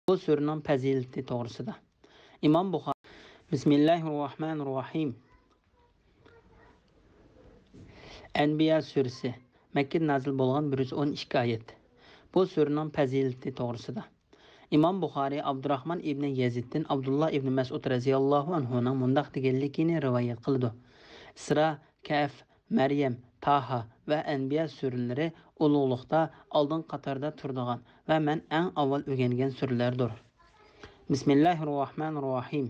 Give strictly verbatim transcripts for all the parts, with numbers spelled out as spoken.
بۇ سۈرىنىڭ پەزىلىتى توغرىسىدا. ئىمام بۇخارى، بىسمىللاھىررەھمانىررەھىم. ئەنبىيا سۈرىسى، مەككىدە نازىل بولغان، بىر يۈز ئون ئىككى ئايەت. بۇ سۈرىنىڭ پەزىلىتى توغرىسىدا. ئىمام بۇخارى ئابدۇراخمان ئىبنى يەزىدتىن ئابدۇللا ئىبنى مەسئۇد رەزىياللاھۇ ئەنھۇنىڭ مۇنداق دېگەنلىكىنى رىۋايەت قىلىدۇ: ئىسرا، كەھف، مەريەم، تاھا ۋە ئەنبىيا سۈرىلىرى ئۇلۇغلۇقتا ئالدىنقى قاتاردا تۇرىدىغان ۋە مەن ئەڭ ئاۋۋال ئۆگەنگەن سۈرىلەردۇر. بىسمىللاھىررەھمانىررەھىم.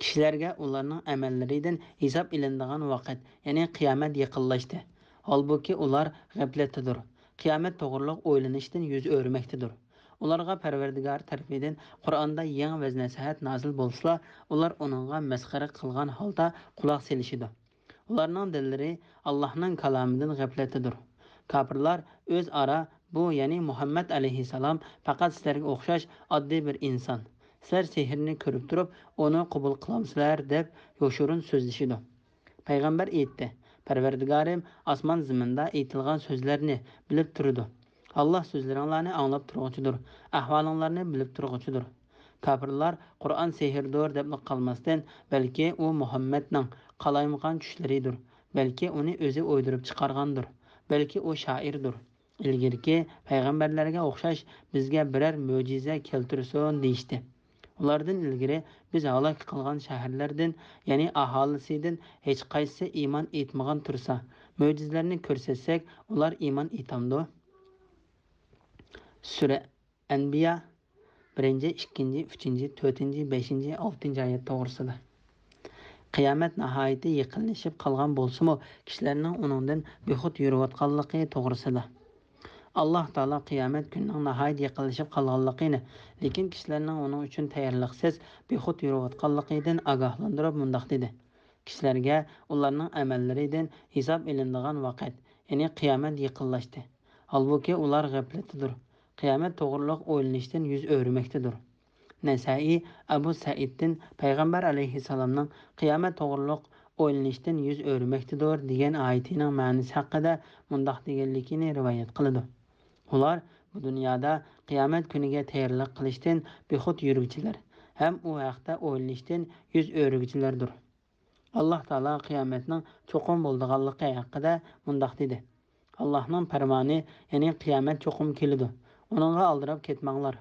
كىشىلەرگە ئۇلارنىڭ ئەمەللىرىدىن ھېساب ئېلىنىدىغان ۋاقىت، يەنى قىيامەت يېقىنلاشتى. ھالبۇكى، ئۇلار غەپلەتتىدۇر. قىيامەت توغرۇلۇق ئويلىنىشتىن يۈز ئۆرۈمەكتىدۇر. ئۇلارغا پەرۋەردىگار تەرىپىدىن قۇرئاندا يېڭى ۋەز-نەسىھەت نازىل بولسىلا، ئۇلار ئۇنىڭغا مەسخىرە قىلغان ھالدا قۇلاق سېلىشىدۇ. ئۇلارنىڭ دىللىرى ئاللاھنىڭ كالامىدىن غەپلەتتىدۇر. كاپىرلار ئۆزئارا، بۇ، يەنى مۇھەممەد ئەلەيھىسسالام پەقەت سىلەرگە ئوخشاش ئاددىي بىر ئىنسان. سىلەر سېھىرنى كۆرۈپ تۇرۇپ، ئۇنى قوبۇل قىلامسىلەر؟ دەپ يوشۇرۇن سۆزلىشىدۇ. پەيغەمبەر ئېيتتى: پەرۋەردىگارىم ئاسمان زېمىندا ئېيتىلغان سۆزلەرنى بىلىپ تۇرىدۇ. ئاللاھ سۆزلىرىڭلارنى ئاڭلاپ تۇرغۇچىدۇر، ئەھۋالىڭلارنى بىلىپ تۇرغۇچىدۇر. كاپىرلار قۇرئان سېھىردۇر دەپلا قالماستىن، بەلكى ئۇ مۇھەممەدنىڭ قالايمىقان چۈشلىرىدۇر، بەلكى ئۇنى ئۆزى ئويدۇرۇپ چىقارغاندۇر، بەلكى ئۇ شائىردۇر. ئىلگىرىكى پەيغەمبەرلەرگە ئوخشاش بىزگە بىرەر مۆجىزە كەلتۈرسۇن دېيىشتى. ئۇلاردىن ئىلگىرى بىز ھالاك قىلغان شەھەرلەردىن، يەنى ئاھالىسىدىن ھېچقايسىسى ئىمان ئېيتمىغان تۇرسا، مۆجىزىلەرنى كۆرسەتسەك، ئۇلار ئىمان ئېيتامدۇ؟ سۈرە ئەنبىيا، بىرىنچى، ئىككىنچى، ئۈچىنچى، تۆتىنچى، بەشىنچى، ئالتىنچى ئايەت توغرىسىدا. قىيامەت ناھايىتى يېقىنلىشىپ قالغان بولسىمۇ، كىشىلەرنىڭ ئۇنىڭدىن بىخۇد يۈرۈۋاتقانلىقى توغرىسىدا. ئاللاھ تائالا قىيامەت كۈنىنىڭ ناھايىتى يېقىنلىشىپ قالغانلىقىنى، لېكىن كىشىلەرنىڭ ئۇنىڭ ئۈچۈن تەييارلىقسىز، بىخۇد يۈرۈۋاتقانلىقىدىن ئاگاھلاندۇرۇپ مۇنداق دېدى: كىشىلەرگە ئۇلارنىڭ ئەمەللىرىدىن ھېساب ئېلىنىدىغان ۋاقىت، يەنى قىيامەت يېقىنلاشتى. ھالبۇكى، ئۇلار غەپلەتتىدۇر. قىيامەت توغرۇلۇق ئويلىنىشتىن يۈز ئۆرۈمەكتىدۇر. نەسائىي ئەبۇ سەئىدتىن پەيغەمبەر ئەلەيھىسسالامنىڭ قىيامەت توغرۇلۇق ئويلىنىشتىن يۈز ئۆرۈمەكتىدۇر دېگەن ئايىتىنىڭ مەنىسى ھەققىدە مۇنداق دېگەنلىكىنى رىۋايەت قىلىدۇ: ئۇلار بۇ دۇنيادا قىيامەت كۈنىگە تەييارلىق قىلىشتىن بىخۇد يۈرگۈچىلەر ھەم ئۇ ھەقتە ئويلىنىشتىن يۈز ئۆرۈگۈچىلەردۇر. ئاللاھ تائالا قىيامەتنىڭ چوقۇم بولىدىغانلىقى ھەققىدە مۇنداق دېدى: ئاللاھنىڭ پەرمانى، يەنى قىيامەت چوقۇم كېلىدۇ. ئۇنىڭغا ئالدىراپ كەتمەڭلار.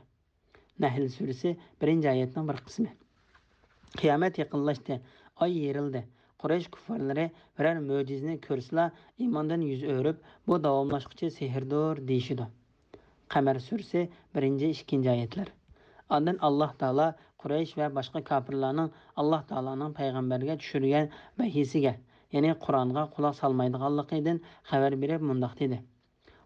نەھل سۈرىسى، بىرىنچى ئايەتنىڭ بىر قىسمى. قىيامەت يېقىنلاشتى، ئاي يېرىلدى. قۇرەيش كۇففارلىرى بىرەر مۆجىزىنى كۆرسىلا، ئىماندىن يۈز ئۆرۈپ، بۇ داۋاملاشقۇچى سېھىردۇر دېيىشىدۇ. قەمەر سۈرىسى، بىرىنچى، ئىككىنچى ئايەتلەر. ئاندىن ئاللاھ تائالا قۇرەيش ۋە باشقا كاپىرلارنىڭ ئاللاھ تائالانىڭ پەيغەمبەرگە چۈشۈرگەن ۋەھىيسىگە، يەنى قۇرئانغا قۇلاق سالمايدىغانلىقىدىن خەۋەر بېرىپ مۇنداق دېدى: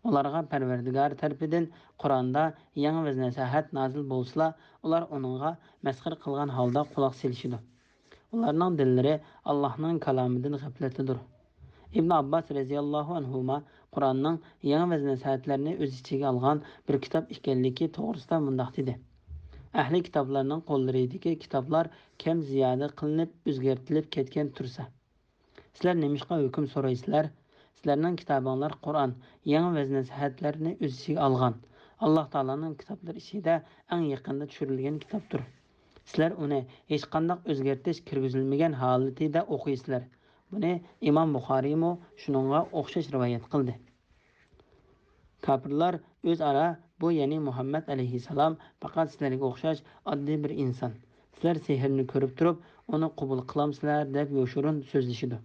ئۇلارغا پەرۋەردىگار تەرىپىدىن قۇرئاندا يېڭى ۋەز-نەسىھەت نازىل بولسىلا، ئۇلار ئۇنىڭغا مەسخىرە قىلغان ھالدا قۇلاق سېلىشىدۇ. ئۇلارنىڭ دىللىرى ئاللاھنىڭ كالامىدىن غەپلەتتىدۇر. ئىبن ئابباس رەزىياللاھۇ ئەنھۇما قۇرئاننىڭ يېڭى ۋەز-نەسىھەتلەرنى ئۆز ئىچىگە ئالغان بىر كىتاب ئىكەنلىكى توغرىسىدا مۇنداق دېدى: ئەھلى كىتابلارنىڭ قوللىرىدىكى كىتابلار كەم زىيادە قىلىنىپ ئۆزگەرتىلىپ كەتكەن تۇرسا، سىلەر نېمىشقا ھۆكۈم سورايسىلەر؟ سىلەرنىڭ كىتابىڭلار قۇرئان، يېڭى ۋەز-نەسىھەتلەرنى ئۆز ئىچىگە ئالغان، ئاللاھ تائالانىڭ كىتابلىرى ئىچىدە ئەڭ يېقىندا چۈشۈرۈلگەن كىتابتۇر. سىلەر ئۇنى ھېچقانداق ئۆزگەرتىش كىرگۈزۈلمىگەن ھالىتىدە ئوقۇيسىلەر. بۇنى ئىمام بۇخارىيمۇ شۇنىڭغا ئوخشاش رىۋايەت قىلدى. كاپىرلار ئۆزئارا، بۇ، يەنى مۇھەممەد ئەلەيھىسسالام پەقەت سىلەرگە ئوخشاش ئاددىي بىر ئىنسان. سىلەر سېھىرنى كۆرۈپ تۇرۇپ، ئۇنى قوبۇل قىلامسىلەر؟ دەپ يوشۇرۇن سۆزلىشىدۇ.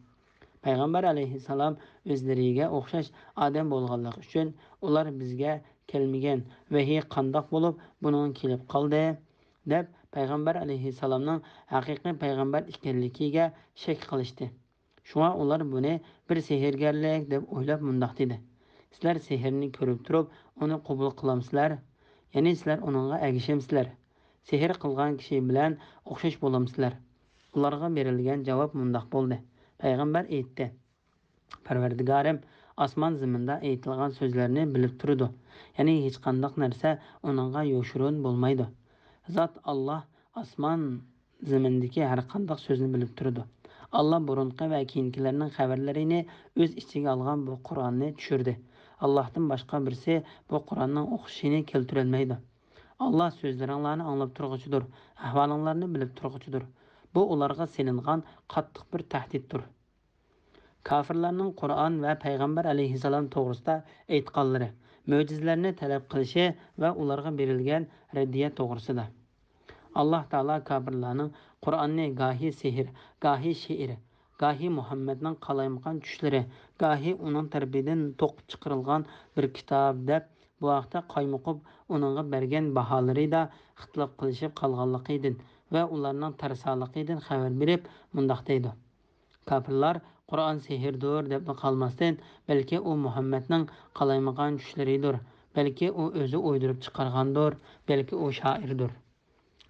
پەيغەمبەر ئەلەيھىسسالام ئۆزلىرىگە ئوخشاش ئادەم بولغانلىقى ئۈچۈن، ئۇلار بىزگە كەلمىگەن ۋەھىي قانداق بولۇپ، بۇنىڭ كېلىپ قالدى؟ دەپ، پەيغەمبەر ئەلەيھىسسالامنىڭ ھەقىقىي پەيغەمبەر ئىكەنلىكىگە شەك قىلىشتى. شۇڭا ئۇلار بۇنى بىر سېھىرگەرلىك دەپ ئويلاپ مۇنداق دېدى: سىلەر سېھىرنى كۆرۈپ تۇرۇپ، ئۇنى قوبۇل قىلامسىلەر؟ يەنى سىلەر ئۇنىڭغا ئەگىشەمسىلەر؟ سېھىر قىلغان كىشى بىلەن ئوخشاش بولامسىلەر؟ ئۇلارغا بېرىلگەن جاۋاب مۇنداق بولدى: پەيغەمبەر ئېيتتى: پەرۋەردىگارىم، ئاسمان زېمىندا ئېيتىلغان سۆزلەرنى بىلىپ تۇرىدۇ، يەنى ھېچقانداق نەرسە ئۇنىڭغا يوشۇرۇن بولمايدۇ. زات ئاللاھ ئاسمان زېمىندىكى ھەرقانداق سۆزنى بىلىپ تۇرىدۇ. ئاللاھ بۇرۇنقى ۋە كېيىنكىلەرنىڭ خەۋەرلىرىنى ئۆز ئىچىگە ئالغان بۇ قۇرئاننى چۈشۈردى. ئاللاھتىن باشقا بىرسى بۇ قۇرئاننىڭ ئوخشىشىنى كەلتۈرەلمەيدۇ. ئاللا سۆزلىرىڭلارنى ئاڭلاپ تۇرغۇچىدۇر، ئەھۋالىڭلارنى بىلىپ تۇرغۇچىدۇر. بۇ ئۇلارغا سېلىنغان قاتتىق بىر تەھدىتتۇر. كاپىرلارنىڭ قۇرئان ۋە پەيغەمبەر ئەلەيھىسسالام توغرىسىدا ئېيتقانلىرى، مۆجىزىلەرنى تەلەپ قىلىشى ۋە ئۇلارغا بېرىلگەن رەددىيە توغرىسىدا. ئاللا تائالا كاپىرلارنىڭ قۇرئاننى گاھى سېھىر، گاھى شېئىر، گاھى مۇھەممەدنىڭ قالايمىقان چۈشلىرى، گاھى ئۇنىڭ تەرىپىدىن توقۇپ چىقىرىلغان بىر كىتاب دەپ، بۇ ھەقتە قايمۇقۇپ ئۇنىڭغا بەرگەن باھالىرىدا ئىختىلاپ قىلىشىپ قالغانلىقىدىن ۋە ئۇلارنىڭ تەرسالىقىدىن خەۋەر بېرىپ مۇنداق دەيدۇ: كاپىرلار قۇرئان سېھىردۇر دەپلا قالماستىن، بەلكى ئۇ مۇھەممەدنىڭ قالايمىقان چۈشلىرىدۇر، بەلكى ئۇ ئۆزى ئويدۇرۇپ چىقارغاندۇر، بەلكى ئۇ شائىردۇر.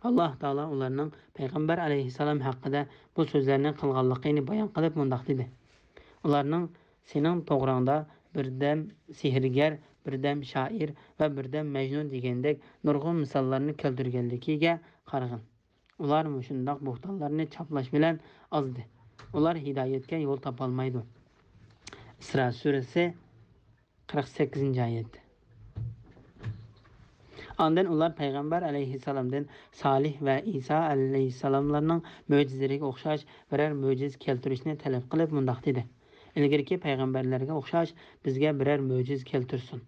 ئاللا تائالا ئۇلارنىڭ پەيغەمبەر ئەلەيھىسسالام ھەققىدە بۇ سۆزلەرنى قىلغانلىقىنى بايان قىلىپ مۇنداق دېدى: ئۇلارنىڭ سېنىڭ توغراڭدا بىردەم سېھىرگەر، بىردەم شائىر ۋە بىردەم مەجنۇن دېگەندەك نۇرغۇن مىساللارنى كەلتۈرگەنلىكىگە قارىغىن. ئۇلار مۇشۇنداق بوھتانلارنى چاپلاش بىلەن ئازدى. ئۇلار ھىدايەتكە يول تاپالمايدۇ. ئىسرا سۈرىسى، قىرىق سەككىزىنچى ئايەت. ئاندىن ئۇلار پەيغەمبەر ئەلەيھىسسالامدىن سالىھ ۋە ئىسا ئەلەيھىسسالاملارنىڭ مۆجىزىلىرىگە ئوخشاش بىرەر مۆجىزە كەلتۈرۈشنى تەلەپ قىلىپ مۇنداق دېدى: ئىلگىرىكى پەيغەمبەرلەرگە ئوخشاش بىزگە بىرەر مۆجىزە كەلتۈرسۇن.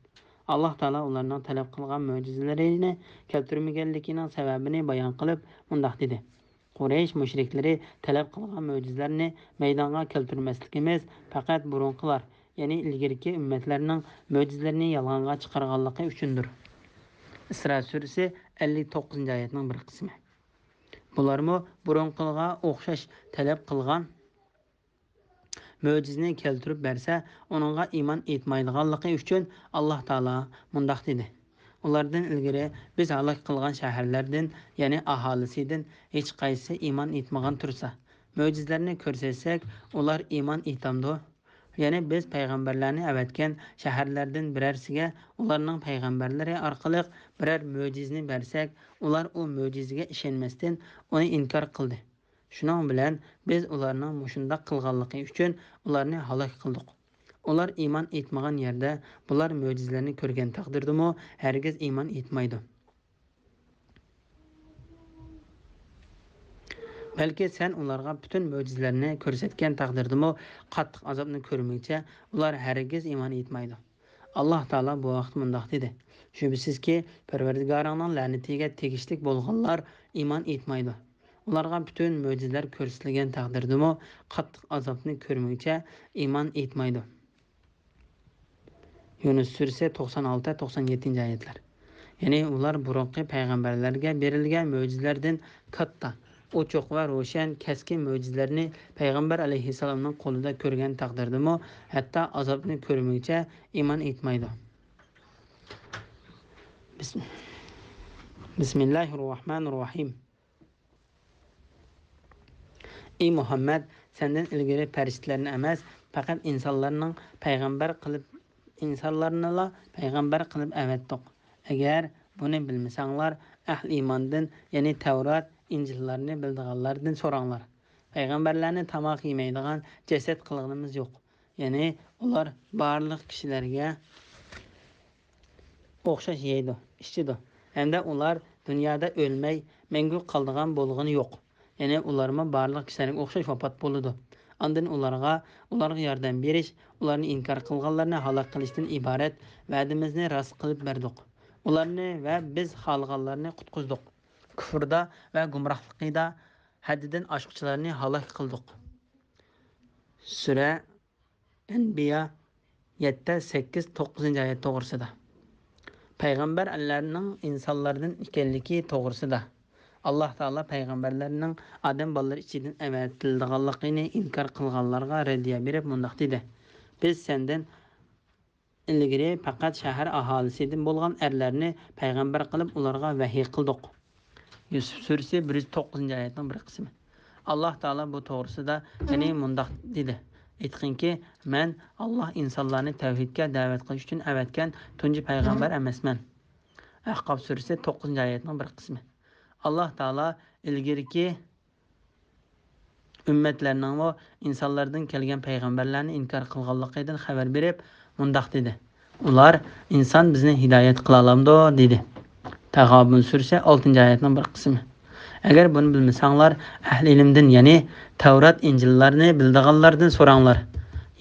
ئاللا تائالا ئۇلارنىڭ تەلەپ قىلغان مۆجىزىلىرىنى كەلتۈرمىگەنلىكىنىڭ سەۋەبىنى بايان قىلىپ مۇنداق دېدى: قۇرەيش مۇشرىكلىرى تەلەپ قىلغان مۆجىزىلەرنى مەيدانغا كەلتۈرمەسلىكىمىز پەقەت بۇرۇنقىلار، يەنى ئىلگىرىكى ئۈممەتلەرنىڭ مۆجىزىلىرىنى يالغانغا چىقارغانلىقى ئۈچۈندۇر. ئىسرا سۈرىسى، ئەللىك توققۇزىنچى ئايەتنىڭ بىر قىسمى. بۇلارمۇ بۇرۇنقىلىغا ئوخشاش تەلەپ قىلغان مۆجىزىنى كەلتۈرۈپ بەرسە، ئۇنىڭغا ئىمان ئېيتمايدىغانلىقى ئۈچۈن ئاللا تائالا مۇنداق دېدى: ئۇلاردىن ئىلگىرى بىز ھالاك قىلغان شەھەرلەردىن، يەنى ئاھالىسىدىن ھېچقايسىسى ئىمان ئېيتمىغان تۇرسا، مۆجىزىلەرنى كۆرسەتسەك، ئۇلار ئىمان ئېيتامدۇ؟ يەنى بىز پەيغەمبەرلەرنى ئەۋەتكەن شەھەرلەردىن بىرەرسىگە ئۇلارنىڭ پەيغەمبەرلىرى ئارقىلىق بىرەر مۆجىزىنى بەرسەك، ئۇلار ئۇ مۆجىزىگە ئىشەنمەستىن، ئۇنى ئىنكار قىلدى. شۇنىڭ بىلەن بىز ئۇلارنىڭ مۇشۇنداق قىلغانلىقى ئۈچۈن ئۇلارنى ھالاك قىلدۇق. ئۇلار ئىمان ئېيتمىغان يەردە بۇلار مۆجىزىلەرنى كۆرگەن تەقدىردىمۇ ھەرگىز ئىمان ئېيتمايدۇ. بەلكى سەن ئۇلارغا پۈتۈن مۆجىزىلەرنى كۆرسەتكەن تەقدىردىمۇ قاتتىق ئازابنى كۆرمىگۈچە ئۇلار ھەرگىز ئىمان ئېيتمايدۇ. ئاللا تائالا بۇ ھەقتە مۇنداق دېدى: شۈبھىسىزكى، پەرۋەردىگارىڭنىڭ لەنىتىگە تېگىشلىك بولغانلار ئىمان ئېيتمايدۇ. ئۇلارغا پۈتۈن مۆجىزىلەر كۆرسىتىلگەن تەقدىردىمۇ قاتتىق ئازابنى كۆرمىگۈچە ئىمان ئېيتمايدۇ. يۇنۇس سۈرىسى، توقسان ئالتە، توقسان يەتتىنچى ئايەتلەر. يەنى ئۇلار بۇرۇنقى پەيغەمبەرلەرگە بېرىلگەن مۆجىزىلەردىن كاتتا، ئوچۇق ۋە روشەن، كەسكىن مۆجىزىلەرنى پەيغەمبەر ئەلەيھىسسالامنىڭ قولىدا كۆرگەن تەقدىردىمۇ، ھەتتا ئازابنى كۆرمىگۈچە ئىمان ئېيتمايدۇ. بىسم-، بىسمىللاھىررەھمانىررەھىم. ئى مۇھەممەد، سەندىن ئىلگىرى پەرىشتىلەرنى ئەمەس، پەقەت ئىنسانلارنىڭ پەيغەمبەر قىلىپ، ئىنسانلارنىلا پەيغەمبەر قىلىپ ئەۋەتتۇق. ئەگەر بۇنى بىلمىسەڭلار، ئەھلى ئىماندىن، يەنى تەۋرات، ئىنجىللارنى بىلىدىغانلاردىن سوراڭلار. پەيغەمبەرلەرنى تاماق يېمەيدىغان جەسەت قىلغىنىمىز يوق. يەنى ئۇلار بارلىق كىشىلەرگە ئوخشاش يەيدۇ، ئىچىدۇ. ھەمدە ئۇلار دۇنيادا ئۆلمەي، مەڭگۈ قالىدىغان بولغىنى يوق. يەنى ئۇلارمۇ بارلىق كىشىلەرگە ئوخشاش ۋاپات بولىدۇ. ئاندىن ئۇلارغا، ئۇلارغا ياردەم بېرىش، ئۇلارنى ئىنكار قىلغانلارنى ھالاك قىلىشتىن ئىبارەت ۋەدىمىزنى راست قىلىپ بەردۇق. ئۇلارنى ۋە بىز خالىغانلارنى قۇتقۇزدۇق. كۇفرىدا ۋە گۇمراھلىقىدا ھەددىدىن ئاشقۇچىلارنى ھالاك قىلدۇق. سۈرە ئەنبىيا يەتتە، سەككىز، توققۇزىنچى ئايەت توغرىسىدا. پەيغەمبەرلەرنىڭ ئىنسانلاردىن ئىكەنلىكى توغرىسىدا. ئاللا تائالا پەيغەمبەرلەرنىڭ ئادەم بالىلىرى ئىچىدىن ئەۋەتىلىدىغانلىقىنى ئىنكار قىلغانلارغا رەددىيە بېرىپ مۇنداق دېدى: بىز سەندىن ئىلگىرى پەقەت شەھەر ئاھالىسىدىن بولغان ئەرلەرنى پەيغەمبەر قىلىپ ئۇلارغا ۋەھىي قىلدۇق. يۈسۈپ سۈرىسى، بىر يۈز توققۇزىنچى ئايەتنىڭ بىر قىسمى. ئاللا تائالا بۇ توغرىسىدا يەنە مۇنداق دېدى: ئېيتقىنكى، مەن، ئاللا ئىنسانلارنى تەۋھىدكە دەۋەت قىلىش ئۈچۈن ئەۋەتكەن تۇنجى پەيغەمبەر ئەمەسمەن. ئەھقاف سۈرىسى، توققۇزىنچى ئايەتنىڭ بىر قىسمى. ئاللا تائالا ئىلگىرىكى ئۈممەتلەرنىڭمۇ ئىنسانلاردىن كەلگەن پەيغەمبەرلەرنى ئىنكار قىلغانلىقىدىن خەۋەر بېرىپ مۇنداق دېدى: ئۇلار، ئىنسان بىزنى ھىدايەت قىلالامدۇ؟ دېدى. تەغابۇن سۈرىسى، ئالتىنچى ئايەتنىڭ بىر قىسمى. ئەگەر بۇنى بىلمىسەڭلار، ئەھلى ئىلىمدىن، يەنى تەۋرات، ئىنجىللارنى بىلىدىغانلاردىن سوراڭلار.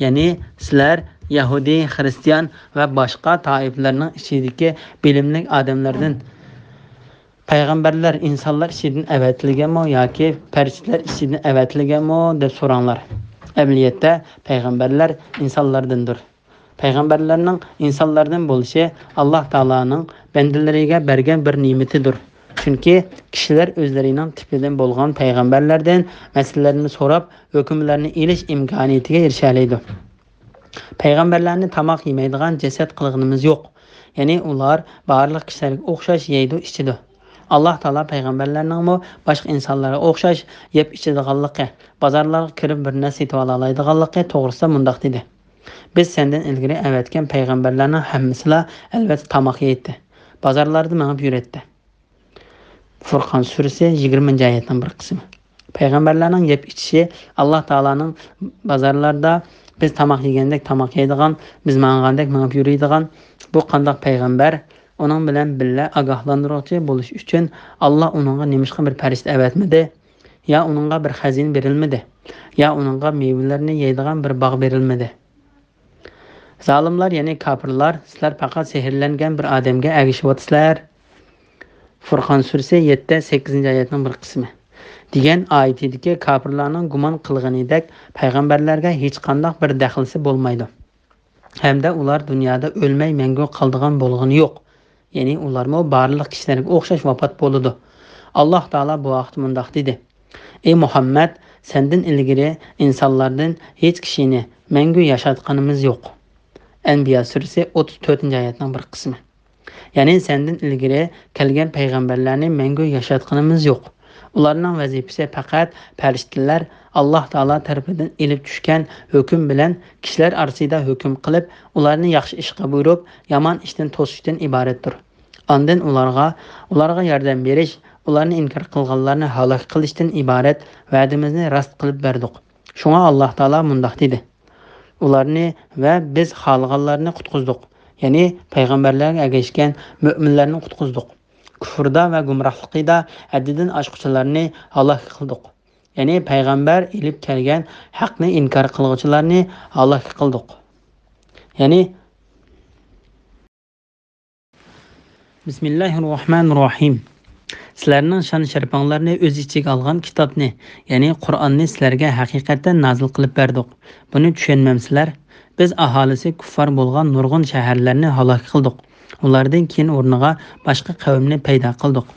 يەنى سىلەر يەھۇدىي، خىرىستىيان ۋە باشقا تائىپىلەرنىڭ ئىچىدىكى بىلىملىك ئادەملەردىن. پەيغەمبەرلەر ئىنسانلار ئىچىدىن ئەۋەتىلگەنمۇ ياكى پەرىشتىلەر ئىچىدىن ئەۋەتىلگەنمۇ دەپ سوراڭلار. ئەمەلىيەتتە پەيغەمبەرلەر ئىنسانلاردىندۇر. پەيغەمبەرلەرنىڭ ئىنسانلاردىن بولۇشى ئاللاھ تائالانىڭ بەندىلىرىگە بەرگەن بىر نېمىتىدۇر. چۈنكى كىشىلەر ئۆزلىرىنىڭ تىپىدىن بولغان پەيغەمبەرلەردىن مەسىلىلەرنى سوراپ، ھۆكۈملەرنى ئېلىش ئىمكانىيىتىگە ئېرىشەلەيدۇ. پەيغەمبەرلەرنى تاماق يېمەيدىغان جەسەت قىلغىنىمىز يوق. يەنى ئۇلار بارلىق كىشىلەرگە ئوخشاش يەيدۇ، ئىچىدۇ. ئاللاھ تائالا پەيغەمبەرلەرنىڭمۇ باشقا ئىنسانلارغا ئوخشاش يەپ ئىچىدىغانلىقى، بازارلارغا كىرىپ بىر نەرسە سېتىۋالالايدىغانلىقى توغرىسىدا مۇنداق دېدى: بىز سەندىن ئىلگىرى ئەۋەتكەن پەيغەمبەرلەرنىڭ ھەممىسىلا، ئەلۋەتتە، تاماق يەيتتى، بازارلاردا مېڭىپ يۈرەتتى. فۇرقان سۈرىسى، يىگىرمىنچى ئايەتنىڭ بىر قىسمى. پەيغەمبەرلەرنىڭ يەپ ئىچىشى ئاللاھ تائالانىڭ بازارلاردا بىز تاماق يېگەندەك تاماق يەيدىغان، بىز ماڭغاندەك مېڭىپ يۈرىدىغان. بۇ قانداق پەيغەمبەر؟ ئۇنىڭ بىلەن بىللە ئاگاھلاندۇرغۇچى بولۇش ئۈچۈن ئاللاھ ئۇنىڭغا نېمىشقا بىر پەرىشتە ئەۋەتمىدى؟ يا ئۇنىڭغا بىر خەزىنە بېرىلمىدى؟ يا ئۇنىڭغا مېۋىلەرنى يەيدىغان بىر باغ بېرىلمىدى؟ زالىملار، يەنى كاپىرلار، سىلەر پەقەت سېھىرلەنگەن بىر ئادەمگە ئەگىشىۋاتىسىلەر. فۇرقان سۈرىسى، يەتتە، سەككىزىنچى ئايەتنىڭ بىر قىسمى. دېگەن ئايىتىدىكى كاپىرلارنىڭ گۇمان قىلغىنىدەك پەيغەمبەرلەرگە ھېچقانداق بىر دەخلىسى بولمايدۇ. ھەمدە ئۇلار دۇنيادا ئۆلمەي مەڭگۈ قالىدىغان بولغىنى يوق. يەنى ئۇلارمۇ بارلىق كىشىلەرگە ئوخشاش ۋاپات بولىدۇ. ئاللاھ تائالا بۇ ھەقتە مۇنداق دېدى: ئى مۇھەممەد، سەندىن ئىلگىرى ئىنسانلاردىن ھېچ كىشىنى مەڭگۈ ياشاتقىنىمىز يوق. ئەنبىيا سۈرىسى، ئوتتۇز تۆتىنچى ئايەتنىڭ بىر قىسمى. يەنى سەندىن ئىلگىرى كەلگەن پەيغەمبەرلەرنى مەڭگۈ ياشاتقىنىمىز يوق. ئۇلارنىڭ ۋەزىپىسى پەقەت پەرىشتىلەر ئاللاھ تائالا تەرىپىدىن ئېلىپ چۈشكەن ھۆكۈم بىلەن كىشىلەر ئارىسىدا ھۆكۈم قىلىپ، ئۇلارنى ياخشى ئىشقا بۇيرۇپ، يامان ئىشتىن توسۇشتىن ئىبارەتتۇر. ئاندىن ئۇلارغا، ئۇلارغا ياردەم بېرىش، ئۇلارنى ئىنكار قىلغانلارنى ھالاك قىلىشتىن ئىبارەت ۋەدىمىزنى راست قىلىپ بەردۇق. شۇڭا ئاللاھ تائالا مۇنداق دېدى: ئۇلارنى ۋە بىز خالىغانلارنى قۇتقۇزدۇق. يەنى پەيغەمبەرلەرگە ئەگەشكەن مۆمىنلەرنى قۇتقۇزدۇق. كۇفرىدا ۋە گۇمراھلىقىدا ھەددىدىن ئاشقۇچىلارنى ھالاك قىلدۇق. يەنى پەيغەمبەر ئېلىپ كەلگەن ھەقنى ئىنكار قىلغۇچىلارنى ھالاك قىلدۇق. يەنى بىسمىللاھىررەھمانىررەھىم. سىلەرنىڭ شان-شەرىپىڭلارنى ئۆز ئىچىگە ئالغان كىتابنى، يەنى قۇرئاننى سىلەرگە ھەقىقەتەن نازىل قىلىپ بەردۇق. بۇنى چۈشەنمەمسىلەر؟ بىز ئاھالىسى كۇففار بولغان نۇرغۇن شەھەرلەرنى ھالاك قىلدۇق. ئۇلاردىن كېيىن ئورنىغا باشقا قەۋمنى پەيدا قىلدۇق.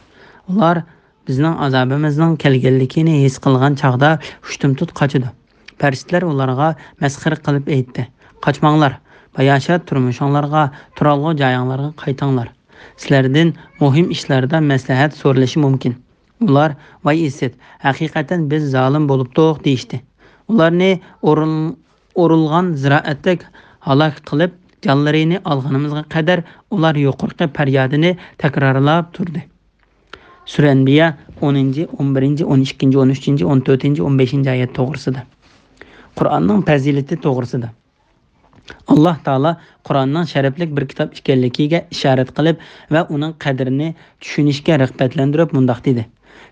ئۇلار بىزنىڭ ئازابىمىزنىڭ كەلگەنلىكىنى ھېس قىلغان چاغدا ھۇشتۇمتۇت قاچىدۇ. پەرىشتىلەر ئۇلارغا مەسخىرە قىلىپ ئېيتتى: قاچماڭلار، باياشات تۇرمۇشۇڭلارغا، تۇرالغۇ جايىڭلارغا قايتىڭلار. سىلەردىن مۇھىم ئىشلاردا مەسلىھەت سورىلىشى مۇمكىن. ئۇلار: ۋاي ئىسىت، ھەقىقەتەن بىز زالىم بولۇپتۇق، دېيىشتى. ئۇلارنى ئورۇن-، ئورۇلغان زىرائەتتەك ھالاك قىلىپ، جانلىرىنى ئالغىنىمىزغا قەدەر ئۇلار يۇقىرىقى پەريادىنى تەكرارلاپ تۇردى. سۈرە ئەنبىيا، ئونىنچى، ئون بىرىنچى، ئون ئىككىنچى، ئون ئۈچىنچى، ئون تۆتىنچى، ئون بەشىنچى ئايەت توغرىسىدا. قۇرئاننىڭ پەزىلىتى توغرىسىدا. ئاللاھ تائالا قۇرئاننىڭ شەرەپلىك بىر كىتاب ئىكەنلىكىگە ئىشارەت قىلىپ ۋە ئۇنىڭ قەدرىنى چۈشىنىشكە رىغبەتلەندۈرۈپ مۇنداق دېدى: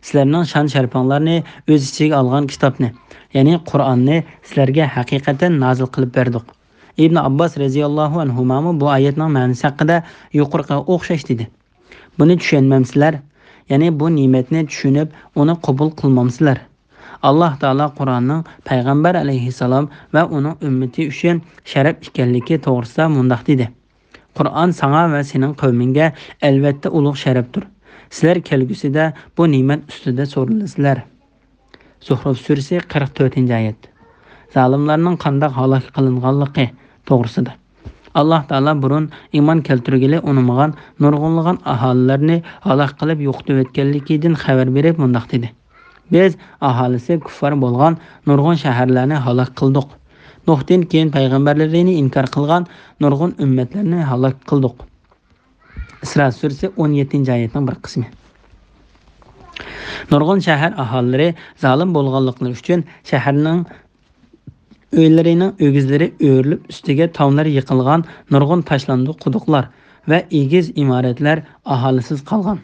سىلەرنىڭ شان-شەرىپىڭلارنى ئۆز ئىچىگە ئالغان كىتابنى، يەنى قۇرئاننى سىلەرگە ھەقىقەتەن نازىل قىلىپ بەردۇق. ئىبن ئابباس رەزىياللاھۇ ئەنھۇمامۇ بۇ ئايەتنىڭ مەنىسى ھەققىدە يۇقىرىقىغا ئوخشاش دېدى: بۇنى چۈشەنمەمسىلەر؟ يەنى بۇ نېمەتنى چۈشىنىپ، ئۇنى قوبۇل قىلمامسىلەر؟ ئاللاھ تائالا قۇرئاننىڭ پەيغەمبەر ئەلەيھىسسالام ۋە ئۇنىڭ ئۈممىتى ئۈچۈن شەرەپ ئىكەنلىكى توغرىسىدا مۇنداق دېدى: قۇرئان ساڭا ۋە سېنىڭ قەۋمىڭگە ئەلۋەتتە ئۇلۇغ شەرەپتۇر. سىلەر كەلگۈسىدە بۇ نېمەت ئۈستىدە سورىلىسىلەر. زۇخرۇف سۈرىسى، قىرىق تۆتىنچى ئايەت. زالىملارنىڭ قانداق ھالاك قىلىنغانلىقى توغرىسىدا. ئاللاھ تائالا بۇرۇن ئىمان كەلتۈرگىلى ئۇنىمىغان نۇرغۇنلىغان ئاھالىلەرنى ھالاك قىلىپ يوقىتىۋەتكەنلىكىدىن خەۋەر بېرىپ مۇنداق دېدى: بىز ئاھالىسى كۇففار بولغان نۇرغۇن شەھەرلەرنى ھالاك قىلدۇق. نۇھتىن كېيىن پەيغەمبەرلىرىنى ئىنكار قىلغان نۇرغۇن ئۈممەتلەرنى ھالاك قىلدۇق. ئىسرا سۈرىسى، ئون يەتتىنچى ئايەتنىڭ بىر قىسمى. نۇرغۇن شەھەر ئاھالىلىرى زالىم بولغانلىقلىرى ئۈچۈن شەھەرنىڭ ئۆيلىرىنىڭ ئۆگزىلىرى ئۆرۈلۈپ، ئۈستىگە تاملىرى يىقىلغان نۇرغۇن تاشلاندۇق قۇدۇقلار ۋە ئېگىز ئىمارەتلەر ئاھالىسىز قالغان.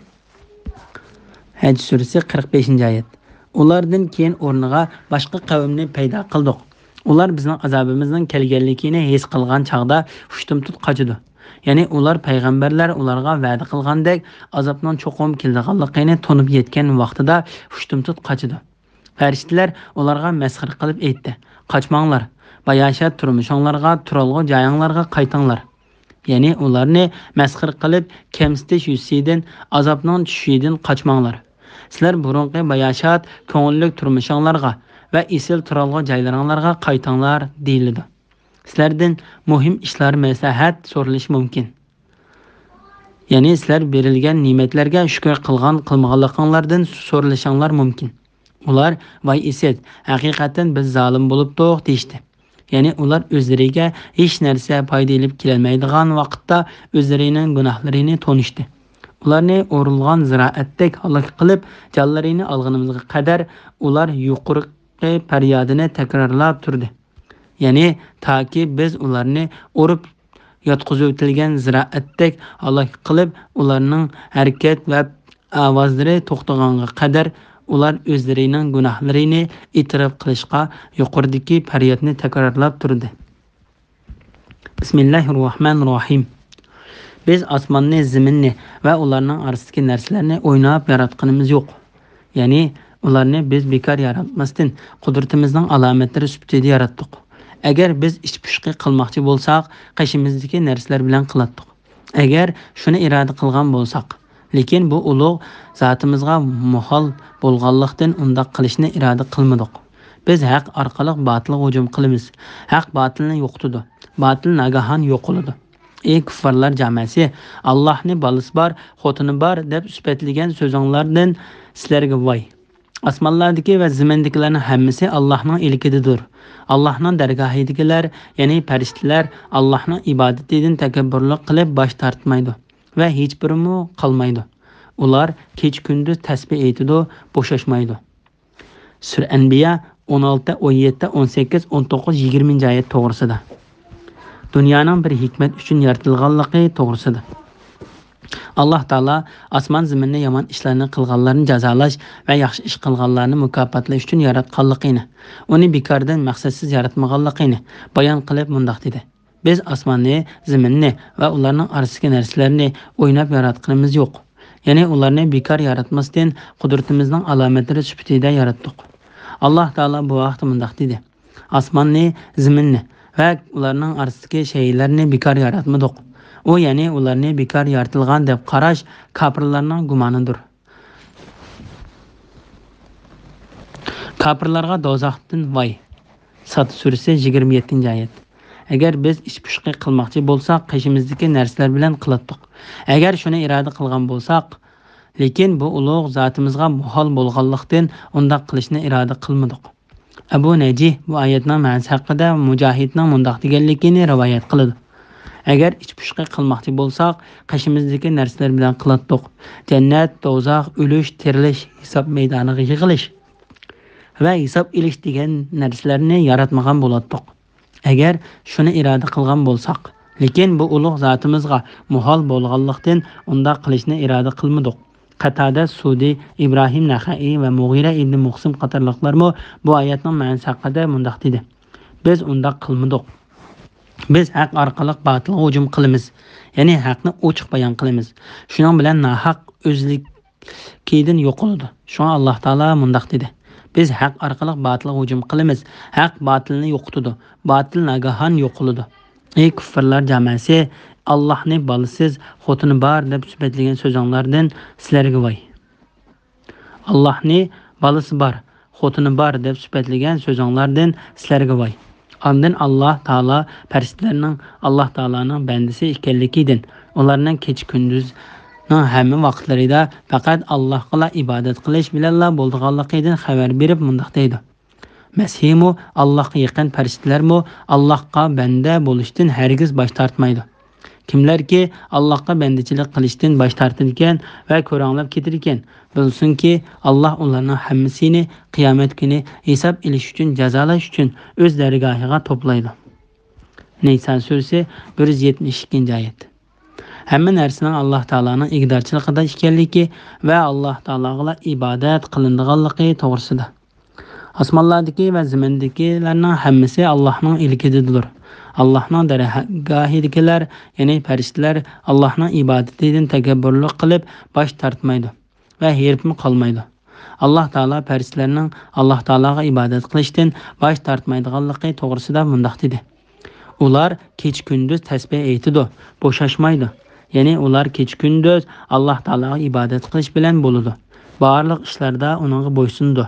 ھەج سۈرىسى، قىرىق بەشىنچى ئايەت. ئۇلاردىن كېيىن ئورنىغا باشقا قەۋمنى پەيدا قىلدۇق. ئۇلار بىزنىڭ ئازابىمىزنىڭ كەلگەنلىكىنى ھېس قىلغان چاغدا ئۇشتۇمتۇت قاچىدۇ. يەنى ئۇلار پەيغەمبەرلەر ئۇلارغا ۋەدە قىلغاندەك ئازابنىڭ چوقۇم كېلىدىغانلىقىنى تونۇپ يەتكەن ۋاقتىدا ئۇشتۇمتۇت قاچىدۇ. پەرىشتىلەر ئۇلارغا مەسخىرە قىلىپ ئېيتتى: «قاچماڭلار، باياشات تۇرمۇشۇڭلارغا، تۇرالغۇ جايىڭلارغا قايتىڭلار.» يەنى ئۇلارنى مەسخىرە قىلىپ كەمسىتىش يۈزىسىدىن، ئازابنىڭ چۈشۈشىدىن قاچماڭلار. سىلەر بۇرۇنقى باياشات، كۆڭۈللۈك تۇرمۇشۇڭلارغا ۋە ئېسىل تۇرالغۇ جايلىرىڭلارغا قايتىڭلار، دېيىلىدۇ. سىلەردىن مۇھىم ئىشلار، مەسلىھەت سورىلىشى مۇمكىن. يەنى سىلەر بېرىلگەن نېمەتلەرگە شۈكۈر قىلغان قىلمىغانلىقىڭلاردىن سورىلىشىڭلار مۇمكىن. ئۇلار: «ۋاي ئىسىت، ھەقىقەتەن بىز زالىم بولۇپتۇق» دېيىشتى. يەنى ئۇلار ئۆزلىرىگە ھېچ نەرسە پايدا ئېلىپ كېلەلمەيدىغان ۋاقىتتا ئۆزلىرىنىڭ گۇناھلىرىنى تونۇشتى. ئۇلارنى ئورۇلغان زىرائەتتەك ھالاك قىلىپ، جانلىرىنى ئالغىنىمىزغا قەدەر ئۇلار يۇقىرىقى پەريادىنى تەكرارلاپ تۇردى. يەنى تاكى بىز ئۇلارنى ئۇرۇپ ياتقۇزۇۋېتىلگەن زىرائەتتەك ھالاك قىلىپ، ئۇلارنىڭ ھەرىكەت ۋە ئاۋازلىرى توختىغانغا قەدەر ئۇلار ئۆزلىرىنىڭ گۇناھلىرىنى ئېتىراپ قىلىشقا يۇقىرىدىكى پەريادنى تەكرارلاپ تۇردى. بىسمىللاھىرراھمانىرراھىم. بىز ئاسماننى، زېمىننى ۋە ئۇلارنىڭ ئارىسىدىكى نەرسىلەرنى ئويناپ ياراتقىنىمىز يوق. يەنى ئۇلارنى بىز بىكار ياراتماستىن، قۇدرىتىمىزنىڭ ئالامەتلىرى سۈپىتىدە ياراتتۇق. ئەگەر بىز ئىچ پۇشۇقى قىلماقچى بولساق، قېشىمىزدىكى نەرسىلەر بىلەن قىلاتتۇق. ئەگەر شۇنى ئىرادە قىلغان بولساق، لېكىن بۇ ئۇلۇغ زاتىمىزغا مۇھال بولغانلىقتىن، ئۇنداق قىلىشنى ئىرادە قىلمىدۇق. بىز ھەق ئارقىلىق باتىلغا ھۇجۇم قىلىمىز. ھەق باتىلنى يوقىتىدۇ. باتىل ناگاھان يوقىلىدۇ. ئى كۇففارلار جامەسى، ئاللاھنى بالىسى بار، خوتۇنى بار دەپ سۈپەتلىگەن سۆزۈڭلاردىن سىلەرگە ۋاي! ئاسمانلاردىكى ۋە زېمىندىكىلەرنىڭ ھەممىسى ئاللاھنىڭ ئىلكىدىدۇر. ئاللاھنىڭ دەرگاھىدىكىلەر، يەنى پەرىشتىلەر، ئاللاھنىڭ ئىبادىتىدىن تەكەببۇرلۇق قىلىپ باش تارتمايدۇ ۋە ھېچبىرىمۇ قالمايدۇ. ئۇلار كېچە-كۈندۈز تەسبىھ ئېيتىدۇ، بوشاشمايدۇ. سۈرە ئەنبىيا ئون ئالتە، ئون يەتتە، ئون سەككىز، ئون توققۇز، يىگىرمىنچى ئايەت توغرىسىدا. دۇنيانىڭ بىر ھېكمەت ئۈچۈن يارىتىلغانلىقى توغرىسىدا. ئاللاھ تائالا ئاسمان زېمىننى يامان ئىشلارنى قىلغانلارنى جازالاش ۋە ياخشى ئىش قىلغانلارنى مۇكاپاتلاش ئۈچۈن ياراتقانلىقىنى، ئۇنى بىكاردىن مەقسەتسىز ياراتمىغانلىقىنى بايان قىلىپ مۇنداق دېدى: «بىز ئاسماننى، زېمىننى ۋە ئۇلارنىڭ ئارىسىدىكى نەرسىلەرنى ئويناپ ياراتقىنىمىز يوق. يەنى ئۇلارنى بىكار ياراتماستىن، قۇدرىتىمىزنىڭ ئالامەتلىرى سۈپىتىدە ياراتتۇق.» ئاللاھ تائالا بۇ ھەقتە مۇنداق دېدى: «ئاسماننى، زېمىننى ۋە ئۇلارنىڭ ئارىسىدىكى شەيئىلەرنى بىكار ياراتمىدۇق. ئۇ، يەنى ئۇلارنى بىكار يارىتىلغان دەپ قاراش كاپىرلارنىڭ گۇمانىدۇر.» كاپىرلارغا دوزاختىن ۋاي. ساد سۈرىسى، يىگىرمە يەتتىنچى ئايەت. ئەگەر بىز ئىچ پۇشۇقى قىلماقچى بولساق، قېشىمىزدىكى نەرسىلەر بىلەن قىلاتتۇق. ئەگەر شۇنى ئىرادە قىلغان بولساق، لېكىن بۇ ئۇلۇغ زاتىمىزغا مۇھال بولغانلىقتىن، ئۇنداق قىلىشنى ئىرادە قىلمىدۇق. ئەبۇ نەجىھ بۇ ئايەتنىڭ مەنىسى ھەققىدە مۇجاھىدنىڭ مۇنداق دېگەنلىكىنى رىۋايەت قىلىدۇ: «ئەگەر ئىچ پۇشۇقى قىلماقچى بولساق، قېشىمىزدىكى نەرسىلەر بىلەن قىلاتتۇق. جەننەت، دوزاخ، ئۆلۈش، تىرىلىش، ھېساب مەيدانىغا يىغىلىش ۋە ھېساب ئېلىش دېگەن نەرسىلەرنى ياراتمىغان بولاتتۇق، ئەگەر شۇنى ئىرادە قىلغان بولساق. لېكىن بۇ ئۇلۇغ زاتىمىزغا مۇھال بولغانلىقتىن، ئۇنداق قىلىشنى ئىرادە قىلمىدۇق.» قەتادە، سۇدى، ئىبراھىم نەخەئىي ۋە مۇغىرە ئىبنى مۇقسىم قاتارلىقلارمۇ بۇ ئايەتنىڭ مەنىسى ھەققىدە مۇنداق دېدى: «بىز ئۇنداق قىلمىدۇق. بىز ھەق ئارقىلىق باتىلغا ھۇجۇم قىلىمىز، يەنى ھەقنى ئوچۇق بايان قىلىمىز. شۇنىڭ بىلەن ناھەق ئۆزلۈكىدىن يوقىلىدۇ.» شۇڭا ئاللاھ تائالا مۇنداق دېدى: «بىز ھەق ئارقىلىق باتىلغا ھۇجۇم قىلىمىز. ھەق باتىلنى يوقىتىدۇ. باتىل ناگاھان يوقىلىدۇ.» ئى كۇففارلار جامەسى، ئاللاھنى بالىسىز، خوتۇنى بار دەپ سۈپەتلىگەن سۆزۈڭلاردىن سىلەرگە ۋاي! ئاللاھنى بالىسى بار، خوتۇنى بار دەپ سۈپەتلىگەن سۆزۈڭلاردىن سىلەرگە ۋاي! ئاندىن ئاللاھ تائالا پەرىشتىلەرنىڭ ئاللاھ تائالانىڭ بەندىسى ئىكەنلىكىدىن، ئۇلارنىڭ كېچە-كۈندۈزنىڭ ھەممە ۋاقىتلىرىدا پەقەت ئاللاھقىلا ئىبادەت قىلىش بىلەنلا بولىدىغانلىقىدىن خەۋەر بېرىپ مۇنداق دەيدۇ: مەسىھمۇ، ئاللاھقا يېقىن پەرىشتىلەرمۇ ئاللاھقا بەندە بولۇشتىن ھەرگىز باش تارتمايدۇ. كىملەركى ئاللاھقا بەندىچىلىك قىلىشتىن باش تارتىدىكەن ۋە كۆرەڭلەپ كېتىدىكەن، بىلسۇنكى، ئاللاھ ئۇلارنىڭ ھەممىسىنى قىيامەت كۈنى ھېساب ئېلىش ئۈچۈن، جازالاش ئۈچۈن ئۆز دەرگاھىغا توپلايدۇ. نىسا سۈرىسى، بىر يۈز يەتمىش ئىككىنچى ئايەت. ھەممە نەرسىنىڭ ئاللاھ تائالانىڭ ئىگىدارچىلىقىدا ئىكەنلىكى ۋە ئاللاھ تائالاغىلا ئىبادەت قىلىنىدىغانلىقى توغرىسىدا. ئاسمانلاردىكى ۋە زېمىندىكىلەرنىڭ ھەممىسى ئاللاھنىڭ ئىلكىدىدۇر. ئاللاھنىڭ دەرگاھىدىكىلەر، يەنى پەرىشتىلەر، ئاللاھنىڭ ئىبادىتىدىن تەكەببۇرلۇق قىلىپ باش تارتمايدۇ ۋە ھېرىپمۇ قالمايدۇ. ئاللاھ تائالا پەرىشتىلەرنىڭ ئاللاھ تائالاغا ئىبادەت قىلىشتىن باش تارتمايدىغانلىقى توغرىسىدا مۇنداق دېدى: ئۇلار كېچە-كۈندۈز تەسبىھ ئېيتىدۇ، بوشاشمايدۇ. يەنى ئۇلار كېچە-كۈندۈز ئاللاھ تائالاغا ئىبادەت قىلىش بىلەن بولىدۇ. بارلىق ئىشلاردا ئۇنىڭغا بويسۇنىدۇ.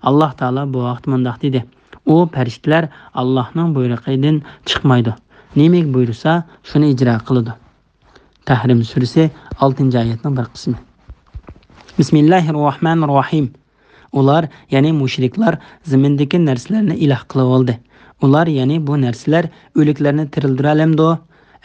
ئاللاھ تائالا بۇ ھەقتە مۇنداق دېدى: ئۇ پەرىشتىلەر ئاللاھنىڭ بۇيرۇقىدىن چىقمايدۇ. نېمىگە بۇيرۇسا، شۇنى ئىجرا قىلىدۇ. تەھرىم سۈرىسى، ئالتىنچى ئايەتنىڭ بىر قىسمى. بىسمىللاھىر راھمانىر راھىم. ئۇلار، يەنى مۇشرىكلار، زېمىندىكى نەرسىلەرنى ئىلاھ قىلىۋالدى. ئۇلار، يەنى بۇ نەرسىلەر ئۆلۈكلەرنى تىرىلدۈرەلەمدۇ؟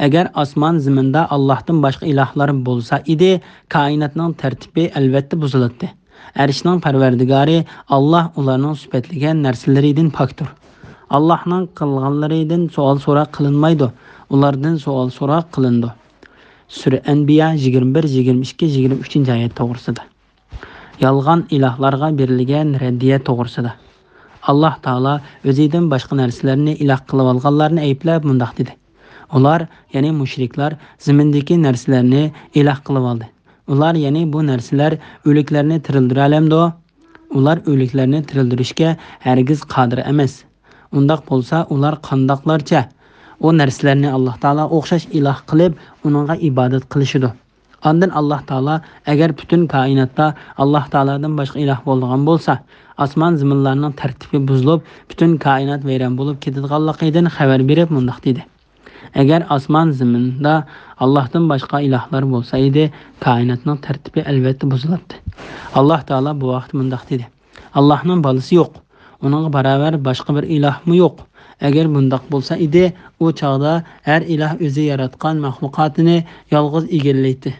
ئەگەر ئاسمان زېمىندا ئاللاھتىن باشقا ئىلاھلار بولسا ئىدى، كائىناتنىڭ تەرتىپى ئەلۋەتتە بۇزۇلاتتى. ئەرشنىڭ پەرۋەردىگارى ئاللاھ ئۇلارنىڭ سۈپەتلىگەن نەرسىلىرىدىن پاكتۇر. ئاللاھنىڭ قىلغانلىرىدىن سوئال-سوراق قىلىنمايدۇ، ئۇلاردىن سوئال-سوراق قىلىنىدۇ. سۈرە ئەنبىيا يىگىرمە بىر، يىگىرمە ئىككى، يىگىرمە ئۈچىنچى ئايەت توغرىسىدا. يالغان ئىلاھلارغا بېرىلگەن رەددىيە توغرىسىدا. ئاللاھ تائالا ئۆزىدىن باشقا نەرسىلەرنى ئىلاھ قىلىۋالغانلارنى ئەيىبلەپ مۇنداق دېدى: ئۇلار، يەنى مۇشرىكلار، زېمىندىكى نەرسىلەرنى ئىلاھ قىلىۋالدى. ئۇلار، يەنى بۇ نەرسىلەر ئۆلۈكلەرنى تىرىلدۈرەلەمدۇ؟ ئۇلار ئۆلۈكلەرنى تىرىلدۈرۈشكە ھەرگىز قادىر ئەمەس. ئۇنداق بولسا، ئۇلار قانداقلارچە ئۇ نەرسىلەرنى ئاللاھ تائالا ئوخشاش ئىلاھ قىلىپ، ئۇنىڭغا ئىبادەت قىلىشىدۇ؟ ئاندىن ئاللاھ تائالا، ئەگەر پۈتۈن كائىناتتا ئاللاھ تائالادىن باشقا ئىلاھ بولىدىغان بولسا، ئاسمان زېمىنلارنىڭ تەرتىپى بۇزۇلۇپ، پۈتۈن كائىنات ۋەيران بولۇپ كېتىدىغانلىقىدىن خەۋەر بېرىپ مۇنداق دېدى: ئەگەر ئاسمان زېمىندا ئاللاھتىن باشقا ئىلاھلار بولسا ئىدى، كائىناتنىڭ تەرتىپى ئەلۋەتتە بۇزۇلاتتى. ئاللاھ تائالا بۇ ھەقتە مۇنداق دېدى: ئاللاھنىڭ بالىسى يوق. ئۇنىڭغا باراۋەر باشقا بىر ئىلاھمۇ يوق. ئەگەر بۇنداق بولسا ئىدى، ئۇ چاغدا ھەر ئىلاھ ئۆزى ياراتقان مەخلۇقاتىنى يالغۇز ئىگىلەيتتى.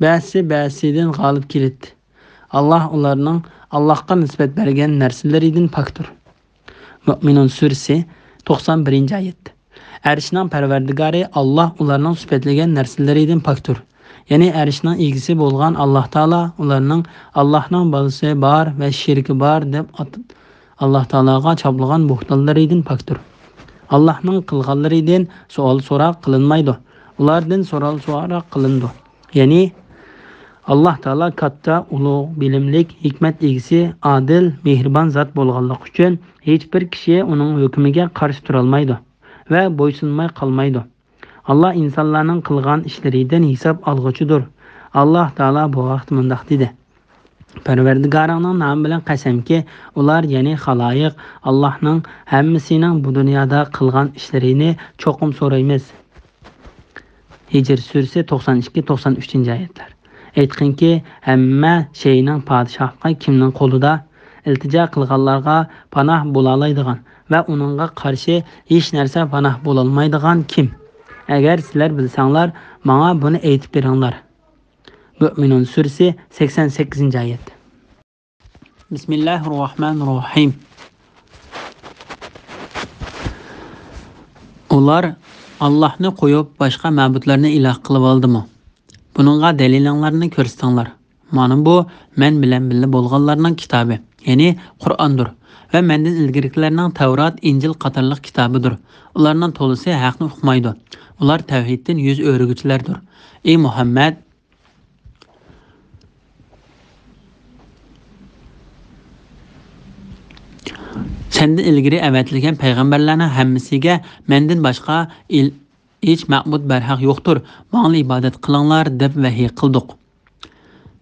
بەزىسى بەزىسىدىن غالىب كېلەتتى. ئاللاھ ئۇلارنىڭ ئاللاھقا نىسبەت بەرگەن نەرسىلىرىدىن پاكتۇر. مۆمىنۇن سۈرىسى، توقسان بىرىنچى ئايەت. ئەرشنىڭ پەرۋەردىگارى ئاللاھ ئۇلارنىڭ سۈپەتلىگەن نەرسىلىرىدىن پاكتۇر. يەنى ئەرشنىڭ ئىگىسى بولغان ئاللاھ تائالا ئۇلارنىڭ ئاللاھنىڭ بالىسى بار ۋە شېرىكى بار دەپ ئات-، ئاللاھ تائالاغا چاپلىغان بوھتانلىرىدىن پاكتۇر. ئاللاھنىڭ قىلغانلىرىدىن سوئال-سوراق قىلىنمايدۇ. ئۇلاردىن سوئال-سوراق قىلىنىدۇ. يەنى، ئاللاھ تائالا كاتتا، ئۇلۇغ، بىلىملىك، ھېكمەت ئىگىسى، ئادىل، مېھرىبان زات بولغانلىقى ئۈچۈن، ھېچبىر كىشى ئۇنىڭ ھۆكمىگە قارشى تۇرالمايدۇ ۋە بويسۇنماي قالمايدۇ. ئاللاھ ئىنسانلارنىڭ قىلغان ئىشلىرىدىن ھېساب ئالغۇچىدۇر. ئاللاھ تائالا بۇ ھەقتە مۇنداق دېدى: پەرۋەردىگارىڭنىڭ نامى بىلەن قەسەمكى، ئۇلار، يەنى خالايىق، ئاللاھنىڭ ھەممىسىنىڭ بۇ دۇنيادا قىلغان ئىشلىرىنى چوقۇم سورايمىز. ھىجر سۈرىسى، توقسان ئىككى، توقسان ئۈچىنچى ئايەتلەر. ئېيتقىنكى، ھەممە شەينىڭ پادىشاھلىقى كىمنىڭ قولىدا؟ ئىلتىجا قىلغانلارغا پاناھ بولالايدىغان ۋە ئۇنىڭغا قارشى ھېچ نەرسە پاناھ بولالمايدىغان كىم؟ ئەگەر سىلەر بىلسەڭلار، ماڭا بۇنى ئېيتىپ بېرىڭلار. مۆمىنۇن سۈرىسى، سەكسەن سەككىزىنچى ئايەت. بىسمىللاھىر راھمانىر راھىم. ئۇلار ئاللاھنى قويۇپ باشقا مەبۇدلارنى ئىلاھ قىلىۋالدىمۇ؟ بۇنىڭغا دەلىلىڭلارنى كۆرسىتىڭلار. مانا بۇ مەن بىلەن بىللە بولغانلارنىڭ كىتابى، يەنى قۇرئاندۇر. ۋە مەندىن ئىلگىرىكىلەرنىڭ تەۋرات، ئىنجىل قاتارلىق كىتابىدۇر. ئۇلارنىڭ تولىسى ھەقنى ئۇقمايدۇ. ئۇلار تەۋھىدتىن يۈز ئۆرۈگۈچىلەردۇر. ئى مۇھەممەد! سەندىن ئىلگىرى ئەۋەتىلگەن پەيغەمبەرلەرنىڭ ھەممىسىگە مەندىن باشقا ئىل-، ھېچ مەبۇد بەرھەق يوقتۇر، ماڭىلا ئىبادەت قىلىڭلار دەپ ۋەھىي قىلدۇق.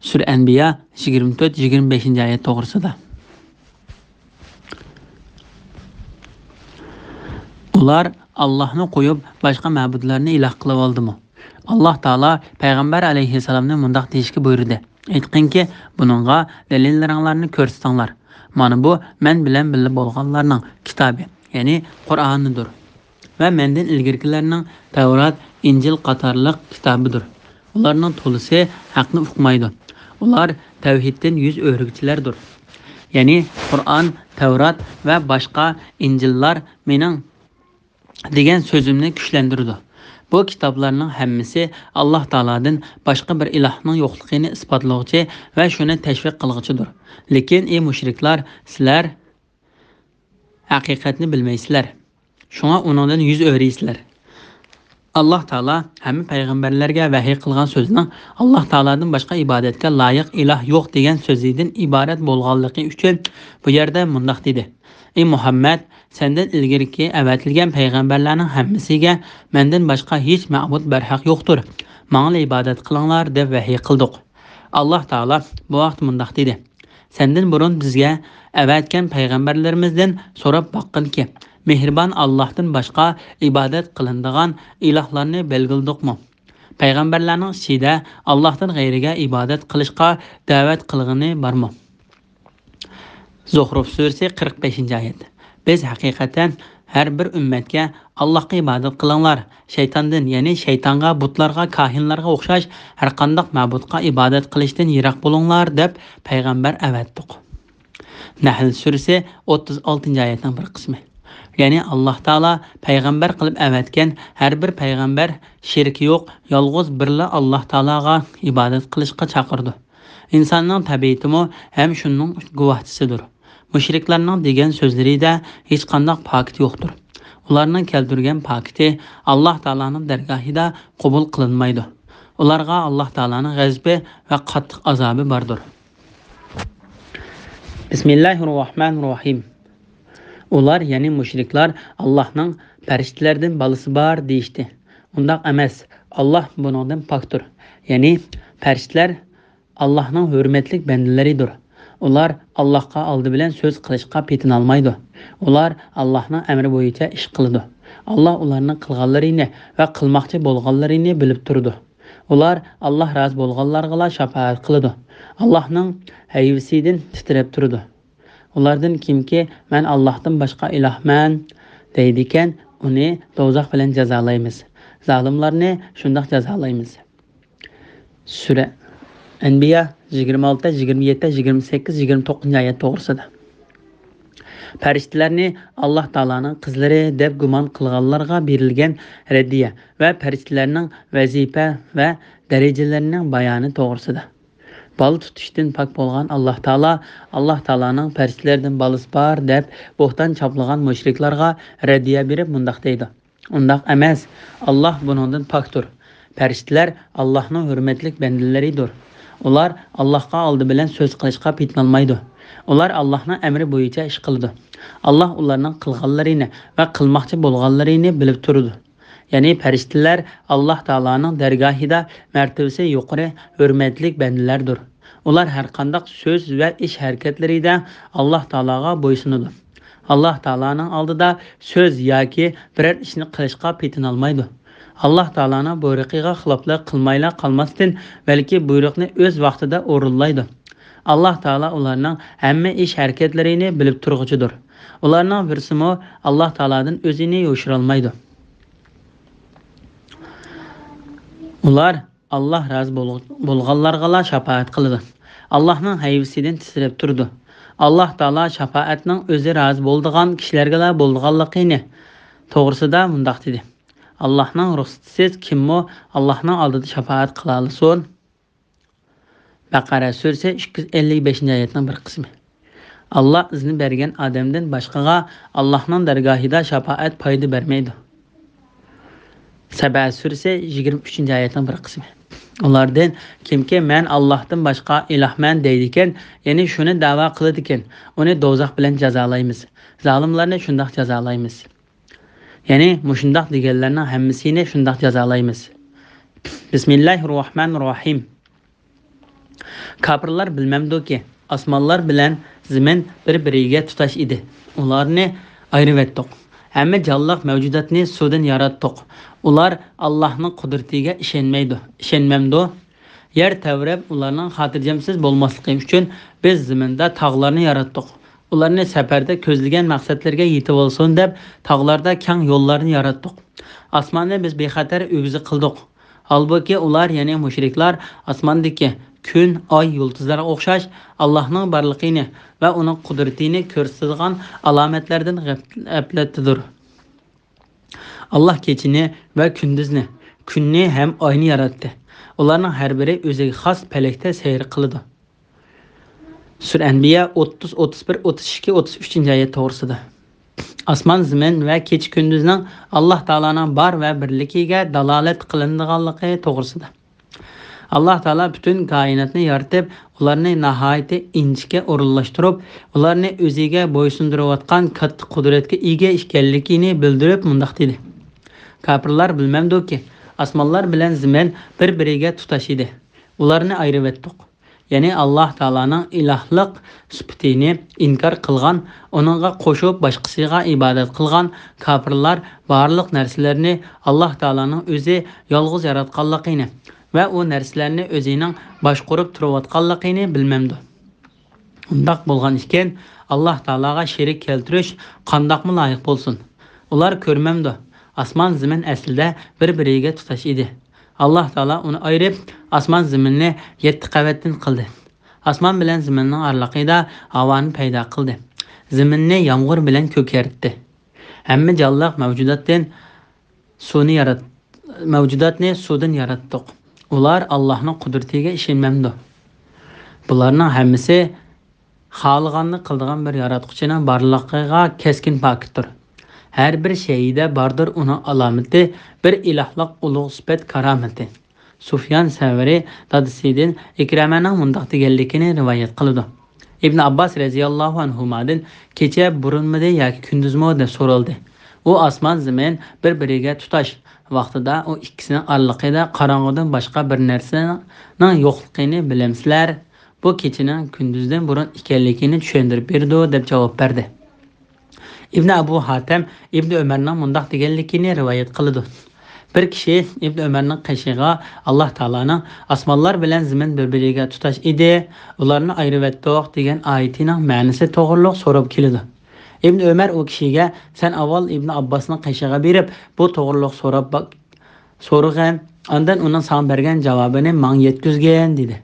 سۈرە ئەنبىيا يىگىرمە تۆت، يىگىرمە بەشىنچى ئايەت توغرىسىدا. ئۇلار ئاللاھنى قويۇپ باشقا مەبۇدلارنى ئىلاھ قىلىۋالدىمۇ؟ ئاللاھ تائالا پەيغەمبەر ئەلەيھىسسالامنى مۇنداق دېيىشكە بۇيرۇدى: ئېيتقىنكى، بۇنىڭغا دەلىللىرىڭلارنى كۆرسىتىڭلار. مانا بۇ مەن بىلەن بىللە بولغانلارنىڭ كىتابى، يەنى قۇرئانىدۇر. ۋە مەندىن ئىلگىرىكىلەرنىڭ تەۋرات، ئىنجىل قاتارلىق كىتابىدۇر. ئۇلارنىڭ تولىسى ھەقنى ئۇقمايدۇ. ئۇلار تەۋھىدتىن يۈز ئۆرۈگۈچىلەردۇر. يەنى قۇرئان، تەۋرات ۋە باشقا ئىنجىللار مېنىڭ دېگەن سۆزۈمنى كۈچلەندۈرىدۇ. بۇ كىتابلارنىڭ ھەممىسى ئاللاھ تائالادىن باشقا بىر ئىلاھنىڭ يوقلۇقىنى ئىسپاتلىغۇچى ۋە شۇنى تەشۋىق قىلغۇچىدۇر. لېكىن، ئى مۇشرىكلار، سىلەر ھەقىقەتنى بىلمەيسىلەر. شۇڭا ئۇنىڭدىن يۈز ئۆرۈيسىلەر. ئاللاھ تائالا ھەممە پەيغەمبەرلەرگە ۋەھىي قىلغان سۆزنىڭ ئاللاھ تائالادىن باشقا ئىبادەتكە لايىق ئىلاھ يوق دېگەن سۆزىدىن ئىبارەت بولغانلىقى ئۈچۈن بۇ يەردە مۇنداق دېدى: ئى مۇھەممەد، سەندىن ئىلگىرىكى ئەۋەتىلگەن پەيغەمبەرلەرنىڭ ھەممىسىگە مەندىن باشقا ھېچ مەبۇد بەرھەق يوقتۇر، ماڭىلا ئىبادەت قىلىڭلار دەپ ۋەھىي قىلدۇق. ئاللاھ تائالا بۇ ھەقتە مۇنداق دېدى: سەندىن بۇرۇن بىزگە ئەۋەتكەن پەيغەمبەرلىرىمىزدىن سوراپ باققىنكى، مېھرىبان ئاللاھتىن باشقا ئىبادەت قىلىنىدىغان ئىلاھلارنى بەلگىلىدۇقمۇ؟ پەيغەمبەرلەرنىڭ ئىچىدە ئاللاھتىن غەيرىگە ئىبادەت قىلىشقا دەۋەت قىلغىنى بارمۇ؟ زۇخرۇف سۈرىسى، قىرىق بەشىنچى ئايەت. بىز ھەقىقەتەن ھەر بىر ئۈممەتكە، ئاللاھقا ئىبادەت قىلىڭلار، شەيتاندىن، يەنى شەيتانغا، بۇتلارغا، كاھىنلارغا ئوخشاش ھەرقانداق مەبۇدقا ئىبادەت قىلىشتىن يىراق بولۇڭلار دەپ پەيغەمبەر ئەۋەتتۇق. نەھل سۈرىسى، ئوتتۇز ئالتىنچى ئايەتنىڭ بىر قىسمى. يەنى ئاللاھ تائالا پەيغەمبەر قىلىپ ئەۋەتكەن ھەر بىر پەيغەمبەر شېرىكى يوق، يالغۇز بىرلا ئاللاھ تائالاغا ئىبادەت قىلىشقا چاقىرىدۇ. ئىنساننىڭ تەبىئىتىمۇ ھەم شۇنىڭ گۇۋاھچىسىدۇر. مۇشرىكلارنىڭ دېگەن سۆزلىرىدە ھېچقانداق پاكىت يوقتۇر. ئۇلارنىڭ كەلتۈرگەن پاكىتى ئاللاھ تائالانىڭ دەرگاھىدا قوبۇل قىلىنمايدۇ. ئۇلارغا ئاللاھ تائالانىڭ غەزىپى ۋە قاتتىق ئازابى باردۇر. بىسمىللاھىررەھمانىررەھىم. ئۇلار، يەنى مۇشرىكلار، ئاللاھنىڭ پەرىشتىلەردىن بالىسى بار دېيىشتى. ئۇنداق ئەمەس، ئاللاھ بۇنىڭدىن پاكتۇر. يەنى پەرىشتىلەر ئاللاھنىڭ ھۆرمەتلىك بەندىلىرىدۇر. ئۇلار ئاللاھقا ئالدى بىلەن سۆز قىلىشقا پېتىنالمايدۇ. ئۇلار ئاللاھنىڭ ئەمرى بويىچە ئىش قىلىدۇ. ئاللاھ ئۇلارنىڭ قىلغانلىرىنى ۋە قىلماقچى بولغانلىرىنى بىلىپ تۇرىدۇ. ئۇلار ئاللاھ رازى بولغانلارغىلا شاپائەت قىلىدۇ. ئاللاھنىڭ ھەيۋىسىدىن تىترەپ تۇرىدۇ. ئۇلاردىن كىمكى، مەن ئاللاھتىن باشقا ئىلاھمەن دەيدىكەن، ئۇنى دوزاخ بىلەن جازالايمىز. زالىملارنى شۇنداق جازالايمىز. سۈرە ئەنبىيا، يىگىرمە ئالتە، يىگىرمە يەتتە، يىگىرمە سەككىز، يىگىرمە توققۇزىنچى ئايەت توغرىسىدا. پەرىشتىلەرنى ئاللاھ تائالانىڭ قىزلىرى دەپ گۇمان قىلغانلارغا بېرىلگەن رەددىيە ۋە پەرىشتىلەرنىڭ ۋەزىپە ۋە دەرىجىلىرىنىڭ بايانى توغرىسىدا. بالا تۇتۇشتىن پاك بولغان ئاللاھ تائالا، ئاللاھ تائالانىڭ پەرىشتىلەردىن بالىسى بار دەپ بوھتان چاپلىغان مۇشرىكلارغا رەددىيە بېرىپ مۇنداق دەيدۇ: ئۇنداق ئەمەس، ئاللاھ بۇنىڭدىن پاكتۇر. پەرىشتىلەر ئاللاھنىڭ ھۆرمەتلىك بەندىلىرىدۇر. ئۇلار ئاللاھقا ئالدى بىلەن سۆز قىلىشقا پېتىنالمايدۇ. ئۇلار ئاللاھنىڭ ئەمرى بويىچە ئىش قىلىدۇ. ئاللاھ ئۇلارنىڭ قىلغانلىرىنى ۋە قىلماقچى بولغانلىرىنى بىلىپ تۇرىدۇ. يەنى پەرىشتىلەر ئاللاھ تائالانىڭ دەرگاھىدا مەرتىۋىسى يۇقىرى، ھۆرمەتلىك بەندىلەردۇر. ئۇلار ھەرقانداق سۆز ۋە ئىش ھەرىكەتلىرىدە ئاللاھ تائالاغا بويسۇنىدۇ. ئاللاھ تائالانىڭ ئالدىدا سۆز ياكى بىرەر ئىشنى قىلىشقا پېتىنالمايدۇ. ئاللاھ تائالانىڭ بۇيرۇقىغا خىلاپلىق قىلمايلا قالماستىن، بەلكى بۇيرۇقنى ئۆز ۋاقتىدا ئورۇنلايدۇ. ئاللاھ تائالا ئۇلارنىڭ ھەممە ئىش ھەرىكەتلىرىنى بىلىپ تۇرغۇچىدۇر. ئۇلارنىڭ بىرسىمۇ ئاللاھ تائالادىن ئۆزىنى يوشۇرالمايدۇ. ئۇلار ئاللاھ رازى بول-، بولغانلارغىلا شاپائەت قىلىدۇ. ئاللاھنىڭ ھەيۋىسىدىن تىترەپ تۇرىدۇ. ئاللاھ تائالا شاپائەتنىڭ ئۆزى رازى بولىدىغان كىشىلەرگىلا بولىدىغانلىقىنى توغرىسىدا مۇنداق دېدى: ئاللاھنىڭ رۇخسىتىسىز كىممۇ ئاللاھنىڭ ئالدىدا شاپائەت قىلالىسۇن؟ بەقەرە سۈرىسى، ئىككى يۈز ئەللىك بەشىنچى ئايەتنىڭ بىر قىسمى. ئاللاھ ئىزنى بەرگەن ئادەمدىن باشقىغا ئاللاھنىڭ دەرگاھىدا شاپائەت پايدا بەرمەيدۇ. سەبە سۈرىسى، يىگىرمە ئۈچىنچى ئايەتنىڭ بىر قىسمى. ئۇلاردىن كىمكى مەن ئاللاھتىن باشقا ئىلاھمەن دەيدىكەن، يەنى شۇنى دەۋا قىلىدىكەن، ئۇنى دوزاخ بىلەن جازالايمىز. زالىملارنى شۇنداق جازالايمىز. يەنى مۇشۇنداق دېگەنلەرنىڭ ھەممىسىنى شۇنداق جازالايمىز. بىسمىللاھىررەھمانىررەھىم. كاپىرلار بىلمەمدۇكى، ئاسمانلار بىلەن زېمىن بىر-بىرىگە تۇتاش ئىدى. ئۇلارنى ئايرىۋەتتۇق. ھەممە جانلىق مەۋجۇداتنى سۇدىن ياراتتۇق. ئۇلار ئاللاھنىڭ قۇدرىتىگە ئىشەنمەيدۇ، ئىشەنمەمدۇ؟ يەر تەۋرەپ، ئۇلارنىڭ خاتىرجەمسىز بولماسلىقى ئۈچۈن بىز زېمىندا تاغلارنى ياراتتۇق. ئۇلارنى سەپەردە كۆزلىگەن مەقسەتلىرىگە يېتىۋالسۇن دەپ، تاغلاردا كەڭ يوللارنى ياراتتۇق. ئاسماننى بىز بىخەتەر ئۆگزە قىلدۇق. ھالبۇكى، ئۇلار، يەنى مۇشرىكلار، ئاسماندىكى كۈن، ئاي، يۇلتۇزلارغا ئوخشاش ئاللاھنىڭ بارلىقىنى ۋە ئۇنىڭ قۇدرىتىنى كۆرسىتىدىغان ئالامەتلەردىن غەپ-، غەپلەتتىدۇر. ئاللاھ كېچىنى ۋە كۈندۈزنى كۈننى ھەم ئاينى ياراتتى. ئۇلارنىڭ ھەر بىرى ئۆزىگە خاس پەلەكتە سەير قىلىدۇ. سۈرە ئەنبىيا ئوتتۇز، ئوتتۇز بىر، ئوتتۇز ئىككى، ئوتتۇز ئۈچىنچى ئايەت توغرىسىدا. ئاسمان، زېمىن ۋە كېچە-كۈندۈزنىڭ ئاللاھ تائالانىڭ بار ۋە بىرلىكىگە دالالەت قىلىنىدىغانلىقى توغرىسىدا. ئاللاھ تائالا پۈتۈن كائىناتنى يارىتىپ، ئۇلارنى ناھايىتى ئىنچىكە ئورۇنلاشتۇرۇپ، ئۇلارنى ئۆزىگە بويسۇندۇرۇۋاتقان كاتتا قۇدرەتكە ئىگە ئىكەنلىكىنى بىلدۈرۈپ مۇنداق دېدى: كاپىرلار بىلمەمدۇكى، ئاسمانلار بىلەن زېمىن بىر-بىرىگە تۇتاش ئىدى. ئۇلارنى ئايرىۋەتتۇق. يەنى ئاللاھ تائالانىڭ ئىلاھلىق سۈپىتىنى ئىنكار قىلغان، ئۇنىڭغا قوشۇپ باشقىسىغا ئىبادەت قىلغان كاپىرلار بارلىق نەرسىلەرنى ئاللاھ تائالانىڭ ئۆزى يالغۇز ياراتقانلىقىنى ۋە ئۇ نەرسىلەرنى ئۆزىنىڭ باشقۇرۇپ تۇرۇۋاتقانلىقىنى بىلمەمدۇ؟ ئۇنداق بولغان ئىكەن، ئاللاھ تائالاغا شېرىك كەلتۈرۈش قانداقمۇ لايىق بولسۇن؟ ئۇلار كۆرمەمدۇ؟ ئاسمان، زېمىن ئەسلىدە بىر-بىرىگە تۇتاش ئىدى. ئاللاھ تائالا ئۇنى ئايرىپ، ئاسمان زېمىننى يەتتە قەۋەتتىن قىلدى. ئاسمان بىلەن زېمىننىڭ ئارىلىقىدا ھاۋانى پەيدا قىلدى. زېمىننى يامغۇر بىلەن كۆكەرتتى. ھەممە جانلىق مەۋجۇداتتىن سۇنى يارات-، مەۋجۇداتنى سۇدىن ياراتتۇق. ئۇلار ئاللاھنىڭ قۇدرىتىگە ئىشەنمەمدۇ؟ بۇلارنىڭ ھەممىسى خالىغاننى قىلىدىغان بىر ياراتقۇچىنىڭ بارلىقىغا كەسكىن پاكىتتۇر. ھەر بىر شەيئىدە باردۇر ئۇنىڭ ئالامىتى، بىر ئىلاھلىق ئۇلۇغ سۈپەت كارامىتى. سۇفيان سەۋرى دادىسىدىن ئىكرەمەنىڭ مۇنداق دېگەنلىكىنى رىۋايەت قىلىدۇ. ئىبن ئابباس رەزىياللاھۇ ئەنھۇمادىن: كېچە بۇرۇنمىدى ياكى كۈندۈزمۇ؟ دەپ سورالدى. ئۇ: ئاسمان زېمىن بىر-بىرىگە تۇتاش ۋاقتىدا ئۇ ئىككىسىنىڭ ئارىلىقىدا قاراڭغۇدىن باشقا بىر نەرسىنىڭ يوقلۇقىنى بىلەمسىلەر؟ بۇ كېچىنىڭ كۈندۈزدىن بۇرۇن ئىكەنلىكىنى چۈشەندۈرۈپ بېرىدۇ، دەپ جاۋاب بەردى. ئىبن ئەبۇ ھاتەم ئىبن ئۆمەرنىڭ مۇنداق دېگەنلىكىنى رىۋايەت قىلىدۇ. بىر كىشى ئىبن ئۆمەرنىڭ قېشىغا ئاللاھ تائالانىڭ «ئاسمانلار بىلەن زېمىن بىر-بىرىگە تۇتاش ئىدى، ئۇلارنى ئايرىۋەتتۇق» دېگەن ئايىتىنىڭ مەنىسى توغرۇلۇق سوراپ كېلىدۇ. ئىبن ئۆمەر ئۇ كىشىگە: «سەن ئاۋۋال ئىبن ئابباسنىڭ قېشىغا بېرىپ، بۇ توغرۇلۇق سوراپ باق، سورىغىن، ئاندىن ئۇنىڭ ساڭا بەرگەن جاۋابىنى ماڭا يەتكۈزگىن» دېدى.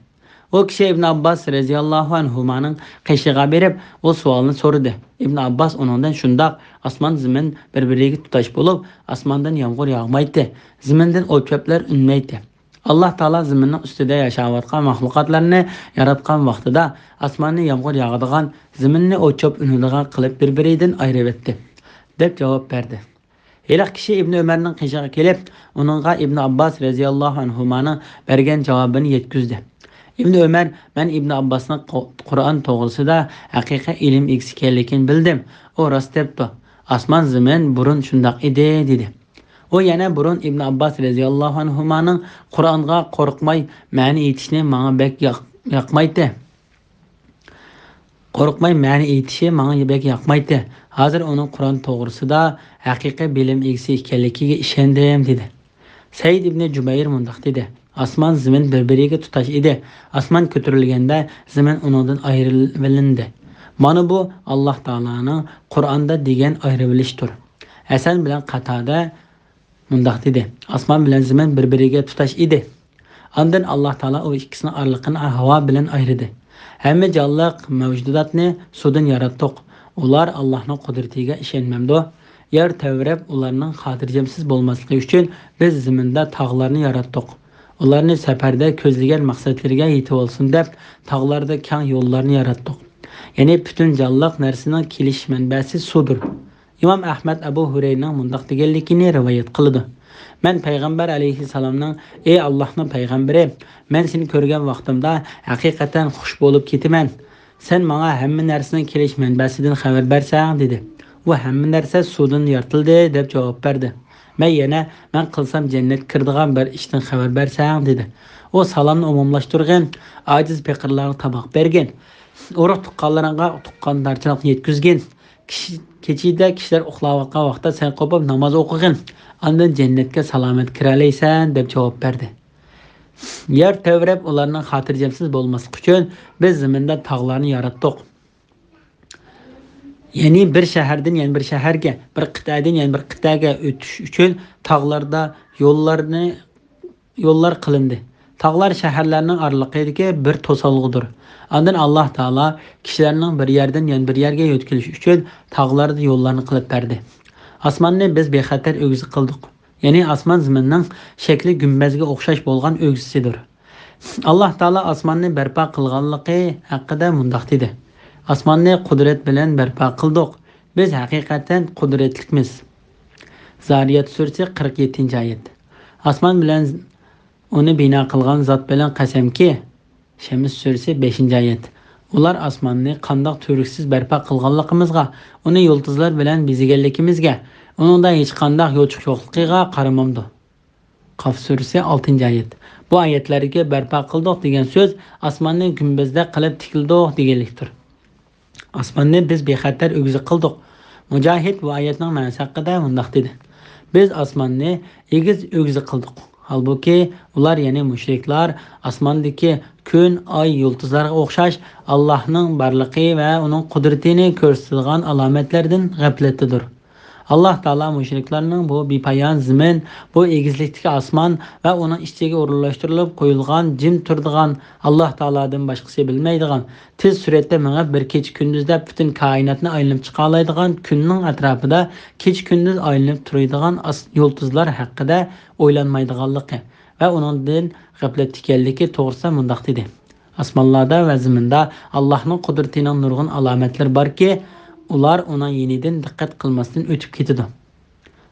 ئۇ كىشى ئىبن ئابباس رەزىياللاھۇ ئەنھۇمانىڭ قېشىغا بېرىپ، ئۇ سوئالنى سورىدى. ئىبن ئابباس ئۇنىڭدىن: «شۇنداق، ئاسمان زېمىن بىر-بىرىگە تۇتاش بولۇپ، ئاسماندىن يامغۇر ياغمايتتى، زېمىندىن ئوت-چۆپلەر ئۈنمەيتتى. ئاللاھ تائالا زېمىننىڭ ئۈستىدە ياشاۋاتقان مەخلۇقاتلارنى ياراتقان ۋاقتىدا، ئاسماننى يامغۇر ياغىدىغان، زېمىننى ئوت-چۆپ ئۈنىدىغان قىلىپ بىر-بىرىدىن ئايرىۋەتتى» دەپ جاۋاب بەردى. ھېلىقى كىشى ئىبن ئۆمەرنىڭ قېشىغا كېلىپ، ئۇنىڭغا ئىبن ئابباس رەزىياللاھۇ ئەنھۇمانىڭ بەرگەن جاۋابىنى يەتكۈزدى. ئىبن ئۆمەر: «مەن ئىبن ئابباسنىڭ قۇ-، قۇرئان توغرىسىدا ھەقىقىي ئىلىم ئىگىسى ئىكەنلىكىنى بىلدىم. ئۇ راست دەپتۇ. ئاسمان زېمىن بۇرۇن شۇنداق ئىدى» دېدى. ئۇ يەنە بۇرۇن ئىبن ئابباس رەزىياللاھۇ ئەنھۇمانىڭ قۇرئانغا قورقماي مەنە ئېيتىشنى ماڭا بەك ياق-، ياقمايتتى. قورقماي مەنە ئېيتىشى ماڭا بەك ياقمايتتى. ھازىر ئۇنىڭ قۇرئان توغرىسىدا ھەقىقىي بىلىم ئىگىسى ئىكەنلىكىگە ئىشەندىم» دېدى. سەئىد ئىبنى جۇبەير مۇنداق دېدى: «ئاسمان زېمىن بىر-بىرىگە تۇتاش ئىدى. ئاسمان كۆتۈرۈلگەندە زېمىن ئۇنىڭدىن ئايرىۋېلىندى. مانا بۇ ئاللاھ تائالانىڭ قۇرئاندا دېگەن ئايرىۋېلىشتۇر.» ھەسەن بىلەن قاتادە مۇنداق دېدى: «ئاسمان بىلەن زېمىن بىر-بىرىگە تۇتاش ئىدى. ئاندىن ئاللاھ تائالا ئۇ ئىككىسىنىڭ ئارىلىقىنى ھاۋا بىلەن ئايرىدى. ھەممە جانلىق مەۋجۇداتنى سۇدىن ياراتتۇق. ئۇلار ئاللاھنىڭ قۇدرىتىگە ئىشەنمەمدۇ؟ يەر تەۋرەپ ئۇلارنىڭ خاتىرجەمسىز بولماسلىقى ئۈچۈن بىز زېمىندا تاغلارنى ياراتتۇق. ئۇلارنى سەپەردە كۆزلىگەن مەقسەتلىرىگە يېتىۋالسۇن دەپ، تاغلاردا كەڭ يوللارنى ياراتتۇق. يەنى پۈتۈن جانلىق نەرسىنىڭ كېلىش مەنبەسى سۇدۇر.» ئىمام ئەھمەد ئەبۇ ھۇرەيرىنىڭ مۇنداق دېگەنلىكىنى رىۋايەت قىلىدۇ: «مەن پەيغەمبەر ئەلەيھىسسالامنىڭ: ئەي ئاللاھنىڭ پەيغەمبىرى، مەن سېنى كۆرگەن ۋاقتىمدا ھەقىقەتەن خۇش بولۇپ كېتىمەن. سەن ماڭا ھەممە نەرسىنىڭ كېلىش مەنبەسىدىن خەۋەر بەرسەڭ» دېدى. ئۇ: «ھەممە نەرسە سۇدىن يارىتىلدى» دەپ جاۋاب بەردى. مەن يەنە: «مەن قىلسام جەننەتكە كىرىدىغان بىر ئىشتىن خەۋەر بەرسەڭ» دېدى. ئۇ سالامنى ئومۇملاشتۇرغىن، ئاجىز پېقىرلارغا تاماق بەرگىن، ئۇرۇق تۇغقانلىرىڭغا تۇغقاندارچىلىقنى يەتكۈزگىن. كىشى، كېچىدە كىشىلەر ئۇخلاۋاتقان ۋاقىتتا سەن قوپۇپ ناماز ئوقۇغىن، ئاندىن جەننەتكە سالامەت كىرەلەيسەن» دەپ جاۋاب بەردى. يەر تەۋرەپ ئۇلارنىڭ خاتىرجەمسىز بولماسلىقى ئۈچۈن بىز زېمىندا تاغلارنى ياراتتۇق. يەنى بىر شەھەردىن يەنە بىر شەھەرگە، بىر قىتئەدىن يەنە بىر قىتئەگە ئۆتۈش ئۈچۈن تاغلاردا يوللارنى يوللار قىلىندى. تاغلار شەھەرلەرنىڭ ئارىلىقىدىكى بىر توسالغۇدۇر. ئاندىن ئاللاھ تائالا كىشىلەرنىڭ بىر يەردىن يەنە بىر يەرگە يۆتكىلىشى ئۈچۈن تاغلاردا يوللارنى قىلىپ بەردى. ئاسماننى بىز بىخەتەر ئۆگزە قىلدۇق. يەنى ئاسمان زېمىننىڭ شەكلى گۈمبەزگە ئوخشاش بولغان ئۆگزىسىدۇر. ئاللاھ تائالا ئاسماننى بەرپا قىلغانلىقى ھەققىدە مۇنداق دېدى: «ئاسماننى قۇدرەت بىلەن بەرپا قىلدۇق. بىز ھەقىقەتەن قۇدرەتلىكمىز.» زارىيات سۈرىسى، قىرىق يەتتىنچى ئايەت. ئاسمان بىلەن ئۇنى بىنا قىلغان زات بىلەن قەسەمكى، شەمس سۈرىسى، بەشىنچى ئايەت. ئۇلار ئاسماننى قانداق تۈۋرۈكسىز بەرپا قىلغانلىقىمىزغا، ئۇنى يۇلتۇزلار بىلەن بېزىگەنلىكىمىزگە، ئۇنىڭدا ھېچقانداق يوچۇق يوقلۇقىغا قارىمامدۇ؟ قاف سۈرىسى، ئالتىنچى ئايەت. بۇ ئايەتلەردىكى بەرپا قىلدۇق دېگەن سۆز ئاسماننى گۈمبەزدەك قىلىپ تىكلىدۇق دېگەنلىكتۇر. ئاسماننى بىز بىخەتەر ئۆگزە قىلدۇق. مۇجاھىد بۇ ئايەتنىڭ مەنىسى ھەققىدە مۇنداق دېدى: «بىز ئاسماننى ئېگىز ئۆگزە قىلدۇق.» ھالبۇكى، ئۇلار، يەنى مۇشرىكلار، ئاسماندىكى كۈن، ئاي، يۇلتۇزلارغا ئوخشاش ئاللاھنىڭ بارلىقى ۋە ئۇنىڭ قۇدرىتىنى كۆرسىتىدىغان ئالامەتلەردىن غەپلەتتىدۇر. ئاللاھ تائالا مۇشرىكلارنىڭ بۇ بىپايان زېمىن، بۇ ئېگىزلىكتىكى ئاسمان ۋە ئۇنىڭ ئىچىگە ئورۇنلاشتۇرۇلۇپ قويۇلغان، جىم تۇرىدىغان، ئاللاھ تائالادىن باشقىسى بىلمەيدىغان، تېز سۈرئەتتە مېڭىپ، بىر كېچە-كۈندۈزدە پۈتۈن كائىناتنى ئايلىنىپ چىقالايدىغان كۈننىڭ ئەتراپىدا كېچە-كۈندۈز ئايلىنىپ تۇرىدىغان ئاس-، يۇلتۇزلار ھەققىدە ئويلانمايدىغانلىقى ۋە ئۇنىڭدىن غەپلەتتە ئىكەنلىكى توغرىسىدا مۇنداق دېدى: «ئاسمانلاردا ۋە زېمىندا ئاللاھنىڭ قۇدرىتىنىڭ نۇرغۇن ئالامەتلىرى باركى، ئۇلار ئۇنىڭ يېنىدىن دىققەت قىلماستىن ئۆتۈپ كېتىدۇ.»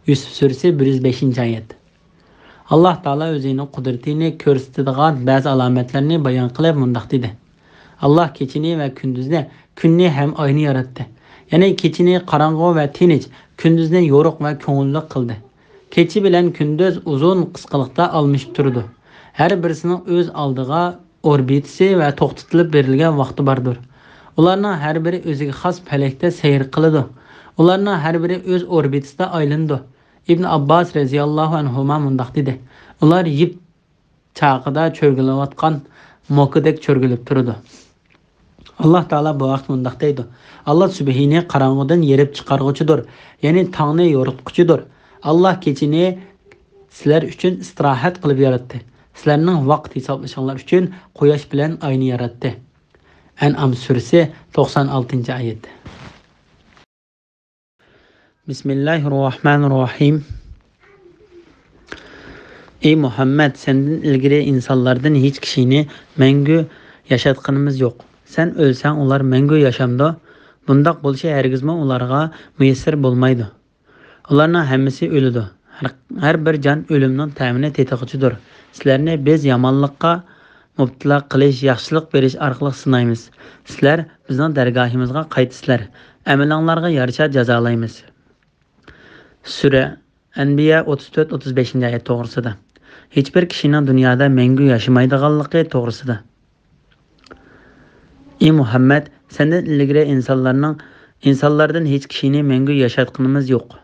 يۈسۈپ سۈرىسى، بىر يۈز بەشىنچى ئايەت. ئاللاھ تائالا ئۆزىنىڭ قۇدرىتىنى كۆرسىتىدىغان بەزى ئالامەتلەرنى بايان قىلىپ مۇنداق دېدى: «ئاللاھ كېچىنى ۋە كۈندۈزنى، كۈننى ھەم ئاينى ياراتتى. يەنى كېچىنى قاراڭغۇ ۋە تىنچ، كۈندۈزنى يورۇق ۋە كۆڭۈللۈك قىلدى. كېچە بىلەن كۈندۈز ئۇزۇن قىسقىلىقتا ئالمىشىپ تۇرىدۇ. ھەر بىرسىنىڭ ئۆز ئالدىغا ئوربىتىسى ۋە توختىتىلىپ بېرىلگەن ۋاقتى باردۇر. ئۇلارنىڭ ھەر بىرى ئۆزىگە خاس پەلەكتە سەير قىلىدۇ. ئۇلارنىڭ ھەر بىرى ئۆز ئوربىتىسىدا ئايلىنىدۇ.» ئىبن ئابباس رەزىياللاھۇ ئەنھۇما مۇنداق دېدى: «ئۇلار يىپ چاقىدا چۆرگىلەۋاتقان موكىدەك چۆرگىلەپ تۇرىدۇ.» ئاللاھ تائالا بۇ ھەقتە مۇنداق دەيدۇ: «ئاللاھ سۈبھىنى قاراڭغۇدىن يېرىپ چىقارغۇچىدۇر، يەنى تاڭنى يورۇتقۇچىدۇر. ئاللاھ كېچىنى سىلەر ئۈچۈن ئىستىراھەت قىلىپ ياراتتى. سىلەرنىڭ ۋاقىت ھېسابلىشىڭلار ئۈچۈن قۇياش بىلەن ئاينى ياراتتى.» ئەنئام سۈرىسى، توقسان ئالتىنچى ئايەت. بىسمىللاھىررەھمانىررەھىم. ئەي مۇھەممەد، سەندىن ئىلگىرى ئىنسانلاردىن ھېچ كىشىنى مەڭگۈ ياشاتقىنىمىز يوق. سەن ئۆلسەڭ، ئۇلار مەڭگۈ ياشامدۇ؟ بۇنداق بولۇشى ھەرگىزمۇ ئۇلارغا مۇيەسسەر بولمايدۇ. ئۇلارنىڭ ھەممىسى ئۆلىدۇ. ھەر، ھەر بىر جان ئۆلۈمنىڭ تەمىنى تېتىغۇچىدۇر. سىلەرنى بىز يامانلىققا مۇپتىلا قىلىش، ياخشىلىق بېرىش ئارقىلىق سىنايمىز. سىلەر بىزنىڭ دەرگاھىمىزغا قايتىسىلەر. ئەمىلىڭلارغا يارىشا جازالايمىز. سۈرە ئەنبىيا ئوتتۇز تۆت، ئوتتۇز بەشىنچى ئايەت توغرىسىدا. ھېچبىر كىشىنىڭ دۇنيادا مەڭگۈ ياشىمايدىغانلىقى توغرىسىدا. ئى مۇھەممەد، سەندىن ئىلگىرى ئىنسانلارنىڭ، ئىنسانلاردىن ھېچ كىشىنى مەڭگۈ ياشاتقىنىمىز يوق.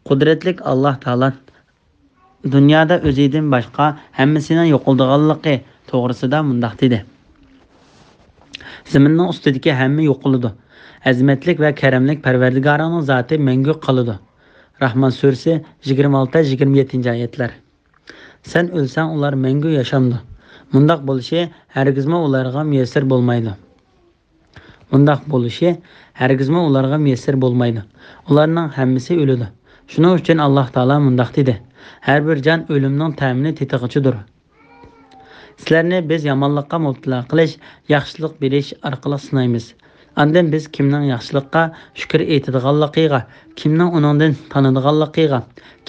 قۇدرەتلىك ئاللاھ تائالا دۇنيادا ئۆزىدىن باشقا ھەممىسىنىڭ يوقىلىدىغانلىقى توغرىسىدا مۇنداق دېدى: زېمىننىڭ ئۈستىدىكى ھەممە يوقىلىدۇ. ئەزىمەتلىك ۋە كەرەملىك پەرۋەردىگارىڭنىڭ زاتى مەڭگۈ قالىدۇ. راھمان سۈرىسى، يىگىرمە ئالتە، يىگىرمە يەتتىنچى ئايەتلەر. سەن ئۆلسەڭ، ئۇلار مەڭگۈ ياشامدۇ؟ مۇنداق بولۇشى ھەرگىزمۇ ئۇلارغا مۇيەسسەر بولمايدۇ. مۇنداق بولۇشى ھەرگىزمۇ ئۇلارغا مۇيەسسەر بولمايدۇ. ئۇلارنىڭ ھەممىسى ئۆلىدۇ. شۇنىڭ ئۈچۈن ئاللاھ تائالا مۇنداق دېدى: ھەر بىر جان ئۆلۈمنىڭ تەمىنى تېتىغۇچىدۇر. سىلەرنى بىز يامانلىققا مۇپتىلا قىلىش، ياخشىلىق بېرىش ئارقىلىق سىنايمىز. ئاندىن بىز كىمنىڭ ياخشىلىققا شۈكۈر ئېيتىدىغانلىقىغا، كىمنىڭ ئۇنىڭدىن تانىدىغانلىقىغا،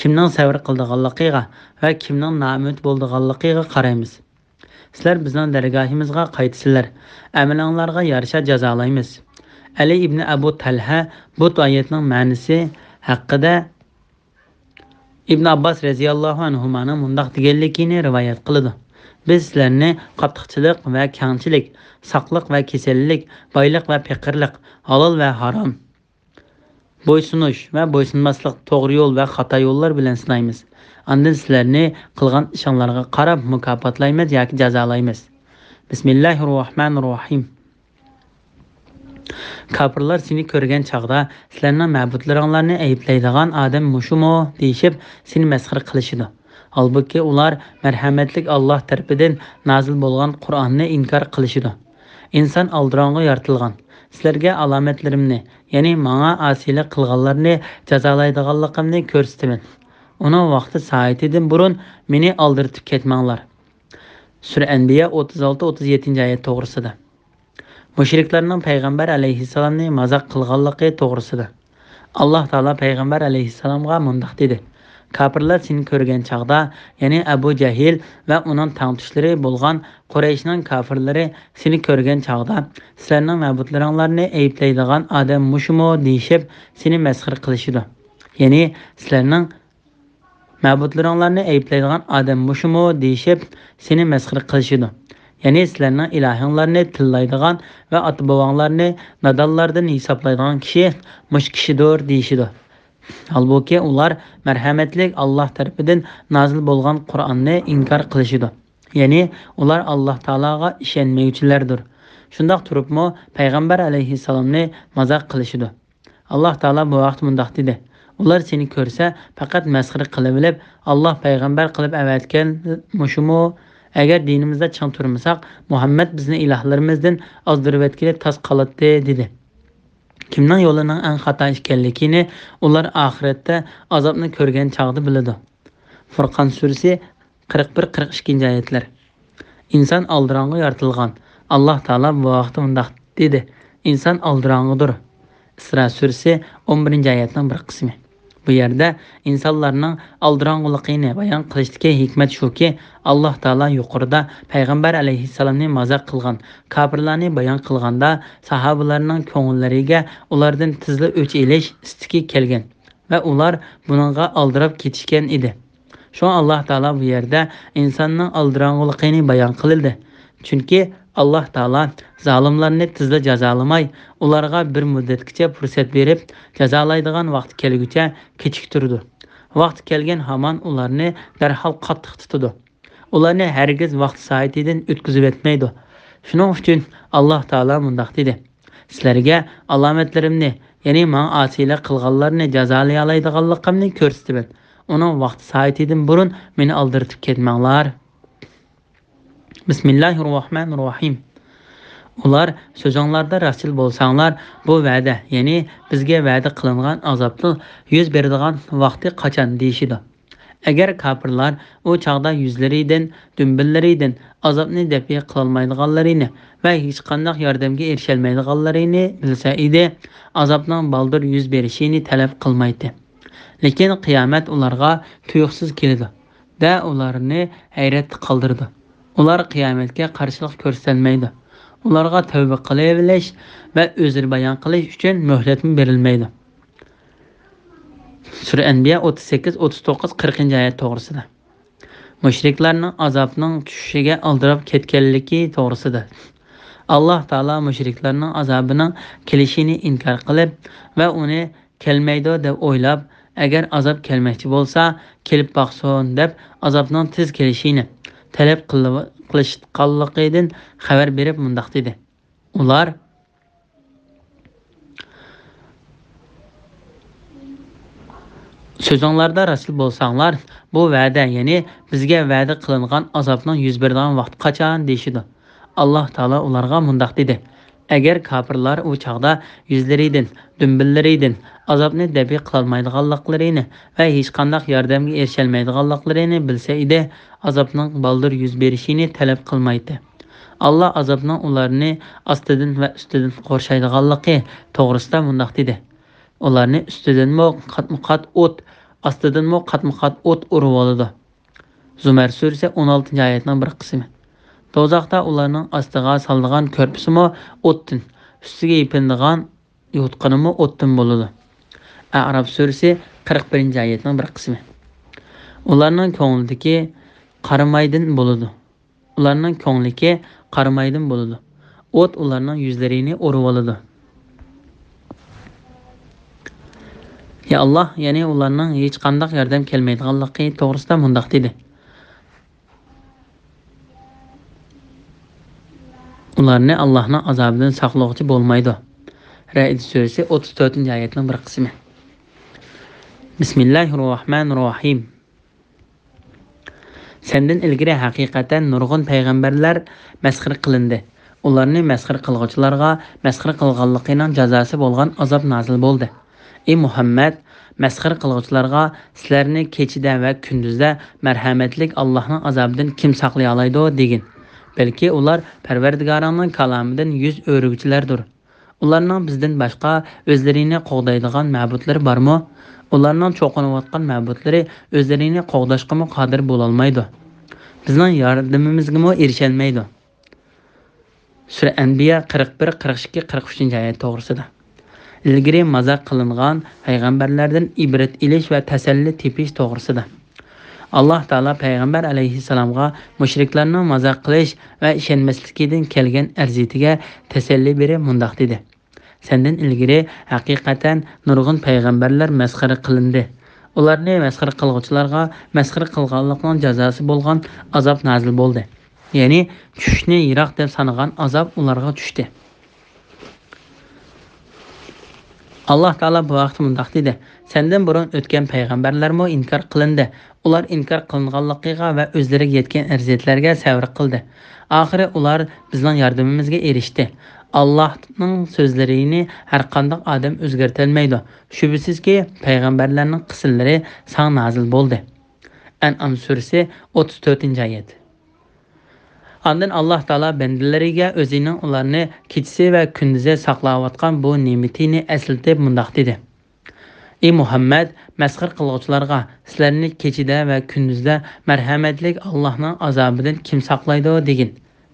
كىمنىڭ سەۋر قىلىدىغانلىقىغا ۋە كىمنىڭ نائۈمىد بولىدىغانلىقىغا قارايمىز. سىلەر بىزنىڭ دەرگاھىمىزغا قايتىسىلەر. ئەمىلىڭلارغا يارىشا جازالايمىز. ئەلى ئىبنى ئەبۇ تەلھە بۇ ئايەتنىڭ مەنىسى ھەققىدە ئىبن ئابباس رەزىياللاھۇ ئەنھۇمانىڭ مۇنداق دېگەنلىكىنى رىۋايەت قىلىدۇ: بىز سىلەرنى قاتتىقچىلىق ۋە كەڭچىلىك، ساقلىق ۋە كېسەللىك، بايلىق ۋە پېقىرلىق، ھالال ۋە ھارام، بويسۇنۇش ۋە بويسۇنماسلىق، توغرا يول ۋە خاتا يوللار بىلەن سىنايمىز. ئاندىن سىلەرنى قىلغان ئىشىڭلارغا قاراپ مۇكاپاتلايمىز ياكى جازالايمىز. بىسمىللاھىررەھمانىررەھىم. كاپىرلار سېنى كۆرگەن چاغدا، سىلەرنىڭ مەبۇدلىرىڭلارنى ئەيىبلەيدىغان ئادەم مۇشۇمۇ؟ دېيىشىپ، سېنى مەسخىرە قىلىشىدۇ. ھالبۇكى، ئۇلار مەرھەمەتلىك ئاللاھ تەرىپىدىن نازىل بولغان قۇرئاننى ئىنكار قىلىشىدۇ. ئىنسان ئالدىراڭغۇ يارىتىلغان. سىلەرگە ئالامەتلىرىمنى، يەنى ماڭا ئاسىيلىق قىلغانلارنى جازالايدىغانلىقىمنى كۆرسىتىمەن. ئۇنىڭ ۋاقتى سائىتىدىن بۇرۇن مېنى ئالدىرىتىپ كەتمەڭلار. سۈرە ئەنبىيا ئوتتۇز ئالتە، ئوتتۇز يەتتىنچى ئايەت توغرىسىدا. مۇشرىكلارنىڭ پەيغەمبەر ئەلەيھىسسالامنى مازاق قىلغانلىقى توغرىسىدا. ئاللاھ تائالا پەيغەمبەر ئەلەيھىسسالامغا مۇنداق دېدى: كاپىرلار سېنى كۆرگەن چاغدا، يەنى ئەبۇ جەھىل ۋە ئۇنىڭ تەڭتۇشلىرى بولغان قۇرەيشنىڭ كاپىرلىرى سېنى كۆرگەن چاغدا، سىلەرنىڭ مەبۇدلىرىڭلارنى ئەيىبلەيدىغان ئادەم مۇشۇمۇ دېيىشىپ سېنى مەسخىرە قىلىشىدۇ. يەنى سىلەرنىڭ مەبۇدلىرىڭلارنى ئەيىبلەيدىغان ئادەم مۇشۇمۇ دېيىشىپ سېنى مەسخىرە قىلىشىدۇ. يەنى سىلەرنىڭ ئىلاھىڭلارنى تىللايدىغان ۋە ئاتا-بوۋاڭلارنى نادانلاردىن ھېسابلايدىغان كىشى مۇشۇ كىشىدۇر دېيىشىدۇ. ھالبۇكى ئۇلار مەرھەمەتلىك ئاللاھ تەرىپىدىن نازىل بولغان قۇرئاننى ئىنكار قىلىشىدۇ. يەنى ئۇلار ئاللاھ تائالاغا ئىشەنمەيگۈچىلەردۇر. شۇنداق تۇرۇپمۇ پەيغەمبەر ئەلەيھىسسالامنى مازاق قىلىشىدۇ. ئاللاھ تائالا بۇ ھەقتە مۇنداق دېدى: ئۇلار سېنى كۆرسە پەقەت مەسخىرە قىلىۋېلىپ، ئاللاھ پەيغەمبەر قىلىپ ئەۋەتكەن مۇشۇمۇ؟ ئەگەر دىنىمىزدا چىڭ تۇرمىساق، مۇھەممەد بىزنى ئىلاھلىرىمىزدىن ئازدۇرۇۋەتكىلى تاس قالاتتى، دېدى. كىمنىڭ يولىنىڭ ئەڭ خاتا ئىكەنلىكىنى ئۇلار ئاخىرەتتە ئازابنى كۆرگەن چاغدا بىلىدۇ. فۇرقان سۈرىسى قىرىق بىر، قىرىق ئىككىنچى ئايەتلەر. ئىنسان ئالدىراڭغۇ يارىتىلغان. ئاللاھ تائالا بۇ ھەقتە مۇنداق دېدى: ئىنسان ئالدىراڭغۇدۇر. ئىسرا سۈرىسى ئون بىرىنچى ئايەتنىڭ بىر قىسمى. بۇ يەردە ئىنسانلارنىڭ ئالدىراڭغۇلۇقىنى بايان قىلىشتىكى ھېكمەت شۇكى، ئاللاھ تائالا يۇقىرىدا پەيغەمبەر ئەلەيھىسسالامنى مازاق قىلغان كاپىرلارنى بايان قىلغاندا، ساھابىلەرنىڭ كۆڭۈللىرىگە ئۇلاردىن تېزلا ئۆچ ئېلىش ئىستىكى كەلگەن ۋە ئۇلار بۇنىڭغا ئالدىراپ كېتىشكەن ئىدى. شۇڭا ئاللاھ تائالا بۇ يەردە ئىنساننىڭ ئالدىراڭغۇلۇقىنى بايان قىلدى. چۈنكى ئاللاھ تائالا زالىملارنى تېزلا جازالىماي، ئۇلارغا بىر مۇددەتكىچە پۇرسەت بېرىپ، جازالايدىغان ۋاقتى كەلگۈچە كېچىكتۈرىدۇ. ۋاقتى كەلگەن ھامان ئۇلارنى دەرھال قاتتىق تۇتىدۇ. ئۇلارنى ھەرگىز ۋاقتى سائىتىدىن ئۆتكۈزۈۋەتمەيدۇ. شۇنىڭ ئۈچۈن ئاللاھ تائالا مۇنداق دېدى: سىلەرگە ئالامەتلىرىمنى، يەنى ماڭا ئاسىيلىق قىلغانلارنى جازالىيالايدىغانلىقىمنى كۆرسىتىمەن. ئۇنىڭ ۋاقتى سائىتىدىن بۇرۇن مېنى ئالدىرىتىپ كەتمەڭلار. بىسمىللاھىررەھمانىررەھىم. ئۇلار، سۆزۈڭلاردا راستچىل بولساڭلار، بۇ ۋەدە، يەنى بىزگە ۋەدە قىلىنغان ئازابنىڭ يۈز بېرىدىغان ۋاقتى قاچان؟ دېيىشىدۇ. ئەگەر كاپىرلار ئۇ چاغدا يۈزلىرىدىن، دۈمبىلىرىدىن ئازابنى دەپئى قىلالمايدىغانلىرىنى ۋە ھېچقانداق ياردەمگە ئېرىشەلمەيدىغانلىرىنى بىلسە ئىدى، ئازابنىڭ بالدۇر يۈز بېرىشىنى تەلەپ قىلمايتتى. لېكىن قىيامەت ئۇلارغا تۇيۇقسىز كېلىدۇ دە ئۇلارنى ھەيرەتتە قالدۇرىدۇ. ئۇلار قىيامەتكە قارشىلىق كۆرسىتەلمەيدۇ. ئۇلارغا تەۋبە قىلىۋېلىش ۋە ئۆزرە بايان قىلىش ئۈچۈن مۆھلەتمۇ بېرىلمەيدۇ. سۈرە ئەنبىيا ئوتتۇز سەككىز، ئوتتۇز توققۇز، قىرىقىنچى ئايەت توغرىسىدا. مۇشرىكلارنىڭ ئازابنىڭ چۈشۈشىگە ئالدىراپ كەتكەنلىكى توغرىسىدا. ئاللاھ تائالا مۇشرىكلارنىڭ ئازابىنىڭ كېلىشىنى ئىنكار قىلىپ ۋە ئۇنى كەلمەيدۇ دەپ ئويلاپ، ئەگەر ئازاب كەلمەكچى بولسا، كېلىپ باقسۇن دەپ ئازابنىڭ تېز كېلىشىنى تەلەپ قىل-، قىلىشقانلىقىدىن خەۋەر بېرىپ مۇنداق دېدى: ئۇلار، سۆزۈڭلاردا راستچىل بولساڭلار، بۇ ۋەدە، يەنى بىزگە ۋەدە قىلىنغان ئازابنىڭ يۈز بېرىدىغان ۋاقتى قاچان؟ دېيىشىدۇ. ئاللاھ تائالا ئۇلارغا مۇنداق دېدى: ئەگەر كاپىرلار ئۇ چاغدا يۈزلىرىدىن، دۈمبىلىرىدىن ئازابنى دەپئى قىلالمايدىغانلىقلىرىنى ۋە ھېچقانداق ياردەمگە ئېرىشەلمەيدىغانلىقلىرىنى بىلسە ئىدى، ئازابنىڭ بالدۇر يۈز بېرىشىنى تەلەپ قىلمايتتى. ئاللاھ ئازابنىڭ ئۇلارنى ئاستىدىن ۋە ئۈستىدىن قورشايدىغانلىقى توغرىسىدا مۇنداق دېدى: ئۇلارنى ئۈستىدىنمۇ قاتمۇقات ئوت، ئاستىدىنمۇ قاتمۇقات ئوت ئۇرۇۋالىدۇ. زۇمەر سۈرىسى ئون ئالتىنچى ئايەتنىڭ بىر قىسمى. دوزاختا ئۇلارنىڭ ئاستىغا سالىدىغان كۆرپىسىمۇ ئوتتىن، ئۈستىگە يېپىنىدىغان يوتقىنىمۇ ئوتتىن بولىدۇ. ئەئراف سۈرىسى قىرىق بىرىنچى ئايەتنىڭ بىر قىسمى. ئۇلارنىڭ كۆڭلىدىكى قارامايدىن بولىدۇ. ئۇلارنىڭ كۆڭلىكى قارامايدىن بولىدۇ. ئوت ئۇلارنىڭ يۈزلىرىنى ئۇرۇۋالىدۇ. يا ئاللاھ، يەنى ئۇلارنىڭ ھېچقانداق ياردەم كەلمەيدىغانلىقى توغرىسىدا مۇنداق دېدى: ئۇلارنى ئاللاھنىڭ ئازابىدىن ساقلىغۇچى بولمايدۇ. رەئد سۈرىسى ئوتتۇز تۆتىنچى ئايەتنىڭ بىر قىسمى. بىسمىللاھىررەھمانىررەھىم. سەندىن ئىلگىرى ھەقىقەتەن نۇرغۇن پەيغەمبەرلەر مەسخىرە قىلىندى. ئۇلارنى مەسخىرە قىلغۇچىلارغا مەسخىرە قىلغانلىقىنىڭ جازاسى بولغان ئازاب نازىل بولدى. ئى مۇھەممەد، مەسخىرە قىلغۇچىلارغا، سىلەرنى كېچىدە ۋە كۈندۈزدە مەرھەمەتلىك ئاللاھنىڭ ئازابىدىن كىم ساقلىيالايدۇ؟ دېگىن. بەلكى ئۇلار پەرۋەردىگارىڭنىڭ كالامىدىن يۈز ئۆرۈگۈچىلەردۇر. ئۇلارنىڭ بىزدىن باشقا ئۆزلىرىنى قوغدايدىغان مەبۇدلىرى بارمۇ؟ ئۇلارنىڭ چوقۇنۇۋاتقان مەبۇدلىرى ئۆزلىرىنى قوغداشقىمۇ قادىر بولالمايدۇ. بىزنىڭ ياردىمىمىزگىمۇ ئېرىشەلمەيدۇ. سۈرە ئەنبىيا قىرىق بىر، قىرىق ئىككى، قىرىق ئۈچىنچى ئايەت توغرىسىدا. ئىلگىرى مازاق قىلىنغان پەيغەمبەرلەردىن ئىبرەت ئېلىش ۋە تەسەللى تېپىش توغرىسىدا. ئاللاھ تائالا پەيغەمبەر ئەلەيھىسسالامغا مۇشرىكلارنىڭ مازاق قىلىش ۋە ئىشەنمەسلىكىدىن كەلگەن ئەزىيىتىگە تەسەللى بېرىپ مۇنداق دېدى: سەندىن ئىلگىرى ھەقىقەتەن نۇرغۇن پەيغەمبەرلەر مەسخىرە قىلىندى. ئۇلارنى مەسخىرە قىلغۇچىلارغا مەسخىرە قىلغانلىقنىڭ جازاسى بولغان ئازاب نازىل بولدى. يەنى چۈشۈشنى يىراق دەپ سانىغان ئازاب ئۇلارغا چۈشتى. ئاللاھ تائالا بۇ ھەقتە مۇنداق دېدى: سەندىن بۇرۇن ئۆتكەن پەيغەمبەرلەرمۇ ئىنكار قىلىندى. ئۇلار ئىنكار قىلىنغانلىقىغا ۋە ئۆزلىرىگە يەتكەن ئەزىيەتلەرگە سەۋر قىلدى. ئاخىرى ئۇلار بىزنىڭ ياردىمىمىزگە ئېرىشتى. ئاللاھنىڭ سۆزلىرىنى ھەرقانداق ئادەم ئۆزگەرتەلمەيدۇ. شۈبھىسىزكى، پەيغەمبەرلەرنىڭ قىسسىلىرى ساڭا نازىل بولدى. ئەنئام سۈرىسى، ئوتتۇز تۆتىنچى ئايەت. ئاندىن ئاللاھ تائالا بەندىلىرىگە ئۆزىنىڭ ئۇلارنى كېچىسى ۋە كۈندۈزى ساقلاۋاتقان بۇ نېمىتىنى ئەسلىتىپ مۇنداق دېدى: ئى مۇھەممەد، مەسخىرە قىلغۇچىلارغا، سىلەرنى كېچىدە ۋە كۈندۈزدە مەرھەمەتلىك ئاللاھنىڭ ئازابىدىن كىم ساقلايدۇ؟ دېگىن.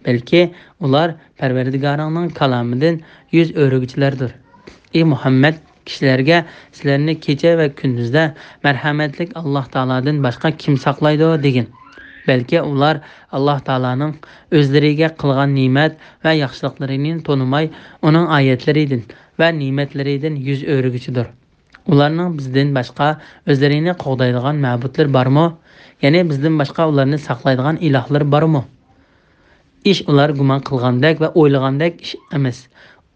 بەلكى ئۇلار پەرۋەردىگارىڭنىڭ كالامىدىن يۈز ئۆرۈگۈچىلەردۇر. ئى مۇھەممەد، كىشىلەرگە، سىلەرنى كېچە ۋە كۈندۈزدە مەرھەمەتلىك ئاللاھ تائالادىن باشقا كىم ساقلايدۇ؟ دېگىن. بەلكى ئۇلار ئاللاھ تائالانىڭ ئۆزلىرىگە قىلغان نېمەت ۋە ياخشىلىقلىرىنى تونۇماي، ئۇنىڭ ئايەتلىرىدىن ۋە نېمەتلىرىدىن يۈز ئۆرۈگۈچىدۇر. ئۇلارنىڭ بىزدىن باشقا ئۆزلىرىنى قوغدايدىغان مەبۇدلىرى بارمۇ؟ يەنى بىزدىن باشقا ئۇلارنى ساقلايدىغان ئىلاھلىرى بارمۇ؟ ئىش ئۇلار گۇمان قىلغاندەك ۋە ئويلىغاندەك ئىش ئەمەس.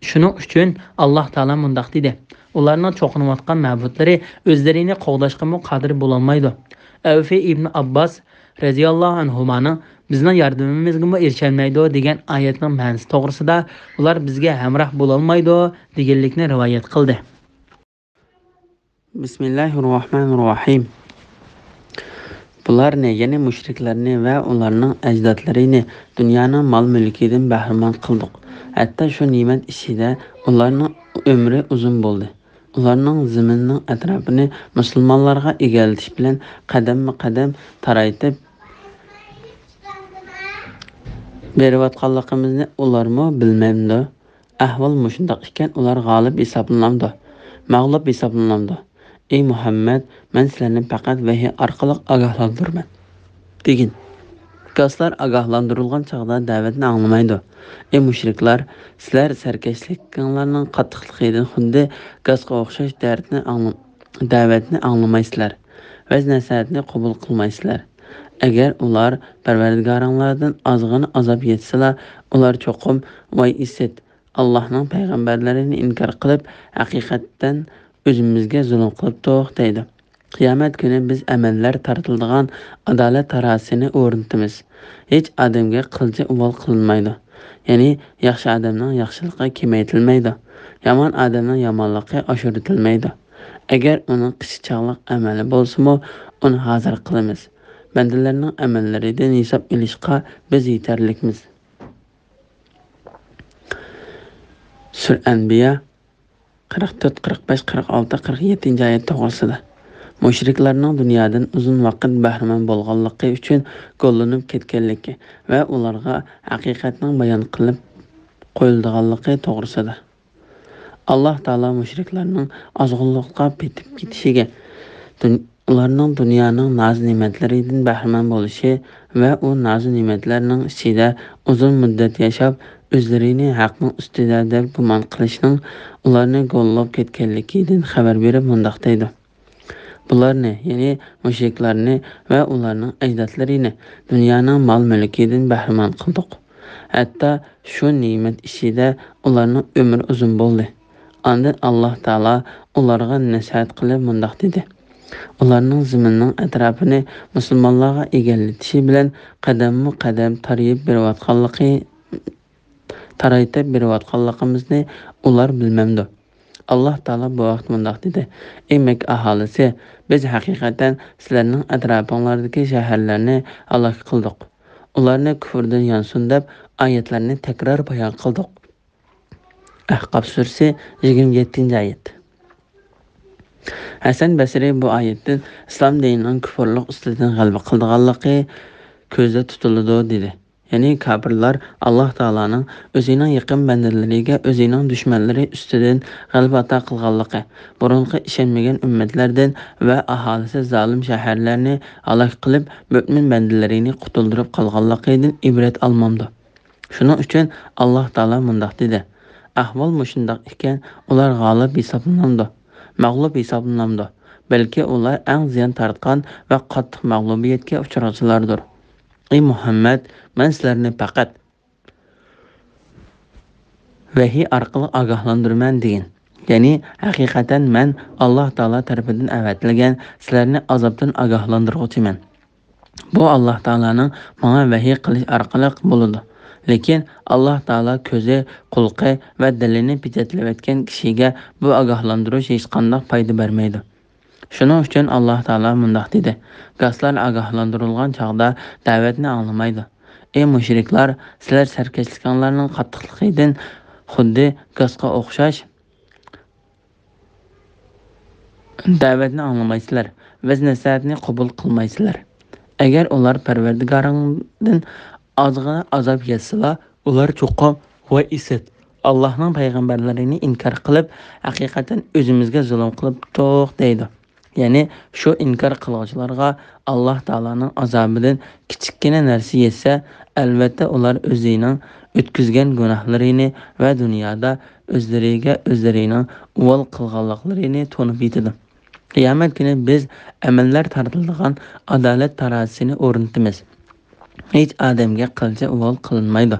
شۇنىڭ ئۈچۈن ئاللاھ تائالا مۇنداق دېدى: ئۇلارنىڭ چوقۇنۇۋاتقان مەبۇدلىرى ئۆزلىرىنى قوغداشقىمۇ قادىر بولالمايدۇ. ئەۋفى ئىبنى ئابباس رەزىياللاھۇ ئەنھۇمانىڭ «بىزنىڭ ياردىمىمىزگىمۇ ئېرىشەلمەيدۇ» دېگەن ئايەتنىڭ مەنىسى توغرىسىدا، «ئۇلار بىزگە ھەمراھ بولالمايدۇ» دېگەنلىكنى رىۋايەت قىلدى. بىسمىللاھىررەھمانىررەھىم. بۇلارنى، يەنى مۇشرىكلارنى ۋە ئۇلارنىڭ ئەجدادلىرىنى دۇنيانىڭ مال-مۈلكىدىن بەھرىمەن قىلدۇق. ھەتتا شۇ نېمەت ئىچىدە ئۇلارنىڭ ئۆمرى ئۇزۇن بولدى. ئۇلارنىڭ زېمىننىڭ ئەتراپىنى مۇسۇلمانلارغا ئىگىلىتىش بىلەن قەدەممۇ قەدەم تارايتىپ بېرىۋاتقانلىقىمىزنى ئۇلارمۇ بىلمەمدۇ؟ ئەھۋال مۇشۇنداق ئىكەن، ئۇلار غالىب ھېسابلىنامدۇ؟ مەغلۇپ ھېسابلىنامدۇ؟ ئى مۇھەممەد، مەن سىلەرنى پەقەت ۋەھىي ئارقىلىق ئاگاھلاندۇرىمەن، دېگىن. گاسلار ئاگاھلاندۇرۇلغان چاغدا دەۋەتنى ئاڭلىمايدۇ. ئى مۇشرىكلار، سىلەر سەركەشلىكىڭلارنىڭ قاتتىقلىقىدىن خۇددى گاسقا ئوخشاش دەردنى ئاڭلا-، دەۋەتنى ئاڭلىمايسىلەر، ۋەز-نەسىھەتنى قوبۇل قىلمايسىلەر. ئەگەر ئۇلار پەرۋەردىگارىڭلاردىن ئازغىنە ئازاب يەتسىلا، ئۇلار چوقۇم: «ۋاي ئىسىت! ئاللاھنىڭ پەيغەمبەرلىرىنى ئىنكار قىلىپ، ھەقىقەتەن ئۆزىمىزگە زۇلۇم قىلىپتۇق» دەيدۇ. قىيامەت كۈنى بىز ئەمەللەر تارتىلىدىغان ئادالەت تارازىسىنى ئورنىتىمىز. ھېچ ئادەمگە قىلچە ئۇۋال قىلىنمايدۇ. يەنى ياخشى ئادەمنىڭ ياخشىلىقى كېمەيتىلمەيدۇ. يامان ئادەمنىڭ يامانلىقى ئاشۇرتۇلمايدۇ. ئەگەر ئۇنىڭ قىسچاقلىق ئەمەلى بولسىمۇ، ئۇنى ھازىر قىلىمىز. بەندىلەرنىڭ ئەمەللىرىدىن ھېساب ئېلىشقا بىز يېتەرلىكمىز. سۈرە ئەنبىيا، قىرىق تۆت، قىرىق بەش، قىرىق ئالتە، قىرىق يەتتىنچى ئايەت توغرىسىدا. مۇشرىكلارنىڭ دۇنيادىن ئۇزۇن ۋاقىت بەھرىمەن بولغانلىقى ئۈچۈن گوللىنىپ كەتكەنلىكى ۋە ئۇلارغا ھەقىقەتنىڭ بايان قىلىپ قويۇلىدىغانلىقى توغرىسىدا. ئاللاھ تائالا مۇشرىكلارنىڭ ئازغۇنلۇققا پېتىپ كېتىشىگە، دۇن-، ئۇلارنىڭ دۇنيانىڭ ناز-نېمەتلىرىدىن بەھرىمەن بولۇشى ۋە ئۇ ناز-نېمەتلەرنىڭ ئىچىدە ئۇزۇن مۇددەت ياشاپ، ئۆزلىرىنى ھەقنىڭ ئۈستىدە دەپ گۇمان قىلىشنىڭ ئۇلارنى گوللاپ كەتكەنلىكىدىن خەۋەر بېرىپ مۇنداق دەيدۇ: بۇلارنى، يەنى مۇشرىكلارنى ۋە ئۇلارنىڭ ئەجدادلىرىنى دۇنيانىڭ مال-مۈلكىدىن بەھرىمەن قىلدۇق. ھەتتا شۇ نېمەت ئىچىدە ئۇلارنىڭ ئۆمرى ئۇزۇن بولدى. ئاندىن ئاللاھ تائالا ئۇلارغا نەسىھەت قىلىپ مۇنداق دېدى: ئۇلارنىڭ زېمىننىڭ ئەتراپىنى مۇسۇلمانلارغا ئىگىلىتىشى بىلەن قەدەممۇ قەدەم تارىيىپ بېرىۋاتقانلىقى، تارايتىپ بېرىۋاتقانلىقىمىزنى ئۇلار بىلمەمدۇ؟ ئاللاھ تائالا بۇ ۋاقىت مۇنداق دېدى: «ئەي مەككە ئاھالىسى، بىز ھەقىقەتەن سىلەرنىڭ ئەتراپىڭلاردىكى شەھەرلەرنى ھالاك قىلدۇق. ئۇلارنى كۇفرىدىن يانسۇن دەپ ئايەتلەرنى تەكرار بايان قىلدۇق.» ئەھقاف سۈرىسى، يىگىرمە يەتتىنچى ئايەت. ھەسەن بەسرى بۇ ئايەتتىن ئىسلام دىنىنىڭ كۇفرلۇق ئۈستىدىن غەلىبە قىلىدىغانلىقى كۆزدە تۇتۇلىدۇ دېدى. يەنى كاپىرلار ئاللاھ تائالانىڭ ئۆزىنىڭ يېقىن بەندىلىرىگە ئۆزىنىڭ دۈشمەنلىرى ئۈستىدىن غەلىبە ئاتا قىلغانلىقى، بۇرۇنقى ئىشەنمىگەن ئۈممەتلەردىن ۋە ئاھالىسى زالىم شەھەرلەرنى ھالاك قىلىپ، مۆمىن بەندىلىرىنى قۇتۇلدۇرۇپ قالغانلىقىدىن ئىبرەت ئالمامدۇ؟ شۇنىڭ ئۈچۈن ئاللاھ تائالا مۇنداق دېدى: «ئەھۋال مۇشۇنداق ئىكەن، ئۇلار غالىب ھېسابلىنامدۇ؟ مەغلۇپ ھېسابلىنامدۇ؟ بەلكى ئۇلار ئەڭ زىيان تارتقان ۋە قاتتىق مەغلۇبىيەتكە ئۇچرىغۇچىلاردۇر. ئەي مۇھەممەد، مەن سىلەرنى پەقەت ۋەھىي ئارقىلىق ئاگاھلاندۇرىمەن» دېگىن. يەنى، ھەقىقەتەن مەن ئاللاھ تائالا تەرىپىدىن ئەۋەتىلگەن سىلەرنى ئازابتىن ئاگاھلاندۇرغۇچىمەن. بۇ ئاللاھ تائالانىڭ ماڭا ۋەھىي قىلىش ئارقىلىق بولىدۇ. لېكىن ئاللاھ تائالا كۆزى، قۇلىقى ۋە دىلىنى پېچەتلىۋەتكەن كىشىگە بۇ ئاگاھلاندۇرۇش ھېچقانداق پايدا بەرمەيدۇ. شۇنىڭ ئۈچۈن ئاللاھ تائالا مۇنداق دېدى: «گاسلار ئاگاھلاندۇرۇلغان چاغدا دەۋەتنى ئاڭلىمايدۇ. ئەي مۇشرىكلار، سىلەر سەركەشلىكىڭلارنىڭ قاتتىقلىقىدىن خۇددى گاسقا ئوخشاش دەۋەتنى ئاڭلىمايسىلەر، ۋەز-نەسىھەتنى قوبۇل قىلمايسىلەر. ئەگەر ئۇلار پەرۋەردىگارىڭدىن ئازغىنە ئازاب يەتسىلا، ئۇلار چوقۇم: ۋاي ئىسىت! ئاللاھنىڭ پەيغەمبەرلىرىنى ئىنكار قىلىپ، ھەقىقەتەن ئۆزىمىزگە زۇلۇم قىلىپتۇق» دەيدۇ. يەنى شۇ ئىنكار قىلغۇچىلارغا ئاللاھ تائالانىڭ ئازابىدىن كىچىككىنە نەرسە يەتسە، ئەلۋەتتە ئۇلار ئۆزىنىڭ ئۆتكۈزگەن گۇناھلىرىنى ۋە دۇنيادا ئۆزلىرىگە ئۆزلىرىنىڭ ئۇۋال قىلغانلىقلىرىنى تونۇپ يېتىدۇ. قىيامەت كۈنى بىز ئەمەللەر تارتىلىدىغان ئادالەت تارازىسىنى ئورنىتىمىز. ھېچ ئادەمگە قىلچە ئۇۋال قىلىنمايدۇ.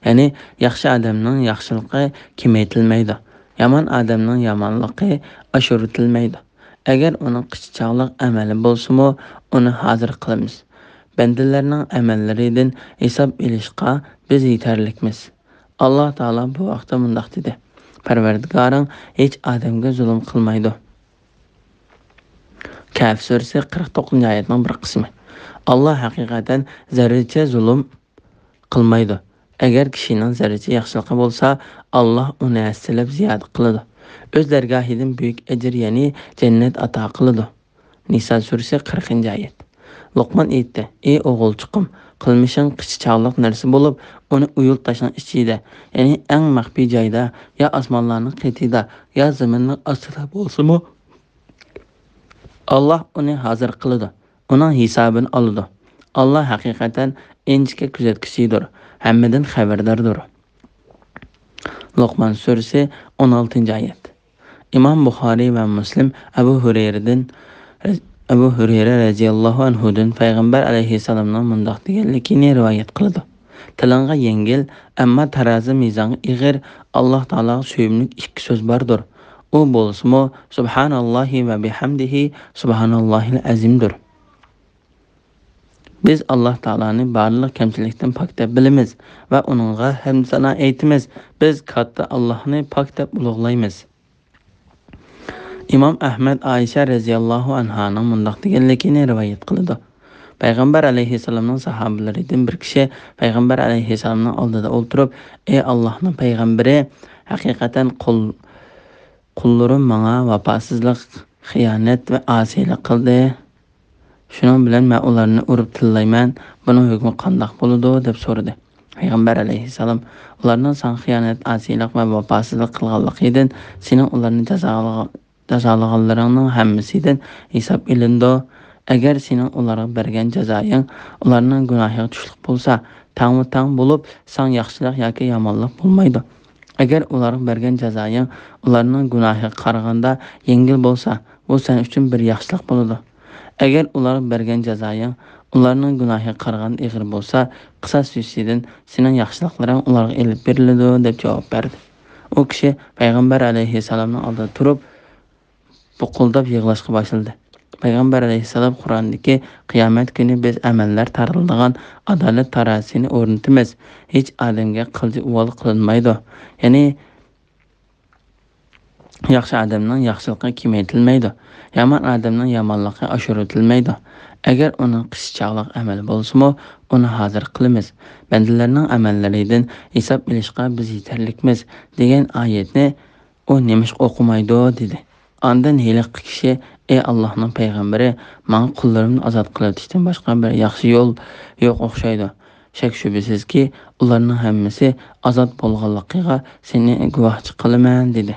يەنى ياخشى ئادەمنىڭ ياخشىلىقى كېمەيتىلمەيدۇ، يامان ئادەمنىڭ يامانلىقى ئاشۇرۇۋېتىلمەيدۇ. ئەگەر ئۇنىڭ قىچا چاغلىق ئەمەلى بولسىمۇ، ئۇنى ھازىر قىلىمىز. بەندىلەرنىڭ ئەمەللىرىدىن ھېساب ئېلىشقا بىز يېتەرلىكمىز. ئاللاھ تائالا بۇ ھەقتە مۇنداق دېدى: «پەرۋەردىگارىڭ ھېچ ئادەمگە زۇلۇم قىلمايدۇ.» كەھف سۈرىسى، قىرىق توققۇزىنچى ئايەتنىڭ بىر قىسمى. ئاللاھ ھەقىقەتەن زەررىچە زۇلۇم قىلمايدۇ. ئەگەر كىشىنىڭ زەررىچە ياخشىلىقى بولسا، ئاللاھ ئۇنى ھەسسىلەپ زىيادە قىلىدۇ. ئۆز دەرگاھىدىن بۈيۈك ئەجىر، يەنى جەننەت ئاتا قىلىدۇ. نىسا سۈرىسى، قىرىقىنچى ئايەت. لوقمان ئېيتتى: «ئى ئوغۇلچۇقۇم، قىلمىشىڭ قىچا چاغلىق نەرسە بولۇپ، ئۇنى ئۇيۇل تاشنىڭ ئىچىدە، يەنى ئەڭ مەخپىي جايدا، يا ئاسمانلارنىڭ قېتىدا، يا زېمىننىڭ ئاستىدا بولسىمۇ، ئاللاھ ئۇنى ھازىر قىلىدۇ، ئۇنىڭ ھېسابىنى ئالىدۇ. ئاللاھ ھەقىقەتەن ئىنچىكە كۆزەتكۈچىدۇر، ھەممىدىن خەۋەرداردۇر.» لوقمان سۈرىسى، ئون ئالتىنچى ئايەت. ئىمام بۇخارىي ۋە مۇسلىم ئەبۇ ھۇرەيرىدىن، ئەبۇ ھۇرەيرە رەزىياللاھۇ ئەنھۇدىن پەيغەمبەر ئەلەيھىسسالامنىڭ مۇنداق دېگەنلىكىنى رىۋايەت قىلىدۇ: «تىلىڭغا يەڭگىل، ئەمما تارازى مىزانغا ئېغىر، ئاللاھ تائالاغا سۆيۈملۈك ئىككى سۆز باردۇر. ئۇ بولسىمۇ، سۇبھاناللاھى ۋە بىھەمدىھى، سۇبھاناللاھىل ئەزىمدۇر.» بىز ئاللاھ تائالانى بارلىق كەمچىلىكتىن پاك دەپ بىلىمىز ۋە ئۇنىڭغا ھەمدۇ سانا ئېيتىمىز. بىز كاتتا ئاللاھنى پاك دەپ ئۇلۇغلايمىز. ئىمام ئەھمەد ئائىشە رەزىياللاھۇ ئەنھانىڭ مۇنداق دېگەنلىكىنى رىۋايەت قىلىدۇ: پەيغەمبەر ئەلەيھىسسالامنىڭ ساھابىلىرىدىن بىر كىشى پەيغەمبەر ئەلەيھىسسالامنىڭ ئالدىدا ئولتۇرۇپ: «ئەي ئاللاھنىڭ پەيغەمبىرى، ھەقىقەتەن قۇل، قۇللىرىم ماڭا ۋاپاسىزلىق، خىيانەت ۋە ئاسىيلىق قىلدى. شۇنىڭ بىلەن مەن ئۇلارنى ئۇرۇپ تىللايمەن. بۇنىڭ ھۆكمى قانداق بولىدۇ؟» دەپ سورىدى. پەيغەمبەر ئەلەيھىسسالام: «ئۇلارنىڭ ساڭا خىيانەت، ئاسىيلىق ۋە ۋاپاسىزلىق قىلغانلىقىدىن سېنىڭ ئۇلارنى جازالىغان، جازالىغانلىرىڭنىڭ ھەممىسىدىن ھېساب ئېلىنىدۇ. ئەگەر سېنىڭ ئۇلارغا بەرگەن جازايىڭ ئۇلارنىڭ گۇناھىغا چۈشلۈك بولسا، تەڭمۇ تەڭ بولۇپ، ساڭا ياخشىلىق ياكى يامانلىق بولمايدۇ. ئەگەر ئۇلارغا بەرگەن جازايىڭ ئۇلارنىڭ گۇناھىغا قارىغاندا يەڭگىل بولسا، بۇ سەن ئۈچۈن بىر ياخشىلىق بولىدۇ. ئەگەر ئۇلارغا بەرگەن جازايىڭ ئۇلارنىڭ گۇناھىغا قارىغاندا ئېغىر بولسا، قىساس يۈزىسىدىن سېنىڭ ياخشىلىقلىرىڭ ئۇلارغا ئېلىپ بېرىلىدۇ» دەپ جاۋاب بەردى. ئۇ كىشى پەيغەمبەر ئەلەيھىسسالامنىڭ ئالدىدا تۇرۇپ، بۇقۇلداپ يىغلاشقا باشلىدى. پەيغەمبەر ئەلەيھىسسالام قۇرئاندىكى: «قىيامەت كۈنى بىز ئەمەللەر تارتىلىدىغان ئادالەت تارازىسىنى ئورنىتىمىز. ھېچ ئادەمگە قىلچە ئۇۋال قىلىنمايدۇ.» يەنى ياخشى ئادەمنىڭ ياخشىلىقى كېمەيتىلمەيدۇ، يامان ئادەمنىڭ يامانلىقى ئاشۇرۇۋېتىلمەيدۇ. ئەگەر ئۇنىڭ قىسچاقلىق ئەمەل بولسىمۇ، ئۇنى ھازىر قىلىمىز. بەندىلەرنىڭ ئەمەللىرىدىن ھېساب ئېلىشقا بىز يېتەرلىكمىز، دېگەن ئايەتنى ئۇ نېمىشقا ئوقۇمايدۇ؟ دېدى. ئاندىن ھېلىقى كىشى، ئەي ئاللاھنىڭ پەيغەمبىرى، ماڭا قۇللىرىمنى ئازاد قىلىۋېتىشتىن باشقا بىر ياخشى يول يوق ئوخشايدۇ. شەك-شۈبھىسىزكى، ئۇلارنىڭ ھەممىسى ئازاد بولغانلىقىغا سېنى گۇۋاھچى قىلىمەن، دېدى.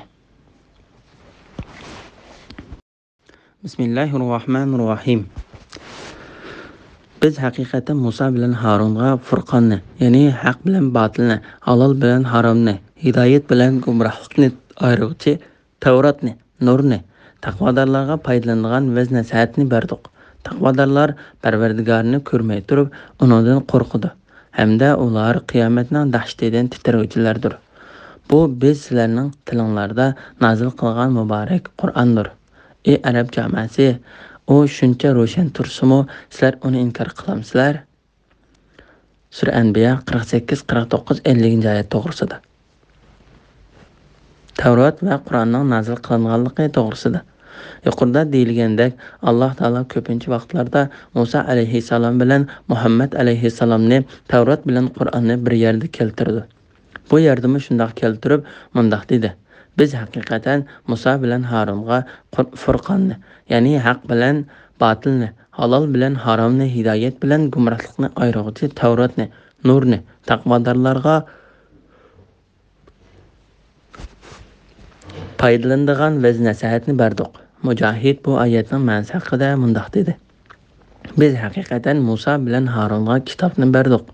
بىسمىللاھىررەھمانىررەھىم. بىز ھەقىقەتەن مۇسا بىلەن ھارۇنغا فۇرقاننى، يەنى ھەق بىلەن باتىلنى، ھالال بىلەن ھارامنى، ھىدايەت بىلەن گۇمراھلىقنى ئايرىغۇچى تەۋراتنى، نۇرنى، تەقۋادارلارغا پايدىلىنىدىغان ۋەز-نەسىھەتنى بەردۇق. تەقۋادارلار پەرۋەردىگارىنى كۆرمەي تۇرۇپ ئۇنىڭدىن قورقىدۇ ھەمدە ئۇلار قىيامەتنىڭ دەھشىتىدىن تىترىگۈچىلەردۇر. بۇ بىز سىلەرنىڭ تىلىڭلاردا نازىل قىلغان مۇبارەك قۇرئاندۇر. ئى ئەرەب جامائەسى، ئۇ شۇنچە روشەن تۇرسىمۇ، سىلەر ئۇنى ئىنكار قىلامسىلەر؟ سۈرە ئەنبىيا قىرىق سەككىز، قىرىق توققۇز، ئەللىكىنچى ئايەت توغرىسىدا. تەۋرات ۋە قۇرئاننىڭ نازىل قىلىنغانلىقى توغرىسىدا. يۇقىرىدا دېيىلگەندەك، ئاللاھ تائالا كۆپىنچە ۋاقىتلاردا مۇسا ئەلەيھىسسالام بىلەن مۇھەممەد ئەلەيھىسسالامنى، تەۋرات بىلەن قۇرئاننى بىر يەردە كەلتۈرىدۇ. بۇ يەردىمۇ شۇنداق كەلتۈرۈپ مۇنداق دېدى: بىز ھەقىقەتەن مۇسا بىلەن ھارۇنغا قۇر-، فۇرقاننى، يەنى ھەق بىلەن باتىلنى، ھالال بىلەن ھارامنى، ھىدايەت بىلەن گۇمراھلىقنى ئايرىغۇچى تەۋراتنى، نۇرنى، تەقۋادارلارغا پايدىلىنىدىغان ۋەز-نەسىھەتنى بەردۇق. مۇجاھىد بۇ ئايەتنىڭ مەنىسى ھەققىدە مۇنداق دېدى: بىز ھەقىقەتەن مۇسا بىلەن ھارۇنغا كىتابنى بەردۇق.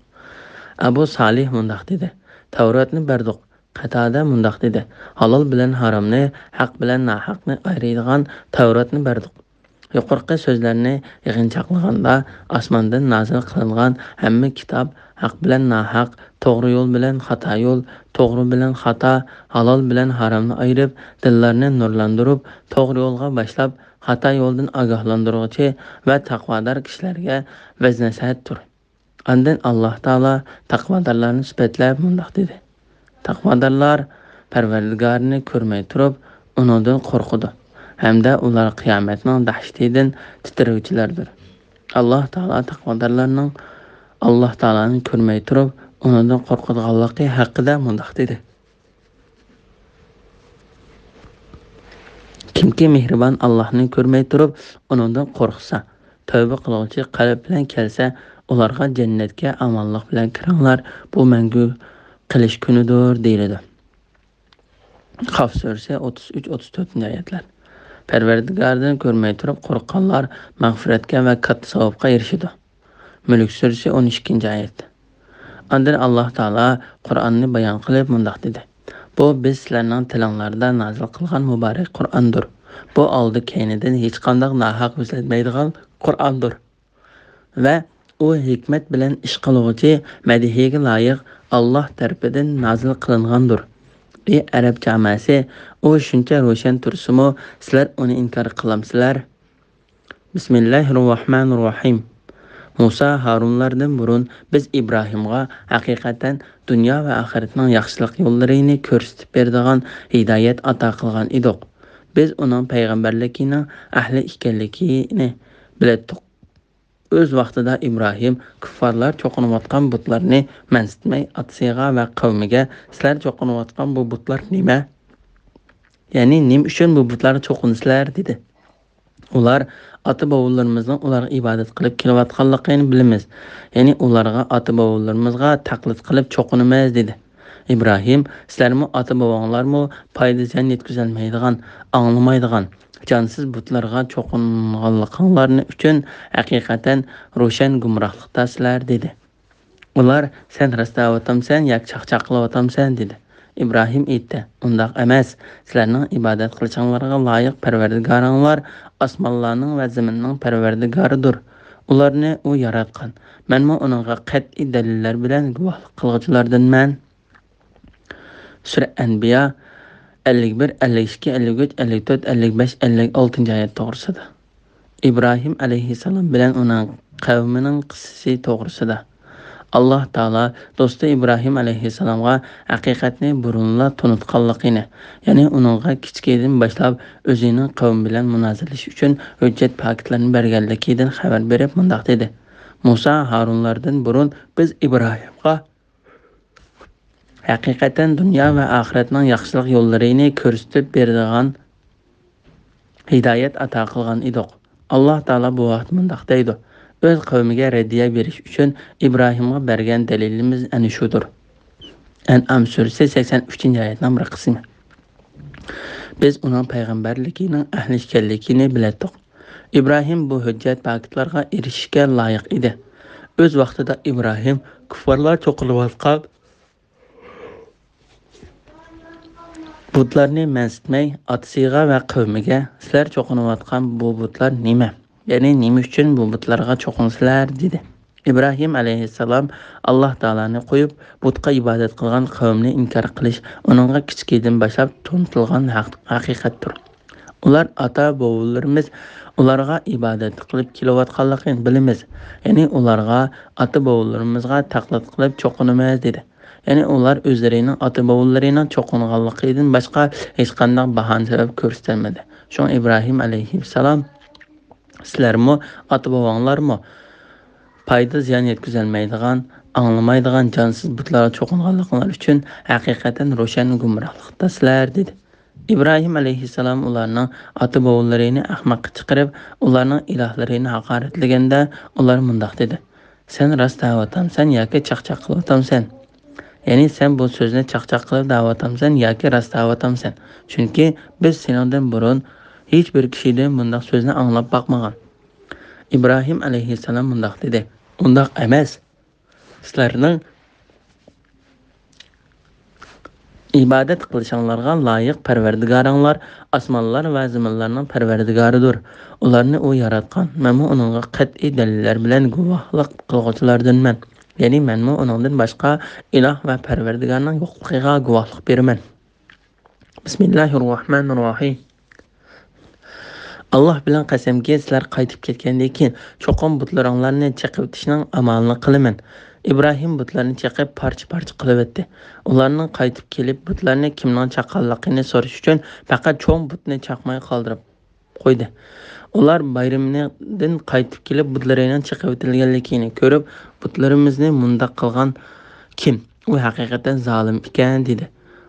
ئەبۇ سالىھ مۇنداق دېدى: تەۋراتنى بەردۇق. قەتادە مۇنداق دېدى: ھالال بىلەن ھارامنى، ھەق بىلەن ناھەقنى ئايرىيدىغان تەۋراتنى بەردۇق. يۇقىرىقى سۆزلەرنى يىغىنچاقلىغاندا، ئاسماندىن نازىل قىلىنغان ھەممە كىتاب ھەق بىلەن ناھەق، توغرا يول بىلەن خاتا يول، توغرا بىلەن خاتا، ھالال بىلەن ھارامنى ئايرىپ، دىللارنى نۇرلاندۇرۇپ، توغرا يولغا باشلاپ، خاتا يولدىن ئاگاھلاندۇرغۇچى ۋە تەقۋادار كىشىلەرگە ۋەز-نەسىھەتتۇر. ئاندىن ئاللاھ تائالا تەقۋادارلارنى سۈپەتلەپ مۇنداق دېدى: تەقۋادارلار پەرۋەردىگارىنى كۆرمەي تۇرۇپ، ئۇنىڭدىن قورقىدۇ ھەمدە ئۇلار قىيامەتنىڭ دەھشىتىدىن تىترىگۈچىلەردۇر. ئاللاھ تائالا تەقۋادارلارنىڭ ئاللاھ تائالانى كۆرمەي تۇرۇپ، ئۇنىڭدىن قورقىدىغانلىقى ھەققىدە مۇنداق دېدى: كىمكى مېھرىبان ئاللاھنى كۆرمەي تۇرۇپ، ئۇنىڭدىن قورقسا، تەۋبە قىلغۇچى قەلب بىلەن كەلسە، ئۇلارغا جەننەتكە ئامانلىق بىلەن كىرىڭلار، بۇ مەڭگۈ قېلىش كۈنىدۇر، دېيىلىدۇ. قاف سۈرىسى ئوتتۇز ئۈچ، ئوتتۇز تۆتىنچى ئايەتلەر. پەرۋەردىگارىدىن كۆرمەي تۇرۇپ قورققانلار مەغپىرەتكە ۋە كاتتا ساۋابقا ئېرىشىدۇ. مۈلۈك سۈرىسى ئون ئىككىنچى ئايەت. ئاندىن ئاللاھ تائالا قۇرئاننى بايان قىلىپ مۇنداق دېدى: بۇ بىز سىلەرنىڭ تىلىڭلاردا نازىل قىلغان مۇبارەك قۇرئاندۇر. بۇ ئالدى كەينىدىن ھېچقانداق ناھەق يۈزلەنمەيدىغان قۇرئاندۇر. ۋە ئۇ ھېكمەت بىلەن ئىش قىلغۇچى، مەدھىيەگە لايىق، ئاللاھ تەرىپىدىن نازىل قىلىنغاندۇر. ئى ئەرەب جامائەسى، ئۇ شۇنچە روشەن تۇرسىمۇ، سىلەر ئۇنى ئىنكار قىلامسىلەر؟ بىسمىللاھىررەھمانىررەھىم. مۇسا، ھارۇنلاردىن بۇرۇن بىز ئىبراھىمغا ھەقىقەتەن دۇنيا ۋە ئاخىرەتنىڭ ياخشىلىق يوللىرىنى كۆرسىتىپ بېرىدىغان ھىدايەت ئاتا قىلغان ئىدۇق. بىز ئۇنىڭ پەيغەمبەرلىكىنىڭ ئەھلى ئىكەنلىكىنى بىلەتتۇق. ئۆز ۋاقتىدا ئىبراھىم كۇففارلار چوقۇنۇۋاتقان بۇتلارنى مەنسىتمەي، ئاتىسىغا ۋە قەۋمىگە، سىلەر چوقۇنۇۋاتقان بۇ بۇتلار نېمە؟ يەنى نېمە ئۈچۈن بۇ بۇتلارغا چوقۇنىسىلەر؟ دېدى. ئۇلار، ئاتا-بوۋىلىرىمىزنىڭ ئۇلارغا ئىبادەت قىلىپ كېلىۋاتقانلىقىنى بىلىمىز. يەنى ئۇلارغا، ئاتا-بوۋىلىرىمىزغا تەقلىد قىلىپ چوقۇنىمىز، دېدى. ئىبراھىم، سىلەرمۇ، ئاتا-بوۋاڭلارمۇ پايدا-زىيان يەتكۈزەلمەيدىغان، ئاڭلىمايدىغان، جانسىز بۇتلارغا چوقۇنغانلىقىڭلارنى ئۈچۈن ھەقىقەتەن روشەن گۇمراھلىقتاسىلەر، دېدى. ئۇلار، سەن راست دەۋاتامسەن ياكى چاقچاق قىلىۋاتامسەن؟ دېدى. ئىبراھىم ئېيتتى، ئۇنداق ئەمەس، سىلەرنىڭ ئىبادەت قىلىشىڭلارغا لايىق پەرۋەردىگارىڭلار ئاسمانلارنىڭ ۋە زېمىننىڭ پەرۋەردىگارىدۇر. ئۇلارنى ئۇ ياراتقان. مەنمۇ ئۇنىڭغا قەتئىي دەلىللەر بىلەن گۇۋاھلىق قىلغۇچىلاردىنمەن. سۈرە ئەنبىيا ئەللىك بىر، ئەللىك ئىككى، ئەللىك ئۈچ، ئەللىك تۆت، ئەللىك بەش، ئەللىك ئالتىنچى ئايەت توغرىسىدا. ئىبراھىم ئەلەيھىسسالام بىلەن ئۇنىڭ قەۋمىنىڭ قىسسىسى توغرىسىدا. ئاللاھ تائالا دوستى ئىبراھىم ئەلەيھىسسالامغا ھەقىقەتنى بۇرۇنلا تونۇتقانلىقىنى، يەنى ئۇنىڭغا كىچىكىدىن باشلاپ ئۆزىنىڭ قەۋمى بىلەن مۇنازىرىلىشىش ئۈچۈن ھۆججەت پاكىتلارنى بەرگەنلىكىدىن خەۋەر بېرىپ مۇنداق دېدى: مۇسا ھارۇنلاردىن بۇرۇن بىز ئىبراھىمغا ھەقىقەتەن دۇنيا ۋە ئاخىرەتنىڭ ياخشىلىق يوللىرىنى كۆرسىتىپ بېرىدىغان ھىدايەت ئاتا قىلغان ئىدۇق. ئاللاھ تائالا بۇ ھەقتە مۇنداق دەيدۇ: ئۆز قەۋمىگە رەددىيە بېرىش ئۈچۈن ئىبراھىمغا بەرگەن دەلىلىمىز ئەنە شۇدۇر. ئەنئام سۈرىسى سەكسەن ئۈچىنچى ئايەتنىڭ بىر قىسمى. بىز ئۇنىڭ پەيغەمبەرلىكىنىڭ ئەھلى ئىكەنلىكىنى بىلەتتۇق. ئىبراھىم بۇ ھۆججەت پاكىتلارغا ئېرىشىشكە لايىق ئىدى. ئۆز ۋاقتىدا ئىبراھىم كۇففارلار چوقۇنۇۋاتقان بۇتلارنى مەنسىتمەي، ئاتىسىغا ۋە قەۋمىگە: «سىلەر چوقۇنۇۋاتقان بۇ بۇتلار نېمە؟ يەنى نېمە ئۈچۈن بۇ بۇتلارغا چوقۇنىسىلەر؟» دېدى. ئىبراھىم ئەلەيھىسسالام ئاللاھ تائالانى قويۇپ، بۇتقا ئىبادەت قىلغان قەۋمنى ئىنكار قىلىش ئۇنىڭغا كىچىكىدىن باشلاپ تونۇتۇلغان ھەق-، ھەقىقەتتۇر. ئۇلار ئاتا-بوۋىلىرىمىز ئۇلارغا ئىبادەت قىلىپ كېلىۋاتقانلىقىنى بىلىمىز، يەنى ئۇلارغا، ئاتا-بوۋىلىرىمىزغا تەقلىد قىلىپ چوقۇنىمىز، دېدى. يەنى ئۇلار ئۆزلىرىنىڭ ئاتا-بوۋىلىرىنىڭ چوقۇنغانلىقىدىن باشقا ھېچقانداق باھانە سەۋەب كۆرسىتەلمىدى. شۇڭا ئىبراھىم ئەلەيھىسسالام: «سىلەرمۇ، ئاتا-بوۋاڭلارمۇ پايدا-زىيان يەتكۈزەلمەيدىغان، ئاڭلىمايدىغان جانسىز بۇتلارغا چوقۇنغانلىقىڭلار ئۈچۈن ھەقىقەتەن روشەن گۇمراھلىقتىسىلەر» دېدى. ئىبراھىم ئەلەيھىسسالام ئۇلارنىڭ ئاتا-بوۋىلىرىنى ئەخمەققە چىقىرىپ، ئۇلارنىڭ ئىلاھلىرىنى ھاقارەتلىگەندە، ئۇلار مۇنداق دېدى: «سەن راست دەۋاتامسەن ياكى چاقچاق قىلىۋاتامسەن؟ يەنى سەن بۇ سۆزنى چاقچاق قىلىپ دەۋاتامسەن ياكى راست دەۋاتامسەن؟ چۈنكى بىز سېنىڭدىن بۇرۇن ھېچ بىر كىشىدىن بۇنداق سۆزنى ئاڭلاپ باقمىغان.» ئىبراھىم ئەلەيھىسسالام مۇنداق دېدى: «ئۇنداق ئەمەس. سىلەرنىڭ ئىبادەت قىلىشىڭلارغا لايىق پەرۋەردىگارىڭلار ئاسمانلار ۋە زېمىنلارنىڭ پەرۋەردىگارىدۇر. ئۇلارنى ئۇ ياراتقان. مەنمۇ ئۇنىڭغا قەتئىي دەلىللەر بىلەن گۇۋاھلىق قىلغۇچىلاردىنمەن. يەنى مەنمۇ ئۇنىڭدىن باشقا ئىلاھ ۋە پەرۋەردىگارنىڭ يوقلۇقىغا گۇۋاھلىق بېرىمەن.» بىسمىللاھىررەھمانىررەھىم. ئاللاھ بىلەن قەسەمكى، سىلەر قايتىپ كەتكەندىن كېيىن چوقۇم بۇتلىرىڭلارنى چېقىۋېتىشنىڭ ئامالىنى قىلىمەن. ئىبراھىم بۇتلارنى چېقىپ پارچە-پارچە قىلىۋەتتى. ئۇلارنىڭ قايتىپ كېلىپ بۇتلارنى كىمنىڭ چاققانلىقىنى سورىشى ئۈچۈن پەقەت چوڭ بۇتنى چاقماي قالدۇرۇپ قويدى. ئۇلار بايرىمدىن قايتىپ كېلىپ بۇتلىرىنىڭ چېقىۋېتىلگەنلىكىنى كۆرۈپ، «بۇتلىرىمىزنى مۇنداق قىلغان كىم؟ ئۇ ھەقىقەتەن زالىم ئىكەن» دېدى.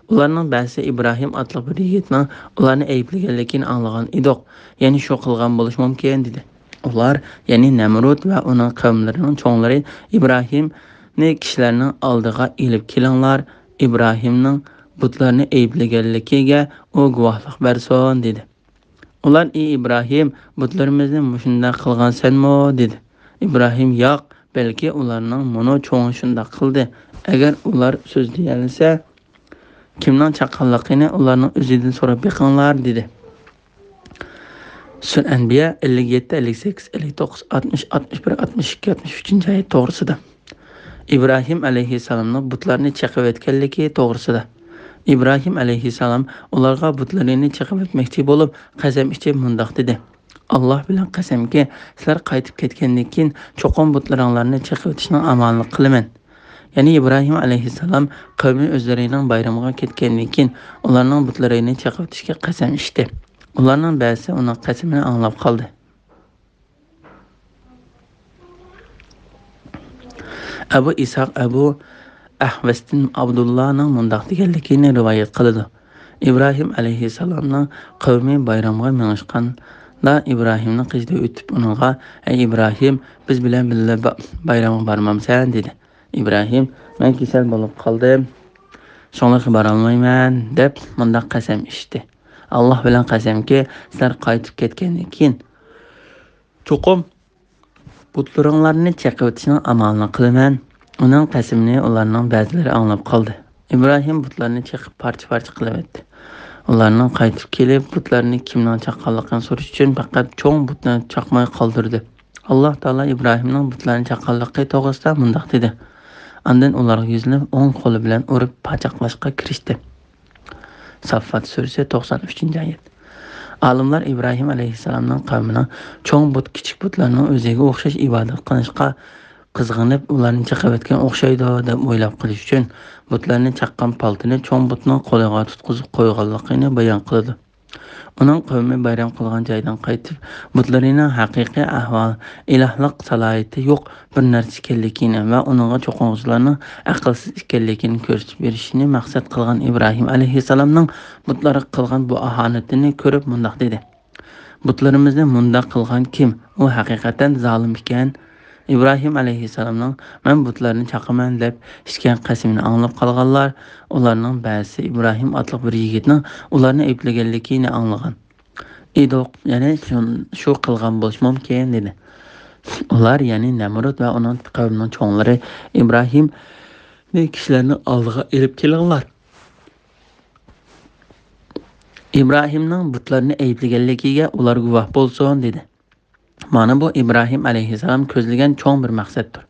ئۇلارنىڭ بەزىسى: «ئىبراھىم ئاتلىق بىر يىگىتنىڭ ئۇلارنى ئەيىبلىگەنلىكىنى ئاڭلىغان ئىدۇق، يەنى شۇ قىلغان بولۇشى مۇمكىن» دېدى. ئۇلار، يەنى نەمرۇت ۋە ئۇنىڭ قەۋملىرىنىڭ چوڭلىرى ئىبراھىمنى كىشىلەرنىڭ ئالدىغا ئېلىپ كېلىڭلار، ئىبراھىمنىڭ بۇتلارنى ئەيىبلىگەنلىكىگە ئۇ گۇۋاھلىق بەرسۇن دېدى. ئۇلار: «ئى ئىبراھىم، بۇتلىرىمىزنى مۇشۇنداق قىلغانسەنمۇ؟» دېدى. ئىبراھىم: «ياق، بەلكى ئۇلارنىڭ مۇنۇ چوڭى شۇنداق قىلدى. ئەگەر ئۇلار سۆزلىيەلىسە، كىمنىڭ چاققانلىقىنى ئۇلارنىڭ ئۆزىدىن سوراپ بېقىڭلار» دېدى. سۈرە ئەنبىيا ئەللىك يەتتە، ئەللىك سەككىز، ئەللىك توققۇز، ئاتمىش، ئاتمىش بىر، ئاتمىش ئىككى، ئاتمىش ئۈچىنچى ئايەت توغرىسىدا. ئىبراھىم ئەلەيھىسسالامنىڭ بۇتلارنى چېقىۋەتكەنلىكى توغرىسىدا. ئىبراھىم ئەلەيھىسسالام ئۇلارغا بۇتلىرىنى چېقىۋەتمەكچى بولۇپ، قەسەم ئىچىپ مۇنداق دېدى: «ئاللاھ بىلەن قەسەمكى، سىلەر قايتىپ كەتكەندىن كېيىن چوقۇم بۇتلىرىڭلارنى چېقىۋېتىشنىڭ ئامالىنى قىلىمەن.» يەنى ئىبراھىم ئەلەيھىسسالام قەۋمى ئۆزلىرىنىڭ بايرىمىغا كەتكەندىن كېيىن، ئۇلارنىڭ بۇتلىرىنى چېقىۋېتىشكە قەسەم ئىچتى. ئۇلارنىڭ بەزىسى ئۇنىڭ قەسىمىنى ئاڭلاپ قالدى. ئەبۇ ئىسھاق ئەبۇ ئەھۋەستىن ئابدۇللانىڭ مۇنداق دېگەنلىكىنى رىۋايەت قىلىدۇ: ئىبراھىم ئەلەيھىسسالامنىڭ قەۋمى بايرامغا مېڭىشقاندا، ئىبراھىمنىڭ قېشىدىن ئۆتۈپ ئۇنىڭغا: «ئەي ئىبراھىم، بىز بىلەن بىللە با-، بايرامغا بارمامسەن؟» دېدى. ئىبراھىم: «مەن كېسەل بولۇپ قالدىم، شۇڭلاشقا بارالمايمەن» دەپ مۇنداق قەسەم ئىچتى: «ئاللاھ بىلەن قەسەمكى، سىلەر قايتىپ كەتكەندىن كېيىن چوقۇم بۇتلىرىڭلارنى چېقىۋېتىشنىڭ ئامالىنى قىلىمەن.» ئۇنىڭ قەسىمىنى ئۇلارنىڭ بەزىلىرى ئاڭلاپ قالدى. ئىبراھىم بۇتلارنى چېقىپ پارچە-پارچە قىلىۋەتتى. ئۇلارنىڭ قايتىپ كېلىپ بۇتلارنى كىمنىڭ چاققانلىقىنى سورىشى ئۈچۈن پەقەت چوڭ بۇتنى چاقماي قالدۇردى. ئاللاھ تائالا ئىبراھىمنىڭ بۇتلارنى چاققانلىقى توغرىسىدا مۇنداق دېدى. ئاندىن ئۇلارغا يۈزلىنىپ ئوڭ قولى بىلەن ئۇرۇپ پاچاقلاشقا كىرىشتى. ساففات سۈرىسى، توقسان ئۈچىنچى ئايەت. ئالىملار ئىبراھىم ئەلەيھىسسالامنىڭ قەۋمىنىڭ چوڭ بۇت، كىچىك بۇتلارنىڭ ئۆزىگە ئوخشاش ئىبادەت قىلىشقا قىزغىنىپ، ئۇلارنى چېقىۋەتكەن ئوخشايدۇ، دەپ ئويلاپ قېلىش ئۈچۈن، بۇتلارنى چاققان پالتىنى چوڭ بۇتنىڭ قولىغا تۇتقۇزۇپ قويغانلىقىنى بايان قىلىدۇ. ئۇنىڭ قەۋمى بايرام قىلغان جايدىن قايتىپ، بۇتلىرىنىڭ ھەقىقىي ئەھۋال، ئىلاھلىق سالاھىيىتى يوق بىر نەرسە ئىكەنلىكىنى ۋە ئۇنىڭغا چوقۇنغۇچىلارنىڭ ئەقىلسىز ئىكەنلىكىنى كۆرسىتىپ بېرىشنى مەقسەت قىلغان ئىبراھىم ئەلەيھىسسالامنىڭ بۇتلارغا قىلغان بۇ ئاھانىتىنى كۆرۈپ مۇنداق دېدى: «بۇتلىرىمىزنى مۇنداق قىلغان كىم؟ ئۇ ھەقىقەتەن زالىم ئىكەن.» ئىبراھىم ئەلەيھىسسالامنىڭ «مەن بۇتلارنى چاقىمەن» دەپ ئىچكەن قەسىمىنى ئاڭلاپ قالغانلار، ئۇلارنىڭ بەزىسى ئىبراھىم ئاتلىق بىر يىگىتنىڭ ئۇلارنى ئەيىبلىگەنلىكىنى ئاڭلىغان. ئىدۇق، يەنى شۇ، شۇ قىلغان بولۇشى مۇمكىن، دېدى. ئۇلار، يەنى نەمرۇت ۋە ئۇنىڭ قەۋمىنىڭ چوڭلىرى ئىبراھىمنى كىشىلەرنىڭ ئالدىغا ئېلىپ كېلىڭلار. ئىبراھىمنىڭ بۇتلارنى ئەيىبلىگەنلىكىگە ئۇلار گۇۋاھ بولسۇن، دېدى. مانا بۇ ئىبراھىم ئەلەيھىسسالام كۆزلىگەن چوڭ بىر مەقسەتتۇر.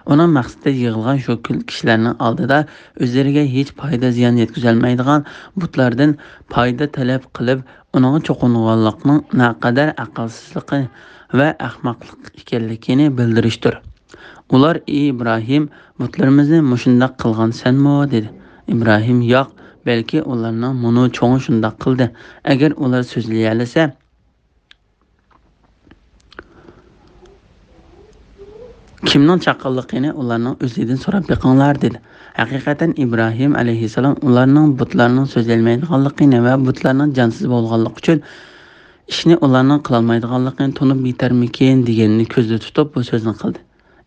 ئۇنىڭ مەقسىتى يىغىلغان شۇ كۈل-، كىشىلەرنىڭ ئالدىدا ئۆزلىرىگە ھېچ پايدا زىيان يەتكۈزەلمەيدىغان بۇتلاردىن پايدا تەلەپ قىلىپ، ئۇنىڭغا چوقۇنغانلىقنىڭ نەقەدەر ئەقىلسىزلىقى ۋە ئەخمەقلىق ئىكەنلىكىنى بىلدۈرۈشتۇر. ئۇلار: «ئى ئىبراھىم، بۇتلىرىمىزنى مۇشۇنداق قىلغانسەنمۇ؟» دېدى. ئىبراھىم: «ياق، بەلكى ئۇلارنىڭ مۇنۇ چوڭى شۇنداق قىلدى. ئەگەر ئۇلار سۆزلىيەلىسە، كىمنىڭ چاققانلىقىنى ئۇلارنىڭ ئۆزىدىن سوراپ بېقىڭلار» دېدى. ھەقىقەتەن ئىبراھىم ئەلەيھىسسالام ئۇلارنىڭ بۇتلارنىڭ سۆزلىيەلمەيدىغانلىقىنى ۋە بۇتلارنىڭ جانسىز بولغانلىقى ئۈچۈن ئىشنى ئۇلارنىڭ قىلالمايدىغانلىقىنى تونۇپ يېتەرمىكىن دېگەننى كۆزدە تۇتۇپ بۇ سۆزنى قىلدى.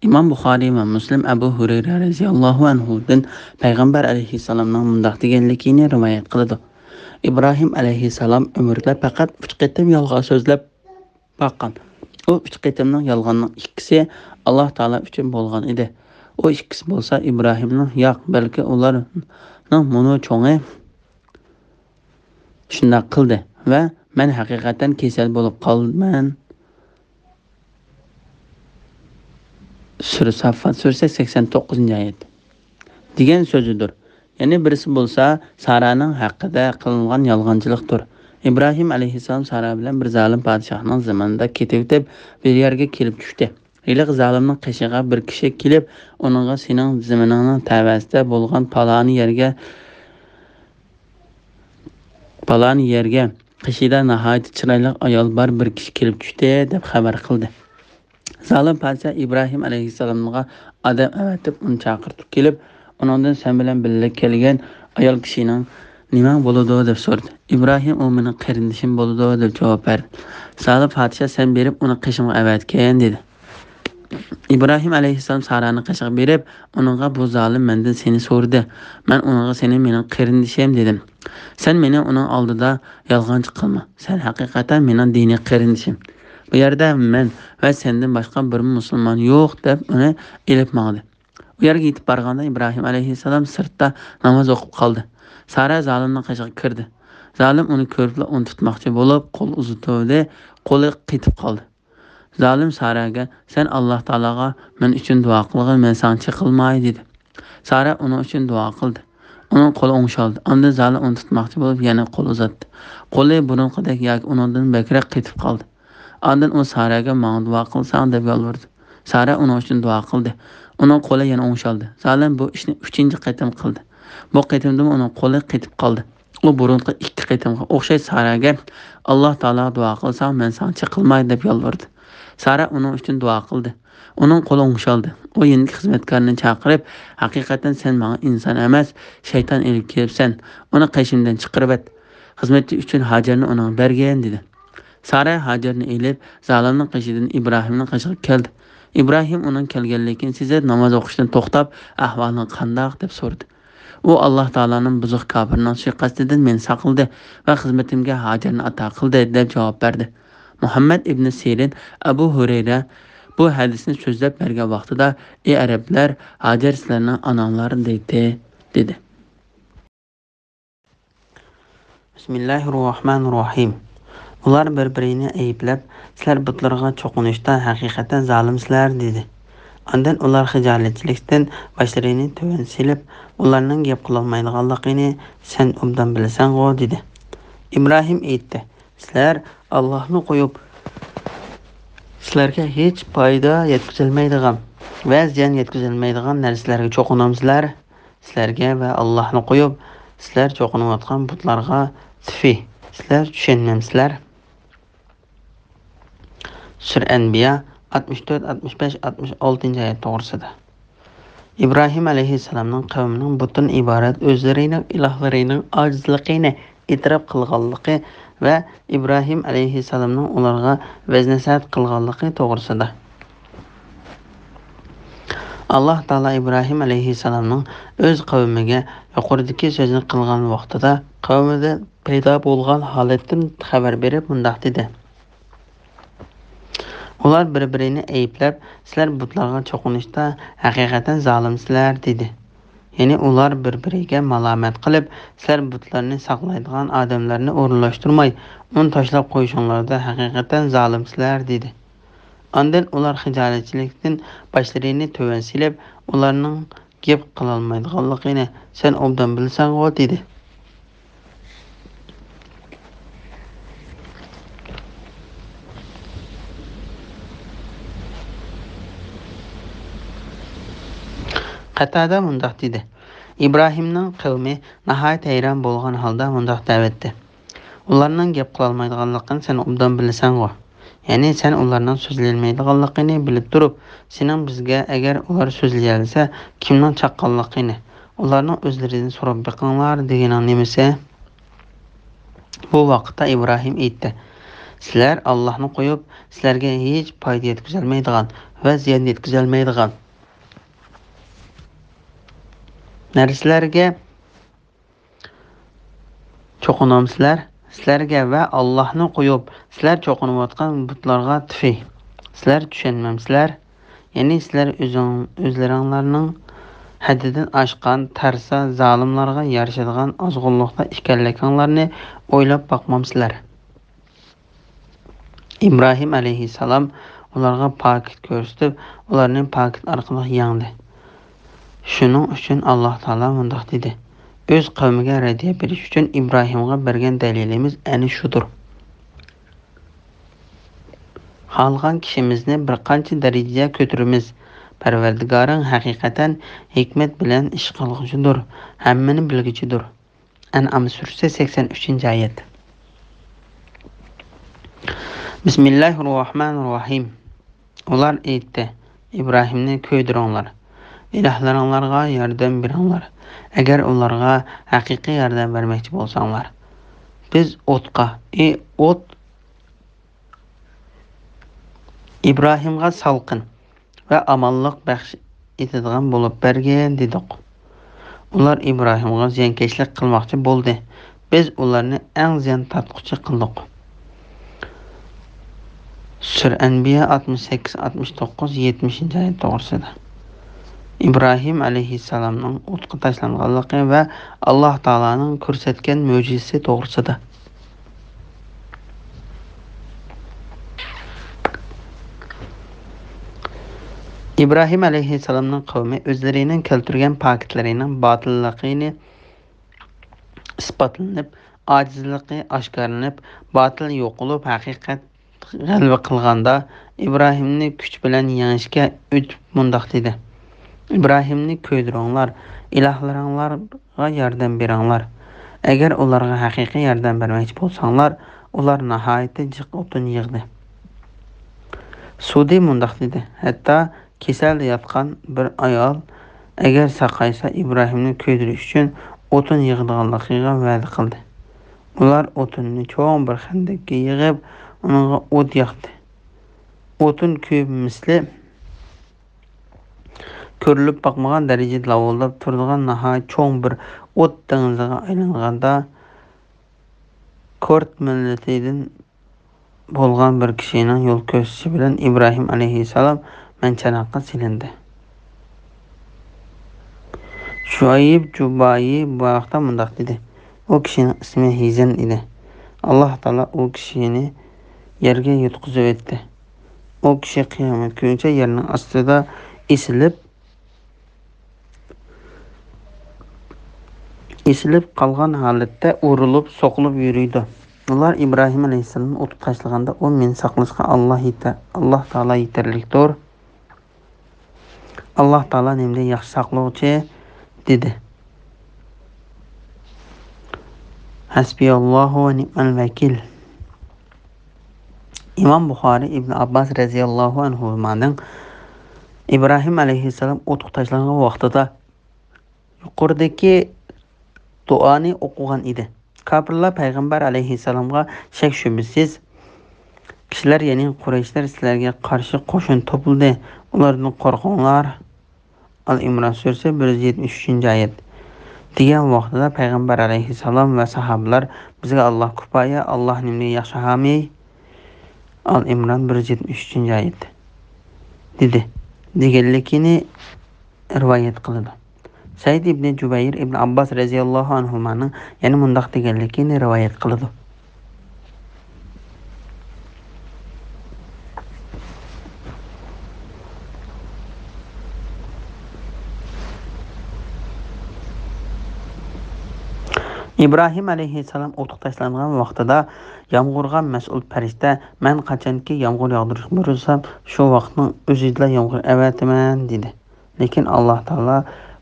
ئىمام بۇخارىي ۋە مۇسلىم ئەبۇ ھۇرەيرە رەزىياللاھۇ ئەنھۇدىن پەيغەمبەر ئەلەيھىسسالامنىڭ مۇنداق دېگەنلىكىنى رىۋايەت قىلىدۇ: «ئىبراھىم ئەلەيھىسسالام ئۆمرىدە پەقەت ئۈچ قېتىم يالغان سۆزلەپ باققان. ئۇ ئۈچ قېتىمنىڭ يالغاننىڭ ئىككىسى ئاللاھ تائالا ئۈچۈن بولغان ئىدى. ئۇ ئىككىسى بولسا ئىبراھىمنىڭ، ياق، بەلكى ئۇلارنىڭ مۇنۇ چوڭى شۇنداق قىلدى ۋە مەن ھەقىقەتەن كېسەل بولۇپ قالىمەن.» سۈرە ساففات سۈرىسى، سەكسەن توققۇزىنچى ئايەت. دېگەن سۆزىدۇر. يەنە بىرسى بولسا سارانىڭ ھەققىدە قىلىنغان يالغانچىلىقتۇر. ئىبراھىم ئەلەيھىسسالام سارا بىلەن بىر زالىم پادىشاھنىڭ زېمىنىدا كېتىۋېتىپ، بىر يەرگە كېلىپ چۈشتى. ھېلىقى زالىمنىڭ قېشىغا بىر كىشى كېلىپ، ئۇنىڭغا: «سېنىڭ زېمىنىڭنىڭ تەۋەسىدە بولغان پالانى يەرگە، پالانى يەرگە قېشىدا ناھايىتى چىرايلىق ئايال بار بىر كىشى كېلىپ چۈشتى» دەپ خەۋەر قىلدى. زالىم پادىشاھ ئىبراھىم ئەلەيھىسسالامغا ئادەم ئەۋەتىپ، ئۇنى چاقىرتىپ كېلىپ، ئۇنىڭدىن: «سەن بىلەن بىللە كەلگەن ئايال كىشىنىڭ نېمەڭ بولىدۇ؟» دەپ سورىدى. ئىبراھىم: «ئۇ مېنىڭ قېرىندىشىم بولىدۇ» دەپ جاۋاب بەردى. زالىم پادىشاھ: «سەن بېرىپ ئۇنى قېشىمغا ئەۋەتكىن» دېدى. ئىبراھىم ئەلەيھىسسالام سارانىڭ قېشىغا بېرىپ، ئۇنىڭغا: «بۇ زالىم مەندىن سېنى سورىدى. مەن ئۇنىڭغا سېنى مېنىڭ قېرىندىشىم دېدىم. سەن مېنى ئۇنىڭ ئالدىدا يالغانچى قىلما. سەن ھەقىقەتەن مېنىڭ دىنىي قېرىندىشىم. بۇ يەردە مەن ۋە سەندىن باشقا بىرمۇ مۇسۇلمان يوق» دەپ ئۇنى ئېلىپ ماڭدى. ئۇ يەرگە يېتىپ بارغاندا ئىبراھىم ئەلەيھىسسالام سىرتتا ناماز ئوقۇپ قالدى. سارا زالىمنىڭ قېشىغا كىردى. زالىم ئۇنى كۆرۈپلا ئۇنى تۇتماقچى بولۇپ قول ئۇزىتىۋىدى، قولى قېتىپ قالدى. زالىم ساراگە: «سەن ئاللاھ تائالاغا مەن ئۈچۈن دۇئا قىلغىن، مەن ساڭا چېقىلماي» دېدى. سارا ئۇنىڭ ئۈچۈن دۇئا قىلدى. ئۇنىڭ قولى ئوڭشالدى. ئاندىن زالىم ئۇنى تۇتماقچى بولۇپ يەنە قول ئۇزاتتى. قولى بۇرۇنقىدەك ياكى ئۇنىڭدىن بەكرەك قېتىپ قالدى. ئاندىن ئۇ ساراگە: «ماڭا دۇئا قىلساڭ» دەپ يالۋۇردى. سارا ئۇنىڭ ئۈچۈن دۇئا قىلدى. ئۇنىڭ قولى يەنە ئوڭشالدى. زالىم بۇ ئىشنى ئۈچىنچى قېتىم قىلدى. بۇ قېتىمدىمۇ ئۇنىڭ قولى قېتىپ قالدى. ئۇ بۇرۇنقى ئىككى قېتىمغا ئوخشاش ساراگە: «ئاللاھ تائالاغا دۇئا قىلساڭ، مەن ساڭا چېقىلماي» دەپ يالۋۇردى. سارا ئۇنىڭ ئۈچۈن دۇئا قىلدى. ئۇنىڭ قولى ئوڭشالدى. ئۇ يېنىدىكى خىزمەتكارنى چاقىرىپ: «ھەقىقەتەن سەن ماڭا ئىنسان ئەمەس، شەيتان ئېلىپ كېلىپسەن. ئۇنى قېشىمدىن چىقىرىۋەت. خىزمەتچى ئۈچۈن ھاجەرنى ئۇنىڭغا بەرگىن» دېدى. سارا ھاجەرنى ئېلىپ، زالىمنىڭ قېشىدىن ئىبراھىمنىڭ قېشىغا كەلدى. ئىبراھىم ئۇنىڭ كەلگەنلىكىنى سېزىپ، ناماز ئوقۇشتىن توختاپ، «ئەھۋالىڭ قانداق؟» دەپ سورىدى. ئۇ: «ئاللاھ تائالانىڭ بۇزۇق كاپىرنىڭ سۇيىقەستىدىن مېنى ساقلىدى ۋە خىزمىتىمگە ھاجەرنى ئاتا قىلدى» دەپ جاۋاب بەردى. مۇھەممەد ئىبنى سىرىن، ئەبۇ ھۇرەيرە بۇ ھەدىسنى سۆزلەپ بەرگەن ۋاقتىدا: «ئى ئەرەبلەر، ھاجەر سىلەرنىڭ ئاناڭلار دەيتتى» دېدى. بىسمىللاھىررەھمانىررەھىم. ئۇلار بىر-بىرىنى ئەيىبلەپ، «سىلەر بۇتلارغا چوقۇنۇشتا ھەقىقەتەن زالىمسىلەر» دېدى. ئاندىن ئۇلار خىجالەتچىلىكتىن باشلىرىنى تۆۋەن سېلىپ، ئۇلارنىڭ گەپ قىلالمايدىغانلىقىنى سەن ئوبدان بىلىسەنغۇ؟ دېدى. ئىبراھىم ئېيتتى: «سىلەر ئاللاھنى قويۇپ، سىلەرگە ھېچ پايدا يەتكۈزەلمەيدىغان ۋە زىيان يەتكۈزەلمەيدىغان نەرسىلەرگە چوقۇنامسىلەر؟ سىلەرگە ۋە ئاللاھنى قويۇپ، سىلەر چوقۇنۇۋاتقان بۇتلارغا تىفى، سىلەر چۈشەنمەمسىلەر؟ سۈرە ئەنبىيا ئاتمىش تۆت، ئاتمىش بەش، ئاتمىش ئالتىنچى ئايەت توغرىسىدا. ئىبراھىم ئەلەيھىسسالامنىڭ قەۋمىنىڭ بۇتتىن ئىبارەت ئۆزلىرىنىڭ ئىلاھلىرىنىڭ ئاجىزلىقىنى ئېتىراپ قىلغانلىقى ۋە ئىبراھىم ئەلەيھىسسالامنىڭ ئۇلارغا ۋەز-نەسىھەت قىلغانلىقى توغرىسىدا. ئاللاھ تائالا ئىبراھىم ئەلەيھىسسالامنىڭ ئۆز قەۋمىگە يۇقىرىدىكى سۆزنى قىلغان ۋاقتىدا، قەۋمىدە پەيدا بولغان ھالەتتىن خەۋەر بېرىپ مۇنداق دېدى: ئۇلار بىر-بىرىنى ئەيىبلەپ، سىلەر بۇتلارغا چوقۇنۇشتا ھەقىقەتەن زالىمسىلەر، دېدى. يەنى ئۇلار بىر-بىرىگە مالامەت قىلىپ، سىلەر بۇتلارنى ساقلايدىغان ئادەملەرنى ئورۇنلاشتۇرماي، ئۇنى تاشلاپ قويۇشۇڭلاردا ھەقىقەتەن زالىمسىلەر، دېدى. ئاندىن ئۇلار خىجالەتچىلىكتىن باشلىرىنى تۆۋەن سېلىپ، ئۇلارنىڭ گەپ قىلالمايدىغانلىقىنى سەن ئوبدان بىلىسەنغۇ، دېدى. قەتادە مۇنداق دېدى: ئىبراھىمنىڭ قەۋمى ناھايىتى ھەيران بولغان ھالدا مۇنداق دەۋەتتى: ئۇلارنىڭ گەپ قىلالمايدىغانلىقىنى سەن ئوبدان بىلىسەنغۇ؟ يەنى سەن ئۇلارنىڭ سۆزلىيەلمەيدىغانلىقىنى بىلىپ تۇرۇپ، سېنىڭ بىزگە، ئەگەر ئۇلار سۆزلىيەلىسە، كىمنىڭ چاققانلىقىنى، ئۇلارنىڭ ئۆزلىرىدىن سوراپ بېقىڭلار دېگىنىڭ نېمىسى؟ بۇ ۋاقىتتا ئىبراھىم ئېيتتى: سىلەر ئاللاھنى قويۇپ، سىلەرگە ھېچ پايدا يەتكۈزەلمەيدىغان ۋە زىيان يەتكۈزەلمەيدىغان نەرسىلەرگە چوقۇنامسىلەر؟ سىلەرگە ۋە ئاللاھنى قويۇپ، سىلەر چوقۇنۇۋاتقان بۇتلارغا تىفى. سىلەر چۈشەنمەمسىلەر؟ يەنى سىلەر ئۆزۈڭ-، ئۆزلىرىڭلارنىڭ ھەددىدىن ئاشقان، تەرسا، زالىملارغا يارىشىدىغان ئازغۇنلۇقتا ئىكەنلىكىڭلارنى ئويلاپ باقمامسىلەر؟ ئىبراھىم ئەلەيھىسسالام ئۇلارغا پاكىت كۆرسىتىپ، ئۇلارنى پاكىت ئارقىلىق يەڭدى. شۇنىڭ ئۈچۈن ئاللاھ تائالا مۇنداق دېدى: ئۆز قەۋمىگە رەددىيە بېرىش ئۈچۈن ئىبراھىمغا بەرگەن دەلىلىمىز ئەنە شۇدۇر. خالىغان كىشىمىزنى بىر قانچە دەرىجىگە كۆتۈرىمىز. پەرۋەردىگارىڭ ھەقىقەتەن ھېكمەت بىلەن ئىش قىلغۇچىدۇر، ھەممىنى بىلگۈچىدۇر. ئەنئام سۈرىسى، سەكسەن ئۈچىنچى ئايەت. بىسمىللاھىررەھمانىررەھىم. ئۇلار ئېيتتى: ئىبراھىمنى كۆيدۈرۈڭلار، ئىلاھلىرىڭلارغا ياردەم بېرىڭلار، ئەگەر ئۇلارغا ھەقىقىي ياردەم بەرمەكچى بولساڭلار. بىز ئوتقا، ئى ئوت، ئىبراھىمغا سالقىن ۋە ئامانلىق بەخش ئېتىدىغان بولۇپ بەرگىن، دېدۇق. ئۇلار ئىبراھىمغا زىيانكەشلىك قىلماقچى بولدى. بىز ئۇلارنى ئەڭ زىيان تارتقۇچى قىلدۇق. سۈرە ئەنبىيا ئاتمىش سەككىز، ئاتمىش توققۇز، يەتمىشىنچى ئايەت توغرىسىدا. ئىبراھىم ئەلەيھىسسالامنىڭ ئوتقا تاشلانغانلىقى ۋە ئاللاھ تائالانىڭ كۆرسەتكەن مۆجىزىسى توغرىسىدا. ئىبراھىم ئەلەيھىسسالامنىڭ قەۋمى ئۆزلىرىنىڭ كەلتۈرگەن پاكىتلىرىنىڭ باتىللىقىنى ئىسپاتلىنىپ، ئاجىزلىقى ئاشكارىلىنىپ، باتىل يوقىلىپ، ھەقىقەت غەلىبە قىلغاندا، ئىبراھىمنى كۈچ بىلەن يېڭىشكە ئۆتۈپ مۇنداق دېدى: ئىبراھىمنى كۆيدۈرۈڭلار، ئىلاھلىرىڭلارغا ياردەم بېرىڭلار. ئەگەر ئۇلارغا ھەقىقىي ياردەم بەرمەكچى بولساڭلار، ئۇلار ناھايىتى جىق ئوتۇن يىغدى. سۇدى مۇنداق دېدى: ھەتتا كېسەلدە ياتقان بىر ئايال ئەگەر ساقايسا، ئىبراھىمنى كۆيدۈرۈش ئۈچۈن ئوتۇن يىغىدىغانلىقىغا ۋەدە قىلدى. ئۇلار ئوتۇننى چوڭ بىر خەندەككە يىغىپ، ئۇنىڭغا ئوت ياقتى. ئوتۇن كۆيۈپ مىسلى كۆرۈلۈپ باقمىغان دەرىجىدە لاۋۇلداپ تۇرىدىغان ناھايىتى چوڭ بىر ئوت دېڭىزىغا ئايلانغاندا، كورد مىللىتىدىن بولغان بىر كىشىنىڭ يول كۆرسىتىشى بىلەن ئىبراھىم ئەلەيھىسسالام مەنچاناققا سېلىندى. شۇئەيب جۇببائى بۇ ھەقتە مۇنداق دېدى: ئۇ كىشىنىڭ ئىسمى ھىزەن ئىدى. ئاللاھ تائالا ئۇ كىشىنى يەرگە يۇتقۇزۇۋەتتى. ئۇ كىشى قىيامەت كۈنىگىچە يەرنىڭ ئاستىدا ئېسىلىپ، ئېسىلىپ قالغان ھالەتتە ئۇرۇلۇپ، سوقۇلۇپ يۈرىدۇ. ئۇلار ئىبراھىم ئەلەيھىسسالامنى ئوتقا تاشلىغاندا، ئۇ مېنى ساقلاشقا ئاللاھ يېتە-، ئاللاھ تائالا يېتەرلىكتۇر. ئاللاھ تائالا نېمىدىن ياخشى ساقلىغۇچى؟ دېدى. ھەسبىياللاھۇ ۋە نىئمەل ۋەكىل. ئىمام بۇخارىي ئىبن ئابباس رەزىياللاھۇ ئەنھۇمانىڭ ئىبراھىم ئەلەيھىسسالام ئوتقا تاشلانغان ۋاقتىدا يۇقىرىدىكى دۇئانى ئوقۇغان ئىدى. كاپىرلار پەيغەمبەر ئەلەيھىسسالامغا شەك-شۈبھىسىز، كىشىلەر، يەنى قۇرەيشلەر سىلەرگە قارشى قوشۇن توپلىدى، ئۇلاردىن قورقۇڭلار. ئال ئىمران سۈرىسى، بىر يۈز يەتمىش ئۈچىنچى ئايەت. دېگەن ۋاقتىدا پەيغەمبەر ئەلەيھىسسالام ۋە ساھابىلار، بىزگە ئاللاھ كۇپايە، ئاللاھ نېمىدىن ياخشى ھامىي. ئال ئىمران، بىر يۈز يەتمىش ئۈچىنچى ئايەت. دېدى، دېگەنلىكىنى رىۋايەت قىلىدۇ. سەئىد ئىبنى جۇبەير ئىبن ئابباس رەزىياللاھۇ ئەنھۇمانىڭ يەنە مۇنداق دېگەنلىكىنى رىۋايەت قىلىدۇ. ئىبراھىم ئەلەيھىسسالام ئوتقا تاشلانغان ۋاقتىدا يامغۇرغا مەسئۇل پەرىشتە، مەن قاچانكى يامغۇر ياغدۇرۇشقا بۇيرۇلسام، شۇ ۋاقىتنىڭ ئۆزىدىلا يامغۇر ئەۋەتىمەن، دېدى. لېكىن ئاللاھ تائالا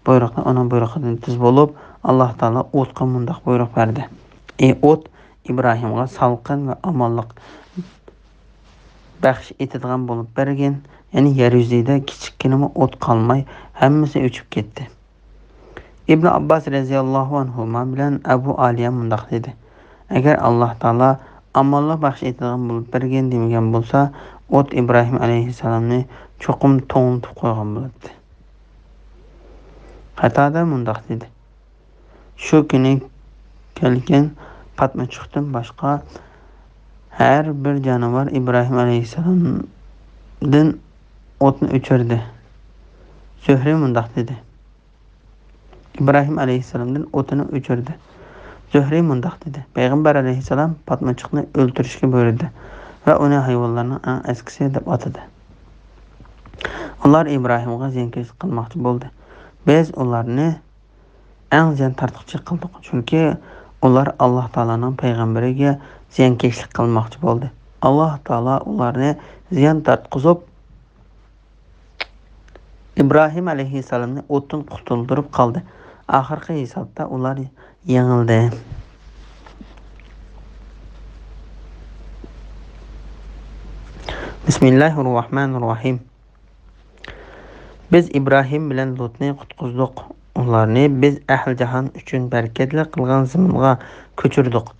بۇيرۇقنى ئۇنىڭ بۇيرۇقىدىن تېز بولۇپ، ئاللاھ تائالا ئوتقا مۇنداق بۇيرۇق بەردى: ئى ئوت، ئىبراھىمغا سالقىن ۋە ئامانلىق بەخش ئېتىدىغان بولۇپ بەرگىن، يەنى يەر يۈزىدە كىچىككىنىمۇ ئوت قالماي، ھەممىسى ئۆچۈپ كەتتى. ئىبن ئابباس رەزىياللاھۇ ئەنھۇما بىلەن ئەبۇ ئالىيە مۇنداق دېدى: ئەگەر ئاللاھ تائالا ئامانلىق بەخش ئېتىدىغان بولۇپ بەرگىن دېمىگەن بولسا، ئوت ئىبراھىم ئەلەيھىسسالامنى چوقۇم توڭلىتىپ قويغان بولاتتى. قاتادە مۇنداق دېدى: شۇ كۈنى كەلگەن پاتمىچۇقتىن باشقا ھەر بىر جانىۋار ئىبراھىم ئەلەيھىسسالامدىن ئوتنى ئۆچۈردى. زۆھرى مۇنداق دېدى: ئىبراھىم ئەلەيھىسسالامدىن ئوتنى ئۆچۈردى. زۆھرى مۇنداق دېدى: پەيغەمبەر ئەلەيھىسسالام پاتمىچۇقنى ئۆلتۈرۈشكە بۇيرۇدى ۋە ئۇنى ھايۋانلارنىڭ ئەڭ ئەسكىسى دەپ ئاتىدى. ئۇلار ئىبراھىمغا زىيانكەشلىك قىلماقچى بولدى. بىز ئۇلارنى ئەڭ زىيان تارتقۇچى قىلدۇق، چۈنكى ئۇلار ئاللاھ تائالانىڭ پەيغەمبىرىگە زىيانكەشلىك قىلماقچى بولدى. ئاللاھ تائالا ئۇلارنى زىيان تارتقۇزۇپ، ئىبراھىم ئەلەيھىسسالامنى ئوتتىن قۇتۇلدۇرۇپ قالدى. ئاخىرقى ھېسابتا ئۇلار يېڭىلدى. بىسمىللاھىررەھمانىررەھىم. بىز ئىبراھىم بىلەن لۇتنى قۇتقۇزدۇق. ئۇلارنى بىز ئەھلى جاھان ئۈچۈن بەرىكەتلىك قىلغان زېمىنغا كۆچۈردۇق.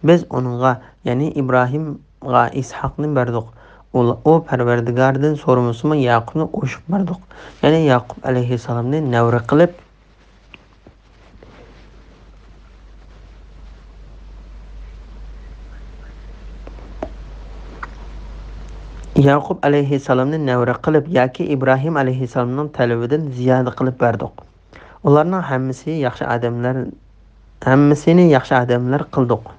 بىز ئۇنىڭغا، يەنى ئىبراھىمغا ئىسھاقنى بەردۇق. ئۇ، ئۇ پەرۋەردىگارىدىن سورىمىسىمۇ ياقۇپنى ئوشۇق بەردۇق. يەنى ياقۇپ ئەلەيھىسسالامنى نەۋرە قىلىپ، ياقۇپ ئەلەيھىسسالامنى نەۋرە قىلىپ ياكى ئىبراھىم ئەلەيھىسسالامنىڭ تەلىپىدىن زىيادە قىلىپ بەردۇق. ئۇلارنىڭ ھەممىسى ياخشى ئادەملەر، ھەممىسىنى ياخشى ئادەملەر قىلدۇق.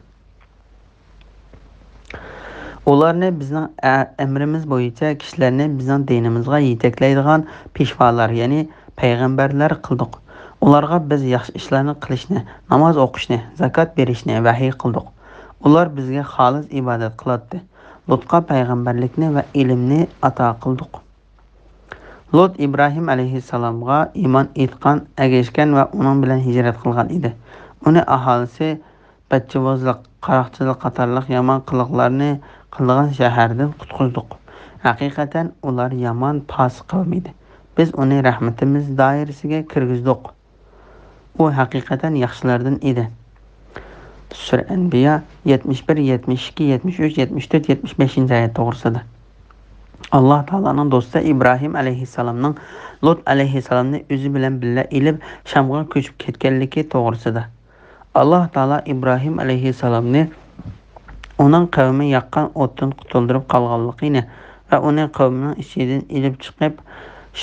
ئۇلارنى بىزنىڭ ئە-، ئەمرىمىز بويىچە كىشىلەرنى بىزنىڭ دىنىمىزغا يېتەكلەيدىغان پېشۋالار، يەنى پەيغەمبەرلەر قىلدۇق. ئۇلارغا بىز ياخشى ئىشلارنى قىلىشنى، ناماز ئوقۇشنى، زاكات بېرىشنى ۋەھىي قىلدۇق. ئۇلار بىزگە خالىس ئىبادەت قىلاتتى. لۇتقا پەيغەمبەرلىكنى ۋە ئىلىمنى ئاتا قىلدۇق. لۇت ئىبراھىم ئەلەيھىسسالامغا ئىمان ئېيتقان، ئەگەشكەن ۋە ئۇنىڭ بىلەن ھىجرەت قىلغان ئىدى. ئۇنى ئاھالىسى بەتچىۋازلىق، قاراقچىلىق قاتارلىق يامان قىلىقلارنى قىلىدىغان شەھەردىن قۇتقۇزدۇق. ھەقىقەتەن ئۇلار يامان پاسىق قەۋم ئىدى. بىز ئۇنى رەھمىتىمىز دائىرىسىگە كىرگۈزدۇق. ئۇ ھەقىقەتەن ياخشىلاردىن ئىدى. سۈرە ئەنبىيا، يەتمىش بىر، يەتمىش ئىككى، يەتمىش ئۈچ، يەتمىش تۆت، يەتمىش بەشىنچى ئايەت توغرىسىدا. ئاللاھ تائالانىڭ دوستى ئىبراھىم ئەلەيھىسسالامنىڭ لۇت ئەلەيھىسسالامنى ئۆزى بىلەن بىللە ئېلىپ، شامغا كۆچۈپ كەتكەنلىكى توغرىسىدا. ئاللاھ تائالا ئىبراھىم ئەلەيھىسسالامنى ئۇنىڭ قەۋمى ياققان ئوتتىن قۇتۇلدۇرۇپ قالغانلىقىنى ۋە ئۇنى قەۋمىنىڭ ئىچىدىن ئېلىپ چىقىپ،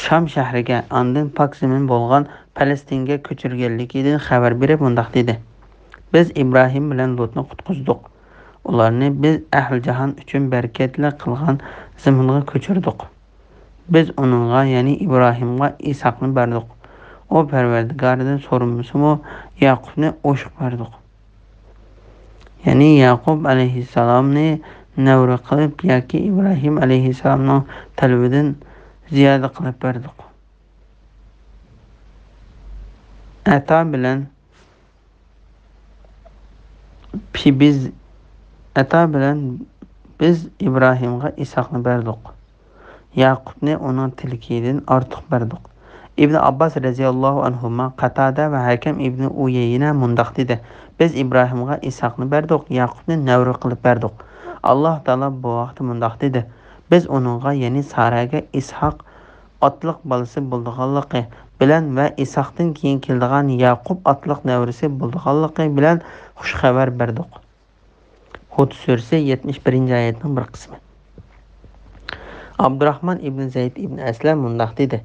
شام شەھىرىگە، ئاندىن پاك زېمىن بولغان پەلەستىنگە كۆچۈرگەنلىكىدىن خەۋەر بېرىپ مۇنداق دېدى: بىز ئىبراھىم بىلەن لۇتنى قۇتقۇزدۇق. ئۇلارنى بىز ئەھلى جاھان ئۈچۈن بەرىكەتلىك قىلغان زېمىنغا كۆچۈردۇق. بىز ئۇنىڭغا، يەنى ئىبراھىمغا ئىسھاقنى بەردۇق. ئۇ پەرۋەردىگارىدىن سورىمىسىمۇ ياقۇپنى ئوشۇق بەردۇق. يەنى ياقۇپ ئەلەيھىسسالامنى نەۋرە قىلىپ ياكى ئىبراھىم ئەلەيھىسسالامنىڭ تەلىپىدىن زىيادە قىلىپ بەردۇق. ئەتا بىلەن پى-، بىز، ئەتا بىلەن بىز ئىبراھىمغا ئىسھاقنى بەردۇق. ياقۇپنى ئۇنىڭ تىلىكىدىن ئارتۇق بەردۇق. ئىبن ئابباس رەزىياللاھۇ ئەنھۇما، قاتادە ۋە ھەكەم ئىبن ئۇيەينە مۇنداق دېدى: بىز ئىبراھىمغا ئىسھاقنى بەردۇق، ياقۇپنى نەۋرە قىلىپ بەردۇق. ئاللاھ تائالا بۇ ھەقتە مۇنداق دېدى: بىز ئۇنىڭغا، يەنى سارەگە ئىسھاق ئاتلىق بالىسى بولىدىغانلىقى بىلەن ۋە ئىسھاقتىن كېيىن كېلىدىغان ياقۇپ ئاتلىق نەۋرىسى بولىدىغانلىقى بىلەن خۇش خەۋەر بەردۇق. ھۇد سۈرىسى، يەتمىش بىرىنچى ئايەتنىڭ بىر قىسمى. ئابدۇراخمان ئىبن زەيد ئىبن ئەسلەم مۇنداق دېدى: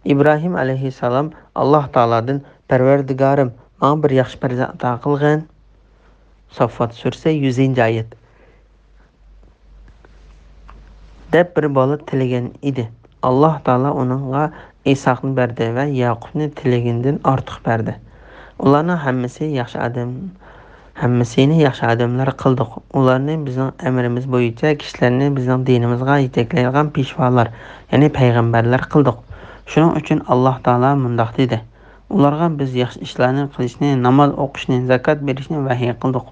ئىبراھىم ئەلەيھىسسالام ئاللاھ تائالادىن، پەرۋەردىگارىم، ماڭا بىر ياخشى پەرزەنت ئاتا قىلغىن. ساففات سۈرىسى، يۈزىنچى ئايەت. دەپ بىر بالا تىلىگەن ئىدى. ئاللاھ تائالا ئۇنىڭغا ئىسھاقنى بەردى ۋە ياقۇپنى تىلىگىنىدىن ئارتۇق بەردى. ئۇلارنىڭ ھەممىسى ياخشى ئادەم، ھەممىسىنى ياخشى ئادەملەر قىلدۇق. ئۇلارنى بىزنىڭ ئەمرىمىز بويىچە كىشىلەرنى بىزنىڭ دىنىمىزغا يېتەكلەيدىغان پېشۋالار، يەنى پەيغەمبەرلەر قىلدۇق. شۇنىڭ ئۈچۈن ئاللاھ تائالا مۇنداق دېدى: ئۇلارغا بىز ياخشى ئىشلارنى قىلىشنى، ناماز ئوقۇشنى، زاكات بېرىشنى ۋەھىي قىلدۇق.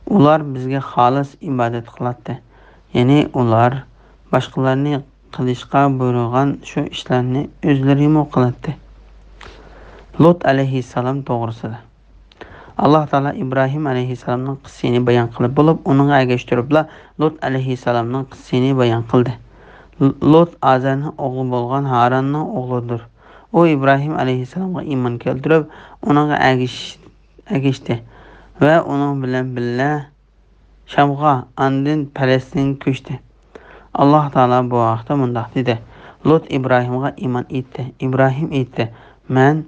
ئۇلار بىزگە خالىس ئىبادەت قىلاتتى. يەنى ئۇلار باشقىلارنى قىلىشقا بۇيرۇلغان شۇ ئىشلارنى ئۆزلىرىمۇ قىلاتتى. لۇت ئەلەيھىسسالام توغرىسىدا. ئاللاھ تائالا ئىبراھىم ئەلەيھىسسالامنىڭ قىسسىسىنى بايان قىلىپ بولۇپ، ئۇنىڭغا ئەگەشتۈرۈپلا لۇت ئەلەيھىسسالامنىڭ قىسسىسىنى بايان قىلدى. ل-، لۇت ئازەرنىڭ ئوغلى بولغان ھاراننىڭ ئوغلىدۇر. ئۇ ئىبراھىم ئەلەيھىسسالامغا ئىمان كەلتۈرۈپ، ئۇنىڭغا ئەگىش-، ئەگەشتى ۋە ئۇنىڭ بىلەن بىللە شامغا، ئاندىن پەلەستىنگە كۆچتى. ئاللاھ تائالا بۇ ھەقتە مۇنداق دېدى: لۇت ئىبراھىمغا ئىمان ئېيتتى. ئىبراھىم ئېيتتى: مەن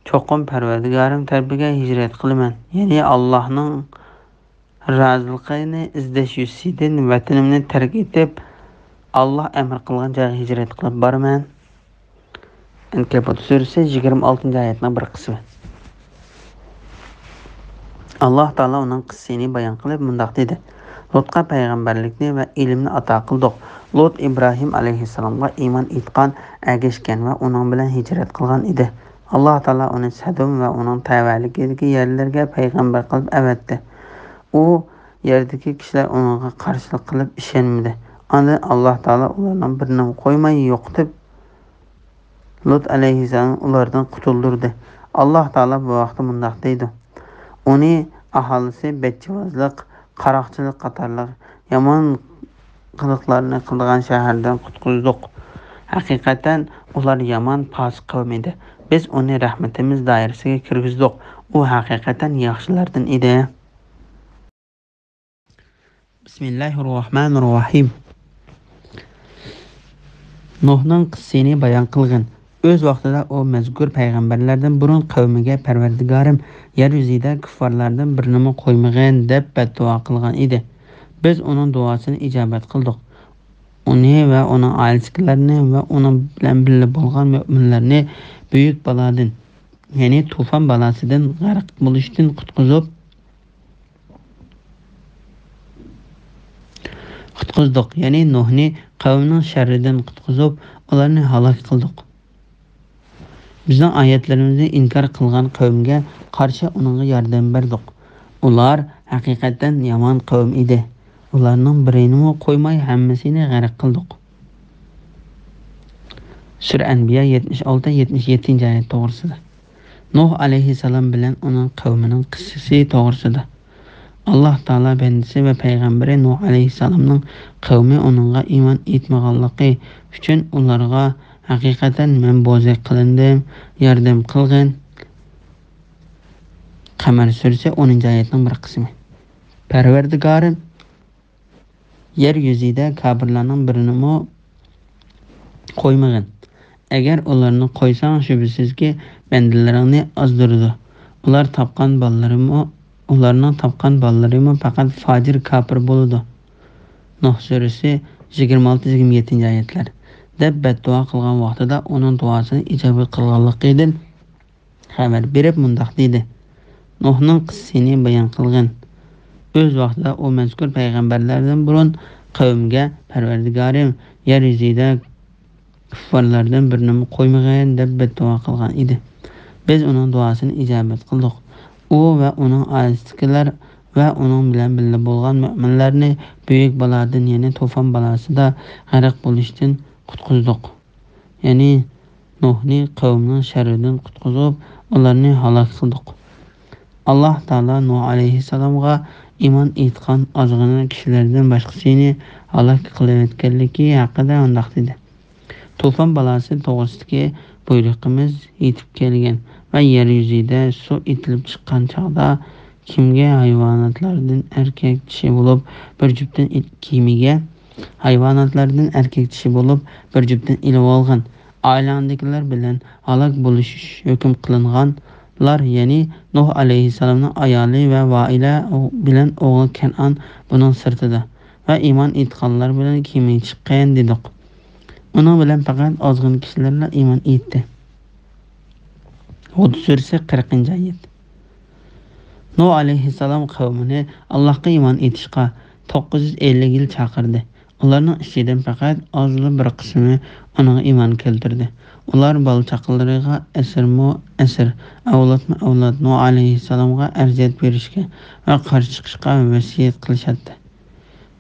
چوقۇم پەرۋەردىگارىم تەرىپىگە ھىجرەت قىلىمەن، يەنى ئاللاھنىڭ رازىلىقىنى ئىزدەش يۈزىسىدىن ۋەتىنىمنى تەرك ئېتىپ، ئاللاھ ئەمر قىلغان جايغا ھىجرەت قىلىپ بارىمەن. ئەنكەبۇت سۈرىسى، يىگىرمە ئالتىنچى ئايەتنىڭ بىر قىسمى. ئاللاھ تائالا ئۇنىڭ قىسسىسىنى بايان قىلىپ مۇنداق دېدى: لۇتقا پەيغەمبەرلىكنى ۋە ئىلىمنى ئاتا قىلدۇق. لۇت ئىبراھىم ئەلەيھىسسالامغا ئىمان ئېيتقان، ئەگەشكەن ۋە ئۇنىڭ بىلەن ھىجرەت قىلغان ئىدى. ئاللاھ تائالا ئۇنى سەدۇم ۋە ئۇنىڭ تەۋەلىكىدىكى يەرلەرگە پەيغەمبەر قىلىپ ئەۋەتتى. ئۇ يەردىكى كىشىلەر ئۇنىڭغا قارشىلىق قىلىپ ئىشەنمىدى. ئاندىن ئاللاھ تائالا ئۇلارنىڭ بىرىنىمۇ قويماي يوقىتىپ، لۇت ئەلەيھىسسالامنى ئۇلاردىن قۇتۇلدۇردى. ئاللاھ تائالا بۇ ھەقتە مۇنداق دەيدۇ: ئۇنى ئاھالىسى بەتچىۋازلىق، قاراقچىلىق قاتارلىق يامان قىلىقلارنى قىلىدىغان شەھەردىن قۇتقۇزدۇق. ھەقىقەتەن ئۇلار يامان پاسىق قەۋم ئىدى. بىز ئۇنى رەھمىتىمىز دائىرىسىگە كىرگۈزدۇق. ئۇ ھەقىقەتەن ياخشىلاردىن ئىدى. بىسمىللاھىررەھمانىررەھىم. نۇھنىڭ قىسسىسىنى بايان قىلغىن. ئۆز ۋاقتىدا ئۇ مەزكۇر پەيغەمبەرلەردىن بۇرۇن قەۋمىگە، پەرۋەردىگارىم، يەر يۈزىدە كۇففارلاردىن بىرىنىمۇ قويمىغىن، دەپ بەددۇئا قىلغان ئىدى. بىز ئۇنىڭ دۇئاسىنى ئىجابەت قىلدۇق. ئۇنى ۋە ئۇنىڭ ئائىلىسىدىكىلەرنى ۋە ئۇنىڭ بىلەن بىللە بولغان مۆمىنلەرنى بۈيۈك بالادىن، يەنى توفان بالاسىدىن غەرق بولۇشتىن قۇتقۇزۇپ، قۇتقۇزدۇق، يەنى نۇھنى قەۋمىنىڭ شەررىدىن قۇتقۇزۇپ، ئۇلارنى ھالاك قىلدۇق. بىزنىڭ ئايەتلىرىمىزنى ئىنكار قىلغان قەۋمگە قارشى ئۇنىڭغا ياردەم بەردۇق. ئۇلار ھەقىقەتەن يامان قەۋم ئىدى. ئۇلارنىڭ بىرىنىمۇ قويماي ھەممىسىنى غەرق قىلدۇق. سۈرە ئەنبىيا يەتمىش ئالتە، يەتمىش يەتتىنچى ئايەت توغرىسىدا. نۇھ ئەلەيھىسسالام بىلەن ئۇنىڭ قەۋمىنىڭ قىسسىسى توغرىسىدا. ئاللاھ تائالا بەندىسى ۋە پەيغەمبىرى نۇھ ئەلەيھىسسالامنىڭ قەۋمى ئۇنىڭغا ئىمان ئېيتمىغانلىقى ئۈچۈن ئۇلارغا، ھەقىقەتەن مەن بوزەك قىلىندىم، ياردەم قىلغىن. قەمەر سۈرىسى، ئونىنچى ئايەتنىڭ بىر قىسمى. پەرۋەردىگارىم، يەر يۈزىدە كاپىرلارنىڭ بىرىنىمۇ قويمىغىن. ئەگەر ئۇلارنى قويساڭ، شۈبھىسىزكى، بەندىلىرىڭنى ئازدۇرىدۇ. ئۇلار تاپقان بالىلىرىمۇ، ئۇلارنىڭ تاپقان بالىلىرىمۇ پەقەت پاجىر كاپىر بولىدۇ. نۇھ سۈرىسى، يىگىرمە ئالتە، يىگىرمە يەتتىنچى ئايەتلەر. دەپ بەددۇئا قىلغان ۋاقتىدا ئۇنىڭ دۇئاسىنى ئىجابەت قىلغانلىقىدىن خەۋەر بېرىپ مۇنداق دېدى: نۇھنىڭ قىسسىسىنى بايان قىلغىن. ئۆز ۋاقتىدا ئۇ مەزكۇر پەيغەمبەرلەردىن بۇرۇن قەۋمىگە، پەرۋەردىگارىم، يەر يۈزىدە كۇففارلاردىن بىرىنىمۇ قويمىغىن، دەپ بەددۇئا قىلغان ئىدى. بىز ئۇنىڭ دۇئاسىنى ئىجابەت قىلدۇق. ئۇ ۋە ئۇنىڭ ئائىلىسىدىكىلەر ۋە ئۇنىڭ بىلەن بىللە بولغان مۆمىنلەرنى بۈيۈك بالادىن، يەنى توفان بالاسىدا غەرق بولۇشتىن قۇتقۇزدۇق. يەنى نۇھنى قەۋمىنىڭ شەررىدىن قۇتقۇزۇپ، ئۇلارنى ھالاك قىلدۇق. ئاللاھ تائالا نۇھ ئەلەيھىسسالامغا ئىمان ئېيتقان ئازغىنە كىشىلەردىن باشقىسىنى ھالاك قىلىۋەتكەنلىكى ھەققىدە مۇنداق دېدى: توفان بالاسى توغرىسىدىكى بۇيرۇقىمىز يېتىپ كەلگەن ۋە يەر يۈزىدە سۇ ئېتىلىپ چىققان چاغدا، كىمگە ھايۋاناتلاردىن ئەركەك چىشى بولۇپ بىر جۈپتىن ئىت-، كىمىگە ھايۋاناتلاردىن ئەركەك چىشى بولۇپ بىر جۈپتىن ئېلىۋالغان، ئائىلەڭدىكىلەر بىلەن ھالاك بولۇش ھۆكۈم قىلىنغانلار، يەنى نۇھ ئەلەيھىسسالامنىڭ ئايالى ۋە ۋائىلە ئو-، بىلەن ئوغلى كەنئان بۇنىڭ سىرتىدا ۋە ئىمان ئېيتقانلار بىلەن كېمىگە چىققان دېدۇق. ئۇنىڭ بىلەن پەقەت ئازغىنە كىشىلەرلا ئىمان ئېيتتى. ھۇد سۈرىسى، قىرىقىنچى ئايەت. نۇھ ئەلەيھىسسالام قەۋمىنى ئاللاھقا ئىمان ئېيتىشقا توققۇز يۈز ئەللىك يىل چاقىردى. ئۇلارنىڭ ئىچىدىن پەقەت ئازلا بىر قىسمى ئۇنىڭغا ئىمان كەلتۈردى. ئۇلار بالا-چاقىلىرىغا ئەسىرمۇ ئەسىر، ئەۋلادمۇ ئەۋلاد نۇھ ئەلەيھىسسالامغا ئەرزىيەت بېرىشكە ۋە قارشى چىقىشقا ۋەسىيەت قىلىشاتتى.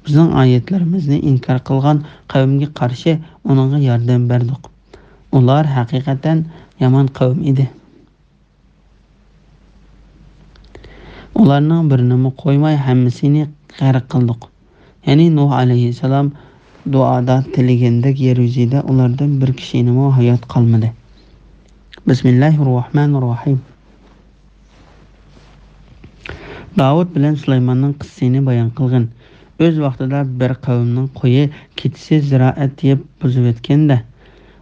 بىزنىڭ ئايەتلىرىمىزنى ئىنكار قىلغان قەۋمگە قارشى ئۇنىڭغا ياردەم بەردۇق. ئۇلار ھەقىقەتەن يامان قەۋم ئىدى. ئۇلارنىڭ بىرىنىمۇ قويماي ھەممىسىنى غەرق قىلدۇق. يەنى نۇھ ئەلەيھىسسالام دۇئادا تىلىگەندەك يەر يۈزىدە ئۇلاردىن بىر كىشىنىمۇ ھايات قالمىدى. بىسمىللاھىررەھمانىررەھىم. داۋۇت بىلەن سۇلايماننىڭ قىسسىسىنى بايان قىلغىن. ئۆز ۋاقتىدا بىر قەۋمنىڭ قويى كېچىسى زىرائەت يەپ بۇزۇۋەتكەندە،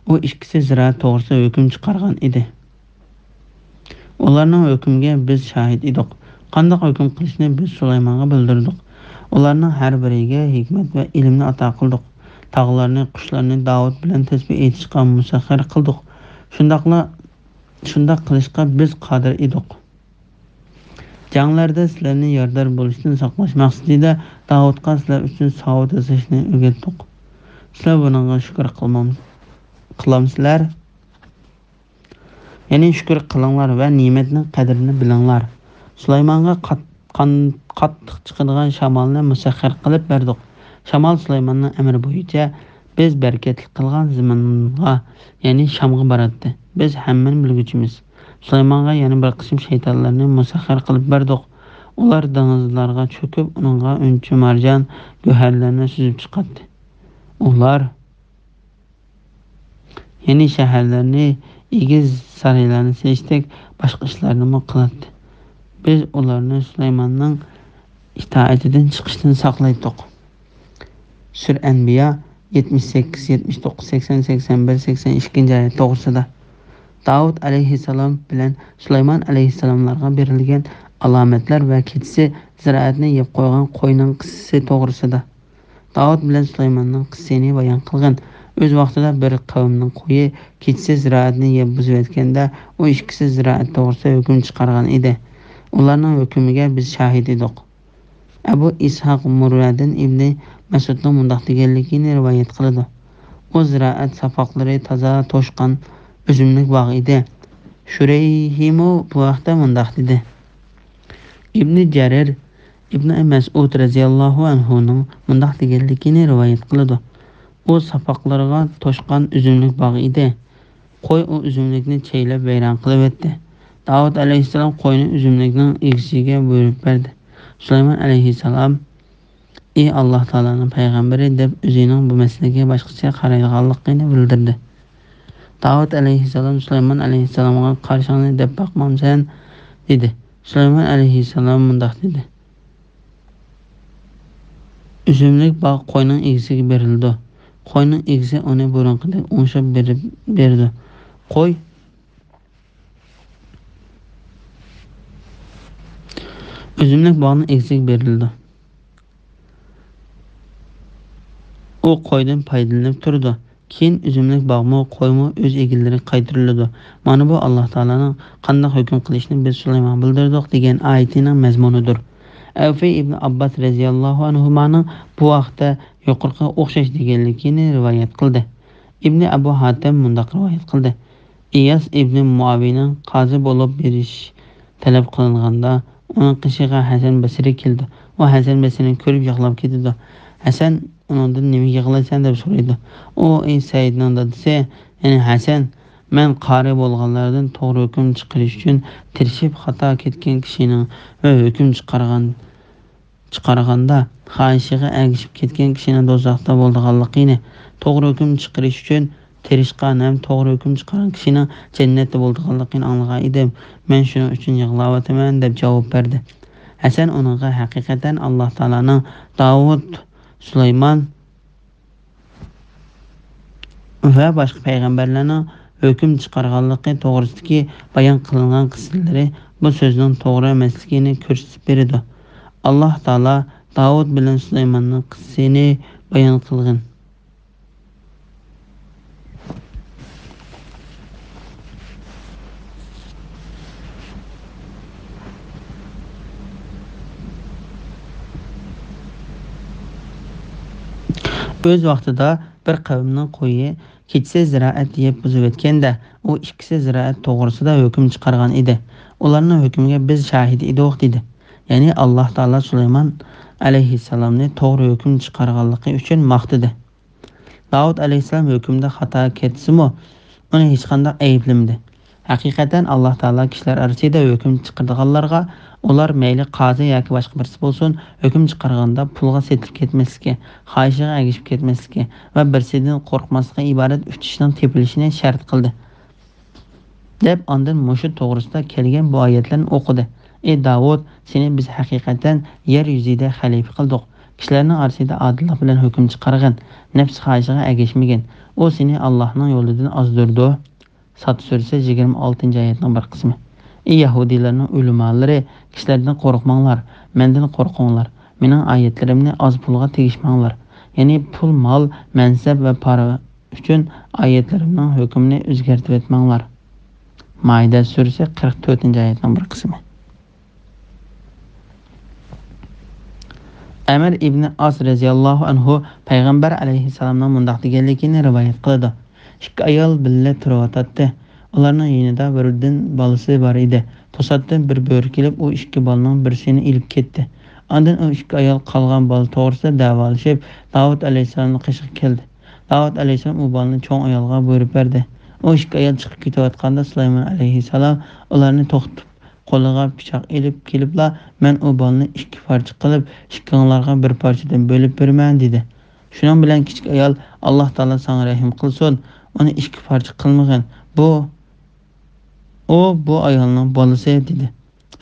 ئۇ ئىككىسى زىرائەت توغرىسىدا ھۆكۈم چىقارغان ئىدى. ئۇلارنىڭ ھۆكمىگە بىز شاھىت ئىدۇق. قانداق ھۆكۈم قىلىشنى بىز سۇلايمانغا بىلدۈردۇق. ئۇلارنىڭ ھەر بىرىگە ھېكمەت ۋە ئىلىمنى ئاتا قىلدۇق. تاغلارنى، قۇشلارنى داۋۇت بىلەن تەسبىھ ئېيتىشقا مۇسەخخەر قىلدۇق. شۇنداقلا، شۇنداق قىلىشقا بىز قادىر ئىدۇق. جەڭلەردە سىلەرنى يارىدار بولۇشتىن ساقلاش مەقسىتىدە داۋۇتقا سىلەر ئۈچۈن ساۋۇت ياساشنى ئۆگەتتۇق. سىلەر بۇنىڭغا شۈكۈر قىلمام-، قىلامسىلەر؟ يەنى شۈكۈر قىلىڭلار ۋە نېمەتنىڭ قەدرىنى بىلىڭلار. سۇلايمانغا قات-، قان-، قاتتىق چىقىدىغان شامالنى مۇسەخخەر قىلىپ بەردۇق. شامال سۇلايماننىڭ ئەمرى بويىچە بىز بەرىكەتلىك قىلغان زېمىنغا، يەنى شامغا باراتتى. بىز ھەممىنى بىلگۈچىمىز. سۇلايمانغا يەنە بىر قىسىم شەيتانلارنى مۇسەخخەر قىلىپ بەردۇق. ئۇلار دېڭىزلارغا چۆكۈپ، ئۇنىڭغا ئۈنچە-مارجان، گۆھەرلەرنى سۈزۈپ چىقاتتى. ئۇلار يەنى شەھەرلەرنى، ئېگىز سارىيلارنى سېلىشتەك باشقا ئىشلارنىمۇ قىلاتتى. بىز ئۇلارنى سۇلايماننىڭ ئىتائىتىدىن چىقىشتىن ساقلايتتۇق. سۈرە ئەنبىيا، يەتمىش سەككىز، يەتمىش توققۇز، سەكسەن، سەكسەن بىر، سەكسەن ئىككىنچى ئايەت توغرىسىدا. داۋۇت ئەلەيھىسسالام بىلەن سۇلايمان ئەلەيھىسسالاملارغا بېرىلگەن ئالامەتلەر ۋە كېچىسى زىرائەتنى يەپ قويغان قوينىڭ قىسسىسى توغرىسىدا. داۋۇت بىلەن سۇلايماننىڭ قىسسىسىنى بايان قىلغىن. ئۆز ۋاقتىدا بىر قەۋمنىڭ قويى كېچىسى زىرائەتنى يەپ بۇزۇۋەتكەندە، ئۇ ئىككىسى زىرائەت توغرىسىدا ھۆكۈم چىقارغان ئىدى. ئۇلارنىڭ ھۆكمىگە بىز شاھىت ئىدۇق. ئەبۇ ئىسھاق مۇرۋەدىن ئىبنى مەسئۇدنىڭ مۇنداق دېگەنلىكىنى رىۋايەت قىلىدۇ: ئۇ زىرائەت ساپاقلىرى تازا توشقان ئۈزۈملۈك باغ ئىدى. شۇرەيھىمۇ بۇ ھەقتە مۇنداق دېدى: ئىبنى جەرىر ئىبنى مەسئۇد رەزىياللاھۇ ئەنھۇنىڭ مۇنداق دېگەنلىكىنى رىۋايەت قىلىدۇ: ئۇ ساپاقلىرىغا توشقان ئۈزۈملۈك باغ ئىدى. قوي ئۇ ئۈزۈملۈكنى چەيلەپ ۋەيران قىلىۋەتتى. داۋۇت ئەلەيھىسسالام قوينى ئۈزۈملۈكنىڭ ئىگىسىگە بۇيرۇپ بەردى. سۇلايمان ئەلەيھىسسالام، ئى ئاللاھ تائالانىڭ پەيغەمبىرى، دەپ ئۆزىنىڭ بۇ مەسىلىگە باشقىچە قارايدىغانلىقىنى بىلدۈردى. داۋۇت ئەلەيھىسسالام سۇلايمان ئەلەيھىسسالامغا قارىشىڭنى دەپ باقمامسەن؟ دېدى. سۇلايمان ئەلەيھىسسالام مۇنداق دېدى: ئۈزۈملۈك باغ قوينىڭ ئىگىسىگە بېرىلىدۇ. قوينىڭ ئىگىسى ئۇنى بۇرۇنقىدەك ئوڭشاپ بېرىپ، بېرىدۇ. قوي ئۈزۈملۈك باغنىڭ ئىگىسىگە بېرىلىدۇ. ئۇ قويدىن پايدىلىنىپ تۇرىدۇ. كېيىن ئۈزۈملۈك باغمۇ، قويمۇ ئۆز ئىگىلىرىگە قايتۇرۇلىدۇ. مانا بۇ ئاللاھ تائالانىڭ قانداق ھۆكۈم قىلىشىنى بىز سۇلايمانغا بىلدۈردۇق دېگەن ئايىتىنىڭ مەزمۇنىدۇر. ئەۋفى ئىبنى ئابباس رەزىياللاھۇ ئەنھۇمانىڭ بۇ ھەقتە يۇقىرىقىغا ئوخشاش دېگەنلىكىنى رىۋايەت قىلدى. ئىبنى ئەبۇ ھاتەم مۇنداق رىۋايەت قىلدى: ئىياس ئىبنى مۇئاۋىيەنىڭ قازى بولۇپ بېرىش تەلەپ قىلىنغاندا، ئۇنىڭ قېشىغا ھەسەن بەسرى كېلىدۇ. ئۇ ھەسەن بەسرىنى كۆرۈپ يىغلاپ كېتىدۇ. ھەسەن ئۇنىڭدىن «نېمىگە يىغلايسەن؟» دەپ سورايدۇ. ئۇ، ئەي سەئىدنىڭ دادىسى، يەنى ھەسەن، مەن قارى بولغانلاردىن توغرا ھۆكۈم چىقىرىش ئۈچۈن تىرىشىپ، خاتا كەتكەن كىشىنىڭ ۋە ھۆكۈم چىقارغان، چىقارغاندا خاھىشىغا ئەگىشىپ كەتكەن كىشىنىڭ دوزاختا بولىدىغانلىقىنى، توغرا ھۆكۈم چىقىرىش ئۈچۈن تىرىشقان ھەم توغرا ھۆكۈم چىقارغان كىشىنىڭ جەننەتتە بولىدىغانلىقىنى ئاڭلىغان ئىدىم. مەن شۇنىڭ ئۈچۈن يىغلاۋاتىمەن، دەپ جاۋاب بەردى. ھەسەن ئۇنىڭغا ھەقىقەتەن ئاللاھ تائالانىڭ داۋۇت، سۇلايمان ۋە باشقا پەيغەمبەرلەرنىڭ ھۆكۈم چىقارغانلىقى توغرىسىدىكى بايان قىلىنغان قىسسىلىرى بۇ سۆزنىڭ توغرا ئەمەسلىكىنى كۆرسىتىپ بېرىدۇ. ئاللاھ تائالا داۋۇت بىلەن سۇلايماننىڭ قىسسىسىنى بايان قىلغىن. ئۆز ۋاقتىدا بىر قەۋمنىڭ قويى كېچىسى زىرائەت يەپ بۇزۇۋەتكەندە، ئۇ ئىككىسى زىرائەت توغرىسىدا ھۆكۈم چىقارغان ئىدى. ئۇلارنىڭ ھۆكمىگە بىز شاھىت ئىدۇق، دېدى. يەنى ئاللاھ تائالا سۇلايمان ئەلەيھىسسالامنى توغرا ھۆكۈم چىقارغانلىقى ئۈچۈن ماختىدى. داۋۇت ئەلەيھىسسالام ھۆكۈمدە خاتا كەتسىمۇ، ئۇنى ھېچقانداق ئەيىبلىمىدى. ھەقىقەتەن، ئاللاھ تائالا كىشىلەر ئارىسىدا ھۆكۈم چىقىرىدىغانلارغا، ئۇلار مەيلى قازى ياكى باشقا بىرسى بولسۇن، ھۆكۈم چىقارغاندا پۇلغا سېتىلىپ كەتمەسلىكى، خاھىشىغا ئەگىشىپ كەتمەسلىكى ۋە بىرسىدىن قورقماسلىقى ئىبارەت ئۈچ ئىشنىڭ تېپىلىشىنى شەرت قىلدى. دەپ ئاندىن مۇشۇ توغرىسىدا كەلگەن بۇ ئايەتلەرنى ئوقۇدى. ئى داۋۇت، سېنى بىز ھەقىقەتەن يەر يۈزىدە خەلىپە قىلدۇق. كىشىلەرنىڭ ئارىسىدا ئادىللىق بىلەن ھۆكۈم چىقارغىن. نەپس خاھىشىغا ئەگەشمىگىن. ئۇ سېنى ئاللاھنىڭ يولىدىن ئازدۇرىدۇ. ساد سۈرىسى يىگىرمە ئالتىنچى ئايەتنىڭ بىر قىسمى. ئى يەھۇدىيلارنىڭ ئۆلىمالىرى، كىشىلەردىن قورقماڭلار، مەندىن قورقۇڭلار. مېنىڭ ئايەتلىرىمنى ئاز پۇلغا تېگىشمەڭلار. يەنى پۇل، مال، مەنسەپ ۋە پارا ئۈچۈن ئايەتلىرىمنىڭ ھۆكمىنى ئۆزگەرتىۋەتمەڭلار. مائىدە سۈرىسى قىرىق تۆتىنچى ئايەتنىڭ بىر قىسمى. ئەمىر ئىبنى ئاس رەزىياللاھۇ ئەنھۇ پەيغەمبەر ئەلەيھىسسالامنىڭ مۇنداق دېگەنلىكىنى رىۋايەت قىلىدۇ. ئىككى ئايال بىللە تۇرۇۋاتاتتى. ئۇلارنىڭ يېنىدا بىردىن بالىسى بار ئىدى. توساتتىن بىر بۆرە كېلىپ، ئۇ ئىككى بالىنىڭ بىرسىنى ئېلىپ كەتتى. ئاندىن ئۇ ئىككى ئايال قالغان بالا توغرىسىدا دەۋالىشىپ، داۋۇت ئەلەيھىسسالامنىڭ قېشىغا كەلدى. داۋۇت ئەلەيھىسسالام ئۇ بالىنى چوڭ ئايالغا بۇيرۇپ بەردى. ئۇ ئىككى ئايال چىقىپ كېتىۋاتقاندا، سۇلايمان ئەلەيھىسسالام ئۇلارنى توختىتىپ، قولىغا پىچاق ئېلىپ كېلىپلا، مەن ئۇ بالىنى ئىككى پارچە قىلىپ، ئىككىڭلارغا بىر پارچىدىن بۆلۈپ بېرىمەن، دېدى. شۇنىڭ بىلەن كىچىك ئايال، ئاللاھ تائالا ساڭا رەھىم قىلسۇن، ئۇنى ئىككى پارچە قىلمىغىن. بۇ، ئۇ بۇ ئايالنىڭ بالىسى، دېدى.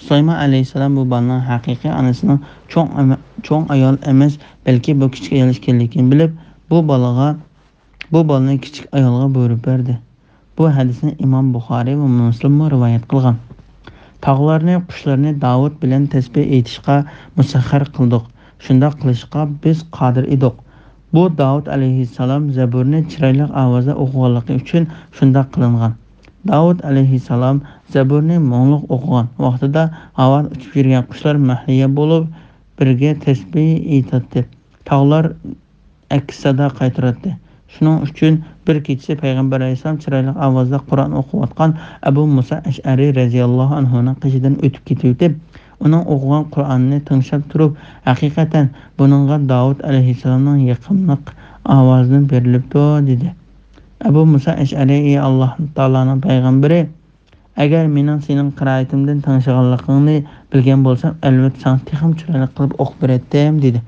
سۇلايمان ئەلەيھىسسالام بۇ بالىنىڭ ھەقىقىي ئانىسىنىڭ چوڭ ئەمە-، چوڭ ئايال ئەمەس، بەلكى بۇ كىچىك ئايال ئىكەنلىكىنى بىلىپ، بۇ بالىغا، بۇ بالىنى كىچىك ئايالغا بۇيرۇپ بەردى. بۇ ھەدىسنى ئىمام بۇخارىي ۋە مۇسلىممۇ رىۋايەت قىلغان. تاغلارنى، قۇشلارنى داۋۇت بىلەن تەسبىھ ئېيتىشقا مۇسەخخەر قىلدۇق. شۇنداق قىلىشقا بىز قادىر ئىدۇق. بۇ داۋۇت ئەلەيھىسسالام زەبۇرنى چىرايلىق ئاۋازدا ئوقۇغانلىقى ئۈچۈن شۇنداق قىلىنغان. داۋۇت ئەلەيھىسسالام زەبۇرنى مۇڭلۇق ئوقۇغان ۋاقتىدا ھاۋادا ئۇچۇپ يۈرگەن قۇشلار مەھلىيا بولۇپ، بىرگە تەسبىھ ئېيتاتتى. تاغلار ئەكس سادا قايتۇراتتى. شۇنىڭ ئۈچۈن بىر كېچىسى پەيغەمبەر ئەلەيھىسسالام چىرايلىق ئاۋازدا قۇرئان ئوقۇۋاتقان ئەبۇ مۇسا ئەشئەرى رەزىياللاھۇ ئەنھۇنىڭ قېشىدىن ئۆتۈپ كېتىۋېتىپ، ئۇنىڭ ئوقۇغان قۇرئانىنى تىڭشاپ تۇرۇپ، ھەقىقەتەن بۇنىڭغا داۋۇت ئەلەيھىسسالامنىڭ يېقىملىق ئاۋازىدىن بېرىلىپتۇ، دېدى. ئەبۇ مۇسا ئەشئەرى، ئى ئاللاھ تائالانىڭ پەيغەمبىرى، ئەگەر مېنىڭ سېنىڭ قىرائىتىمدىن تىڭشىغانلىقىڭنى بىلگەن بولسام، ئەلۋەتتە ساڭا تېخىمۇ چىرايلىق قىلىپ ئوقۇپ بېرەتتىم، دېدى.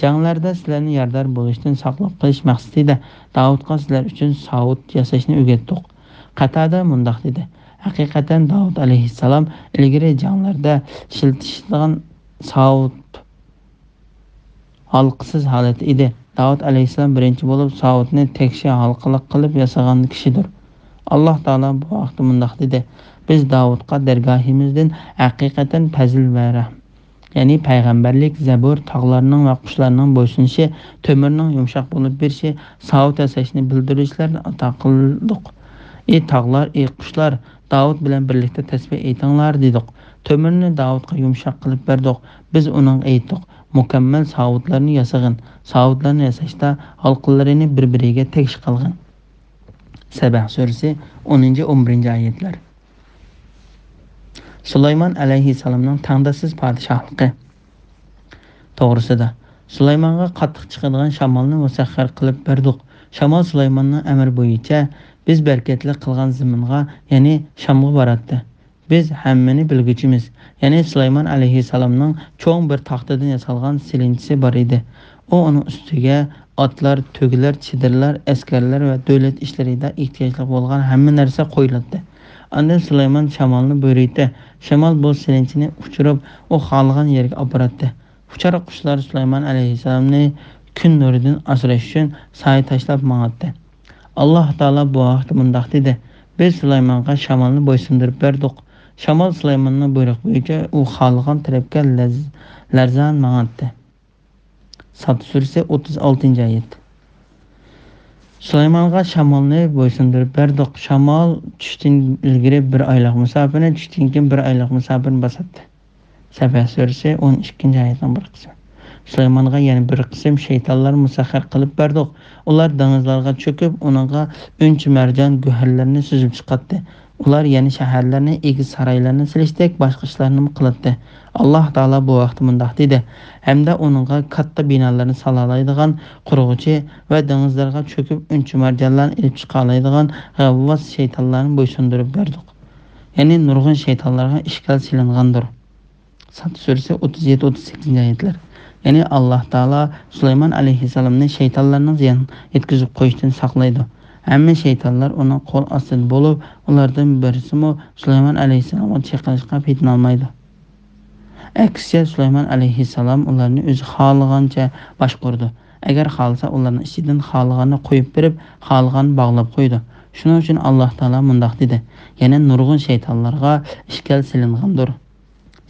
جەڭلەردە سىلەرنى يارىدار بولۇشتىن ساقلاپ قېلىش مەقسىتىدە داۋۇتقا سىلەر ئۈچۈن ساۋۇت ياساشنى ئۆگەتتۇق. قاتادە مۇنداق دېدى، ھەقىقەتەن داۋۇت ئەلەيھىسسالام ئىلگىرى جەڭلەردە ئىشلىتىشىدىغان ساۋۇت ھالقىسىز ھالەتتە ئىدى. داۋۇت ئەلەيھىسسالام بىرىنچى بولۇپ ساۋۇتنى تەكشى ھالقىلىق قىلىپ ياسىغان كىشىدۇر. ئاللاھ تائالا بۇ ھەقتە مۇنداق دېدى، بىز داۋۇتقا دەرگاھىمىزدىن ھەقىقەتەن پەزىل ۋە رەھىم، يەنى پەيغەمبەرلىك، زەبۇر، تاغلارنىڭ ۋە قۇشلارنىڭ بويسۇنۇشى، تۆمۈرنىڭ يۇمشاق بولۇپ بېرىشى، ساۋۇت ياساشنى بىلدۈرۈشلەرنى ئاتا قىلدۇق. ئى تاغلار، ئى قۇشلار، داۋۇت بىلەن بىرلىكتە تەسبىھ ئېيتىڭلار، دېدۇق. تۆمۈرنى داۋۇتقا يۇمشاق قىلىپ بەردۇق. بىز ئۇنىڭغا ئېيتتۇق، مۇكەممەل ساۋۇتلارنى ياسىغىن. ساۋۇتلارنى ياساشتا ھالقىلىرىنى بىر-بىرىگە تەكشى قىلغىن. سەبەھ سۈرىسى، ئونىنچى، ئون بىرىنچى ئايەتلەر. سۇلايمان ئەلەيھىسسالامنىڭ تەڭداشسىز پادىشاھلىقى توغرىسىدا. سۇلايمانغا قاتتىق چىقىدىغان شامالنى مۇسەخخەر قىلىپ بەردۇق. شامال سۇلايماننىڭ ئەمرى بويىچە بىز بەرىكەتلىك قىلغان زېمىنغا، يەنى شامغا باراتتى. بىز ھەممىنى بىلگۈچىمىز. يەنى سۇلايمان ئەلەيھىسسالامنىڭ چوڭ بىر تاختىدىن ياسالغان سېلىنچىسى بار ئىدى. ئۇ ئۇنىڭ ئۈستىگە ئاتلار، تۆگىلەر، چېدىرلار، ئەسكەرلەر ۋە دۆلەت ئىشلىرىدا ئېھتىياجلىق بولغان ھەممە نەرسە قويۇلاتتى. ئاندىن سۇلايمان شامالنى بۇيرۇيتتى. شامال بۇ سېلىنچىنى ئۇچۇرۇپ، ئۇ خالىغان يەرگە ئاپىراتتى. ئۇچار قۇشلار سۇلايمان ئەلەيھىسسالامنى كۈن نۇرىدىن ئاسراش ئۈچۈن سايە تاشلاپ ماڭاتتى. ئاللاھ تائالا بۇ ھەقتە مۇنداق دېدى: «بىز سۇلايمانغا شامالنى بويسۇندۇرۇپ بەردۇق. شامال سۇلايماننىڭ بۇيرۇقى بويىچە ئۇ خالىغان تەرەپكە لەز-، لەرزان ماڭاتتى.» ساد سۈرىسى، ئوتتۇز ئالتىنچى ئايەت. سۇلايمانغا شامالنى بويسۇندۇرۇپ بەردۇق. شامال چۈشتىن ئىلگىرى بىر ئايلىق مۇساپىنى، چۈشتىن كېيىن بىر ئايلىق مۇساپىنى باساتتى. سەبەھ سۈرىسى، ئون ئىككىنچى ئايەتنىڭ بىر قىسمى. سۇلايمانغا يەنە بىر قىسىم شەيتانلار مۇسەخخەر قىلىپ بەردۇق. ئۇلار دېڭىزلارغا چۆكۈپ، ئۇنىڭغا ئۈنچە مەرجان، گۆھەرلەرنى سۈزۈپ چىقاتتى. ئۇلار يەنە شەھەرلەرنى، ئېگىز سارايلارنى سېلىشتەك باشقا ئىشلارنىمۇ قىلاتتى. ئاللاھ تائالا بۇ ھەقتە مۇنداق دېدى: «ھەمدە ئۇنىڭغا كاتتا بىنالارنى سالالايدىغان قۇرغۇچى ۋە دېڭىزلارغا چۆكۈپ ئۈنچە مەرجانلارنى ئېلىپ چىقالايدىغان غەۋۋاس شەيتانلارنى بويسۇندۇرۇپ بەردۇق.» يەنى نۇرغۇن شەيتانلارغا ئىشكال سېلىنغاندۇر. ساد سۈرىسى، ئوتتۇز يەتتە، ئوتتۇز سەككىزىنچى ئايەتلەر. يەنى ئاللاھ تائالا سۇلايمان ئەلەيھىسسالامنى شەيتانلارنىڭ زىيان يەتكۈزۈپ قويۇشتىن ساقلايدۇ. ھەممە شەيتانلار ئۇنىڭ قول ئاستىدا بولۇپ، ئۇلاردىن بىرسىمۇ سۇلايمان ئەلەيھىسسالامغا چېقىلىشقا پېتىنالمايدۇ. ئەكسىچە، سۇلايمان ئەلەيھىسسالام ئۇلارنى ئۆزى خالىغانچە باشقۇرىدۇ. ئەگەر خالىسا، ئۇلارنىڭ ئىچىدىن خالىغاننى قويۇپ بېرىپ، خالىغاننى باغلاپ قويىدۇ. شۇنىڭ ئۈچۈن ئاللاھ تائالا مۇنداق دېدى: «يەنە نۇرغۇن شەيتانلارغا ئىشكال سېلىنغاندۇر.»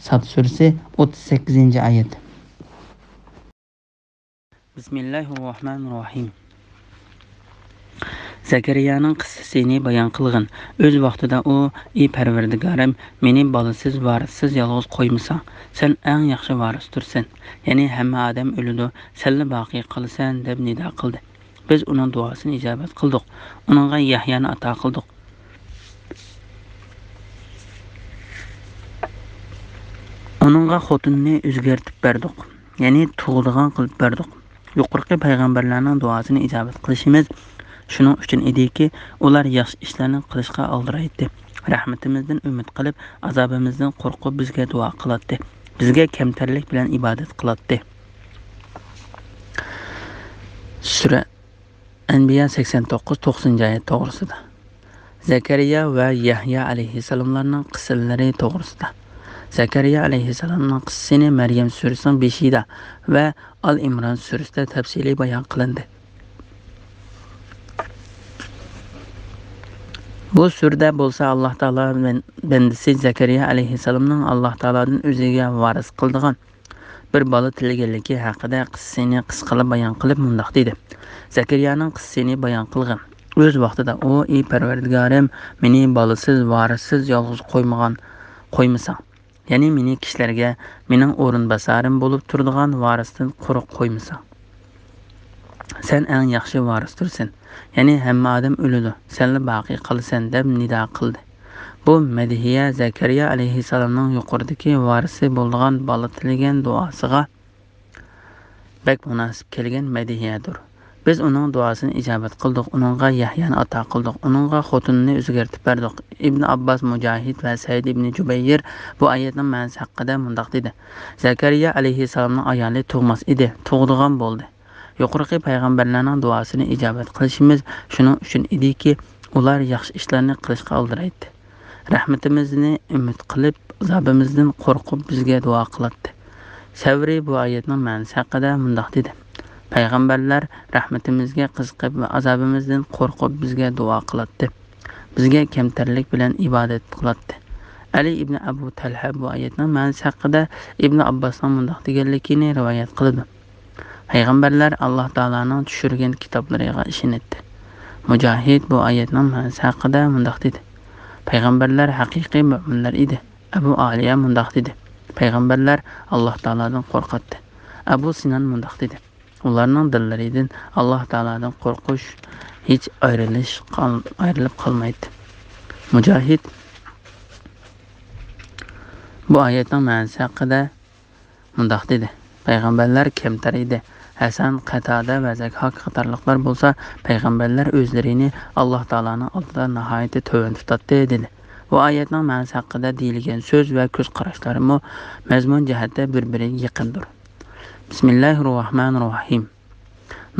ساد سۈرىسى، ئوتتۇز سەككىزىنچى ئايەت. بىسمىللاھىررەھمانىررەھىم. زەكەرىيانىڭ قىسسىسىنى بايان قىلغىن. ئۆز ۋاقتىدا ئۇ: «ئى پەرۋەردىگارىم، مېنى بالىسىز، ۋارىسسىز يالغۇز قويمىساڭ، سەن ئەڭ ياخشى ۋارىستۇرسەن. يەنى ھەممە ئادەم ئۆلىدۇ، سەنلا باقىي قالىسەن» دەپ نىدا قىلدى. بىز ئۇنىڭ دۇئاسىنى ئىجابەت قىلدۇق. ئۇنىڭغا يەھيانى ئاتا قىلدۇق. ئۇنىڭغا خوتۇنىنى ئۆزگەرتىپ بەردۇق، يەنى تۇغىدىغان قىلىپ بەردۇق. يۇقىرىقى پەيغەمبەرلەرنىڭ دۇئاسىنى ئىجابەت قىلىشىمىز شۇنىڭ ئۈچۈن ئىدىكى، ئۇلار ياخشى ئىشلارنى قىلىشقا ئالدىرايتتى. رەھمىتىمىزدىن ئۈمىد قىلىپ، ئازابىمىزدىن قورقۇپ بىزگە دۇئا قىلاتتى. بىزگە كەمتەرلىك بىلەن ئىبادەت قىلاتتى. سۈرە ئەنبىيا سەكسەن توققۇز، توقسىنىنچى ئايەت توغرىسىدا. زەكەرىيا ۋە يەھيا ئەلەيھىسسالاملارنىڭ قىسسىلىرى توغرىسىدا. زەكەرىيا ئەلەيھىسسالامنىڭ قىسسىسىنى مەريەم سۈرىسىنىڭ بېشىدا ۋە ئال ئىمران سۈرىسىدە تەپسىلىي بايان قىلىندى. بۇ سۈرىدە بولسا ئاللاھ تائالا بەن-، بەندىسى زەكەرىيا ئەلەيھىسسالامنىڭ ئاللاھ تائالادىن ئۆزىگە ۋارىس قىلىدىغان بىر بالا تىلىگەنلىكى ھەققىدە قىسسىنى قىسقىلا بايان قىلىپ مۇنداق دېدى: زەكەرىيانىڭ قىسسىنى بايان قىلغىن. ئۆز ۋاقتىدا ئۇ: «ئى پەرۋەردىگارىم، مېنى بالىسىز، ۋارىسسىز يالغۇز قويمىغان، قويمىساڭ. يەنى مېنى كىشىلەرگە مېنىڭ ئورۇنباسارىم بولۇپ تۇرىدىغان ۋارىستىن قۇرۇق قويمىساڭ. سەن ئەڭ ياخشى ۋارىستۇرسەن. يەنى ھەممە ئادەم ئۆلىدۇ، سەنلا باقىي قالىسەن» دەپ نىدا قىلدى. بۇ مەدھىيە زەكەرىيا ئەلەيھىسسالامنىڭ يۇقىرىدىكى ۋارىسى بولىدىغان بالا تىلىگەن دۇئاسىغا بەك مۇناسىپ كەلگەن مەدھىيەدۇر. بىز ئۇنىڭ دۇئاسىنى ئىجابەت قىلدۇق، ئۇنىڭغا يەھيانى ئاتا قىلدۇق، ئۇنىڭغا خوتۇنىنى ئۆزگەرتىپ بەردۇق. ئىبن ئابباس، مۇجاھىد ۋە سەئىد ئىبن جۇبەير بۇ ئايەتنىڭ مەنىسى ھەققىدە مۇنداق دېدى: زەكەرىيا ئەلەيھىسسالامنىڭ ئايالى تۇغماس ئىدى، تۇغىدىغان بولدى. يۇقىرىقى پەيغەمبەرلەرنىڭ دۇئاسىنى ئىجابەت قىلىشىمىز شۇنىڭ ئۈچۈن ئىدىكى، ئۇلار ياخشى ئىشلارنى قىلىشقا ئالدىرايتتى. رەھمىتىمىزنى ئۈمىد قىلىپ، ئازابىمىزدىن قورقۇپ بىزگە دۇئا قىلاتتى. سەۋرى بۇ ئايەتنىڭ مەنىسى ھەققىدە مۇنداق دېدى: پەيغەمبەرلەر رەھمىتىمىزگە قىزىقىپ ۋە ئازابىمىزدىن قورقۇپ بىزگە دۇئا قىلاتتى. بىزگە كەمتەرلىك بىلەن ئىبادەت قىلاتتى. ئەلى ئىبنى ئەبۇ تەلھە بۇ ئايەتنىڭ مەنىسى ھەققىدە ئىبنى ئابباسنىڭ مۇنداق دېگەنلىكىنى رىۋايەت قىلىدۇ: پەيغەمبەرلەر ئاللاھ تائالانىڭ چۈشۈرگەن كىتابلىرىغا ئىشىنەتتى. مۇجاھىد بۇ ئايەتنىڭ مەنىسى ھەققىدە مۇنداق دېدى: پەيغەمبەرلەر ھەقىقىي مۆمىنلەر ئىدى. ئەبۇ ئالىيە مۇنداق دېدى: پەيغەمبەرلەر ئاللاھ تائالادىن قورقاتتى. ئەبۇ سىنان مۇنداق دېدى: ئۇلارنىڭ دىللىرىدىن ئاللاھ تائالادىن قورقۇش ھېچ ئايرىلىش قال-، ئايرىلىپ قالمايتتى. مۇجاھىد بۇ ئايەتنىڭ مەنىسى ھەققىدە مۇنداق دېدى: پەيغەمبەرلەر كەمتەر ئىدى. ھەسەن، قەتادە ۋە زەكھاك قاتارلىقلار بولسا پەيغەمبەرلەر ئۆزلىرىنى ئاللاھ تائالانىڭ ئالدىدا ناھايىتى تۆۋەن تۇتاتتى، دېدى. بۇ ئايەتنىڭ مەنىسى ھەققىدە دېيىلگەن سۆز ۋە كۆز قاراشلارمۇ مەزمۇن جەھەتتە بىر-بىرىگە يېقىندۇر. بىسمىللاھىررەھمانىررەھىم.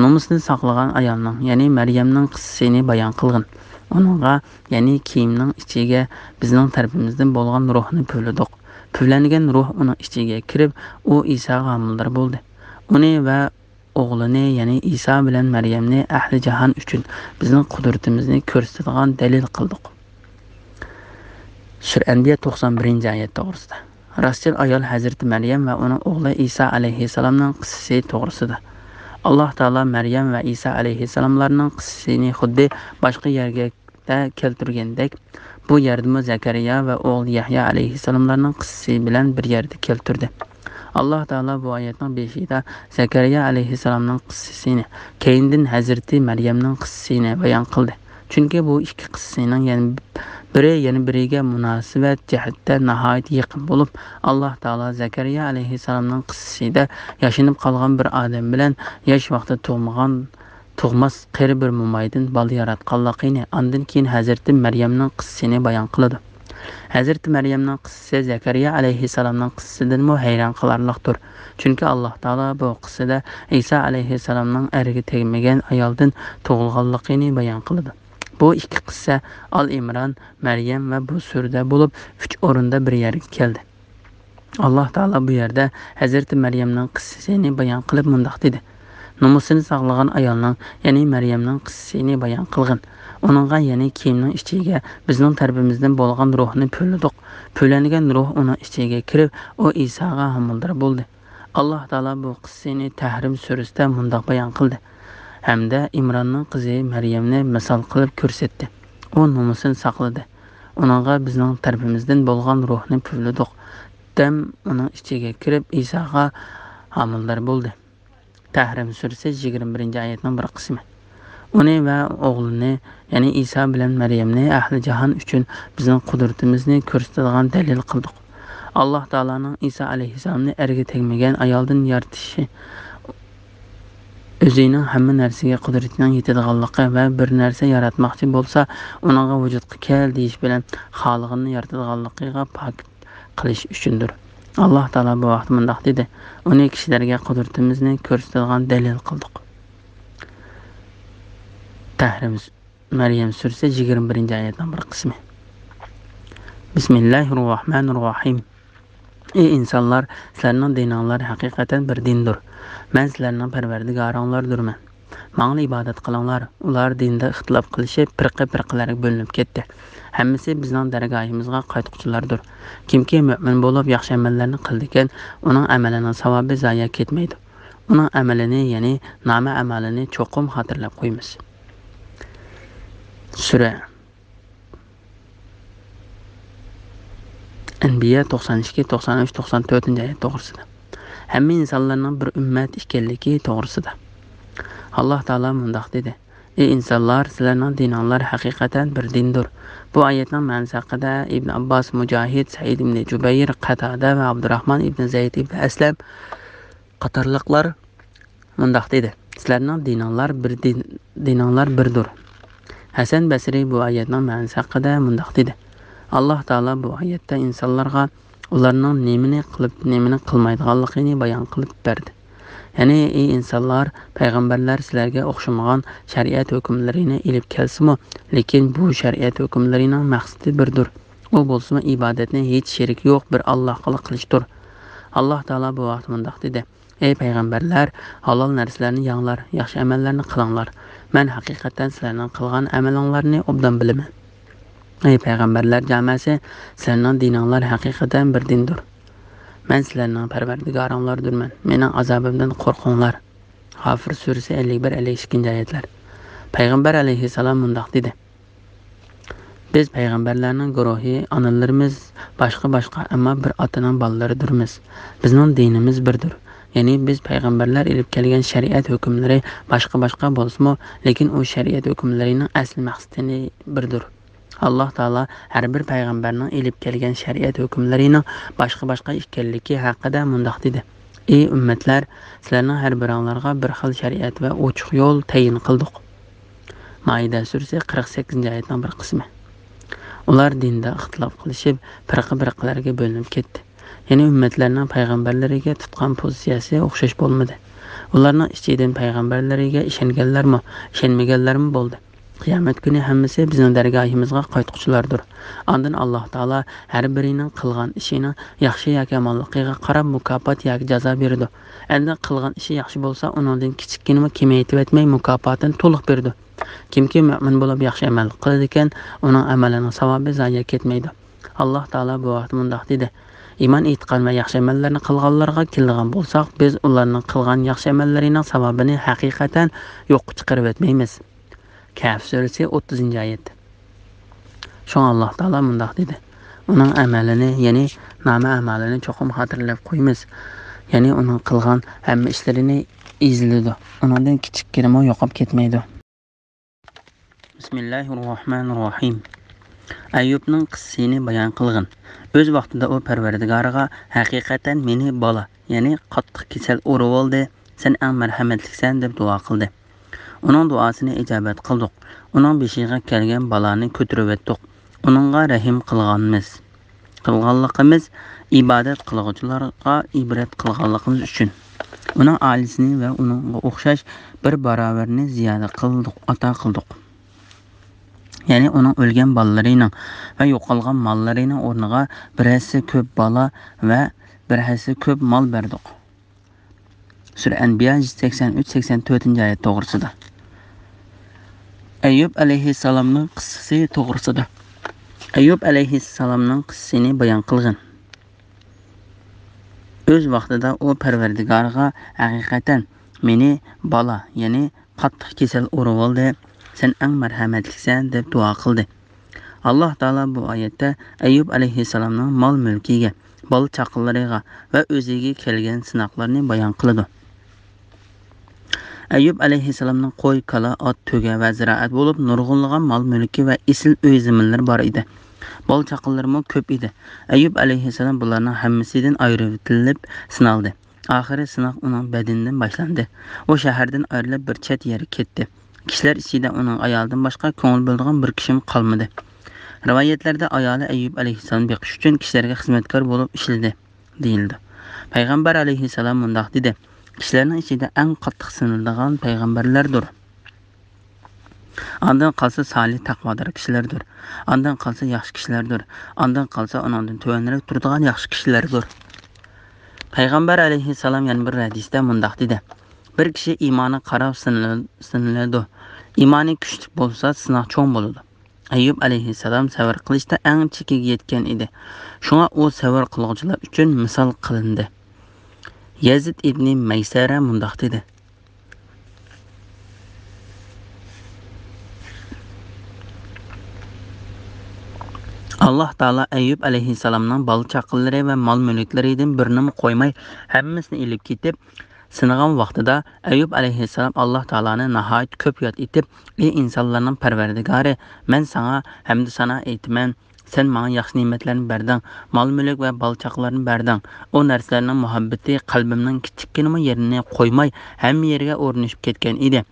نومۇسىنى ساقلىغان ئايالنىڭ، يەنى مەريەمنىڭ قىسسىسىنى بايان قىلغىن. ئۇنىڭغا، يەنى كىيىمنىڭ ئىچىگە بىزنىڭ تەرىپىمىزدىن بولغان روھنى پۈۋلىدۇق. پۈۋلەنگەن روھ ئۇنىڭ ئىچىگە كىرىپ، ئۇ ئىساغا ھامىلىدار بولدى. ئۇنى ۋە ئوغلىنى، يەنى ئىسا بىلەن مەريەمنى ئەھلى جاھان ئۈچۈن بىزنىڭ قۇدرىتىمىزنى كۆرسىتىدىغان دەلىل قىلدۇق. سۈرە ئەنبىيا توقسان بىرىنچى ئايەت توغرىسىدا. راستچىل ئايال ھەزرىتى مەريەم ۋە ئۇنىڭ ئوغلى ئىسا ئەلەيھىسسالامنىڭ قىسسىسى توغرىسىدا. ئاللاھ تائالا مەريەم ۋە ئىسا ئەلەيھىسسالاملارنىڭ قىسسىسىنى خۇددى باشقا يەرگە كەلتۈرگەندەك، بۇ يەردىمۇ زەكەرىيا ۋە ئوغلى يەھيا ئەلەيھىسسالاملارنىڭ قىسسىسى بىلەن بىر يەردە كەلتۈردى. ئاللاھ تائالا بۇ ئايەتنىڭ بېشىدا زەكەرىيا ئەلەيھىسسالامنىڭ قىسسىسىنى، كەينىدىن ھەزرىتى مەريەمنىڭ قىسسىسىنى بايان قىلدى. چۈنكى بۇ ئىككى قىسسىنىڭ يەنە بىرى يەنە بىرىگە مۇناسىۋەت جەھەتتە ناھايىتى يېقىن بولۇپ، ئاللاھ تائالا زەكەرىيا ئەلەيھىسسالامنىڭ قىسسىسىدە ياشىنىپ قالغان بىر ئادەم بىلەن ياش ۋاقتىدا تۇغمىغان، تۇغماس قېرى بىر مومايدىن بالا ياراتقانلىقىنى، ئاندىن كېيىن ھەزرىتى مەريەمنىڭ قىسسىسىنى بايان قىلىدۇ. ھەزرىتى مەريەمنىڭ قىسسىسى زەكەرىيا ئەلەيھىسسالامنىڭ قىسسىسىدىنمۇ ھەيران قالارلىقتۇر. چۈنكى ئاللاھ تائالا بۇ قىسسىدە ئىسا ئەلەيھىسسالامنىڭ ئەرگە تەگمىگەن ئايالدىن تۇغۇلغانلىقىنى بايان قىلىدۇ. بۇ ئىككى قىسسە ئال ئىمران، مەريەم ۋە بۇ سۈرىدە بولۇپ، ئۈچ ئورۇندا بىر يەرگە كەلدى. ئاللاھ تائالا بۇ يەردە ھەزرىتى مەريەمنىڭ قىسسىسىنى بايان قىلىپ مۇنداق دېدى: نومۇسىنى ساقلىغان ئايالنىڭ، يەنى مەريەمنىڭ قىسسىسىنى بايان قىلغىن. ئۇنىڭغا، يەنى كىيىمنىڭ ئىچىگە بىزنىڭ تەرىپىمىزدىن بولغان روھنى پۈۋلىدۇق. پۈۋلەنگەن روھ ئۇنىڭ ئىچىگە كىرىپ، ئۇ ئىساغا ھامىلىدار بولدى. ئاللاھ تائالا بۇ قىسسىنى تەھرىم سۈرىسىدە مۇنداق بايان قىلدى ھەمدە ئىمراننىڭ قىزى مەريەمنى مىسال قىلىپ كۆرسەتتى. ئۇ نومۇسىنى ساقلىدى. ئۇنىڭغا بىزنىڭ تەرىپىمىزدىن بولغان روھنى پۈۋلىدۇق. دەم ئۇنىڭ ئىچىگە كىرىپ، ئىساغا ھامىلىدار بولدى. تەھرىم سۈرىسى يىگىرمە بىرىنچى ئايەتنىڭ بىر قىسمى. ئۇنى ۋە ئوغلىنى، يەنى ئىسا بىلەن مەريەمنى ئەھلى جاھان ئۈچۈن بىزنىڭ قۇدرىتىمىزنى كۆرسىتىدىغان دەلىل قىلدۇق. ئاللاھ تائالانىڭ ئىسا ئەلەيھىسسالامنى ئەرگە تەگمىگەن ئايالدىن يارىتىشى، ئۆزىنىڭ ھەممە نەرسىگە قۇدرىتىنىڭ يېتىدىغانلىقى ۋە بىر نەرسە ياراتماقچى بولسا، ئۇنىڭغا ۋۇجۇدقا كەل دېيىش بىلەن خالىغىنىنى يارىتىدىغانلىقىغا پاكىت قىلىش ئۈچۈندۇر. ئاللاھ تائالا بۇ ھەقتە مۇنداق دېدى: ئۇنى كىشىلەرگە قۇدرىتىمىزنى كۆرسىتىدىغان دەلىل قىلدۇق. تەھرىم، مەريەم سۈرىسى يىگىرمە بىرىنچى ئايەتنىڭ بىر قىسمى. بىسمىللاھىررەھمانىررەھىم. ئى ئىنسانلار، سىلەرنىڭ دىنىڭلار ھەقىقەتەن بىر دىندۇر. مەن سىلەرنىڭ پەرۋەردىگارىڭلاردۇرمەن. ماڭا ئىبادەت قىلىڭلار. ئۇلار دىندا ئىختىلاپ قىلىشىپ، پىرقە-پىرقىلەرگە بۆلۈنۈپ كەتتى. ھەممىسى بىزنىڭ دەرگاھىمىزغا قايتقۇچىلاردۇر. كىمكى مۆمىن بولۇپ، ياخشى ئەمەللەرنى قىلىدىكەن، ئۇنىڭ ئەمىلىنىڭ ساۋابى زايە كەتمەيدۇ. ئۇنىڭ ئەمىلىنى، يەنى نامە ئەمالىنى چوقۇم خاتىرىلەپ قويىمىز. سۈرە ئەنبىيا توقسان ئىككى، توقسان ئۈچ، توقسان تۆتىنچى ئايەت توغرىسىدا. ھەممە ئىنسانلارنىڭ بىر ئۈممەت ئىكەنلىكى توغرىسىدا. ئاللاھ تائالا مۇنداق دېدى: ئى ئىنسانلار، سىلەرنىڭ دىنىڭلار ھەقىقەتەن بىر دىندۇر. بۇ ئايەتنىڭ مەنىسى ھەققىدە ئىبن ئابباس، مۇجاھىد، سەئىد ئىبن جۇبەير، قەتادە ۋە ئابدۇراھمان ئىبن زەيد ئىبن ئەسلەم قاتارلىقلار مۇنداق دېدى: سىلەرنىڭ دىنىڭلار بىر دىن، دىنىڭلار بىردۇر. ھەسەن بەسرى بۇ ئايەتنىڭ مەنىسى ھەققىدە مۇنداق دېدى: ئاللاھ تائالا بۇ ئايەتتە ئىنسانلارغا ئۇلارنىڭ نېمىنى قىلىپ، نېمىنى قىلمايدىغانلىقىنى بايان قىلىپ بەردى. يەنى، ئى ئىنسانلار، پەيغەمبەرلەر سىلەرگە ئوخشىمىغان شەرىئەت ھۆكۈملىرىنى ئېلىپ كەلسىمۇ، لېكىن بۇ شەرىئەت ھۆكۈملىرىنىڭ مەقسىتى بىردۇر. ئۇ بولسىمۇ ئىبادەتنى ھېچ شېرىكى يوق بىر ئاللاھقىلا قىلىشتۇر. ئاللاھ تائالا بۇ ھەقتە مۇنداق دېدى: ئەي پەيغەمبەرلەر، ھالال نەرسىلەرنى يەڭلار، ياخشى ئەمەللەرنى قىلىڭلار. مەن ھەقىقەتەن سىلەرنىڭ قىلغان ئەمىلىڭلارنى ئوبدان بىلىمەن. ئەي پەيغەمبەرلەر جامەسى، سىلەرنىڭ دىنىڭلار ھەقىقەتەن بىر دىندۇر. مەن سىلەرنىڭ پەرۋەردىگارىڭلاردۇرمەن. مېنىڭ ئازابىمدىن قورقۇڭلار. غافىر سۈرىسى ئەللىك بىر، ئەللىك ئىككىنچى ئايەتلەر. پەيغەمبەر ئەلەيھىسسالام مۇنداق دېدى: بىز پەيغەمبەرلەرنىڭ گۇرۇھى، ئانىلىرىمىز باشقا-باشقا، ئەمما بىر ئاتىنىڭ بالىلىرىدۇرمىز. بىزنىڭ دىنىمىز بىردۇر. يەنى بىز پەيغەمبەرلەر ئېلىپ كەلگەن شەرىئەت ھۆكۈملىرى باشقا-باشقا بولسىمۇ، لېكىن ئۇ شەرىئەت ھۆكۈملىرىنىڭ ئەسلى مەقسىتى بىردۇر. ئاللاھ تائالا ھەر بىر پەيغەمبەرنىڭ ئېلىپ كەلگەن شەرىئەت ھۆكۈملىرىنىڭ باشقا-باشقا ئىكەنلىكى ھەققىدە مۇنداق دېدى: ئى ئۈممەتلەر، سىلەرنىڭ ھەر بىرىڭلارغا بىر خىل شەرىئەت ۋە ئوچۇق يول تەيىن قىلدۇق. مائىدە سۈرىسى، قىرىق سەككىزىنچى ئايەتنىڭ بىر قىسمى. ئۇلار دىندا ئىختىلاپ قىلىشىپ، پىرقە-پىرقىلەرگە بۆلۈنۈپ كەتتى. يەنى ئۈممەتلەرنىڭ پەيغەمبەرلىرىگە تۇتقان پوزىتسىيەسى ئوخشاش بولمىدى. ئۇلارنىڭ ئىچىدىن پەيغەمبەرلىرىگە ئىشەنگەنلەرمۇ، ئىشەنمىگەنلەرمۇ بولدى. قىيامەت كۈنى ھەممىسى بىزنىڭ دەرگاھىمىزغا قايتقۇچىلاردۇر. ئاندىن ئاللاھ تائالا ھەر بىرىنىڭ قىلغان ئىشىنىڭ ياخشى ياكى يامانلىقىغا قاراپ مۇكاپات ياكى جازا بېرىدۇ. ئەمدى قىلغان ئىشى ياخشى بولسا، ئۇنىڭدىن كىچىككىنىمۇ كېمەيتىۋەتمەي، مۇكاپاتىنى تولۇق بېرىدۇ. كىمكى مۆمىن بولۇپ ياخشى ئەمەل قىلىدىكەن، ئۇنىڭ ئەمەلىنىڭ ساۋابى زايە كەتمەيدۇ. ئاللاھ تائالا بۇ ھەقتە مۇنداق دېدى: ئىمان، ئېتىقاد ۋە ياخشى ئەمەللەرنى قىلغانلارغا كېلىدىغان بولساق، بىز ئۇلارنىڭ قىلغان ياخشى ئەمەللىرىنىڭ ساۋابىنى ھەقىقەتەن يوققا چىقىرىۋەتمەيمىز. كەھف سۈرىسى، ئوتتۇزىنچى ئايەت. شۇڭا ئاللاھ تائالا مۇنداق دېدى: ئۇنىڭ ئەمەلىنى، يەنى نامە ئەمالىنى چوقۇم خاتىرىلەپ قويىمىز. يەنى ئۇنىڭ قىلغان ھەممە ئىشلىرىنى ئېزىلىدۇ. ئۇنىڭدىن كىچىككىنىمۇ يوقاپ كەتمەيدۇ. بىسمىللاھىررەھمانىررەھىم. ئەييۇبنىڭ قىسسىسىنى بايان قىلغىن. ئۆز ۋاقتىدا ئۇ پەرۋەردىگارىغا، ھەقىقەتەن مېنى بالا، يەنى قاتتىق كېسەل ئۇرۇۋالدى، سەن ئەڭ مەرھەمەتلىكسەن، دەپ دۇئا قىلدى. ئۇنىڭ دۇئاسىنى ئىجابەت قىلدۇق. ئۇنىڭ بېشىغا كەلگەن بالانى كۆتۈرۈۋەتتۇق. ئۇنىڭغا رەھىم قىلغانمىز. قىلغانلىقىمىز ئىبادەت قىلغۇچىلارغا ئىبرەت قىلغانلىقىمىز ئۈچۈن. ئۇنىڭ ئائىلىسىنى ۋە ئۇنىڭغا ئوخشاش بىر باراۋەرنى زىيادە قىلدۇق، ئاتا قىلدۇق. يەنى ئۇنىڭ ئۆلگەن بالىلىرىنىڭ ۋە يوقالغان ماللىرىنىڭ ئورنىغا بىر ھەسسە كۆپ بالا ۋە بىر ھەسسە كۆپ مال بەردۇق. سۈرە ئەنبىيا يۈز سەكسەن ئۈچ، سەكسەن تۆتىنچى ئايەت توغرىسىدا. ئەييۇب ئەلەيھىسسالامنىڭ قىسسىسى توغرىسىدا. ئەييۇب ئەلەيھىسسالامنىڭ قىسسىسىنى بايان قىلغىن. ئۆز ۋاقتىدا ئۇ پەرۋەردىگارىغا، ھەقىقەتەن مېنى بالا، يەنى قاتتىق كېسەل ئۇرۇۋالدى، سەن ئەڭ مەرھەمەتلىكسەن، دەپ دۇئا قىلدى. ئاللاھ تائالا بۇ ئايەتتە ئەييۇب ئەلەيھىسسالامنىڭ مال-مۈلكىگە، بالا-چاقىلىرىغا ۋە ئۆزىگە كەلگەن سىناقلارنى بايان قىلىدۇ. ئەييۇب ئەلەيھىسسالامنىڭ قوي، كالا، ئات، تۆگە ۋە زىرائەت بولۇپ نۇرغۇنلىغان مال-مۈلكى ۋە ئېسىل ئۆي-زېمىنلىرى بار ئىدى. بالا-چاقىلىرىمۇ كۆپ ئىدى. ئەييۇب ئەلەيھىسسالام بۇلارنىڭ ھەممىسىدىن ئايرىۋېتىلىپ سىنالدى. ئاخىرى سىناق ئۇنىڭ بەدىنىدىن باشلاندى. ئۇ شەھەردىن ئايرىلىپ بىر چەت يەرگە كەتتى. كىشىلەر ئىچىدە ئۇنىڭ ئايالىدىن باشقا كۆڭۈل بۆلىدىغان بىر كىشىمۇ قالمىدى. رىۋايەتلەردە ئايالى ئەييۇب ئەلەيھىسسالامنى بېقىش ئۈچۈن كىشىلەرگە خىزمەتكار بولۇپ ئىشلىدى، دېيىلىدۇ. پەيغەمبەر ئەلەيھىسسالام مۇنداق دېدى: كىشىلەرنىڭ ئىچىدە ئەڭ قاتتىق سىنىلىدىغان پەيغەمبەرلەردۇر. ئاندىن قالسا سالىھ تەقۋادار كىشىلەردۇر. ئاندىن قالسا ياخشى كىشىلەردۇر. ئاندىن قالسا ئۇنىڭدىن تۆۋەنرەك تۇرىدىغان ياخشى كىشىلەردۇر. پەيغەمبەر ئەلەيھىسسالام يەنە بىر ھەدىستە مۇنداق دېدى: بىر كىشى ئىمانى قاراپ سىنىلىدۇ. ئىمانى كۈچلۈك بولسا، سىناق چوڭ بولىدۇ. ئەييۇب ئەلەيھىسسالام سەۋر قىلىشتا ئەڭ چېكىگە يەتكەن ئىدى. شۇڭا ئۇ سەۋر قىلغۇچىلار ئۈچۈن مىسال قىلىندى. يەزىد ئىبنى مەيسەرە مۇنداق دېدى: ئاللاھ تائالا ئەييۇب ئەلەيھىسسالامنىڭ بالا-چاقىلىرى ۋە مال-مۈلۈكلىرىدىن بىرىنىمۇ قويماي، ھەممىسىنى ئېلىپ كېتىپ، سىنىغان ۋاقتىدا، ئەييۇب ئەلەيھىسسالام ئاللاھ تائالانى ناھايىتى كۆپ ياد ئېتىپ، ئى ئىنسانلارنىڭ پەرۋەردىگارى، مەن ساڭا ھەمدۇ سانا ئېيتىمەن، سەن ماڭا ياخشى نېمەتلەرنى بەردىڭ، مال-مۈلۈك ۋە بالا-چاقىلارنى بەردىڭ. ئۇ نەرسىلەرنىڭ مۇھەببىتى قەلبىمنىڭ كىچىككىنىمۇ يېرىنى قويماي، ھەممە يېرىگە ئورنىشىپ كەتكەن ئىدى.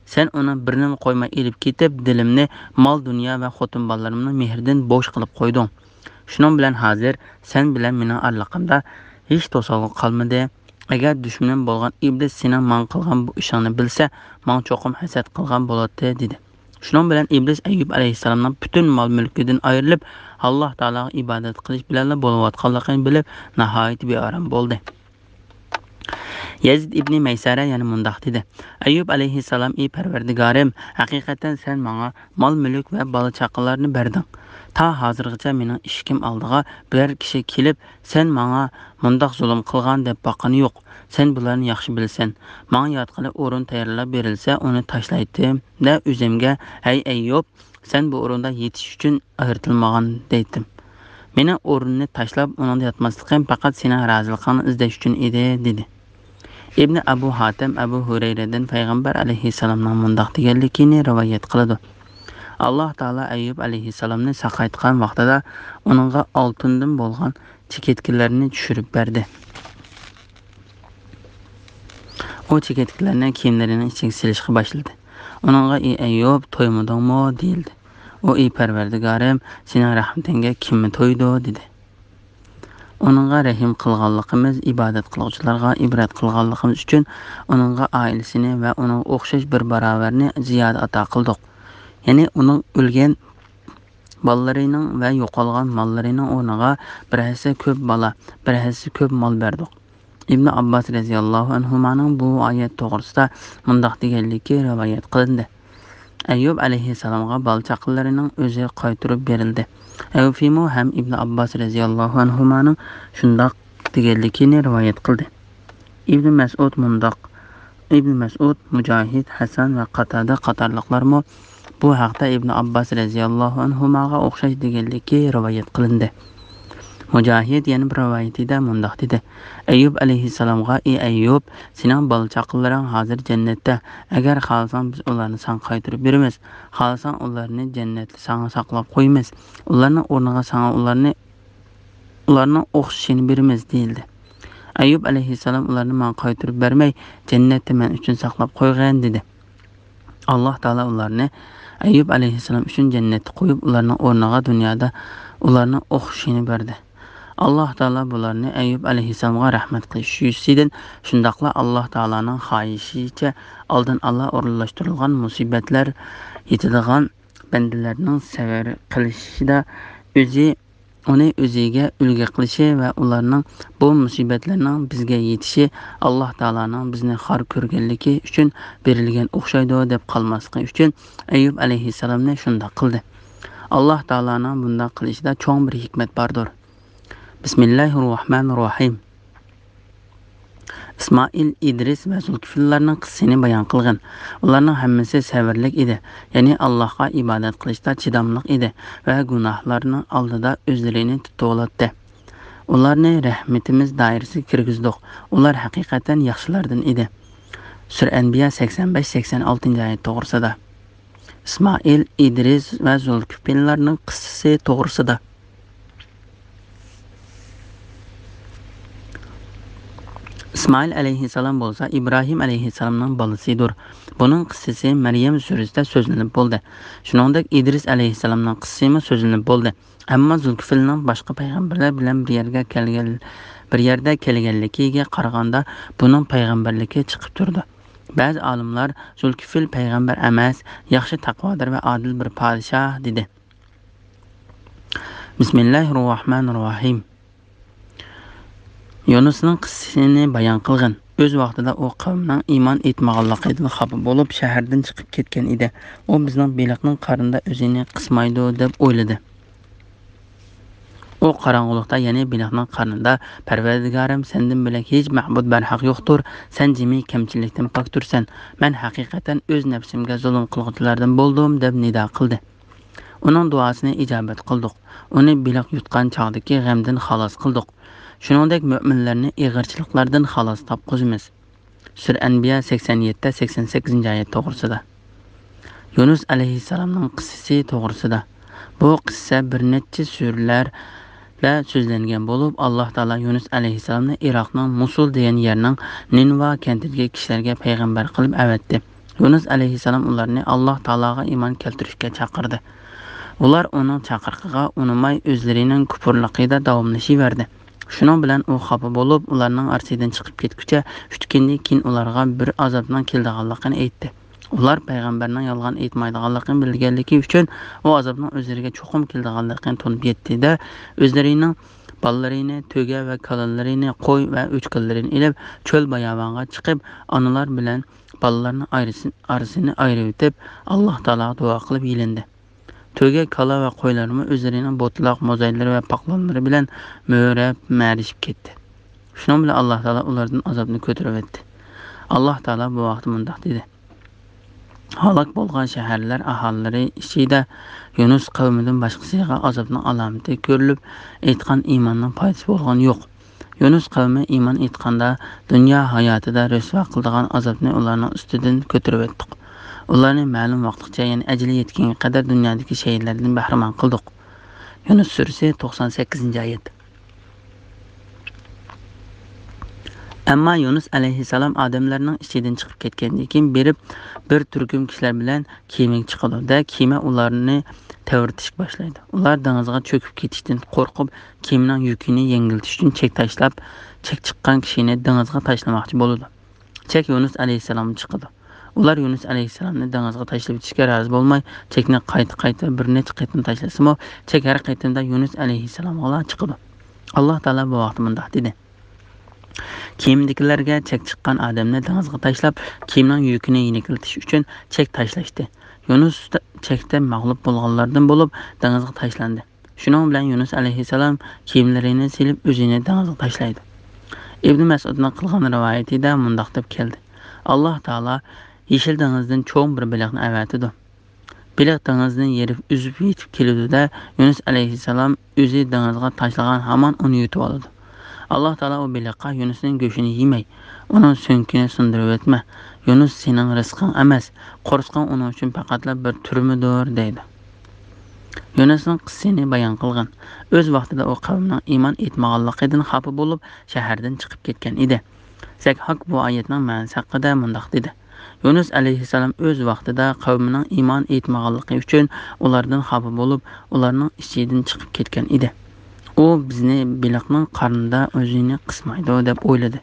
سەن ئۇنى بىرنىمۇ قويماي ئېلىپ كېتىپ، دىلىمنى مال-دۇنيا ۋە خوتۇن-بالىلىرىمنىڭ مېھرىدىن بوش قىلىپ قويدۇڭ. شۇنىڭ بىلەن ھازىر سەن بىلەن مېنىڭ ئارىلىقىمدا ھېچ توسالغۇ قالمىدى. ئەگەر دۈشمىنىم بولغان ئىبلىس سېنىڭ ماڭا قىلغان بۇ ئىشىڭنى بىلسە، ماڭا چوقۇم ھەسەت قىلغان بولاتتى، دېدى. شۇنىڭ بىلەن ئىبلىس ئەييۇب ئەلەيھىسسالامنىڭ پۈتۈن مال-مۈلكىدىن ئايرىلىپ، ئاللاھ تائالاغا ئىبادەت قىلىش بىلەنلا بولۇۋاتقانلىقىنى بىلىپ، ناھايىتى بىئارام بولدى. يەزىد ئىبنى مەيسەرە يەنە مۇنداق دېدى: ئەييۇب ئەلەيھىسسالام، ئى پەرۋەردىگارىم، ھەقىقەتەن سەن ماڭا مال-مۈلۈك ۋە بالا-چاقىلارنى بەردىڭ. تا ھازىرغىچە مېنىڭ ئىشىكىم ئالدىغا بىرەر كىشى كېلىپ، سەن ماڭا مۇنداق زۇلۇم قىلغان دەپ باققىنى يوق. سەن بۇلارنى ياخشى بىلىسەن. ماڭا ياتقىلى ئورۇن تەييارلاپ بېرىلسە، ئۇنى تاشلايتتىم-دە، ئۆزۈمگە، ھەي ئەييۇب، سەن بۇ ئورۇندا يېتىش ئۈچۈن ئايرىتىلمىغان دەيتتىم. مېنىڭ ئورۇننى تاشلاپ، ئۇنىڭدا ياتماسلىقىم پەقەت سېنىڭ رازىلىقىڭنى ئىزدەش ئۈچۈن ئىدى، دېدى. ئىبنى ئەبۇ ھاتەم ئەبۇ ھۇرەيرىدىن پەيغەمبەر ئەلەيھىسسالامنىڭ مۇنداق دېگەنلىكىنى رىۋايەت قىلىدۇ: ئاللاھ تائالا ئەييۇب ئەلەيھىسسالامنى ساقايتقان ۋاقتىدا ئۇنىڭغا ئالتۇندىن بولغان چېكەتكىلەرنى چۈشۈرۈپ بەردى. ئۇ چېكەتكىلەرنى كىيىملىرىنىڭ ئىچىگە سېلىشقا باشلىدى. ئۇنىڭغا: «ئى ئەييۇب، تويمىدىڭمۇ؟» دېيىلدى. ئۇ: «ئى پەرۋەردىگارىم، سېنىڭ رەھمىتىڭگە كىممۇ تويىدۇ؟» دېدى. ئۇنىڭغا: «رەھىم قىلغانلىقىمىز، ئىبادەت قىلغۇچىلارغا ئىبرەت قىلغانلىقىمىز ئۈچۈن ئۇنىڭغا ئائىلىسىنى ۋە ئۇنىڭغا ئوخشاش بىر باراۋەرنى زىيادە ئاتا قىلدۇق.» يەنى ئۇنىڭ ئۆلگەن بالىلىرىنىڭ ۋە يوقالغان ماللىرىنىڭ ئورنىغا بىر ھەسسە كۆپ بالا، بىر ھەسسە كۆپ مال بەردۇق. ئىبنى ئابباس رەزىياللاھۇ ئەنھۇمانىڭ بۇ ئايەت توغرىسىدا مۇنداق دېگەنلىكى رىۋايەت قىلىندى: ئەييۇب ئەلەيھىسسالامغا بالا-چاقىلىرىنىڭ ئۆزى قايتۇرۇپ بېرىلدى. ئەۋفىمۇ ھەم ئىبنى ئابباس رەزىياللاھۇ ئەنھۇمانىڭ شۇنداق دېگەنلىكىنى رىۋايەت قىلدى. ئىبنى مەسئۇد مۇنداق، ئىبنى مەسئۇد، مۇجاھىد، ھەسەن ۋە قاتادە قاتارلىقلارمۇ بۇ ھەقتە ئىبنى ئابباس رەزىياللاھۇ ئەنھۇماغا ئوخشاش دېگەنلىكى رىۋايەت قىلىندى. مۇجاھىد يەنە بىر رىۋايىتىدە مۇنداق دېدى: ئەييۇب ئەلەيھىسسالامغا: «ئى ئەييۇب، سېنىڭ بالا-چاقىلىرىڭ ھازىر جەننەتتە. ئەگەر خالىساڭ، بىز ئۇلارنى ساڭا قايتۇرۇپ بېرىمىز. خالىساڭ، ئۇلارنى جەننەتتە ساڭا ساقلاپ قويىمىز. ئۇلارنىڭ ئورنىغا ساڭا ئۇلارنى، ئۇلارنىڭ ئوخشىشىنى بېرىمىز» دېيىلدى. ئەييۇب ئەلەيھىسسالام: «ئۇلارنى ماڭا قايتۇرۇپ بەرمەي، جەننەتتە مەن ئۈچۈن ساقلاپ قويغىن» دېدى. ئاللاھ تائالا ئۇلارنى ئەييۇب ئەلەيھىسسالام ئۈچۈن جەننەتتە قويۇپ، ئۇلارنىڭ ئورنىغا دۇنيادا ئۇلارنىڭ ئوخشىشىنى بەردى. ئاللاھ تائالا بۇلارنى ئەييۇب ئەلەيھىسسالامغا رەھمەت قىلىش يۈزىسىدىن، شۇنداقلا ئاللاھ تائالانىڭ خاھىشىچە ئالدىن ئالا ئورۇنلاشتۇرۇلغان مۇسىبەتلەر يېتىدىغان بەندىلەرنىڭ سەۋر قىلىشىدا ئۆزى ئۇنى ئۆزىگە ئۈلگە قىلىشى ۋە ئۇلارنىڭ بۇ مۇسىبەتلەرنىڭ بىزگە يېتىشى ئاللاھ تائالانىڭ بىزنى خار كۆرگەنلىكى ئۈچۈن بېرىلگەن ئوخشايدۇ دەپ قالماسلىقى ئۈچۈن ئەييۇب ئەلەيھىسسالامنى شۇنداق قىلدى. ئاللاھ تائالانىڭ بۇنداق قىلىشىدا چوڭ بىر ھېكمەت باردۇر. بىسمىللاھىررەھمانىررەھىم. ئىسمائىل، ئىدرىس ۋە زۇلكىفىللارنىڭ قىسسىسىنى بايان قىلغىن. ئۇلارنىڭ ھەممىسى سەۋرلىك ئىدى، يەنى ئاللاھقا ئىبادەت قىلىشتا چىداملىق ئىدى ۋە گۇناھلارنىڭ ئالدىدا ئۆزلىرىنى تۇتۇۋالاتتى. ئۇلارنى رەھمىتىمىز دائىرىسىگە كىرگۈزدۇق. ئۇلار ھەقىقەتەن ياخشىلاردىن ئىدى. سۈرە ئەنبىيا سەكسەن بەش، سەكسەن ئالتىنچى ئايەت توغرىسىدا. ئىسمائىل، ئىدرىس ۋە زۇلكىفىللارنىڭ قىسسىسى توغرىسىدا. ئىسمائىل ئەلەيھىسسالام بولسا ئىبراھىم ئەلەيھىسسالامنىڭ بالىسىدۇر. بۇنىڭ قىسسىسى مەريەم سۈرىسىدە سۆزلىنىپ بولدى. شۇنىڭدەك ئىدرىس ئەلەيھىسسالامنىڭ قىسسىسىمۇ سۆزلىنىپ بولدى. ئەمما زۇلكىفىلنىڭ باشقا پەيغەمبەرلەر بىلەن بىر يەرگە كەلگەن، بىر يەردە كەلگەنلىكىگە قارىغاندا، بۇنىڭ پەيغەمبەرلىكى چىقىپ تۇرىدۇ. بەزى ئالىملار زۇلكىفىل پەيغەمبەر ئەمەس، ياخشى تەقۋادار ۋە ئادىل بىر پادىشاھ، دېدى. بىسمىللاھىررەھمانىررەھىم. يۇنۇسنىڭ قىسسىسىنى بايان قىلغىن. ئۆز ۋاقتىدا ئۇ قەۋمىنىڭ ئىمان ئېيتمىغانلىقىدىن خاپا بولۇپ، شەھەردىن چىقىپ كەتكەن ئىدى. ئۇ بىزنىڭ بېلىقنىڭ قارنىدا ئۆزىنى قىسمايدۇ، دەپ ئويلىدى. ئۇ قاراڭغۇلۇقتا، يەنى بېلىقنىڭ قارنىدا، «پەرۋەردىگارىم، سەندىن بۆلەك ھېچ مەبۇد بەرھەق يوقتۇر، سەن جىمى كەمچىلىكتىن پاكتۇرسەن، مەن ھەقىقەتەن ئۆز نەپسىمگە زۇلۇم قىلغۇچىلاردىن بولدۇم» دەپ نىدا قىلدى. ئۇنىڭ دۇئاسىنى ئىجابەت قىلدۇق. ئۇنى بېلىق يۇتقان چاغدىكى غەمدىن خالاس قىلدۇق. شۇنىڭدەك مۆمىنلەرنى ئېغىرچىلىقلاردىن خالاس تاپقۇزىمىز. سۈرە ئەنبىيا سەكسەن يەتتە، سەكسەن سەككىزىنچى ئايەت توغرىسىدا. يۇنۇس ئەلەيھىسسالامنىڭ قىسسىسى توغرىسىدا. بۇ قىسسە بىر نەچچە سۈرىلەردە سۆزلەنگەن بولۇپ، ئاللاھ تائالا يۇنۇس ئەلەيھىسسالامنى ئىراقنىڭ مۇسۇل دېگەن يەرنىڭ نىنۋا كەنتىدىكى كىشىلەرگە پەيغەمبەر قىلىپ ئەۋەتتى. يۇنۇس ئەلەيھىسسالام ئۇلارنى ئاللاھ تائالاغا ئىمان كەلتۈرۈشكە چاقىردى. ئۇلار ئۇنىڭ چاقىرىقىغا ئۇنىماي، ئۆزلىرىنىڭ كۇپۇرلۇقىدا داۋاملىشىۋەردى. شۇنىڭ بىلەن ئۇ خاپا بولۇپ، ئۇلارنىڭ ئارىسىدىن چىقىپ كەتكۈچە ئۈچ كۈندىن كېيىن ئۇلارغا بىر ئازابنىڭ كېلىدىغانلىقىنى ئېيتتى. ئۇلار پەيغەمبەرنىڭ يالغان ئېيتمايدىغانلىقىنى بىلگەنلىكى ئۈچۈن، ئۇ ئازابنىڭ ئۆزلىرىگە چوقۇم كېلىدىغانلىقىنى تونۇپ يەتتى-دە، ئۆزلىرىنىڭ بالىلىرىنى، تۆگە ۋە كالىلىرىنى، قوي ۋە ئۆچكىلىرىنى ئېلىپ، چۆل باياۋانغا چىقىپ، ئانىلار بىلەن بالىلارنىڭ ئارىسىنى ئايرىۋېتىپ، ئاللاھ تائالاغا دۇئا قىلىپ يېلىندى. تۆگە، كالا ۋە قويلارمۇ ئۆزلىرىنىڭ بوتىلاق، موزايلىرى ۋە پاقلانلىرى بىلەن مۆرەپ، مەرىشىپ كەتتى. شۇنىڭ بىلەن ئاللاھ تائالا ئۇلاردىن ئازابنى كۆتۈرۈۋەتتى. ئاللاھ تائالا بۇ ھەقتە مۇنداق دېدى: ھالاك بولغان شەھەرلەر ئاھالىلىرى ئىچىدە يۇنۇس قەۋمىدىن باشقىسىغا ئازابنىڭ ئالامىتى كۆرۈلۈپ، ئېيتقان ئىماننىڭ پايدىسى بولغىنى يوق. يۇنۇس قەۋمى ئىمان ئېيتقاندا، دۇنيا ھاياتىدا رۇسۋا قىلىدىغان ئازابنى ئۇلارنىڭ ئۈستىدىن كۆتۈرۈۋەتتۇق. ئۇلارنى مەلۇم ۋاقىتقىچە، يەنى ئەجىلى يەتكەنگە قەدەر دۇنيادىكى شەھىدىلەردىن بەھرىمەن قىلدۇق. يۇنۇس سۈرىسى، توقسان سەككىزىنچى ئايەت. ئەمما يۇنۇس ئەلەيھىسسالام ئادەملەرنىڭ ئىچىدىن چىقىپ كەتكەندىن كېيىن بېرىپ، بىر تۈركۈم كىشىلەر بىلەن كېمىگە چىقىدۇ-دە، كېمە ئۇلارنى تەۋرىتىشكە باشلايدۇ. ئۇلار دېڭىزغا چۆكۈپ كېتىشتىن قورقۇپ، كېمىنىڭ يۈكىنى يەڭگىللىتىش ئۈچۈن چەك تاشلاپ، چەك چىققان كىشىنى دېڭىزغا تاشلىماقچى بولىدۇ. چەك يۇنۇس ئەلەيھىسسالامغا چىقىدۇ. ئۇلار يۇنۇس ئەلەيھىسسالامنى دېڭىزغا تاشلىۋېتىشكە رازى بولماي، چەكنى قايتا-قايتا بىر نەچچە قېتىم تاشلىسىمۇ، چەك ھەر قېتىمدا يۇنۇس ئەلەيھىسسالامغىلا چىقىدۇ. ئاللاھ تائالا بۇ ھەقتە مۇنداق دېدى: كېمىدىكىلەرگە چەك چىققان ئادەمنى دېڭىزغا تاشلاپ، كېمىنىڭ يۈكىنى يېنىكلىتىش ئۈچۈن چەك تاشلاشتى. يۇنۇس چەكتە مەغلۇپ بولغانلاردىن بولۇپ، دېڭىزغا تاشلاندى. شۇنىڭ بىلەن يۇنۇس ئەلەيھىسسالام كىيىملىرىنى سېلىپ، ئۆزىنى دېڭىزغا تاشلايدۇ. ئىبنى مەسئۇدنىڭ قىلغان رىۋايىتىدە مۇنداق دەپ كەلدى: ئاللاھ تائالا يېشىل دېڭىزدىن چوڭ بىر بېلىقنى ئەۋەتىدۇ. بېلىق دېڭىزنى يېرىپ ئۈزۈپ يېتىپ كېلىدۇ-دە، يۇنۇس ئەلەيھىسسالام ئۆزى دېڭىزغا تاشلىغان ھامان ئۇنى يۇتۇۋالىدۇ. ئاللاھ تائالا ئۇ بېلىققا: يۇنۇسنىڭ گۆشىنى يېمەي، ئۇنىڭ سۆڭىكىنى سۇندۇرۇۋەتمە. يۇنۇس سېنىڭ رىزقىڭ ئەمەس، قورسىقىڭ ئۇنىڭ ئۈچۈن پەقەتلا بىر تۈرمىدۇر، دەيدۇ. يۇنۇسنىڭ قىسسىسىنى بايان قىلغىن. ئۆز ۋاقتىدا ئۇ قەۋمىنىڭ ئىمان ئېيتمىغانلىقىدىن خاپا بولۇپ، شەھەردىن چىقىپ كەتكەن ئىدى. زەكھاك بۇ ئايەتنىڭ مەنىسى ھەققىدە مۇنداق دېدى: يۇنۇس ئەلەيھىسسالام ئۆز ۋاقتىدا قەۋمىنىڭ ئىمان ئېيتمىغانلىقى ئۈچۈن ئۇلاردىن خاپا بولۇپ، ئۇلارنىڭ ئىچىدىن چىقىپ كەتكەن ئىدى. ئۇ بىزنى بېلىقنىڭ قارنىدا ئۆزىنى قىسمايدۇ دەپ ئويلىدى.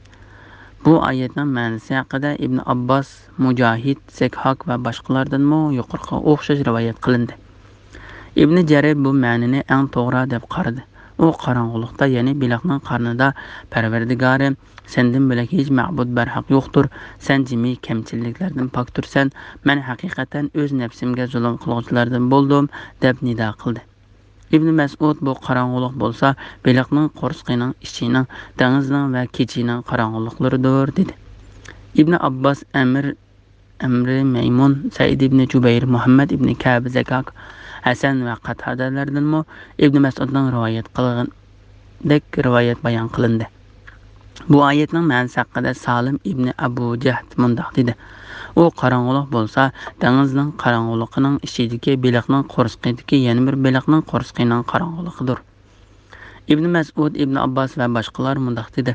بۇ ئايەتنىڭ مەنىسى ھەققىدە ئىبن ئابباس، مۇجاھىد، زەكھاك ۋە باشقىلاردىنمۇ يۇقىرىقىغا ئوخشاش رىۋايەت قىلىندى. ئىبنى جەرىر بۇ مەنىنى ئەڭ توغرا دەپ قارىدى. ئۇ قاراڭغۇلۇقتا، يەنى بېلىقنىڭ قارنىدا، پەرۋەردىگارىم، سەندىن بۆلەك ھېچ مەبۇد بەرھەق يوقتۇر، سەن جىمى كەمچىلىكلەردىن پاكتۇرسەن، مەن ھەقىقەتەن ئۆز نەپسىمگە زۇلۇم قىلغۇچىلاردىن بولدۇم، دەپ نىدا قىلدى. ئىبنى مەسئۇد بۇ قاراڭغۇلۇق بولسا، بېلىقنىڭ قورسىقىنىڭ ئىچىنىڭ، دېڭىزنىڭ ۋە كېچىنىڭ قاراڭغۇلۇقلىرىدۇر، دېدى. ئىبنى ئابباس، ئەمىر ئەمرى مەيمۇن، سەئىد ئىبنى جۇبەير، مۇھەممەد ئىبنى كەب، زەكاك، ھەسەن ۋە قاتادەلەردىنمۇ ئىبنى مەسئۇدنىڭ رىۋايەت قىلغىنىدەك رىۋايەت بايان قىلىندى. بۇ ئايەتنىڭ مەنىسى ھەققىدە سالىم ئىبنى ئەبۇ جەھد مۇنداق دېدى: ئۇ قاراڭغۇلۇق بولسا، دېڭىزنىڭ قاراڭغۇلۇقىنىڭ ئىچىدىكى بېلىقنىڭ قورسىقىدىكى يەنە بىر بېلىقنىڭ قورسىقىنىڭ قاراڭغۇلۇقىدۇر. ئىبنى مەسئۇد، ئىبنى ئابباس ۋە باشقىلار مۇنداق دېدى: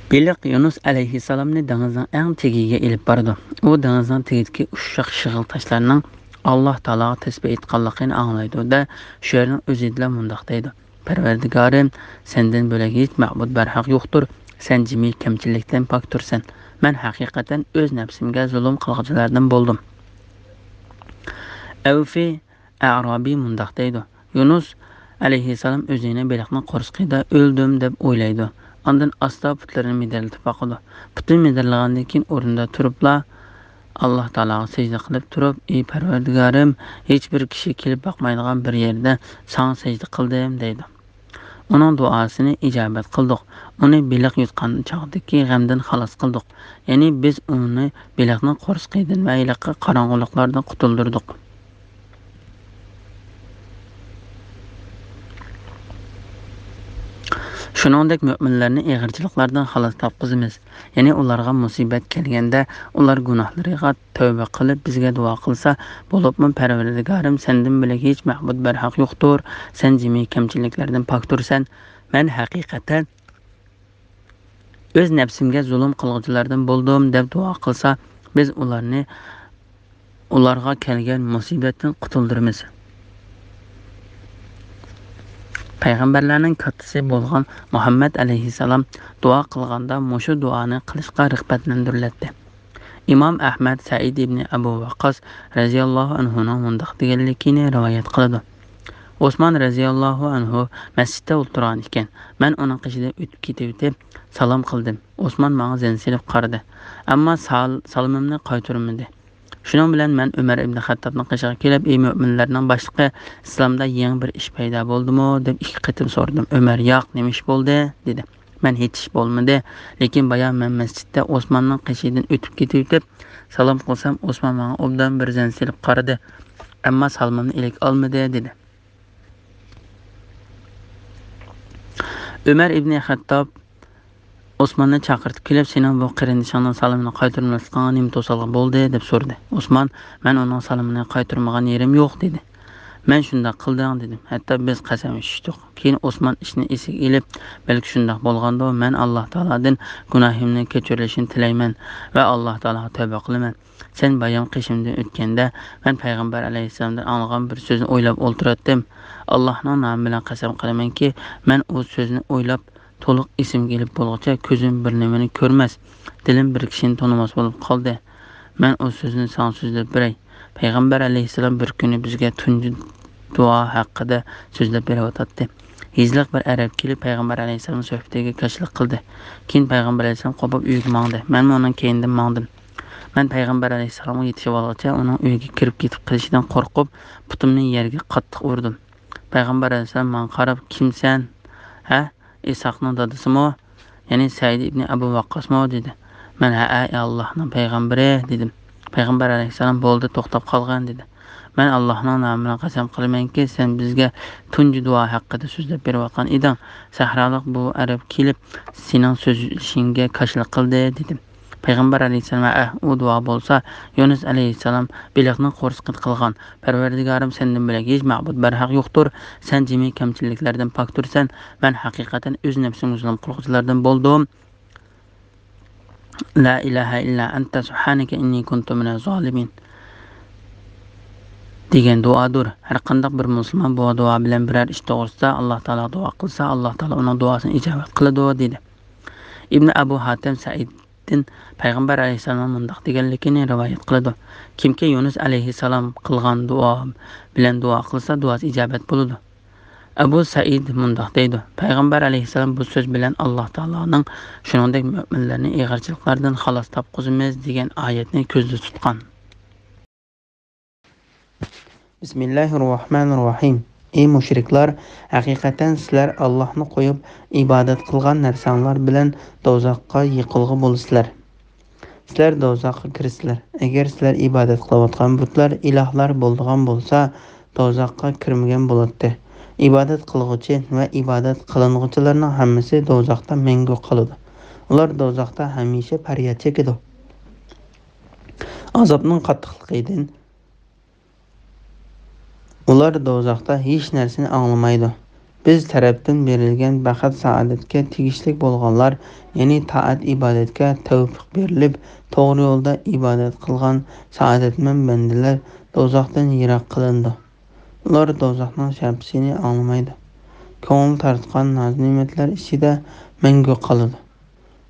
بېلىق يۇنۇس ئەلەيھىسسالامنى دېڭىزنىڭ ئەڭ تېگىگە ئېلىپ بارىدۇ. ئۇ دېڭىزنىڭ تېگىدىكى ئۇششاق شېغىل تاشلارنىڭ ئاللاھ تائالاغا تەسبىھ ئېيتقانلىقىنى ئاڭلايدۇ-دە، شۇ يەرنىڭ ئۆزىدىلا مۇنداق دەيدۇ: پەرۋەردىگارىم، سەندىن بۆلەك ھېچ مەبۇد بەرھەق يوقتۇر، سەن جىمى كەمچىلىكتىن پاكتۇرسەن، مەن ھەقىقەتەن ئۆز نەپسىمگە زۇلۇم قىلغۇچىلاردىن بولدۇم. ئەۋفى ئەرابىي مۇنداق دەيدۇ: يۇنۇس ئەلەيھىسسالام ئۆزىنى بېلىقنىڭ قورسىقىدا ئۆلدۈم دەپ ئويلايدۇ. ئاندىن ئاستا پۇتلىرىنى مىدىرلىتىپ باقىدۇ. پۇتى مىدىرلىغاندىن كېيىن ئورنىدا تۇرۇپلا، ئاللاھ تائالاغا سەجدە قىلىپ تۇرۇپ، ئى پەرۋەردىگارىم، ھېچ بىر كىشى كېلىپ باقمايدىغان بىر يەردە ساڭا سەجدە قىلدىم، دەيدۇ. ئۇنىڭ دۇئاسىنى ئىجابەت قىلدۇق. ئۇنى بېلىق يۇتقان چاغدىكى غەمدىن خالاس قىلدۇق. يەنى بىز ئۇنى بېلىقنىڭ قورسىقىدىن ۋە ھېلىقى قاراڭغۇلۇقلاردىن قۇتۇلدۇردۇق. شۇنىڭدەك مۆمىنلەرنى ئېغىرچىلىقلاردىن خالاس تاپقۇزىمىز. يەنى ئۇلارغا مۇسىبەت كەلگەندە، ئۇلار گۇناھلىرىغا تەۋبە قىلىپ، بىزگە دۇئا قىلسا، بولۇپمۇ پەرۋەردىگارىم، سەندىن بۆلەك ھېچ مەبۇد بەرھەق يوقتۇر، سەن جىمى كەمچىلىكلەردىن پاكتۇرسەن، مەن ھەقىقەتەن ئۆز نەپسىمگە زۇلۇم قىلغۇچىلاردىن بولدۇم، دەپ دۇئا قىلسا، بىز ئۇلارنى، ئۇلارغا كەلگەن مۇسىبەتتىن قۇتۇلدۇرىمىز. پەيغەمبەرلەرنىڭ كاتتىسى بولغان مۇھەممەد ئەلەيھىسسالام دۇئا قىلغاندا مۇشۇ دۇئانى قىلىشقا رىغبەتلەندۈرۈلەتتى. ئىمام ئەھمەد سەئىد ئىبنى ئەبۇ ۋەققاس رەزىياللاھۇ ئەنھۇنىڭ مۇنداق دېگەنلىكىنى رىۋايەت قىلىدۇ: ئوسمان رەزىياللاھۇ ئەنھۇ مەسچىتتە ئولتۇرغان ئىكەن. مەن ئۇنىڭ قېشىدىن ئۆتۈپ كېتىۋېتىپ سالام قىلدىم. ئوسمان ماڭا زەن سېلىپ قارىدى، ئەمما سال-، سالىمىمنى قايتۇرمىدى. شۇنىڭ بىلەن مەن ئۆمەر ئىبنى خەتتابنىڭ قېشىغا كېلىپ، ئى مۆمىنلەرنىڭ باشلىقى، ئىسلامدا يېڭى بىر ئىش پەيدا بولدىمۇ؟ دەپ ئىككى قېتىم سورىدىم. ئۆمەر، ياق، نېمە ئىش بولدى؟ دېدى. مەن، ھېچ ئىش بولمىدى، لېكىن بايا مەن مەسچىتتە ئوسماننىڭ قېشىدىن ئۆتۈپ كېتىۋېتىپ سالام قىلسام، ئوسمان ماڭا ئوبدان بىر زەن سېلىپ قارىدى، ئەمما سالىمىمنى ئىلىك ئالمىدى، دېدى. ئۆمەر ئىبنى خەتتاب ئوسماننى چاقىرتىپ كېلىپ، «سېنىڭ بۇ قېرىندىشىڭنىڭ سالىمىنى قايتۇرماسلىقىڭغا نېمە توسالغۇ بولدى؟» دەپ سورىدى. ئوسمان، «مەن ئۇنىڭ سالىمىنى قايتۇرمىغان يېرىم يوق» دېدى. «مەن شۇنداق قىلدىڭ» دېدىم. ھەتتا بىز قەسەم ئىچىشتۇق. كېيىن ئوسمان ئىشنى ئېسىگە ئېلىپ، «بەلكى شۇنداق بولغاندۇ، مەن ئاللاھ تائالادىن گۇناھىمنى كەچۈرۈلۈشىنى تىلەيمەن ۋە ئاللاھ تائالاغا تەۋبە قىلىمەن. سەن بايام قېشىمدىن ئۆتكەندە، مەن پەيغەمبەر ئەلەيھىسسالامدىن ئاڭلىغان بىر سۆزنى ئويلاپ ئولتۇراتتىم. ئاللاھنىڭ نامى بىلەن قەسەم قىلىمەنكى، مەن ئۇ سۆزنى ئويلاپ، تولۇق ئېسىمگە ئېلىپ بولغۇچە كۆزۈم بىر نېمىنى كۆرمەس، دىلىم بىر كىشىنى تونۇماس بولۇپ قالدى. مەن ئۇ سۆزنى ساڭا سۆزلەپ بېرەي. پەيغەمبەر ئەلەيھىسسالام بىر كۈنى بىزگە تۇنجى دۇئا ھەققىدە سۆزلەپ بېرىۋاتاتتى. ھېيتلىق بىر ئەرەب كېلىپ، پەيغەمبەر ئەلەيھىسسالامنىڭ سۆھبىتىگە كاشىلىق قىلدى. كېيىن پەيغەمبەر ئەلەيھىسسالام قوپۇپ ئۆيىگە ماڭدى. مەنمۇ ئۇنىڭ كەينىدىن ماڭدىم. مەن پەيغەمبەر ئەلەيھىسسالامغا يېتىشىۋالغۇچە، ئۇنىڭ ئۆيىگە كىرىپ كېتىپ قېلىشىدىن قورقۇپ، پۇتۇمنى يەرگە قاتتىق ئۇردۇم. پەيغەمبەر ئەلەيھىسسالام ماڭا قاراپ، «كىمسەن؟ ھە؟ ئىسھاقنىڭ دادىسىمۇ؟ يەنى سەئىد ئىبنى ئەبۇ ۋەققاسمۇ؟» دېدى. مەن، «ھەئە، ئەي ئاللاھنىڭ پەيغەمبىرى» دېدىم. پەيغەمبەر ئەلەيھىسسالام، «بولدى، توختاپ قالغىن» دېدى. مەن ئاللاھنىڭ نامى بىلەن قەسەم قىلىمەنكى، سەن بىزگە تۇنجى دۇئا ھەققىدە سۆزلەپ بېرىۋاتقان ئىدىڭ. سەھرالىق بۇ ئەرەب كېلىپ، سېنىڭ سۆزلىشىڭگە كاشىلىق قىلدى، دېدىم. پەيغەمبەر ئەلەيھىسسالام، «ئەھ، ئۇ دۇئا بولسا يۇنۇس ئەلەيھىسسالام بېلىقنىڭ قورسىقىدا قىلغان، پەرۋەردىگارىم، سەندىن بۆلەك ھېچ مەبۇد بەرھەق يوقتۇر، سەن جىمى كەمچىلىكلەردىن پاكتۇرسەن، مەن ھەقىقەتەن ئۆز نەپسىمگە زۇلۇم قىلغۇچىلاردىن بولدۇم. لا ئىلاھە ئىللا ئەنتە سۇبھانەكە ئىننى كۇنتۇ مىنەز زالىمىن» دېگەن دۇئادۇر. ھەرقانداق بىر مۇسۇلمان بۇ دۇئا بىلەن بىرەر ئىش توغرىسىدا ئاللاھ تائالاغا دۇئا قىلسا، ئاللاھ تائالا ئۇنىڭ دۇئاسىنى ئىجابەت قىلىدۇ، دېدى. ئىبنى ئەبۇ ھاتەم سەئىدتىن پەيغەمبەر ئەلەيھىسسالامنىڭ مۇنداق دېگەنلىكىنى رىۋايەت قىلىدۇ: «كىمكى يۇنۇس ئەلەيھىسسالام قىلغان دۇئا بىلەن دۇئا قىلسا، دۇئاسى ئىجابەت بولىدۇ.» ئەبۇ سەئىد مۇنداق دەيدۇ: پەيغەمبەر ئەلەيھىسسالام بۇ سۆز بىلەن، «ئاللاھ تائالانىڭ شۇنىڭدەك مۆمىنلەرنى ئېغىرچىلىقلاردىن خالاس تاپقۇزىمىز» دېگەن ئايەتنى كۆزدە تۇتقان. بىسمىللاھىررەھمانىررەھىم. ئى مۇشرىكلار، ھەقىقەتەن سىلەر ئاللاھنى قويۇپ ئىبادەت قىلغان نەرسەڭلار بىلەن دوزاخقا يېقىلغۇ بولىسىلەر. سىلەر دوزاخقا كىرىسىلەر. ئەگەر سىلەر ئىبادەت قىلىۋاتقان بۇتلار ئىلاھلار بولىدىغان بولسا، دوزاخقا كىرمىگەن بولاتتى. ئىبادەت قىلغۇچى ۋە ئىبادەت قىلىنغۇچىلارنىڭ ھەممىسى دوزاختا مەڭگۈ قالىدۇ. ئۇلار دوزاختا ھەمىشە پەرياد چېكىدۇ. ئازابنىڭ قاتتىقلىقىدىن ئۇلار دوزاختا ھېچ نەرسىنى ئاڭلىمايدۇ. بىز تەرەپتىن بېرىلگەن بەخت-سائادەتكە تېگىشلىك بولغانلار، يەنى تائەت-ئىبادەتكە تەۋپىق بېرىلىپ، توغرا يولدا ئىبادەت قىلغان سائادەتمەن بەندىلەر دوزاختىن يىراق قىلىنىدۇ. ئۇلار دوزاخنىڭ شەپىسىنى ئاڭلىمايدۇ. كۆڭۈل تارتقان ناز-نېمەتلەر ئىچىدە مەڭگۈ قالىدۇ.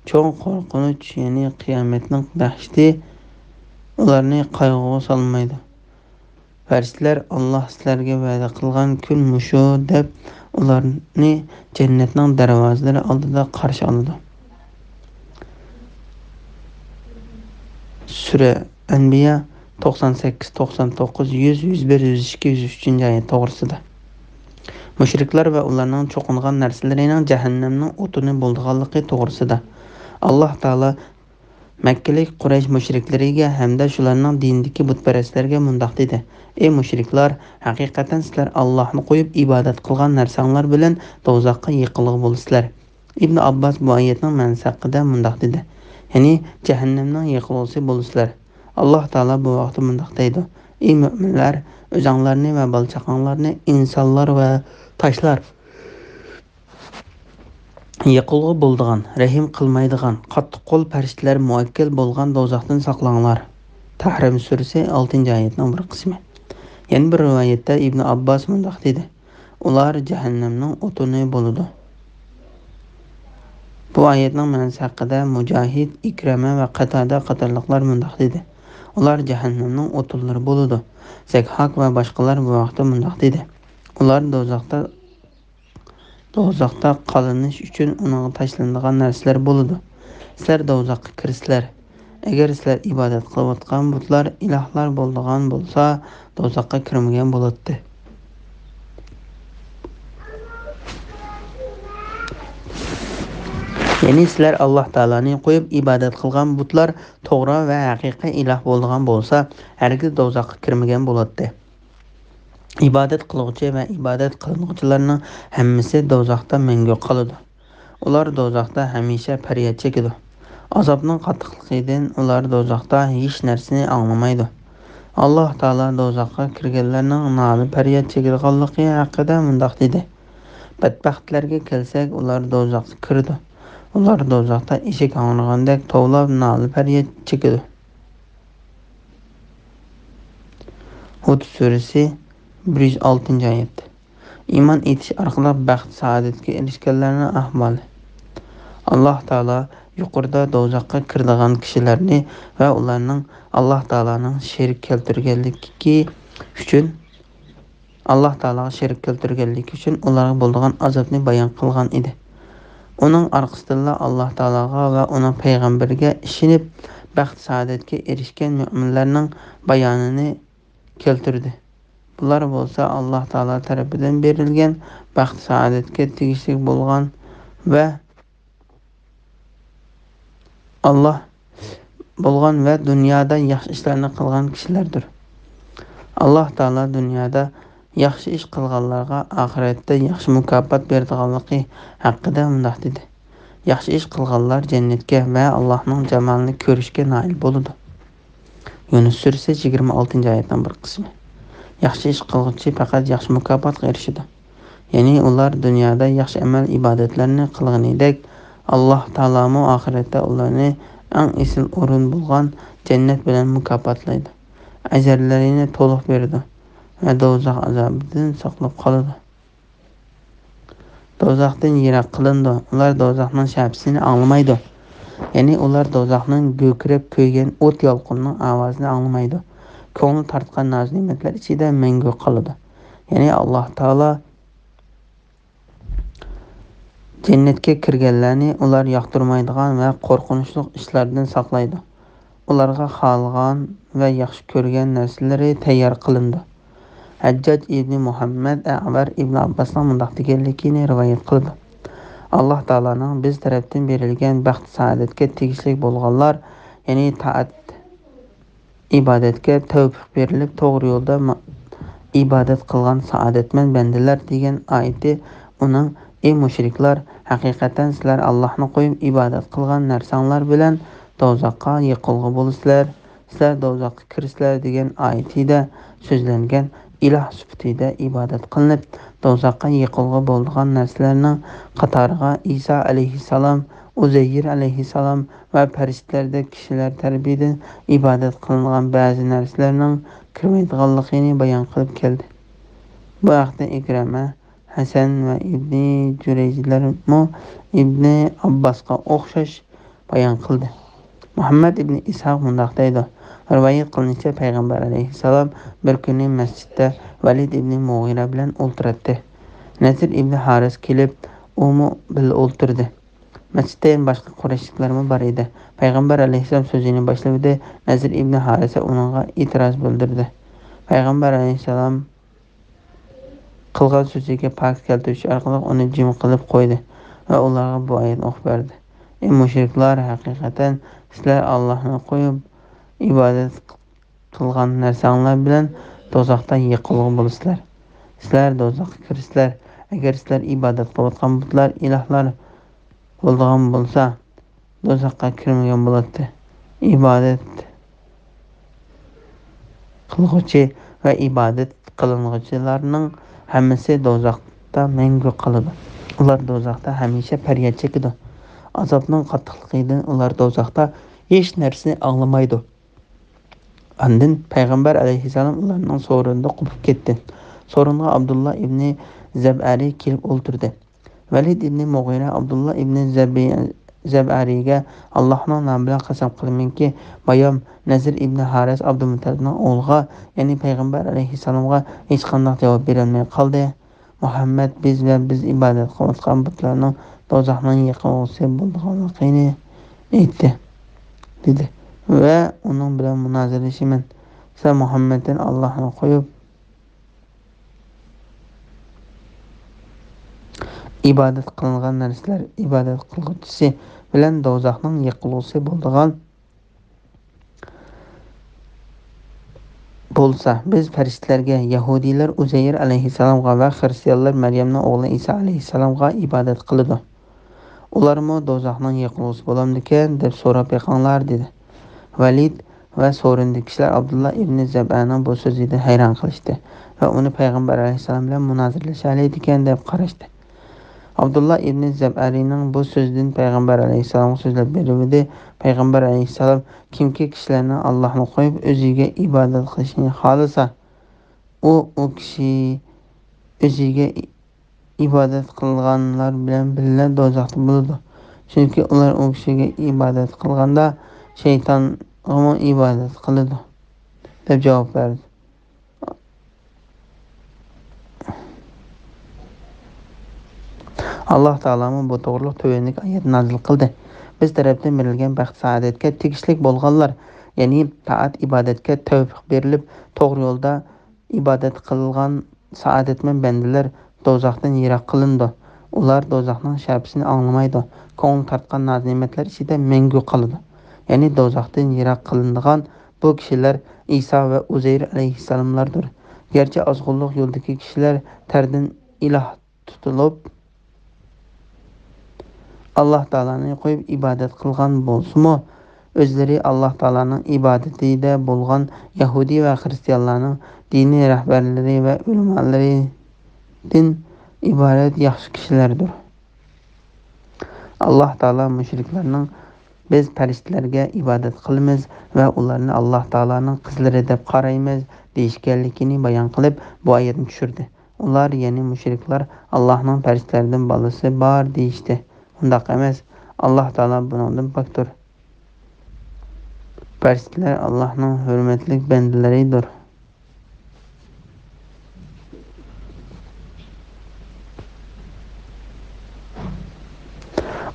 چوڭ قورقۇنچ، يەنى قىيامەتنىڭ دەھشىتى ئۇلارنى قايغۇغا سالمايدۇ. پەرىشتىلەر، «ئاللاھ سىلەرگە ۋەدە قىلغان كۈن مۇشۇ» دەپ، ئۇلارنى جەننەتنىڭ دەرۋازىلىرى ئالدىدا قارشى ئالىدۇ. سۈرە ئەنبىيا، توقسان سەككىز، توقسان توققۇز، يۈز، يۈز بىر، يۈز ئىككى، يۈز ئۈچىنچى ئايەت توغرىسىدا. مۇشرىكلار ۋە ئۇلارنىڭ چوقۇنغان نەرسىلىرىنىڭ جەھەننەمنىڭ ئوتۇنى بولىدىغانلىقى توغرىسىدا. ئاللاھ تائالا مەككىلىك قۇرەيش مۇشرىكلىرىگە ھەمدە شۇلارنىڭ دىنىدىكى بۇتپەرەستلەرگە مۇنداق دېدى: «ئى مۇشرىكلار، ھەقىقەتەن سىلەر ئاللاھنى قويۇپ ئىبادەت قىلغان نەرسەڭلار بىلەن دوزاخقا يېقىلغۇ بولىسىلەر.» ئىبن ئابباس بۇ ئايەتنىڭ مەنىسى ھەققىدە مۇنداق دېدى، يەنى جەھەننەمنىڭ يېقىلغۇسى بولىسىلەر. ئاللاھ تائالا بۇ ھەقتە مۇنداق دەيدۇ: «ئى مۆمىنلەر، ئۆزەڭلارنى ۋە بالا-چاقاڭلارنى ئىنسانلار ۋە تاشلار يېقىلغۇ بولىدىغان، رەھىم قىلمايدىغان، قاتتىق قول پەرىشتىلەر مۇئەككەل بولغان دوزاختىن ساقلاڭلار.» تەھرىم سۈرىسى، ئالتىنچى ئايەتنىڭ بىر قىسمى. يەنە بىر رىۋايەتتە ئىبن ئابباس مۇنداق دېدى: «ئۇلار جەھەننەمنىڭ ئوتۇنى بولىدۇ.» بۇ ئايەتنىڭ مەنىسى ھەققىدە مۇجاھىد، ئىكرىمە ۋە قاتادە قاتارلىقلار مۇنداق دېدى: «ئۇلار جەھەننەمنىڭ ئوتۇنلىرى بولىدۇ.» زەكھاك ۋە باشقىلار بۇ ھەقتە مۇنداق دېدى: «ئۇلار دوزاختا، دوزاختا قالىنىش ئۈچۈن ئۇنىڭغا تاشلىنىدىغان نەرسىلەر بولىدۇ. سىلەر دوزاخقا كىرىسىلەر. ئەگەر سىلەر ئىبادەت قىلىۋاتقان بۇتلار ئىلاھلار بولىدىغان بولسا، دوزاخقا كىرمىگەن بولاتتى.» يەنى سىلەر ئاللاھ تائالانى قويۇپ ئىبادەت قىلغان بۇتلار توغرا ۋە ھەقىقىي ئىلاھ بولىدىغان بولسا، ھەرگىز دوزاخقا كىرمىگەن بولاتتى. ئىبادەت قىلغۇچى ۋە ئىبادەت قىلىنغۇچىلارنىڭ ھەممىسى دوزاختا مەڭگۈ قالىدۇ. ئۇلار دوزاختا ھەمىشە پەرياد چېكىدۇ. ئازابنىڭ قاتتىقلىقىدىن ئۇلار دوزاختا ھېچ نەرسىنى ئاڭلىمايدۇ. ئاللاھ تائالا دوزاخقا كىرگەنلەرنىڭ نالە-پەرياد چېكىدىغانلىقى ھەققىدە مۇنداق دېدى: بەتبەختلەرگە كەلسەك، ئۇلار دوزاخقا كىرىدۇ. ئۇلار دوزاختا ئېشەك ھاڭرىغاندەك توۋلاپ نالە-پەرياد چېكىدۇ. ھۇد سۈرىسى، بىر يۈز ئالتىنچى ئايەت. ئىمان ئېيتىش ئارقىلىق بەخت-سائادەتكە ئېرىشكەنلەرنىڭ ئەھۋالى. ئاللاھ تائالا يۇقىرىدا دوزاخقا كىرىدىغان كىشىلەرنى ۋە ئۇلارنىڭ ئاللاھ تائالانىڭ شېرىك كەلتۈرگەنلىكى ئۈچۈن، ئاللاھ تائالاغا شېرىك كەلتۈرگەنلىكى ئۈچۈن ئۇلارغا بولىدىغان ئازابنى بايان قىلغان ئىدى. ئۇنىڭ ئارقىسىدىنلا ئاللاھ تائالاغا ۋە ئۇنىڭ پەيغەمبىرىگە ئىشىنىپ، بەخت-سائادەتكە ئېرىشكەن مۆمىنلەرنىڭ بايانىنى كەلتۈردى. بۇلار بولسا ئاللاھ تائالا تەرىپىدىن بېرىلگەن بەخت-سائادەتكە تېگىشلىك بولغان ۋە ئاللاھ بولغان ۋە دۇنيادا ياخشى ئىشلارنى قىلغان كىشىلەردۇر. ئاللاھ تائالا دۇنيادا ياخشى ئىش قىلغانلارغا ئاخىرەتتە ياخشى مۇكاپات بېرىدىغانلىقى ھەققىدە مۇنداق دېدى: ياخشى ئىش قىلغانلار جەننەتكە ۋە ئاللاھنىڭ جامالىنى كۆرۈشكە نائىل بولىدۇ. يۇنۇس سۈرىسى، يىگىرمە ئالتىنچى ئايەتنىڭ بىر قىسمى. ياخشى ئىش قىلغۇچى پەقەت ياخشى مۇكاپاتقا ئېرىشىدۇ. يەنى ئۇلار دۇنيادا ياخشى ئەمەل-ئىبادەتلەرنى قىلغىنىدەك، ئاللاھ تائالامۇ ئاخىرەتتە ئۇلارنى ئەڭ ئېسىل ئورۇن بولغان جەننەت بىلەن مۇكاپاتلايدۇ. ئەجىرلىرىنى تولۇق بېرىدۇ ۋە دوزاخ ئازابىدىن ساقلاپ قالىدۇ. دوزاختىن يىراق قىلىنىدۇ. ئۇلار دوزاخنىڭ شەپىسىنى ئاڭلىمايدۇ. يەنى ئۇلار دوزاخنىڭ گۈركىرەپ كۆيگەن ئوت يالقۇنىنىڭ ئاۋازىنى ئاڭلىمايدۇ. كۆڭلى تارتقان ناز-نېمەتلەر ئىچىدە مەڭگۈ قالىدۇ. يەنى ئاللاھ تائالا جەننەتكە كىرگەنلەرنى ئۇلار ياقتۇرمايدىغان ۋە قورقۇنچلۇق ئىشلاردىن ساقلايدۇ. ئۇلارغا خالىغان ۋە ياخشى كۆرگەن نەرسىلىرى تەييار قىلىنىدۇ. ھەججاج ئىبنى مۇھەممەد ئەۋەر ئىبنى ئابباسنىڭ مۇنداق دېگەنلىكىنى رىۋايەت قىلىدۇ: ئاللاھ تائالانىڭ بىز تەرەپتىن بېرىلگەن بەخت-سائادەتكە تېگىشلىك بولغانلار، يەنى تائەت، ئىبادەتكە تەۋپىق بېرىلىپ، توغرا يولدا ما-، ئىبادەت قىلغان سائادەتمەن بەندىلەر دېگەن ئايىتى ئۇنىڭ: ئى مۇشرىكلار، ھەقىقەتەن سىلەر ئاللاھنى قويۇپ ئىبادەت قىلغان نەرسەڭلار بىلەن دوزاخقا يېقىلغۇ بولىسىلەر، سىلەر دوزاخقا كىرىسىلەر دېگەن ئايىتىدە سۆزلەنگەن ئىلاھ سۈپىتىدە ئىبادەت قىلىنىپ، دوزاخقا يېقىلغۇ بولىدىغان نەرسىلەرنىڭ قاتارىغا ئىسا ئەلەيھىسسالام، ئۇزەير ئەلەيھىسسالام ۋە پەرىشتىلەردەك كىشىلەر تەرىپىدىن ئىبادەت قىلىنغان بەزى نەرسىلەرنىڭ كىرمەيدىغانلىقىنى بايان قىلىپ كەلدى. بۇ ھەقتە ئىكرىمە، ھەسەن ۋە ئىبنى جۈرەيجلەرمۇ ئىبنى ئابباسقا ئوخشاش بايان قىلدى. مۇھەممەد ئىبنى ئىسھاق مۇنداق دەيدۇ: رىۋايەت قىلىنىشىچە، پەيغەمبەر ئەلەيھىسسالام بىر كۈنى مەسچىتتە ۋەلىد ئىبنى مۇغىرە بىلەن ئولتۇراتتى. نەزىر ئىبنى ھارىس كېلىپ، ئۇمۇ بىللە ئولتۇردى. مەسچىتتە يەنە باشقا قۇرەيشلىكلەرمۇ بار ئىدى. پەيغەمبەر ئەلەيھىسسالام سۆزىنى باشلىۋىدى، نەزىر ئىبنى ھارىسە ئۇنىڭغا ئېتىراز بىلدۈردى. پەيغەمبەر ئەلەيھىسسالام قىلغان سۆزىگە پاكىت كەلتۈرۈش ئارقىلىق ئۇنى جىم قىلىپ قويدى ۋە ئۇلارغا بۇ ئايەتنى ئوقۇپ بەردى: ئى مۇشرىكلار، ھەقىقەتەن سىلەر ئاللاھنى قويۇپ ئىبادەت قىلغان نەرسەڭلار بىلەن دوزاختا يېقىلغۇ بولىسىلەر. سىلەر دوزاخقا كىرىسىلەر. ئەگەر سىلەر ئىبادەت قىلىۋاتقان بۇتلار ئىلاھلار بولىدىغان بولسا، دوزاخقا كىرمىگەن بولاتتى. ئىبادەت قىلغۇچى ۋە ئىبادەت قىلىنغۇچىلارنىڭ ھەممىسى دوزاختا مەڭگۈ قالىدۇ. ئۇلار دوزاختا ھەمىشە پەرياد چېكىدۇ. ئازابنىڭ قاتتىقلىقىدىن ئۇلار دوزاختا ھېچ نەرسىنى ئاڭلىمايدۇ. ئاندىن پەيغەمبەر ئەلەيھىسسالام ئۇلارنىڭ سورۇنىدا قوپۇپ كەتتى. سورۇنغا ئابدۇللا ئىبنى زەبئەرى كېلىپ ئولتۇردى. ۋەلىد ئىبنى مۇغىرە ئابدۇللا ئىبنى زەبى-، زەبئەرىگە: ئاللاھنىڭ نامى بىلەن قەسەم قىلىمەنكى، بايام نەزىر ئىبنى ھارىس ئابدۇمۇتتەلىپنىڭ ئوغلىغا، يەنى پەيغەمبەر ئەلەيھىسسالامغا ھېچقانداق جاۋاب بېرەلمەي قالدى. مۇھەممەد بىز ۋە بىز ئىبادەت قىلىۋاتقان بۇتلارنىڭ دوزاخنىڭ يېقىلغۇسى بولىدىغانلىقىنى ئېيتتى، دېدى ۋە ئۇنىڭ بىلەن مۇنازىرىلىشىمەن. سىلەر مۇھەممەدتىن ئاللاھنى قويۇپ ئىبادەت قىلىنغان نەرسىلەر ئىبادەت قىلغۇچىسى بىلەن دوزاخنىڭ يېقىلغۇسى بولىدىغان بولسا، بىز پەرىشتىلەرگە، يەھۇدىيلار ئۇزەير ئەلەيھىسسالامغا ۋە خىرىستىيانلار مەريەمنىڭ ئوغلى ئىسا ئەلەيھىسسالامغا ئىبادەت قىلىدۇ. ئۇلارمۇ دوزاخنىڭ يېقىلغۇسى بولامدىكەن دەپ سوراپ بېقىڭلار، دېدى. ۋەلىد ۋە سورۇندىكى كىشىلەر ئابدۇللا ئىبنى زەبئەنىڭ بۇ سۆزىدىن ھەيران قېلىشتى ۋە ئۇنى پەيغەمبەر ئەلەيھىسسالام بىلەن مۇنازىرىلەشەلەيدىكەن دەپ قاراشتى. ئابدۇللا ئىبنى زەبئەرىنىڭ بۇ سۆزىدىن پەيغەمبەر ئەلەيھىسسالامغا سۆزلەپ بېرىۋىدى. پەيغەمبەر ئەلەيھىسسالام، كىمكى كىشىلەرنىڭ ئاللاھنى قويۇپ ئۆزىگە ئىبادەت قىلىشىنى خالىسا، ئۇ، ئۇ كىشى ئۆزىگە ئىبادەت قىلغانلار بىلەن بىللە دوزاختا بولىدۇ. چۈنكى ئۇلار ئۇ كىشىگە ئىبادەت قىلغاندا شەيتانغىمۇ ئىبادەت قىلىدۇ، دەپ جاۋاب بەردى. ئاللاھ تائالامۇ بۇ توغرۇلۇق تۆۋەندىكى ئايەتنى نازىل قىلدى: بىز تەرەپتىن بېرىلگەن بەخت-سائادەتكە تېگىشلىك بولغانلار، يەنى تائەت-ئىبادەتكە تەۋپىق بېرىلىپ، توغرا يولدا ئىبادەت قىلغان سائادەتمەن بەندىلەر دوزاختىن يىراق قىلىنىدۇ. ئۇلار دوزاخنىڭ شەپىسىنى ئاڭلىمايدۇ. كۆڭۈل تارتقان ناز-نېمەتلەر ئىچىدە مەڭگۈ قالىدۇ. يەنى دوزاختىن يىراق قىلىنىدىغان بۇ كىشىلەر ئىسا ۋە ئۇزەير ئەلەيھىسسالاملاردۇر. گەرچە ئازغۇنلۇق يولدىكى كىشىلەر تەردىن ئىلاھ تۇتۇلۇپ، ئاللاھ تائالانى قويۇپ ئىبادەت قىلغان بولسىمۇ، ئۆزلىرى ئاللاھ تائالانىڭ ئىبادىتىدە بولغان يەھۇدىي ۋە خىرىستىيانلارنىڭ دىنىي رەھبەرلىرى ۋە ئۆلىمالىرىدىن ئىبارەت ياخشى كىشىلەردۇر. ئاللاھ تائالا مۇشرىكلارنىڭ «بىز پەرىشتىلەرگە ئىبادەت قىلىمىز ۋە ئۇلارنى ئاللاھ تائالانىڭ قىزلىرى دەپ قارايمىز» دېيىشكەنلىكىنى بايان قىلىپ، بۇ ئايەتنى چۈشۈردى. ئۇلار، يەنى مۇشرىكلار، ئاللاھنىڭ پەرىشتىلەردىن بالىسى بار دېيىشتى. ئۇنداق ئەمەس، ئاللاھ تائالا بۇنىڭدىن پاكتۇر. پەرىشتىلەر ئاللاھنىڭ ھۆرمەتلىك بەندىلىرىدۇر.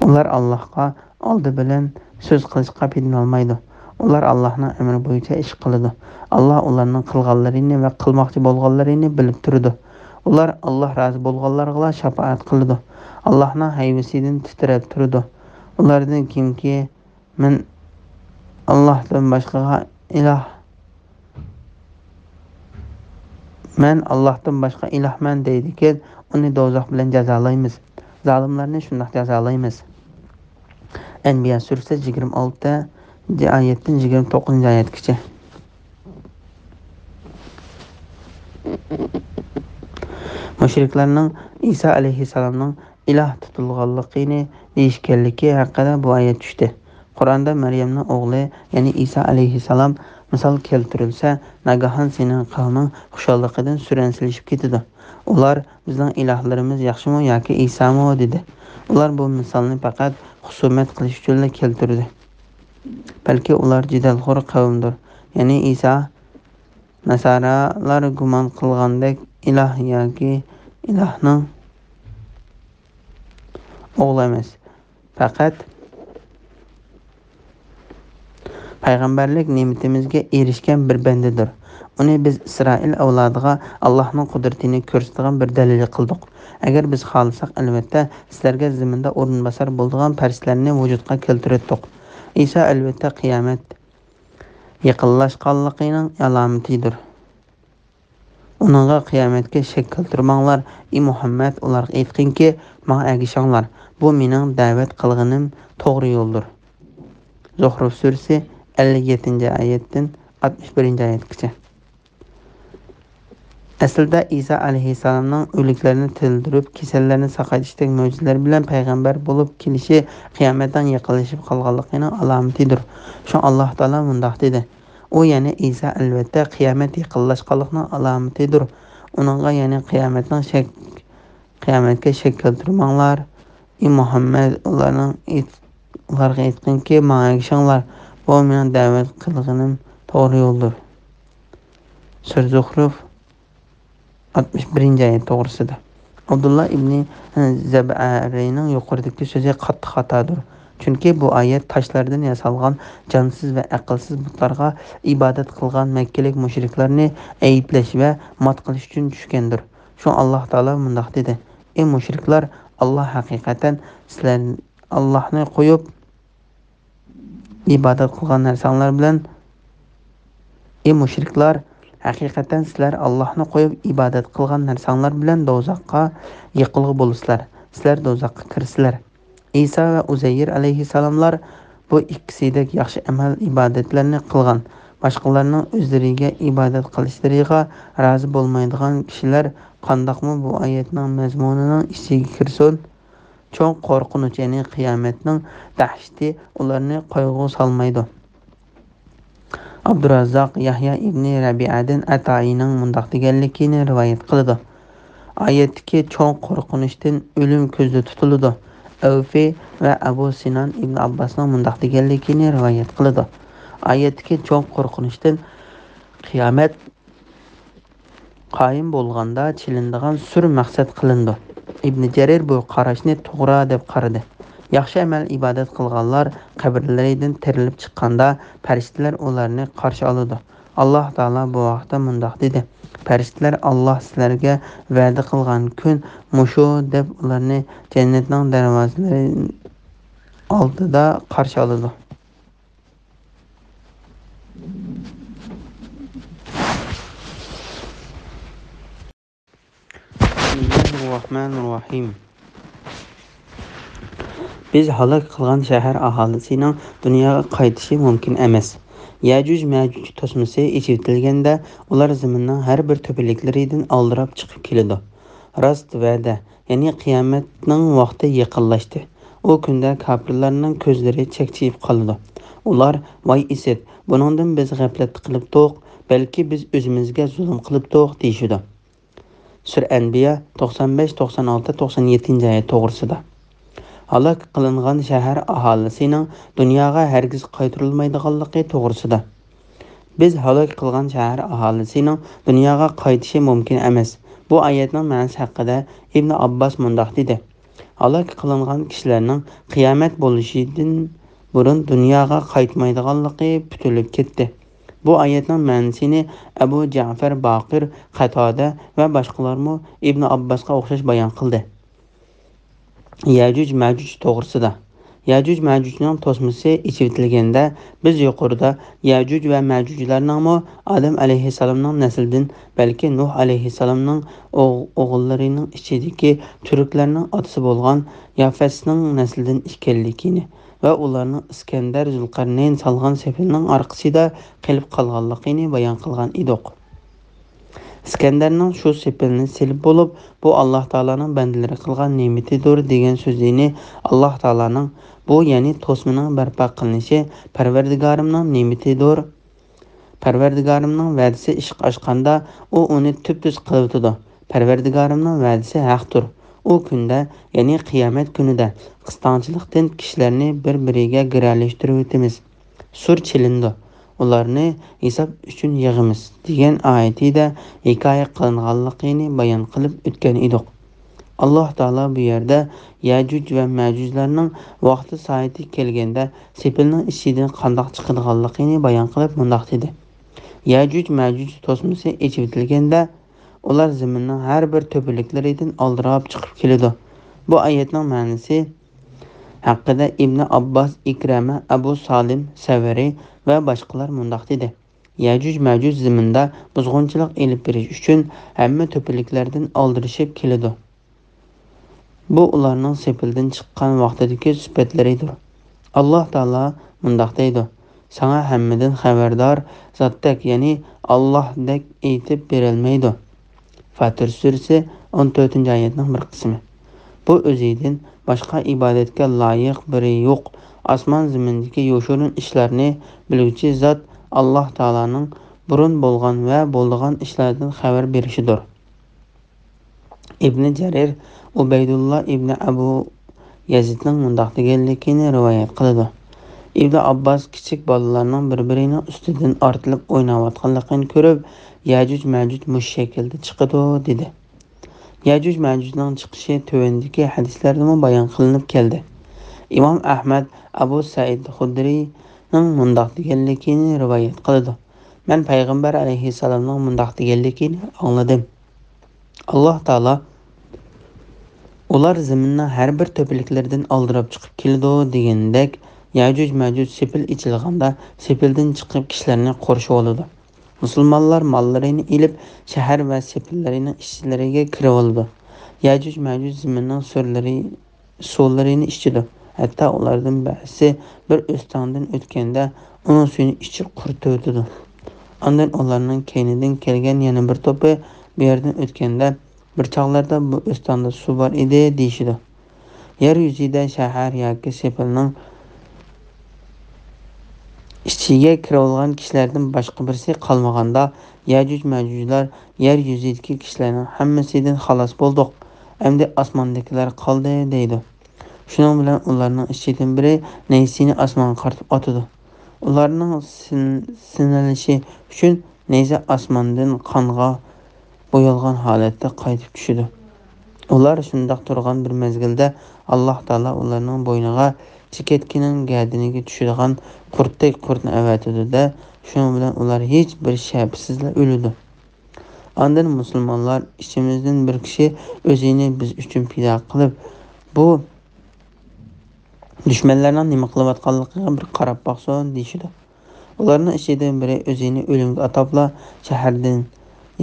ئۇلار ئاللاھقا ئالدى بىلەن سۆز قىلىشقا پېتىنالمايدۇ. ئۇلار ئاللاھنىڭ ئەمرى بويىچە ئىش قىلىدۇ. ئاللاھ ئۇلارنىڭ قىلغانلىرىنى ۋە قىلماقچى بولغانلىرىنى بىلىپ تۇرىدۇ. ئۇلار ئاللاھ رازى بولغانلارغىلا شاپائەت قىلىدۇ. ئاللاھنىڭ ھەيۋىسىدىن تىترەپ تۇرىدۇ. ئۇلاردىن كىمكى «مەن ئاللاھتىن باشقىغا ئىلاھ، مەن ئاللاھتىن باشقا ئىلاھمەن» دەيدىكەن، ئۇنى دوزاخ بىلەن جازالايمىز. زالىملارنى شۇنداق جازالايمىز. ئەنبىيا سۈرىسى يىگىرمە ئالتىنچى ئايەتتىن يىگىرمە توققۇزىنچى ئايەتكىچە. مۇشرىكلارنىڭ ئىسا ئەلەيھىسسالامنىڭ ئىلاھ تۇتۇلغانلىقىنى دېيىشكەنلىكى ھەققىدە بۇ ئايەت چۈشتى. قۇرئاندا مەريەمنىڭ ئوغلى، يەنى ئىسا ئەلەيھىسسالام مىسال كەلتۈرۈلسە، ناگاھان سېنىڭ قەۋمىڭ خۇشاللىقىدىن سۈرەنسىلىشىپ كېتىدۇ. ئۇلار، «بىزنىڭ ئىلاھلىرىمىز ياخشىمۇ ياكى ئىسامۇ؟» دېدى. ئۇلار بۇ مىسالنى پەقەت خۇسۇمەت قىلىش ئۈچۈنلا كەلتۈردى. بەلكى ئۇلار جېدەلخور قەۋمدۇر. يەنى ئىسا ناسارالار گۇمان قىلغاندەك ئىلاھ ياكى ئىلاھنىڭ ئوغلى ئەمەس. پەقەت پەيغەمبەرلىك نېمىتىمىزگە ئېرىشكەن بىر بەندىدۇر. ئۇنى بىز ئىسرائىل ئەۋلادىغا ئاللاھنىڭ قۇدرىتىنى كۆرسىتىدىغان بىر دەلىل قىلدۇق. ئەگەر بىز خالىساق، ئەلۋەتتە، سىلەرگە زېمىندا ئورۇنباسار بولىدىغان پەرىشتىلەرنى ۋۇجۇدقا كەلتۈرەتتۇق. ئىسا، ئەلۋەتتە، قىيامەت يېقىنلاشقانلىقىنىڭ ئالامىتىدۇر. ئۇنىڭغا قىيامەتكە شەك كەلتۈرمەڭلار. ئى مۇھەممەد، ئۇلارغا ئېيتقىنكى، ماڭا ئەگىشىڭلار. بۇ مېنىڭ دەۋەت قىلغىنىم توغرا يولدۇر. زۇخرۇف سۈرىسى ئەللىك يەتتىنچى ئايەتتىن ئاتمىش بىرىنچى ئايەتكىچە. ئەسلىدە ئىسا ئەلەيھىسسالامنىڭ ئۆلۈكلەرنى تىرىلدۈرۈپ، كېسەللەرنى ساقايتىشتەك مۆجىزىلەر بىلەن پەيغەمبەر بولۇپ كېلىشى قىيامەتنىڭ يېقىنلىشىپ قالغانلىقىنىڭ ئالامىتىدۇر. شۇڭا ئاللاھ تائالا مۇنداق دېدى: ئۇ، يەنى ئىسا، ئەلۋەتتە، قىيامەت يېقىنلاشقانلىقنىڭ ئالامىتىدۇر. ئۇنىڭغا، يەنى قىيامەتنىڭ شەك، قىيامەتكە شەك كەلتۈرمەڭلار. ئى مۇھەممەد، ئۇلارنىڭ ئېيت-، ئۇلارغا ئېيتقىنكى، ماڭا ئەگىشىڭلار. بۇ مېنىڭ دەۋەت قىلغىنىم توغرا يولدۇر. سۈرە زۇخرۇف، ئاتمىش بىرىنچى ئايەت توغرىسىدا. ئابدۇللا ئىبنى زەبئەرىنىڭ يۇقىرىدىكى سۆزى قاتتىق خاتادۇر. چۈنكى بۇ ئايەت تاشلاردىن ياسالغان جانسىز ۋە ئەقىلسىز بۇتلارغا ئىبادەت قىلغان مەككىلىك مۇشرىكلارنى ئەيىبلەش ۋە مات قىلىش ئۈچۈن چۈشكەندۇر. شۇڭا ئاللاھ تائالا مۇنداق دېدى: ئى مۇشرىكلار، ئاللاھ ھەقىقەتەن سىلەر ئاللاھنى قويۇپ ئىبادەت قىلغان نەرسەڭلار بىلەن، ئى مۇشرىكلار، ھەقىقەتەن سىلەر ئاللاھنى قويۇپ ئىبادەت قىلغان نەرسەڭلار بىلەن دوزاخقا يېقىلغۇ بولىسىلەر. سىلەر دوزاخقا كىرىسىلەر. ئىسا ۋە ئۇزەير ئەلەيھىسسالاملار بۇ ئىككىسىدەك ياخشى ئەمەل-ئىبادەتلەرنى قىلغان، باشقىلارنىڭ ئۆزلىرىگە ئىبادەت قىلىشلىرىغا رازى بولمايدىغان كىشىلەر قانداقمۇ بۇ ئايەتنىڭ مەزمۇنىنىڭ ئىچىگە كىرسۇن؟ چوڭ قورقۇنچ، يەنى قىيامەتنىڭ دەھشىتى ئۇلارنى قايغۇغا سالمايدۇ. ئابدۇراززاق يەھيا ئىبنى رەبىئەدىن ئەتائىنىڭ مۇنداق دېگەنلىكىنى رىۋايەت قىلىدۇ: ئايەتتىكى چوڭ قورقۇنچتىن ئۆلۈم كۆزدە تۇتۇلىدۇ. ئەۋفى ۋە ئەبۇ سىنان ئىبن ئابباسنىڭ مۇنداق دېگەنلىكىنى رىۋايەت قىلىدۇ: ئايەتتىكى چوڭ قورقۇنچتىن قىيامەت قايىم بولغاندا چېلىنىدىغان سۈر مەقسەت قىلىنىدۇ. ئىبنى جەرىر بۇ قاراشنى توغرا دەپ قارىدى. ياخشى ئەمەل-ئىبادەت قىلغانلار قەبرىلىرىدىن تىرىلىپ چىققاندا، پەرىشتىلەر ئۇلارنى قارشى ئالىدۇ. ئاللاھ تائالا بۇ ھەقتە مۇنداق دېدى: پەرىشتىلەر، ئاللاھ سىلەرگە ۋەدە قىلغان كۈن مۇشۇ، دەپ ئۇلارنى جەننەتنىڭ دەرۋازىلىرى ئالدىدا قارشى ئالىدۇ. بىسمىللاھىررەھمانىررەھىم. بىز ھالاك قىلغان شەھەر ئاھالىسىنىڭ دۇنياغا قايتىشى مۇمكىن ئەمەس. يەجۈج مەجۈج توسمىسى ئېچىۋېتىلگەندە، ئۇلار زېمىننىڭ ھەر بىر تۆپىلىكلىرىدىن ئالدىراپ چىقىپ كېلىدۇ. راست ۋەدە، يەنى قىيامەتنىڭ ۋاقتى يېقىنلاشتى. ئۇ كۈندە كاپىرلارنىڭ كۆزلىرى چەكچىيىپ قالىدۇ. ئۇلار: «ۋاي ئىسىت، بۇنىڭدىن بىز غەپلەتتە قېلىپتۇق، بەلكى بىز ئۆزىمىزگە زۇلۇم قىلىپتۇق» دېيىشىدۇ. سۈرە ئەنبىيا توقسان بەش، توقسان ئالتە، توقسان يەتتىنچى ئايەت توغرىسىدا. ھالاك قىلىنغان شەھەر ئاھالىسىنىڭ دۇنياغا ھەرگىز قايتۇرۇلمايدىغانلىقى توغرىسىدا. بىز ھالاك قىلغان شەھەر ئاھالىسىنىڭ دۇنياغا قايتىشى مۇمكىن ئەمەس. بۇ ئايەتنىڭ مەنىسى ھەققىدە ئىبن ئابباس مۇنداق دېدى: ھالاك قىلىنغان كىشىلەرنىڭ قىيامەت بولۇشىدىن بۇرۇن دۇنياغا قايتمايدىغانلىقى پۈتۈلۈپ كەتتى. بۇ ئايەتنىڭ مەنىسىنى ئەبۇ جەئفەر باقىر، قەتادە ۋە باشقىلارمۇ ئىبن ئابباسقا ئوخشاش بايان قىلدى. يەجۈج مەجۈج توغرىسىدا. يەجۈج مەجۈجنىڭ توسمىسى ئېچىۋېتىلگەندە، بىز يۇقىرىدا يەجۈج ۋە مەجۈجلەرنىڭمۇ ئادەم ئەلەيھىسسالامنىڭ نەسلىدىن، بەلكى نۇھ ئەلەيھىسسالامنىڭ ئوغ-، ئوغۇللىرىنىڭ ئىچىدىكى تۈركلەرنىڭ ئاتىسى بولغان يافەسنىڭ نەسلىدىن ئىكەنلىكىنى ۋە ئۇلارنىڭ ئىسكەندەر زۇلقەرنەين سالغان سېپىلنىڭ ئارقىسىدا قېلىپ قالغانلىقىنى بايان قىلغان ئىدۇق. ئىسكەندەرنىڭ شۇ سېپىلنى سېلىپ بولۇپ، بۇ ئاللاھ تائالانىڭ بەندىلىرى قىلغان نېمىتىدۇر دېگەن سۆزىنى، ئاللاھ تائالانىڭ بۇ، يەنى توسمىنىڭ بەرپا قىلىنىشى پەرۋەردىگارىمنىڭ نېمىتىدۇر، پەرۋەردىگارىمنىڭ ۋەدىسى ئىشقا ئاشقاندا، ئۇ ئۇنى تۈپتۈز قىلىۋېتىدۇ. پەرۋەردىگارىمنىڭ ۋەدىسى ھەقتۇر. ئۇ كۈندە، يەنى قىيامەت كۈنىدە قىستاڭچىلىقتىن كىشىلەرنى بىر-بىرىگە گىرەلەشتۈرۈۋېتىمىز. سۇر چېلىنىدۇ، ئۇلارنى ھېساب ئۈچۈن يىغىمىز، دېگەن ئايىتىدە ھېكايە قىلىنغانلىقىنى بايان قىلىپ ئۆتكەن ئىدۇق. ئاللاھ تائالا بۇ يەردە يەجۈج ۋە مەجۈجلەرنىڭ ۋاقتى سائىتى كەلگەندە سېپىلنىڭ ئىچىدىن قانداق چىقىدىغانلىقىنى بايان قىلىپ مۇنداق دېدى: يەجۈج مەجۈج توسمىسى ئېچىۋېتىلگەندە، ئۇلار زېمىننىڭ ھەر بىر تۆپىلىكلىرىدىن ئالدىراپ چىقىپ كېلىدۇ. بۇ ئايەتنىڭ مەنىسى ھەققىدە ئىبنى ئابباس، ئىكرەمە، ئەبۇ سالىم سەۋرى ۋە باشقىلار مۇنداق دېدى: يەجۈج مەجۈج زېمىندا بۇزغۇنچىلىق ئېلىپ بېرىش ئۈچۈن ھەممە تۆپىلىكلەردىن ئالدىرىشىپ كېلىدۇ. بۇ ئۇلارنىڭ سېپىلدىن چىققان ۋاقتىدىكى سۈپەتلىرىدۇر. ئاللاھ تائالا مۇنداق دەيدۇ: ساڭا ھەممىدىن خەۋەردار زاتتەك، يەنى ئاللاھدەك ئېيتىپ بېرەلمەيدۇ. فاتىر سۈرىسى، ئون تۆتىنچى ئايەتنىڭ بىر قىسمى. بۇ ئۆزىدىن باشقا ئىبادەتكە لايىق بىرى يوق. ئاسمان زېمىندىكى يوشۇرۇن ئىشلارنى بىلگۈچى زات ئاللاھ تائالانىڭ بۇرۇن بولغان ۋە بولىدىغان ئىشلاردىن خەۋەر بېرىشىدۇر. ئىبنى جەرىر ئۇبەيدۇللا ئىبنى ئەبۇ يەزىدنىڭ مۇنداق دېگەنلىكىنى رىۋايەت قىلىدۇ: ئىبنى ئابباس كىچىك بالىلارنىڭ بىر-بىرىنىڭ ئۈستىدىن ئارتىلىپ ئويناۋاتقانلىقىنى كۆرۈپ، يەجۈج مەجۈج مۇشۇ شەكىلدە چىقىدۇ، دېدى. يەجۈج مەجۈجنىڭ چىقىشى تۆۋەندىكى ھەدىسلەردىمۇ بايان قىلىنىپ كەلدى. ئىمام ئەھمەد ئەبۇ سەئىد خۇدرىينىڭ مۇنداق دېگەنلىكىنى رىۋايەت قىلىدۇ: مەن پەيغەمبەر ئەلەيھىسسالامنىڭ مۇنداق دېگەنلىكىنى ئاڭلىدىم. ئاللاھ تائالا: ئۇلار زېمىننىڭ ھەر بىر تۆپىلىكلىرىدىن ئالدىراپ چىقىپ كېلىدۇ، دېگەندەك، يەجۈج مەجۈج سېپىل ئېچىلغاندا سېپىلدىن چىقىپ كىشىلەرنى قورشىۋالىدۇ. مۇسۇلمانلار ماللىرىنى ئېلىپ، شەھەر ۋە سېپىللىرىنىڭ ئىچلىرىگە كىرىۋالىدۇ. يەجۈج مەجۈج زېمىننىڭ سۈرلىرى، سۇلىرىنى ئىچىدۇ. ھەتتا ئۇلاردىن بەزىسى بىر ئۆستەڭدىن ئۆتكەندە، ئۇنىڭ سۈيىنى ئىچىپ قۇرۇتۇۋېتىدۇ. ئاندىن ئۇلارنىڭ كەينىدىن كەلگەن يەنە بىر توپى بۇ يەردىن ئۆتكەندە، بىر چاغلاردا بۇ ئۆستەڭدە سۇ بار ئىدى، دېيىشىدۇ. يەر يۈزىدە شەھەر ياكى سېپىلنىڭ ئىچىگە كىرىۋالغان كىشىلەردىن باشقا بىرسى قالمىغاندا، يەجۈج مەجۈجلار يەر يۈزىدىكى كىشىلەرنىڭ ھەممىسىدىن خالاس بولدۇق، ئەمدى ئاسماندىكىلەر قالدى، دەيدۇ. شۇنىڭ بىلەن ئۇلارنىڭ ئىچىدىن بىرى نەيزىسىنى ئاسمانغا قارىتىپ ئاتىدۇ. ئۇلارنىڭ سىن-، سىنىلىشى ئۈچۈن نەيزە ئاسماندىن قانغا بويالغان ھالەتتە قايتىپ چۈشىدۇ. ئۇلار شۇنداق تۇرغان بىر مەزگىلدە، ئاللاھ تائالا ئۇلارنىڭ بوينىغا چېكەتكىنىڭ گەدىنىگە چۈشىدىغان قۇرتتەك قۇرتنى ئەۋەتىدۇ-دە، شۇنىڭ بىلەن ئۇلار ھېچ بىر شەپىسىزلا ئۆلىدۇ. ئاندىن مۇسۇلمانلار، ئىچىمىزدىن بىر كىشى ئۆزىنى بىز ئۈچۈن پىدا قىلىپ، بۇ دۈشمەنلەرنىڭ نېمە قىلىۋاتقانلىقىغا بىر قاراپ باقسۇن، دېيىشىدۇ. ئۇلارنىڭ ئىچىدىن بىرى ئۆزىنى ئۆلۈمگە ئاتاپلا، شەھەردىن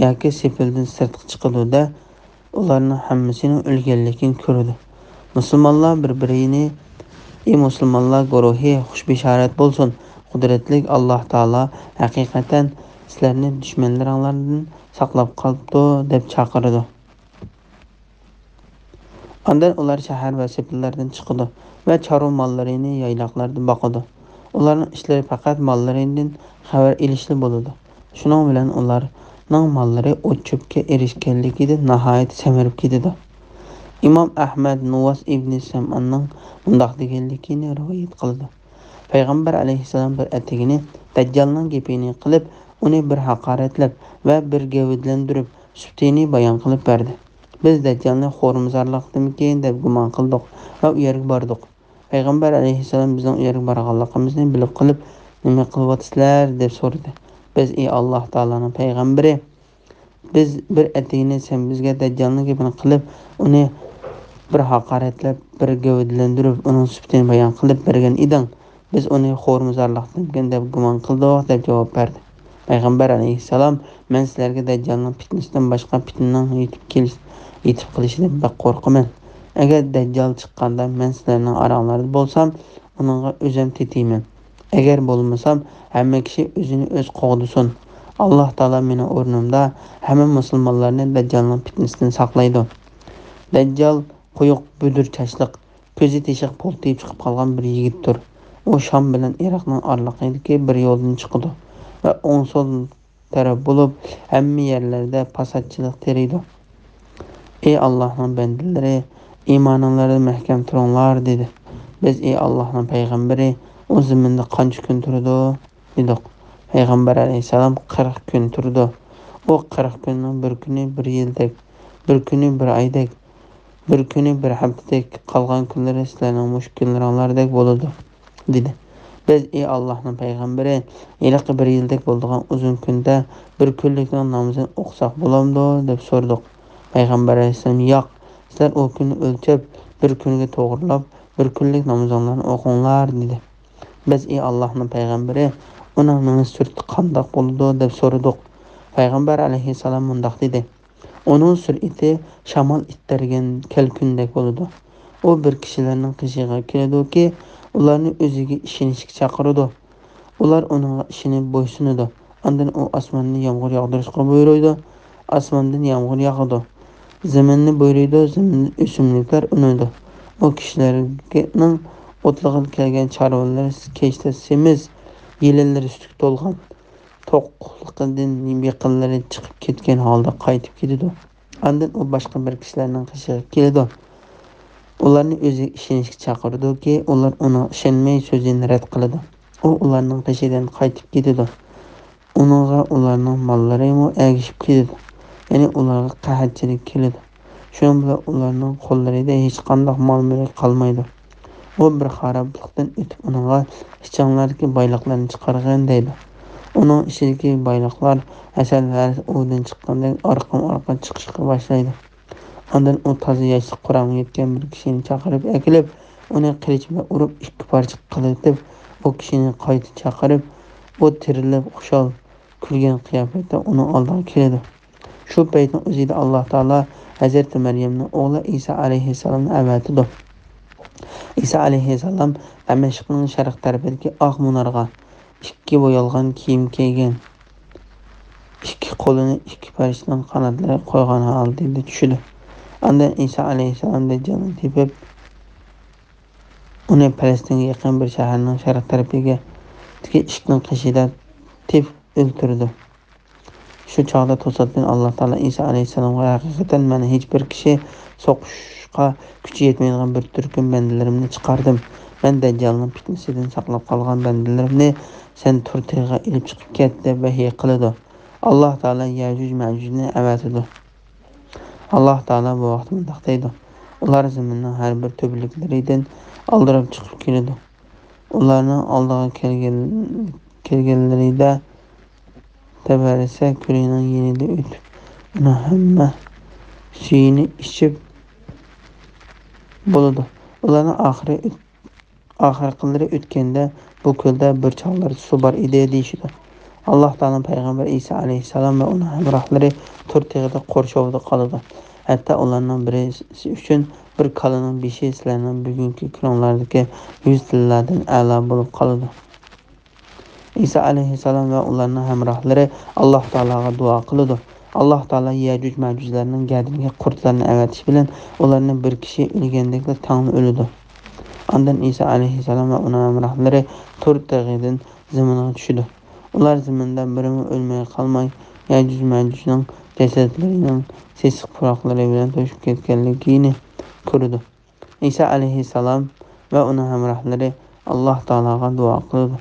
ياكى سېپىلدىن سىرتقا چىقىدۇ-دە، ئۇلارنىڭ ھەممىسىنىڭ ئۆلگەنلىكىنى كۆرىدۇ. مۇسۇلمانلار بىر-بىرىنى، ئى مۇسۇلمانلار گۇرۇھى، خۇش بېشارەت بولسۇن! قۇدرەتلىك ئاللاھ تائالا ھەقىقەتەن سىلەرنى دۈشمەنلىرىڭلاردىن ساقلاپ قاپتۇ، دەپ چاقىرىدۇ. ئاندىن ئۇلار شەھەر ۋە سېپىللاردىن چىقىدۇ ۋە چارۋا ماللىرىنى يايلاقلاردا باقىدۇ. ئۇلارنىڭ ئىشلىرى پەقەت ماللىرىدىن خەۋەر ئېلىشلا بولىدۇ. شۇنىڭ بىلەن ئۇلارنىڭ ماللىرى ئوت-چۆپكە ئېرىشكەنلىكىدىن ناھايىتى سەمرىپ كېتىدۇ. ئىمام ئەھمەد نۇۋاس ئىبنى سەمئاننىڭ مۇنداق دېگەنلىكىنى رىۋايەت قىلىدۇ. پەيغەمبەر ئەلەيھىسسالام بىر ئەتىگىنى دەججالنىڭ گېپىنى قىلىپ، ئۇنى بىر ھاقارەتلەپ ۋە بىر گەۋدىلەندۈرۈپ، سۈپىتىنى بايان قىلىپ بەردى. بىز دەججالنى خورمۇزارلىقتىمىكىن دەپ گۇمان قىلدۇق ۋە ئۇ يەرگە باردۇق. پەيغەمبەر ئەلەيھىسسالام بىزنىڭ ئۇ يەرگە بارغانلىقىمىزنى بىلىپ قېلىپ، نېمە قىلىۋاتىسىلەر؟ دەپ سورىدى. بىز، ئى ئاللاھ تائالانىڭ پەيغەمبىرى، بىز بىر ئەتىگىنى سەن بىزگە دەججالنىڭ گېپىنى قىلىپ، ئۇنى بىر ھاقارەتلەپ، بىر گەۋدىلەندۈرۈپ، ئۇنىڭ سۈپىتىنى بايان قىلىپ بەرگەن ئىدىڭ. بىز ئۇنى خورمۇزارلىقتىمىكىن دەپ گۇمان قىلدۇق، دەپ جاۋاب بەردى. پەيغەمبەر ئەلەيھىسسالام، مەن سىلەرگە دەججالنىڭ پىتنىسىدىن باشقا پىتنىنىڭ يېتىپ كېلىش، يېتىپ قېلىشىدىن بەك قورقىمەن. ئەگەر دەججال چىققاندا مەن سىلەرنىڭ ئاراڭلاردا بولسام، ئۇنىڭغا ئۆزۈم تېتىيمەن. ئەگەر بولمىسام، ھەممە كىشى ئۆزىنى ئۆزى قوغدىسۇن. ئاللاھ تائالا مېنىڭ ئورنۇمدا ھەممە مۇسۇلمانلارنى دەججالنىڭ پىتنىسىدىن ساقلايدۇ. دەججال قويۇق بۈدۈر چاچلىق، كۆزى تېشىغا پۇل تېگىپ چىقىپ قالغان بىر يىگىتتۇر. ئۇ شام بىلەن ئىراقنىڭ ئارىلىقىدىكى بىر يولدىن چىقىدۇ ۋە ئوڭ-سول تەرەپ بولۇپ، ھەممە يەرلەردە پاساتچىلىق تېرىيدۇ. ئى ئاللاھنىڭ بەندىلىرى، ئىمانىڭلاردا مەھكەم تۇرۇڭلار، دېدى. بىز، ئى ئاللاھنىڭ پەيغەمبىرى، ئۇ زېمىندا قانچە كۈن تۇرىدۇ؟ دېدۇق. پەيغەمبەر ئەلەيھىسسالام، قىرىق كۈن تۇرىدۇ. ئۇ قىرىق كۈننىڭ بىر كۈنى بىر يىلدەك، بىر كۈنى بىر ئايدەك، بىر كۈنى بىر ھەپتىدەك، قالغان كۈنلىرى سىلەرنىڭ مۇشۇ كۈنلىرىڭلاردەك بولىدۇ، دېدى. بىز، ئى ئاللاھنىڭ پەيغەمبىرى، ھېلىقى بىر يىلدەك بولىدىغان ئۇزۇن كۈندە بىر كۈنلۈكنىڭ نامىزىنى ئوقۇساق بولامدۇ؟ دەپ سورىدۇق. پەيغەمبەر ئەلەيھىسسالام، ياق، سىلەر ئۇ كۈننى ئۆلچەپ، بىر كۈنگە توغرىلاپ، بىر كۈنلۈك نامىزىڭلارنى ئوقۇڭلار، دېدى. بىز، ئى ئاللاھنىڭ پەيغەمبىرى، ئۇنىڭ مېڭىش سۈرئىتى قانداق بولىدۇ؟ دەپ سورىدۇق. پەيغەمبەر ئەلەيھىسسالام مۇنداق دېدى. ئۇنىڭ سۈرئىتى شامال ئىتتەرگەن كەلكۈندەك بولىدۇ. ئۇ بىر كىشىلەرنىڭ قېشىغا كېلىدۇكى، ئۇلارنى ئۆزىگە ئىشىنىشكە چاقىرىدۇ. ئۇلار ئۇنىڭغا ئىشىنىپ بويسۇنىدۇ. ئاندىن ئۇ ئاسماننى يامغۇر ياغدۇرۇشقا بۇيرۇيدۇ. ئاسماندىن يامغۇر ياغىدۇ. زېمىننى بۇيرۇيدۇ، زېمىندىن ئۆسۈملۈكلەر ئۈنىدۇ. ئۇ كىشىلەرنىڭ ئوتلىغىلى كەلگەن چارۋىلىرى كەچتە سېمىز، يېلىنلىرى سۈتكە تولغان، توقلۇقىدىن يېقىنلىرى چىقىپ كەتكەن ھالدا قايتىپ كېتىدۇ. ئاندىن ئۇ باشقا بىر كىشىلەرنىڭ قېشىغا كېلىدۇ. ئۇلارنى ئۆزىگە ئىشىنىشكە چاقىرىدۇكى، ئۇلار ئۇنىڭغا ئىشەنمەي، سۆزىنى رەت قىلىدۇ. ئۇ ئۇلارنىڭ قېشىدىن قايتىپ كېتىدۇ. ئۇنىڭغا ئۇلارنىڭ ماللىرىمۇ ئەگىشىپ كېتىدۇ. يەنى ئۇلارغا قەھەتچىلىك كېلىدۇ. شۇنىڭ بىلەن ئۇلارنىڭ قوللىرىدا ھېچقانداق مال-مۈلۈك قالمايدۇ. ئۇ بىر خارابلىقتىن ئۆتۈپ ئۇنىڭغا، ئىچىڭلاردىكى بايلىقلارنى چىقارغىن، دەيدۇ. ئۇنىڭ ئىچىدىكى بايلىقلار ھەسەل ۋە ئۇۋىدىن چىققاندەك ئارقىمۇ-ئارقا چىقىشقا باشلايدۇ. ئاندىن ئۇ تازا ياشلىق قۇرامىغا يەتكەن بىر كىشىنى چاقىرىپ ئەكېلىپ، ئۇنى قىلىچ بىلەن ئۇرۇپ ئىككى پارچە قىلىۋېتىپ، ئۇ كىشىنى قايتا چاقىرىپ، ئۇ تىرىلىپ خۇشال كۈلگەن قىياپەتتە ئۇنىڭ ئالدىغا كېلىدۇ. شۇ پەيتنىڭ ئۆزىدە ئاللاھ تائالا ھەزرىتى مەريەمنىڭ ئوغلى ئىسا ئەلەيھىسسالامنى ئەۋەتىدۇ. ئىسا ئەلەيھىسسالام دەمەشقنىڭ شەرق تەرىپىدىكى ئاق مۇنارغا ئىككى بويالغان كىيىم كىيگەن، ئىككى قولىنى ئىككى پەرىشتىنىڭ قاناتلىرى قويغان ھالىتىدە چۈشىدۇ. ئاندىن ئىسا ئەلەيھىسسالام دەججالنى تېپىپ، ئۇنى پەلەستىنگە يېقىن بىر شەھەرنىڭ شەرق تەرىپىدىكى ئىشىكنىڭ قېشىدا تېپىپ ئۆلتۈرىدۇ. شۇ چاغدا توساتتىن ئاللا تائالا ئىسا ئەلەيھىسسالامغا، ھەقىقەتەن مەن ھېچبىر كىشى سوقۇشقا كۈچى يەتمەيدىغان بىر تۈركۈم بەندىلىرىمنى چىقاردىم. مەن دەججالنىڭ پىتنىسىدىن ساقلاپ قالغان بەندىلىرىمنى سەن تۇر تېغىغا ئېلىپ چىقىپ كەت، دەپ ۋەھىي قىلىدۇ. ئاللا تائالا يەجۈج مەجۈجنى ئەۋەتىدۇ. ئاللا تائالا بۇ ۋاقىتتا مۇنداق دەيدۇ: ئۇلار زېمىننىڭ ھەر بىر تۈپلۈكلىرىدىن ئالدىراپ چىقىپ كېلىدۇ. ئۇلارنىڭ ئالدىغا كەلگەن، كەلگەنلىرىدە تەبەرىسە كۆلىنىڭ يېنىدا ئۆتۈپ، ئۇنىڭ ھەممە سۈيىنى ئىچىپ بولىدۇ. ئۇلارنىڭ ئاخىرى ئۆت-، ئاخىرقىلىرى ئۆتكەندە، بۇ كۆلدە بىر چاغلار سۇ بار ئىدى، دېيىشىدۇ. ئاللا تائالا پەيغەمبەر ئىسا ئەلەيھىسسالام ۋە ئۇنىڭ ھەمراھلىرى تۇر تېغىدا قورشاۋدا قالىدۇ. ھەتتا ئۇلارنىڭ بىرسى ئۈچۈن بىر كالىنىڭ بېشى سىلەرنىڭ بۈگۈنكى كۈنۈڭلاردىكى يۈز تىللاردىن ئەلا بولۇپ قالىدۇ. ئىسا ئەلەيھىسسالام ۋە ئۇلارنىڭ ھەمراھلىرى ئاللا تائالاغا دۇئا قىلىدۇ. ئاللا تائالا يەجۈج مەجۈجلەرنىڭ گەدىنىگە قۇرتلارنى ئەۋەتىش بىلەن ئۇلارنى بىر كىشى ئۆلگەندەكلا تەڭلا ئۆلىدۇ. ئاندىن ئىسا ئەلەيھىسسالام ۋە ئۇنىڭ ھەمراھلىرى تۇر تېغىدىن زېمىنغا چۈشىدۇ. ئۇلار زېمىندا بىرىمۇ ئۆلمەي قالماي، يەجۈج مەجۈجنىڭ جەسەتلىرىنىڭ سېسىق پۇراقلىرى بىلەن توشۇپ كەتكەنلىكىنى كۆرىدۇ. ئىسا ئەلەيھىسسالام ۋە ئۇنىڭ ھەمراھلىرى ئاللا تائالاغا دۇئا قىلىدۇ.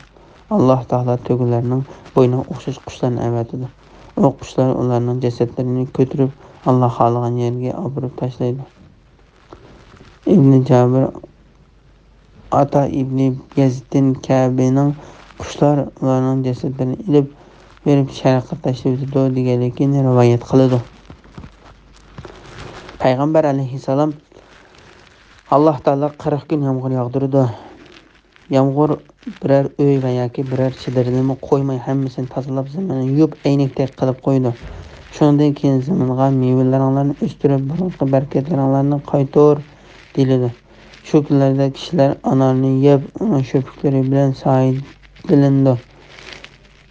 ئاللا تائالا تۆگىلەرنىڭ بوينىغا ئوخشاش قۇشلارنى ئەۋەتىدۇ. ئۇ قۇشلار ئۇلارنىڭ جەسەتلىرىنى كۆتۈرۈپ، ئاللا خالىغان يەرگە ئاپىرىپ تاشلايدۇ. ئىبنى جابىر، ئاتا ئىبنى يەزىدتىن كەبىنىڭ قۇشلار ئۇلارنىڭ جەسەتلىرىنى ئېلىپ بېرىپ شەرققە تاشلىۋېتىدۇ، دېگەنلىكىنى رىۋايەت قىلىدۇ. پەيغەمبەر ئەلەيھىسسالام، ئاللا تائالا قىرىق كۈن يامغۇر ياغدۇرىدۇ. يامغۇر بىرەر ئۆي ۋە ياكى بىرەر چېدىرنىمۇ قويماي، ھەممىسىنى تازىلاپ، زېمىننى يۇيۇپ ئەينەكتەك قىلىپ قويىدۇ. شۇنىڭدىن كېيىن زېمىنغا مېۋىلىرىڭلارنى ئۆستۈرۈپ، بۇرۇنقى بەرىكەتلىرىڭلارنى قايتۇر، دېيىلىدۇ. شۇ كۈنلەردە كىشىلەر ئانارنى يەپ، ئۇنىڭ شۆپۈكلىرى بىلەن سايىدىلىنىدۇ.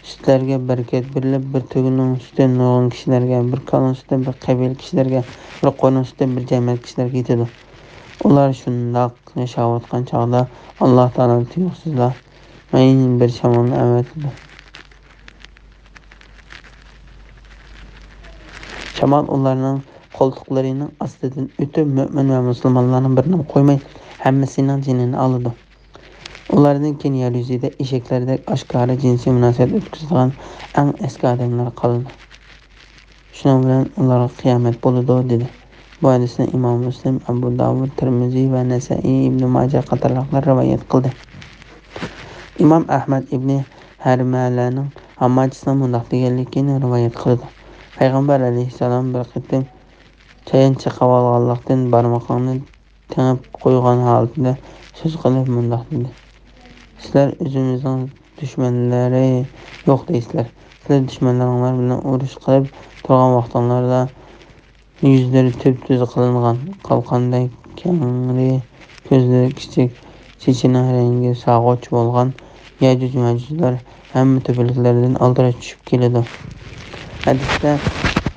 سۈتلەرگە بەرىكەت بېرىلىپ، بىر تۆگىنىڭ سۈتى نۇرغۇن كىشىلەرگە، بىر كالىنىڭ سۈتى بىر قەبىلە كىشىلەرگە، بىر قوينىڭ سۈتى بىر جەمەت كىشىلەرگە يېتىدۇ. ئۇلار شۇنداق ياشاۋاتقان چاغدا، ئاللا تائالا تۇيۇقسىزلا مەيىن بىر شامالنى ئەۋەتىدۇ. شامال ئۇلارنىڭ قولتۇقلىرىنىڭ ئاستىدىن ئۆتۈپ، مۆمىن ۋە مۇسۇلمانلارنىڭ بىرىنىمۇ قويماي، ھەممىسىنىڭ جېنىنى ئالىدۇ. ئۇلاردىن كېيىن يەر يۈزىدە ئېشەكلەردەك ئاشكارا جىنسىي مۇناسىۋەت ئۆتكۈزىدىغان ئەڭ ئەسكى ئادەملەر قالىدۇ. شۇنىڭ بىلەن ئۇلارغا قىيامەت بولىدۇ، دېدى. بۇ ھەدىسنى ئىمام مۇسلىم، ئەبۇ داۋۇد، تىرمىزى ۋە نەسەئىي، ئىبنى ماجە قاتارلىقلار رىۋايەت قىلدى. ئىمام ئەھمەد ئىبنى ھەرمەلەنىڭ ھامماچىسىنىڭ مۇنداق دېگەنلىكىنى رىۋايەت قىلىدۇ. پەيغەمبەر ئەلەيھىسسالام بىر قېتىم چايان چېقىۋالغانلىقتىن، بارمىقىڭنى تېڭىپ قويغان ھالىتىدە سۆز قىلىپ مۇنداق دېدى: سىلەر ئۆزىمىزنىڭ دۈشمەنلىرى يوق دەيسىلەر. سىلەر دۈشمەنلىرىڭلار بىلەن ئۇرۇش قىلىپ تۇرغان ۋاقتىڭلاردا يۈزلىرى تۈپتۈز قىلىنغان، قالقاندەك كەڭرى، كۆزلىرى كىچىك، چېچىنىڭ رەڭگى سارغۇچ بولغان يەجۈج مەجۈجلەر ھەممە تۆپىلىكلەردىن ئالدىراش چۈشۈپ كېلىدۇ. ھەدىستە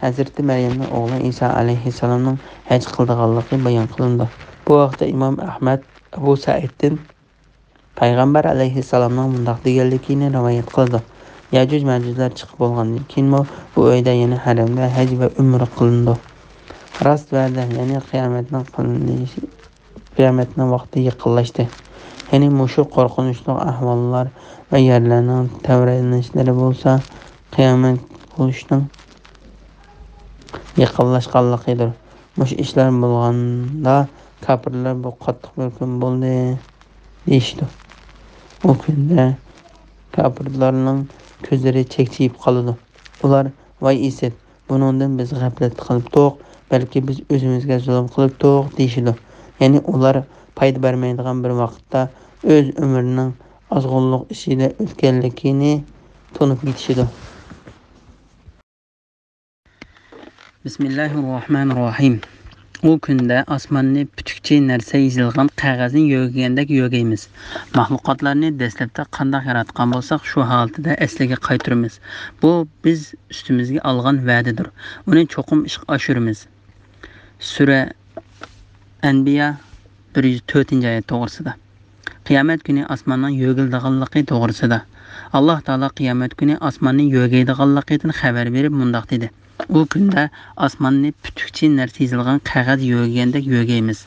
ھەزرىتى مەريەمنىڭ ئوغلى ئىسا ئەلەيھىسسالامنىڭ ھەج قىلىدىغانلىقى بايان قىلىنىدۇ. بۇ ھەقتە ئىمام ئەھمەد، ئەبۇ سەئىدتىن پەيغەمبەر ئەلەيھىسسالامنىڭ مۇنداق دېگەنلىكىنى رىۋايەت قىلىدۇ: يەجۈج مەجۈجلەر چىقىپ بولغاندىن كېيىنمۇ بۇ ئۆيدە يەنە ھەرەمدە ھەج ۋە ئۆمرە قىلىنىدۇ. راست ۋەدە، يەنى قىيامەتنىڭ قىلىنىشى، قىيامەتنىڭ ۋاقتى يېقىنلاشتى. يەنى مۇشۇ قورقۇنچلۇق ئەھۋاللار ۋە يەرلەرنىڭ تەۋرەنىشلىرى بولسا قىيامەت بولۇشنىڭ يېقىنلاشقانلىقىدۇر. مۇشۇ ئىشلار بولغاندا كاپىرلار بۇ قاتتىق بىر كۈن بولدى، دېيىشىدۇ. ئۇ كۈندە كاپىرلارنىڭ كۆزلىرى چەكچىيىپ قالىدۇ. ئۇلار، ۋاي ئىسىت، بۇنىڭدىن بىز غەپلەتتە قېلىپتۇق، بەلكى بىز ئۆزىمىزگە زۇلۇم قىلىپتۇق، دېيىشىدۇ. يەنى ئۇلار پايدا بەرمەيدىغان بىر ۋاقىتتا ئۆز ئۆمرىنىڭ ئازغۇنلۇق ئىچىدە ئۆتكەنلىكىنى تونۇپ يېتىشىدۇ. بىسمىللاھىررەھمانىررەھىم. ئۇ كۈندە ئاسماننى پۈتۈكچە نەرسە يېزىلغان قەغەزنى يۆگىگەندەك يۆگەيمىز. مەخلۇقاتلارنى دەسلەپتە قانداق ياراتقان بولساق، شۇ ھالىتىدە ئەسلىگە قايتۇرىمىز. بۇ بىز ئۈستىمىزگە ئالغان ۋەدىدۇر. ئۇنى چوقۇم ئىشقا ئاشۇرىمىز. سۈرە ئەنبىيا بىر يۈز تۆتىنچى ئايەت توغرىسىدا. قىيامەت كۈنى ئاسماننىڭ يۆگىلىدىغانلىقى توغرىسىدا. ئاللاھ تائالا قىيامەت كۈنى ئاسماننى يۆگەيدىغانلىقىدىن خەۋەر بېرىپ مۇنداق دېدى: ئۇ كۈندە ئاسماننى پۈتۈكچە نەرسە يېزىلغان قەغەز يۆگىگەندەك يۆگەيمىز.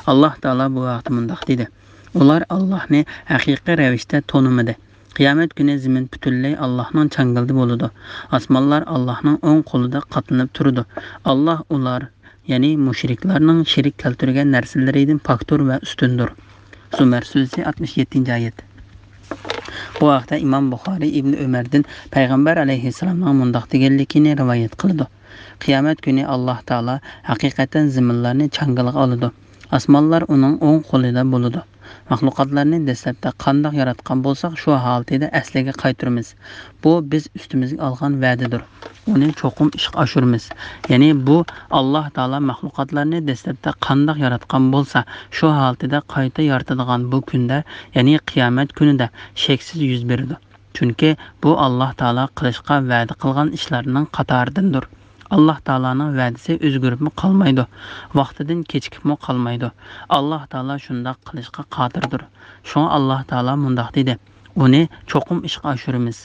ئاللاھ تائالا بۇ ھەقتە مۇنداق دېدى: ئۇلار ئاللاھنى ھەقىقىي رەۋىشتە تونۇمىدى. قىيامەت كۈنى زېمىن پۈتۈنلەي ئاللاھنىڭ چاڭگىلىدا بولىدۇ. ئاسمانلار ئاللاھنىڭ ئوڭ قولىدا قاتلىنىپ تۇرىدۇ. ئاللاھ ئۇلار، يەنى مۇشرىكلارنىڭ شېرىك كەلتۈرگەن نەرسىلىرىدىن پاكتۇر ۋە ئۈستۈندۇر. زۇمەر سۈرىسى ئاتمىش يەتتىنچى ئايەت. بۇ ھەقتە ئىمام بۇخارىي ئىبنى ئۆمەردىن پەيغەمبەر ئەلەيھىسسالامنىڭ مۇنداق دېگەنلىكىنى رىۋايەت قىلىدۇ: قىيامەت كۈنى ئاللاھ تائالا ھەقىقەتەن زېمىنلارنى چاڭگىلىغا ئالىدۇ. ئاسمانلار ئۇنىڭ ئوڭ قولىدا بولىدۇ. مەخلۇقاتلارنى دەسلەپتە قانداق ياراتقان بولساق، شۇ ھالىتىدە ئەسلىگە قايتۇرىمىز. بۇ بىز ئۈستىمىزگە ئالغان ۋەدىدۇر. ئۇنى چوقۇم ئىشقا ئاشۇرىمىز. يەنى بۇ ئاللاھ تائالا مەخلۇقاتلارنى دەسلەپتە قانداق ياراتقان بولسا، شۇ ھالىتىدە قايتا يارىتىدىغان بۇ كۈندە، يەنى قىيامەت كۈنىدە شەكسىز يۈز بېرىدۇ. چۈنكى بۇ ئاللاھ تائالا قىلىشقا ۋەدە قىلغان ئىشلارنىڭ قاتارىدىندۇر. ئاللاھ تائالانىڭ ۋەدىسى ئۆزگىرىپمۇ قالمايدۇ، ۋاقتىدىن كېچىكىپمۇ قالمايدۇ. ئاللاھ تائالا شۇنداق قىلىشقا قادىردۇر. شۇڭا ئاللاھ تائالا مۇنداق دېدى: ئۇنى چوقۇم ئىشقا ئاشۇرىمىز.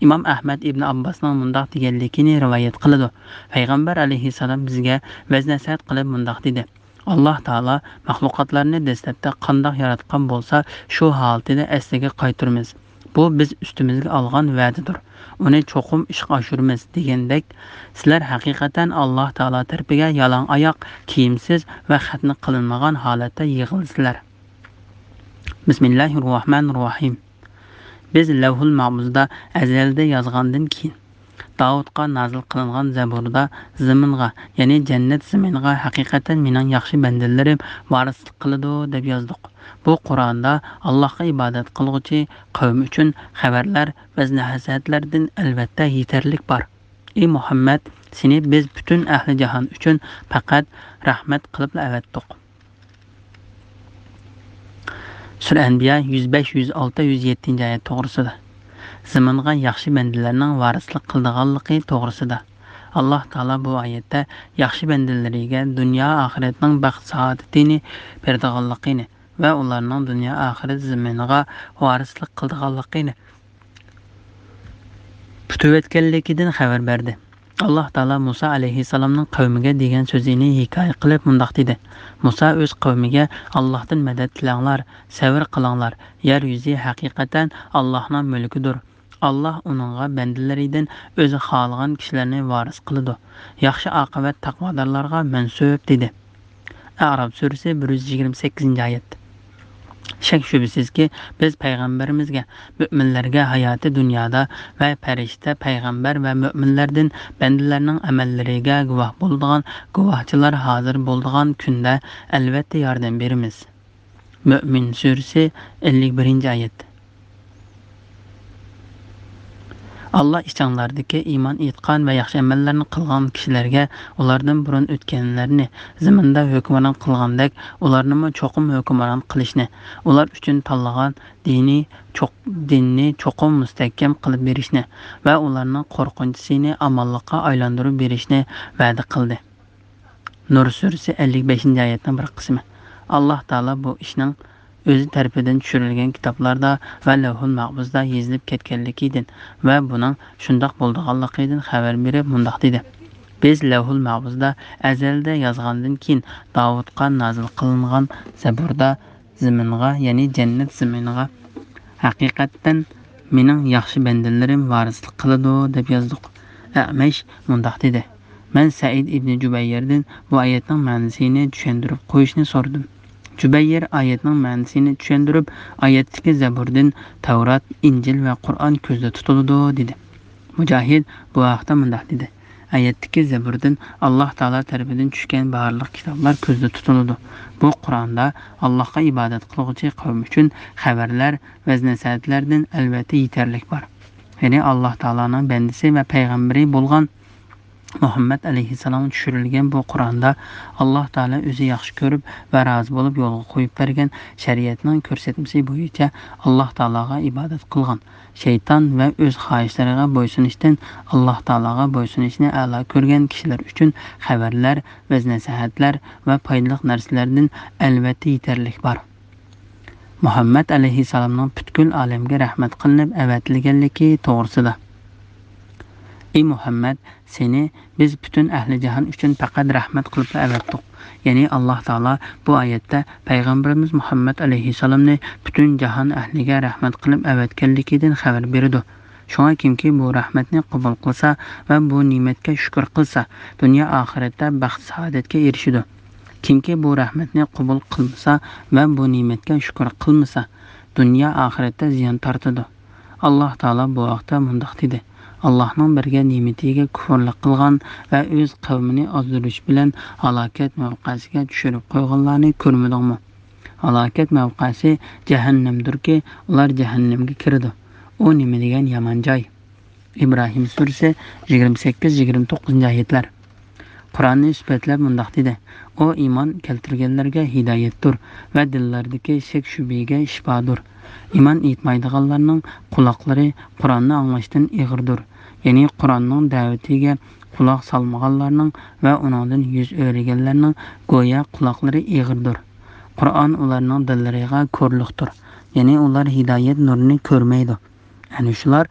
ئىمام ئەھمەد ئىبنى ئابباسنىڭ مۇنداق دېگەنلىكىنى رىۋايەت قىلىدۇ: پەيغەمبەر ئەلەيھىسسالام بىزگە ۋەز-نەسىھەت قىلىپ مۇنداق دېدى: ئاللاھ تائالا مەخلۇقاتلارنى دەسلەپتە قانداق ياراتقان بولسا، شۇ ھالىتىدە ئەسلىگە قايتۇرىمىز. بۇ بىز ئۈستىمىزگە ئالغان ۋەدىدۇر. ئۇنى چوقۇم ئىشقا ئاشۇرىمىز دېگەندەك، سىلەر ھەقىقەتەن ئاللاھ تائالا تەرىپىگە يالاڭ ئاياق، كىيىمسىز ۋە خەتنە قىلىنمىغان ھالەتتە يىغىلىسىلەر. بىسمىللاھىررەھمانىررەھىم. بىز لەۋھۇل مەھپۇزدا ئەزەلدە يازغاندىن كېيىن، داۋۇتقا نازىل قىلىنغان زەبۇردا زېمىنغا، يەنى جەننەت زېمىنىغا ھەقىقەتەن مېنىڭ ياخشى بەندىلىرىم ۋارىسلىق قىلىدۇ، دەپ يازدۇق. بۇ قۇرئاندا ئاللاھقا ئىبادەت قىلغۇچى قەۋم ئۈچۈن خەۋەرلەر، ۋەز-نەسىھەتلەردىن ئەلۋەتتە يېتەرلىك بار. ئى مۇھەممەد، سېنى بىز پۈتۈن ئەھلى جاھان ئۈچۈن پەقەت رەھمەت قىلىپلا ئەۋەتتۇق. سۈرە ئەنبىيا يۈز بەش، يۈز ئالتە، يۈز يەتتىنچى ئايەت توغرىسىدا. زېمىنغا ياخشى بەندىلەرنىڭ ۋارىسلىق قىلىدىغانلىقى توغرىسىدا. ئاللاھ تائالا بۇ ئايەتتە ياخشى بەندىلىرىگە دۇنيا ئاخىرەتنىڭ بەخت-سائادىتىنى بېرىدىغانلىقىنى ۋە ئۇلارنىڭ دۇنيا ئاخىرەت زېمىنىغا ۋارىسلىق قىلىدىغانلىقىنى پۈتۈۋەتكەنلىكىدىن خەۋەر بەردى. ئاللاھ تائالا مۇسا ئەلەيھىسسالامنىڭ قەۋمىگە دېگەن سۆزىنى ھېكايە قىلىپ مۇنداق دېدى: مۇسا ئۆز قەۋمىگە، ئاللاھتىن مەدەت تىلەڭلار، سەۋر قىلىڭلار، يەر يۈزى ھەقىقەتەن ئاللاھنىڭ مۈلكىدۇر. ئاللاھ ئۇنىڭغا بەندىلىرىدىن ئۆزى خالىغان كىشىلەرنى ۋارىس قىلىدۇ. ياخشى ئاقىۋەت تەقۋادارلارغا مەنسۇپ، دېدى. ئەئراف سۈرىسى بىر يۈز يىگىرمە سەككىزىنچى ئايەت. شەك-شۈبھىسىزكى، بىز پەيغەمبىرىمىزگە، مۆمىنلەرگە ھاياتى دۇنيادا ۋە پەرىشتە، پەيغەمبەر ۋە مۆمىنلەردىن بەندىلەرنىڭ ئەمەللىرىگە گۇۋاھ بولىدىغان گۇۋاھچىلار ھازىر بولىدىغان كۈندە ئەلۋەتتە ياردەم بېرىمىز. مۆمىن سۈرىسى، ئەللىك بىرىنچى ئايەت. ئاللا ئىچىڭلاردىكى ئىمان ئېيتقان ۋە ياخشى ئەمەللەرنى قىلغان كىشىلەرگە ئۇلاردىن بۇرۇن ئۆتكەنلەرنى زېمىندا ھۆكۈمران قىلغاندەك، ئۇلارنىمۇ چوقۇم ھۆكۈمران قىلىشنى، ئۇلار ئۈچۈن تاللىغان دىنى چوق-، دىننى چوقۇم مۇستەھكەم قىلىپ بېرىشنى ۋە ئۇلارنىڭ قورقۇنچىسىنى ئامانلىققا ئايلاندۇرۇپ بېرىشنى ۋەدە قىلدى. نۇر سۈرىسى ئەللىك بەشىنچى ئايەتنىڭ بىر قىسمى. ئاللا تائالا بۇ ئىشنىڭ ئۆزى تەرىپىدىن چۈشۈرۈلگەن كىتابلاردا ۋە لەۋھۇل مەھپۇزدا يېزىلىپ كەتكەنلىكىدىن ۋە بۇنىڭ شۇنداق بولىدىغانلىقىدىن خەۋەر بېرىپ مۇنداق دېدى: بىز لەۋھۇل مەھپۇزدا ئەزەلدە يازغاندىن كېيىن، داۋۇتقا نازىل قىلىنغان زەبۇردا زېمىنغا، يەنى جەننەت زېمىنىغا ھەقىقەتەن مېنىڭ ياخشى بەندىلىرىم ۋارىسلىق قىلىدۇ، دەپ يازدۇق. ئەمەش مۇنداق دېدى: مەن سەئىد ئىبنى جۇبەييەردىن بۇ ئايەتنىڭ مەنىسىنى چۈشەندۈرۈپ قويۇشنى سورىدىم. جۇبەييەر ئايەتنىڭ مەنىسىنى چۈشەندۈرۈپ، ئايەتتىكى زەبۇردىن تەۋرات، ئىنجىل ۋە قۇرئان كۆزدە تۇتۇلىدۇ، دېدى. مۇجاھىد بۇ ھەقتە مۇنداق دېدى: ئايەتتىكى زەبۇردىن ئاللا تائالا تەرىپىدىن چۈشكەن بارلىق كىتابلار كۆزدە تۇتۇلىدۇ. بۇ قۇرئاندا ئاللاغا ئىبادەت قىلغۇچى قەۋم ئۈچۈن خەۋەرلەر، ۋەز-نەسىھەتلەردىن ئەلۋەتتە يېتەرلىك بار. يەنى ئاللا تائالانىڭ بەندىسى ۋە پەيغەمبىرى بولغان مۇھەممەد ئەلەيھىسسالامغا چۈشۈرۈلگەن بۇ قۇرئاندا ئاللاھ تائالا ئۆزى ياخشى كۆرۈپ ۋە رازى بولۇپ يولغا قويۇپ بەرگەن شەرىئەتنىڭ كۆرسەتمىسى بويىچە ئاللاھ تائالاغا ئىبادەت قىلغان، شەيتان ۋە ئۆز خاھىشلىرىغا بويسۇنۇشتىن ئاللاھ تائالاغا بويسۇنۇشنى ئەلا كۆرگەن كىشىلەر ئۈچۈن خەۋەرلەر، ۋەز-نەسىھەتلەر ۋە پايدىلىق نەرسىلەردىن ئەلۋەتتە يېتەرلىك بار. مۇھەممەد ئەلەيھىسسالامنىڭ پۈتكۈل ئالەمگە رەھمەت قىلىنىپ ئەۋەتىلگەنلىكى توغرىسىدا. ئى مۇھەممەد، سېنى بىز پۈتۈن ئەھلى جاھان ئۈچۈن پەقەت رەھمەت قىلىپلا ئەۋەتتۇق. يەنى ئاللاھ تائالا بۇ ئايەتتە پەيغەمبىرىمىز مۇھەممەد ئەلەيھىسسالامنى پۈتۈن جاھان ئەھلىگە رەھمەت قىلىپ ئەۋەتكەنلىكىدىن خەۋەر بېرىدۇ. شۇڭا كىمكى بۇ رەھمەتنى قوبۇل قىلسا ۋە بۇ نېمەتكە شۈكۈر قىلسا، دۇنيا ئاخىرەتتە بەخت-سائادەتكە ئېرىشىدۇ. كىمكى بۇ رەھمەتنى قوبۇل قىلمىسا ۋە بۇ نېمەتكە شۈكۈر قىلمىسا، دۇنيا ئاخىرەتتە زىيان تارتىدۇ. ئاللاھ تائالا بۇ ھەقتە مۇنداق دېدى: ئاللاھنىڭ بەرگەن نېمىتىگە كۇفرلۇق قىلغان ۋە ئۆز قەۋمىنى ئازدۇرۇش بىلەن ھالاكەت مەۋقەسىگە چۈشۈرۈپ قويغانلارنى كۆرمىدىڭمۇ؟ ھالاكەت مەۋقەسى جەھەننەمدۇركى، ئۇلار جەھەننەمگە كىرىدۇ. ئۇ نېمە دېگەن يامان جاي! ئىبراھىم سۈرىسى، يىگىرمە سەككىز، يىگىرمە توققۇزىنچى ئايەتلەر. قۇرئاننى سۈپەتلەپ مۇنداق دېدى: ئۇ ئىمان كەلتۈرگەنلەرگە ھىدايەتتۇر ۋە دىللاردىكى شەك-شۈبھىگە شىپادۇر. ئىمان ئېيتمايدىغانلارنىڭ قۇلاقلىرى قۇرئاننى ئاڭلاشتىن ئېغىردۇر. يەنى قۇرئاننىڭ دەۋىتىگە قۇلاق سالمىغانلارنىڭ ۋە ئۇنىڭدىن يۈز ئۆرۈگەنلەرنىڭ گويا قۇلاقلىرى ئېغىردۇر. قۇرئان ئۇلارنىڭ دىللىرىغا كورلۇقتۇر. يەنى ئۇلار ھىدايەت نۇرىنى كۆرمەيدۇ. ئەنە شۇلار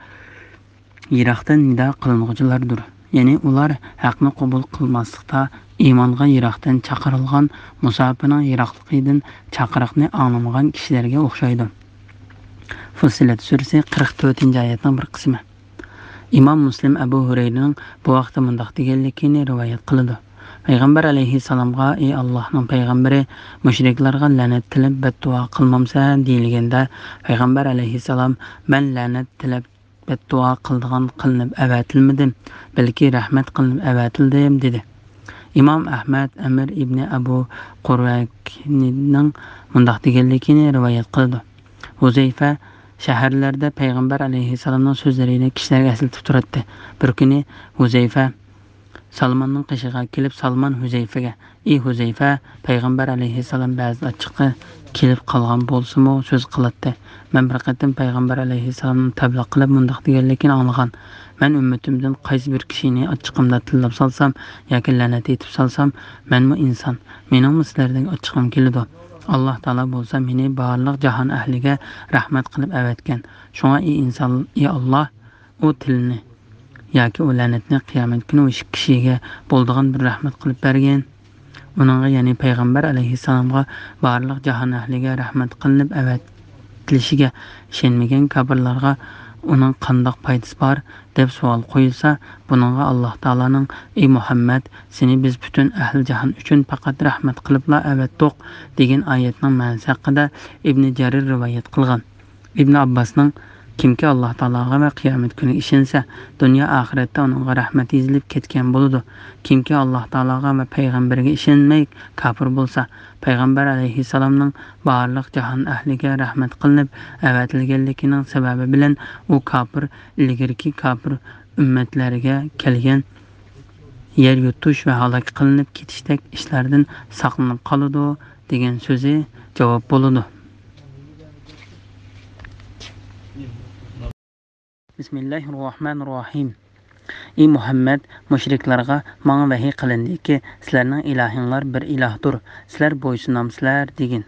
يىراقتىن نىدا قىلىنغۇچىلاردۇر. يەنى ئۇلار ھەقنى قوبۇل قىلماسلىقتا، ئىمانغا يىراقتىن چاقىرىلغان مۇساپىرنىڭ يىراقلىقىدىن چاقىرىقنى ئاڭلىمىغان كىشىلەرگە ئوخشايدۇ. فۇسسىلەت سۈرىسى، قىرىق تۆتىنچى ئايەتنىڭ بىر قىسمى. ئىمام مۇسلىم ئەبۇ ھۇرەيرىنىڭ بۇ ھەقتە مۇنداق دېگەنلىكىنى رىۋايەت قىلىدۇ: پەيغەمبەر ئەلەيھىسسالامغا، ئى ئاللاھنىڭ پەيغەمبىرى، مۇشرىكلارغا لەنەت تىلەپ بەددۇئا قىلمامسەن؟ دېيىلگەندە، پەيغەمبەر ئەلەيھىسسالام، مەن لەنەت تىلەپ بەددۇئا قىلىدىغان قىلىنىپ ئەۋەتىلمىدىم، بەلكى رەھمەت قىلىنىپ ئەۋەتىلدىم، دېدى. ئىمام ئەھمەد ئەمىر ئىبنى ئەبۇ قۇرەيكنىڭ مۇنداق دېگەنلىكىنى رىۋايەت قىلىدۇ: ھۇزەيفە شەھەرلەردە پەيغەمبەر ئەلەيھىسسالامنىڭ سۆزلىرىنى كىشىلەرگە ئەسلىتىپ تۇراتتى. بىر كۈنى ھۇزەيفە سالماننىڭ قېشىغا كېلىپ، سالمان ھۇزەيفىگە، ئى ھۇزەيفە، پەيغەمبەر ئەلەيھىسسالام بەزىدە ئاچچىقى كېلىپ قالغان بولسىمۇ سۆز قىلاتتى. مەن بىر قېتىم پەيغەمبەر ئەلەيھىسسالامنىڭ تەبلىغ قىلىپ مۇنداق دېگەنلىكىنى ئاڭلىغان: مەن ئۈممىتىمدىن قايسى بىر كىشىنى ئاچچىقىمدا تىللاپ سالسام ياكى لەنەت ئېيتىپ سالسام، مەنمۇ ئىنسان، مېنىڭمۇ سىلەردەك ئاچچىقىم كېلىدۇ. ئاللاھ تائالا بولسا مېنى بارلىق جاھان ئەھلىگە رەھمەت قىلىپ ئەۋەتكەن. شۇڭا ئى ئىنسان، ئى ئاللاھ، ئۇ تىلنى ياكى ئۇ لەنەتنى قىيامەت كۈنى ئۇ ئىككى كىشىگە بولىدىغان بىر رەھمەت قىلىپ بەرگىن. ئۇنىڭغا، يەنى پەيغەمبەر ئەلەيھىسسالامغا بارلىق جاھان ئەھلىگە رەھمەت قىلىنىپ ئەۋەتىلىشىگە ئىشەنمىگەن كاپىرلارغا ئۇنىڭ قانداق پايدىسى بار؟ دەپ سوئال قويۇلسا، بۇنىڭغا ئاللاھ تائالانىڭ، ئى مۇھەممەد، سېنى بىز پۈتۈن ئەھلى جاھان ئۈچۈن پەقەت رەھمەت قىلىپلا ئەۋەتتۇق، دېگەن ئايەتنىڭ مەنىسى ھەققىدە ئىبنى جەرىر رىۋايەت قىلغان. ئىبن ئابباسنىڭ، كىمكى ئاللاھ تائالاغا ۋە قىيامەت كۈنىگە ئىشەنسە، دۇنيا ئاخىرەتتە ئۇنىڭغا رەھمەت يېزىلىپ كەتكەن بولىدۇ. كىمكى ئاللاھ تائالاغا ۋە پەيغەمبىرىگە ئىشەنمەي كاپىر بولسا، پەيغەمبەر ئەلەيھىسسالامنىڭ بارلىق جاھان ئەھلىگە رەھمەت قىلىنىپ ئەۋەتىلگەنلىكىنىڭ سەۋەبى بىلەن ئۇ كاپىر ئىلگىرىكى كاپىر ئۈممەتلەرگە كەلگەن يەر يۇتۇش ۋە ھالاك قىلىنىپ كېتىشتەك ئىشلاردىن ساقلىنىپ قالىدۇ، دېگەن سۆزى جاۋاب بولىدۇ. بىسمىللاھىررەھمانىررەھىم. ئى مۇھەممەد، مۇشرىكلارغا ماڭا ۋەھىي قىلىندىكى، سىلەرنىڭ ئىلاھىڭلار بىر ئىلاھتۇر، سىلەر بويسۇنامسىلەر؟ دېگىن.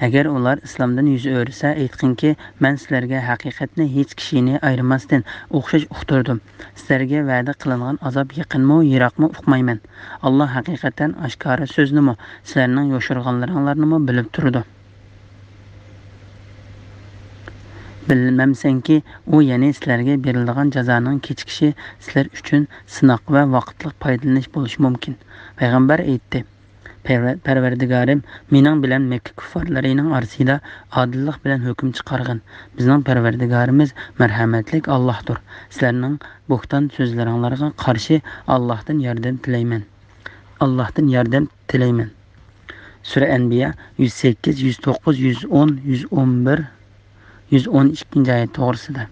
ئەگەر ئۇلار ئىسلامدىن يۈز ئۆرۈسە، ئېيتقىنكى، مەن سىلەرگە ھەقىقەتنى ھېچ كىشىنى ئايرىماستىن ئوخشاش ئۇقتۇردۇم. سىلەرگە ۋەدە قىلىنغان ئازاب يېقىنمۇ، يىراقمۇ ئۇقمايمەن. ئاللاھ ھەقىقەتەن ئاشكارا سۆزنىمۇ، سىلەرنىڭ يوشۇرغانلىرىڭلارنىمۇ بىلىپ تۇرىدۇ. بىلمەمسەنكى، ئۇ، يەنى سىلەرگە بېرىلىدىغان جازانىڭ كېچىكىشى سىلەر ئۈچۈن سىناق ۋە ۋاقىتلىق پايدىلىنىش بولۇشى مۇمكىن. پەيغەمبەر ئېيتتى: پەرۋە-، پەرۋەردىگارىم، مېنىڭ بىلەن مەككە كۇففارلىرىنىڭ ئارىسىدا ئادىللىق بىلەن ھۆكۈم چىقارغىن. بىزنىڭ پەرۋەردىگارىمىز مەرھەمەتلىك ئاللاھتۇر. سىلەرنىڭ بوھتان سۆزلىرىڭلارغا قارشى ئاللاھتىن ياردەم تىلەيمەن. ئاللاھتىن ياردەم تىلەيمەن. سۈرە ئەنبىيا يۈز سەككىز، يۈز توققۇز، يۈز ئون، يۈز ئون بىر، يۈز ئون ئىككىنچى ئايەت توغرىسىدا.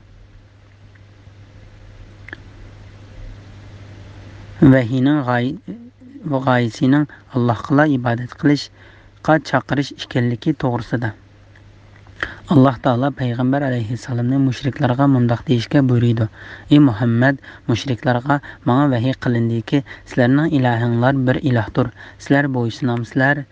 ۋەھىينىڭ غاي-، غايىسىنىڭ ئاللاھقىلا ئىبادەت قىلىشقا چاقىرىش ئىكەنلىكى توغرىسىدا. ئاللاھ تائالا پەيغەمبەر ئەلەيھىسسالامنى مۇشرىكلارغا مۇنداق دېيىشكە بۇيرۇيدۇ: ئى مۇھەممەد، مۇشرىكلارغا ماڭا ۋەھىي قىلىندىكى، سىلەرنىڭ ئىلاھىڭلار بىر ئىلاھتۇر، سىلەر بويسۇنامسىلەر؟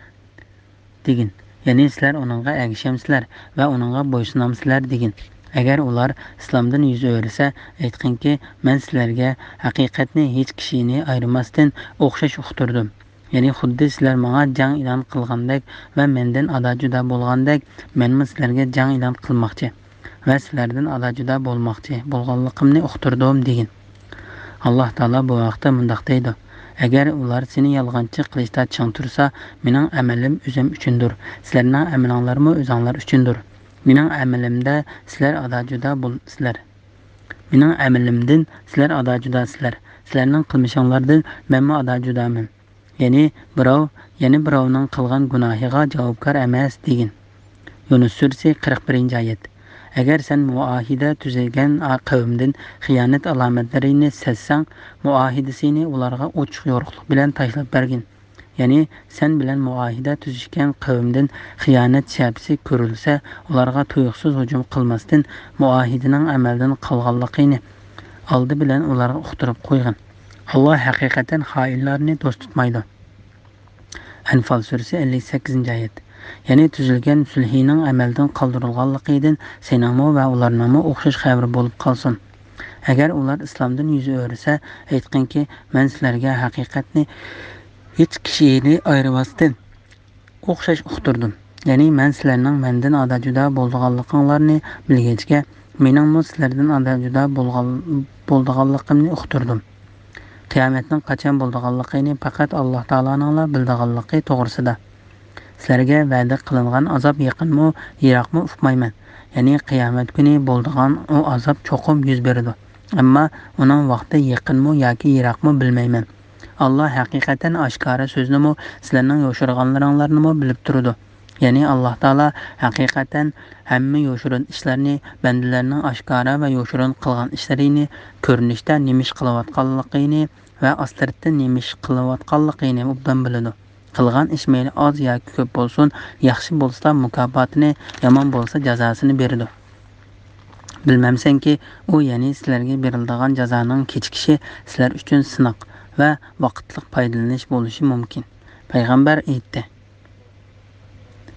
دېگىن. يەنى سىلەر ئۇنىڭغا ئەگىشەمسىلەر ۋە ئۇنىڭغا بويسۇنامسىلەر؟ دېگىن. ئەگەر ئۇلار ئىسلامدىن يۈز ئۆرۈسە، ئېيتقىنكى، مەن سىلەرگە ھەقىقەتنى ھېچ كىشىنى ئايرىماستىن ئوخشاش ئۇقتۇردۇم. يەنى خۇددى سىلەر ماڭا جەڭ ئېلان قىلغاندەك ۋە مەندىن ئادا-جۇدا بولغاندەك، مەنمۇ سىلەرگە جەڭ ئېلان قىلماقچى ۋە سىلەردىن ئادا-جۇدا بولماقچى بولغانلىقىمنى ئۇقتۇردۇم، دېگىن. ئاللاھ تائالا بۇ ھەقتە مۇنداق دەيدۇ: ئەگەر ئۇلار سېنى يالغانچى قىلىشتا چىڭ تۇرسا، مېنىڭ ئەمەلىم ئۆزۈم ئۈچۈندۇر، سىلەرنىڭ ئەمىلىڭلارمۇ ئۆزۈڭلار ئۈچۈندۇر. مېنىڭ ئەمىلىمدە سىلەر ئادا-جۇدا بولىسىلەر. مېنىڭ ئەمىلىمدىن سىلەر ئادا-جۇداسىلەر. سىلەرنىڭ قىلمىشىڭلاردىن مەنمۇ ئادا-جۇدامەن. يەنى بىراۋ يەنە بىراۋنىڭ قىلغان گۇناھىغا جاۋابكار ئەمەس، دېگىن. يۇنۇس سۈرىسى، قىرىق بىرىنچى ئايەت. ئەگەر سەن مۇئاھىدە تۈزگەن قەۋمدىن خىيانەت ئالامەتلىرىنى سەزسەڭ، مۇئاھىدىسىنى ئۇلارغا ئوچۇق-يورۇقلۇق بىلەن تاشلاپ بەرگىن. يەنى سەن بىلەن مۇئاھىدە تۈزۈشكەن قەۋمدىن خىيانەت شەپىسى كۆرۈلسە، ئۇلارغا تۇيۇقسىز ھۇجۇم قىلماستىن، مۇئاھىدىنىڭ ئەمەلدىن قالغانلىقىنى ئالدى بىلەن ئۇلارغا ئۇقتۇرۇپ قويغىن. ئاللاھ ھەقىقەتەن خائىنلارنى دوست تۇتمايدۇ. ئەنفال سۈرىسى، ئەللىك سەككىزىنچى ئايەت. يەنى تۈزۈلگەن سۈلھىنىڭ ئەمەلدىن قالدۇرۇلغانلىقىدىن سېنىڭمۇ ۋە ئۇلارنىڭمۇ ئوخشاش خەۋىرى بولۇپ قالسۇن. ئەگەر ئۇلار ئىسلامدىن يۈز ئۆرۈسە، ئېيتقىنكى، مەن سىلەرگە ھەقىقەتنى ھېچ كىشىنى ئايرىماستىن ئوخشاش ئۇقتۇردۇم. يەنى مەن سىلەرنىڭ مەندىن ئادا-جۇدا بولىدىغانلىقىڭلارنى بىلگەچكە، مېنىڭمۇ سىلەردىن ئادا-جۇدا بولغان-، بولىدىغانلىقىمنى ئۇقتۇردۇم. قىيامەتنىڭ قاچان بولىدىغانلىقىنى پەقەت ئاللاھ تائالانىڭلا بىلىدىغانلىقى توغرىسىدا. سىلەرگە ۋەدە قىلىنغان ئازاب يېقىنمۇ، يىراقمۇ ئۇقمايمەن. يەنى قىيامەت كۈنى بولىدىغان ئۇ ئازاب چوقۇم يۈز بېرىدۇ. ئەمما ئۇنىڭ ۋاقتى يېقىنمۇ ياكى يىراقمۇ بىلمەيمەن. ئاللاھ ھەقىقەتەن ئاشكارا سۆزنىمۇ، سىلەرنىڭ يوشۇرغانلىرىڭلارنىمۇ بىلىپ تۇرىدۇ. يەنى ئاللاھ تائالا ھەقىقەتەن ھەممە يوشۇرۇن ئىشلارنى، بەندىلەرنىڭ ئاشكارا ۋە يوشۇرۇن قىلغان ئىشلىرىنى، كۆرۈنۈشتە نېمە ئىش قىلىۋاتقانلىقىنى ۋە ئاستىرتتىن نېمە ئىش قىلىۋاتقانلىقىنى ئوبدان بىلىدۇ. قىلغان ئىش مەيلى ئاز ياكى كۆپ بولسۇن، ياخشى بولسا مۇكاپاتىنى، يامان بولسا جازاسىنى بېرىدۇ. بىلمەمسەنكى، ئۇ، يەنى سىلەرگە بېرىلىدىغان جازانىڭ كېچىكىشى سىلەر ئۈچۈن سىناق ۋە ۋاقىتلىق پايدىلىنىش بولۇشى مۇمكىن. پەيغەمبەر ئېيتتى: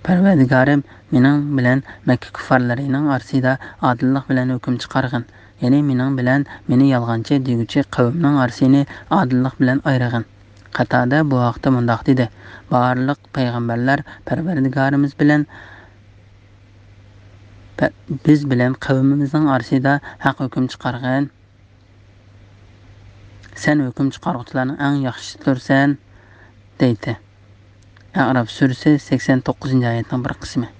پەرۋەردىگارىم، مېنىڭ بىلەن مەككە كۇففارلىرىنىڭ ئارىسىدا ئادىللىق بىلەن ھۆكۈم چىقارغىن، يەنى مېنىڭ بىلەن مېنى يالغانچى دېگۈچى قەۋمنىڭ ئارىسىنى ئادىللىق بىلەن ئايرىغىن. قاتادە بۇ ھەقتە مۇنداق دېدى: بارلىق پەيغەمبەرلەر پەرۋەردىگارىمىز بىلەن، پە-، بىز بىلەن قەۋمىمىزنىڭ ئارىسىدا ھەق ھۆكۈم چىقارغىن. سەن ھۆكۈم چىقارغۇچىلارنىڭ ئەڭ ياخشىسىدۇرسەن، دەيتتى. ئەئراف سۈرىسى، سەكسەن توققۇزىنچى ئايەتنىڭ بىر قىسمى.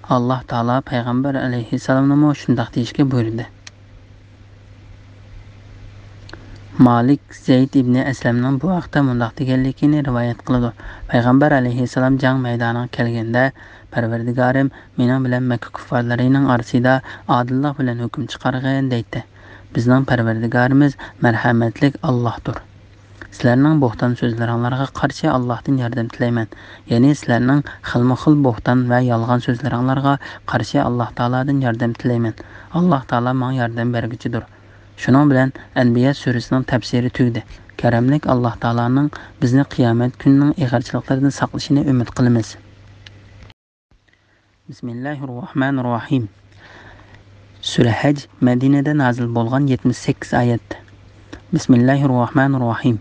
ئاللاھ تائالا پەيغەمبەر ئەلەيھىسسالامنىمۇ شۇنداق دېيىشكە بۇيرۇدى. مالىك زەيد ئىبنى ئەسلەمنىڭ بۇ ھەقتە مۇنداق دېگەنلىكىنى رىۋايەت قىلىدۇ: پەيغەمبەر ئەلەيھىسسالام جەڭ مەيدانىغا كەلگەندە، پەرۋەردىگارىم، مېنىڭ بىلەن مەككە كۇففارلىرىنىڭ ئارىسىدا ئادىللىق بىلەن ھۆكۈم چىقارغىن، دەيتتى. بىزنىڭ پەرۋەردىگارىمىز مەرھەمەتلىك ئاللاھتۇر. سىلەرنىڭ بوھتان سۆزلىرىڭلارغا قارشى ئاللاھتىن ياردەم تىلەيمەن. يەنى سىلەرنىڭ خىلمۇخىل بوھتان ۋە يالغان سۆزلىرىڭلارغا قارشى ئاللاھ تائالادىن ياردەم تىلەيمەن. ئاللاھ تائالا ماڭا ياردەم بەرگۈچىدۇر. شۇنىڭ بىلەن ئەنبىيا سۈرىسىنىڭ تەپسىرى تۈگىدى. كەرەملىك ئاللاھ تائالانىڭ بىزنى قىيامەت كۈنىنىڭ ئېغىرچىلىقلىرىدىن ساقلىشىنى ئۈمىد قىلىمىز. بىسمىللاھىررەھمانىررەھىم. سۈرە ھەج، مەدىنىدە نازىل بولغان، يەتمىش سەككىز ئايەت. بىسمىللاھىررەھمانىررەھىم.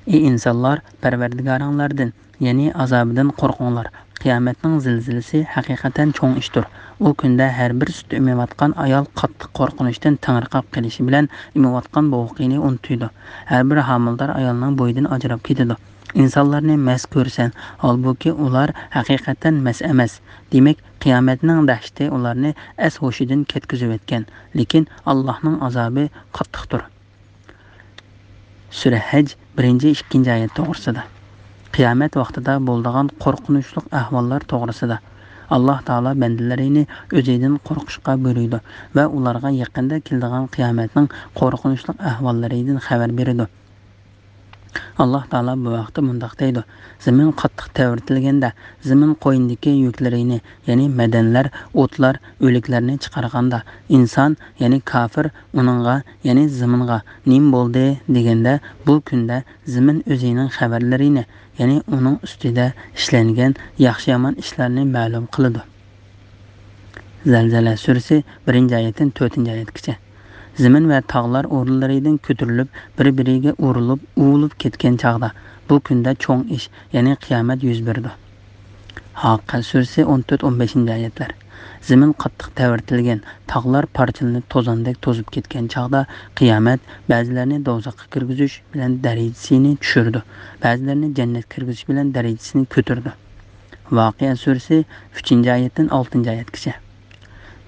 ئى ئىنسانلار، پەرۋەردىگارىڭلاردىن، يەنى ئازابىدىن قورقۇڭلار. قىيامەتنىڭ زىلزىلىسى ھەقىقەتەن چوڭ ئىشتۇر. ئۇ كۈندە ھەر بىر سۈت ئېمىۋاتقان ئايال قاتتىق قورقۇنچتىن تېڭىرقاپ قېلىشى بىلەن ئېمىۋاتقان بوۋىقىنى ئۇنتۇيدۇ. ھەر بىر ھامىلىدار ئايالنىڭ بويىدىن ئاجراپ كېتىدۇ. ئىنسانلارنى مەس كۆرىسەن، ھالبۇكى، ئۇلار ھەقىقەتەن مەس ئەمەس. دېمەك، قىيامەتنىڭ دەھشىتى ئۇلارنى ئەس-ھوشىدىن كەتكۈزۈۋەتكەن، لېكىن ئاللاھنىڭ ئازابى قاتتىقتۇر. سۈرە ھەج، بىرىنچى، ئىككىنچى ئايەت توغرىسىدا. قىيامەت ۋاقتىدا بولىدىغان قورقۇنچلۇق ئەھۋاللار توغرىسىدا. ئاللاھ تائالا بەندىلىرىنى ئۆزىدىن قورقۇشقا بۇيرۇيدۇ ۋە ئۇلارغا يېقىندا كېلىدىغان قىيامەتنىڭ قورقۇنچلۇق ئەھۋاللىرىدىن خەۋەر بېرىدۇ. ئاللاھ تائالا بۇ ھەقتە مۇنداق دەيدۇ: زېمىن قاتتىق تەۋرىتىلگەندە، زېمىن قوينىدىكى يۈكلىرىنى، يەنى مەدەنلەر، ئوتلار، ئۆلۈكلەرنى چىقارغاندا، ئىنسان، يەنى كاپىر ئۇنىڭغا، يەنى زېمىنغا، نېمە بولدى دېگەندە، بۇ كۈندە زېمىن ئۆزىنىڭ خەۋەرلىرىنى، يەنى ئۇنىڭ ئۈستىدە ئىشلەنگەن ياخشى-يامان ئىشلارنى مەلۇم قىلىدۇ. زەلزەلە سۈرىسى بىرىنچى ئايەتتىن تۆتىنچى ئايەتكىچە. زېمىن ۋە تاغلار ئورۇنلىرىدىن كۆتۈرۈلۈپ، بىر-بىرىگە ئۇرۇلۇپ، ئۇۋۇلۇپ كەتكەن چاغدا، بۇ كۈندە چوڭ ئىش، يەنى قىيامەت يۈز بېرىدۇ. ھاققە سۈرىسى ئون تۆت، ئون بەشىنچى ئايەتلەر. زېمىن قاتتىق تەۋرىتىلگەن، تاغلار پارچىلىنىپ توزاندەك توزۇپ كەتكەن چاغدا، قىيامەت بەزىلەرنى دوزاخقا كىرگۈزۈش بىلەن دەرىجىسىنى چۈشۈرىدۇ، بەزىلەرنى جەننەتكە كىرگۈزۈش بىلەن دەرىجىسىنى كۆتۈرىدۇ. ۋاقىئە سۈرىسى ئۈچىنچى ئايەتتىن ئالتىنچى ئايەتكىچە.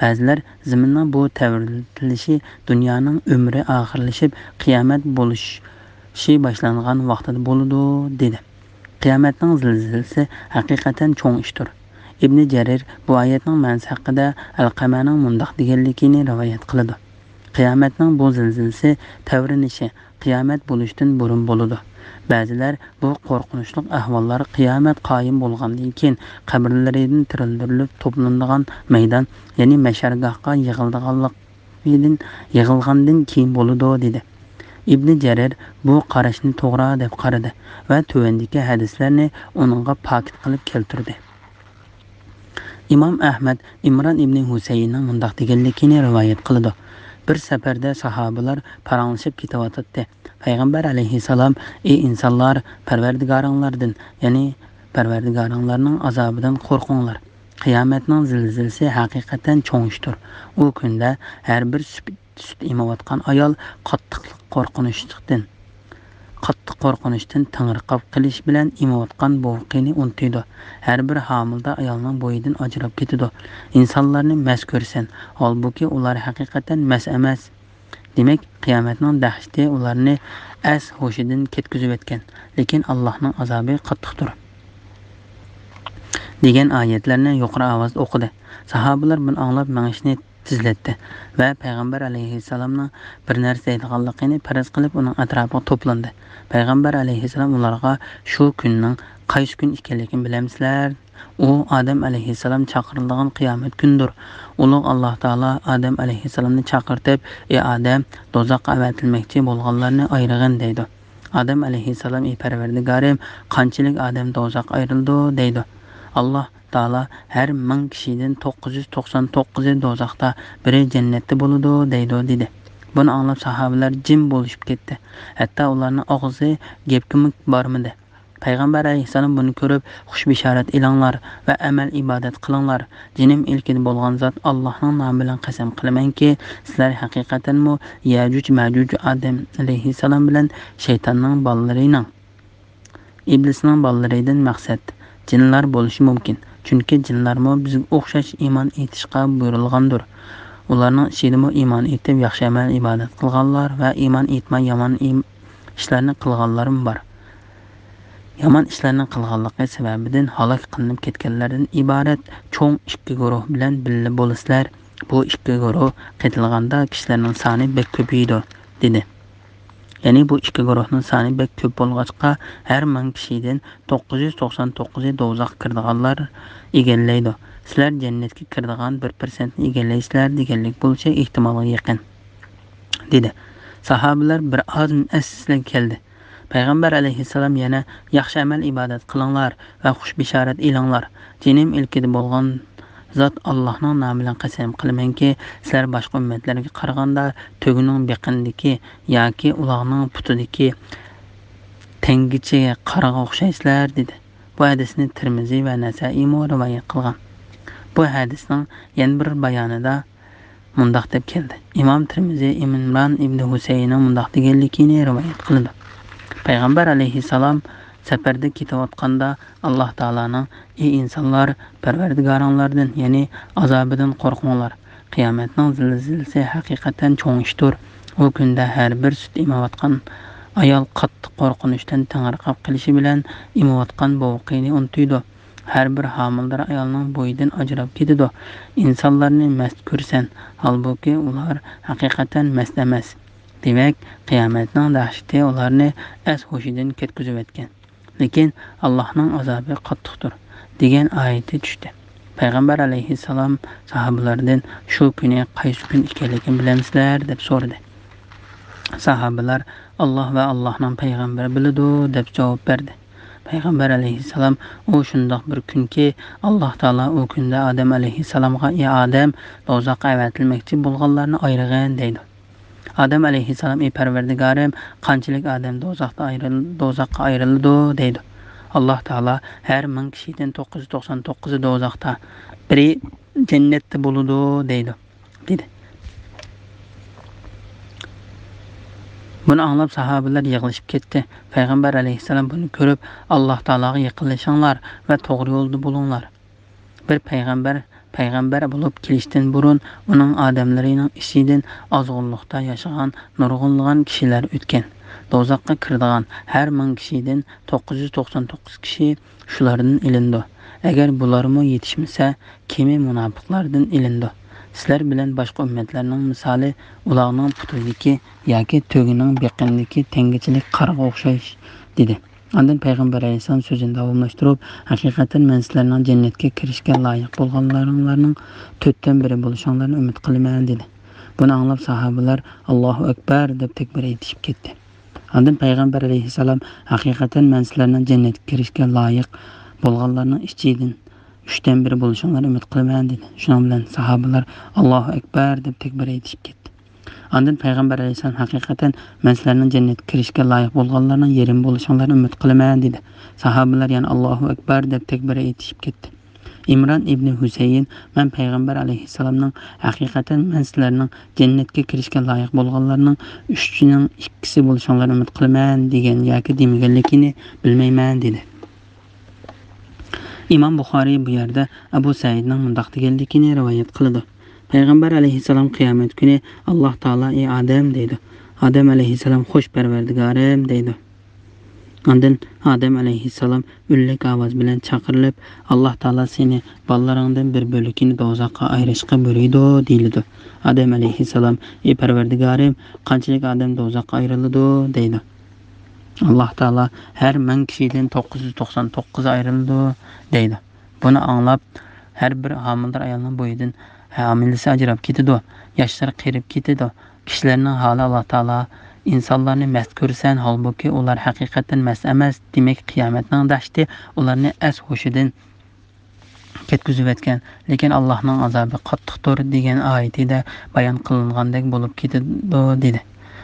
بەزىلەر زېمىننىڭ بۇ تەۋرىتىلىشى دۇنيانىڭ ئۆمرى ئاخىرلىشىپ، قىيامەت بولۇشى باشلانغان ۋاقتىدا بولىدۇ، دېدى. قىيامەتنىڭ زىلزىلىسى ھەقىقەتەن چوڭ ئىشتۇر. ئىبنى جەرىر بۇ ئايەتنىڭ مەنىسى ھەققىدە ئەلقەمەنىڭ مۇنداق دېگەنلىكىنى رىۋايەت قىلىدۇ: قىيامەتنىڭ بۇ زىلزىلىسى، تەۋرىنىشى، قىيامەت بولۇشتىن بۇرۇن بولىدۇ. بەزىلەر بۇ قورقۇنچلۇق ئەھۋاللار قىيامەت قايىم بولغاندىن كېيىن قەبرىلىرىدىن تىرىلدۈرۈلۈپ توپلىنىدىغان مەيدان، يەنى مەشەرگاھقا يىغىلىدىغانلىقىدىن، يىغىلغاندىن كېيىن بولىدۇ، دېدى. ئىبنى جەرىر بۇ قاراشنى توغرا دەپ قارىدى ۋە تۆۋەندىكى ھەدىسلەرنى ئۇنىڭغا پاكىت قىلىپ كەلتۈردى. ئىمام ئەھمەد ئىمران ئىبنى ھۈسەيىننىڭ مۇنداق دېگەنلىكىنى رىۋايەت قىلىدۇ: بىر سەپەردە ساھابىلار پاراڭلىشىپ كېتىۋاتاتتى. پەيغەمبەر ئەلەيھىسسالام: «ئى ئىنسانلار، پەرۋەردىگارىڭلاردىن، يەنى پەرۋەردىگارىڭلارنىڭ ئازابىدىن قورقۇڭلار. قىيامەتنىڭ زىلزىلىسى ھەقىقەتەن چوڭ ئىشتۇر. ئۇ كۈندە ھەر بىر سۈت، سۈت ئېمىۋاتقان ئايال قاتتىقلىق قورقۇنچتىن، قاتتىق قورقۇنچتىن تېڭىرقاپ قېلىش بىلەن ئېمىۋاتقان بوۋىقىنى ئۇنتۇيدۇ. ھەر بىر ھامىلىدار ئايالنىڭ بويىدىن ئاجراپ كېتىدۇ. ئىنسانلارنى مەست كۆرىسەن، ھالبۇكى، ئۇلار ھەقىقەتەن مەست ئەمەس. دېمەك، قىيامەتنىڭ دەھشىتى ئۇلارنى ئەس-ھوشىدىن كەتكۈزۈۋەتكەن، لېكىن ئاللاھنىڭ ئازابى قاتتىقتۇر» دېگەن ئايەتلەرنى يۇقىرى ئاۋازدا ئوقۇدى. ساھابىلار بۇنى ئاڭلاپ مېڭىشنى تېزلەتتى ۋە پەيغەمبەر ئەلەيھىسسالامنىڭ بىر نەرسە دەيدىغانلىقىنى پەرەز قىلىپ ئۇنىڭ ئەتراپىغا توپلاندى. پەيغەمبەر ئەلەيھىسسالام ئۇلارغا: «شۇ كۈننىڭ قايسى كۈن ئىكەنلىكىنى بىلەمسىلەر؟ ئۇ ئادەم ئەلەيھىسسالام چاقىرىلىدىغان قىيامەت كۈنىدۇر. ئۇلۇغ ئاللاھ تائالا ئادەم ئەلەيھىسسالامنى چاقىرتىپ، ئى ئادەم، دوزاخقا ئەۋەتىلمەكچى بولغانلارنى ئايرىغىن دەيدۇ. ئادەم ئەلەيھىسسالام، ئى پەرۋەردىگارىم، قانچىلىك ئادەم دوزاخقا ئايرىلىدۇ دەيدۇ. ئاللاھ تائالا ھەر مىڭ كىشىدىن توققۇز يۈز توقسان توققۇزى دوزاختا، بىرى جەننەتتە بولىدۇ دەيدۇ دېدى. بۇنى ئاڭلاپ ساھابىلەر جىم بولۇشۇپ كەتتى. ھەتتا ئۇلارنىڭ ئاغزى گەپكىمۇ بارمىدى. پەيغەمبەر ئەلەيھىسسالام بۇنى كۆرۈپ، خۇش بېشارەت ئېلىڭلار ۋە ئەمەل ئىبادەت قىلىڭلار. جېنىم ئىلكىدە بولغان زات ئاللاھنىڭ نامى بىلەن قەسەم قىلىمەنكى، سىلەر ھەقىقەتەنمۇ يەجۇج مەجۇج ئادەم ئەلەيھىسسالام بىلەن شەيتاننىڭ بالىلىرىنىڭ، ئىبلىسنىڭ بالىلىرىدىن مەقسەت جىنلار بولۇشى مۇمكىن. چۈنكى جىنلارمۇ بىزگە ئوخشاش ئىمان ئېيتىشقا بۇيرۇلغاندۇر. ئۇلارنىڭ ئىچىدىمۇ ئىمان ئېيتىپ ياخشى ئەمەل ئىبادەت قىلغانلار ۋە ئىمان ئېيتماي يامان ئىم-، ئىشلارنى قىلغانلارمۇ بار. يامان ئىشلارنى قىلغانلىقى سەۋەبىدىن ھالاك قىلىنىپ كەتكەنلەردىن ئىبارەت چوڭ ئىككى گۇرۇھ بىلەن بىللە بولىسىلەر. بۇ ئىككى گۇرۇھ قېتىلغاندا كىشىلەرنىڭ سانى بەك كۆپىيىدۇ» دېدى. يەنى بۇ ئىككى گۇرۇھنىڭ سانى بەك كۆپ بولغاچقا، ھەر مىڭ كىشىدىن توققۇز يۈز توقسان توققۇزى دوزاخقا كىرىدىغانلار ئىگىلەيدۇ. سىلەر جەننەتكە كىرىدىغان بىر پىرسەنتنى ئىگىلەيسىلەر دېگەنلىك بولۇشى ئېھتىمالغا يېقىن، دېدى. ساھابىلەر بىر ئاز ئەسلىگە كەلدى. پەيغەمبەر ئەلەيھىسسالام يەنە: «ياخشى ئەمەل ئىبادەت قىلىڭلار ۋە خۇش بېشارەت ئېلىڭلار. جېنىم ئىلكىدە بولغان زات ئاللاھنىڭ نامى بىلەن قەسەم قىلىمەنكى، سىلەر باشقا ئۈممەتلەرگە قارىغاندا تۆگىنىڭ بېقىنىدىكى ياكى ئۇلاغنىڭ پۇتىدىكى تەڭگىچە قارىغا ئوخشايسىلەر» دېدى. بۇ ھەدىسنى تىرمىزى ۋە نەسائىيمۇ رىۋايەت قىلغان. بۇ ھەدىسنىڭ يەنە بىر بايانىدا مۇنداق دەپ كەلدى. ئىمام تىرمىزى ئىمران ئىبنى ھۈسەيىننىڭ مۇنداق دېگەنلىكىنى رىۋايەت قىلىدۇ. پەيغەمبەر ئەلەيھىسسالام سەپەردە كېتىۋاتقاندا ئاللاھ تائالانىڭ: «ئى ئىنسانلار، پەرۋەردىگارىڭلاردىن، يەنى ئازابىدىن قورقۇڭلار. قىيامەتنىڭ زىلزىلىسى ھەقىقەتەن چوڭ ئىشتۇر. ئۇ كۈندە ھەر بىر سۈت ئېمىۋاتقان ئايال قاتتىق قورقۇنچتىن تېڭىرقاپ قېلىشى بىلەن ئېمىۋاتقان بوۋىقىنى ئۇنتۇيدۇ. ھەر بىر ھامىلىدار ئايالنىڭ بويىدىن ئاجراپ كېتىدۇ. ئىنسانلارنى مەست كۆرىسەن، ھالبۇكى، ئۇلار ھەقىقەتەن مەست ئەمەس. دېمەك، قىيامەتنىڭ دەھشىتى ئۇلارنى ئەس-ھوشىدىن كەتكۈزۈۋەتكەن. لېكىن ئاللاھنىڭ ئازابى قاتتىقتۇر، دېگەن ئايىتى چۈشتى. پەيغەمبەر ئەلەيھىسسالام ساھابىلاردىن، «شۇ كۈنى قايسى كۈن ئىكەنلىكىنى بىلەمسىلەر؟» دەپ سورىدى. ساھابىلار، «ئاللاھ ۋە ئاللاھنىڭ پەيغەمبىرى بىلىدۇ» دەپ جاۋاب بەردى. پەيغەمبەر ئەلەيھىسسالام، «ئۇ شۇنداق بىر كۈنكى، ئاللاھ تائالا ئۇ كۈندە ئادەم ئەلەيھىسسالامغا، ئى ئادەم، دوزاخقا ئەۋەتىلمەكچى بولغانلارنى ئايرىغىن، دەيدۇ.» ئادەم ئەلەيھىسسالام، «ئى پەرۋەردىگارىم، قانچىلىك ئادەم دوزاختا ئايرىل-، دوزاخقا ئايرىلىدۇ؟» دەيدۇ. ئاللاھ تائالا، «ھەر مىڭ كىشىدىن توققۇز يۈز توقسان توققۇزى دوزاختا، بىرى جەننەتتە بولىدۇ» دەيدۇ، دېدى. بۇنى ئاڭلاپ ساھابىلەر يىغلىشىپ كەتتى. پەيغەمبەر ئەلەيھىسسالام بۇنى كۆرۈپ، «ئاللاھ تائالاغا يېقىنلىشىڭلار ۋە توغرا يولدا بولۇڭلار.» بىر پەيغەمبەر پەيغەمبەر بولۇپ كېلىشتىن بۇرۇن ئۇنىڭ ئادەملىرىنىڭ ئىچىدىن ئازغۇنلۇقتا ياشىغان نۇرغۇنلىغان كىشىلەر ئۆتكەن. دوزاخقا كىرىدىغان ھەر مىڭ كىشىدىن توققۇز يۈز توقسان توققۇز كىشى شۇلاردىن ئېلىنىدۇ. ئەگەر بۇلارمۇ يېتىشمىسە، كېمى مۇناپىقلاردىن ئېلىنىدۇ. سىلەر بىلەن باشقا ئۈممەتلەرنىڭ مىسالى ئۇلارنىڭ پۇتىدىكى ياكى تۆگىنىڭ بېقىنىدىكى تەڭگىچىلىك قارغا ئوخشاش، دېدى. ئاندىن پەيغەمبەر ئەلەيھىسسالام سۆزىنى داۋاملاشتۇرۇپ، «ھەقىقەتەن مەن سىلەرنىڭ جەننەتكە كىرىشكە لايىق بولغانلىرىڭلارنىڭ تۆتتىن بىرى بولۇشۇڭلارنى ئۈمىد قىلىمەن» دېدى. بۇنى ئاڭلاپ ساھابىلەر، «ئاللاھۇ ئەكبەر» دەپ تەكبىر ئېيتىشىپ كەتتى. ئاندىن پەيغەمبەر ئەلەيھىسسالام، «ھەقىقەتەن مەن سىلەرنىڭ جەننەتكە كىرىشكە لايىق بولغانلارنىڭ ئىچىدىن ئۈچتىن بىرى بولۇشۇڭلارنى ئۈمىد قىلىمەن» دېدى. شۇنىڭ بىلەن ساھابىلەر، «ئاللاھۇ ئەكبەر» دەپ تەكبىر ئېيتىشىپ كەتتى. ئاندىن پەيغەمبەر ئەلەيھىسسالام، «ھەقىقەتەن مەن سىلەرنىڭ جەننەتكە كىرىشكە لايىق بولغانلارنىڭ يېرىمى بولۇشۇڭلارنى ئۈمىد قىلىمەن» دېدى. ساھابىلەر يەنە «ئاللاھۇ ئەكبەر» دەپ تەكبىر ئېيتىشىپ كەتتى. ئىمران ئىبنى ھۈسەيىن، «مەن پەيغەمبەر ئەلەيھىسسالامنىڭ، ھەقىقەتەن مەن سىلەرنىڭ جەننەتكە كىرىشكە لايىق بولغانلارنىڭ ئۈچىنىڭ ئىككىسى بولۇشۇڭلارنى ئۈمىد قىلىمەن» دېگەن ياكى دېمىگەنلىكىنى بىلمەيمەن، دېدى. ئىمام بۇخارىي بۇ يەردە ئەبۇ سەئىدنىڭ مۇنداق دېگەنلىكىنى رىۋايەت قىلىدۇ. پەيغەمبەر ئەلەيھىسسالام قىيامەت كۈنى، «ئاللاھ تائالا، ئى ئادەم» دەيدۇ. ئادەم ئەلەيھىسسالام، «خوش، پەرۋەردىگارىم» دەيدۇ. ئاندىن ئادەم ئەلەيھىسسالام ئۈنلۈك ئاۋاز بىلەن چاقىرىلىپ، «ئاللاھ تائالا سېنى بالىلىرىڭدىن بىر بۆلىكىنى دوزاخقا ئايرىشقا بۇيرۇيدۇ» دېيىلىدۇ. ئادەم ئەلەيھىسسالام، «ئى پەرۋەردىگارىم، قانچىلىك ئادەم دوزاخقا ئايرىلىدۇ؟» دەيدۇ. ئاللاھ تائالا، «ھەر مىڭ كىشىدىن توققۇز يۈز توقسان توققۇزى ئايرىلىدۇ» دەيدۇ. بۇنى ئاڭلاپ، ھەر بىر ھامىلىدار ئايالنىڭ بويىدىن ھامىلىسى ئاجراپ كېتىدۇ، ياشلىرى قېرىپ كېتىدۇ. كىشىلەرنىڭ ھالى، ئاللاھ تائالا، ئىنسانلارنى مەست كۆرىسەن، ھالبۇكى ئۇلار ھەقىقەتەن مەست ئەمەس. دېمەك، قىيامەتنىڭ دەھشىتى ئۇلارنى ئەس-ھوشىدىن كەتكۈزۈۋەتكەن، لېكىن ئاللاھنىڭ ئازابى قاتتىقتۇر دېگەن ئايىتىدە بايان قىلىنغاندەك بولۇپ كېتىدۇ، دېدى.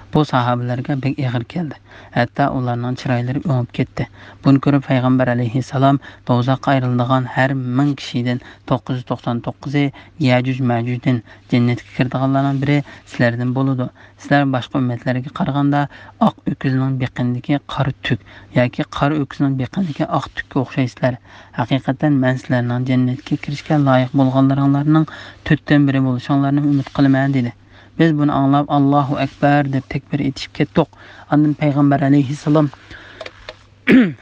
بۇ ساھابىلەرگە بەك ئېغىر كەلدى. ھەتتا ئۇلارنىڭ چىرايلىرى ئۆڭۈپ كەتتى. بۇنى كۆرۈپ پەيغەمبەر ئەلەيھىسسالام، «دوزاخقا ئايرىلىدىغان ھەر مىڭ كىشىدىن توققۇز يۈز توقسان توققۇزى يەجۈج مەجۈجدىن، جەننەتكە كىرىدىغانلارنىڭ بىرى سىلەردىن بولىدۇ. سىلەر باشقا ئۈممەتلەرگە قارىغاندا ئاق ئۆكۈزنىڭ بېقىنىدىكى قارا تۈك ياكى قارا ئۆكۈزنىڭ بېقىنىدىكى ئاق تۈككە ئوخشايسىلەر. ھەقىقەتەن مەن سىلەرنىڭ جەننەتكە كىرىشكە لايىق بولغانلىرىڭلارنىڭ تۆتتىن بىرى بولۇشۇڭلارنى ئۈمىد قىلىمەن» دېدى. بىز بۇنى ئاڭلاپ، «ئاللاھۇ ئەكبەر» دەپ تەكبىر ئېيتىشىپ كەتتۇق. ئاندىن پەيغەمبەر ئەلەيھىسسالام،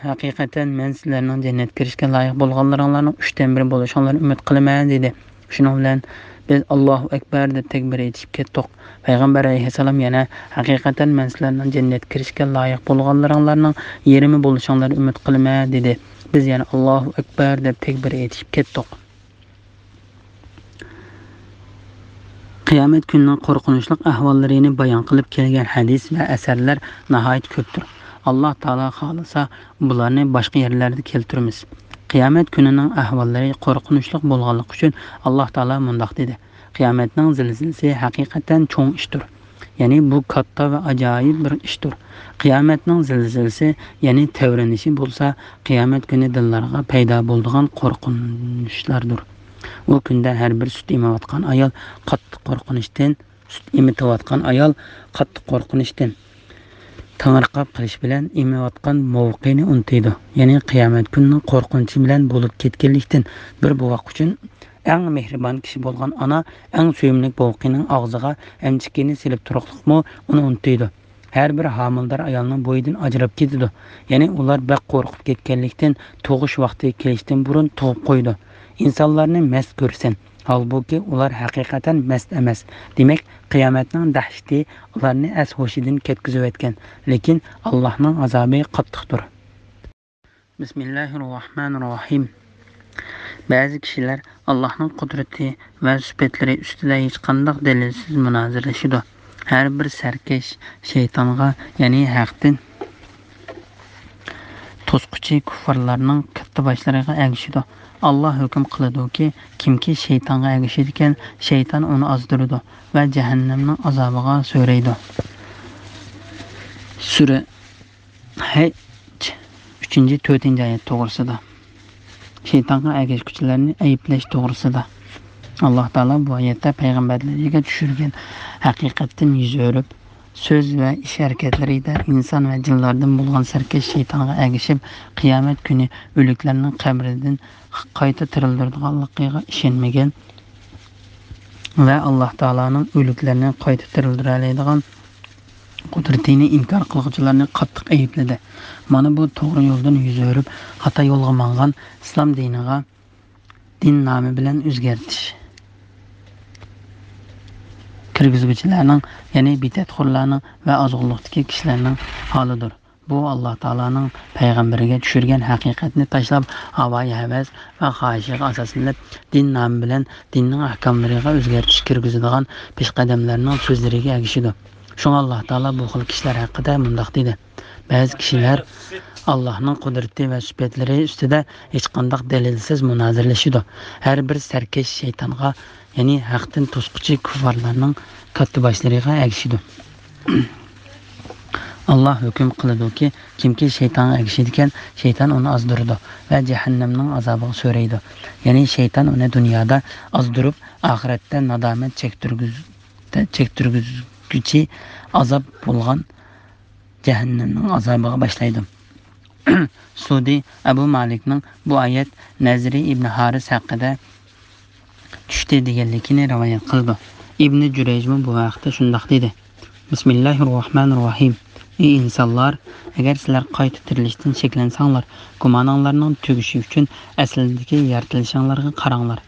«ھەقىقەتەن مەن سىلەرنىڭ جەننەتكە كىرىشكە لايىق بولغانلىرىڭلارنىڭ ئۈچتىن بىرى بولۇشۇڭلارنى ئۈمىد قىلىمەن» دېدى. شۇنىڭ بىلەن بىز «ئاللاھۇ ئەكبەر» دەپ تەكبىر ئېيتىشىپ كەتتۇق. پەيغەمبەر ئەلەيھىسسالام يەنە، «ھەقىقەتەن مەن سىلەرنىڭ جەننەتكە كىرىشكە لايىق بولغانلىرىڭلارنىڭ يېرىمى بولۇشۇڭلارنى ئۈمىد قىلىمەن» دېدى. بىز يەنە «ئاللاھۇ ئەكبەر» دەپ تەكبىر ئېيتىشىپ كەتتۇق. قىيامەت كۈنىنىڭ قورقۇنچلۇق ئەھۋاللىرىنى بايان قىلىپ كەلگەن ھەدىس ۋە ئەسەرلەر ناھايىتى كۆپتۇر. ئاللاھ تائالا خالىسا، بۇلارنى باشقا يەرلەردە كەلتۈرىمىز. قىيامەت كۈنىنىڭ ئەھۋاللىرى قورقۇنچلۇق بولغانلىقى ئۈچۈن، ئاللاھ تائالا مۇنداق دېدى: «قىيامەتنىڭ زىلزىلىسى ھەقىقەتەن چوڭ ئىشتۇر.» يەنى بۇ كاتتا ۋە ئاجايىپ بىر ئىشتۇر. قىيامەتنىڭ زىلزىلىسى، يەنى تەۋرىنىشى بولسا قىيامەت كۈنى دىللارغا پەيدا بولىدىغان قورقۇنچلاردۇر. ئۇ كۈندە ھەر بىر سۈت ئېمىۋاتقان ئايال قاتتىق قورقۇنچتىن، سۈت ئېمىتىۋاتقان ئايال قاتتىق قورقۇنچتىن تېڭىرقاپ قېلىش بىلەن ئېمىۋاتقان بوۋىقىنى ئۇنتۇيدۇ. يەنى قىيامەت كۈنىنىڭ قورقۇنچى بىلەن بولۇپ كەتكەنلىكتىن، بىر بوۋاق ئۈچۈن ئەڭ مېھرىبان كىشى بولغان ئانا ئەڭ سۆيۈملۈك بوۋىقىنىڭ ئاغزىغا ئەمچىكىنى سېلىپ تۇرۇقلۇقمۇ ئۇنى ئۇنتۇيدۇ. ھەر بىر ھامىلىدار ئايالنىڭ بويىدىن ئاجراپ كېتىدۇ. يەنى ئۇلار بەك قورقۇپ كەتكەنلىكتىن، تۇغۇش ۋاقتى كېلىشتىن بۇرۇن تۇغۇپ قويىدۇ. ئىنسانلارنى مەست كۆرىسەن، ھالبۇكى، ئۇلار ھەقىقەتەن مەست ئەمەس. دېمەك، قىيامەتنىڭ دەھشىتى ئۇلارنى ئەس-ھوشىدىن كەتكۈزۈۋەتكەن، لېكىن ئاللاھنىڭ ئازابى قاتتىقتۇر. بىسمىللاھىررەھمانىررەھىم. بەزى كىشىلەر ئاللاھنىڭ قۇدرىتى ۋە سۈپەتلىرى ئۈستىدە ھېچقانداق دەلىلسىز مۇنازىرىلىشىدۇ. ھەر بىر سەركەش شەيتانغا، يەنى ھەقتىن توسقۇچى كۇففارلارنىڭ كاتتىباشلىرىغا ئەگىشىدۇ. ئاللا ھۆكۈم قىلىدۇكى، كىمكى شەيتانغا ئەگىشىدىكەن، شەيتان ئۇنى ئازدۇرىدۇ ۋە جەھەننەمنىڭ ئازابىغا سۆرەيدۇ. سۈرە ھەج، ئۈچىنچى، تۆتىنچى ئايەت توغرىسىدا. شەيتانغا ئەگەشكۈچىلەرنى ئەيىبلەش توغرىسىدا. ئاللا تائالا بۇ ئايەتتە پەيغەمبەرلىرىگە چۈشۈرگەن ھەقىقەتتىن يۈز ئۆرۈپ، سۆز ۋە ئىش ھەرىكەتلىرىدە ئىنسان ۋە جىنلاردىن بولغان سەركەش شەيتانغا ئەگىشىپ، قىيامەت كۈنى ئۆلۈكلەرنىڭ قەبرىدىن قايتا تىرىلدۈرىدىغانلىقىغا ئىشەنمىگەن ۋە ئاللا تائالانىڭ ئۆلۈكلەرنى قايتا تىرىلدۈرەلەيدىغان قۇدرىتىنى ئىنكار قىلغۇچىلارنى قاتتىق ئەيىبلىدى. مانا بۇ توغرا يولدىن يۈز ئۆرۈپ، خاتا يولغا ماڭغان، ئىسلام دىنىغا، دىن نامى بىلەن ئۆزگەرتىش كىرگۈزگۈچىلەرنىڭ، يەنى بىدئەتخورلارنىڭ ۋە ئازغۇنلۇقتىكى كىشىلەرنىڭ ھالىدۇر. بۇ، ئاللا تائالانىڭ پەيغەمبىرىگە چۈشۈرگەن ھەقىقەتنى تاشلاپ، ھاۋايى ھەۋەس ۋە خاھىشىغا ئاساسلىنىپ، دىن نامى بىلەن دىننىڭ ئەھكاملىرىغا ئۆزگەرتىش كىرگۈزىدىغان پېشقەدەملەرنىڭ سۆزلىرىگە ئەگىشىدۇ. شۇڭا ئاللا تائالا بۇ خىل كىشىلەر ھەققىدە مۇنداق دېدى: بەزى كىشىلەر ئاللاھنىڭ قۇدرىتى ۋە سۈپەتلىرى ئۈستىدە ھېچقانداق دەلىلسىز مۇنازىرىلىشىدۇ. ھەر بىر سەركەش شەيتانغا، يەنى ھەقتىن توسقۇچى كۇففارلارنىڭ كاتتىباشلىرىغا ئەگىشىدۇ. ئاللا ھۆكۈم قىلىدۇكى، كىمكى شەيتانغا ئەگىشىدىكەن، شەيتان ئۇنى ئازدۇرىدۇ ۋە جەھەننەمنىڭ ئازابىغا سۆرەيدۇ. يەنى شەيتان ئۇنى دۇنيادا ئازدۇرۇپ، ئاخىرەتتە نادامەت چەكتۈرگۈز-، چەكتۈرگۈزگۈچى ئازاب بولغان جەھەننەمنىڭ ئازابىغا باشلايدۇ. سۇدى ئەبۇ مالىكنىڭ بۇ ئايەت نەزرى ئىبنى ھارىس ھەققىدە چۈشتى دېگەنلىكىنى رىۋايەت قىلىدۇ. ئىبنى جۈرەيجمۇ بۇ ھەقتە شۇنداق دېدى: بىسمىللاھىررەھمانىررەھىم. ئى ئىنسانلار، ئەگەر سىلەر قايتا تىرىلىشتىن شەكلەنسەڭلار، گۇمانىڭلارنىڭ تۈگىشى ئۈچۈن ئەسلىدىكى يارىتىلىشىڭلارغا قاراڭلار.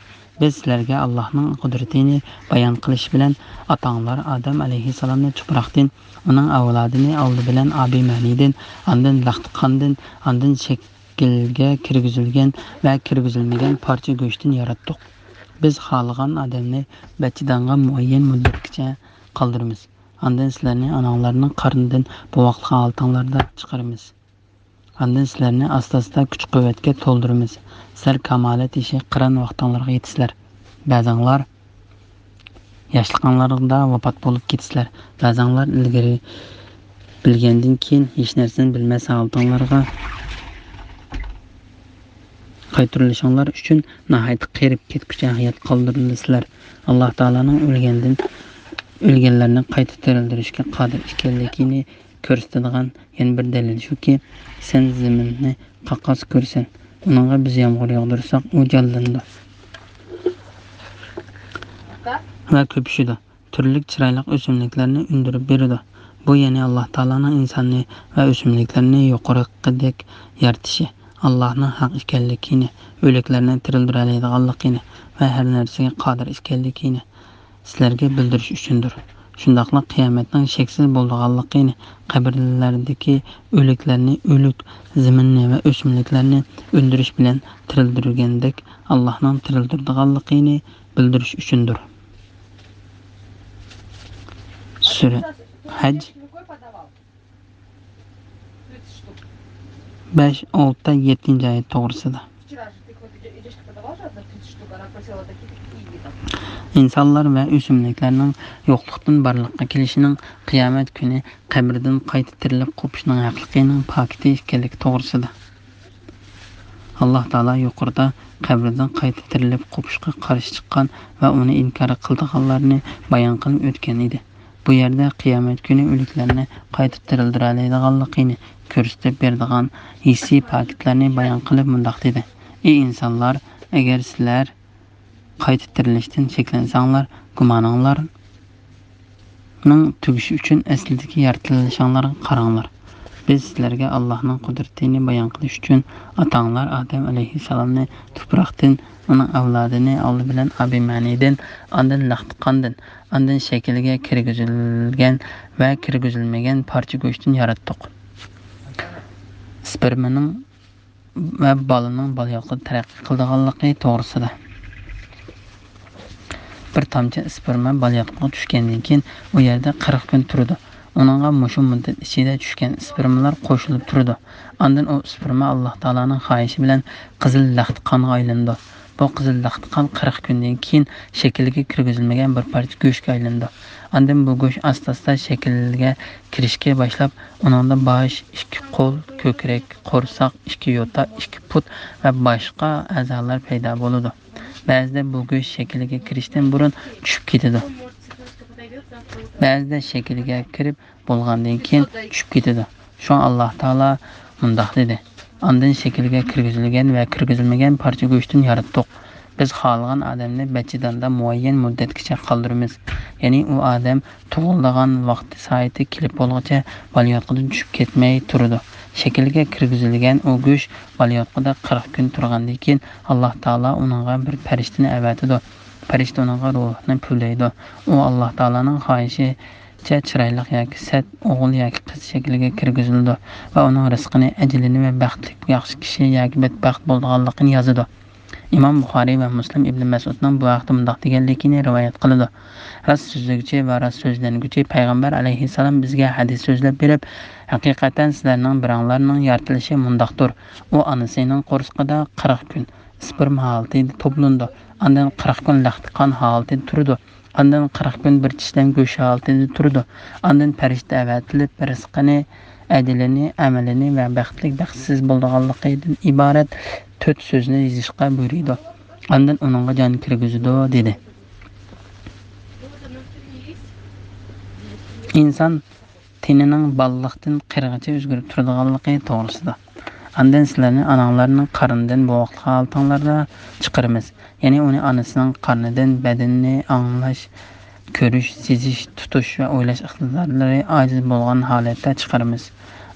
بىز سىلەرگە ئاللاھنىڭ قۇدرىتىنى بايان قىلىش بىلەن ئاتاڭلار ئادەم ئەلەيھىسسالامنى تۇپراقتىن، ئۇنىڭ ئەۋلادىنى ئالدى بىلەن ئابى مەنىدىن، ئاندىن لەختە قاندىن، ئاندىن شەكىلگە كىرگۈزۈلگەن ۋە كىرگۈزۈلمىگەن پارچە گۆشتىن ياراتتۇق. بىز خالىغان ئادەمنى بەدچىدانغا مۇئەييەن مۇددەتكىچە قالدۇرىمىز. ئاندىن سىلەرنى ئاناڭلارنىڭ قارنىدىن بوۋاقلىق ھالىتىڭلاردا چىقىرىمىز. ئاندىن سىلەرنى ئاستا-ئاستا كۈچ-قۇۋۋەتكە تولدۇرىمىز. سىلەر كامالەت يېشى قىران ۋاقتىڭلارغا يېتىسىلەر. بەزىڭلار ياشلىقىڭلاردا ۋاپات بولۇپ كېتىسىلەر. بەزىڭلار ئىلگىرى بىلگەندىن كېيىن ھېچ نەرسىنى بىلمەس ھالىتىڭلارغا قايتۇرۇلۇشۇڭلار ئۈچۈن ناھايىتى قېرىپ كەتكۈچە ھايات قالدۇرۇلىسىلەر. ئاللا تائالانىڭ ئۆلگەندىن، ئۆلگەنلەرنى قايتا تىرىلدۈرۈشكە قادىر ئىكەنلىكىنى كۆرسىتىدىغان يەنە بىر دەلىل شۇكى، سەن زېمىننى قاقاس كۆرىسەن. ئۇنىڭغا بىز يامغۇر ياغدۇرساق، ئۇ جانلىنىدۇ ۋە كۆپۈشىدۇ. تۈرلۈك چىرايلىق ئۆسۈملۈكلەرنى ئۈندۈرۈپ بېرىدۇ. بۇ يەنى ئاللا تائالانىڭ ئىنساننى ۋە ئۆسۈملۈكلەرنى يۇقىرىقىدەك يارىتىشى، ئاللانىڭ ھەق ئىكەنلىكىنى، ئۆلۈكلەرنى تىرىلدۈرەلەيدىغانلىقىنى ۋە ھەر نەرسىگە قادىر ئىكەنلىكىنى سىلەرگە بىلدۈرۈش ئۈچۈندۇر. شۇنداقلا قىيامەتنىڭ شەكسىز بولىدىغانلىقىنى، قەبرىلەردىكى ئۆلۈكلەرنى، ئۆلۈك زېمىننى ۋە ئۆسۈملۈكلەرنى ئۆلتۈرۈش بىلەن تىرىلدۈرگەندەك، ئاللانىڭ تىرىلدۈرىدىغانلىقىنى بىلدۈرۈش ئۈچۈندۇر. سۈرە ھەج بەش، ئالتە، يەتتىنچى ئايەت توغرىسىدا. ئىنسانلار ۋە ئۆسۈملۈكلەرنىڭ يوقلۇقتىن بارلىققا كېلىشىنىڭ، قىيامەت كۈنى قەبرىدىن قايتا تىرىلىپ قوپۇشنىڭ ھەقلىقىنىڭ پاكىتى ئىكەنلىكى توغرىسىدا. ئاللا تائالا يۇقىرىدا قەبرىدىن قايتا تىرىلىپ قوپۇشقا قارشى چىققان ۋە ئۇنى ئىنكار قىلىدىغانلارنى بايان قىلىپ ئۆتكەن ئىدى. بۇ يەردە قىيامەت كۈنى ئۆلۈكلەرنى قايتا تىرىلدۈرەلەيدىغانلىقىنى كۆرسىتىپ بېرىدىغان ھېسسىي پاكىتلارنى بايان قىلىپ مۇنداق دېدى: ئى ئىنسانلار، ئەگەر سىلەر قايتا تىرىلىشتىن شەكلەنسەڭلار، گۇمانىڭلار نىڭ تۈگىشى ئۈچۈن ئەسلىدىكى يارىتىلىشىڭلارغا قاراڭلار. بىز سىلەرگە ئاللاھنىڭ قۇدرىتىنى بايان قىلىش ئۈچۈن ئاتاڭلار ئادەم ئەلەيھىسسالامنى تۇپراقتىن، ئۇنىڭ ئەۋلادىنى ئالدى بىلەن ئابىمەنىدىن، ئاندىن لەختىقاندىن، ئاندىن شەكىلگە كىرگۈزۈلگەن ۋە كىرگۈزۈلمىگەن پارچە گۆشتىن ياراتتۇق. سپېرمىنىڭ ۋە بالىنىڭ بالىياتقۇدا تەرەققىي قىلىدىغانلىقى توغرىسىدا. بىر تامچە ئىسپېرما بالىياتقۇغا چۈشكەندىن كېيىن، ئۇ يەردە قىرىق كۈن تۇرىدۇ. ئۇنىڭغا مۇشۇ مۇددەت ئىچىدە چۈشكەن ئىسپېرمىلار قوشۇلۇپ تۇرىدۇ. ئاندىن ئۇ ئىسپېرما ئاللاھ تائالانىڭ خاھىشى بىلەن قىزىل لەختە قانغا ئايلىنىدۇ. بۇ قىزىل لەختە قان قىرىق كۈندىن كېيىن شەكىلگە كىرگۈزۈلمىگەن بىر پارچە گۆشكە ئايلىنىدۇ. ئاندىن بۇ گۆش ئاستا-ئاستا شەكىلگە كىرىشكە باشلاپ، ئۇنىڭدا باش، ئىككى قول، كۆكرەك، قورساق، ئىككى يوتا، ئىككى پۇت ۋە باشقا ئەزالار پەيدا بولىدۇ. بەزىدە بۇ گۆش شەكىلگە كىرىشتىن بۇرۇن چۈشۈپ كېتىدۇ. بەزىدە شەكىلگە كىرىپ بولغاندىن كېيىن چۈشۈپ كېتىدۇ. شۇڭا ئاللاھ تائالا مۇنداق دېدى: «ئاندىن شەكىلگە كىرگۈزۈلگەن ۋە كىرگۈزۈلمىگەن پارچە گۆشتىن ياراتتۇق. بىز خالىغان ئادەمنى بەدچىداندا مۇئەييەن مۇددەتكىچە قالدۇرىمىز.» يەنى ئۇ ئادەم تۇغۇلىدىغان ۋاقتى سائىتى كېلىپ بولغۇچە بالىياتقۇدىن چۈشۈپ كەتمەي تۇرىدۇ. شەكىلگە كىرگۈزۈلگەن ئۇ گۆش بالىياتقۇدا قىرىق كۈن تۇرغاندىن كېيىن، ئاللاھ تائالا ئۇنىڭغا بىر پەرىشتىنى ئەۋەتىدۇ. پەرىشتە ئۇنىڭغا روھىنى پۈۋلەيدۇ. ئۇ ئاللاھ تائالانىڭ خاھىشىچە چىرايلىق ياكى سەت، ئوغۇل ياكى قىز شەكلىگە كىرگۈزۈلىدۇ ۋە ئۇنىڭ رىزقىنى، ئەجىلىنى ۋە بەختلىك، ياخشى كىشى ياكى بەتبەخت بولىدىغانلىقىنى يازىدۇ. ئىمام بۇخارىي ۋە مۇسلىم ئىبنى مەسئۇدنىڭ بۇ ھەقتە مۇنداق دېگەنلىكىنى رىۋايەت قىلىدۇ: «راست سۆزلىگۈچى ۋە راست سۆزلەنگۈچى پەيغەمبەر ئەلەيھىسسالام بىزگە ھەدىس سۆزلەپ بېرىپ، ھەقىقەتەن سىلەرنىڭ بىرەڭلارنىڭ يارىتىلىشى مۇنداقتۇر: ئۇ ئانىسىنىڭ قورسىقىدا قىرىق كۈن، ئىسپېرما ھالىتىدە توپلىنىدۇ، ئاندىن قىرىق كۈن لەختە قان ھالىتىدە تۇرىدۇ، ئاندىن قىرىق كۈن بىر چىشلەم گۆش ھالىتىدە تۇرىدۇ، ئاندىن پەرىشتە ئەۋەتىلىپ، رىزقىنى، ئەجىلىنى، ئەمىلىنى ۋە بەختلىك، بەختسىز بولىدىغانلىقىدىن ئىبارەت تۆت سۆزنى يېزىشقا بۇيرۇيدۇ. ئاندىن ئۇنىڭغا جان كىرگۈزىدۇ» دېدى. ئىنسان تېنىنىڭ بالىلىقتىن قېرىغىچە ئۆزگىرىپ تۇرىدىغانلىقى توغرىسىدا. ئاندىن سىلەرنى ئاناڭلارنىڭ قارنىدىن بوۋاقلىق ھالىتىڭلاردا چىقىرىمىز. يەنى ئۇنى ئانىسىنىڭ قارنىدىن بەدىنىنى ئاڭلاش، كۆرۈش، سېزىش، تۇتۇش ۋە ئويلاش ئىقتىدارلىرى ئاجىز بولغان ھالەتتە چىقىرىمىز.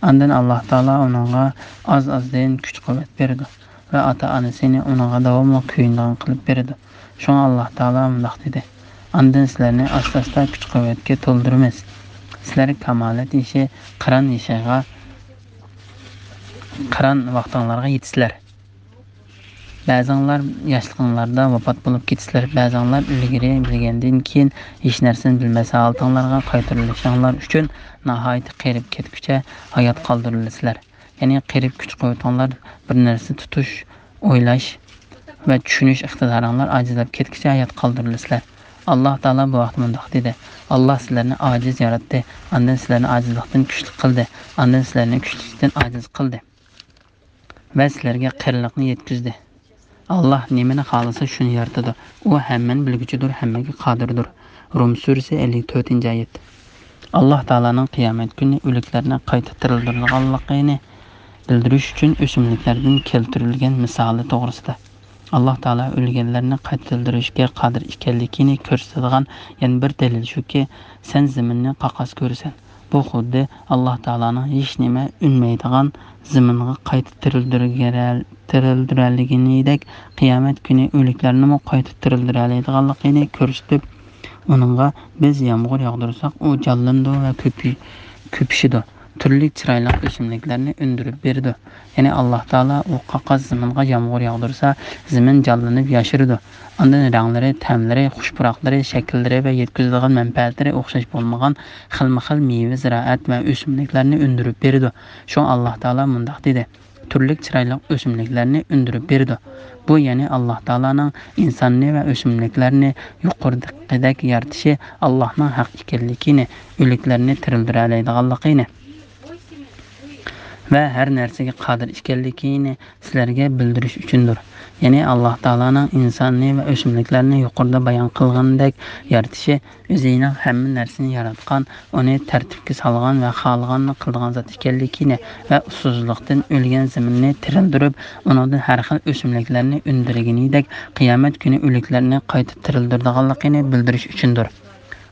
ئاندىن ئاللاھ تائالا ئۇنىڭغا ئاز-ئازدىن كۈچ-قۇۋۋەت بېرىدۇ ۋە ئاتا-ئانىسىنى ئۇنىڭغا داۋاملىق كۆيۈنىدىغان قىلىپ بېرىدۇ. شۇڭا ئاللاھ تائالا مۇنداق دېدى: «ئاندىن سىلەرنى ئاستا-ئاستا كۈچ-قۇۋۋەتكە تولدۇرىمىز. سىلەر كامالەت يېشى، قىران يېشىغا، قىران ۋاقتىڭلارغا يېتىسىلەر. بەزىڭلار ياشلىقىڭلاردا ۋاپات بولۇپ كېتىسىلەر، بەزىڭلار ئىلگىرى بىلگەندىن كېيىن ھېچ نەرسىنى بىلمەس ھالىتىڭلارغا قايتۇرۇلۇشۇڭلار ئۈچۈن ناھايىتى قېرىپ كەتكۈچە ھايات قالدۇرۇلىسىلەر.» يەنى قېرىپ كۈچ-قۇۋۋىتىڭلار، بىر نەرسە تۇتۇش، ئويلاش ۋە چۈشىنىش ئىقتىدارىڭلار ئاجىزلاپ كەتكۈچە ھايات قالدۇرۇلىسىلەر. ئاللاھ تائالا بۇ ھەقتە مۇنداق دېدى: «ئاللاھ سىلەرنى ئاجىز ياراتتى، ئاندىن سىلەرنى ئاجىزلىقتىن كۈچلۈك قىلدى، ئاندىن سىلەرنى كۈچلۈكتىن ئاجىز قىلدى ۋە سىلەرگە قېرىلىقنى يەتكۈزدى. ئاللاھ نېمىنى خالىسا، شۇنى يارىتىدۇ. ئۇ ھەممىنى بىلگۈچىدۇر، ھەممىگە قادىردۇر.» روم سۈرىسى، ئەللىك تۆتىنچى ئايەت. ئاللاھ تائالانىڭ قىيامەت كۈنى ئۆلۈكلەرنى قايتا تىرىلدۈرىدىغانلىقىنى بىلدۈرۈش ئۈچۈن ئۆسۈملۈكلەردىن كەلتۈرۈلگەن مىسالى توغرىسىدا. ئاللاھ تائالا ئۆلگەنلەرنى قايتا تىرىلدۈرۈشكە قادىر ئىكەنلىكىنى كۆرسىتىدىغان يەنە بىر دەلىل شۇكى، سەن زېمىننى قاقاس كۆرىسەن. بۇ خۇددى ئاللاھ تائالانىڭ ھېچنېمە ئۈنمەيدىغان زېمىنغا قايتا تىرىلدۈرگەنلىكىنى، قىيامەت كۈنى ئۆلۈكلەرنىمۇ قايتا تىرىلدۈرەلەيدىغانلىقىنى كۆرسىتىپ، ئۇنىڭغا بىز يامغۇر ياغدۇرساق، ئۇ جانلىنىدۇ ۋە كۆپى-، كۆپۈشىدۇ. تۈرلۈك چىرايلىق ئۆسۈملۈكلەرنى ئۈندۈرۈپ بېرىدۇ. يەنى ئاللاھ تائالا ئۇ قاقاس زېمىنغا يامغۇر ياغدۇرسا، زېمىن جانلىنىپ ياشىرىدۇ. ئاندىن رەڭلىرى، تەملىرى، خۇش پۇراقلىرى، شەكىللىرى ۋە يەتكۈزىدىغان مەنپەئەتلىرى ئوخشاش بولمىغان خىلمۇ خىل مېۋە، زىرائەت ۋە ئۆسۈملۈكلەرنى ئۈندۈرۈپ بېرىدۇ. شۇڭا ئاللاھ تائالا مۇنداق دېدى: «تۈرلۈك چىرايلىق ئۆسۈملۈكلەرنى ئۈندۈرۈپ بېرىدۇ.» بۇ يەنى ئاللاھ تائالانىڭ ئىنساننى ۋە ئۆسۈملۈكلەرنى يۇقىرىدىكىدەك يارىتىشى، ئاللاھنىڭ ھەق ئىكەنلىكىنى، ئۆلۈكلەرنى تىرىلدۈرەلەيدىغانلىقىنى ۋە ھەر نەرسىگە قادىر ئىكەنلىكىنى سىلەرگە بىلدۈرۈش ئۈچۈندۇر. يەنى ئاللاھ تائالانىڭ ئىنساننى ۋە ئۆسۈملۈكلەرنى يۇقىرىدا بايان قىلغىنىدەك يارىتىشى، ئۆزىنىڭ ھەممە نەرسىنى ياراتقان، ئۇنى تەرتىپكە سالغان ۋە خالىغاننى قىلىدىغان زات ئىكەنلىكىنى ۋە ئۇسسۇزلۇقتىن ئۆلگەن زېمىننى تىرىلدۈرۈپ، ئۇنىڭدىن ھەر خىل ئۆسۈملۈكلەرنى ئۈندۈرگىنىدەك قىيامەت كۈنى ئۆلۈكلەرنى قايتا تىرىلدۈرىدىغانلىقىنى بىلدۈرۈش ئۈچۈندۇر.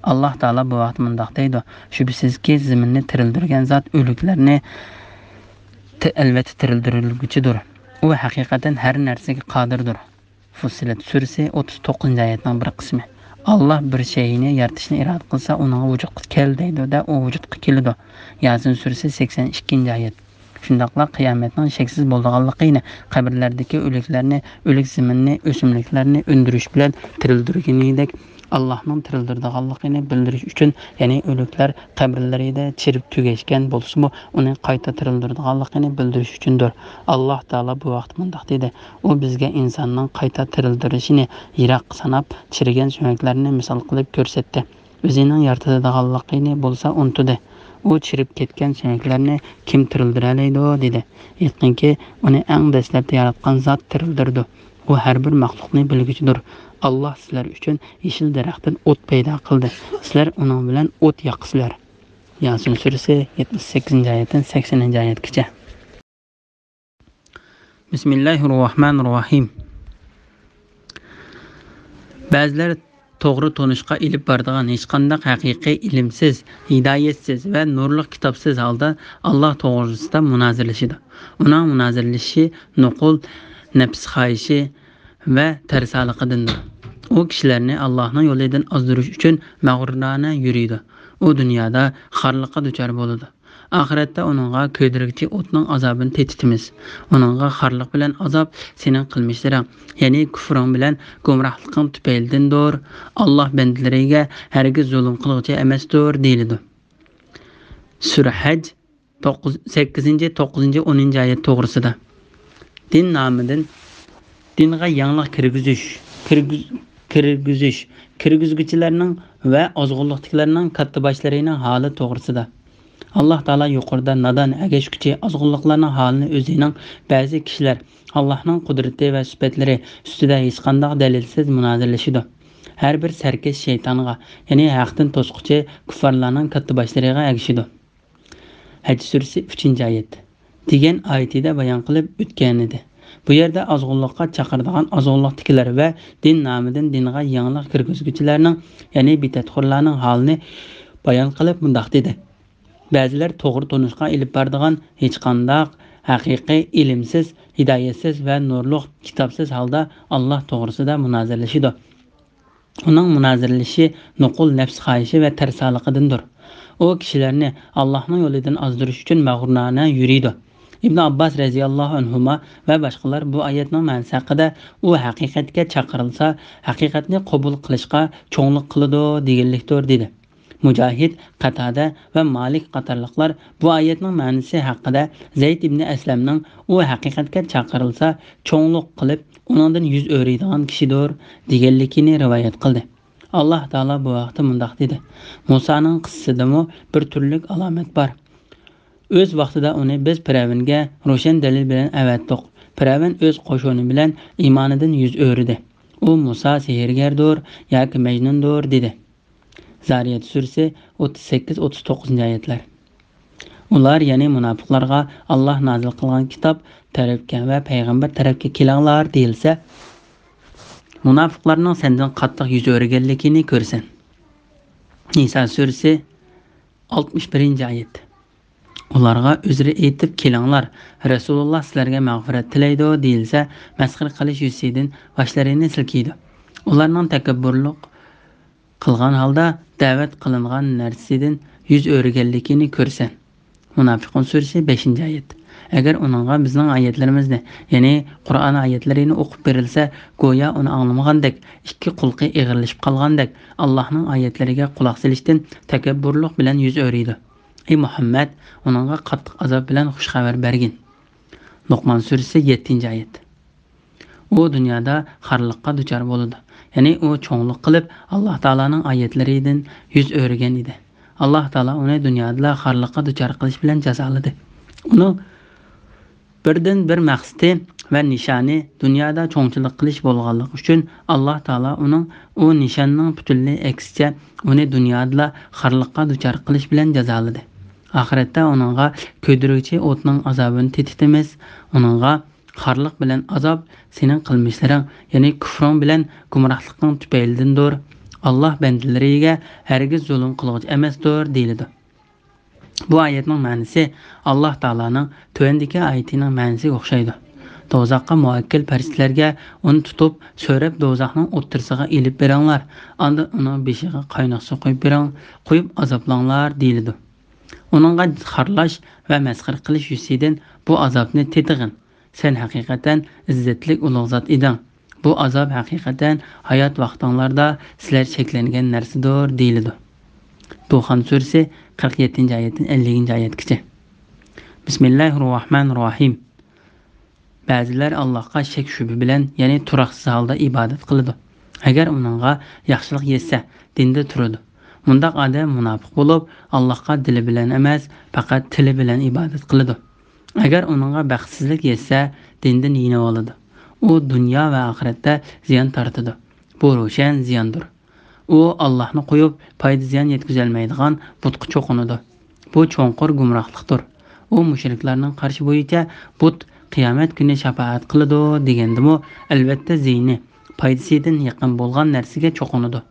ئاللاھ تائالا بۇ ھەقتە مۇنداق دەيدۇ: «شۈبھىسىزكى، زېمىننى تىرىلدۈرگەن زات ئۆلۈكلەرنى، ئەلۋەتتە تىرىلدۈرۈلگۈچىدۇر. ئۇ ھەقىقەتەن ھەر نەرسىگە قادىردۇر. فۇسسىلەت سۈرىسى ئوتتۇز توققۇزىنچى ئايەتنىڭ بىر قىسمى. ئاللاھ بىر شەيئىنى يارىتىشنى ئىرادە قىلسا، ئۇنىڭغا ۋۇجۇدقا كەل دەيدۇ-دە، ئۇ ۋۇجۇدقا كېلىدۇ. ياسىن سۈرىسى سەكسەن ئىككىنچى ئايەت. شۇنداقلا قىيامەتنىڭ شەكسىز بولىدىغانلىقىنى، قەبرىلەردىكى ئۆلۈكلەرنى، ئۆلۈك زېمىننى، ئۆسۈملۈكلەرنى ئۆندۈرۈش بىلەن تىرىلدۈرگىنىدەك، ئاللاھنىڭ تىرىلدۈرىدىغانلىقىنى بىلدۈرۈش ئۈچۈن، يەنى ئۆلۈكلەر قەبرىلىرىدە چىرىپ تۈگەشكەن بولسىمۇ، ئۇنى قايتا تىرىلدۈرىدىغانلىقىنى بىلدۈرۈش ئۈچۈندۇر. ئاللاھ تائالا بۇ ھەقتە مۇنداق دېدى: ئۇ بىزگە ئىنساننىڭ قايتا تىرىلدۈرۈشىنى يىراق ساناپ، چىرىگەن سۆڭەكلەرنى مىسال قىلىپ كۆرسەتتى. ئۆزىنىڭ يارىتىدىغانلىقىنى بولسا ئۇنتۇدى. ئۇ چىرىپ كەتكەن سۆڭەكلەرنى كىم تىرىلدۈرەلەيدۇ؟ دېدى. ئېيتقىنكى، ئۇنى ئەڭ دەسلەپتە ياراتقان زات تىرىلدۈرىدۇ. ئۇ ھەر بىر مەخلۇقنى بىلگۈچىدۇر. ئاللاھ سىلەر ئۈچۈن يېشىل دەرەختىن ئوت پەيدا قىلدى. سىلەر ئۇنىڭ بىلەن ئوت ياقىسىلەر. ياسىن سۈرىسى يەتمىش سەككىزىنچى ئايەتتىن سەكسىنىنچى ئايەتكىچە. بىسمىللاھىررەھمانىررەھىم. بەزىلەر توغرا تونۇشقا ئېلىپ بارىدىغان ھېچقانداق ھەقىقىي ئىلىمسىز، ھىدايەتسىز ۋە نۇرلۇق كىتابسىز ھالدا ئاللاھ توغرىسىدا مۇنازىرىلىشىدۇ. ئۇنىڭ مۇنازىرىلىشى نوقۇل نەپس خاھىشى ۋە تەرسالىقىدىندۇر. ئۇ كىشىلەرنى ئاللاھنىڭ يولىدىن ئازدۇرۇش ئۈچۈن مەغرۇرانە يۈرىدۇ. ئۇ دۇنيادا خارلىققا دۇچار بولىدۇ. ئاخىرەتتە ئۇنىڭغا كۆيدۈرگۈچى ئوتنىڭ ئازابىنى تېتىتىمىز. ئۇنىڭغا خارلىق بىلەن ئازاب سېنىڭ قىلمىشلىرىڭ، يەنى كۇفرۇڭ بىلەن گۇمراھلىقىڭ تۈپەيلىدىندۇر. ئاللاھ بەندىلىرىگە ھەرگىز زۇلۇم قىلغۇچى ئەمەستۇر، دېيىلىدۇ. سۈرە ھەج، توققۇز، سەككىزىنچى، توققۇزىنچى، ئونىنچى ئايەت توغرىسىدا. دىن نامىدىن دىنغا يېڭىلىق كىرگۈزۈش، كىرگۈز-، كىرگۈزۈش، كىرگۈزگۈچىلەرنىڭ ۋە ئازغۇنلۇقتىكىلەرنىڭ كاتتىباشلىرىنىڭ ھالى توغرىسىدا. ئاللاھ تائالا يۇقىرىدا نادان، ئەگەشكۈچى، ئازغۇنلۇقلارنىڭ ھالىنى ئۆزىنىڭ بەزى كىشىلەر ئاللاھنىڭ قۇدرىتى ۋە سۈپەتلىرى ئۈستىدە ھېچقانداق دەلىلسىز مۇنازىرىلىشىدۇ. ھەر بىر سەركەش شەيتانغا، يەنى ھەقتىن توسقۇچى كۇففارلارنىڭ كاتتىباشلىرىغا ئەگىشىدۇ. ھەج سۈرىسى ئۈچىنچى ئايەت. دېگەن ئايىتىدە بايان قىلىپ ئۆتكەنىدى. بۇ يەردە ئازغۇنلۇققا چاقىرىدىغان ئازغۇنلۇقتىكىلەر ۋە دىن نامىدىن دىنغا يېڭىلىق كىرگۈزگۈچىلەرنىڭ، يەنى بىدئەتخورلارنىڭ ھالىنى بايان قىلىپ مۇنداق دېدى: بەزىلەر توغرا تونۇشقا ئېلىپ بارىدىغان ھېچقانداق ھەقىقىي ئىلىمسىز، ھىدايەتسىز ۋە نۇرلۇق كىتابسىز ھالدا ئاللاھ توغرىسىدا مۇنازىرىلىشىدۇ. ئۇنىڭ مۇنازىرىلىشى نوقۇل نەپس خاھىشى ۋە تەرسالىقىدىندۇر. ئۇ كىشىلەرنى ئاللاھنىڭ يولىدىن ئازدۇرۇش ئۈچۈن مەغرۇرانە يۈرىدۇ. ئىبن ئابباس رەزىياللاھۇ ئەنھۇما ۋە باشقىلار بۇ ئايەتنىڭ مەنىسى ھەققىدە، ئۇ ھەقىقەتكە چاقىرىلسا، ھەقىقەتنى قوبۇل قىلىشقا چوڭلۇق قىلىدۇ دېگەنلىكتۇر، دېدى. مۇجاھىد، قاتادە ۋە مالىك قاتارلىقلار بۇ ئايەتنىڭ مەنىسى ھەققىدە زەيد ئىبنى ئەسلەمنىڭ ئۇ ھەقىقەتكە چاقىرىلسا، چوڭلۇق قىلىپ، ئۇنىڭدىن يۈز ئۆرۈيدىغان كىشىدۇر، دېگەنلىكىنى رىۋايەت قىلدى. ئاللاھ تائالا بۇ ھەقتە مۇنداق دېدى: مۇسانىڭ قىسسىسىدىمۇ بىر تۈرلۈك ئالامەت بار. ئۆز ۋاقتىدا ئۇنى بىز پىرئەۋنگە روشەن دەلىل بىلەن ئەۋەتتۇق. پىرئەۋن ئۆز قوشۇنى بىلەن ئىمانىدىن يۈز ئۆرۈدى. ئۇ مۇسا سېھىرگەردۇر ياكى مەجنۇندۇر، دېدى. زارىيەت سۈرىسى ئوتتۇز سەككىز، ئوتتۇز توققۇزىنچى ئايەتلەر. ئۇلار، يەنى مۇناپىقلارغا ئاللاھ نازىل قىلغان كىتاب تەرەپكە ۋە پەيغەمبەر تەرەپكە كېلىڭلار دېيىلسە، مۇناپىقلارنىڭ سەندىن قاتتىق يۈز ئۆرۈگەنلىكىنى كۆرىسەن. نىسا سۈرىسى، ئالتمىش بىرىنچى ئايەت. ئۇلارغا ئۆزرە ئېيتىپ كېلىڭلار، رەسۇلۇللاھ سىلەرگە مەغپىرەت تىلەيدۇ دېيىلسە، مەسخىرە قىلىش يۈزىسىدىن باشلىرىنى سىلكىيدۇ. ئۇلارنىڭ تەكەببۇرلۇق قىلغان ھالدا دەۋەت قىلىنغان نەرسىدىن يۈز ئۆرۈگەنلىكىنى كۆرىسەن. مۇناپىقۇن سۈرىسى، بەشىنچى ئايەت. ئەگەر ئۇنىڭغا بىزنىڭ ئايەتلىرىمىزنى، يەنى قۇرئان ئايەتلىرىنى ئوقۇپ بېرىلسە، گويا ئۇنى ئاڭلىمىغاندەك، ئىككى قۇلىقى ئېغىرلىشىپ قالغاندەك، ئاللاھنىڭ ئايەتلىرىگە قۇلاق سېلىشتىن تەكەببۇرلۇق بىلەن يۈز ئۆرۈيدۇ. ئەي مۇھەممەد، ئۇنىڭغا قاتتىق ئازاب بىلەن خۇش خەۋەر بەرگىن. لوقمان سۈرىسى، يەتتىنچى ئايەت. ئۇ دۇنيادا خارلىققا دۇچار بولىدۇ. يەنى ئۇ چوڭلۇق قىلىپ، ئاللاھ تائالانىڭ ئايەتلىرىدىن يۈز ئۆرۈگەن ئىدى. ئاللاھ تائالا ئۇنى دۇنيادىلا خارلىققا دۇچار قىلىش بىلەن جازالىدى. ئۇنىڭ بىردىن بىر مەقسىتى ۋە نىشانى دۇنيادا چوڭچىلىق قىلىش بولغانلىقى ئۈچۈن، ئاللاھ تائالا ئۇنىڭ ئۇ نىشاننىڭ پۈتۈنلەي ئەكسىچە ئۇنى دۇنيادىلا خارلىققا دۇچار قىلىش بىلەن جازالىدى. ئاخىرەتتە ئۇنىڭغا كۆيدۈرگۈچى ئوتنىڭ ئازابىنى تېتىتىمىز. ئۇنىڭغا خارلىق بىلەن ئازاب سېنىڭ قىلمىشلىرىڭ، يەنى كۇفرۇڭ بىلەن گۇمراھلىقىڭ تۈپەيلىدىندۇر. ئاللاھ بەندىلىرىگە ھەرگىز زۇلۇم قىلغۇچى ئەمەستۇر، دېيىلىدۇ. بۇ ئايەتنىڭ مەنىسى ئاللاھ تائالانىڭ تۆۋەندىكى ئايىتىنىڭ مەنىسىگە ئوخشايدۇ. دوزاخقا مۇۋەككىل پەرىشتىلەرگە ئۇنى تۇتۇپ، سۆرەپ دوزاخنىڭ ئوتتۇرىسىغا ئېلىپ بېرىڭلار، ئاندىن ئۇنىڭ بېشىغا قايناق سۇ قۇيۇپ بېرىڭ، قۇيۇپ ئازابلاڭلار دېيىلىدۇ. ئۇنىڭغا خارلاش ۋە مەسخىرە قىلىش يۈزىسىدىن بۇ ئازابنى تېتىغىن. سەن ھەقىقەتەن ئىززەتلىك ئۇلۇغ زات ئىدىڭ. بۇ ئازاب ھەقىقەتەن ھايات ۋاقتىڭلاردا سىلەر چەكلەنگەن نەرسىدۇر دېيىلىدۇ. دۇخان سۈرىسى قىرىق يەتتىنچى ئايەتتىن ئەللىكىنچى ئايەتكىچە. بىسمىللاھىررەھمانىررەھىم. بەزىلەر ئاللاھقا شەك-شۈبھە بىلەن، يەنى تۇراقسىز ھالدا ئىبادەت قىلىدۇ. ئەگەر ئۇنىڭغا ياخشىلىق يەتسە، دىندا تۇرىدۇ. مۇنداق ئادەم مۇناپىق بولۇپ، ئاللاھقا دىلى بىلەن ئەمەس، پەقەت تىلى بىلەن ئىبادەت قىلىدۇ. ئەگەر ئۇنىڭغا بەختسىزلىك يەتسە، دىندىن يېنىۋالىدۇ. ئۇ دۇنيا ۋە ئاخىرەتتە زىيان تارتىدۇ. بۇ روشەن زىياندۇر. ئۇ ئاللاھنى قويۇپ، پايدا-زىيان يەتكۈزەلمەيدىغان بۇتقا چوقۇنىدۇ. بۇ چوڭقۇر گۇمراھلىقتۇر. ئۇ مۇشرىكلارنىڭ قارىشى بويىچە بۇت قىيامەت كۈنى شاپائەت قىلىدۇ دېگەندىمۇ، ئەلۋەتتە زىيىنى، پايدىسىدىن يېقىن بولغان نەرسىگە چوقۇنىدۇ.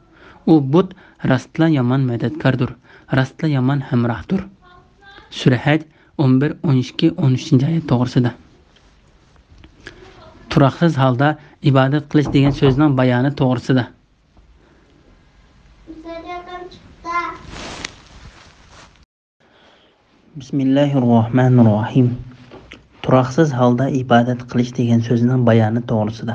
ئۇ بۇت راستلا يامان مەدەتكاردۇر، راستلا يامان ھەمراھدۇر. سۈرە ھەج ئون بىر، ئون ئىككى، ئون ئۈچىنچى ئايەت توغرىسىدا. تۇراقسىز ھالدا ئىبادەت قىلىش دېگەن سۆزنىڭ بايانى توغرىسىدا. بىسمىللاھىررەھمانىررەھىم. تۇراقسىز ھالدا ئىبادەت قىلىش دېگەن سۆزنىڭ بايانى توغرىسىدا.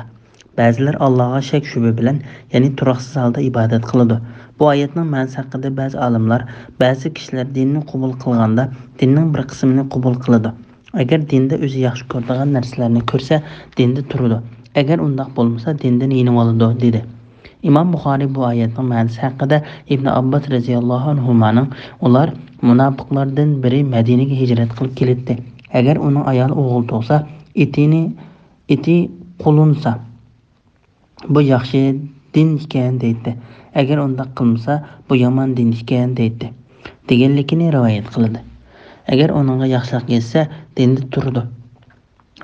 بەزىلەر ئاللاھقا شەك-شۈبھە بىلەن، يەنى تۇراقسىز ھالدا ئىبادەت قىلىدۇ. بۇ ئايەتنىڭ مەنىسى ھەققىدە بەزى ئالىملار، بەزى كىشىلەر دىننى قوبۇل قىلغاندا، دىننىڭ بىر قىسمىنى قوبۇل قىلىدۇ. ئەگەر دىندا ئۆزى ياخشى كۆرىدىغان نەرسىلەرنى كۆرسە، دىندا تۇرىدۇ. ئەگەر ئۇنداق بولمىسا، دىندىن يېنىۋالىدۇ، دېدى. ئىمام بۇخارىي بۇ ئايەتنىڭ مەنىسى ھەققىدە ئىبنى ئابباس رەزىياللاھۇ ئەنھۇمانىڭ، ئۇلار مۇناپىقلاردىن بىرى مەدىنىگە ھىجرەت قىلىپ كېلىتتى. ئەگەر ئۇنىڭ ئايالى ئوغۇل تۇغسا، ئېتىنى، ئېتى قۇلۇنسا، بۇ ياخشى دىن ئىكەن دەيتتى. ئەگەر ئۇنداق قىلمىسا، بۇ يامان دىن ئىكەن دەيتتى. دېگەنلىكىنى رىۋايەت قىلدى. ئەگەر ئۇنىڭغا ياخشىلىق يەتسە، دىندا تۇرىدۇ.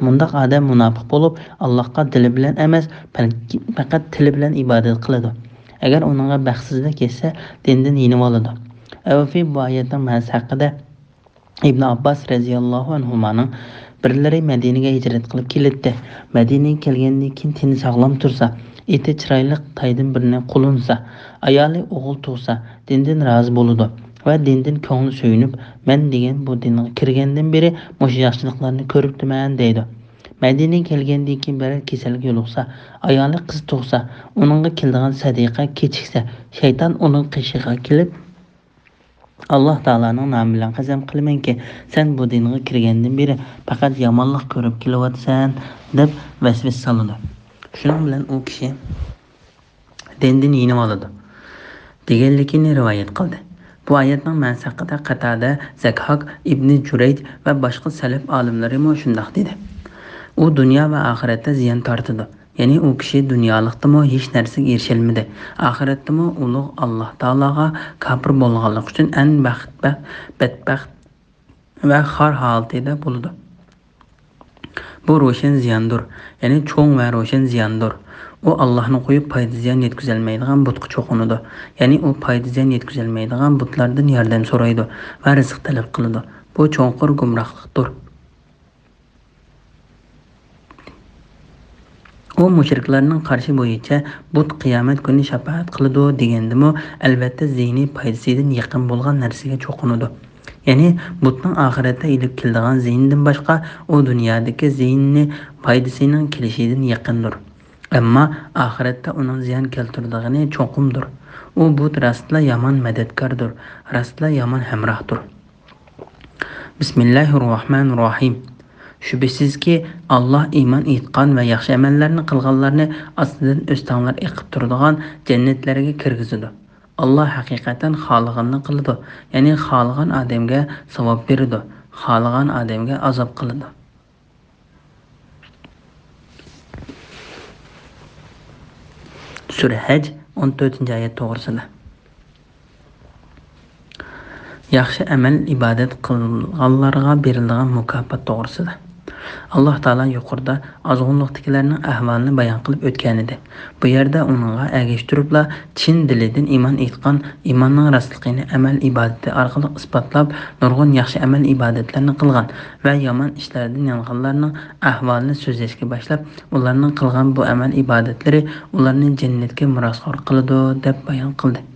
مۇنداق ئادەم مۇناپىق بولۇپ، ئاللاھقا دىلى بىلەن ئەمەس، بەلكى پەقەت تىلى بىلەن ئىبادەت قىلىدۇ. ئەگەر ئۇنىڭغا بەختسىزلىك يەتسە، دىندىن يېنىۋالىدۇ. ئەۋفى بۇ ئايەتنىڭ مەنىسى ھەققىدە ئىبن ئابباس رەزىياللاھۇ ئەنھۇمانىڭ، بىرلىرى مەدىنىگە ھىجرەت قىلىپ كېلەتتى. مەدىنىگە كەلگەندىن كېيىن تېنى ساغلام تۇرسا، ئېتى چىرايلىق تايدىن بىرنى قۇلۇنسا، ئايالى ئوغۇل تۇغسا، دىندىن رازى بولىدۇ ۋە دىندىن كۆڭلى سۆيۈنۈپ، مەن دېگەن بۇ دىنغا كىرگەندىن بېرى مۇشۇ ياخشىلىقلارنى كۆرۈپتىمەن دەيدۇ. مەدىنىگە كەلگەندىن كېيىن بىرەر كېسەلگە يولۇقسا، ئايالى قىز تۇغسا، ئۇنىڭغا كېلىدىغان سەدىقە كېچىكسە، شەيتان ئۇنىڭ قېشىغا كېلىپ، ئاللاھ تائالانىڭ نامى بىلەن قەسەم قىلىمەنكى، سەن بۇ دىنغا كىرگەندىن بېرى پەقەت يامانلىق كۆرۈپ كېلىۋاتىسەن، دەپ ۋەسۋەسە سالىدۇ. شۇنىڭ بىلەن ئۇ كىشى دىندىن يېنىۋالىدۇ، دېگەنلىكىنى رىۋايەت قىلدى. بۇ ئايەتنىڭ مەنىسى ھەققىدە قاتادە، زەكھاك، ئىبنى جۇرەيج ۋە باشقا سەلەف ئالىملىرىمۇ شۇنداق دېدى. ئۇ دۇنيا ۋە ئاخىرەتتە زىيان تارتىدۇ. يەنى ئۇ كىشى دۇنيالىقتىمۇ ھېچ نەرسىگە ئېرىشەلمىدى. ئاخىرەتتىمۇ ئۇلۇغ ئاللاھ تائالاغا كاپىر بولغانلىقى ئۈچۈن ئەڭ بەختبەخت، بەتبەخت ۋە خار ھالىتىدە بولىدۇ. بۇ روشەن زىياندۇر، يەنى چوڭ ۋە روشەن زىياندۇر. ئۇ ئاللاھنى قويۇپ پايدا زىيان يەتكۈزەلمەيدىغان بۇتقا چوقۇنىدۇ. يەنى ئۇ پايدا زىيان يەتكۈزەلمەيدىغان بۇتلاردىن ياردەم سورايدۇ ۋە رىزىق تەلەپ قىلىدۇ. بۇ چوڭقۇر گۇمراھلىقتۇر. ئۇ مۇشرىكلارنىڭ قارىشى بويىچە بۇت قىيامەت كۈنى شاپائەت قىلىدۇ دېگەندىمۇ، ئەلۋەتتە زىيىنى پايدىسىدىن يېقىن بولغان نەرسىگە چوقۇنىدۇ. يەنى بۇتنىڭ ئاخىرەتتە ئېلىپ كېلىدىغان زىيىنىدىن باشقا، ئۇ دۇنيادىكى زىيىنى پايدىسىنىڭ كېلىشىدىن يېقىندۇر. ئەمما ئاخىرەتتە ئۇنىڭ زىيان كەلتۈرىدىغىنى چوقۇمدۇر. ئۇ بۇت راستلا يامان مەدەتكاردۇر، راستلا يامان ھەمراھدۇر. بىسمىللاھىررەھمانىررەھىم. شۈبھىسىزكى، ئاللاھ ئىمان ئېيتقان ۋە ياخشى ئەمەللەرنى قىلغانلارنى ئاستىدىن ئۆستەڭلەر ئېقىپ تۇرىدىغان جەننەتلەرگە كىرگۈزىدۇ. ئاللاھ ھەقىقەتەن خالىغىنىنى قىلىدۇ، يەنى خالىغان ئادەمگە ساۋاب بېرىدۇ، خالىغان ئادەمگە ئازاب قىلىدۇ. سۈرە ھەج، ئون تۆتىنچى ئايەت توغرىسىدا. ياخشى ئەمەل، ئىبادەت قىلغانلارغا بېرىلىدىغان مۇكاپات توغرىسىدا. ئاللاھ تائالا يۇقىرىدا ئازغۇنلۇقتىكىلەرنىڭ ئەھۋالىنى بايان قىلىپ ئۆتكەنىدى. بۇ يەردە ئۇنىڭغا ئەگەشتۈرۈپلا چىن دىلىدىن ئىمان ئېيتقان، ئىماننىڭ راستلىقىنى ئەمەل ئىبادىتى ئارقىلىق ئىسپاتلاپ، نۇرغۇن ياخشى ئەمەل ئىبادەتلەرنى قىلغان ۋە يامان ئىشلاردىن يانغانلارنىڭ ئەھۋالىنى سۆزلەشكە باشلاپ، ئۇلارنىڭ قىلغان بۇ ئەمەل ئىبادەتلىرى ئۇلارنى جەننەتكە مىراسخور قىلىدۇ، دەپ بايان قىلدى.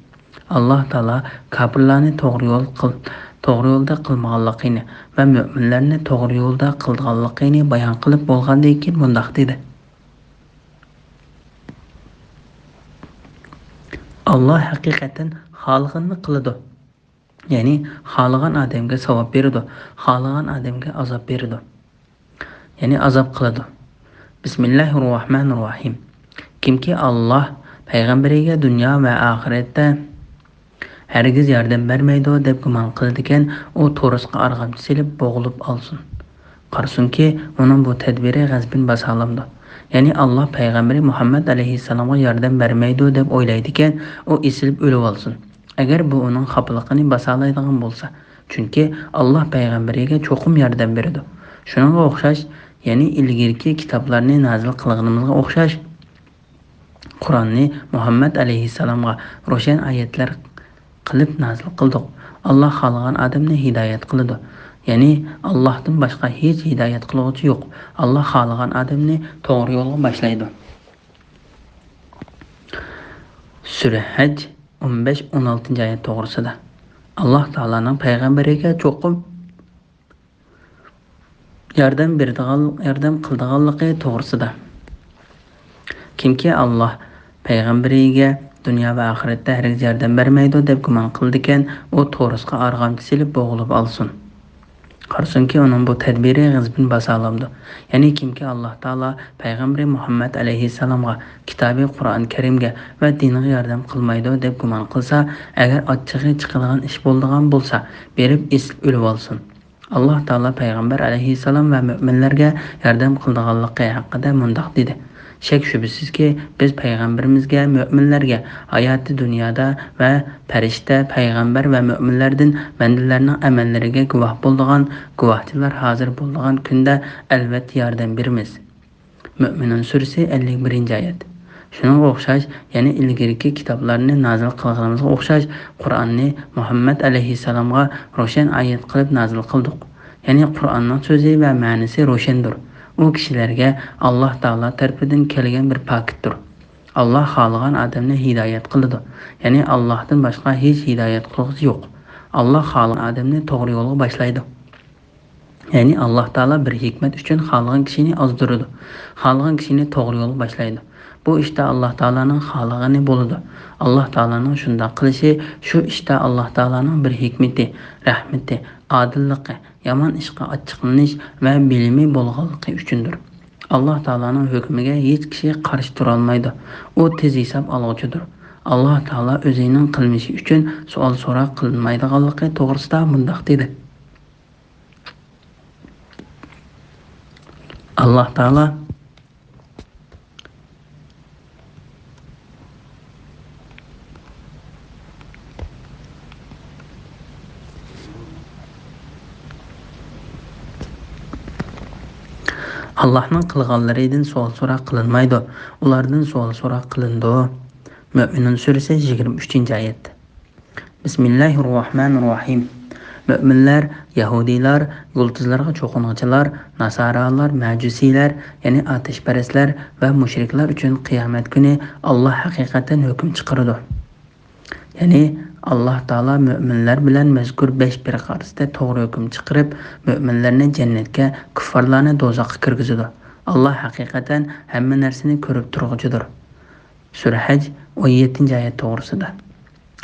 ئاللاھ تائالا كاپىرلارنى توغرا يول قىل-، توغرا يولدا قىلمىغانلىقىنى ۋە مۆمىنلەرنى توغرا يولدا قىلىدىغانلىقىنى بايان قىلىپ بولغاندىن كېيىن مۇنداق دېدى: ئاللاھ ھەقىقەتەن خالىغىنىنى قىلىدۇ. يەنى خالىغان ئادەمگە ساۋاب بېرىدۇ، خالىغان ئادەمگە ئازاب بېرىدۇ. يەنى ئازاب قىلىدۇ. بىسمىللاھىررەھمانىررەھىم. كىمكى ئاللاھ پەيغەمبىرىگە دۇنيا ۋە ئاخىرەتتە ھەرگىز ياردەم بەرمەيدۇ دەپ گۇمان قىلىدىكەن، ئۇ تورۇسقا ئارغامچا سېلىپ بوغۇلۇپ ئالسۇن. قارىسۇنكى، ئۇنىڭ بۇ تەدبىرى غەزىپىنى باسالامدۇ؟ يەنى ئاللاھ پەيغەمبىرى مۇھەممەد ئەلەيھىسسالامغا ياردەم بەرمەيدۇ دەپ ئويلايدىكەن، ئۇ ئېسىلىپ ئۆلۈۋالسۇن. ئەگەر بۇ ئۇنىڭ خاپىلىقىنى باسالايدىغان بولسا، چۈنكى ئاللاھ پەيغەمبىرىگە چوقۇم ياردەم بېرىدۇ. شۇنىڭغا ئوخشاش، يەنى ئىلگىرىكى كىتابلارنى نازىل قىلغىنىمىزغا ئوخشاش، قۇرئاننى مۇھەممەد ئەلەيھىسسالامغا روشەن ئايەتلەر قىلىپ نازىل قىلدۇق. ئاللاھ خالىغان ئادەمنى ھىدايەت قىلىدۇ. يەنى ئاللاھتىن باشقا ھېچ ھىدايەت قىلغۇچى يوق. ئاللاھ خالىغان ئادەمنى توغرا يولغا باشلايدۇ. سۈرە ھەج، ئون بەش، ئون ئالتىنچى ئايەت توغرىسىدا. ئاللاھ تائالانىڭ پەيغەمبىرىگە چوقۇم ياردەم بېرىدىغان، ياردەم قىلىدىغانلىقى توغرىسىدا. كىمكى ئاللاھ پەيغەمبىرىگە دۇنيا ۋە ئاخىرەتتە ھەرگىز ياردەم بەرمەيدۇ دەپ گۇمان قىلىدىكەن، ئۇ تورۇسقا ئارغامچا سېلىپ بوغۇلۇپ ئالسۇن. قارىسۇنكى، ئۇنىڭ بۇ تەدبىرى غەزىپىنى باسالامدۇ؟ يەنى كىمكى ئاللاھ تائالا پەيغەمبىرى مۇھەممەد ئەلەيھىسسالامغا، كىتابى قۇرئان كەرىمگە ۋە دىنىغا ياردەم قىلمايدۇ دەپ گۇمان قىلسا، ئەگەر ئاچچىقى چىقىدىغان ئىش بولىدىغان بولسا، بېرىپ ئېسىلىپ ئۆلۈۋالسۇن. ئاللاھ تائالا پەيغەمبەر ئەلەيھىسسالام ۋە مۆمىنلەرگە ياردەم قىلىدىغانلىقى ھەققىدە مۇنداق دېدى: شەك-شۈبھىسىزكى، بىز پەيغەمبىرىمىزگە، مۆمىنلەرگە ھاياتى دۇنيادا ۋە پەرىشتە، پەيغەمبەر ۋە مۆمىنلەردىن بەندىلەرنىڭ ئەمەللىرىگە گۇۋاھ بولىدىغان گۇۋاھچىلار ھازىر بولىدىغان كۈندە ئەلۋەتتە ياردەم بېرىمىز. مۆمىنۇن سۈرىسى، ئەللىك بىرىنچى ئايەت. شۇنىڭغا ئوخشاش، يەنە ئىلگىرىكى كىتابلارنى نازىل قىلغىنىمىزغا ئوخشاش، قۇرئاننى مۇھەممەد ئەلەيھىسسالامغا روشەن ئايەت قىلىپ نازىل قىلدۇق. يەنى قۇرئاننىڭ سۆزى ۋە مەنىسى روشەندۇر. ئۇ كىشىلەرگە ئاللاھ تائالا تەرىپىدىن كەلگەن بىر پاكىتتۇر. ئاللاھ خالىغان ئادەمنى ھىدايەت قىلىدۇ. يەنى ئاللاھتىن باشقا ھېچ ھىدايەت قىلغۇچى يوق. ئاللاھ خالىغان ئادەمنى توغرا يولغا باشلايدۇ. يەنى ئاللاھ تائالا بىر ھېكمەت ئۈچۈن خالىغان كىشىنى ئازدۇرىدۇ، خالىغان كىشىنى توغرا يولغا باشلايدۇ. بۇ ئىشتا ئاللاھ تائالانىڭ خالىغىنى بولىدۇ. ئاللاھ تائالانىڭ شۇنداق قىلىشى شۇ ئىشتا ئاللاھ تائالانىڭ بىر ھېكمىتى، رەھمىتى، ئادىللىقى، يامان ئىشقا ئاچچىقلىنىش ۋە بىلىمى بولغانلىقى ئۈچۈندۇر. ئاللاھ تائالانىڭ ھۆكمىگە ھېچ كىشى قارشى تۇرالمايدۇ. ئۇ تېز ھېساب ئالغۇچىدۇر. ئاللاھ تائالا ئۆزىنىڭ قىلمىشى ئۈچۈن سوئال-سوراق قىلىنمايدىغانلىقى توغرىسىدا مۇنداق دېدى. ئاللاھ تائالا ئاللاھنىڭ قىلغانلىرىدىن سوئال-سوراق قىلىنمايدۇ، ئۇلاردىن سوئال-سوراق قىلىنىدۇ. مۆمىنۇن سۈرىسى، يىگىرمە ئۈچىنچى ئايەت. بىسمىللاھىررەھمانىررەھىم. مۆمىنلەر، يەھۇدىيلار، يۇلتۇزلارغا چوقۇنغۇچىلار، ناسارالار، مەجۇسىيلەر، يەنى ئاتەشپەرەسلەر ۋە مۇشرىكلار ئۈچۈن قىيامەت كۈنى ئاللاھ ھەقىقەتەن ھۆكۈم چىقىرىدۇ. يەنى ئاللاھ تائالا مۆمىنلەر بىلەن مەزكۇر بەش پىرقە ئارىسىدا توغرا ھۆكۈم چىقىرىپ، مۆمىنلەرنى جەننەتكە، كۇففارلارنى دوزاخقا كىرگۈزىدۇ. ئاللاھ ھەقىقەتەن ھەممە نەرسىنى كۆرۈپ تۇرغۇچىدۇر. سۈرە ھەج، ئون يەتتىنچى ئايەت توغرىسىدا.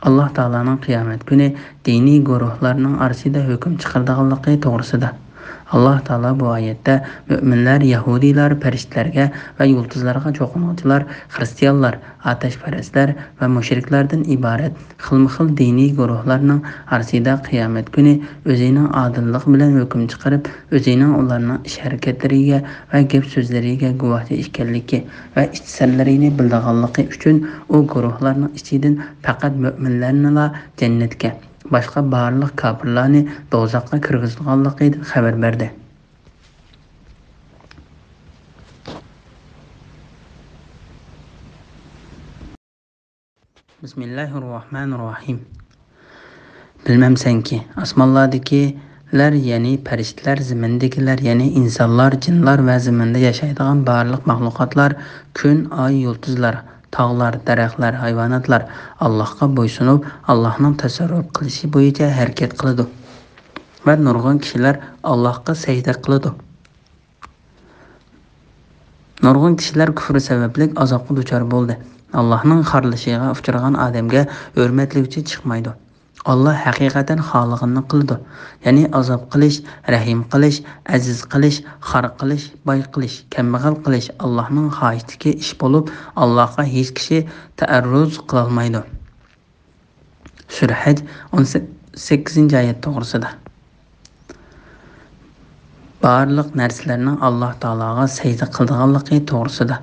ئاللاھ تائالانىڭ قىيامەت كۈنى دىنىي گۇرۇھلارنىڭ ئارىسىدا ھۆكۈم چىقىرىدىغانلىقى توغرىسىدا. ئاللاھ تائالا بۇ ئايەتتە مۆمىنلەر، يەھۇدىيلار، پەرىشتىلەرگە ۋە يۇلتۇزلارغا چوقۇنغۇچىلار، خىرىستىيانلار، ئاتەشپەرەسلەر ۋە مۇشرىكلاردىن ئىبارەت خىلمۇخىل دىنىي گۇرۇھلارنىڭ ئارىسىدا قىيامەت كۈنى ئۆزىنىڭ ئادىللىقى بىلەن ھۆكۈم چىقىرىپ، ئۆزىنىڭ ئۇلارنىڭ ئىش-ھەرىكەتلىرىگە ۋە گەپ-سۆزلىرىگە گۇۋاھچى ئىكەنلىكى ۋە ئىچ سىرلىرىنى بىلىدىغانلىقى ئۈچۈن، ئۇ گۇرۇھلارنىڭ ئىچىدىن پەقەت مۆمىنلەرنىلا جەننەتكە، باشقا بارلىق كاپىرلارنى دوزاخقا كىرگۈزىدىغانلىقىدىن خەۋەر بەردى. بىسمىللاھىررەھمانىررەھىم. بىلمەمسەنكى، ئاسمانلاردىكىلەر، يەنى پەرىشتىلەر، زېمىندىكىلەر، يەنى ئىنسانلار، جىنلار ۋە زېمىندا ياشايدىغان بارلىق مەخلۇقاتلار، كۈن، ئاي، يۇلتۇزلار، تاغلار، دەرەخلەر، ھايۋاناتلار ئاللاھقا بويسۇنۇپ، ئاللاھنىڭ تەسەررۇپ قىلىشى بويىچە ھەرىكەت قىلىدۇ ۋە نۇرغۇن كىشىلەر ئاللاھقا سەجدە قىلىدۇ. نۇرغۇن كىشىلەر كۇفرى سەۋەبلىك ئازابقا دۇچار بولدى. ئاللاھنىڭ خارلىشىغا ئۇچرىغان ئادەمگە ھۆرمەتلىگۈچى چىقمايدۇ. ئاللاھ ھەقىقەتەن خالىغىنىنى قىلىدۇ. يەنى ئازاب قىلىش، رەھىم قىلىش، ئەزىز قىلىش، خار قىلىش، باي قىلىش، كەمبەغەل قىلىش ئاللاھنىڭ خاھىشىدىكى ئىش بولۇپ، ئاللاھقا ھېچ كىشى تەئەررۇز قىلالمايدۇ. سۈرە ھەج، ئون سەككىزىنچى ئايەت توغرىسىدا. بارلىق نەرسىلەرنىڭ ئاللاھ تائالاغا سەجدە قىلىدىغانلىقى توغرىسىدا.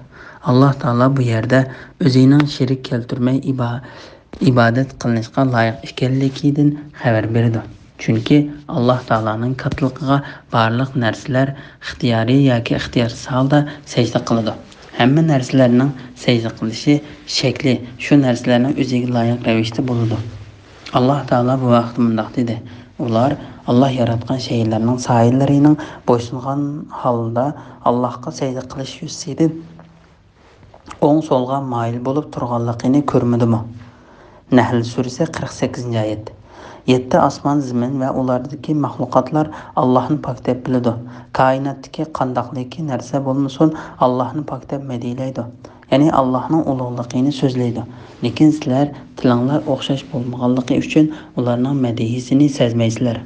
ئاللاھ تائالا بۇ يەردە ئۆزىنىڭ شېرىك كەلتۈرمەي ئىبا-، ئىبادەت قىلىنىشقا لايىق ئىكەنلىكىدىن خەۋەر بېرىدۇ. چۈنكى ئاللاھ تائالانىڭ كاتتىلىقىغا بارلىق نەرسىلەر ئىختىيارىي ياكى ئىختىيارسىز ھالدا سەجدە قىلىدۇ. ھەممە نەرسىلەرنىڭ سەجدە قىلىشى شەكلى شۇ نەرسىلەرنىڭ ئۆزىگە لايىق رەۋىشتە بولىدۇ. ئاللاھ تائالا بۇ ھەقتە مۇنداق دېدى: ئۇلار ئاللاھ ياراتقان شەيئىلەرنىڭ سايىلىرىنىڭ بويسۇنغان ھالدا ئاللاھقا سەجدە قىلىش يۈزىسىدىن ئوڭ-سولغا مايىل بولۇپ تۇرغانلىقىنى كۆرمىدىمۇ؟ نەھل سۈرىسى، قىرىق سەككىزىنچى ئايەت. يەتتە ئاسمان، زېمىن ۋە ئۇلاردىكى مەخلۇقاتلار ئاللاھنى پاك دەپ بىلىدۇ. كائىناتتىكى قانداقلىكى نەرسە بولمىسۇن، ئاللاھنى پاك دەپ مەدھىيلەيدۇ. يەنى ئاللاھنىڭ ئۇلۇغلۇقىنى سۆزلەيدۇ. لېكىن سىلەر تىلىڭلار ئوخشاش بولمىغانلىقى ئۈچۈن ئۇلارنىڭ مەدھىيىسىنى سەزمەيسىلەر.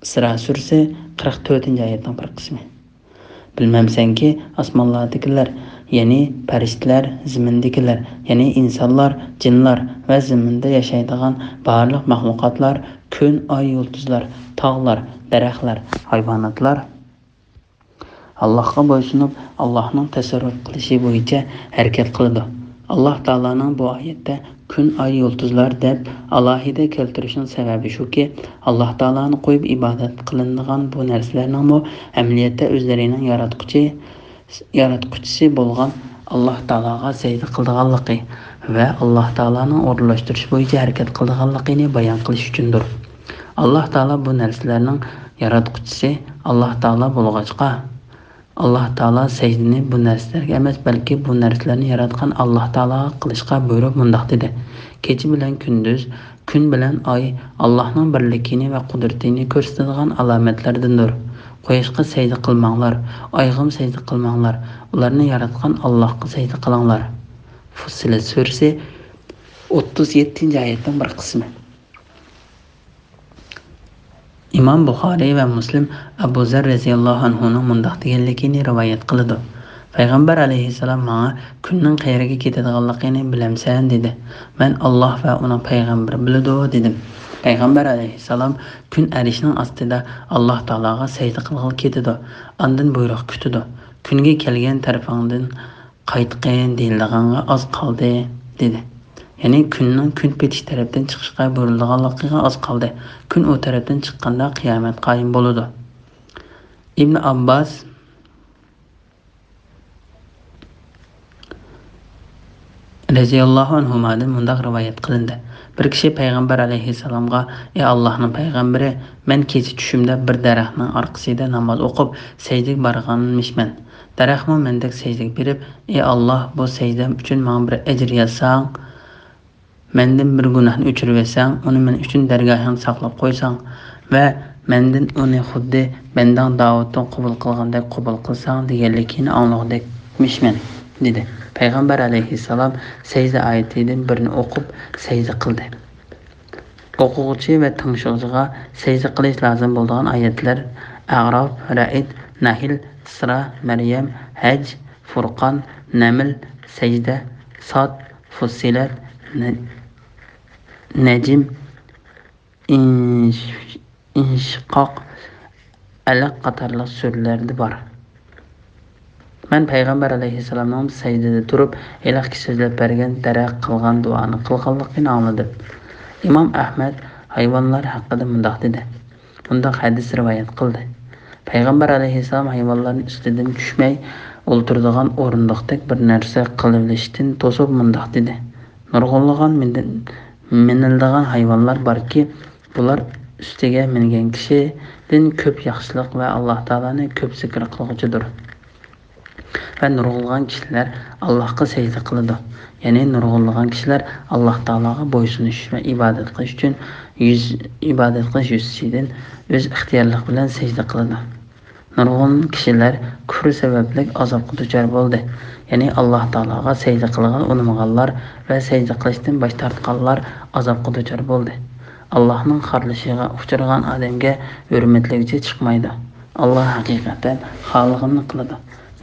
ئىسرا سۈرىسى، قىرىق تۆتىنچى ئايەتنىڭ بىر قىسمى. بىلمەمسەنكى، ئاسمانلاردىكىلەر، يەنى پەرىشتىلەر، زېمىندىكىلەر، يەنى ئىنسانلار، جىنلار ۋە زېمىندا ياشايدىغان بارلىق مەخلۇقاتلار، كۈن، ئاي، يۇلتۇزلار، تاغلار، دەرەخلەر، ھايۋاناتلار ئاللاھقا بويسۇنۇپ، ئاللاھنىڭ تەسەررۇپ قىلىشى بويىچە ھەرىكەت قىلىدۇ. ئاللاھ تائالانىڭ بۇ ئايەتتە كۈن، ئاي، يۇلتۇزلار دەپ ئالاھىدە كەلتۈرۈشىنىڭ سەۋەبى شۇكى، ئاللاھ تائالانى قويۇپ ئىبادەت قىلىنىدىغان بۇ نەرسىلەرنىڭمۇ ئەمەلىيەتتە ئۆزلىرىنىڭ ياراتقۇچى، ياراتقۇچىسى بولغان ئاللاھ تائالاغا سەجدە قىلىدىغانلىقى ۋە ئاللاھ تائالانىڭ ئورۇنلاشتۇرۇشى بويىچە ھەرىكەت قىلىدىغانلىقىنى بايان قىلىش ئۈچۈندۇر. ئاللاھ تائالا بۇ نەرسىلەرنىڭ ياراتقۇچىسى ئاللاھ تائالا بولغاچقا، ئاللاھ تائالا سەجدىنى بۇ نەرسىلەرگە ئەمەس، بەلكى بۇ نەرسىلەرنى ياراتقان ئاللاھ تائالاغا قىلىشقا بۇيرۇپ مۇنداق دېدى: كېچە بىلەن كۈندۈز، كۈن بىلەن ئاي ئاللاھنىڭ بىرلىكىنى ۋە قۇدرىتىنى كۆرسىتىدىغان ئالامەتلەردىندۇر. قۇياشقا سەجدە قىلماڭلار، ئايغىمۇ سەجدە قىلماڭلار، ئۇلارنى ياراتقان ئاللاھقا سەجدە قىلىڭلار. فۇسسىلەت سۈرىسى، ئوتتۇز يەتتىنچى ئايەتنىڭ بىر قىسمى. ئىمام بۇخارىي ۋە مۇسلىم ئەبۇ زەر رەزىياللاھۇ ئەنھۇنىڭ مۇنداق دېگەنلىكىنى رىۋايەت قىلىدۇ: پەيغەمبەر ئەلەيھىسسالام ماڭا، كۈننىڭ قەيەرگە كېتىدىغانلىقىنى بىلەمسەن؟ دېدى. مەن، ئاللاھ ۋە ئۇنىڭ پەيغەمبىرى بىلىدۇ، دېدىم. پەيغەمبەر ئەلەيھىسسالام، كۈن ئەرشنىڭ ئاستىدا ئاللاھ تائالاغا سەجدە قىلغىلى كېتىدۇ، ئاندىن بۇيرۇق كۈتىدۇ. كۈنگە كەلگەن تەرىپىڭدىن قايتقىن دېيىلىدىغانغا ئاز قالدى، دېدى. يەنى كۈننىڭ كۈن پېتىش تەرەپتىن چىقىشقا بۇيرۇلىدىغانلىقىغا ئاز قالدى. كۈن ئۇ تەرەپتىن چىققاندا قىيامەت قايىم بولىدۇ. ئىبن ئابباس رەزىياللاھۇ ئەنھۇمادىن مۇنداق رىۋايەت قىلىندى: بىر كىشى پەيغەمبەر ئەلەيھىسسالامغا، ئى ئاللاھنىڭ پەيغەمبىرى، مەن كېچە چۈشۈمدە بىر دەرەخنىڭ ئارقىسىدا ناماز ئوقۇپ، سەجدىگە بارغانمىشمەن. دەرەخمۇ مەندەك سەجدىگە بېرىپ، ئى ئاللاھ، بۇ سەجدەم ئۈچۈن ماڭا بىر ئەجىر يازساڭ، مەندىن بىر گۇناھنى ئۆچۈرۈۋەتسەڭ، ئۇنى مەن ئۈچۈن دەرگاھىڭدا ساقلاپ قويساڭ ۋە مەندىن ئۇنى خۇددى بەندەڭ داۋۇتتىن قوبۇل قىلغاندەك قوبۇل قىلساڭ دېگەنلىكىنى ئاڭلىغۇدەكمىشمەن، دېدى. پەيغەمبەر ئەلەيھىسسالام سەجدە ئايىتىدىن بىرنى ئوقۇپ سەجدە قىلدى. ئوقۇغۇچى ۋە تىڭشىغۇچىغا سەجدە قىلىش لازىم بولىدىغان ئايەتلەر: ئەراف، رەئد، نەھل، ئىسرا، مەريەم، ھەج، فۇرقان، نەمل، سەجدە، ساد، فۇسسىلەت، نە-، نەجم، ئىنش-، ئىنشىقاق، ئەلەق قاتارلىق سۈرىلەردە بار. مەن پەيغەمبەر ئەلەيھىسسالامنىڭ سەجدىدە تۇرۇپ، ھېلىقى كىشى سۆزلەپ بەرگەن دەرەخ قىلغان دۇئانى قىلغانلىقىنى ئاڭلىدىم. ئىمام ئەھمەد ھايۋانلار ھەققىدە مۇنداق دېدى. مۇنداق ھەدىس رىۋايەت قىلدى. پەيغەمبەر ئەلەيھىسسالام ھايۋانلارنى ئۈستىدىن چۈشمەي ئولتۇرىدىغان ئورۇندۇقتەك بىر نەرسە قىلىۋېلىشتىن توسۇپ مۇنداق دېدى: نۇرغۇنلىغان مىن-، مىنىلىدىغان ھايۋانلار باركى، بۇلار ئۈستىگە مىنگەن كىشىدىن كۆپ ياخشىلىق ۋە ئاللاھ تائالانى كۆپ زىكىر قىلغۇچىدۇر. ۋە نۇرغۇنلىغان كىشىلەر ئاللاھقا سەجدە قىلىدۇ. يەنى نۇرغۇنلىغان كىشىلەر ئاللاھ تائالاغا بويسۇنۇش ۋە ئىبادەت قىلىش ئۈچۈن يۈز، ئىبادەت قىلىش يۈزىسىدىن ئۆز ئىختىيارلىقى بىلەن سەجدە قىلىدۇ. نۇرغۇن كىشىلەر كۇفرى سەۋەبلىك ئازابقا دۇچار بولدى. يەنى ئاللاھ تائالاغا سەجدە قىلغىلى ئۇنىمىغانلار ۋە سەجدە قىلىشتىن باش تارتقانلار ئازابقا دۇچار بولدى. ئاللاھنىڭ خارلىشىغا ئۇچرىغان ئادەمگە ھۆرمەتلىگۈچى چىقمايدۇ. ئاللاھ ھەقىقەتەن خالىغىنىنى قىلىدۇ.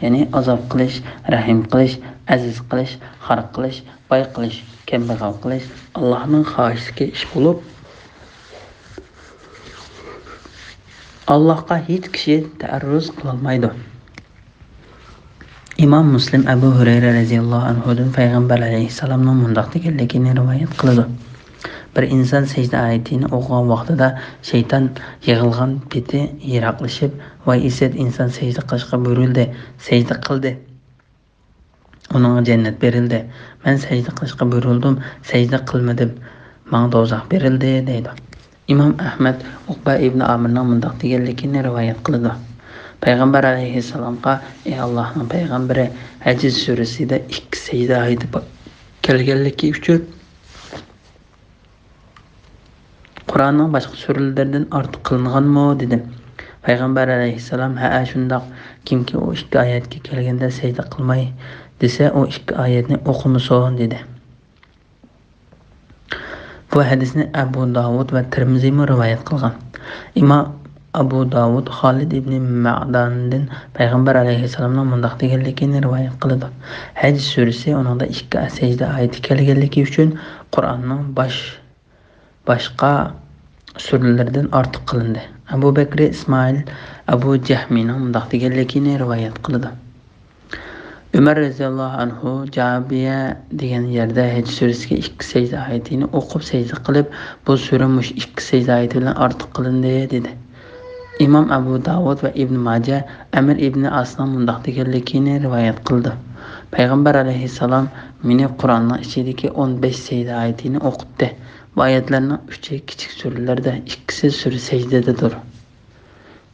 يەنى ئازاب قىلىش، رەھىم قىلىش، ئەزىز قىلىش، خار قىلىش، باي قىلىش، كەمبەغەل قىلىش ئاللاھنىڭ خاھىشلىكى ئىش بولۇپ، ئاللاھقا ھېچ كىشى تەئەررۇز قىلالمايدۇ. ئىمام مۇسلىم ئەبۇ ھۇرەيرە رەزىياللاھۇ ئەنھۇدىن پەيغەمبەر ئەلەيھىسسالامنىڭ مۇنداق دېگەنلىكىنى رىۋايەت قىلىدۇ: بىر ئىنسان سەجدە ئايىتىنى ئوقۇغان ۋاقتىدا شەيتان يىغىلغان پېتى يىراقلىشىپ، ۋاي ئىسىت، ئىنسان سەجدە قىلىشقا بۇيرۇلدى، سەجدە قىلدى، ئۇنىڭغا جەننەت بېرىلدى. مەن سەجدە قىلىشقا بۇيرۇلدۇم، سەجدە قىلمىدىم، ماڭا دوزاخ بېرىلدى، دەيدۇ. ئىمام ئەھمەد ئۇقبە ئىبنى ئامىرنىڭ مۇنداق دېگەنلىكىنى رىۋايەت قىلىدۇ: پەيغەمبەر ئەلەيھىسسالامغا، ئەي ئاللاھنىڭ پەيغەمبىرى، ھەج سۈرىسىدە ئىككى سەجدە ئايىتى با-، كەلگەنلىكى ئۈچۈن قۇرئاننىڭ باشقا سۈرىلىرىدىن ئارتۇق قىلىنغانمۇ؟ دېدىم. پەيغەمبەر ئەلەيھىسسالام، ھەئە، شۇنداق. كىمكى ئۇ ئىككى ئايەتكە كەلگەندە سەجدە قىلماي دېسە، ئۇ ئىككى ئايەتنى ئوقۇمىسۇن، دېدى. بۇ ھەدىسنى ئەبۇ داۋۇد ۋە تىرمىزىمۇ رىۋايەت قىلغان. ئىمام ئەبۇ داۋۇد خالىد ئىبنى مەداندىن پەيغەمبەر ئەلەيھىسسالامنىڭ مۇنداق دېگەنلىكىنى رىۋايەت قىلىدۇ: ھەج سۈرىسى، ئۇنىڭدا ئىككى سەجدە ئايىتى كەلگەنلىكى ئۈچۈن قۇرئاننىڭ باش، باشقا سۈرىلىرىدىن ئارتۇق قىلىندى. ئەبۇ بەكرى ئىسمائىل ئەبۇ جەھمىنىڭ مۇنداق دېگەنلىكىنى رىۋايەت قىلىدۇ: ئۆمەر رەزىياللاھۇ ئەنھۇ جابىيە دېگەن يەردە ھەج سۈرىسىگە ئىككى سەجدە ئايىتىنى ئوقۇپ سەجدە قىلىپ، بۇ سۈرە مۇشۇ ئىككى سەجدە ئايىتى بىلەن ئارتۇق قىلىندى، دېدى. ئىمام ئەبۇ داۋۇد ۋە ئىبن ماجە ئەمر ئىبن ئاسنىڭ مۇنداق دېگەنلىكىنى رىۋايەت قىلىدۇ: پەيغەمبەر ئەلەيھىسسالام مېنى قۇرئاننىڭ ئىچىدىكى ئون بەش سەجدە ئايىتىنى ئوقۇتتى. بۇ ئايەتلەرنىڭ ئۈچى كىچىك سۈرىلەردە، ئىككىسى سۈرە سەجدىدىدۇر.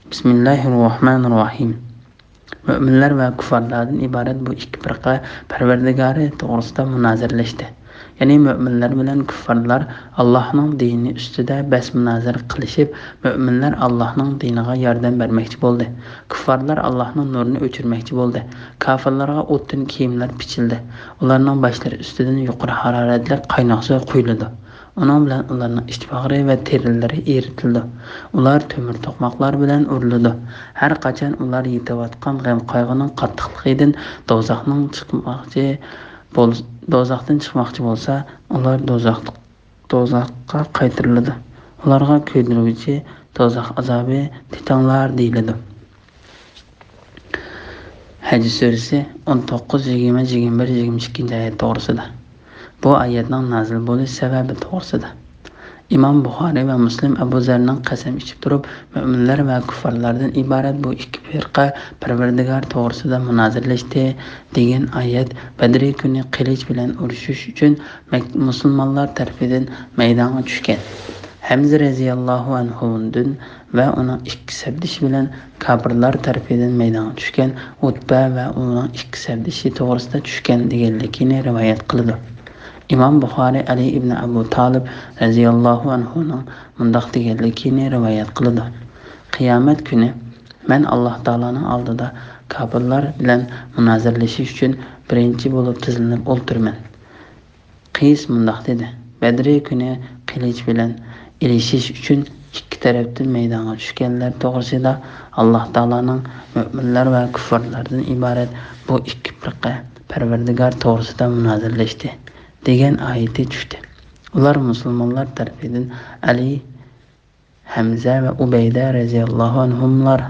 بىسمىللاھىررەھمانىررەھىم. مۆمىنلەر ۋە كۇففارلاردىن ئىبارەت بۇ ئىككى پىرقە پەرۋەردىگارى توغرىسىدا مۇنازىرىلەشتى. يەنى مۆمىنلەر بىلەن كۇففارلار ئاللاھنىڭ دىنى ئۈستىدە بەس مۇنازىرە قىلىشىپ، مۆمىنلەر ئاللاھنىڭ دىنىغا ياردەم بەرمەكچى بولدى. كۇففارلار ئاللاھنىڭ نۇرىنى ئۆچۈرمەكچى بولدى. كاپىرلارغا ئوتتىن كىيىملەر پىچىلدى. ئۇلارنىڭ باشلىرى ئۈستىدىن يۇقىرى ھارارەتلىك قايناق سۇ قۇيۇلىدۇ. ئۇنىڭ بىلەن ئۇلارنىڭ ئىچ باغرى ۋە تېرىلىرى ئېرىتىلىدۇ. ئۇلار تۆمۈر توقماقلار بىلەن ئۇرۇلىدۇ. ھەر قاچان ئۇلار يېتىۋاتقان غەم-قايغۇنىڭ قاتتىقلىقىدىن دوزاخنىڭ چىقماقچى بول-، دوزاختىن چىقماقچى بولسا، ئۇلار دوزاخ-، دوزاخقا قايتۇرۇلىدۇ. ئۇلارغا كۆيدۈرگۈچى دوزاخ ئازابى تېتىڭلار دېيىلىدۇ. ھەج سۈرىسى ئون توققۇز، يىگىرمە، يىگىرمە بىر، يىگىرمە ئىككىنچى ئايەت توغرىسىدا. بۇ ئايەتنىڭ نازىل بولۇش سەۋەبى توغرىسىدا. ئىمام بۇخارىي ۋە مۇسلىم ئەبۇ زەرنىڭ قەسەم ئىچىپ تۇرۇپ، مۆمىنلەر ۋە كۇففارلاردىن ئىبارەت بۇ ئىككى پىرقە پەرۋەردىگار توغرىسىدا مۇنازىرىلەشتى، دېگەن ئايەت بەدرى كۈنى قىلىچ بىلەن ئۇرۇشۇش ئۈچۈن مەك-، مۇسۇلمانلار تەرىپىدىن مەيدانغا چۈشكەن. ھەمزە رەزىياللاھۇ ئەنھۇدىن ۋە ئۇنىڭ ئىككى سەپدىشى بىلەن كاپىرلار تەرىپىدىن مەيدانغا چۈشكەن ئۇتبە ۋە ئۇنىڭ ئىككى سەپدىشى توغرىسىدا چۈشكەن دېگەنلىكىنى رىۋايەت قىلىدۇ. ئىمام بۇخارىي ئەلى ئىبنى ئەبۇ تالىب رەزىياللاھۇ ئەنھۇنىڭ مۇنداق دېگەنلىكىنى رىۋايەت قىلىدۇ: قىيامەت كۈنى مەن ئاللاھ تائالانىڭ ئالدىدا كاپىرلار بىلەن مۇنازىرىلىشىش ئۈچۈن بىرىنچى بولۇپ تىزلىنىپ ئولتۇرىمەن. قىس مۇنداق دېدى: بەدرى كۈنى قىلىچ بىلەن ئېلىشىش ئۈچۈن ئىككى تەرەپتىن مەيدانغا چۈشكەنلەر توغرىسىدا ئاللاھ تائالانىڭ مۆمىنلەر ۋە كۇففارلاردىن ئىبارەت بۇ ئىككى پىرقە پەرۋەردىگار توغرىسىدا مۇنازىرىلەشتى، دېگەن ئايىتى چۈشتى. ئۇلار مۇسۇلمانلار تەرىپىدىن ئەلى، ھەمزە ۋە ئۇبەيدە رەزىياللاھۇ ئەنھۇملار،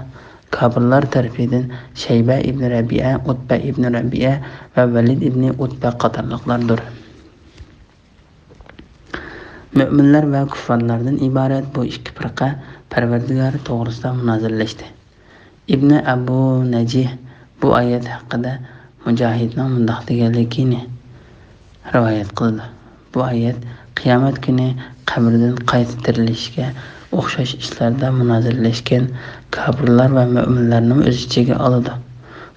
كاپىرلار تەرىپىدىن شەيبە ئىبنى رەبىئە، ئۇتبە ئىبنى رەبىئە ۋە ۋەلىد ئىبنى ئۇتبە قاتارلىقلاردۇر. مۆمىنلەر ۋە كۇففارلاردىن ئىبارەت بۇ ئىككى پىرقە پەرۋەردىگارى توغرىسىدا مۇنازىرىلەشتى. ئىبنى ئەبۇ نەجىھ بۇ ئايەت ھەققىدە مۇجاھىدنىڭ مۇنداق دېگەنلىكىنى رىۋايەت قىلىدۇ: بۇ ئايەت قىيامەت كۈنى قەبرىدىن قايتا تىرىلىشكە ئوخشاش ئىشلاردا مۇنازىرىلەشكەن كاپىرلار ۋە مۆمىنلەرنىمۇ ئۆز ئىچىگە ئالىدۇ.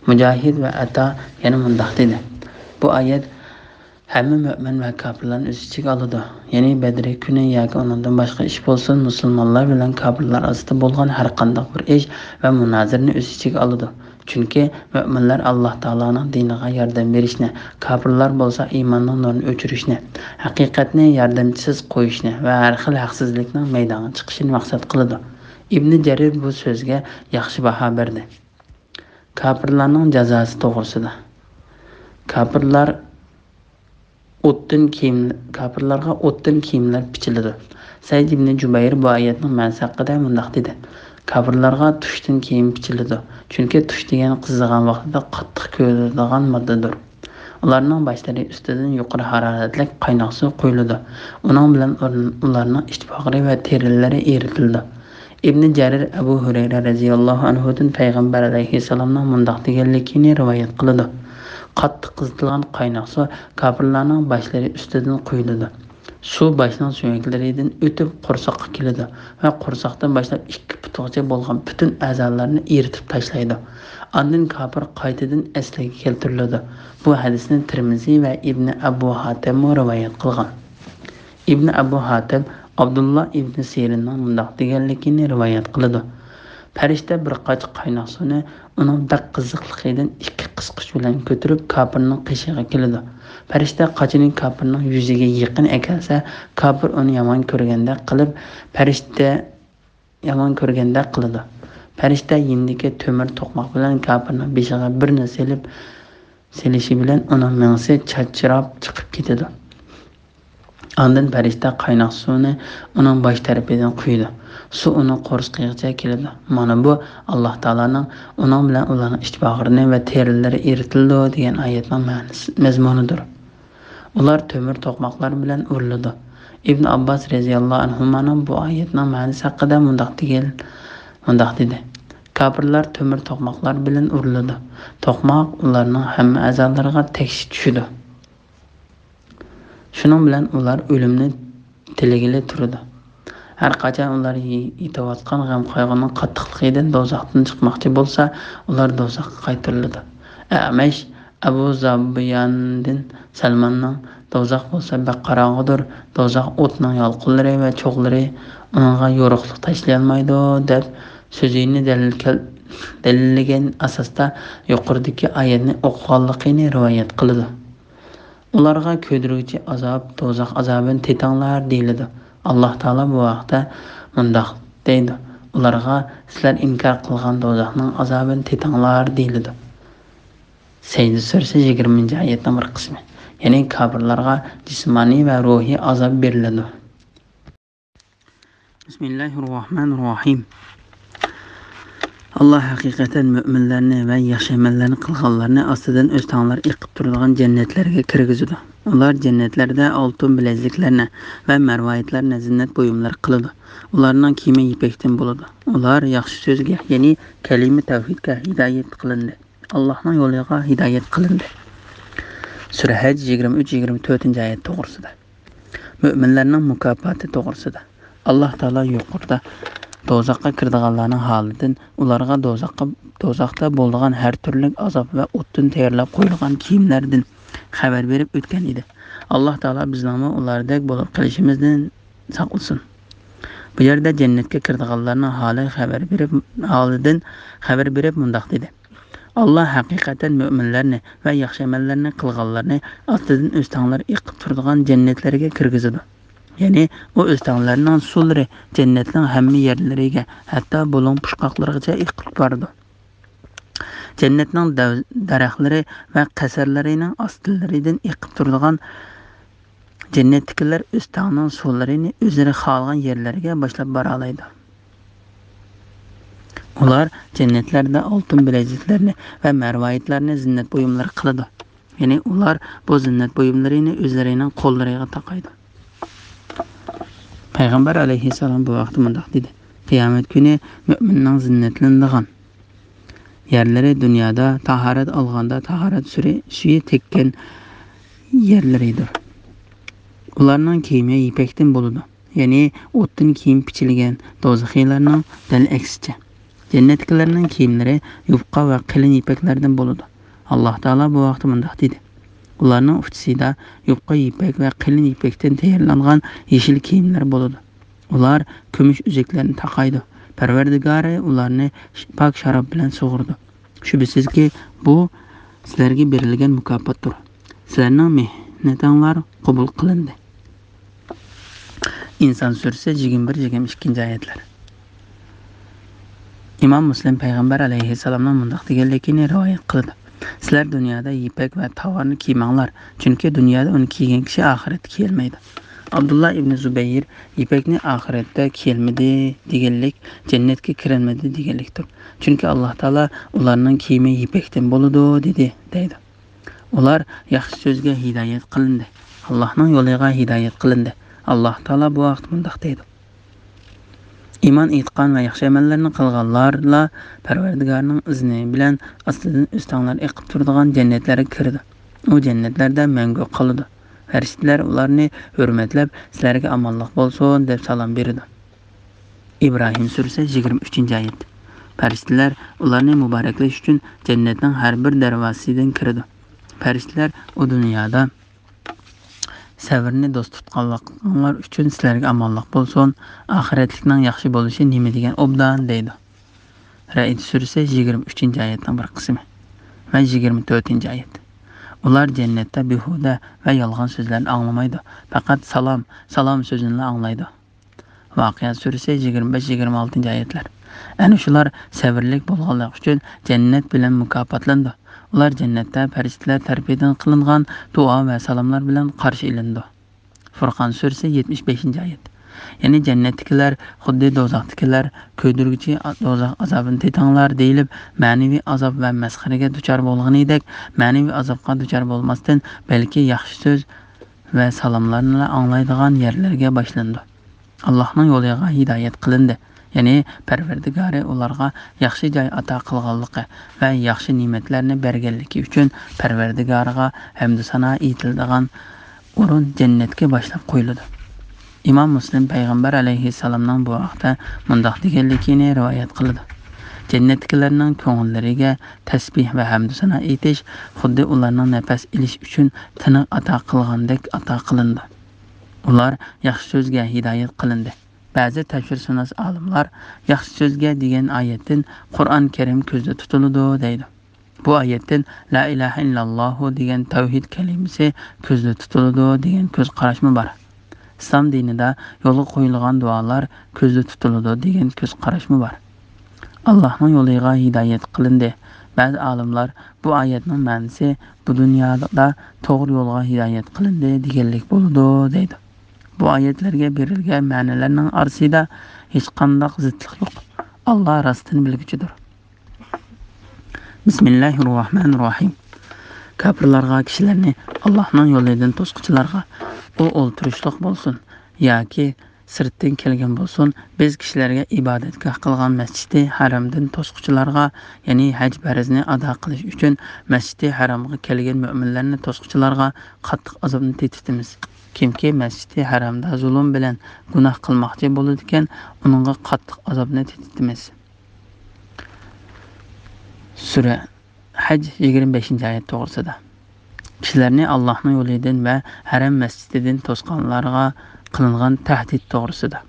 مۇجاھىد ۋە ئەتا يەنە مۇنداق دېدى: بۇ ئايەت ھەممە مۆمىن ۋە كاپىرلارنى ئۆز ئىچىگە ئالىدۇ. يەنى بەدرى كۈنى ياكى ئۇنىڭدىن باشقا ئىش بولسۇن، مۇسۇلمانلار بىلەن كاپىرلار ئارىسىدا بولغان ھەر قانداق بىر ئىش ۋە مۇنازىرىنى ئۆز ئىچىگە ئالىدۇ. چۈنكى مۆمىنلەر ئاللاھ تائالانىڭ دىنىغا ياردەم بېرىشنى، كاپىرلار بولسا ئىماننىڭ نۇرىنى ئۆچۈرۈشنى، ھەقىقەتنى ياردەمچىسىز قويۇشنى ۋە ھەر خىل ھەقسىزلىكنىڭ مەيدانغا چىقىشىنى مەقسەت قىلىدۇ. ئىبنى جەرىر بۇ سۆزگە ياخشى باھا بەردى. كاپىرلارنىڭ جازاسى توغرىسىدا. كاپىرلار ئوتتىن كىيىم، كاپىرلارغا ئوتتىن كىيىملەر پىچىلىدۇ. سەئىد ئىبنى جۇبەير بۇ ئايەتنىڭ مەنىسى ھەققىدە مۇنداق دېدى: كاپىرلارغا تۇشتىن كىيىم پىچىلىدۇ، چۈنكى تۇش دېگەن قىزىغان ۋاقتىدا قاتتىق كۆيۈلىدىغان ماددىدۇر. ئۇلارنىڭ باشلىرى ئۈستىدىن يۇقىرى ھارارەتلىك قايناق سۇ قۇيۇلىدۇ. ئۇنىڭ بىلەن ئۇلارنىڭ ئىچ باغرى ۋە تېرىلىرى ئېرىتىلىدۇ. ئىبنى جەرىر ئەبۇ ھۇرەيرە رەزىياللاھۇ ئەنھۇدىن پەيغەمبەر ئەلەيھىسسالامنىڭ مۇنداق دېگەنلىكىنى رىۋايەت قىلىدۇ: قاتتىق قىزىتىلغان قايناق سۇ كاپىرلارنىڭ باشلىرى ئۈستىدىن قۇيۇلىدۇ. سۇ باشنىڭ سۆڭەكلىرىدىن ئۆتۈپ قورساققا كېلىدۇ ۋە قورساقتىن باشلاپ ئىككى پۇتىغىچە بولغان پۈتۈن ئەزالارنى ئېرىتىپ تاشلايدۇ. ئاندىن كاپىر قايتىدىن ئەسلىگە كەلتۈرۈلىدۇ. بۇ ھەدىسنى تىرمىزى ۋە ئىبنى ئەبۇ ھاتەممۇ رىۋايەت قىلغان. ئىبنى ئەبۇ ھاتەم ئابدۇللا ئىبنى سىرىننىڭ مۇنداق دېگەنلىكىنى رىۋايەت قىلىدۇ: پەرىشتە بىر قاچا قايناق سۇنى ئۇنىڭ بەك قىزىقلىقىدىن ئىككى قىسقۇچ بىلەن كۆتۈرۈپ، كاپىرنىڭ قېشىغا كېلىدۇ. پەرىشتە قاچىنى كاپىرنىڭ يۈزىگە يېقىن ئەكەلسە، كاپىر ئۇنى يامان كۆرگەندەك قىلىپ، پەرىشتە يامان كۆرگەندەك قىلىدۇ. پەرىشتە يېنىدىكى تۆمۈر توقماق بىلەن كاپىرنىڭ بېشىغا بىرنى سېلىپ، سېلىشى بىلەن ئۇنىڭ مېڭىسى چاچراپ چىقىپ كېتىدۇ. ئاندىن پەرىشتە قايناق سۇنى ئۇنىڭ باش تەرىپىدىن قۇيىدۇ. سۇ ئۇنىڭ قورسىقىغىچە كېلىدۇ. مانا بۇ ئاللاھ تائالانىڭ ئۇنىڭ بىلەن ئۇلارنىڭ ئىچ باغرىنى ۋە تېرىلىرى ئېرىتىلىدۇ دېگەن ئايەتنىڭ مەنىسى، مەزمۇنىدۇر. ئۇلار تۆمۈر توقماقلار بىلەن ئۇرۇلىدۇ. ئىبن ئابباس رەزىياللاھۇ ئەنھۇمانىڭ بۇ ئايەتنىڭ مەنىسى ھەققىدە مۇنداق دېگەن، مۇنداق دېدى: كاپىرلار تۆمۈر توقماقلار بىلەن ئۇرۇلىدۇ. توقماق ئۇلارنىڭ ھەممە ئەزالىرىغا تەكشى چۈشىدۇ. شۇنىڭ بىلەن ئۇلار ئۆلۈمنى تىلىگىلى تۇرىدۇ. ھەر قاچان ئۇلار يېتىۋاتقان غەم-قايغۇنىڭ قاتتىقلىقىدىن دوزاختىن چىقماقچى بولسا، ئۇلار دوزاخقا قايتۇرۇلىدۇ. ئەمەش ئەبۇ زابىياندىن سەلماننىڭ: «دوزاخ بولسا بەك قاراڭغۇدۇر، دوزاخ ئوتنىڭ يالقۇنلىرى ۋە چوغلىرى ئۇنىڭغا يورۇقلۇق تاشلىيالمايدۇ» دەپ سۆزىنى دەلىل كەل-، دەلىللىگەن ئاساستا يۇقىرىدىكى ئايەتنى ئوقۇغانلىقىنى رىۋايەت قىلىدۇ. ئۇلارغا كۆيدۈرگۈچى ئازاب، دوزاخ ئازابىنى تېتىڭلار دېيىلىدۇ. ئاللاھ تائالا بۇ ھەقتە مۇنداق دەيدۇ: ئۇلارغا سىلەر ئىنكار قىلغان دوزاخنىڭ ئازابىنى تېتىڭلار دېيىلىدۇ. سەجدە سۈرىسى يىگىرمىنچى ئايەتنىڭ بىر قىسمى. يەنى كاپىرلارغا جىسمانىي ۋە روھىي ئازاب بېرىلىدۇ. بىسمىللاھىررەھمانىررەھىم. ئاللاھ ھەقىقەتەن مۆمىنلەرنى ۋە ياخشى ئەمەللەرنى قىلغانلارنى ئاستىدىن ئۆستەڭلەر ئېقىپ تۇرىدىغان جەننەتلەرگە كىرگۈزىدۇ. ئۇلار جەننەتلەردە ئالتۇن بىلەزلىكلەرنى ۋە مەرۋايىتلەرنى زىننەت بۇيۇملىرى قىلىدۇ. ئۇلارنىڭ كىيىمى يىپەكتىن بولىدۇ. ئۇلار ياخشى سۆزگە، يەنى كەلىمە تەۋھىدكە ھىدايەت قىلىندى. ئاللاھنىڭ يولىغا ھىدايەت قىلىندى. سۈرە ھەج يىگىرمە ئۈچ، يىگىرمە تۆتىنچى ئايەت توغرىسىدا. مۆمىنلەرنىڭ مۇكاپاتى توغرىسىدا. ئاللاھ تائالا يۇقىرىدا دوزاخقا كىرىدىغانلارنىڭ ھالىدىن، ئۇلارغا دوزاخقا، دوزاختا بولىدىغان ھەر تۈرلۈك ئازاب ۋە ئوتتىن تەييارلاپ قويۇلغان كىيىملەردىن خەۋەر بېرىپ ئۆتكەن ئىدى. ئاللاھ تائالا بىزنىڭمۇ ئۇلاردەك بولۇپ قېلىشىمىزدىن ساقلىسۇن. بۇ يەردە جەننەتكە كىرىدىغانلارنىڭ ھالى خەۋەر بېرىپ، ھالىدىن خەۋەر بېرىپ مۇنداق دېدى: ئاللاھ ھەقىقەتەن مۆمىنلەرنى ۋە ياخشى ئەمەللەرنى قىلغانلارنى ئاستىدىن ئۆستەڭلەر ئېقىپ تۇرىدىغان جەننەتلەرگە كىرگۈزىدۇ. يەنى ئۇ ئۆستەڭلەرنىڭ سۇلىرى جەننەتنىڭ ھەممە يەرلىرىگە، ھەتتا بۇلۇڭ پۇچقاقلىرىغىچە ئېقىپ بارىدۇ. جەننەتنىڭ دەۋ-، دەرەخلىرى ۋە قەسىرلىرىنىڭ ئاستىلىرىدىن ئېقىپ تۇرىدىغان جەننەتتىكىلەر ئۆستەڭنىڭ سۇلىرىنى ئۆزلىرى خالىغان يەرلەرگە باشلاپ بارالايدۇ. ئۇلار جەننەتلەردە ئالتۇن بىلەزلىكلەرنى ۋە مەرۋايىتلەرنى زىننەت بۇيۇملىرى قىلىدۇ. يەنى ئۇلار بۇ زىننەت بۇيۇملىرىنى ئۆزلىرىنىڭ قوللىرىغا تاقايدۇ. پەيغەمبەر ئەلەيھىسسالام بۇ ھەقتە مۇنداق دېدى: قىيامەت كۈنى مۆمىننىڭ زىننەتلىنىدىغان يەرلىرى دۇنيادا تاھارەت ئالغاندا تاھارەت سۈرى-، سۈيى تەگكەن يەرلىرىدۇر. ئۇلارنىڭ كىيىمى يىپەكتىن بولىدۇ، يەنى ئوتتىن كىيىم پىچىلىگەن دوزىخىيلارنىڭ دەل ئەكسىچە. جەننەتتىكىلەرنىڭ كىيىملىرى يۇپقا ۋە قېلىن يىپەكلەردىن بولىدۇ. ئاللاھ تائالا بۇ ھەقتە مۇنداق دېدى: ئۇلارنىڭ ئۇچىسىدا يۇپقا يىپەك ۋە قېلىن يىپەكتىن تەييارلانغان يېشىل كىيىملەر بولىدۇ. ئۇلار كۈمۈش ئۈزۈكلەرنى تاقايدۇ. پەرۋەردىگارى ئۇلارنى پاك شاراب بىلەن سۇغۇرىدۇ. شۈبھىسىزكى، بۇ سىلەرگە بېرىلگەن مۇكاپاتتۇر. سىلەرنىڭ مېھنىتىڭلار قوبۇل قىلىندى. ئىنسان سۈرىسى يىگىرمە بىر، يىگىرمە ئىككىنچى ئايەتلەر. ئىمام مۇسلىم پەيغەمبەر ئەلەيھىسسالامنىڭ مۇنداق دېگەنلىكىنى رىۋايەت قىلىدۇ: سىلەر دۇنيادا يىپەك ۋە تاۋارنى كىيمەڭلار، چۈنكى دۇنيادا ئۇنى كىيگەن كىشى ئاخىرەتتە كىيەلمەيدۇ. ئابدۇللا ئىبنى زۇبەير يىپەكنى ئاخىرەتتە كىيەلمىدى دېگەنلىك، جەننەتكە كىرەلمىدى دېگەنلىكتۇر. چۈنكى ئاللاھ تائالا ئۇلارنىڭ كىيىمى يىپەكتىن بولىدۇ دېدى، دەيدۇ. ئۇلار ياخشى سۆزگە ھىدايەت قىلىندى، ئاللاھنىڭ يولىغا ھىدايەت قىلىندى. ئاللاھ تائالا بۇ ھەقتە مۇنداق دەيدۇ: ئىمان ئېيتقان ۋە ياخشى ئەمەللەرنى قىلغانلارلا پەرۋەردىگارنىڭ ئىزنى بىلەن ئاستىدىن ئۆستەڭلەر ئېقىپ تۇرىدىغان جەننەتلەرگە كىرىدۇ. ئۇ جەننەتلەردە مەڭگۈ قالىدۇ. پەرىشتىلەر ئۇلارنى ھۆرمەتلەپ، سىلەرگە ئامانلىق بولسۇن دەپ سالام بېرىدۇ. ئىبراھىم سۈرىسى، يىگىرمە ئۈچىنچى ئايەت. پەرىشتىلەر ئۇلارنى مۇبارەكلەش ئۈچۈن جەننەتنىڭ ھەر بىر دەرۋازىسىدىن كىرىدۇ. پەرىشتىلەر ئۇ دۇنيادا سەۋرنى دوست تۇتقانلىقىڭلار ئۈچۈن سىلەرگە ئامانلىق بولسۇن، ئاخىرەتلىكنىڭ ياخشى بولۇشى نېمە دېگەن ئوبدان دەيدۇ. رەئد سۈرىسى، يىگىرمە ئۈچىنچى ئايەتنىڭ بىر قىسمى ۋە يىگىرمە تۆتىنچى ئايەت. ئۇلار جەننەتتە بىھۇدە ۋە يالغان سۆزلەرنى ئاڭلىمايدۇ، پەقەت سالام، سالام سۆزىنىلا ئاڭلايدۇ. ۋەقىئە سۈرىسى، يىگىرمە بەش، يىگىرمە ئالتىنچى ئايەتلەر. ئەنە شۇلار سەۋرلىك بولغانلىقى ئۈچۈن جەننەت بىلەن مۇكاپاتلىنىدۇ. ئۇلار جەننەتتە پەرىشتىلەر تەرىپىدىن قىلىنغان دۇئا ۋە سالاملار بىلەن قارشى ئېلىنىدۇ. فۇرقان سۈرىسى، يەتمىش بەشىنچى ئايەت. يەنى جەننەتتىكىلەر خۇددى دوزاختىكىلەر، كۆيدۈرگۈچى دوزاخ ئازابىنى تېتىڭلار دېيىلىپ، مەنىۋى ئازاب ۋە مەسخىرىگە دۇچار بولغىنىدەك، مەنىۋى ئازابقا دۇچار بولماستىن، بەلكى ياخشى سۆز ۋە سالاملارنىلا ئاڭلايدىغان يەرلەرگە باشلىنىدۇ. ئاللاھنىڭ يولىغا ھىدايەت قىلىندى، يەنى پەرۋەردىگارى ئۇلارغا ياخشى جاي ئاتا قىلغانلىقى ۋە ياخشى نېمەتلەرنى بەرگەنلىكى ئۈچۈن پەرۋەردىگارىغا ھەمدۇ سانا ئېيتىلىدىغان ئورۇن جەننەتكە باشلاپ قويۇلىدۇ. ئىمام مۇسلىم پەيغەمبەر ئەلەيھىسسالامنىڭ بۇ ھەقتە مۇنداق دېگەنلىكىنى رىۋايەت قىلىدۇ: جەننەتتىكىلەرنىڭ كۆڭۈللىرىگە تەسبىھ ۋە ھەمدۇ سانا ئېيتىش خۇددى ئۇلارنىڭ نەپەس ئېلىش ئۈچۈن تىنىق ئاتا قىلغاندەك ئاتا قىلىنىدۇ. ئۇلار ياخشى سۆزگە ھىدايەت قىلىندى. بەزى تەپسىرشۇناس ئالىملار ياخشى سۆزگە دېگەن ئايەتتىن قۇرئان كەرىم كۆزدە تۇتۇلىدۇ دەيدۇ. بۇ ئايەتتىن لا ئىلاھە ئىللاللاھۇ دېگەن تەۋھىد كەلىمىسى كۆزدە تۇتۇلىدۇ دېگەن كۆز قاراشمۇ بار. ئىسلام دىنىدا يولغا قويۇلغان دۇئالار كۆزدە تۇتۇلىدۇ دېگەن كۆز قاراشمۇ بار. ئاللاھنىڭ يولىغا ھىدايەت قىلىندى. بەزى ئالىملار بۇ ئايەتنىڭ مەنىسى بۇ دۇنيادا توغرا يولغا ھىدايەت قىلىندى دېگەنلىك بولىدۇ دەيدۇ. بۇ ئايەتلەرگە بېرىلگەن مەنىلەرنىڭ ئارىسىدا ھېچقانداق زىتلىق يوق. ئاللا راستىنى بىلگۈچىدۇر. بىسمىللاھىررەھمانىررەھىم. كاپىرلارغا، كىشىلەرنى ئاللاھنىڭ يولىدىن توسقۇچىلارغا، ئۇ ئولتۇرۇشلۇق بولسۇن ياكى سىرتتىن كەلگەن بولسۇن، بىز كىشىلەرگە ئىبادەتگاھ قىلغان مەسچىتى ھەرەمدىن توسقۇچىلارغا، يەنى ھەج پەرزىنى ئادا قىلىش ئۈچۈن مەسچىتى ھەرەمغا كەلگەن مۆمىنلەرنى توسقۇچىلارغا قاتتىق ئازابنى تېتىتىمىز. كىمكى مەسچىتى ھەرەمدە زۇلۇم بىلەن گۇناھ قىلماقچى بولىدىكەن، ئۇنىڭغا قاتتىق ئازابنى تېتىتىمىز. سۈرە ھەج، يىگىرمە بەشىنچى ئايەت توغرىسىدا. كىشىلەرنى ئاللاھنىڭ يولىدىن ۋە ھەرەم مەسچىتىدىن توسقانلارغا قىلىنغان تەھدىت توغرىسىدا.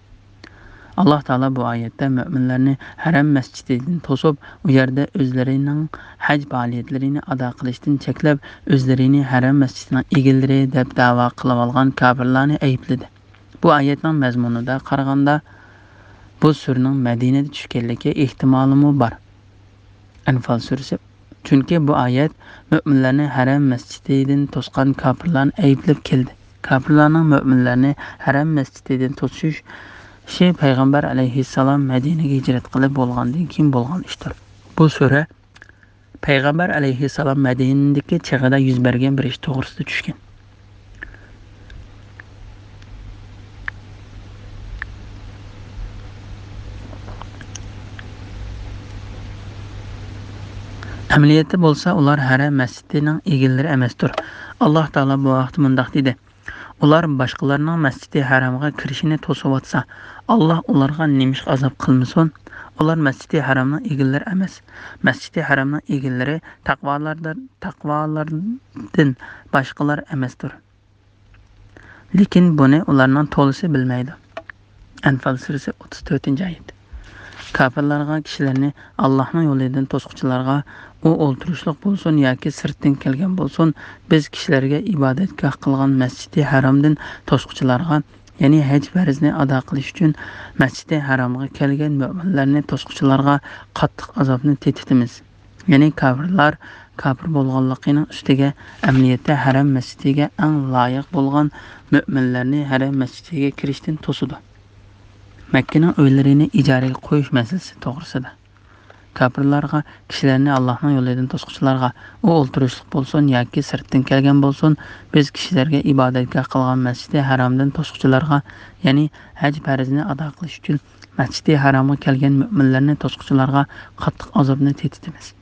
ئاللاھ تائالا بۇ ئايەتتە مۆمىنلەرنى ھەرەم مەسچىتىدىن توسۇپ، ئۇ يەردە ئۆزلىرىنىڭ ھەج پائالىيەتلىرىنى ئادا قىلىشتىن چەكلەپ، ئۆزلىرىنى ھەرەم مەسچىتىنىڭ ئىگىلىرى دەپ دەۋا قىلىۋالغان كاپىرلارنى ئەيىبلىدى. بۇ ئايەتنىڭ مەزمۇنىدا قارىغاندا، بۇ سۈرىنىڭ مەدىنىدە چۈشكەنلىكى ئېھتىمالىمۇ بار. ئەنفال سۈرىسى. چۈنكى بۇ ئايەت مۆمىنلەرنى ھەرەم مەسچىتىدىن توسقان كاپىرلارنى ئەيىبلەپ كەلدى. كاپىرلارنىڭ مۆمىنلەرنى ھەرەم مەسچىتىدىن توسۇشى پەيغەمبەر ئەلەيھىسسالام مەدىنىگە ھىجرەت قىلىپ بولغاندىن كېيىن بولغان ئىشتۇر. بۇ سۈرە پەيغەمبەر ئەلەيھىسسالام مەدىنىدىكى چېغىدا يۈز بەرگەن بىر ئىش توغرىسىدا چۈشكەن. ئەمەلىيەتتە بولسا ئۇلار ھەرەم مەسچىتىنىڭ ئىگىلىرى ئەمەستۇر. ئاللاھ تائالا بۇ ھەقتە مۇنداق دېدى: ئۇلار باشقىلارنىڭ مەسچىدى ھەرامغا كىرىشىنى توسۇۋاتسا، ئاللا ئۇلارغا نېمىشقا ئازاب قىلمىسۇن؟ ئۇلار مەسچىدى ھەرامنىڭ ئىگىلىرى ئەمەس. مەسچىدى ھەرامنىڭ ئىگىلىرى تەقۋالاردىن، تەقۋالاردىن باشقىلار ئەمەستۇر. لېكىن بۇنى ئۇلارنىڭ تولىسى بىلمەيدۇ. ئەنفال سۈرىسى، ئوتتۇز تۆتىنچى ئايەت. كاپىرلارغا، كىشىلەرنى ئاللاھنىڭ يولىدىن توسقۇچىلارغا، ئۇ ئولتۇرۇشلۇق بولسۇن ياكى سىرتتىن كەلگەن بولسۇن، بىز كىشىلەرگە ئىبادەتگاھ قىلغان مەسچىدى ھەرامدىن توسقۇچىلارغا، يەنى ھەج پەرزىنى ئادا قىلىش ئۈچۈن مەسچىدى ھەرامغا كەلگەن مۆمىنلەرنى توسقۇچىلارغا قاتتىق ئازابنى تېتىتىمىز. يەنى كاپىرلار كاپىر بولغانلىقىنىڭ ئۈستىگە، ئەمەلىيەتتە ھەرەم مەسچىتىگە ئەڭ لايىق بولغان مۆمىنلەرنى ھەرەم مەسچىتىگە كىرىشتىن توسىدۇ. مەككىنىڭ ئۆيلىرىنى ئىجارىگە قويۇش مەسىلىسى توغرىسىدا. كاپىرلارغا، كىشىلەرنى ئاللاھنىڭ يولىدىن توسقۇچىلارغا، ئۇ ئولتۇرۇشلۇق بولسۇن ياكى سىرتتىن كەلگەن بولسۇن، بىز كىشىلەرگە ئىبادەتگاھ قىلغان مەسچىدى ھەرامدىن توسقۇچىلارغا، يەنى ھەج پەرزىنى ئادا قىلىش ئۈچۈن مەسچىدى ھەرامغا كەلگەن مۆمىنلەرنى توسقۇچىلارغا قاتتىق ئازابنى تېتىتىمىز.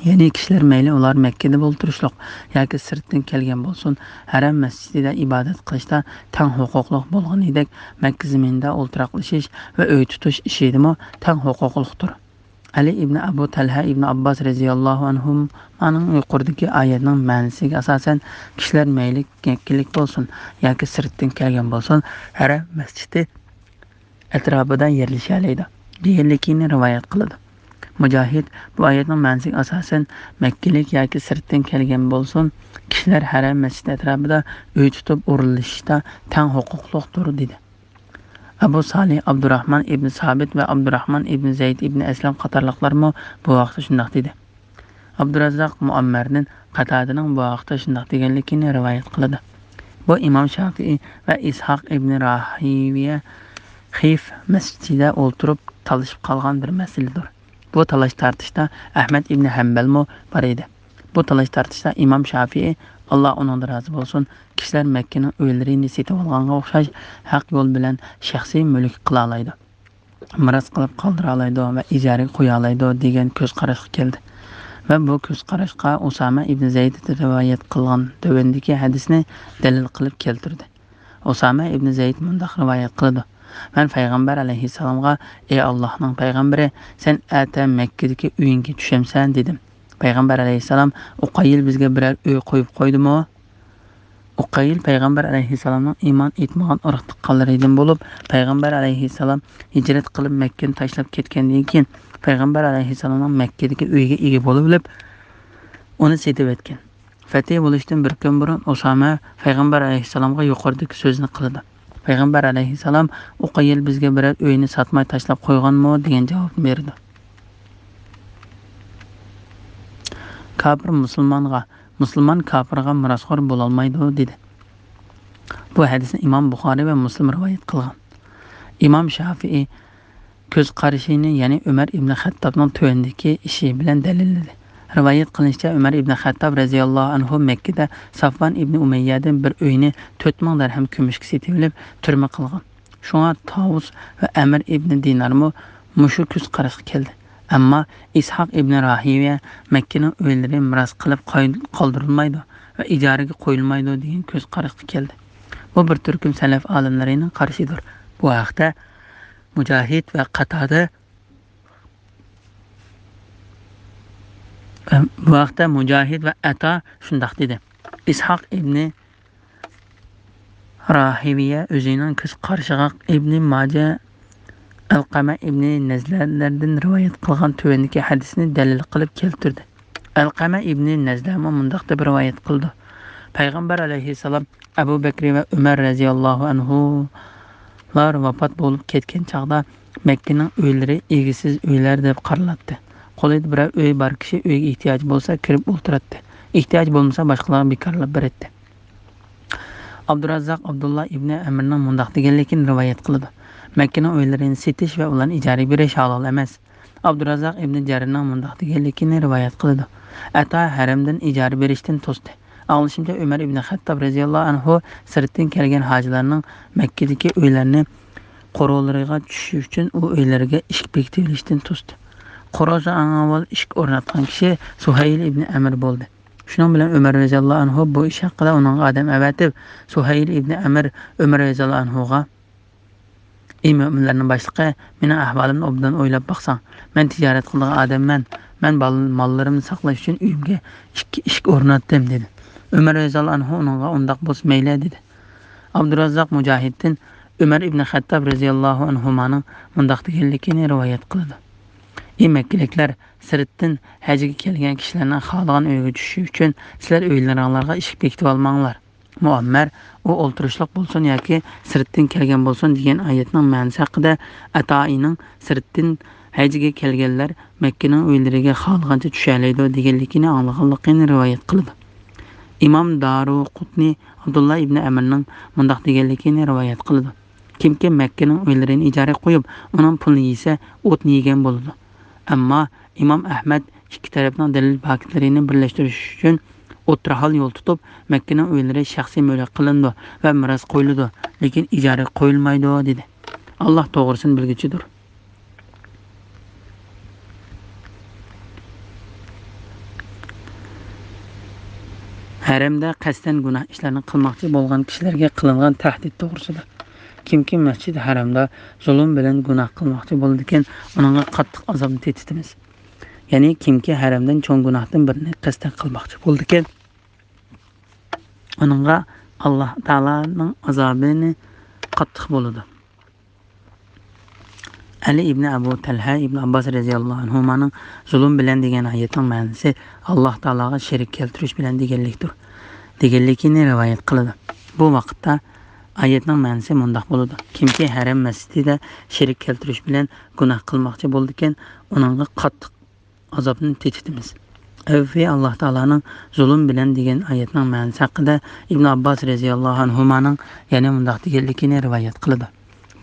يەنى كىشىلەر مەيلى ئۇلار مەككىدە ئولتۇرۇشلۇق ياكى سىرتتىن كەلگەن بولسۇن، ھەرەم مەسچىتىدە ئىبادەت قىلىشتا تەڭ ھوقۇقلۇق بولغىنىدەك، مەككە زېمىنىدا ئولتۇراقلىشىش ۋە ئۆي تۇتۇش ئىشىدىمۇ تەڭ ھوقۇقلۇقتۇر. ئەلى ئىبنى ئەبۇ تەلھە ئىبنى ئابباس رەزىياللاھۇ ئەنھۇمانىڭ يۇقىرىدىكى ئايەتنىڭ مەنىسىگە ئاساسەن، كىشىلەر مەيلى مەككىلىك بولسۇن ياكى سىرتتىن كەلگەن بولسۇن، ھەرەم مەسچىتى ئەتراپىدا يەرلىشەلەيدۇ، دېگەنلىكىنى رىۋايەت قىلىدۇ. مۇجاھىد بۇ ئايەتنىڭ مەنىسىگە ئاساسەن، مەككىلىك ياكى سىرتتىن كەلگەن بولسۇن، كىشىلەر ھەرەم مەسچىت ئەتراپىدا ئۆي تۇتۇپ ئورۇنلىشىشتا تەڭ ھوقۇقلۇقتۇر، دېدى. ئەبۇ سالىھ ئابدۇراھمان ئىبنى سابىت ۋە ئابدۇراھمان ئىبنى زەيد ئىبنى ئەسلەم قاتارلىقلارمۇ بۇ ھەقتە شۇنداق دېدى. ئابدۇراززاق مۇئەممەردىن قاتادىنىڭ بۇ ھەقتە شۇنداق دېگەنلىكىنى رىۋايەت قىلىدۇ. بۇ ئىمام شافىئى ۋە ئىسھاق ئىبنى راھىۋىيە خىف مەسچىتىدە ئولتۇرۇپ تالىشىپ قالغان بىر مەسىلىدۇر. بۇ تالاش-تارتىشتا ئەھمەد ئىبنى ھەمبەلمۇ بار ئىدى. بۇ تالاش-تارتىشتا ئىمام شافىئى، ئاللا ئۇنىڭدىن رازى بولسۇن، كىشىلەر مەككىنىڭ ئۆيلىرىنى سېتىۋالغانغا ئوخشاش ھەق يول بىلەن شەخسىي مۈلۈك قىلالايدۇ، مىراس قىلىپ قالدۇرالايدۇ ۋە ئىجارىگە قويالايدۇ دېگەن كۆز قاراشقا كەلدى. ۋە بۇ كۆز قاراشقا ئۇسامە ئىبنى زەيد رىۋايەت قىلغان تۆۋەندىكى ھەدىسنى دەلىل قىلىپ كەلتۈردى. ئۇسامە ئىبنى زەيد مۇنداق رىۋايەت قىلىدۇ: مەن پەيغەمبەر ئەلەيھىسسالامغا، ئەي ئاللاھنىڭ پەيغەمبىرى، سەن ئەتە مەككىدىكى ئۆيۈڭگە چۈشەمسەن؟ دېدىم. پەيغەمبەر ئەلەيھىسسالام، ئۇقەيل بىزگە بىرەر ئۆي قويۇپ قويدىمۇ؟ ئۇقەيل پەيغەمبەر ئەلەيھىسسالامنىڭ ئىمان ئېيتمىغان ئۇرۇق-تۇغقانلىرىدىن بولۇپ، پەيغەمبەر ئەلەيھىسسالام ھىجرەت قىلىپ مەككىنى تاشلاپ كەتكەندىن كېيىن، پەيغەمبەر ئەلەيھىسسالامنىڭ مەككىدىكى ئۆيىگە ئىگە بولۇۋېلىپ، ئۇنى سېتىۋەتكەن. فەتھى بولۇشتىن بىر كۈن بۇرۇن ئۇسامە پەيغەمبەر ئەلەيھىسسالامغا يۇقىرىدىكى سۆزنى قىلىدۇ. پەيغەمبەر ئەلەيھىسسالام، ئۇقەيل بىزگە بىرەر ئۆينى ساتماي تاشلاپ قويغانمۇ؟ دېگەن جاۋابنى بېرىدۇ. كاپىر مۇسۇلمانغا، مۇسۇلمان كاپىرغا مىراسخور بولالمايدۇ، دېدى. بۇ ھەدىسنى ئىمام بۇخارىي ۋە مۇسلىم رىۋايەت قىلغان. ئىمام شافىئىي كۆز قارىشىنى يەنى ئۆمەر ئىبنى خەتتابنىڭ تۆۋەندىكى ئىشى بىلەن دەلىللىدى. رىۋايەت قىلىنىشىچە، ئۆمەر ئىبنى خەتتاب رەزىياللاھۇ ئەنھۇ مەككىدە سافۋان ئىبنى ئۇمەييەدىن بىر ئۆينى تۆت مىڭ دەرھەم كۈمۈشكە سېتىۋېلىپ، تۈرمە قىلغان. شۇڭا تاۋۇس ۋە ئەمىر ئىبنى دىنارمۇ مۇشۇ كۆز قاراشقا كەلدى. ئەمما ئىسھاق ئىبنى راھىۋىيە مەككىنىڭ ئۆيلىرى مىراس قىلىپ قاي-، قالدۇرۇلمايدۇ ۋە ئىجارىگە قويۇلمايدۇ دېگەن كۆز قاراشقا كەلدى. بۇ بىر تۈركۈم سەلەف ئالىملىرىنىڭ قارىشىدۇر. بۇ ھەقتە مۇجاھىد ۋە قاتادە، بۇ ھەقتە مۇجاھىد ۋە ئەتا شۇنداق دېدى. ئىسھاق ئىبنى راھىۋىيە ئۆزىنىڭ كۆز قارىشىغا ئىبنى ماجە ئەلقەمە ئىبنى نەزلەردىن رىۋايەت قىلغان تۆۋەندىكى ھەدىسنى دەلىل قىلىپ كەلتۈردى. ئەلقەمە ئىبنى نەزلەمۇ مۇنداق دەپ رىۋايەت قىلىدۇ. پەيغەمبەر ئەلەيھىسسالام ئەبۇ بەكرى ۋە ئۆمەر رەزىياللاھۇ ئەنھۇلار ۋاپات بولۇپ كەتكەن چاغدا، مەككىنىڭ ئۆيلىرى ئىگىسىز ئۆيلەر دەپ قارىلاتتى. قولىدا بىرەر ئۆي بار كىشى ئۆيگە ئېھتىياجى بولسا كىرىپ ئولتۇراتتى. ئېھتىياجى بولمىسا باشقىلارغا بىكارلاپ بېرەتتى. ئابدۇراززاق ئابدۇللا ئىبنى ئەمىرنىڭ مۇنداق دېگەنلىكىنى رىۋايەت قىلىدۇ: مەككىنىڭ ئۆيلىرىنى سېتىش ۋە ئۇلارنى ئىجارىگە بېرىش ھالال ئەمەس. ئابدۇراززاق ئىبنى جەرىرنىڭ مۇنداق دېگەنلىكىنى رىۋايەت قىلىدۇ: ئەتا ھەرەمدىن ئىجارە بېرىشتىن توستى. ئاڭلىشىمچە، ئۆمەر ئىبنى خەتتاب رەزىياللاھۇ ئەنھۇ سىرتتىن كەلگەن ھاجىلارنىڭ مەككىدىكى ئۆيلەرنى قورۇلىرىغا چۈشۈشى ئۈچۈن ئۇ ئۆيلەرگە ئىشىك بېكىتىۋېلىشتىن توستى. قورۇسا ئەڭ ئاۋۋال ئىشىك ئورناتقان كىشى سۇھەيل ئىبنى ئەمىر بولدى. شۇنىڭ بىلەن ئۆمەر رەزىياللاھۇ ئەنھۇ بۇ ئىش ھەققىدە ئۇنىڭغا ئادەم ئەۋەتىپ، سۇھەيل ئىبنى ئەمىر ئۆمەر رەزىياللاھۇ ئەنھۇغا، ئى مۆمىنلەرنىڭ باشلىقى، مېنىڭ ئەھۋالىمنى ئوبدان ئويلاپ باقساڭ، مەن تىجارەت قىلىدىغان ئادەممەن، مەن بال-، ماللىرىمنى ساقلاش ئۈچۈن ئۆيۈمگە ئىككى ئىشىك ئورناتتىم، دېدى. ئۆمەر رەزىياللاھۇ ئەنھۇ ئۇنىڭغا ئۇنداق بولسا مەيلى، دېدى. ئابدۇراززاق مۇجاھىدتىن ئۆمەر ئىبنى خەتتاب رەزىياللاھۇ ئەنھۇمانىڭ مۇنداق دېگەنلىكىنى رىۋايەت قىلىدۇ: ئى مەككىلىكلەر، سىرتتىن ھەجگە كەلگەن كىشىلەرنىڭ خالىغان ئۆيىگە چۈشۈشى ئۈچۈن سىلەر ئۆيلىرىڭلارغا ئىشىك بېكىتىۋالماڭلار. مۇئەممەر، ئۇ ئولتۇرۇشلۇق بولسۇن ياكى سىرتتىن كەلگەن بولسۇن دېگەن ئايەتنىڭ مەنىسى ھەققىدە ئەتائىنىڭ سىرتتىن ھەجگە كەلگەنلەر مەككىنىڭ ئۆيلىرىگە خالىغانچە چۈشەلەيدۇ دېگەنلىكىنى ئاڭلىغانلىقىنى رىۋايەت قىلىدۇ. ئىمام دارۇقۇتنى ئابدۇللا ئىبنى ئەمىرنىڭ مۇنداق دېگەنلىكىنى رىۋايەت قىلىدۇ: كىمكى مەككىنىڭ ئۆيلىرىنى ئىجارىگە قويۇپ، ئۇنىڭ پۇلىنى يېسە، ئوتنى يېگەن بولىدۇ. ئەمما ئىمام ئەھمەد ئىككى تەرەپنىڭ دەلىل پاكىتلىرىنى بىرلەشتۈرۈش ئۈچۈن ئوتتۇرا ھال يول تۇتۇپ، مەككىنىڭ ئۆيلىرى شەخسىي مۈلۈك قىلىنىدۇ ۋە مىراس قويۇلىدۇ، لېكىن ئىجارىگە قويۇلمايدۇ، دېدى. ئاللاھ توغرىسىنى بىلگۈچىدۇر. ھەرەمدە قەستەن گۇناھ ئىشلارنى قىلماقچى بولغان كىشىلەرگە قىلىنغان تەھدىت توغرىسىدا. كىمكى مەسچىدى ھەرەمدە زۇلۇم بىلەن گۇناھ قىلماقچى بولىدىكەن، ئۇنىڭغا قاتتىق ئازابنى تېتىتىمىز. يەنى كىمكى ھەرەمدىن چوڭ گۇناھتىن بىرنى قەستەن قىلماقچى بولىدىكەن، ئۇنىڭغا ئاللاھ تائالانىڭ ئازابىنى قاتتىق بولىدۇ. ئەلى ئىبنى ئەبۇ تەلھە ئىبنى ئابباس رەزىياللاھۇ ئەنھۇمانىڭ زۇلۇم بىلەن دېگەن ئايەتنىڭ مەنىسى ئاللاھ تائالاغا شېرىك كەلتۈرۈش بىلەن دېگەنلىكتۇر، دېگەنلىكىنى رىۋايەت قىلىدۇ. بۇ ۋاقىتتا ئايەتنىڭ مەنىسى مۇنداق بولىدۇ: كىمكى ھەرەم مەسچىتىدە شېرىك كەلتۈرۈش بىلەن گۇناھ قىلماقچى بولىدىكەن، ئۇنىڭغا قاتتىق ئازابنى تېتىتىمىز. ئەۋفى ئاللاھ تائالانىڭ زۇلۇم بىلەن دېگەن ئايەتنىڭ مەنىسى ھەققىدە ئىبن ئابباس رەزىياللاھۇ ئەنھۇمانىڭ يەنە مۇنداق دېگەنلىكىنى رىۋايەت قىلىدۇ: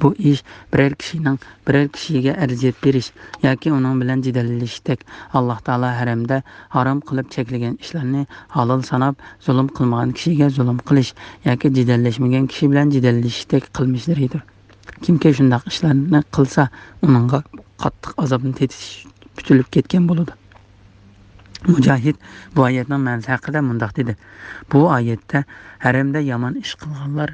بۇ ئىش بىرەر كىشىنىڭ بىرەر كىشىگە ئەزىيەت بېرىش ياكى ئۇنىڭ بىلەن جېدەللىشىشتەك. ئاللاھ تائالا ھەرەمدە ھارام قىلىپ چەكلىگەن ئىشلارنى ھالال ساناپ، زۇلۇم قىلمىغان كىشىگە زۇلۇم قىلىش ياكى جېدەللەشمىگەن كىشى بىلەن جېدەللىشىشتەك قىلمىشلىرىدۇر. كىمكى شۇنداق ئىشلارنى قىلسا، ئۇنىڭغا قاتتىق ئازابنى تېتىتىش پۈتۈلۈپ كەتكەن بولىدۇ. مۇجاھىد بۇ ئايەتنىڭ مەنىسى ھەققىدە مۇنداق دېدى: بۇ ئايەتتە ھەرەمدە يامان ئىش قىلغانلار،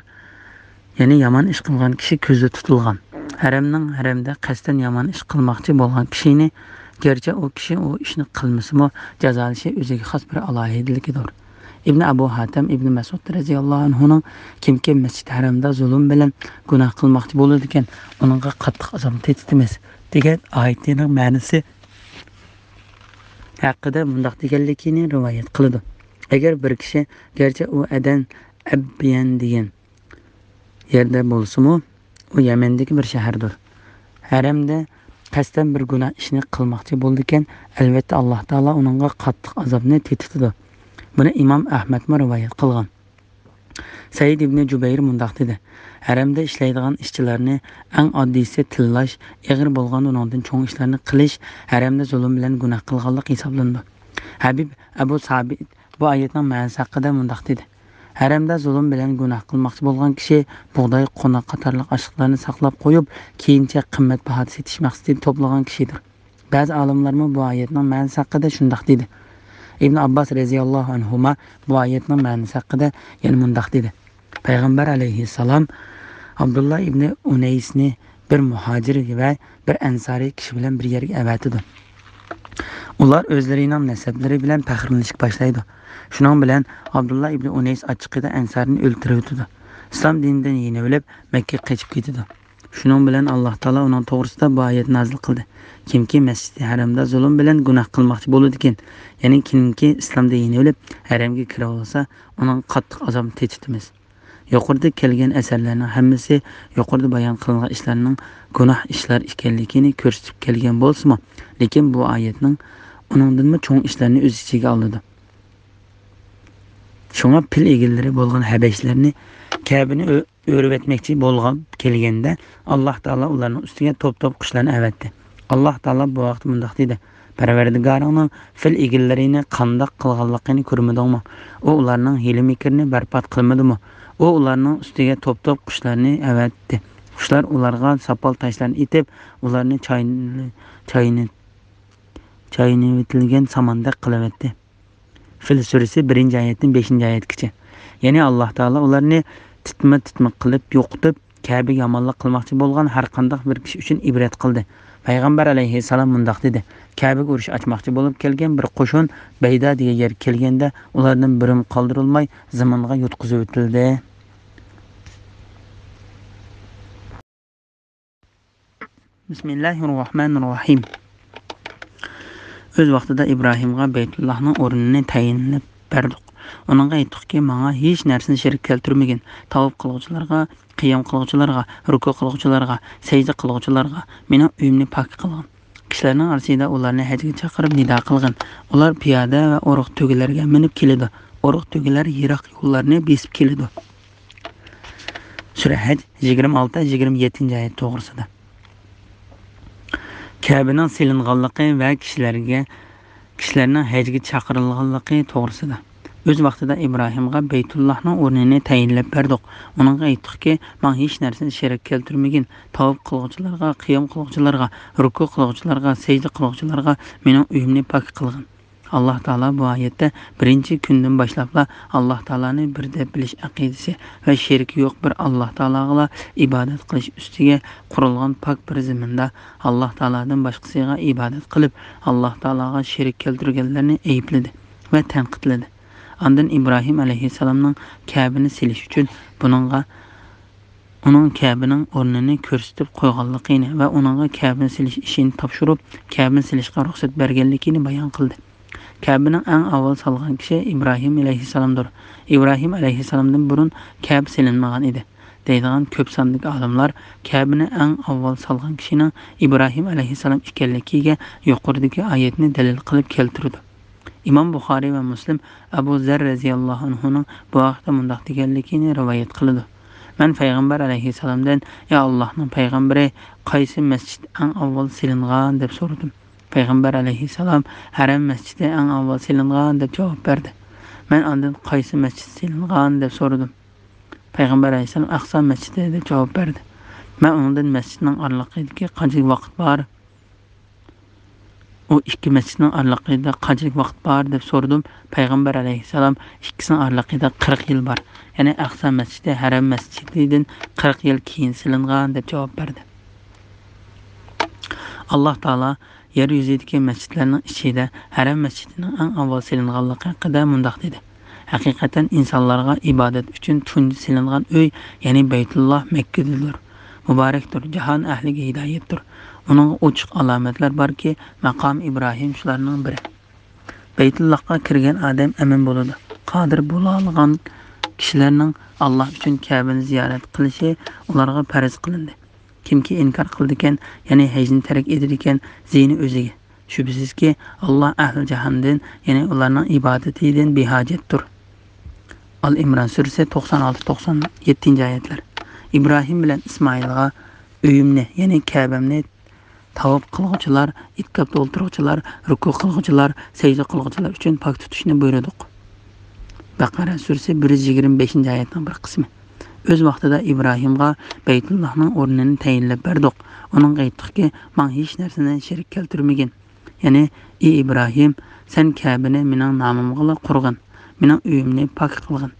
يەنى يامان ئىش قىلغان كىشى كۆزدە تۇتۇلغان. ھەرەمنىڭ، ھەرەمدە قەستەن يامان ئىش قىلماقچى بولغان كىشىنى، گەرچە ئۇ كىشى ئۇ ئىشنى قىلمىسىمۇ، جازالىشى ئۆزىگە خاس بىر ئالاھىدىلىكىدۇر. ئىبنى ئەبۇ ھاتەم ئىبنى مەسئۇد رەزىياللاھۇ ئەنھۇنىڭ، كىمكى مەسچىت ھەرەمدە زۇلۇم بىلەن گۇناھ قىلماقچى بولىدىكەن، ئۇنىڭغا قاتتىق ئازابنى تېتىتىمىز، دېگەن ئايىتىنىڭ مەنىسى ھەققىدە مۇنداق دېگەنلىكىنى رىۋايەت قىلىدۇ. ئەگەر بىر كىشى، گەرچە ئۇ ئەدەن، ئەبيەن دېگەن يەردە بولسىمۇ، ئۇ يەمەندىكى بىر شەھەردۇر، ھەرەمدە قەستەن بىر گۇناھ ئىشنى قىلماقچى بولىدىكەن، ئەلۋەتتە، ئاللاھ تائالا ئۇنىڭغا قاتتىق ئازابنى تېتىتىدۇ. بۇنى ئىمام ئەھمەدمۇ رىۋايەت قىلغان. سەئىد ئىبنى جۇبەير مۇنداق دېدى: ھەرەمدە ئىشلەيدىغان ئىشچىلارنى ئەڭ ئاددىيسى تىللاش، ئېغىر بولغان ئۇنىڭدىن چوڭ ئىشلارنى قىلىش ھەرەمدە زۇلۇم بىلەن گۇناھ قىلغانلىق ھېسابلىنىدۇ. ھەبىب ئەبۇ سابىت بۇ ئايەتنىڭ مەنىسى ھەققىدە مۇنداق دېدى: ھەرەمدە زۇلۇم بىلەن گۇناھ قىلماقچى بولغان كىشى بۇغداي، قوناق قاتارلىق ئاشلىقلارنى ساقلاپ قويۇپ، كېيىنچە قىممەت باھادا سېتىش مەقسىتىدە توپلىغان كىشىدۇر. بەزى ئالىملارمۇ بۇ ئايەتنىڭ مەنىسى ھەققىدە شۇنداق دېدى. ئىبن ئابباس رەزىياللاھۇ ئەنھۇما بۇ ئايەتنىڭ مەنىسى ھەققىدە يەنە مۇنداق دېدى: پەيغەمبەر ئەلەيھىسسالام ئابدۇللا ئىبنى ئۇنەيسنى بىر مۇھاجىر ۋە بىر ئەنسارىي كىشى بىلەن بىر يەرگە ئەۋەتىدۇ. ئۇلار ئۆزلىرىنىڭ نەسەبلىرى بىلەن پەخىرلىنىشكە باشلايدۇ. شۇنىڭ بىلەن ئابدۇللا ئىبنى ئۇنەيس ئاچچىقىدا ئەنسارىنى ئۆلتۈرۈۋېتىدۇ. ئىسلام دىنىدىن يېنىۋېلىپ، مەككىگە قېچىپ كېتىدۇ. شۇنىڭ بىلەن ئاللاھ تائالا ئۇنىڭ توغرىسىدا بۇ ئايەتنى نازىل قىلدى: كىمكى مەسچىدى ھەرەمدە زۇلۇم بىلەن گۇناھ قىلماقچى بولىدىكەن، يەنى كىمكى ئىسلامدا يېنىۋېلىپ، ھەرەمگە كىرىۋالسا، ئۇنىڭغا قاتتىق ئازابنى تېتىتىمىز. يۇقىرىدا كەلگەن ئەسەرلەرنىڭ ھەممىسى يۇقىرىدا بايان قىلىنغان ئىشلارنىڭ گۇناھ ئىشلار ئىكەنلىكىنى كۆرسىتىپ كەلگەن بولسىمۇ، لېكىن بۇ ئايەتنىڭ ئۇنىڭدىنمۇ چوڭ ئىشلارنى ئۆز ئىچىگە ئالىدۇ. شۇڭا پىل ئىگىلىرى بولغان ھەبەشلەرنى كەبىنى ئۆ-، ئۆرۈۋەتمەكچى بولغان كەلگەندە، ئاللاھ تائالا ئۇلارنىڭ ئۈستىگە توپ-توپ قۇشلارنى ئەۋەتتى. ئاللاھ تائالا بۇ ھەقتە مۇنداق دېدى: پەرۋەردىگارىڭنىڭ پىل ئىگىلىرىنى قانداق قىلغانلىقىنى كۆرمىدىڭمۇ؟ ئۇ ئۇلارنىڭ ھىيلە-مىكرىنى بەربات قىلمىدىمۇ؟ ئۇ ئۇلارنىڭ ئۈستىگە توپ-توپ قۇشلارنى ئەۋەتتى. قۇشلار ئۇلارغا ساپال تاشلارنى ئېتىپ، ئۇلارنى چاينى-، چاينى-، چاينىۋېتىلگەن ساماندەك قىلىۋەتتى. فىل سۈرىسى بىرىنچى ئايەتتىن بەشىنچى ئايەتكىچە. يەنى ئاللاھ تائالا ئۇلارنى تىتما-تىتمىق قىلىپ يوقىتىپ، كەبىگە يامانلىق قىلماقچى بولغان ھەر قانداق بىر كىشى ئۈچۈن ئىبرەت قىلدى. پەيغەمبەر ئەلەيھىسسالام مۇنداق دېدى: كەبىگە ئۇرۇش ئاچماقچى بولۇپ كەلگەن بىر قوشۇن بەيدا دېگەن يەرگە كەلگەندە، ئۇلاردىن بىرىمۇ قالدۇرۇلماي زېمىنغا يۇتقۇزۇۋېتىلدى. بىسمىللاھىررەھمانىررەھىم. ئۆز ۋاقتىدا ئىبراھىمغا بەيتۇللاھنىڭ ئورنىنى تەيىنلەپ بەردۇق. ئۇنىڭغا ئېيتتۇقكى، ماڭا ھېچ نەرسىنى شېرىك كەلتۈرمىگىن. تاۋاپ قىلغۇچىلارغا، قىيام قىلغۇچىلارغا، رۇكۇ قىلغۇچىلارغا، سەجدە قىلغۇچىلارغا مېنىڭ ئۆيۈمنى پاك قىلغىن. كىشىلەرنىڭ ئارىسىدا ئۇلارنى ھەجگە چاقىرىپ نىدا قىلغىن. ئۇلار پىيادە ۋە ئورۇق تۆگىلەرگە مىنىپ كېلىدۇ. ئورۇق تۆگىلەر يىراق يوللارنى بېسىپ كېلىدۇ. سۈرە ھەج، يىگىرمە ئالتە، يىگىرمە يەتتىنچى ئايەت توغرىسىدا. كەبىنىڭ سېلىنغانلىقى ۋە كىشىلەرگە، كىشىلەرنىڭ ھەجگە چاقىرىلغانلىقى توغرىسىدا. ئۆز ۋاقتىدا ئىبراھىمغا بەيتۇللاھنىڭ ئورنىنى تەيىنلەپ بەردۇق. ئۇنىڭغا ئېيتتۇقكى، ماڭا ھېچ نەرسىنى شېرىك كەلتۈرمىگىن. تاۋاپ قىلغۇچىلارغا، قىيام قىلغۇچىلارغا، رۇكۇ قىلغۇچىلارغا، سەجدە قىلغۇچىلارغا مېنىڭ ئۆيۈمنى پاك قىلغىن. ئاللاھ تائالا بۇ ئايەتتە بىرىنچى كۈندىن باشلاپلا ئاللاھ تائالانى بىر دەپ بىلىش ئەقىدىسى ۋە شېرىكى يوق بىر ئاللاھ تائالاغىلا ئىبادەت قىلىش ئۈستىگە قۇرۇلغان پاك بىر زېمىندا ئاللاھ تائالادىن باشقىسىغا ئىبادەت قىلىپ، ئاللاھ تائالاغا شېرىك كەلتۈرگەنلەرنى ئەيىبلىدى ۋە تەنقىدلىدى. ئاندىن ئىبراھىم ئەلەيھىسسالامنىڭ كەبىنى سېلىش ئۈچۈن بۇنىڭغا ئۇنىڭ كەبىنىڭ ئورنىنى كۆرسىتىپ قويغانلىقىنى ۋە ئۇنىڭغا كەبىنى سېلىش ئىشىنى تاپشۇرۇپ، كەبىنى سېلىشقا رۇخسەت بەرگەنلىكىنى بايان قىلدى. كەبىنىڭ ئەڭ ئاۋۋال سالغان كىشى ئىبراھىم ئەلەيھىسسالامدۇر. ئىبراھىم ئەلەيھىسسالامدىن بۇرۇن كەبە سېلىنمىغان ئىدى، دەيدىغان كۆپ ساندىكى ئالىملار كەبىنى ئەڭ ئاۋۋال سالغان كىشىنىڭ ئىبراھىم ئەلەيھىسسالام ئىكەنلىكىگە يۇقىرىدىكى ئايەتنى دەلىل قىلىپ كەلتۈرىدۇ. ئىمام بۇخارىي ۋە مۇسلىم ئەبۇ زەر رەزىياللاھۇ ئەنھۇنىڭ بۇ ھەقتە مۇنداق دېگەنلىكىنى رىۋايەت قىلىدۇ: مەن پەيغەمبەر ئەلەيھىسسالامدىن، يا ئاللاھنىڭ پەيغەمبىرى، قايسى مەسچىت ئەڭ ئاۋۋال سېلىنغان؟ دەپ سورىدىم. پەيغەمبەر ئەلەيھىسسالام، ھەرەم مەسچىتى ئەڭ ئاۋۋال سېلىنغان، دەپ جاۋاب بەردى. مەن ئاندىن، قايسى مەسچىت سېلىنغان؟ دەپ سورىدىم. پەيغەمبەر ئەلەيھىسسالام، ئەقسا مەسچىتى، دەپ جاۋاب بەردى. مەن ئۇنىڭدىن، مەسچىتنىڭ ئارىلىقىدىكى قانچىلىك ۋاقىت بار؟ ئۇ ئىككى مەسچىتنىڭ ئارىلىقىدا قانچىلىك ۋاقىت بار؟ دەپ سورىدىم. پەيغەمبەر ئەلەيھىسسالام، ئىككىسىنىڭ ئارىلىقىدا قىرىق يىل بار. يەنى ئەقسا مەسچىتى ھەرەم مەسچىتىدىن قىرىق يىل كېيىن سېلىنغان، دەپ جاۋاب بەردى. ئاللاھ تائالا يەر يۈزىدىكى مەسچىتلەرنىڭ ئىچىدە ھەرەم مەسچىتىنىڭ ئەڭ ئاۋۋال سېلىنغانلىقى ھەققىدە مۇنداق دېدى: ھەقىقەتەن ئىنسانلارغا ئىبادەت ئۈچۈن تۇنجى سېلىنغان ئۆي، يەنى بەيتۇللاھ مەككىدىدۇر. مۇبارەكتۇر، جاھان ئەھلىگە ھىدايەتتۇر. ئۇنىڭغا ئوچۇق ئالامەتلەر باركى، مەقامى ئىبراھىم شۇلارنىڭ بىرى. بەيتۇللاھقا كىرگەن ئادەم ئەمىن بولىدۇ. قادىر بولالىغان كىشىلەرنىڭ ئاللاھ ئۈچۈن كەبىنى زىيارەت قىلىشى ئۇلارغا پەرز قىلىندى. كىمكى ئىنكار قىلىدىكەن، يەنى ھەجنى تەرك ئېتىدىكەن، زىيىنى ئۆزىگە. شۈبھىسىزكى، ئاللاھ ئەھلى جاھاندىن، يەنى ئۇلارنىڭ ئىبادىتىدىن بىھاجەتتۇر. ئال ئىمران سۈرىسى توقسان ئالتە، توقسان يەتتىنچى ئايەتلەر. ئىبراھىم بىلەن ئىسمائىلغا ئۆيۈمنى، يەنى كەبەمنى تاۋاپ قىلغۇچىلار، ئېتىكاپتا ئولتۇرغۇچىلار، رۇكۇ قىلغۇچىلار، سەجدە قىلغۇچىلار ئۈچۈن پاك تۇتۇشنى بۇيرۇدۇق. بەقەرە سۈرىسى بىر يۈز يىگىرمە بەشىنچى ئايەتنىڭ بىر قىسمى. ئۆز ۋاقتىدا ئىبراھىمغا بەيتۇللاھنىڭ ئورنىنى تەيىنلەپ بەردۇق. ئۇنىڭغا ئېيتتۇقكى، ماڭا ھېچ نەرسىنى شېرىك كەلتۈرمىگىن. يەنى، ئى ئىبراھىم، سەن كەبىنى مېنىڭ نامىمغىلا قۇرغىن، مېنىڭ ئۆيۈمنى پاك قىلغىن.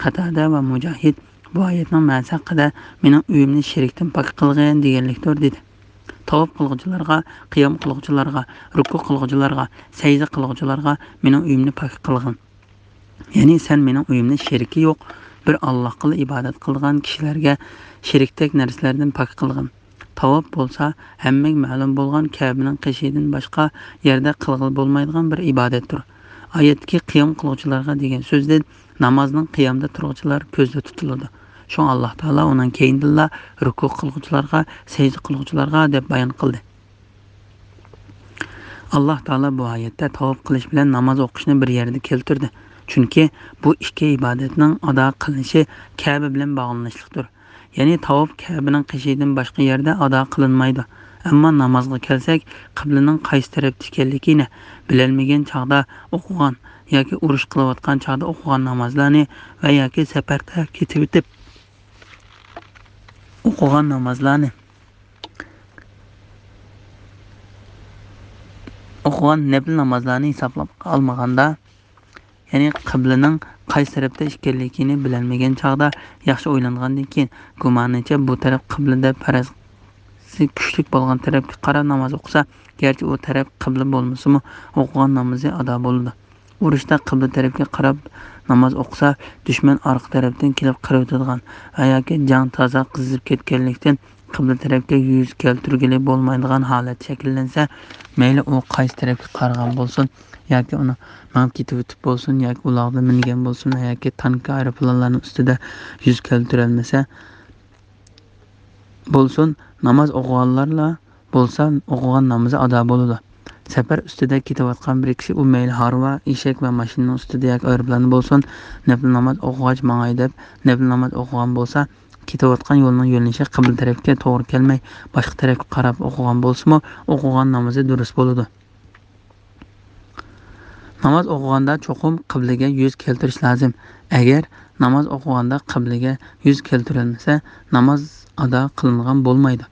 قاتادە ۋە مۇجاھىد بۇ ئايەتنىڭ مەنىسى ھەققىدە، مېنىڭ ئۆيۈمنى شېرىكتىن پاك قىلغىن دېگەنلىكتۇر، دېدى. تاۋاپ قىلغۇچىلارغا، قىيام قىلغۇچىلارغا، رۇكۇ قىلغۇچىلارغا، سەجدە قىلغۇچىلارغا مېنىڭ ئۆيۈمنى پاك قىلغىن. يەنى سەن مېنىڭ ئۆيۈمنى شېرىكى يوق بىر ئاللاھقىلا ئىبادەت قىلىدىغان كىشىلەرگە شېرىكتەك نەرسىلەردىن پاك قىلغىن. تاۋاپ بولسا ھەممىگە مەلۇم بولغان كەبىنىڭ قېشىدىن باشقا يەردە قىلغىلى بولمايدىغان بىر ئىبادەتتۇر. ئايەتتىكى قىيام قىلغۇچىلارغا دېگەن سۆزدىن نامازنىڭ قىيامدا تۇرغۇچىلار كۆزدە تۇتۇلىدۇ. شۇڭا ئاللاھ تائالا ئۇنىڭ كەينىدىنلا رۇكۇ قىلغۇچىلارغا، سەجدە قىلغۇچىلارغا دەپ بايان قىلدى. ئاللاھ تائالا بۇ ئايەتتە تاۋاپ قىلىش بىلەن ناماز ئوقۇشنى بىر يەردە كەلتۈردى. چۈنكى بۇ ئىككى ئىبادەتنىڭ ئادا قىلىنىشى كەبە بىلەن باغلىنىشلىقتۇر. يەنى تاۋاپ كەبىنىڭ قېشىدىن باشقا يەردە ئادا قىلىنمايدۇ. ئەمما نامازغا كەلسەك، قىبلىنىڭ قايسى تەرەپتە ئىكەنلىكىنى بىلەلمىگەن چاغدا ئوقۇغان ياكى ئۇرۇش قىلىۋاتقان چاغدا ئوقۇغان نامازلارنى ۋە ياكى سەپەردە كېتىۋېتىپ ئوقۇغان نامازلارنى، ئوقۇغان نەپلى نامازلارنى ھېسابلاپ ئالمىغاندا، يەنى قىبلىنىڭ قايسى تەرەپتە ئىكەنلىكىنى بىلەلمىگەن چاغدا ياخشى ئويلانغاندىن كېيىن، گۇمانىچە بۇ تەرەپ قىبلە دەپ پەرەزى كۈچلۈك بولغان تەرەپكە قاراپ ناماز ئوقۇسا، گەرچە ئۇ تەرەپ قىبلە بولمىسىمۇ، ئوقۇغان نامىزى ئادا بولىدۇ. ئۇرۇشتا قىبلە تەرەپكە قاراپ ناماز ئوقۇسا، دۈشمەن ئارقا تەرەپتىن كېلىپ قىرىۋېتىدىغان ۋە ياكى جەڭ تازا قىزىپ كەتكەنلىكتىن، قىبلە تەرەپكە يۈز كەلتۈرگىلى بولمايدىغان ھالەت شەكىللەنسە، مەيلى ئۇ قايسى تەرەپكە قارىغان بولسۇن، ياكى ئۇنى مېڭىپ كېتىۋېتىپ بولسۇن، ياكى ئۇلاغدا مىنگەن بولسۇن، ياكى تانكا، ئايروپىلانلارنىڭ ئۈستىدە يۈز كەلتۈرەلمىسە بولسۇن، ناماز ئوقۇغانلارلا بولسا ئوقۇغان نامىزى ئادا بولىدۇ. سەپەر ئۈستىدە كېتىۋاتقان بىر كىشى، ئۇ مەيلى ھارۋا، ئېشەك ۋە ماشىنىنىڭ ئۈستىدە ياكى ئايروپىلاندا بولسۇن، نەپلى ناماز ئوقۇغاچ ماڭاي دەپ، نەپلى ناماز ئوقۇغان بولسا، كېتىۋاتقان يولنىڭ يۆنىلىشى قىبلە تەرەپكە توغرا كەلمەي، باشقا تەرەپكە قاراپ ئوقۇغان بولسىمۇ، ئوقۇغان نامىزى دۇرۇس بولىدۇ. ناماز ئوقۇغاندا چوقۇم قىبلىگە يۈز كەلتۈرۈش لازىم. ئەگەر ناماز ئوقۇغاندا قىبلىگە يۈز كەلتۈرۈلمىسە، ناماز ئادا قىلىنغان بولمايدۇ.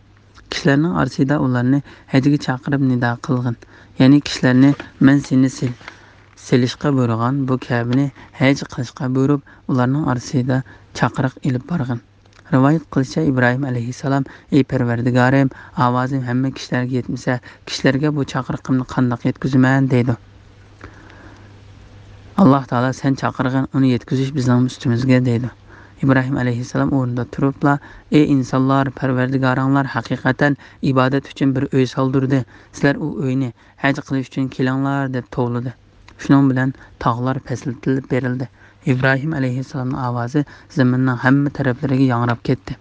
كىشىلەرنىڭ ئارىسىدا ئۇلارنى ھەجگە چاقىرىپ نىدا قىلغىن. يەنى كىشىلەرنى مەن سېنى سېل-، سېلىشقا بۇيرۇغان بۇ كەبىنى ھەج قىلىشقا بۇيرۇپ، ئۇلارنىڭ ئارىسىدا چاقىرىق ئېلىپ بارغىن. رىۋايەت قىلىشىچە، ئىبراھىم ئەلەيھىسسالام، ئەي پەرۋەردىگارىم، ئاۋازىم ھەممە كىشىلەرگە يەتمىسە، كىشىلەرگە بۇ چاقىرىقىمنى قانداق يەتكۈزىمەن؟ دەيدۇ. ئاللاھ تائالا، سەن چاقىرغىن، ئۇنى يەتكۈزۈش بىزنىڭ ئۈستىمىزگە، دەيدۇ. ئىبراھىم ئەلەيھىسسالام ئورنىدا تۇرۇپلا، ئەي ئىنسانلار، پەرۋەردىگارىڭلار ھەقىقەتەن ئىبادەت ئۈچۈن بىر ئۆي سالدۇردى. سىلەر ئۇ ئۆينى ھەج قىلىش ئۈچۈن كېلىڭلار، دەپ توۋلىدى. شۇنىڭ بىلەن تاغلار پەسىلدىتىلىپ بېرىلدى. ئىبراھىم ئەلەيھىسسالامنىڭ ئاۋازى زېمىننىڭ ھەممە تەرەپلىرىگە ياڭراپ كەتتى.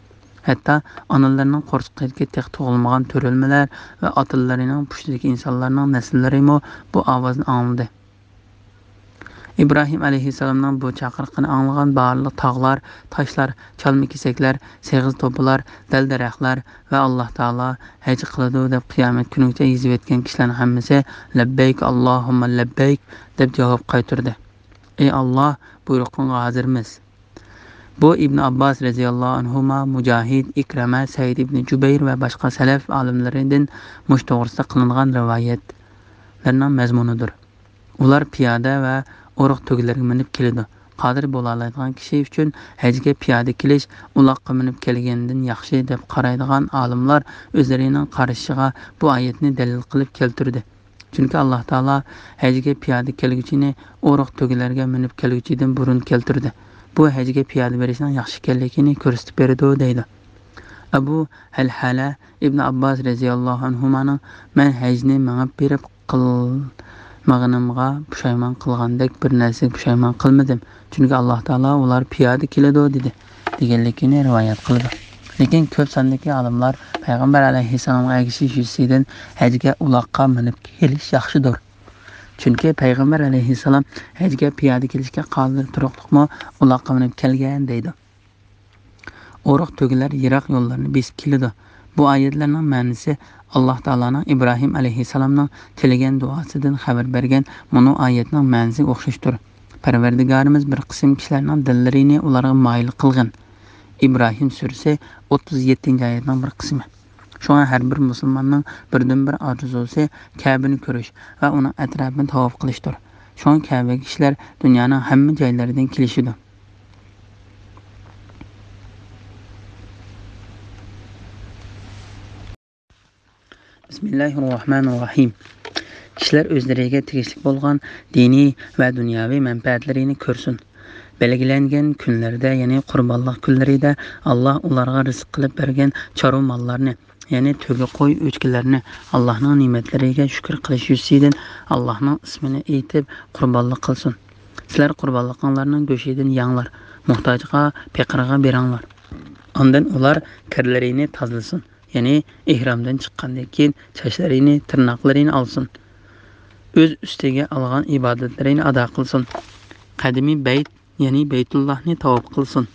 ھەتتا ئانىلىرىنىڭ قورسىقىدىكى تېخى تۇغۇلمىغان تۆرەلمىلەر ۋە ئاتىلىرىنىڭ پۇشتىدىكى ئىنسانلارنىڭ نەسىللىرىمۇ بۇ ئاۋازنى ئاڭلىدى. ئىبراھىم ئەلەيھىسسالامنىڭ بۇ چاقىرىقىنى ئاڭلىغان بارلىق تاغلار، تاشلار، چالما كېسەكلەر، سېغىز توپىلار، دەل-دەرەخلەر ۋە ئاللاھ تائالا ھەج قىلىدۇ دەپ قىيامەت كۈنىگىچە يېزىۋەتكەن كىشىلەرنىڭ ھەممىسى لەببەيك، ئاللاھۇممە لەببەيك دەپ جاۋاب قايتۇردى. ئەي ئاللاھ، بۇيرۇقۇڭغا ھازىرمىز. بۇ ئىبن ئابباس رەزىياللاھۇ ئەنھۇما، مۇجاھىد، ئىكرىمە، سەئىد ئىبن جۇبەير ۋە باشقا سەلەف ئالىملىرىدىن مۇشۇ توغرىسىدا قىلىنغان رىۋايەتلەرنىڭ مەزمۇنىدۇر. ئۇلار پىيادە ۋە ئورۇق تۆگىلەرگە مىنىپ كېلىدۇ. قادىر بولالايدىغان كىشى ئۈچۈن ھەجگە پىيادە كېلىش ئۇلاققا مىنىپ كەلگەندىن ياخشى دەپ قارايدىغان ئالىملار ئۆزلىرىنىڭ قارىشىغا بۇ ئايەتنى دەلىل قىلىپ كەلتۈردى. چۈنكى ئاللاھ تائالا ھەجگە پىيادە كەلگۈچىنى ئورۇق تۆگىلەرگە مىنىپ كەلگۈچىدىن بۇرۇن كەلتۈردى. بۇ ھەجگە پىيادە بېرىشنىڭ ياخشى ئىكەنلىكىنى كۆرسىتىپ بېرىدۇ، دەيدۇ. ئەبۇ ھەلھەلە ئىبن ئابباس رەزىياللاھۇ ئەنھۇمانىڭ، مەن ھەجنى مېڭىپ بېرىپ قىلمىغىنىمغا پۇشايمان قىلغاندەك بىر نەرسىگە پۇشايمان قىلمىدىم، چۈنكى ئاللاھ تائالا ئۇلار پىيادە كېلىدۇ دېدى، دېگەنلىكىنى رىۋايەت قىلىدۇ. لېكىن كۆپ ساندىكى ئالىملار پەيغەمبەر ئەلەيھىسسالامغا ئەگىشىش يۈزىسىدىن ھەجگە ئۇلاققا مىنىپ كېلىش ياخشىدۇر. چۈنكى پەيغەمبەر ئەلەيھىسسالام ھەجگە پىيادە كېلىشكە قادىر تۇرۇقلۇقمۇ ئۇلاققا مىنىپ كەلگەن دەيدۇ. ئورۇق تۆگىلەر يىراق يوللارنى بېسىپ كېلىدۇ. بۇ ئايەتلەرنىڭ مەنىسى ئاللاھ تائالانىڭ ئىبراھىم ئەلەيھىسسالامنىڭ تىلىگەن دۇئاسىدىن خەۋەر بەرگەن مۇنۇ ئايەتنىڭ مەنىسىگە ئوخشاشتۇر. پەرۋەردىگارىمىز بىر قىسىم كىشىلەرنىڭ دىللىرىنى ئۇلارغا مايىل قىلغىن. ئىبراھىم سۈرىسى، ئوتتۇز يەتتىنچى ئايەتنىڭ بىر قىسمى. شۇڭا ھەر بىر مۇسۇلماننىڭ بىردىنبىر ئارزۇسى كەبىنى كۆرۈش ۋە ئۇنىڭ ئەتراپىنى تاۋاپ قىلىشتۇر. شۇڭا كەبىگە كىشىلەر دۇنيانىڭ ھەممە جايلىرىدىن كېلىشىدۇ. بىسمىللاھىررەھمانىررەھىم. كىشىلەر ئۆزلىرىگە تېگىشلىك بولغان دىنىي ۋە دۇنياۋى مەنپەئەتلىرىنى كۆرسۇن. بەلگىلەنگەن كۈنلەردە، يەنى قۇربانلىق كۈنلىرىدە، ئاللاھ ئۇلارغا رىزىق قىلىپ بەرگەن چارۋا ماللارنى، يەنى تۆگە، قوي، ئۆچكىلەرنى، ئاللاھنىڭ نېمەتلىرىگە شۈكۈر قىلىش يۈزىسىدىن ئاللاھنىڭ ئىسمىنى ئېيتىپ قۇربانلىق قىلسۇن. سىلەر قۇربانلىقىڭلارنىڭ گۆشىدىن يەڭلار، موھتاجغا، پېقىرغا بېرىڭلار. ئاندىن ئۇلار كىرلىرىنى تازىلىسۇن، يەنى ئېھرامدىن چىققاندىن كېيىن چاچلىرىنى، تىرناقلىرىنى ئالسۇن. ئۆز ئۈستىگە ئالغان ئىبادەتلىرىنى ئادا قىلسۇن. قەدىمىي بەيت، يەنى بەيتۇللاھنى تاۋاپ قىلسۇن.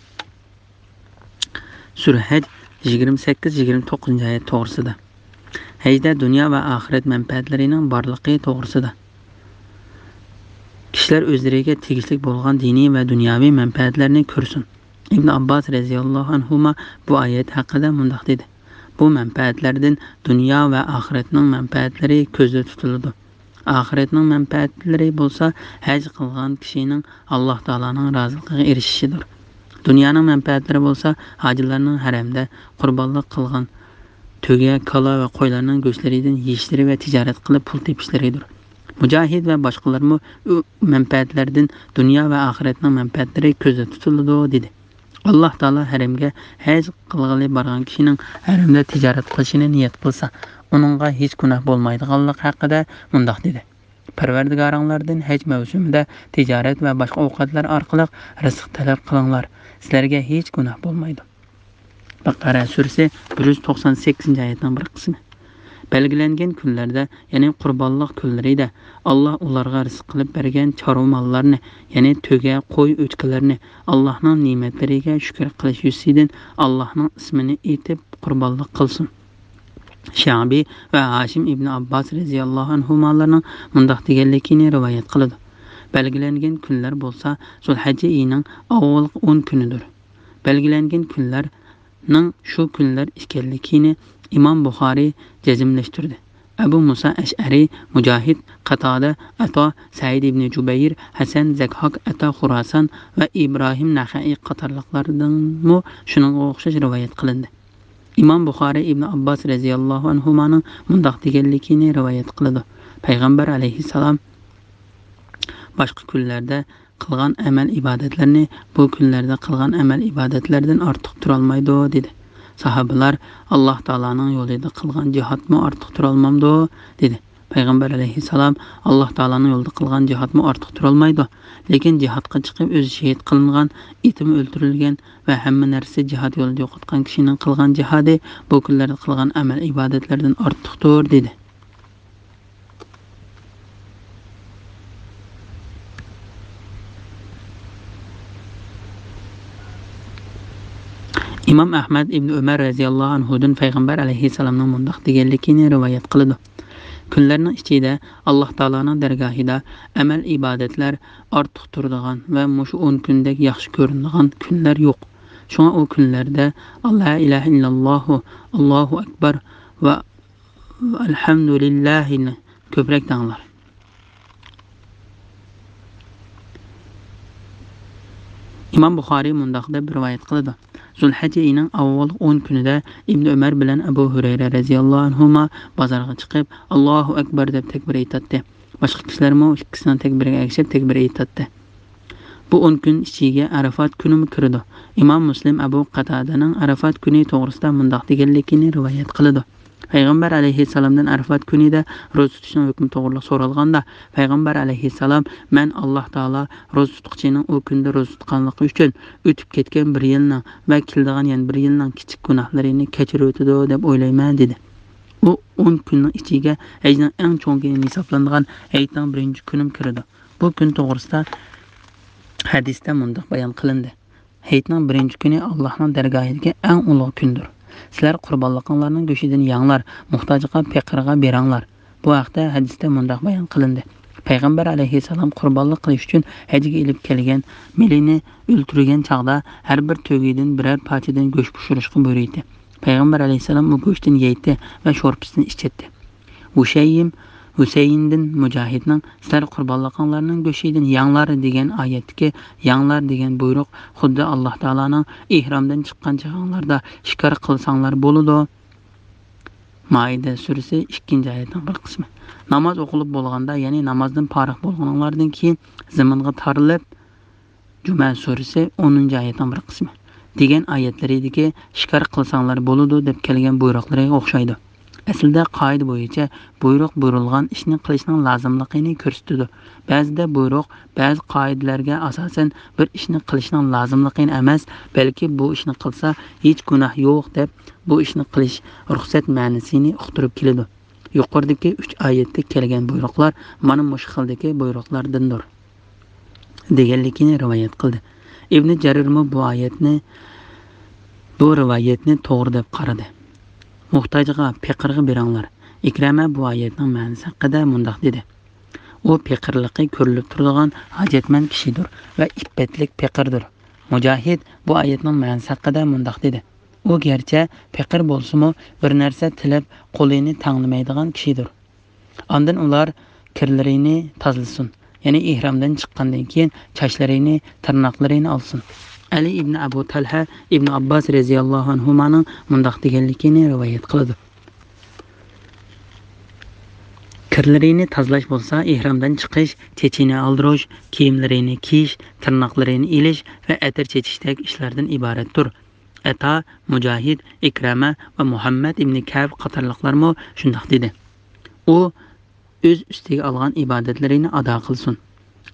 سۈرە ھەج، يىگىرمە سەككىز، يىگىرمە توققۇزىنچى ئايەت توغرىسىدا. ھەجدە دۇنيا ۋە ئاخىرەت مەنپەئەتلىرىنىڭ بارلىقى توغرىسىدا. كىشىلەر ئۆزلىرىگە تېگىشلىك بولغان دىنىي ۋە دۇنياۋى مەنپەئەتلەرنى كۆرسۇن. ئىبن ئابباس رەزىياللاھۇ ئەنھۇما بۇ ئايەت ھەققىدە مۇنداق دېدى: بۇ مەنپەئەتلەردىن دۇنيا ۋە ئاخىرەتنىڭ مەنپەئەتلىرى كۆزدە تۇتۇلىدۇ. ئاخىرەتنىڭ مەنپەئەتلىرى بولسا ھەج قىلغان كىشىنىڭ ئاللاھ تائالانىڭ رازىلىقىغا ئېرىشىشىدۇر. دۇنيانىڭ مەنپەئەتلىرى بولسا ھاجىلارنىڭ ھەرەمدە قۇربانلىق قىلغان تۆگە، كالا ۋە قويلارنىڭ گۆشلىرىدىن يېيىشلىرى ۋە تىجارەت قىلىپ پۇل تېپىشلىرىدۇر. مۇجاھىد ۋە باشقىلارمۇ ئۇ مەنپەئەتلەردىن، دۇنيا ۋە ئاخىرەتنىڭ مەنپەئەتلىرى كۆزدە تۇتۇلىدۇ، دېدى. ئاللاھ تائالا ھەرەمگە ھەج قىلغىلى بارغان كىشىنىڭ ھەرەمدە تىجارەت قىلىشىنى نىيەت قىلسا، ئۇنىڭغا ھېچ گۇناھ بولمايدىغانلىقى ھەققىدە مۇنداق دېدى: پەرۋەردىگارىڭلاردىن ھەج مەۋسۇمىدا تىجارەت ۋە باشقا ئوقەتلەر ئارقىلىق رىزىق تەلەپ قىلىڭلار، سىلەرگە ھېچ گۇناھ بولمايدۇ. بەقەرە سۈرىسى بىر يۈز توقسان سەككىزىنچى ئايەتنىڭ بىر قىسمى. بەلگىلەنگەن كۈنلەردە، يەنى قۇربانلىق كۈنلىرىدە، ئاللاھ ئۇلارغا رىزىق قىلىپ بەرگەن چارۋا ماللارنى، يەنى تۆگە، قوي، ئۆچكىلەرنى، ئاللاھنىڭ نېمەتلىرىگە شۈكۈر قىلىش يۈزىسىدىن ئاللاھنىڭ ئىسمىنى ئېيتىپ قۇربانلىق قىلسۇن. شەئبى ۋە ھاشىم ئىبن ئابباس رەزىياللاھۇ ئەنھۇمالارنىڭ مۇنداق دېگەنلىكىنى رىۋايەت قىلىدۇ: بەلگىلەنگەن كۈنلەر بولسا زۇلھەججە ئېيىنىڭ ئاۋۋالقى ئون كۈنىدۇر. بەلگىلەنگەن كۈنلەرنىڭ شۇ كۈنلەر ئىكەنلىكىنى ئىمام بۇخارىي جەزملەشتۈردى. ئەبۇ مۇسا ئەشئەرى، مۇجاھىد، قاتادە، ئەتا، سەئىد ئىبنى جۇبەير، ھەسەن، زەكھاك، ئەتا خۇراسان ۋە ئىبراھىم نەخەئىي قاتارلىقلاردىنمۇ شۇنىڭغا ئوخشاش رىۋايەت قىلىندى. ئىمام بۇخارىي ئىبن ئابباس رەزىياللاھۇ ئەنھۇمانىڭ مۇنداق دېگەنلىكىنى رىۋايەت قىلىدۇ: پەيغەمبەر ئەلەيھىسسالام باشقا كۈنلەردە قىلغان ئەمەل ئىبادەتلەرنى بۇ كۈنلەردە قىلغان ئەمەل ئىبادەتلەردىن ئارتۇق تۇرالمايدۇ، دېدى. ساھابىلار: ئاللاھ تائالانىڭ يولىدا قىلغان جىھادمۇ ئارتۇق تۇرالمامدۇ؟ دېدى. پەيغەمبەر ئەلەيھىسسالام: ئاللاھ تائالانىڭ يولىدا قىلغان جىھادمۇ ئارتۇق تۇرالمايدۇ، لېكىن جىھادقا چىقىپ ئۆزى شېھىت قىلىنغان، ئېتىمۇ ئۆلتۈرۈلگەن ۋە ھەممە نەرسىسى جىھاد يولىدا يوقاتقان كىشىنىڭ قىلغان جىھادى بۇ كۈنلەردە قىلغان ئەمەل ئىبادەتلەردىن ئارتۇقتۇر، دېدى. ئىمام ئەھمەد ئىبنى ئۆمەر رەزىياللاھۇ ئەنھۇدىن پەيغەمبەر ئەلەيھىسسالامنىڭ مۇنداق دېگەنلىكىنى رىۋايەت قىلىدۇ: كۈنلەرنىڭ ئىچىدە ئاللاھ تائالانىڭ دەرگاھىدا ئەمەل ئىبادەتلەر ئارتۇق تۇرىدىغان ۋە مۇشۇ ئون كۈندەك ياخشى كۆرۈنىدىغان كۈنلەر يوق. شۇڭا ئۇ كۈنلەردە لا ئىلاھە ئىللاللاھۇ، ئاللاھۇ ئەكبەر ۋە ئەلھەمدۇلىللاھىنى كۆپرەك دەڭلار. ئىمام بۇخارىي مۇنداق دەپ رىۋايەت قىلىدۇ: زۇلھەججە ئېيىنىڭ ئاۋۋال ئون كۈنىدە ئىبنى ئۆمەر بىلەن ئەبۇ ھۇرەيرە رەزىياللاھۇ ئەنھۇما بازارغا چىقىپ، ئاللاھۇ ئەكبەر دەپ تەكبىر ئېيتاتتى. باشقا كىشىلەرمۇ ئىككىسىنىڭ تەكبىرىگە ئەگىشىپ تەكبىر ئېيتاتتى. بۇ ئون كۈن ئىچىگە ئەرەفات كۈنىمۇ كىرىدۇ. ئىمام مۇسلىم ئەبۇ قاتادەنىڭ ئەرەفات كۈنى توغرىسىدا مۇنداق دېگەنلىكىنى رىۋايەت قىلىدۇ: پەيغەمبەر ئەلەيھىسسالامدىن ئەرەفات كۈنىدە روزا تۇتۇشنىڭ ھۆكمى توغرىلىق سورالغاندا، پەيغەمبەر ئەلەيھىسسالام: مەن ئاللاھ تائالا روزا تۇتقۇچىنىڭ ئۇ كۈندە روزا تۇتقانلىقى ئۈچۈن ئۆتۈپ كەتكەن بىر يىلنىڭ ۋە كېلىدىغان يەنە بىر يىلنىڭ كىچىك گۇناھلىرىنى كەچۈرۈۋېتىدۇ دەپ ئويلايمەن، دېدى. ئۇ ئون كۈننىڭ ئىچىگە ھەجنىڭ ئەڭ چوڭ كۈنى ھېسابلىنىدىغان ھېيتنىڭ بىرىنچى كۈنىمۇ كىرىدۇ. بۇ كۈن توغرىسىدا ھەدىستە مۇنداق بايان قىلىندى: ھېيتنىڭ بىرىنچى كۈنى ئاللاھنىڭ دەرگاھىدىكى ئەڭ ئۇلۇغ كۈندۇر. سىلەر قۇربانلىقىڭلارنىڭ گۆشىدىن يەڭلار، موھتاجغا، پېقىرغا بېرىڭلار. بۇ ھەقتە ھەدىستە مۇنداق بايان قىلىندى: پەيغەمبەر ئەلەيھىسسالام قۇربانلىق قىلىش ئۈچۈن ھەجگە ئېلىپ كەلگەن مېلىنى ئۆلتۈرگەن چاغدا ھەر بىر تۆگىدىن بىرەر پارچىدىن گۆش پىشۇرۇشقا بۇيرۇيتتى. پەيغەمبەر ئەلەيھىسسالام ئۇ گۆشتىن يەيتتى ۋە شورپىسىدىن ئىچەتتى. ھۇشەيم، ھۈسەيىندىن مۇجاھىدنىڭ «سىلەر قۇربانلىقىڭلارنىڭ گۆشىدىن يەڭلار» دېگەن ئايەتتىكى «يەڭلار» دېگەن بۇيرۇق خۇددى ئاللاھ تائالانىڭ «ئېھرامدىن چىققان چېغىڭلاردا شىكار قىلساڭلار بولىدۇ» مائىدە سۈرىسى ئىككىنچى ئايەتنىڭ بىر قىسمى. ناماز ئوقۇلۇپ بولغاندا، يەنى نامازدىن پارىغ بولغىنىڭلاردىن كېيىن زېمىنغا تارىلىپ، جۈمە سۈرىسى ئونىنچى ئايەتنىڭ بىر قىسمى دېگەن ئايەتلىرىدىكى «شىكار قىلساڭلار بولىدۇ» دەپ كەلگەن بۇيرۇقلىرىغا ئوخشايدۇ. ئەسلىدە قائىدە بويىچە بۇيرۇق بۇيرۇلغان ئىشنى قىلىشنىڭ لازىملىقىنى كۆرسىتىدۇ. بەزىدە بۇيرۇق بەزى قائىدىلەرگە ئاساسەن بىر ئىشنى قىلىشنىڭ لازىملىقىنى ئەمەس، بەلكى بۇ ئىشنى قىلسا ھېچ گۇناھ يوق دەپ بۇ ئىشنى قىلىش رۇخسەت مەنىسىنى ئۇقتۇرۇپ كېلىدۇ. يۇقىرىدىكى ئۈچ ئايەتتە كەلگەن بۇيرۇقلار مانا مۇشۇ خىلدىكى بۇيرۇقلاردىندۇر، دېگەنلىكىنى رىۋايەت قىلدى. ئىبنى جەرىرمۇ بۇ ئايەتنى، بۇ رىۋايەتنى توغرا دەپ قارىدى. موھتاجغا، پېقىرغا بېرىڭلار. ئىكرەمە بۇ ئايەتنىڭ مەنىسى ھەققىدە مۇنداق دېدى: ئۇ پېقىرلىقى كۆرۈلۈپ تۇرىدىغان ھاجەتمەن كىشىدۇر ۋە ئىپپەتلىك پېقىردۇر. مۇجاھىد بۇ ئايەتنىڭ مەنىسى ھەققىدە مۇنداق دېدى: ئۇ گەرچە پېقىر بولسىمۇ، بىر نەرسە تىلەپ قولىنى تەڭلىمەيدىغان كىشىدۇر. ئاندىن ئۇلار كىرلىرىنى تازىلىسۇن. يەنى ئېھرامدىن چىققاندىن كېيىن چاچلىرىنى، تىرناقلىرىنى ئالسۇن. ئەلى ئىبن ئەبۇ تەلھە ئىبن ئابباس رەزىياللاھۇ ئەنھۇمانىڭ مۇنداق دېگەنلىكىنى رىۋايەت قىلىدۇ. كىرلىرىنى تازىلاش بولسا ئېھرامدىن چىقىش، چېچىنى ئالدۇرۇش، كىيىملىرىنى كىيىش، تىرناقلىرىنى ئېلىش ۋە ئەتىر چېچىشتەك ئىشلاردىن ئىبارەتتۇر. ئەتا، مۇجاھىد، ئىكرەمە ۋە مۇھەممەد ئىبنى كەب قاتارلىقلارمۇ شۇنداق دېدى. ئۇ ئۆز ئۈستىگە ئالغان ئىبادەتلىرىنى ئادا قىلسۇن.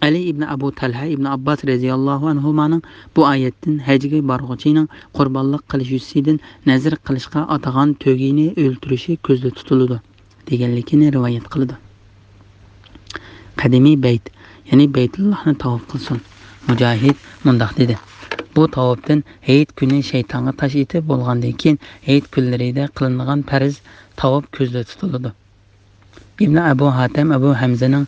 ئەلى ئىبنى ئەبۇ تەلھە ئىبنى ئابباس رەزىياللاھۇ ئەنھۇمانىڭ بۇ ئايەتتىن ھەجگە بارغۇچىنىڭ قۇربانلىق قىلىش يۈزىسىدىن نەزىر قىلىشقا ئاتىغان تۆگىنى ئۆلتۈرۈشى كۆزدە تۇتۇلىدۇ، دېگەنلىكىنى رىۋايەت قىلىدۇ. قەدىمىي بەيت، يەنى بەيتۇللاھنى تاۋاپ قىلسۇن. مۇجاھىد مۇنداق دېدى: بۇ تاۋاپتىن ھېيت كۈنى شەيتانغا تاش ئېتىپ بولغاندىن كېيىن، ھېيت كۈنلىرىدە قىلىنىدىغان پەرز تاۋاپ كۆزدە تۇتۇلىدۇ. ئىبنى ئەبۇ ھاتەم ئەبۇ ھەمزىنىڭ،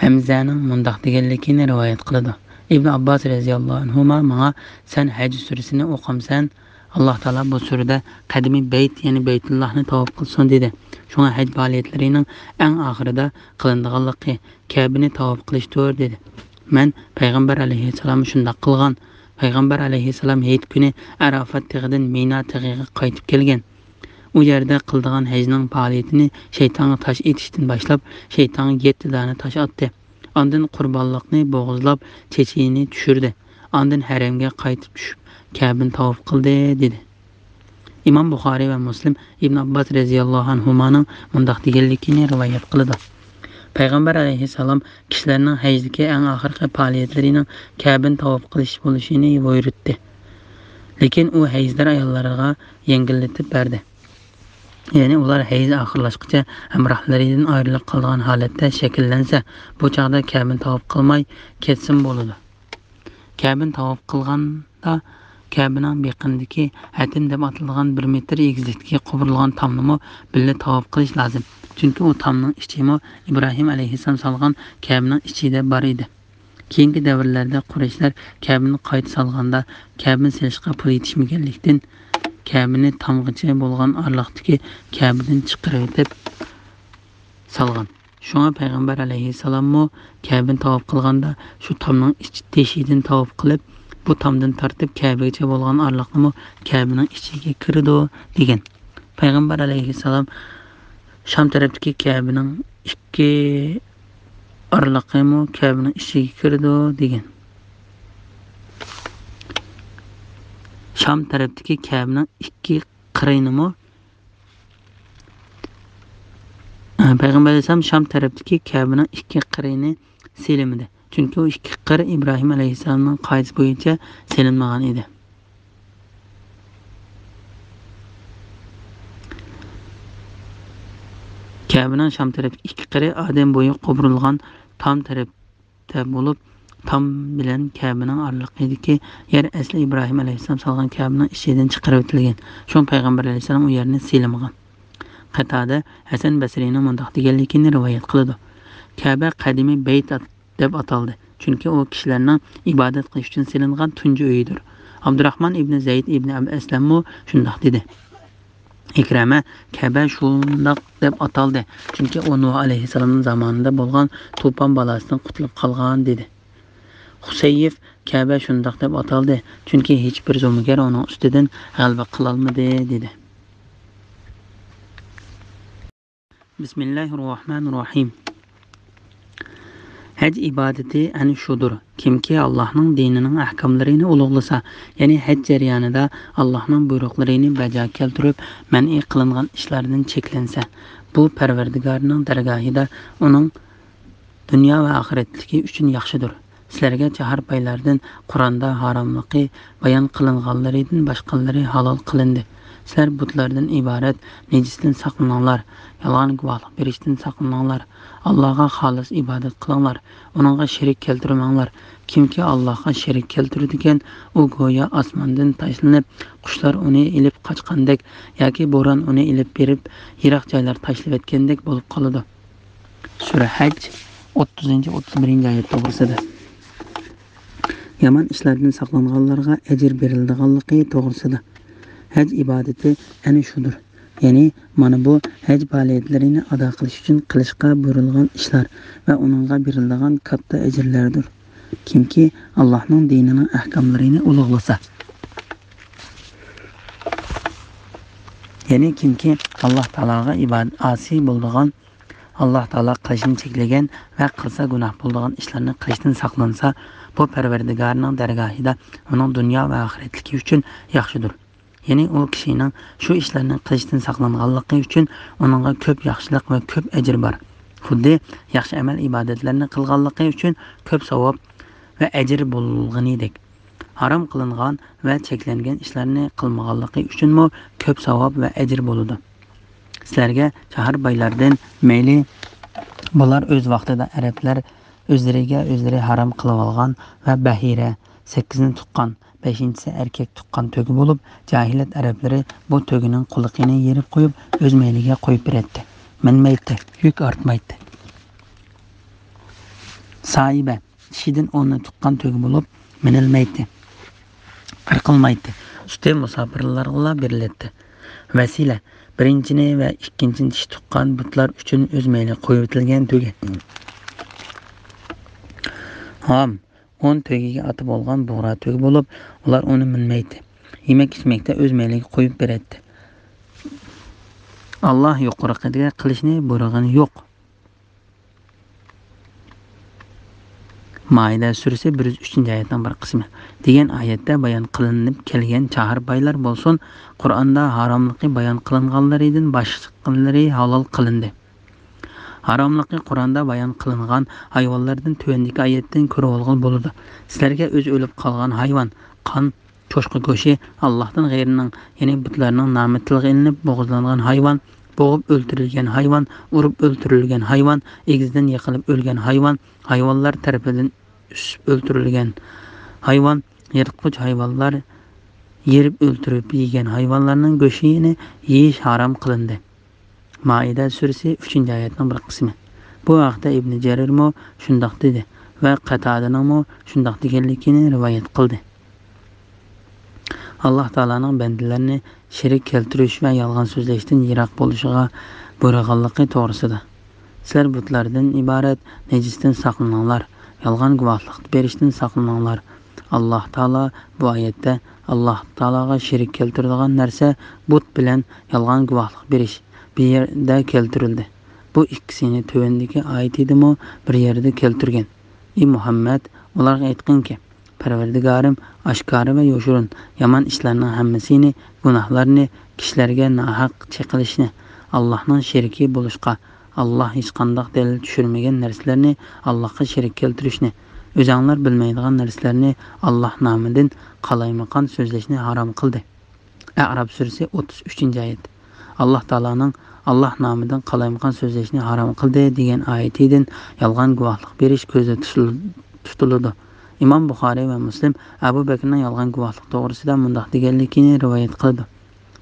ھەمزەنىڭ مۇنداق دېگەنلىكىنى رىۋايەت قىلىدۇ: ئىبنى ئابباس رەزىياللاھۇ ئەنھۇما ماڭا، سەن ھەج سۈرىسىنى ئوقۇمسەن؟ ئاللاھ تائالا بۇ سۈرىدە قەدىمىي بەيت، يەنى بەيتۇللاھنى تاۋاپ قىلسۇن دېدى. شۇڭا ھەج پائالىيەتلىرىنىڭ ئەڭ ئاخىرىدا قىلىنىدىغانلىقى كەبىنى تاۋاپ قىلىشتۇر دېدى. مەن پەيغەمبەر ئەلەيھىسسالام شۇنداق قىلغان. پەيغەمبەر ئەلەيھىسسالام ھېيت كۈنى ئەرافات تېغىدىن مىنا تېغىغا قايتىپ كەلگەن. ئۇ يەردە قىلىدىغان ھەجنىڭ پائالىيىتىنى شەيتانغا تاش ئېتىشتىن باشلاپ، شەيتانغا يەتتە دانە تاش ئاتتى. ئاندىن قۇربانلىقنى بوغۇزلاپ، چېچىنى چۈشۈردى. ئاندىن ھەرەمگە قايتىپ چۈشۈپ، كەبىنى تاۋاپ قىلدى، دېدى. ئىمام بۇخارىي ۋە مۇسلىم ئىبن ئابباس رەزىياللاھۇ ئەنھۇمانىڭ مۇنداق دېگەنلىكىنى رىۋايەت قىلىدۇ: پەيغەمبەر ئەلەيھىسسالام كىشىلەرنىڭ ھەجدىكى ئەڭ ئاخىرقى پائالىيەتلىرىنىڭ كەبىنى تاۋاپ قىلىش بولۇشىنى بۇيرۇتتى. لېكىن ئۇ ھەيزدار ئاياللارغا يەڭگىللىتىپ بەردى. يەنى ئۇلار ھەيز ئاخىرلاشقىچە ھەمراھلىرىدىن ئايرىلىپ قالىدىغان ھالەتتە شەكىللەنسە، بۇ چاغدا كەبىنى تاۋاپ قىلماي كەتسىمۇ بولىدۇ. كەبىنى تاۋاپ قىلغاندا، كەبىنىڭ بېقىنىدىكى ھەتىم دەپ ئاتىلىدىغان بىر مېتىر ئېگىزلىكتىكى قوپۇرۇلغان تامنىمۇ بىللە تاۋاپ قىلىش لازىم. چۈنكى ئۇ تامنىڭ ئىچىمۇ ئىبراھىم ئەلەيھىسسالام سالغان كەبىنىڭ ئىچىدە بار ئىدى. كېيىنكى دەۋرلەردە قۇرەيشلەر كەبىنى قايتا سالغاندا، كەبىنە سېلىشقا پۇل يېتىشمىگەنلىكتىن، كەبىنى تامغىچە بولغان ئارىلىقتىكى كەبىنىدىن چىقىرىۋېتىپ سالغان. شۇڭا پەيغەمبەر ئەلەيھىسسالاممۇ كەبىنى تاۋاپ قىلغاندا، شۇ تامنىڭ ئىچ تېشىدىن تاۋاپ قىلىپ، بۇ تامدىن تارتىپ كەبىگىچە بولغان ئارىلىقنىمۇ كەبىنىڭ ئىچىگە كىرىدۇ، دېگەن. پەيغەمبەر ئەلەيھىسسالام شام تەرەپتىكى كەبىنىڭ ئىككى ئارىلىقىمۇ كەبىنىڭ ئىچىگە كىرىدۇ، دېگەن. شام تەرەپتىكى كەبىنىڭ ئىككى قىرىنىمۇ، پەيغەمبەر ئەلەيھىسسالام شام تەرەپتىكى كەبىنىڭ ئىككى قىرىنى سىيلىمىدى. چۈنكى ئۇ ئىككى قىر ئىبراھىم ئەلەيھىسسالامنىڭ قائىدىسى بويىچە سېلىنمىغان ئىدى. كەبىنىڭ شام تەرەپتىكى ئىككى قىرى ئادەم بويى قوپۇرۇلغان تام تەرەپتە بولۇپ، تام بىلەن كەبىنىڭ ئارىلىقىدىكى يەر ئەسلى ئىبراھىم ئەلەيھىسسالام سالغان كەبىنىڭ ئىچىدىن چىقىرىۋېتىلگەن. شۇڭا پەيغەمبەر ئەلەيھىسسالام ئۇ يەرنى سىيلىمىغان. قەتادە ھەسەن بەسرىنىڭ مۇنداق دېگەنلىكىنى رىۋايەت قىلىدۇ: كەبە قەدىمىي بەيت ئات-، دەپ ئاتالدى، چۈنكى ئۇ كىشىلەرنىڭ ئىبادەت قىلىش ئۈچۈن سېلىنغان تۇنجى ئۆيىدۇر. ئابدۇراخمان ئىبنى زەيد ئىبنى ئەبى ئەسلەممۇ شۇنداق دېدى. ئىكرەمە كەبە شۇنداق دەپ ئاتالدى، چۈنكى ئۇ نۇھ ئەلەيھىسسالامنىڭ زامانىدا بولغان توپان بالاسىدىن قۇتۇلۇپ قالغان، دېدى. خۇسەييىف كەبە شۇنداق دەپ ئاتالدى، چۈنكى ھېچبىر زومىگەر ئۇنىڭ ئۈستىدىن غەلىبە قىلالمىدى، دېدى. بىسمىللاھىررەھمانىررەھىم. ھەج ئىبادىتى ئەنە شۇدۇر. كىمكى ئاللاھنىڭ دىنىنىڭ ئەھكاملىرىنى ئۇلۇغلىسا، يەنى ھەج جەريانىدا ئاللاھنىڭ بۇيرۇقلىرىنى بەجا كەلتۈرۈپ، مەنئى قىلىنغان ئىشلاردىن چەكلەنسە، بۇ پەرۋەردىگارىنىڭ دەرگاھىدا ئۇنىڭ دۇنيا ۋە ئاخىرەتلىكى ئۈچۈن ياخشىدۇر. سىلەرگە چاھار پايلاردىن قۇرئاندا ھاراملىقى بايان قىلىنغانلىرىدىن باشقىلىرى ھالال قىلىندى. سىلەر بۇتلاردىن ئىبارەت نىجىستىن ساقلىنىڭلار، يالغان گۇۋاھلىق بېرىشتىن ساقلىنىڭلار، ئاللاھقا خالىس ئىبادەت قىلىڭلار، ئۇنىڭغا شېرىك كەلتۈرمەڭلار. كىمكى ئاللاھقا شېرىك كەلتۈرىدىكەن، ئۇ گويا ئاسماندىن تاشلىنىپ، قۇشلار ئۇنى ئېلىپ قاچقاندەك ياكى بوران ئۇنى ئېلىپ بېرىپ، يىراق جايلارغا تاشلىۋەتكەندەك بولۇپ قالىدۇ. سۈرە ھەج، ئوتتۇزىنچى، ئوتتۇز بىرىنچى ئايەت توغرىسىدا. يامان ئىشلاردىن ساقلانغانلارغا ئەجىر بېرىلىدىغانلىقى توغرىسىدا. ھەج ئىبادىتى ئەنە شۇدۇر. يەنى مانا بۇ ھەج پائالىيەتلىرىنى ئادا قىلىش ئۈچۈن قىلىشقا بۇيرۇلغان ئىشلار ۋە ئۇنىڭغا بېرىلىدىغان كاتتا ئەجىرلەردۇر. كىمكى ئاللاھنىڭ دىنىنىڭ ئەھكاملىرىنى ئۇلۇغلىسا، يەنى كىمكى ئاللاھ تائالاغا ئىبادەت ئاسىي بولىدىغان، ئاللاھ تائالا قىلىشنى چەكلىگەن ۋە قىلسا گۇناھ بولىدىغان ئىشلارنى قىلىشتىن ساقلانسا، بۇ پەرۋەردىگارىنىڭ دەرگاھىدا ئۇنىڭ دۇنيا ۋە ئاخىرەتلىكى ئۈچۈن ياخشىدۇر. يەنى ئۇ كىشىنىڭ شۇ ئىشلارنى قىلىشتىن ساقلانغانلىقى ئۈچۈن ئۇنىڭغا كۆپ ياخشىلىق ۋە كۆپ ئەجىر بار. خۇددى ياخشى ئەمەل ئىبادەتلەرنى قىلغانلىقى ئۈچۈن كۆپ ساۋاب ۋە ئەجىر بولغىنىدەك. ھارام قىلىنغان ۋە چەكلەنگەن ئىشلارنى قىلمىغانلىقى ئۈچۈنمۇ كۆپ ساۋاب ۋە ئەجىر بولىدۇ. سىلەرگە چاھار بايلاردىن، مەيلى بۇلار ئۆز ۋاقتىدا ئەرەبلەر ئۆزلىرىگە ئۆزلىرى ھارام قىلىۋالغان ۋە بەھىرە، سەككىزنى تۇغقان، بەشىنچىسى ئەركەك تۇغقان تۆگە بولۇپ، جاھىلىيەت ئەرەبلىرى بۇ تۆگىنىڭ قۇلىقىنى يېرىپ قويۇپ، ئۆز مەيلىگە قويۇپ بېرەتتى. مىنمەيتتى، يۈك ئارتمايتتى. سائىبە، چىشىدىن ئوننى تۇغقان تۆگە بولۇپ، مىنىلمەيتتى، قىرقىلمايتتى. سۈتى مۇساپىرلارغىلا بېرىلەتتى. ۋەسىلە، بىرىنچىنى ۋە ئىككىنچىنى چىشى تۇغقان بۇتلار ئۈچۈن ئۆز مەيلى قويۇۋېتىلگەن تۆگە. ھام، ئون تۆگىگە ئاتا بولغان بۇغرا تۆگە بولۇپ، ئۇلار ئۇنى مىنمەيتتى. يېمەك-ئىچمەكتە ئۆز مەيلىگە قويۇپ بېرەتتى. ئاللاھ يۇقىرىقىدەك قىلىشنى بۇيرۇغىنى يوق. مائىدە سۈرىسى بىر يۈز ئۈچىنچى ئايەتنىڭ بىر قىسمى. دېگەن ئايەتتە بايان قىلىنىپ كەلگەن چاھار بايلار بولسۇن، قۇرئاندا ھاراملىقى بايان قىلىنغانلىرىدىن باشقىلىرى ھالال قىلىندى. ھاراملىقى قۇرئاندا بايان قىلىنغان ھايۋانلاردىن تۆۋەندىكى ئايەتتىن كۆرۈۋالغىلى بولىدۇ. سىلەرگە ئۆزى ئۆلۈپ قالغان ھايۋان، قان، چوشقا گۆشى، ئاللاھتىن غەيرىنىڭ، يەنى بۇتلارنىڭ نامى تىلغا ئېلىنىپ بوغۇزلانغان ھايۋان، بوغۇپ ئۆلتۈرۈلگەن ھايۋان، ئۇرۇپ ئۆلتۈرۈلگەن ھايۋان، ئېگىزدىن يىقىلىپ ئۆلگەن ھايۋان، ھايۋانلار تەرىپىدىن ئۈسۈپ ئۆلتۈرۈلگەن ھايۋان، يىرتقۇچ ھايۋانلار، يېرىپ ئۆلتۈرۈپ يېگەن ھايۋانلارنىڭ گۆشىنى يېيىش ھارام قىلىندى. مائىدە سۈرىسى ئۈچىنچى ئايەتنىڭ بىر قىسمى. بۇ ھەقتە ئىبنى جەرىرمۇ شۇنداق دېدى ۋە قەتادىنىڭمۇ شۇنداق دېگەنلىكىنى رىۋايەت قىلدى. ئاللاھ تائالانىڭ بەندىلەرنى شېرىك كەلتۈرۈش ۋە يالغان سۆزلەشتىن يىراق بولۇشىغا بۇيرۇغانلىقى توغرىسىدا، سىلەر بۇتلاردىن ئىبارەت نەجىستىن ساقلىنىڭلار، يالغان گۇۋاھلىق بېرىشتىن ساقلىنىڭلار. ئاللاھ تائالا بۇ ئايەتتە ئاللاھ تائالاغا شېرىك كەلتۈرىدىغان نەرسە، بۇت بىلەن يالغان گۇۋاھلىق بېرىش بىر يەردە كەلتۈرۈلدى. بۇ ئىككىسىنى تۆۋەندىكى ئايىتىدىمۇ بىر يەردە كەلتۈرگەن. ئى مۇھەممەد، ئۇلارغا ئېيتقىنكى، پەرۋەردىگارىم، ئاشكارا ۋە يوشۇرۇن يامان ئىشلارنىڭ ھەممىسىنى، گۇناھلارنى، كىشىلەرگە ناھەق چېقىلىشنى، ئاللاھنىڭ شېرىكى بولۇشقا، ئاللاھ ھېچقانداق دەلىل چۈشۈرمىگەن نەرسىلەرنى ئاللاھقا شېرىك كەلتۈرۈشنى، ئۆزەڭلار بىلمەيدىغان نەرسىلەرنى ئاللاھ نامىدىن قالايمىقان سۆزلەشنى ھارام قىلدى. ئەئراپ سۈرىسى، ئوتتۇز ئۈچىنچى ئايەت. ئاللاھ تائالانىڭ «ئاللاھ نامىدىن قالايمىقان سۆزلەشنى ھارام قىلدى» دېگەن ئايىتىدىن يالغان گۇۋاھلىق بېرىش كۆزدە تۇتۇل-، تۇتۇلىدۇ. ئىمام بۇخارىي ۋە مۇسلىم ئەبۇ بەكرىنىڭ يالغان گۇۋاھلىق توغرىسىدا مۇنداق دېگەنلىكىنى رىۋايەت قىلىدۇ: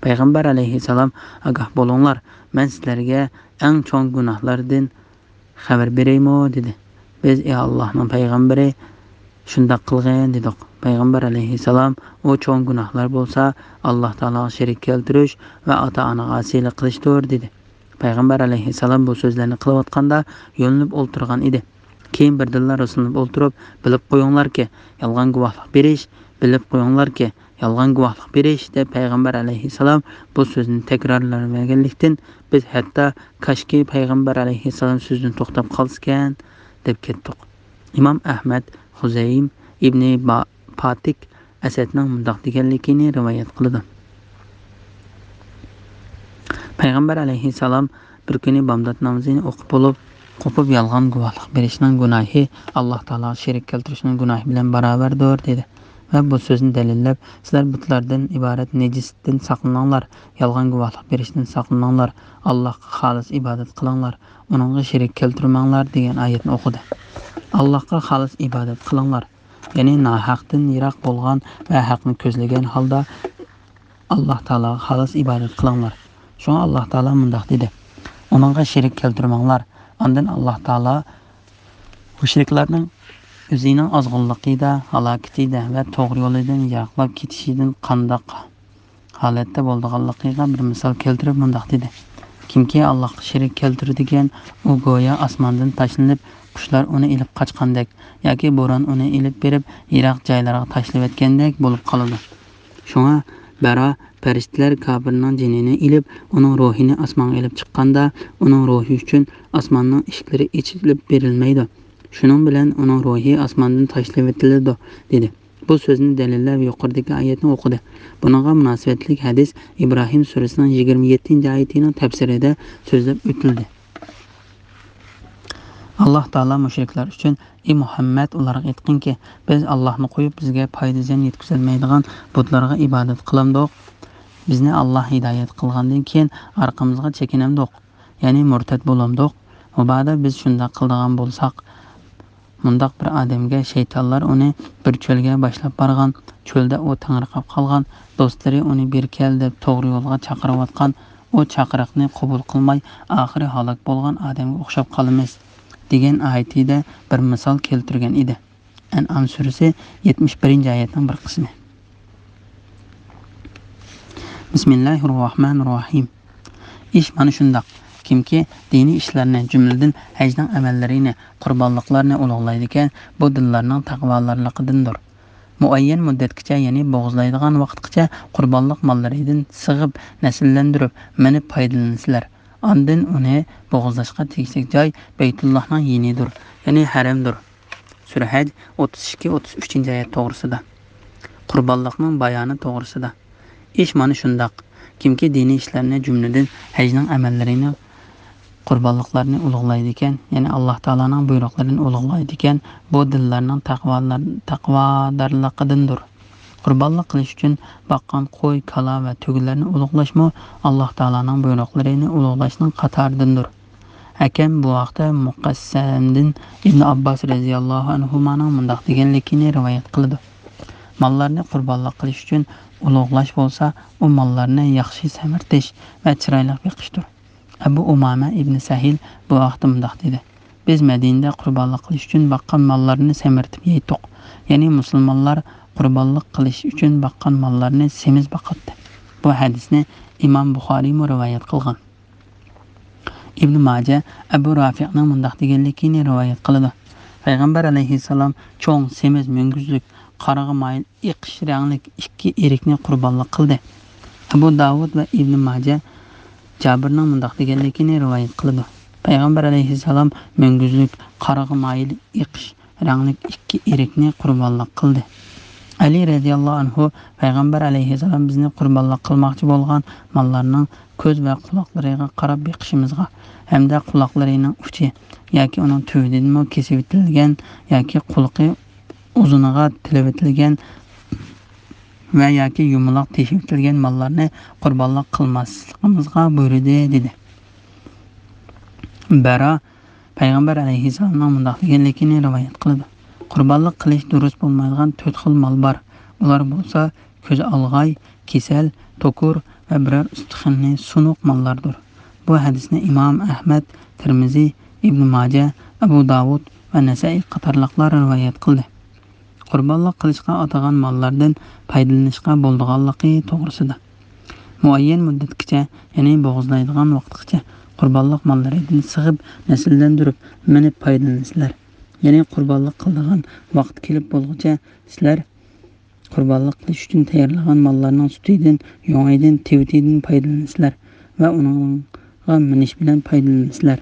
پەيغەمبەر ئەلەيھىسسالام «ئاگاھ بولۇڭلار، مەن سىلەرگە ئەڭ چوڭ گۇناھلاردىن خەۋەر بېرەيمۇ؟» دېدى. بىز: «ئى ئاللاھنىڭ پەيغەمبىرى، شۇنداق قىلغىن» دېدۇق. پەيغەمبەر ئەلەيھىسسالام: «ئۇ چوڭ گۇناھلار بولسا، ئاللاھ تائالاغا شېرىك كەلتۈرۈش ۋە ئاتا-ئانىغا ئاسىيلىق قىلىشتۇر» دېدى. پەيغەمبەر ئەلەيھىسسالام بۇ سۆزلەرنى قىلىۋاتقاندا يۆلىنىپ ئولتۇرغان ئىدى. كېيىن بىردىنلا راسلىنىپ ئولتۇرۇپ: «بىلىپ قويۇڭلاركى، يالغان گۇۋاھلىق بېرىش، بىلىپ قويۇڭلاركى، يالغان گۇۋاھلىق بېرىش» دەپ پەيغەمبەر ئەلەيھىسسالام بۇ سۆزنى تەكرارلىۋەرگەنلىكتىن، بىز ھەتتا «كاشكى، پەيغەمبەر ئەلەيھىسسالام سۆزىدىن توختاپ قالسىكەن» دەپ كەتتۇق. ئىمام ئەھمەد، خۇزەيىم، ئىبنى با-، پاتىك ئەسەدنىڭ مۇنداق دېگەنلىكىنى رىۋايەت قىلىدۇ: پەيغەمبەر ئەلەيھىسسالام بىر كۈنى بامدات نامىزىنى ئوقۇپ بولۇپ، قوپۇپ يالغان گۇۋاھلىق بېرىشنىڭ گۇناھى ئاللاھ تائالاغا شېرىك كەلتۈرۈشنىڭ گۇناھى بىلەن باراۋەردۇر، دېدى. ۋە بۇ سۆزنى دەلىللەپ، سىلەر بۇتلاردىن ئىبارەت نەجىستىن ساقلىنىڭلار، يالغان گۇۋاھلىق بېرىشتىن ساقلىنىڭلار، ئاللاھقا خالىس ئىبادەت قىلىڭلار، ئۇنىڭغا شېرىك كەلتۈرمەڭلار دېگەن ئايەتنى ئوقۇدى. ئاللاھقا خالىس ئىبادەت قىلىڭلار، يەنى ناھەقتىن يىراق بولغان ۋە ھەقنى كۆزلىگەن ھالدا ئاللاھ تائالاغا خالىس ئىبادەت قىلىڭلار. شۇڭا ئاللاھ تائالا مۇنداق دېدى: «ئۇنىڭغا شېرىك كەلتۈرمەڭلار.» ئاندىن ئاللاھ تائالا مۇشرىكلارنىڭ ئۆزىنىڭ ئازغۇنلۇقىدا، ھالاكىتىدە ۋە توغرا يولىدىن يىراقلاپ كېتىشىدىن قانداق ھالەتتە بولىدىغانلىقىغا بىر مىسال كەلتۈرۈپ مۇنداق دېدى: كىمكى ئاللاھقا شېرىك كەلتۈرىدىكەن، ئۇ گويا ئاسماندىن تاشلىنىپ، قۇشلار ئۇنى ئېلىپ قاچقاندەك ياكى بوران ئۇنى ئېلىپ بېرىپ يىراق جايلارغا تاشلىۋەتكەندەك بولۇپ قالىدۇ. شۇڭا بەرا پەرىشتىلەر كاپىرنىڭ جېنىنى ئېلىپ، ئۇنىڭ روھىنى ئاسمانغا ئېلىپ چىققاندا، ئۇنىڭ روھى ئۈچۈن ئاسماننىڭ ئىشىكلىرى ئېچىلىپ بېرىلمەيدۇ. شۇنىڭ بىلەن ئۇنىڭ روھى ئاسماندىن تاشلىۋېتىلىدۇ، دېدى. بۇ سۆزنى دەلىللەپ يۇقىرىدىكى ئايەتنى ئوقۇدى. بۇنىڭغا مۇناسىۋەتلىك ھەدىس ئىبراھىم سۈرىسىنىڭ يىگىرمە يەتتىنچى ئايىتىنىڭ تەپسىرىدە سۆزلەپ ئۆتۈلدى. ئاللاھ تائالا مۇشرىكلار ئۈچۈن: ئى مۇھەممەد، ئۇلارغا ئېيتقىنكى، بىز ئاللاھنى قويۇپ، بىزگە پايدا-زىيان يەتكۈزەلمەيدىغان بۇتلارغا ئىبادەت قىلامدۇق؟ بىزنى ئاللاھ ھىدايەت قىلغاندىن كېيىن ئارقىمىزغا چېكىنەمدۇق؟ يەنى مۇرتەت بولامدۇق؟ مۇبادا بىز شۇنداق قىلىدىغان بولساق، مۇنداق بىر ئادەمگە شەيتانلار ئۇنى بىر چۆلگە باشلاپ بارغان، چۆلدە ئۇ تېڭىرقاپ قالغان، دوستلىرى ئۇنى بېرى كەل دەپ توغرا يولغا چاقىرىۋاتقان، ئۇ چاقىرىقنى قوبۇل قىلماي، ئاخىرى ھالاك بولغان ئادەمگە ئوخشاپ قالىمىز، دېگەن ئايىتىدە بىر مىسال كەلتۈرگەن ئىدى. ئەنئام سۈرىسى يەتمىش بىرىنچى ئايەتنىڭ بىر قىسمى. بىسمىللاھىررەھمانىررەھىم. ئىش مانا شۇنداق. كىمكى دىنىي ئىشلارنى، جۈملىدىن ھەجنىڭ ئەمەللىرىنى، قۇربانلىقلارنى ئۇلۇغلايدىكەن، بۇ دىللارنىڭ تەقۋادارلىقىدىندۇر. مۇئەييەن مۇددەتكىچە، يەنى بوغۇزلايدىغان ۋاقىتقىچە قۇربانلىق ماللىرىدىن سىغىپ، نەسىللەندۈرۈپ، مىنىپ پايدىلىنىسىلەر. ئاندىن ئۇنى بوغۇزلاشقا تېگىشلىك جاي بەيتۇللاھنىڭ يېنىدۇر، يەنى ھەرەمدۇر. سۈرە ھەج، ئوتتۇز ئىككى، ئوتتۇز ئۈچىنچى ئايەت توغرىسىدا. قۇربانلىقنىڭ بايانى توغرىسىدا. ئىش مانا شۇنداق. كىمكى دىنىي ئىشلارنى، جۈملىدىن ھەجنىڭ ئەمەللىرىنى، قۇربانلىقلارنى ئۇلۇغلايدىكەن، يەنى ئاللاھ تائالانىڭ بۇيرۇقلىرىنى ئۇلۇغلايدىكەن، بۇ دىللارنىڭ تەقۋالار-، تەقۋادارلىقىدىندۇر. قۇربانلىق قىلىش ئۈچۈن باققان قوي، كالا ۋە تۆگىلەرنى ئۇلۇغلاشمۇ ئاللاھ تائالانىڭ بۇيرۇقلىرىنى ئۇلۇغلاشنىڭ قاتارىدىندۇر. ھەكەم بۇ ھەقتە مۇقەسسەمدىن ئىبنى ئابباس رەزىياللاھۇ ئەنھۇمانىڭ مۇنداق دېگەنلىكىنى رىۋايەت قىلىدۇ: ماللارنى قۇربانلىق قىلىش ئۈچۈن ئۇلۇغلاش بولسا، ئۇ ماللارنى ياخشى سەمرىتىش ۋە چىرايلىق بېقىشتۇر. ئەبۇ ئۇمامە ئىبنى سەھىل بۇ ھەقتە مۇنداق دېدى: بىز مەدىنىدە قۇربانلىق قىلىش ئۈچۈن باققان ماللارنى سەمرىتىپ يەيتتۇق. يەنى مۇسۇلمانلار قۇربانلىق قىلىش ئۈچۈن باققان ماللارنى سېمىز باقاتتى. بۇ ھەدىسنى ئىمام بۇخارىيمۇ رىۋايەت قىلغان. ئىبنى ماجە ئەبۇ رافىئنىڭ مۇنداق دېگەنلىكىنى رىۋايەت قىلىدۇ: پەيغەمبەر ئەلەيھىسسالام چوڭ، سېمىز، مۈڭگۈزلۈك، قارىغا مايىل ئېقىش رەڭلىك ئىككى ئېرىكنى قۇربانلىق قىلدى. ئەبۇ داۋۇد ۋە ئىبنى ماجە جابىرنىڭ مۇنداق دېگەنلىكىنى رىۋايەت قىلىدۇ: پەيغەمبەر ئەلەيھىسسالام مۈڭگۈزلۈك، قارىغا مايىل ئېقىش رەڭلىك ئىككى ئېرىكنى قۇربانلىق قىلدى. ئەلى رەزىياللاھۇ ئەنھۇ: پەيغەمبەر ئەلەيھىسسالام بىزنى قۇربانلىق قىلماقچى بولغان ماللارنىڭ كۆز ۋە قۇلاقلىرىغا قاراپ بېقىشىمىزغا ھەمدە قۇلاقلىرىنىڭ ئۇچى ياكى ئۇنىڭ تۈۋىدىنمۇ كېسىۋېتىلگەن ياكى قۇلىقى ئۇزۇنىغا تىلىۋېتىلگەن ۋە ياكى يۇمىلاق تېشىۋېتىلگەن ماللارنى قۇربانلىق قىلماسلىقىمىزغا بۇيرۇدى، دېدى. بەرا پەيغەمبەر ئەلەيھىسسالامنىڭ مۇنداق دېگەنلىكىنى رىۋايەت قىلىدۇ: قۇربانلىق قىلىش دۇرۇس بولمايدىغان تۆت خىل مال بار. ئۇلار بولسا كۆز ئالغاي، كېسەل، توكۇر ۋە بىرەر ئۇستىخاننى سۇنۇق ماللاردۇر. بۇ ھەدىسنى ئىمام ئەھمەد، تىرمىزى، ئىبنى ماجە، ئەبۇ داۋۇد ۋە نەسائىي قاتارلىقلار رىۋايەت قىلدى. قۇربانلىق قىلىشقا ئاتىغان ماللاردىن پايدىلىنىشقا بولىدىغانلىقى توغرىسىدا. مۇئەييەن مۇددەتكىچە، يەنى بوغۇزلايدىغان ۋاقىتقىچە قۇربانلىق ماللىرىدىن سىغىپ، نەسىللەندۈرۈپ، مىنىپ پايدىلىنىسىلەر. يەنى قۇربانلىق قىلىدىغان ۋاقىت كېلىپ بولغۇچە سىلەر قۇربانلىق قىلىش ئۈچۈن تەييارلىغان ماللارنىڭ سۈتىدىن، يۇڭىدىن، تىۋىتىدىن پايدىلىنىسىلەر ۋە ئۇنىڭغا مىنىش بىلەن پايدىلىنىسىلەر.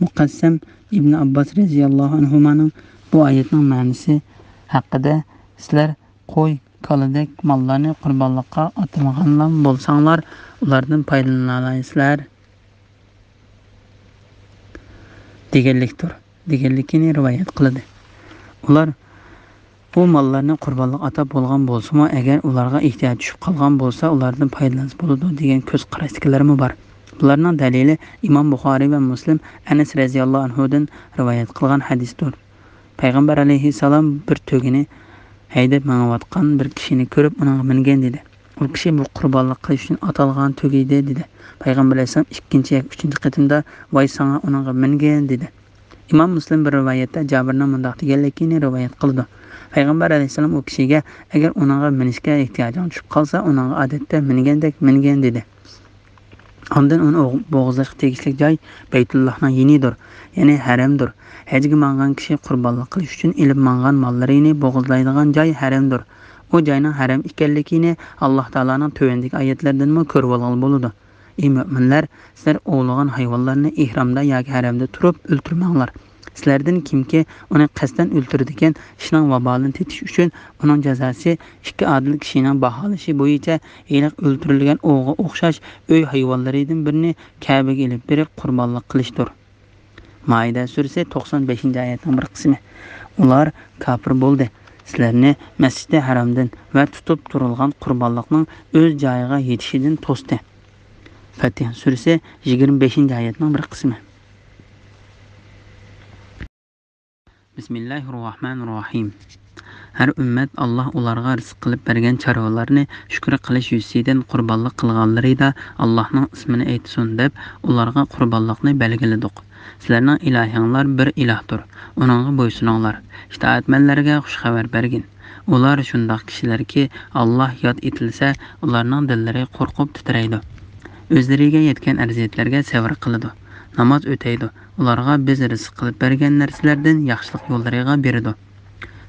مۇقەسسەم ئىبنى ئابباس رەزىياللاھۇ ئەنھۇمانىڭ بۇ ئايەتنىڭ مەنىسى ھەققىدە، سىلەر قوي، كالىدەك ماللارنى قۇربانلىققا ئاتىمىغانلا بولساڭلار، ئۇلاردىن پايدىلىنالايسىلەر، دېگەنلىكتۇر، دېگەنلىكىنى رىۋايەت قىلدى. ئۇلار بۇ ماللارنى قۇربانلىق ئاتاپ بولغان بولسىمۇ، ئەگەر ئۇلارغا ئېھتىياج چۈشۈپ قالغان بولسا، ئۇلاردىن پايدىلانسا بولىدۇ، دېگەن كۆز قاراشتىكىلەرمۇ بار. بۇلارنىڭ دەلىلى ئىمام بۇخارىي ۋە مۇسلىم ئەنەس رەزىياللاھۇ ئەنھۇدىن رىۋايەت قىلغان ھەدىستۇر. پەيغەمبەر ئەلەيھىسسالام بىر تۆگىنى ھەيدەپ مېڭىۋاتقان بىر كىشىنى كۆرۈپ، ئۇنىڭغا مىنگەن، دېدى. ئۇ كىشى بۇ قۇربانلىق قىلىش ئۈچۈن ئاتالغان تۆگە ئىدى، دېدى. پەيغەمبەر ئەلەيھىسسالام ئىككىنچى ياكى ئۈچىنچى قېتىمدا، ۋاي ساڭا، ئۇنىڭغا مىنگىن، دېدى. ئىمام مۇسلىم بىر رىۋايەتتە جابىرنىڭ مۇنداق دېگەنلىكىنى رىۋايەت قىلىدۇ: پەيغەمبەر ئەلەيھىسسالام ئۇ كىشىگە، ئەگەر ئۇنىڭغا مىنىشكە ئېھتىياجىڭ چۈشۈپ قالسا، ئۇنىڭغا ئادەتتە مىنگەندەك مىنگىن، دېدى. ئاندىن ئۇنى ئوغ-، بوغۇزلاشقا تېگىشلىك جاي بەيتۇللاھنىڭ يېنىدۇر، يەنى ھەرەمدۇر. ھەجگە ماڭغان كىشى قۇربانلىق قىلىش ئۈچۈن ئېلىپ ماڭغان ماللىرىنى بوغۇزلايدىغان جاي ھەرەمدۇر. ئۇ جاينىڭ ھەرەم ئىكەنلىكىنى ئاللاھ تائالانىڭ تۆۋەندىكى ئايەتلىرىدىنمۇ كۆرۈۋالغىلى بولىدۇ. ئى مۆمىنلەر، سىلەر ئوۋلىغان ھايۋانلارنى ئېھرامدا ياكى ھەرەمدە تۇرۇپ ئۆلتۈرمەڭلار. سىلەردىن كىمكى ئۇنى قەستەن ئۆلتۈرىدىكەن، ئىشنىڭ ۋابالىنى تېتىش ئۈچۈن ئۇنىڭ جازاسى ئىككى ئادىل كىشىنىڭ باھالىشى بويىچە ھېلىقى ئۆلتۈرۈلگەن ئوۋغا ئوخشاش ئۆي ھايۋانلىرىدىن بىرنى كەبىگە ئېلىپ بېرىپ قۇربانلىق قىلىشتۇر. مائىدە سۈرىسى توقسان بەشىنچى ئايەتنىڭ بىر قىسمى. ئۇلار كاپىر بولدى. سىلەرنى مەسچىدى ھەرامدىن ۋە تۇتۇپ تۇرۇلغان قۇربانلىقنىڭ ئۆز جايىغا يېتىشىدىن توستى. فەتىھە سۈرىسى يىگىرمە بەشىنچى ئايەتنىڭ بىر قىسمى. بىسمىللاھىررەھمانىررەھىم. ھەر ئۈممەت ئاللاھ ئۇلارغا رىزىق قىلىپ بەرگەن چارۋىلارنى شۈكۈر قىلىش يۈزىسىدىن قۇربانلىق قىلغانلىرىدا ئاللاھنىڭ ئىسمىنى ئېيتسۇن دەپ ئۇلارغا قۇربانلىقنى بەلگىلىدۇق. سىلەرنىڭ ئىلاھىڭلار بىر ئىلاھتۇر. ئۇنىڭغا بويسۇنۇڭلار. ئىتائەتمەنلەرگە خۇش خەۋەر بەرگىن. ئۇلار شۇنداق كىشىلەركى، ئاللاھ ياد ئېتىلسە، ئۇلارنىڭ دىللىرى قورقۇپ تىترەيدۇ. ئۆزلىرىگە يەتكەن ئەزىيەتلەرگە سەۋر قىلىدۇ. ناماز ئۆتەيدۇ. ئۇلارغا بىز رىزىق قىلىپ بەرگەن نەرسىلەردىن ياخشىلىق يوللىرىغا بېرىدۇ.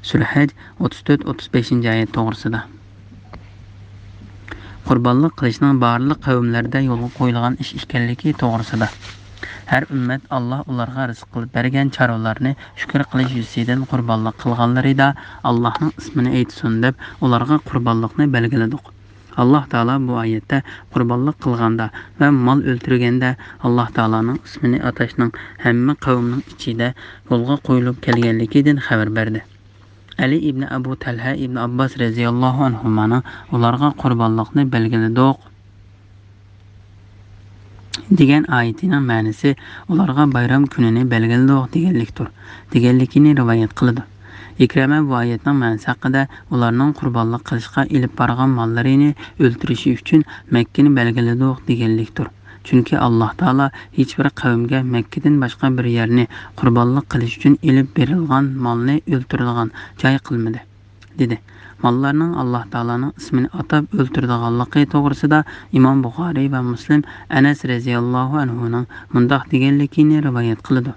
سۈرە ھەج ئوتتۇز تۆت، ئوتتۇز بەشىنچى ئايەت توغرىسىدا. قۇربانلىق قىلىشنىڭ بارلىق قەۋملەردە يولغا قويۇلغان ئىش ئىكەنلىكى توغرىسىدا. ھەر ئۈممەت ئاللاھ ئۇلارغا رىزىق قىلىپ بەرگەن چارۋىلارنى شۈكۈر قىلىش يۈزىسىدىن قۇربانلىق قىلغانلىرىدا ئاللاھنىڭ ئىسمىنى ئېيتسۇن دەپ ئۇلارغا قۇربانلىقنى بەلگىلىدۇق. ئاللاھ تائالا بۇ ئايەتتە قۇربانلىق قىلغاندا ۋە مال ئۆلتۈرگەندە ئاللاھ تائالانىڭ ئىسمىنى ئاتاشنىڭ ھەممە قەۋمنىڭ ئىچىدە يولغا قويۇلۇپ كەلگەنلىكىدىن خەۋەر بەردى. ئەلى ئىبنى ئەبۇ تەلھە ئىبنى ئابباس رەزىياللاھۇ ئەنھۇمانىڭ ئۇلارغا قۇربانلىقنى بەلگىلىدۇق دېگەن ئايىتىنىڭ مەنىسى ئۇلارغا بايرام كۈنىنى بەلگىلىدۇق دېگەنلىكتۇر، دېگەنلىكىنى رىۋايەت قىلىدۇ. ئىكرىمە بۇ ئايەتنىڭ مەنىسى ھەققىدە ئۇلارنىڭ قۇربانلىق قىلىشقا ئېلىپ بارغان ماللىرىنى ئۆلتۈرۈشى ئۈچۈن مەككىنى بەلگىلىدۇق دېگەنلىكتۇر. چۈنكى ئاللاھ تائالا ھېچبىر قەۋمگە مەككىدىن باشقا بىر يەرنى قۇربانلىق قىلىش ئۈچۈن ئېلىپ بېرىلغان مالنى ئۆلتۈرىدىغان جاي قىلمىدى، دېدى. ماللارنىڭ ئاللاھ تائالانىڭ ئىسمىنى ئاتاپ ئۆلتۈرىدىغانلىقى توغرىسىدا ئىمام بۇخارىي ۋە مۇسلىم ئەنەس رەزىياللاھۇ ئەنھۇنىڭ مۇنداق دېگەنلىكىنى رىۋايەت قىلىدۇ.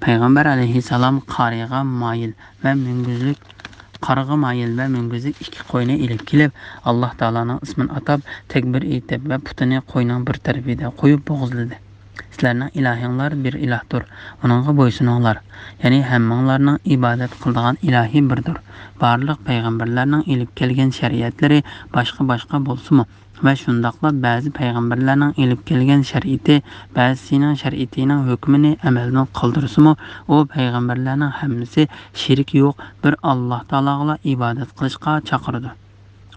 پەيغەمبەر ئەلەيھىسسالام قارىغا مايىل ۋە مۈڭگۈزلۈك، قارىغا مايىل ۋە مۈڭگۈزلۈك ئىككى قوينى ئېلىپ كېلىپ، ئاللاھ تائالانىڭ ئىسمىنى ئاتاپ، تەكبىر ئېيتىپ ۋە پۇتىنى قوينىڭ بىر تەرىپىدە قويۇپ بوغۇزلىدى. سىلەرنىڭ ئىلاھىڭلار بىر ئىلاھتۇر، ئۇنىڭغا بويسۇنۇڭلار. يەنى ھەممىڭلارنىڭ ئىبادەت قىلىدىغان ئىلاھى بىردۇر. بارلىق پەيغەمبەرلەرنىڭ ئېلىپ كەلگەن شەرىئەتلىرى باشقا-باشقا بولسىمۇ، ۋە شۇنداقلا بەزى پەيغەمبەرلەرنىڭ ئېلىپ كەلگەن شەرىئىتى بەزىسىنىڭ شەرىئىتىنىڭ ھۆكمىنى ئەمەلدىن قالدۇرسىمۇ، ئۇ پەيغەمبەرلەرنىڭ ھەممىسى شېرىكى يوق بىر ئاللاھ تائالاغىلا ئىبادەت قىلىشقا چاقىرىدۇ.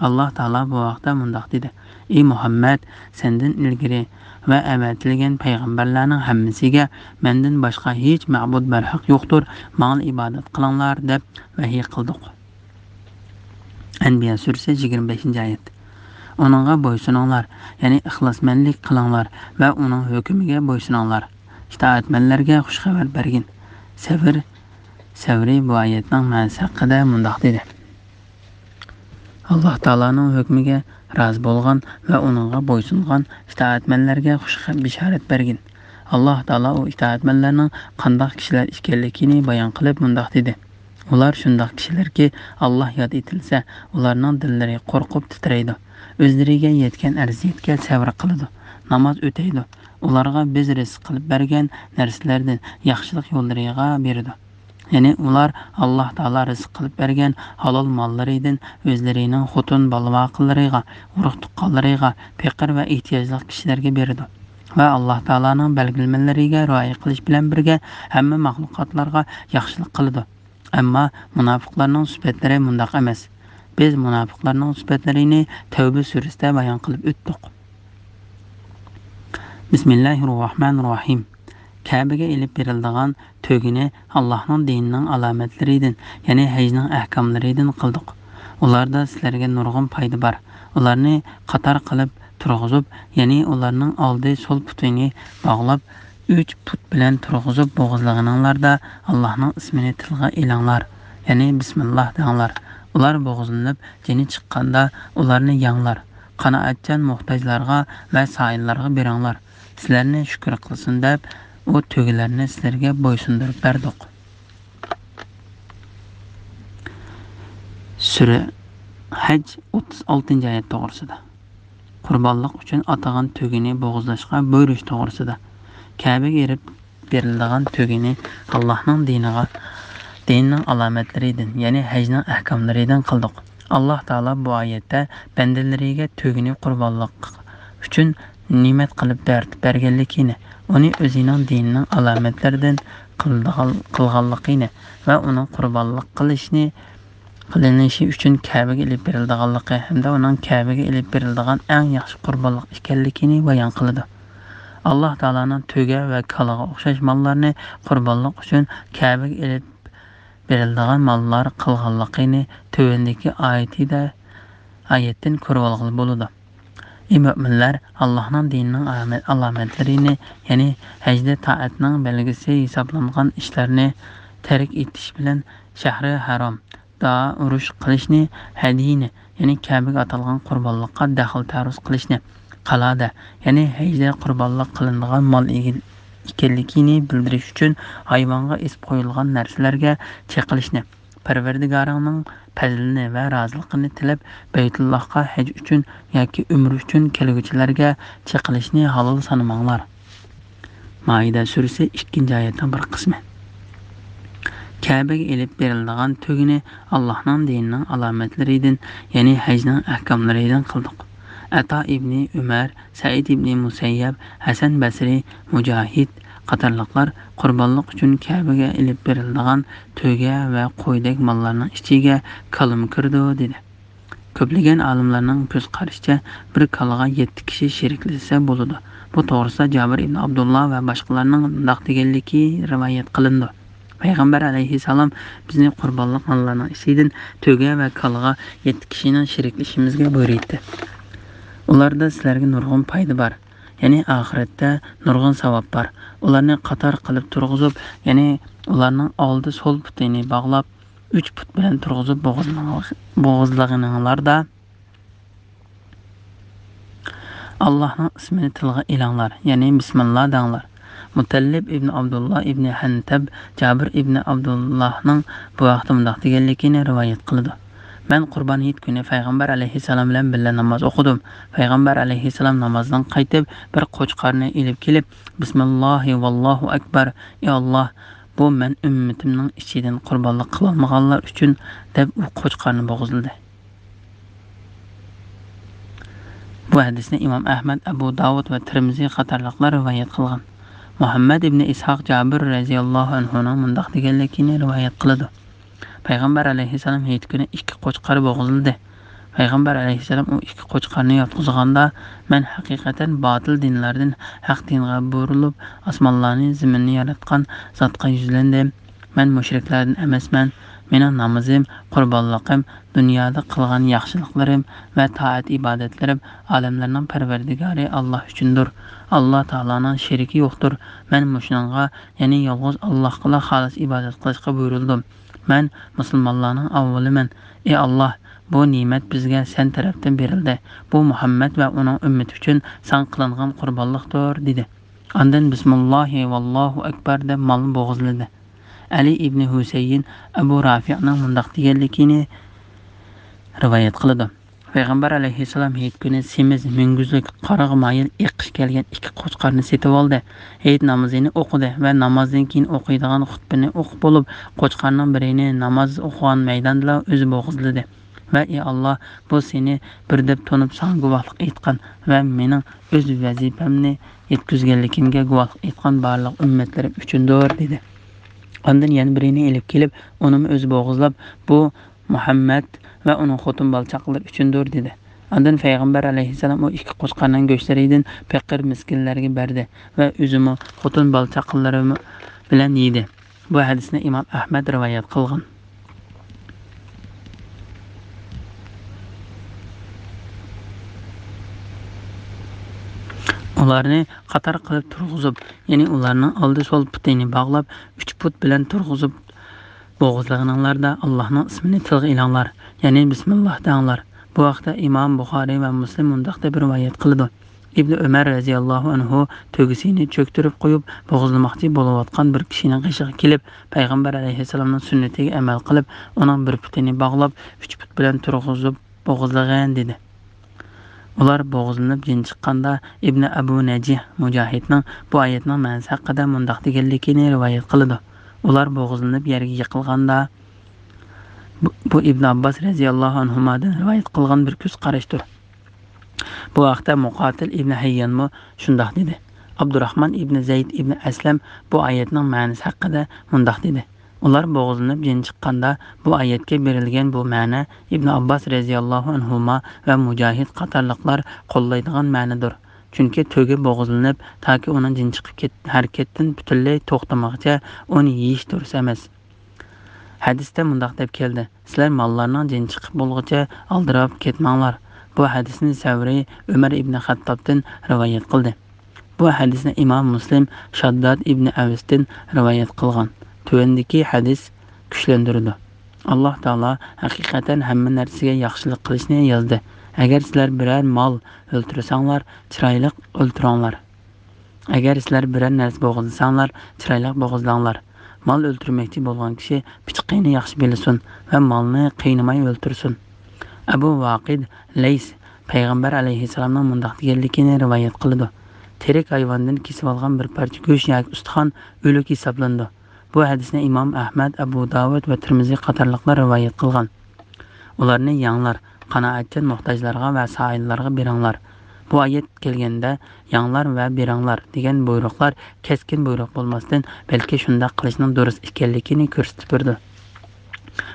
ئاللاھ تائالا بۇ ھەقتە مۇنداق دېدى: ئى مۇھەممەد، سەندىن ئىلگىرى ۋە ئەۋەتىلگەن پەيغەمبەرلەرنىڭ ھەممىسىگە مەندىن باشقا ھېچ مەبۇد بەرھەق يوقتۇر، ماڭا ئىبادەت قىلىڭلار دەپ ۋەھىي قىلدۇق. ئەنبىيا سۈرىسى يىگىرمە بەشىنچى ئايەت. ئۇنىڭغا بويسۇنۇڭلار، يەنى ئىخلاسمەنلىك قىلىڭلار ۋە ئۇنىڭ ھۆكمىگە بويسۇنۇڭلار. ئىتائەتمەنلەرگە خۇش خەۋەر بەرگىن. سەۋر، سەۋرى بۇ ئايەتنىڭ مەنىسى ھەققىدە مۇنداق دېدى: ئاللاھ تائالانىڭ ھۆكمىگە رازى بولغان ۋە ئۇنىڭغا بويسۇنغان ئىتائەتمەنلەرگە خۇش خە-، بېشارەت بەرگىن. ئاللاھ تائالا ئۇ ئىتائەتمەنلەرنىڭ قانداق كىشىلەر ئىكەنلىكىنى بايان قىلىپ مۇنداق دېدى: ئۇلار شۇنداق كىشىلەركى، ئاللاھ ياد ئېتىلسە، ئۇلارنىڭ دىللىرى قورقۇپ تىترەيدۇ. ئۆزلىرىگە يەتكەن ئەزىيەتكە سەۋر قىلىدۇ. ناماز ئۆتەيدۇ. ئۇلارغا بىز رىزىق قىلىپ بەرگەن نەرسىلەردىن ياخشىلىق يوللىرىغا بېرىدۇ. يەنى ئۇلار ئاللاھ تائالا رىزىق قىلىپ بەرگەن ھالال ماللىرىدىن ئۆزلىرىنىڭ خوتۇن بالىۋاقىلىرىغا، ئۇرۇق تۇغقانلىرىغا، پېقىر ۋە ئېھتىياجلىق كىشىلەرگە بېرىدۇ. ۋە ئاللاھ تائالانىڭ بەلگىلىمىلىرىگە رىئايە قىلىش بىلەن بىرگە ھەممە مەخلۇقاتلارغا ياخشىلىق قىلىدۇ. ئەمما مۇناپىقلارنىڭ سۈپەتلىرى مۇنداق ئەمەس. بىز مۇناپىقلارنىڭ سۈپەتلىرىنى تەۋبە سۈرىسىدە بايان قىلىپ ئۆتتۇق. بىسمىللاھىررەھمانىررەھىم. كەبىگە ئېلىپ بېرىلىدىغان تۆگىنى ئاللاھنىڭ دىنىنىڭ ئالامەتلىرىدىن، يەنى ھەجنىڭ ئەھكاملىرىدىن قىلدۇق. ئۇلاردا سىلەرگە نۇرغۇن پايدا بار. ئۇلارنى قاتار قىلىپ تۇرغۇزۇپ، يەنى ئۇلارنىڭ ئالدى سول پۇتىنى باغلاپ، ئۈچ پۇت بىلەن تۇرغۇزۇپ بوغۇزلىغىنىڭلاردا، ئاللاھنىڭ ئىسمىنى تىلغا ئېلىڭلار. يەنى بىسمىللاھ دەڭلار. ئۇلار بوغۇزلىنىپ جېنى چىققاندا ئۇلارنى يەڭلار. قانائەتچان موھتاجلارغا ۋە سائىللارغا بېرىڭلار. سىلەرنى شۈكۈر قىلسۇن دەپ، ئۇ تۆگىلەرنى سىلەرگە بويسۇندۇرۇپ بەردۇق. سۈرە ھەج، ئوتتۇز ئالتىنچى ئايەت توغرىسىدا. قۇربانلىق ئۈچۈن ئاتىغان تۆگىنى بوغۇزلاشقا بۇيرۇش توغرىسىدا. كەبىگە ئېلىپ بېرىلىدىغان تۆگىنى ئاللاھنىڭ دىنىغا، دىنىنىڭ ئالامەتلىرىدىن، يەنى ھەجنىڭ ئەھكاملىرىدىن قىلدۇق. ئاللاھ تائالا بۇ ئايەتتە بەندىلىرىگە تۆگىنى قۇربانلىق ئۈچۈن نېمەت قىلىپ بەر-، بەرگەنلىكىنى، ئۇنى ئۆزىنىڭ دىنىنىڭ ئالامەتلىرىدىن قىلىدىغان-، قىلغانلىقىنى ۋە ئۇنىڭ قۇربانلىق قىلىشنى، قىلىنىشى ئۈچۈن كەبىگە ئېلىپ بېرىلىدىغانلىقى ھەمدە ئۇنىڭ كەبىگە ئېلىپ بېرىلىدىغان ئەڭ ياخشى قۇربانلىق ئىكەنلىكىنى بايان قىلىدۇ. ئاللاھ تائالانىڭ تۆگە ۋە كالىغا ئوخشاش ماللارنى قۇربانلىق ئۈچۈن كەبىگە ئېلىپ بېرىلىدىغان ماللار قىلغانلىقىنى تۆۋەندىكى ئايىتىدە، ئايەتتىن كۆرۈۋالغىلى بولىدۇ. ئى مۆمىنلەر، ئاللاھنىڭ دىنىنىڭ ئامە-، ئالامەتلىرىنى، يەنى ھەجدە تائەتنىڭ بەلگىسى ھېسابلانغان ئىشلارنى تەرك ئېتىش بىلەن شەھرى ھارامدا ئۇرۇش قىلىشنى، ھەديىنى، يەنى كەبىگە ئاتالغان قۇربانلىققا دەخلى تەرۇز قىلىشنى، قالادا، يەنى ھەجدە قۇربانلىق قىلىنىدىغان مال ئىگە-، ئىكەنلىكىنى بىلدۈرۈش ئۈچۈن ھايۋانغا ئېسىپ قويۇلغان نەرسىلەرگە چېقىلىشنى، پەرۋەردىگارىڭنىڭ پەزلىنى ۋە رازىلىقىنى تىلەپ، بەيتۇللاھقا ھەج ئۈچۈن ياكى ئۈمرە ئۈچۈن كەلگۈچىلەرگە چېقىلىشنى ھالال سانىماڭلار. مائىدە سۈرىسى، ئىككىنچى ئايەتنىڭ بىر قىسمى. كەبىگە ئېلىپ بېرىلىدىغان تۆگىنى ئاللاھنىڭ دىنىنىڭ ئالامەتلىرىدىن، يەنى ھەجنىڭ ئەھكاملىرىدىن قىلدۇق. ئەتا ئىبنى ئۆمەر، سەئىد ئىبنى مۇسەييەب، ھەسەن بەسرى، مۇجاھىد قاتارلىقلار قۇربانلىق ئۈچۈن كەبىگە ئېلىپ بېرىلىدىغان تۆگە ۋە قويدەك ماللارنىڭ ئىچىگە كالىمۇ كىرىدۇ، دېدى. كۆپلىگەن ئالىملارنىڭ كۆز قارىشىچە، بىر كالىغا يەتتە كىشى شېرىكلەشسە بولىدۇ. بۇ توغرىسىدا جابىر ئىبنى ئابدۇللا ۋە باشقىلارنىڭ مۇنداق دېگەنلىكى رىۋايەت قىلىنىدۇ: پەيغەمبەر ئەلەيھىسسالام بىزنى قۇربانلىق ماللارنىڭ ئىچىدىن تۆگە ۋە كالىغا يەتتە كىشىنىڭ شېرىكلىشىمىزگە بۇيرۇيتتى. ئۇلاردا سىلەرگە نۇرغۇن پايدا بار، يەنى ئاخىرەتتە نۇرغۇن ساۋاب بار. ئۇلارنى قاتار قىلىپ تۇرغۇزۇپ، يەنى ئۇلارنىڭ ئالدى سول پۇتىنى باغلاپ، ئۈچ پۇت بىلەن تۇرغۇزۇپ بوغۇزلىغىنىڭلاردا، ئاللاھنىڭ ئىسمىنى تىلغا ئېلىڭلار، يەنى بىسمىللا دەڭلار. مۇتەللىپ ئىبنى ئابدۇللا ئىبنى ھەنتەب جابىر ئىبنى ئابدۇللاھنىڭ بۇ ھەقتە مۇنداق دېگەنلىكىنى رىۋايەت قىلىدۇ: مەن قۇربان ھېيت كۈنى پەيغەمبەر ئەلەيھىسسالام بىلەن بىللە ناماز ئوقۇدۇم. پەيغەمبەر ئەلەيھىسسالام نامازدىن قايتىپ، بىر قوچقارنى ئېلىپ كېلىپ، بىسمىللاھى ۋاللاھۇ ئەكبەر، ئى ئاللاھ، بۇ مەن ئۈممىتىمنىڭ ئىچىدىن قۇربانلىق قىلالمىغانلار ئۈچۈن، دەپ ئۇ قوچقارنى بوغۇزلىدى. بۇ ھەدىسنى ئىمام ئەھمەد، ئەبۇ داۋۇد ۋە تىرمىزى قاتارلىقلار رىۋايەت قىلغان. مۇھەممەد ئىبنى ئىسھاق جابىر رەزىياللاھۇ ئەنھۇنىڭ مۇنداق دېگەنلىكىنى رىۋايەت قىلىدۇ: پەيغەمبەر ئەلەيھىسسالام ھېيت كۈنى ئىككى قوچقار بوغۇزلىدى. پەيغەمبەر ئەلەيھىسسالام ئۇ ئىككى قوچقارنى ياتقۇزغاندا، مەن ھەقىقەتەن باتىل دىنلاردىن ھەق دىنغا بۇرۇلۇپ، ئاسمانلارنى، زېمىننى ياراتقان زاتقا يۈزلەندىم. مەن مۇشرىكلاردىن ئەمەسمەن. مېنىڭ نامىزىم، قۇربانلىقىم، دۇنيادا قىلغان ياخشىلىقلىرىم ۋە تائەت-ئىبادەتلىرىم ئالەملەرنىڭ پەرۋەردىگارى ئاللاھ ئۈچۈندۇر. ئاللاھ تائالانىڭ شېرىكى يوقتۇر. مەن مۇشۇنىڭغا، يەنى يالغۇز ئاللاھقىلا خالىس ئىبادەت قىلىشقا بۇيرۇلدۇم. مەن مۇسۇلمانلارنىڭ ئاۋۋىلىمەن. ئى ئاللاھ، بۇ نېمەت بىزگە سەن تەرەپتىن بېرىلدى. بۇ مۇھەممەد ۋە ئۇنىڭ ئۈممىتى ئۈچۈن ساڭا قىلىنغان قۇربانلىقتۇر، دېدى. ئاندىن بىسمىللاھى ۋاللاھۇ ئەكبەر دەپ مالنى بوغۇزلىدى. ئەلى ئىبنى ھۈسەيىن ئەبۇ رافىئنىڭ مۇنداق دېگەنلىكىنى رىۋايەت قىلىدۇ: پەيغەمبەر ئەلەيھىسسالام ھېيت كۈنى سېمىز، مۈڭگۈزلۈك، قارىغا مايىل ئېقىش كەلگەن ئىككى قوچقارنى سېتىۋالدى. ھېيت نامىزىنى ئوقۇدى ۋە نامازدىن كېيىن ئوقۇيدىغان خۇتبىنى ئوقۇپ بولۇپ، قوچقارنىڭ بىرىنى ناماز ئوقۇغان مەيداندىلا ئۆزى بوغۇزلىدى ۋە: ئى ئاللاھ، بۇ سېنى بىر دەپ تونۇپ ساڭا گۇۋاھلىق ئېيتقان ۋە مېنىڭ ئۆز ۋەزىپەمنى يەتكۈزگەنلىكىمگە گۇۋاھلىق ئېيتقان بارلىق ئۈممەتلىرىم ئۈچۈندۇر، دېدى. ئاندىن يەنە بىرىنى ئېلىپ كېلىپ، ئۇنىمۇ ئۆزى بوغۇزلاپ، بۇ مۇھەممەد ۋە ئۇنىڭ خوتۇن بالا چاقىلىرى ئۈچۈندۇر، دېدى. ئاندىن پەيغەمبەر ئەلەيھىسسالام ئۇ ئىككى قوچقارنىڭ گۆشلىرىدىن پېقىر مىسكىنلەرگە بەردى ۋە ئۆزىمۇ، خوتۇن بالا چاقىلىرىمۇ بىلەن يېدى. بۇ ھەدىسنى ئىمام ئەھمەد رىۋايەت قىلغان. ئۇلارنى قاتار قىلىپ تۇرغۇزۇپ، يەنى ئۇلارنىڭ ئالدى سول پۇتىنى باغلاپ، ئۈچ پۇت بىلەن تۇرغۇزۇپ، بوغۇزلىغىنىڭلاردا ئاللاھنىڭ ئىسمىنى تىلغا ئېلىڭلار، يەنى بىسمىللاھ دەڭلار. بۇ ھەقتە ئىمام بۇخارىي ۋە مۇسلىم مۇنداق دەپ رىۋايەت قىلىدۇ: ئىبنى ئۆمەر رەزىياللاھۇ ئەنھۇ تۆگىسىنى چۆكتۈرۈپ قويۇپ، بوغۇزلىماقچى بولۇۋاتقان بىر كىشىنىڭ قېشىغا كېلىپ، پەيغەمبەر ئەلەيھىسسالامنىڭ سۈننىتىگە ئەمەل قىلىپ، ئۇنىڭ بىر پۇتىنى باغلاپ، ئۈچ پۇت بىلەن تۇرغۇزۇپ بوغۇزلىغىن، دېدى. ئۇلار بوغۇزلىنىپ جېنى چىققاندا، ئىبنى ئەبۇ نەجىھ مۇجاھىدنىڭ بۇ ئايەتنىڭ مەنىسى ھەققىدە مۇنداق دېگەنلىكىنى رىۋايەت قىلىدۇ: ئۇلار بوغۇزلىنىپ يەرگە يىقىلغاندا، بۇ، بۇ ئىبن ئابباس رەزىياللاھۇ ئەنھۇمادىن رىۋايەت قىلغان بىر كۆز قاراشتۇر. بۇ ھەقتە مۇقاتىل ئىبن ھەييانمۇ شۇنداق دېدى. ئابدۇراھمان ئىبن زەيد ئىبن ئەسلەم بۇ ئايەتنىڭ مەنىسى ھەققىدە مۇنداق دېدى: ئۇلار بوغۇزلىنىپ جېنى چىققاندا، بۇ ئايەتكە بېرىلگەن بۇ مەنە ئىبن ئابباس رەزىياللاھۇ ئەنھۇما ۋە مۇجاھىد قاتارلىقلار قوللايدىغان مەنىدۇر. چۈنكى تۆگە بوغۇزلىنىپ، تاكى ئۇنىڭ جېنى چىقىپ كەت-، ھەرىكەتتىن پۈتۈنلەي توختىمىغىچە ئۇنى يېيىش دۇرۇس ئەمەس. ھەدىستە مۇنداق دەپ كەلدى: سىلەر ماللارنىڭ جېنى چىقىپ بولغۇچە ئالدىراپ كەتمەڭلار. بۇ ھەدىسنى سەۋرى ئۆمەر ئىبنى خەتتابتىن رىۋايەت قىلدى. بۇ ھەدىسنى ئىمام مۇسلىم شادداد ئىبنى ئەۋستىن رىۋايەت قىلغان. تۆۋەندىكى ھەدىس كۈچلەندۈرىدۇ. ئاللاھ تائالا ھەقىقەتەن ھەممە نەرسىگە ياخشىلىق قىلىشنى يازدى. ئەگەر سىلەر بىرەر مال ئۆلتۈرسەڭلار، چىرايلىق ئۆلتۈرۈڭلار. ئەگەر سىلەر بىرەر نەرسە بوغۇزلىساڭلار، چىرايلىق بوغۇزلاڭلار. مال ئۆلتۈرمەكچى بولغان كىشى پىچىقىنى ياخشى بىلسۇن ۋە مالنى قىينىماي ئۆلتۈرسۇن. ئەبۇ ۋاقىد لەيس پەيغەمبەر ئەلەيھىسسالامنىڭ مۇنداق دېگەنلىكىنى رىۋايەت قىلىدۇ: تىرىك ھايۋاندىن كېسىۋالغان بىر پارچە گۆش ياكى ئۇستىخان ئۆلۈك ھېسابلىنىدۇ. بۇ ھەدىسنى ئىمام ئەھمەد، ئەبۇ داۋۇد ۋە تىرمىزى قاتارلىقلار رىۋايەت قىلغان. ئۇلارنى يەڭلار، قانائەتچان موھتاجلارغا ۋە سائىللارغا بېرىڭلار. بۇ ئايەت كەلگەندە، يەڭلار ۋە بېرىڭلار دېگەن بۇيرۇقلار كەسكىن بۇيرۇق بولماستىن، بەلكى شۇنداق قىلىشنىڭ دۇرۇس ئىكەنلىكىنى كۆرسىتىپ بېرىدۇ.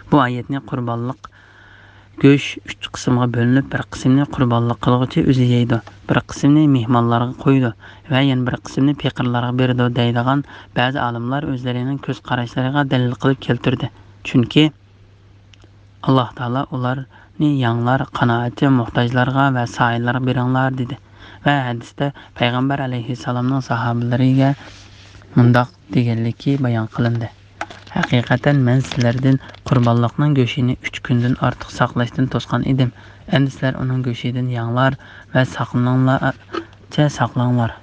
بۇ ئايەتنى قۇربانلىق گۆش ئۈچ قىسىمغا بۆلۈنۈپ، بىر قىسمىنى قۇربانلىق قىلغۇچى ئۆزى يەيدۇ، بىر قىسمىنى مېھمانلارغا قويىدۇ ۋە يەنە بىر قىسمىنى پېقىرلارغا بېرىدۇ دەيدىغان بەزى ئالىملار ئۆزلىرىنىڭ كۆز قاراشلىرىغا دەلىل قىلىپ كەلتۈردى. چۈنكى ئاللاھ تائالا ئۇلارنى يەڭلار، قانائەتچى موھتاجلارغا ۋە سائىللارغا بېرىڭلار، دېدى. ۋە ھەدىستە پەيغەمبەر ئەلەيھىسسالامنىڭ ساھابىلىرىگە مۇنداق دېگەنلىكى بايان قىلىندى: ھەقىقەتەن مەن سىلەردىن قۇربانلىقنىڭ گۆشىنى ئۈچ كۈندىن ئارتۇق ساقلاشتىن توسقان ئىدىم. ئەمدى سىلەر ئۇنىڭ گۆشىدىن يەڭلار ۋە ساقلىنىڭلارچە ساقلاڭلار.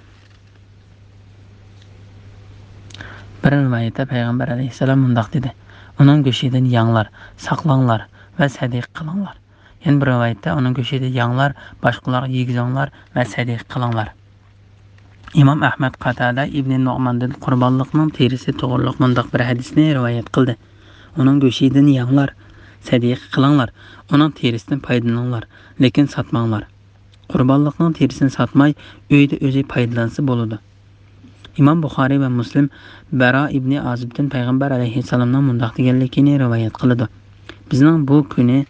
بىر رىۋايەتتە پەيغەمبەر ئەلەيھىسسالام مۇنداق دېدى: ئۇنىڭ گۆشىدىن يەڭلار، ساقلاڭلار ۋە سەدىقە قىلىڭلار. يەنە بىر رىۋايەتتە ئۇنىڭ گۆشىدىن يەڭلار، باشقىلارغا يېگۈزۈڭلار ۋە سەدىقە قىلىڭلار. ئىمام ئەھمەد قاتادە ئىبنى نۇئماندىن قۇربانلىقنىڭ تېرىسى توغرۇلۇق مۇنداق بىر ھەدىسنى رىۋايەت قىلدى: ئۇنىڭ گۆشىدىن يەڭلار، سەدىقە قىلىڭلار، ئۇنىڭ تېرىسىدىن پايدىلىنىڭلار، لېكىن ساتماڭلار. قۇربانلىقنىڭ تېرىسىنى ساتماي، ئۆيىدە ئۆزى پايدىلانسا بولىدۇ. ئىمام بۇخارىي ۋە مۇسلىم بەرا ئىبنى ئازىبتىن پەيغەمبەر ئەلەيھىسسالامنىڭ مۇنداق دېگەنلىكىنى رىۋايەت قىلىدۇ: بىزنىڭ بۇ كۈنى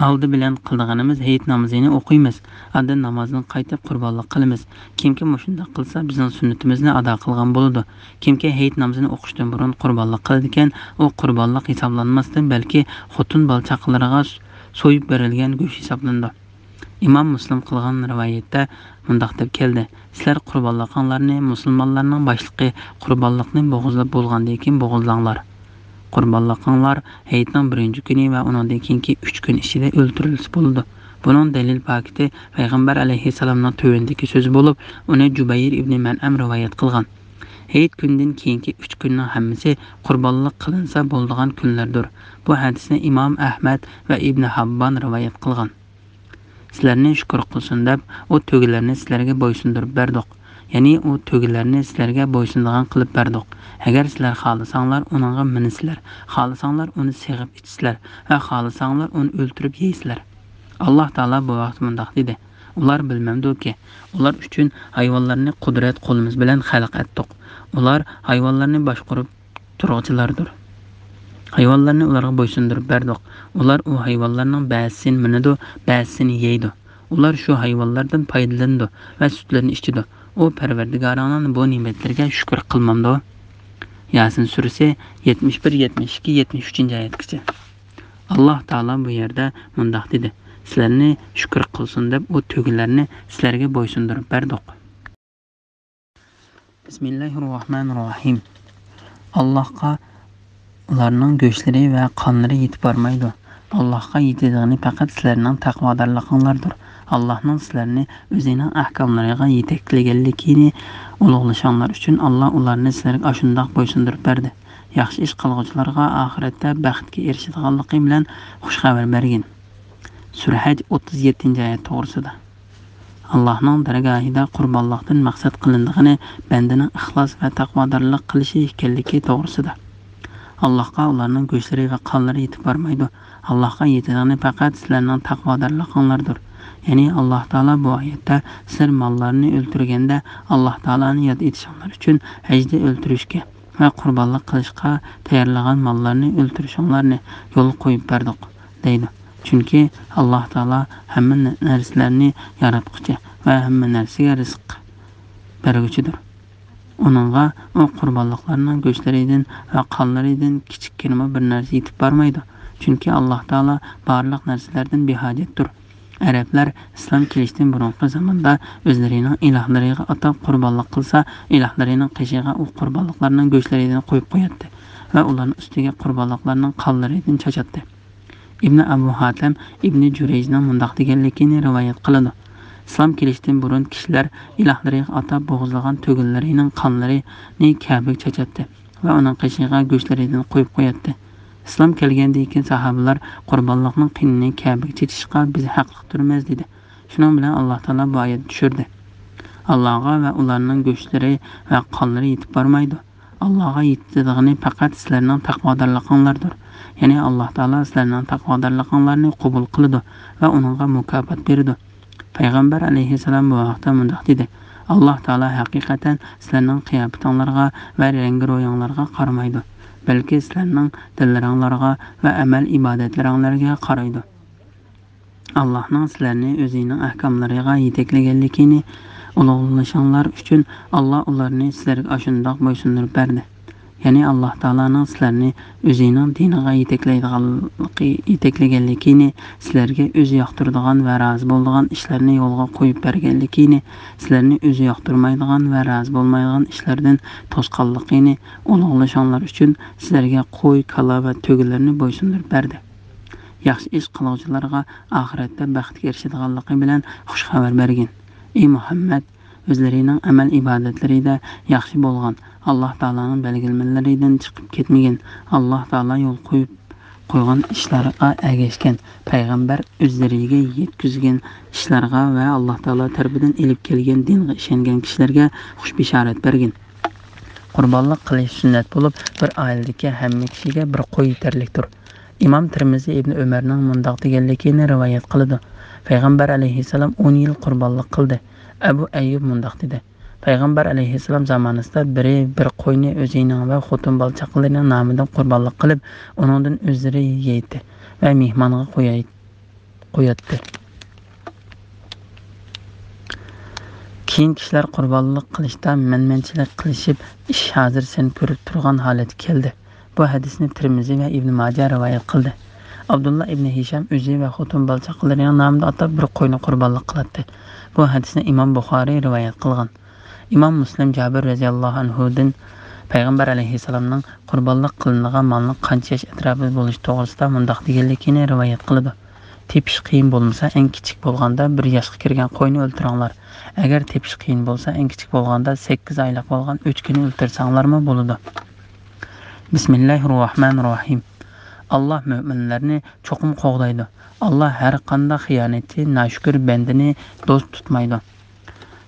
ئالدى بىلەن قىلىدىغىنىمىز ھېيت نامىزىنى ئوقۇيمىز، ئاندىن نامازدىن قايتىپ قۇربانلىق قىلىمىز. كىمكى مۇشۇنداق قىلسا، بىزنىڭ سۈننىتىمىزنى ئادا قىلغان بولىدۇ. كىمكى ھېيت نامىزىنى ئوقۇشتىن بۇرۇن قۇربانلىق قىلىدىكەن، ئۇ قۇربانلىق ھېسابلانماستىن، بەلكى خوتۇن بالا-چاقىلىرىغا سويۇپ بېرىلگەن گۆش ھېسابلىنىدۇ. ئىمام مۇسلىم قىلغان رىۋايەتتە مۇنداق دەپ كەلدى: سىلەر قۇربانلىقىڭلارنى مۇسۇلمانلارنىڭ باشلىقى قۇربانلىقنى بوغۇزلاپ بولغاندىن كېيىن بوغۇزلاڭلار. قۇربانلىقىڭلار ھېيتنىڭ بىرىنچى كۈنى ۋە ئۇنىڭدىن كېيىنكى ئۈچ كۈن ئىچىدە ئۆلتۈرۈلسە بولىدۇ. بۇنىڭ دەلىل پاكىتى پەيغەمبەر ئەلەيھىسسالامنىڭ تۆۋەندىكى سۆزى بولۇپ، ئۇنى جۇبەير ئىبنى مەنئەم رىۋايەت قىلغان: ھېيت كۈنىدىن كېيىنكى ئۈچ كۈننىڭ ھەممىسى قۇربانلىق قىلىنسا بولىدىغان كۈنلەردۇر. بۇ ھەدىسنى ئىمام ئەھمەد ۋە ئىبنى ھاببان رىۋايەت قىلغان. سىلەرنى شۈكۈر قىلسۇن دەپ، ئۇ تۆگىلەرنى سىلەرگە بويسۇندۇرۇپ بەردۇق. يەنى ئۇ تۆگىلەرنى سىلەرگە بويسۇنىدىغان قىلىپ بەردۇق. ئەگەر سىلەر خالىساڭلار ئۇنىڭغا مىنىسىلەر، خالىساڭلار ئۇنى سېغىپ ئىچىسىلەر ۋە خالىساڭلار ئۇنى ئۆلتۈرۈپ يەيسىلەر. ئاللاھ تائالا بۇ ھەقتە مۇنداق دېدى: ئۇلار بىلمەمدۇكى، ئۇلار ئۈچۈن ھايۋانلارنى قۇدرەت قولىمىز بىلەن خەلق ئەتتۇق. ئۇلار ھايۋانلارنى باشقۇرۇپ تۇرغۇچىلاردۇر. ھايۋانلارنى ئۇلارغا بويسۇندۇرۇپ بەردۇق. ئۇلار ئۇ ھايۋانلارنىڭ بەزىسىنى مىنىدۇ، بەزىسىنى يەيدۇ. ئۇلار شۇ ھايۋانلاردىن پايدىلىنىدۇ ۋە سۈتلىرىنى ئىچىدۇ. ئۇ پەرۋەردىگارىڭنىڭ بۇ نېمەتلىرىگە شۈكۈر قىلمامدۇ؟ ياسىن سۈرىسى يەتمىش بىر، يەتمىش ئىككى، يەتمىش ئۈچىنچى ئايەتكىچە. ئاللاھ تائالا بۇ يەردە مۇنداق دېدى: سىلەرنى شۈكۈر قىلسۇن دەپ ئۇ تۆگىلەرنى سىلەرگە بويسۇندۇرۇپ بەردۇق. بىسمىللاھىررەھمانىررەھىم. ئاللاھقا ئۇلارنىڭ گۆشلىرى ۋە قانلىرى يېتىپ بارمايدۇ. ئاللاھقا يېتىدىغىنى پەقەت سىلەرنىڭ تەقۋادارلىقىڭلاردۇر. ئاللاھنىڭ سىلەرنى ئۆزىنىڭ ئەھكاملىرىغا يېتەكلىگەنلىكىنى ئۇلۇغلىشىڭلار ئۈچۈن، ئاللا ئۇلارنى سىلەرگە ئاشۇنداق بويسۇندۇرۇپ بەردى. ياخشى ئىش قىلغۇچىلارغا ئاخىرەتتە بەختكە ئېرىشىدىغانلىقى بىلەن خۇش خەۋەر بەرگىن. سۈرە ھەج ئوتتۇز يەتتىنچى ئايەت توغرىسىدا. ئاللاھنىڭ دەرگاھىدا قۇربانلىقتىن مەقسەت قىلىنىدىغىنى بەندىنىڭ ئىخلاس ۋە تەقۋادارلىق قىلىشى ئىكەنلىكى توغرىسىدا. ئاللاھقا ئۇلارنىڭ گۆشلىرى ۋە قانلىرى يېتىپ بارمايدۇ. ئاللاھقا يېتىدىغىنى پەقەت سىلەرنىڭ تەقۋادارلىقىڭلاردۇر. يەنى ئاللاھ تائالا بۇ ئايەتتە سىلەر ماللارنى ئۆلتۈرگەندە ئاللاھ تائالانى ياد ئېتىشىڭلار ئۈچۈن ھەجدە ئۆلتۈرۈشكە ۋە قۇربانلىق قىلىشقا تەييارلىغان ماللارنى ئۆلتۈرۈشۈڭلارنى يولغا قويۇپ بەردۇق، دەيدۇ. چۈنكى ئاللاھ تائالا ھەممە نەرسىلەرنى ياراتقۇچى ۋە ھەممە نەرسىگە رىزىق بەرگۈچىدۇر. ئۇنىڭغا ئۇ قۇربانلىقلارنىڭ گۆشلىرىدىن ۋە قانلىرىدىن كىچىككىنىمۇ بىر نەرسە يېتىپ بارمايدۇ. چۈنكى ئاللاھ تائالا بارلىق نەرسىلەردىن بىھاجەتتۇر. ئەرەبلەر ئىسلام كېلىشتىن بۇرۇنقى زاماندا ئۆزلىرىنىڭ ئىلاھلىرىغا ئاتاپ قۇربانلىق قىلسا، ئىلاھلىرىنىڭ قېشىغا ئۇ قۇربانلىقلارنىڭ گۆشلىرىدىن قويۇپ قوياتتى ۋە ئۇلارنىڭ ئۈستىگە قۇربانلىقلارنىڭ قانلىرىدىن چاچاتتى. ئىبنى ئەبۇ ھاتەم ئىبنى جۇرەيجنىڭ مۇنداق دېگەنلىكىنى رىۋايەت قىلىدۇ: ئىسلام كېلىشتىن بۇرۇن كىشىلەر ئىلاھلىرىغا ئاتاپ بوغۇزلىغان تۆگىلىرىنىڭ قانلىرىنى كەبىگە چاچاتتى ۋە ئۇنىڭ قېشىغا گۆشلىرىدىن قويۇپ قوياتتى. ئىسلام كەلگەندىن كېيىن ساھابىلار قۇربانلىقنىڭ قېنىنى كەبىگە چېچىشقا بىز ھەقلىقتۇرمىز، دېدى. شۇنىڭ بىلەن ئاللاھ تائالا بۇ ئايەتنى چۈشۈردى. ئاللاھقا ۋە ئۇلارنىڭ گۆشلىرى ۋە قانلىرى يېتىپ بارمايدۇ. ئاللاھقا يېتىدىغىنى پەقەت سىلەرنىڭ تەقۋادارلىقىڭلاردۇر. يەنى ئاللاھ تائالا سىلەرنىڭ تەقۋادارلىقىڭلارنى قوبۇل قىلىدۇ ۋە ئۇنىڭغا مۇكاپات بېرىدۇ. پەيغەمبەر ئەلەيھىسسالام بۇ ھەقتە مۇنداق دېدى: ئاللاھ تائالا ھەقىقەتەن سىلەرنىڭ قىياپىتىڭلارغا ۋە رەڭگىرويۇڭلارغا قارىمايدۇ، بەلكى سىلەرنىڭ دىللىرىڭلارغا ۋە ئەمەل ئىبادەتلىرىڭلارغا قارايدۇ. ئاللاھنىڭ سىلەرنى ئۆزىنىڭ ئەھكاملىرىغا يېتەكلىگەنلىكىنى ئۇلۇغلىشىڭلار ئۈچۈن، ئاللاھ ئۇلارنى سىلەرگە ئاشۇنداق بويسۇندۇرۇپ بەردى. يەنى ئاللاھ تائالانىڭ سىلەرنى ئۆزىنىڭ دىنىغا يېتەكلەيدىغانلىقى، يېتەكلىگەنلىكىنى، سىلەرگە ئۆزى ياقتۇرىدىغان ۋە رازى بولىدىغان ئىشلارنى يولغا قويۇپ بەرگەنلىكىنى، سىلەرنى ئۆزى ياقتۇرمايدىغان ۋە رازى بولمايدىغان ئىشلاردىن توسقانلىقىنى ئۇلۇغلىشىڭلار ئۈچۈن، سىلەرگە قوي، كالا ۋە تۆگىلەرنى بويسۇندۇرۇپ بەردى. ياخشى ئىش قىلغۇچىلارغا ئاخىرەتتە بەختكە ئېرىشىدىغانلىقى بىلەن خۇش خەۋەر بەرگىن. ئى مۇھەممەد، ئۆزلىرىنىڭ ئەمەل ئىبادەتلىرىدە ياخشى بولغان، ئاللاھ تائالانىڭ بەلگىلىمىلىرىدىن چىقىپ كەتمىگەن، ئاللاھ تائالا يول قويۇپ قويغان ئىشلارغا ئەگەشكەن، پەيغەمبەر ئۆزلىرىگە يەتكۈزگەن ئىشلارغا ۋە ئاللاھ تائالا تەرىپىدىن ئېلىپ كەلگەن دىنغا ئىشەنگەن كىشىلەرگە خۇش بېشارەت بەرگىن. قۇربانلىق قىلىش سۈننەت بولۇپ، بىر ئائىلىدىكى ھەممە كىشىگە بىر قوي يېتەرلىكتۇر. ئىمام تىرمىزى ئىبنى ئۆمەرنىڭ مۇنداق دېگەنلىكىنى رىۋايەت قىلىدۇ: پەيغەمبەر ئەلەيھىسسالام ئون يىل قۇربانلىق قىلدى. ئەبۇ ئەييۇب مۇنداق دېدى: پەيغەمبەر ئەلەيھىسسالام زامانىسىدا بىرى بىر قوينى ئۆزىنىڭ ۋە خوتۇن بالا چاقىلىرىنىڭ نامىدىن قۇربانلىق قىلىپ، ئۇنىڭدىن ئۆزلىرى يەيتتى ۋە مېھمانغا قوياي-، قوياتتى. كېيىن كىشىلەر قۇربانلىق قىلىشتا مەنمەنچىلىك قىلىشىپ، ئىش ھازىر سەن كۆرۈپ تۇرغان ھالەتكە كەلدى. بۇ ھەدىسنى تىرمىزى ۋە ئىبنى ماجە رىۋايەت قىلدى. ئابدۇللا ئىبنى ھىشام ئۆزى ۋە خوتۇن بالا چاقىلىرىنىڭ نامىدا ئاتاپ بىر قوينى قۇربانلىق قىلاتتى. بۇ ھەدىسنى ئىمام بۇخارىي رىۋايەت قىلغان. ئىمام مۇسلىم جابىر رەزىياللاھۇ ئەنھۇدىن پەيغەمبەر ئەلەيھىسسالامنىڭ قۇربانلىق قىلىنىدىغان مالنىڭ قانچە ياش ئەتراپىدا بولۇشى توغرىسىدا مۇنداق دېگەنلىكىنى رىۋايەت قىلىدۇ: تېپىش قىيىن بولمىسا، ئەڭ كىچىك بولغاندا بىر ياشقا كىرگەن قوينى ئۆلتۈرۈڭلار. ئەگەر تېپىش قىيىن بولسا، ئەڭ كىچىك بولغاندا سەككىز ئايلىق بولغان ئۆچكىنى ئۆلتۈرسەڭلارمۇ بولىدۇ. بىسمىللاھىررەھمانىررەھىم. ئاللاھ مۆمىنلەرنى چوقۇم قوغدايدۇ. ئاللاھ ھەر قانداق خىيانەتچى، ناشۈكۈر بەندىنى دوست تۇتمايدۇ.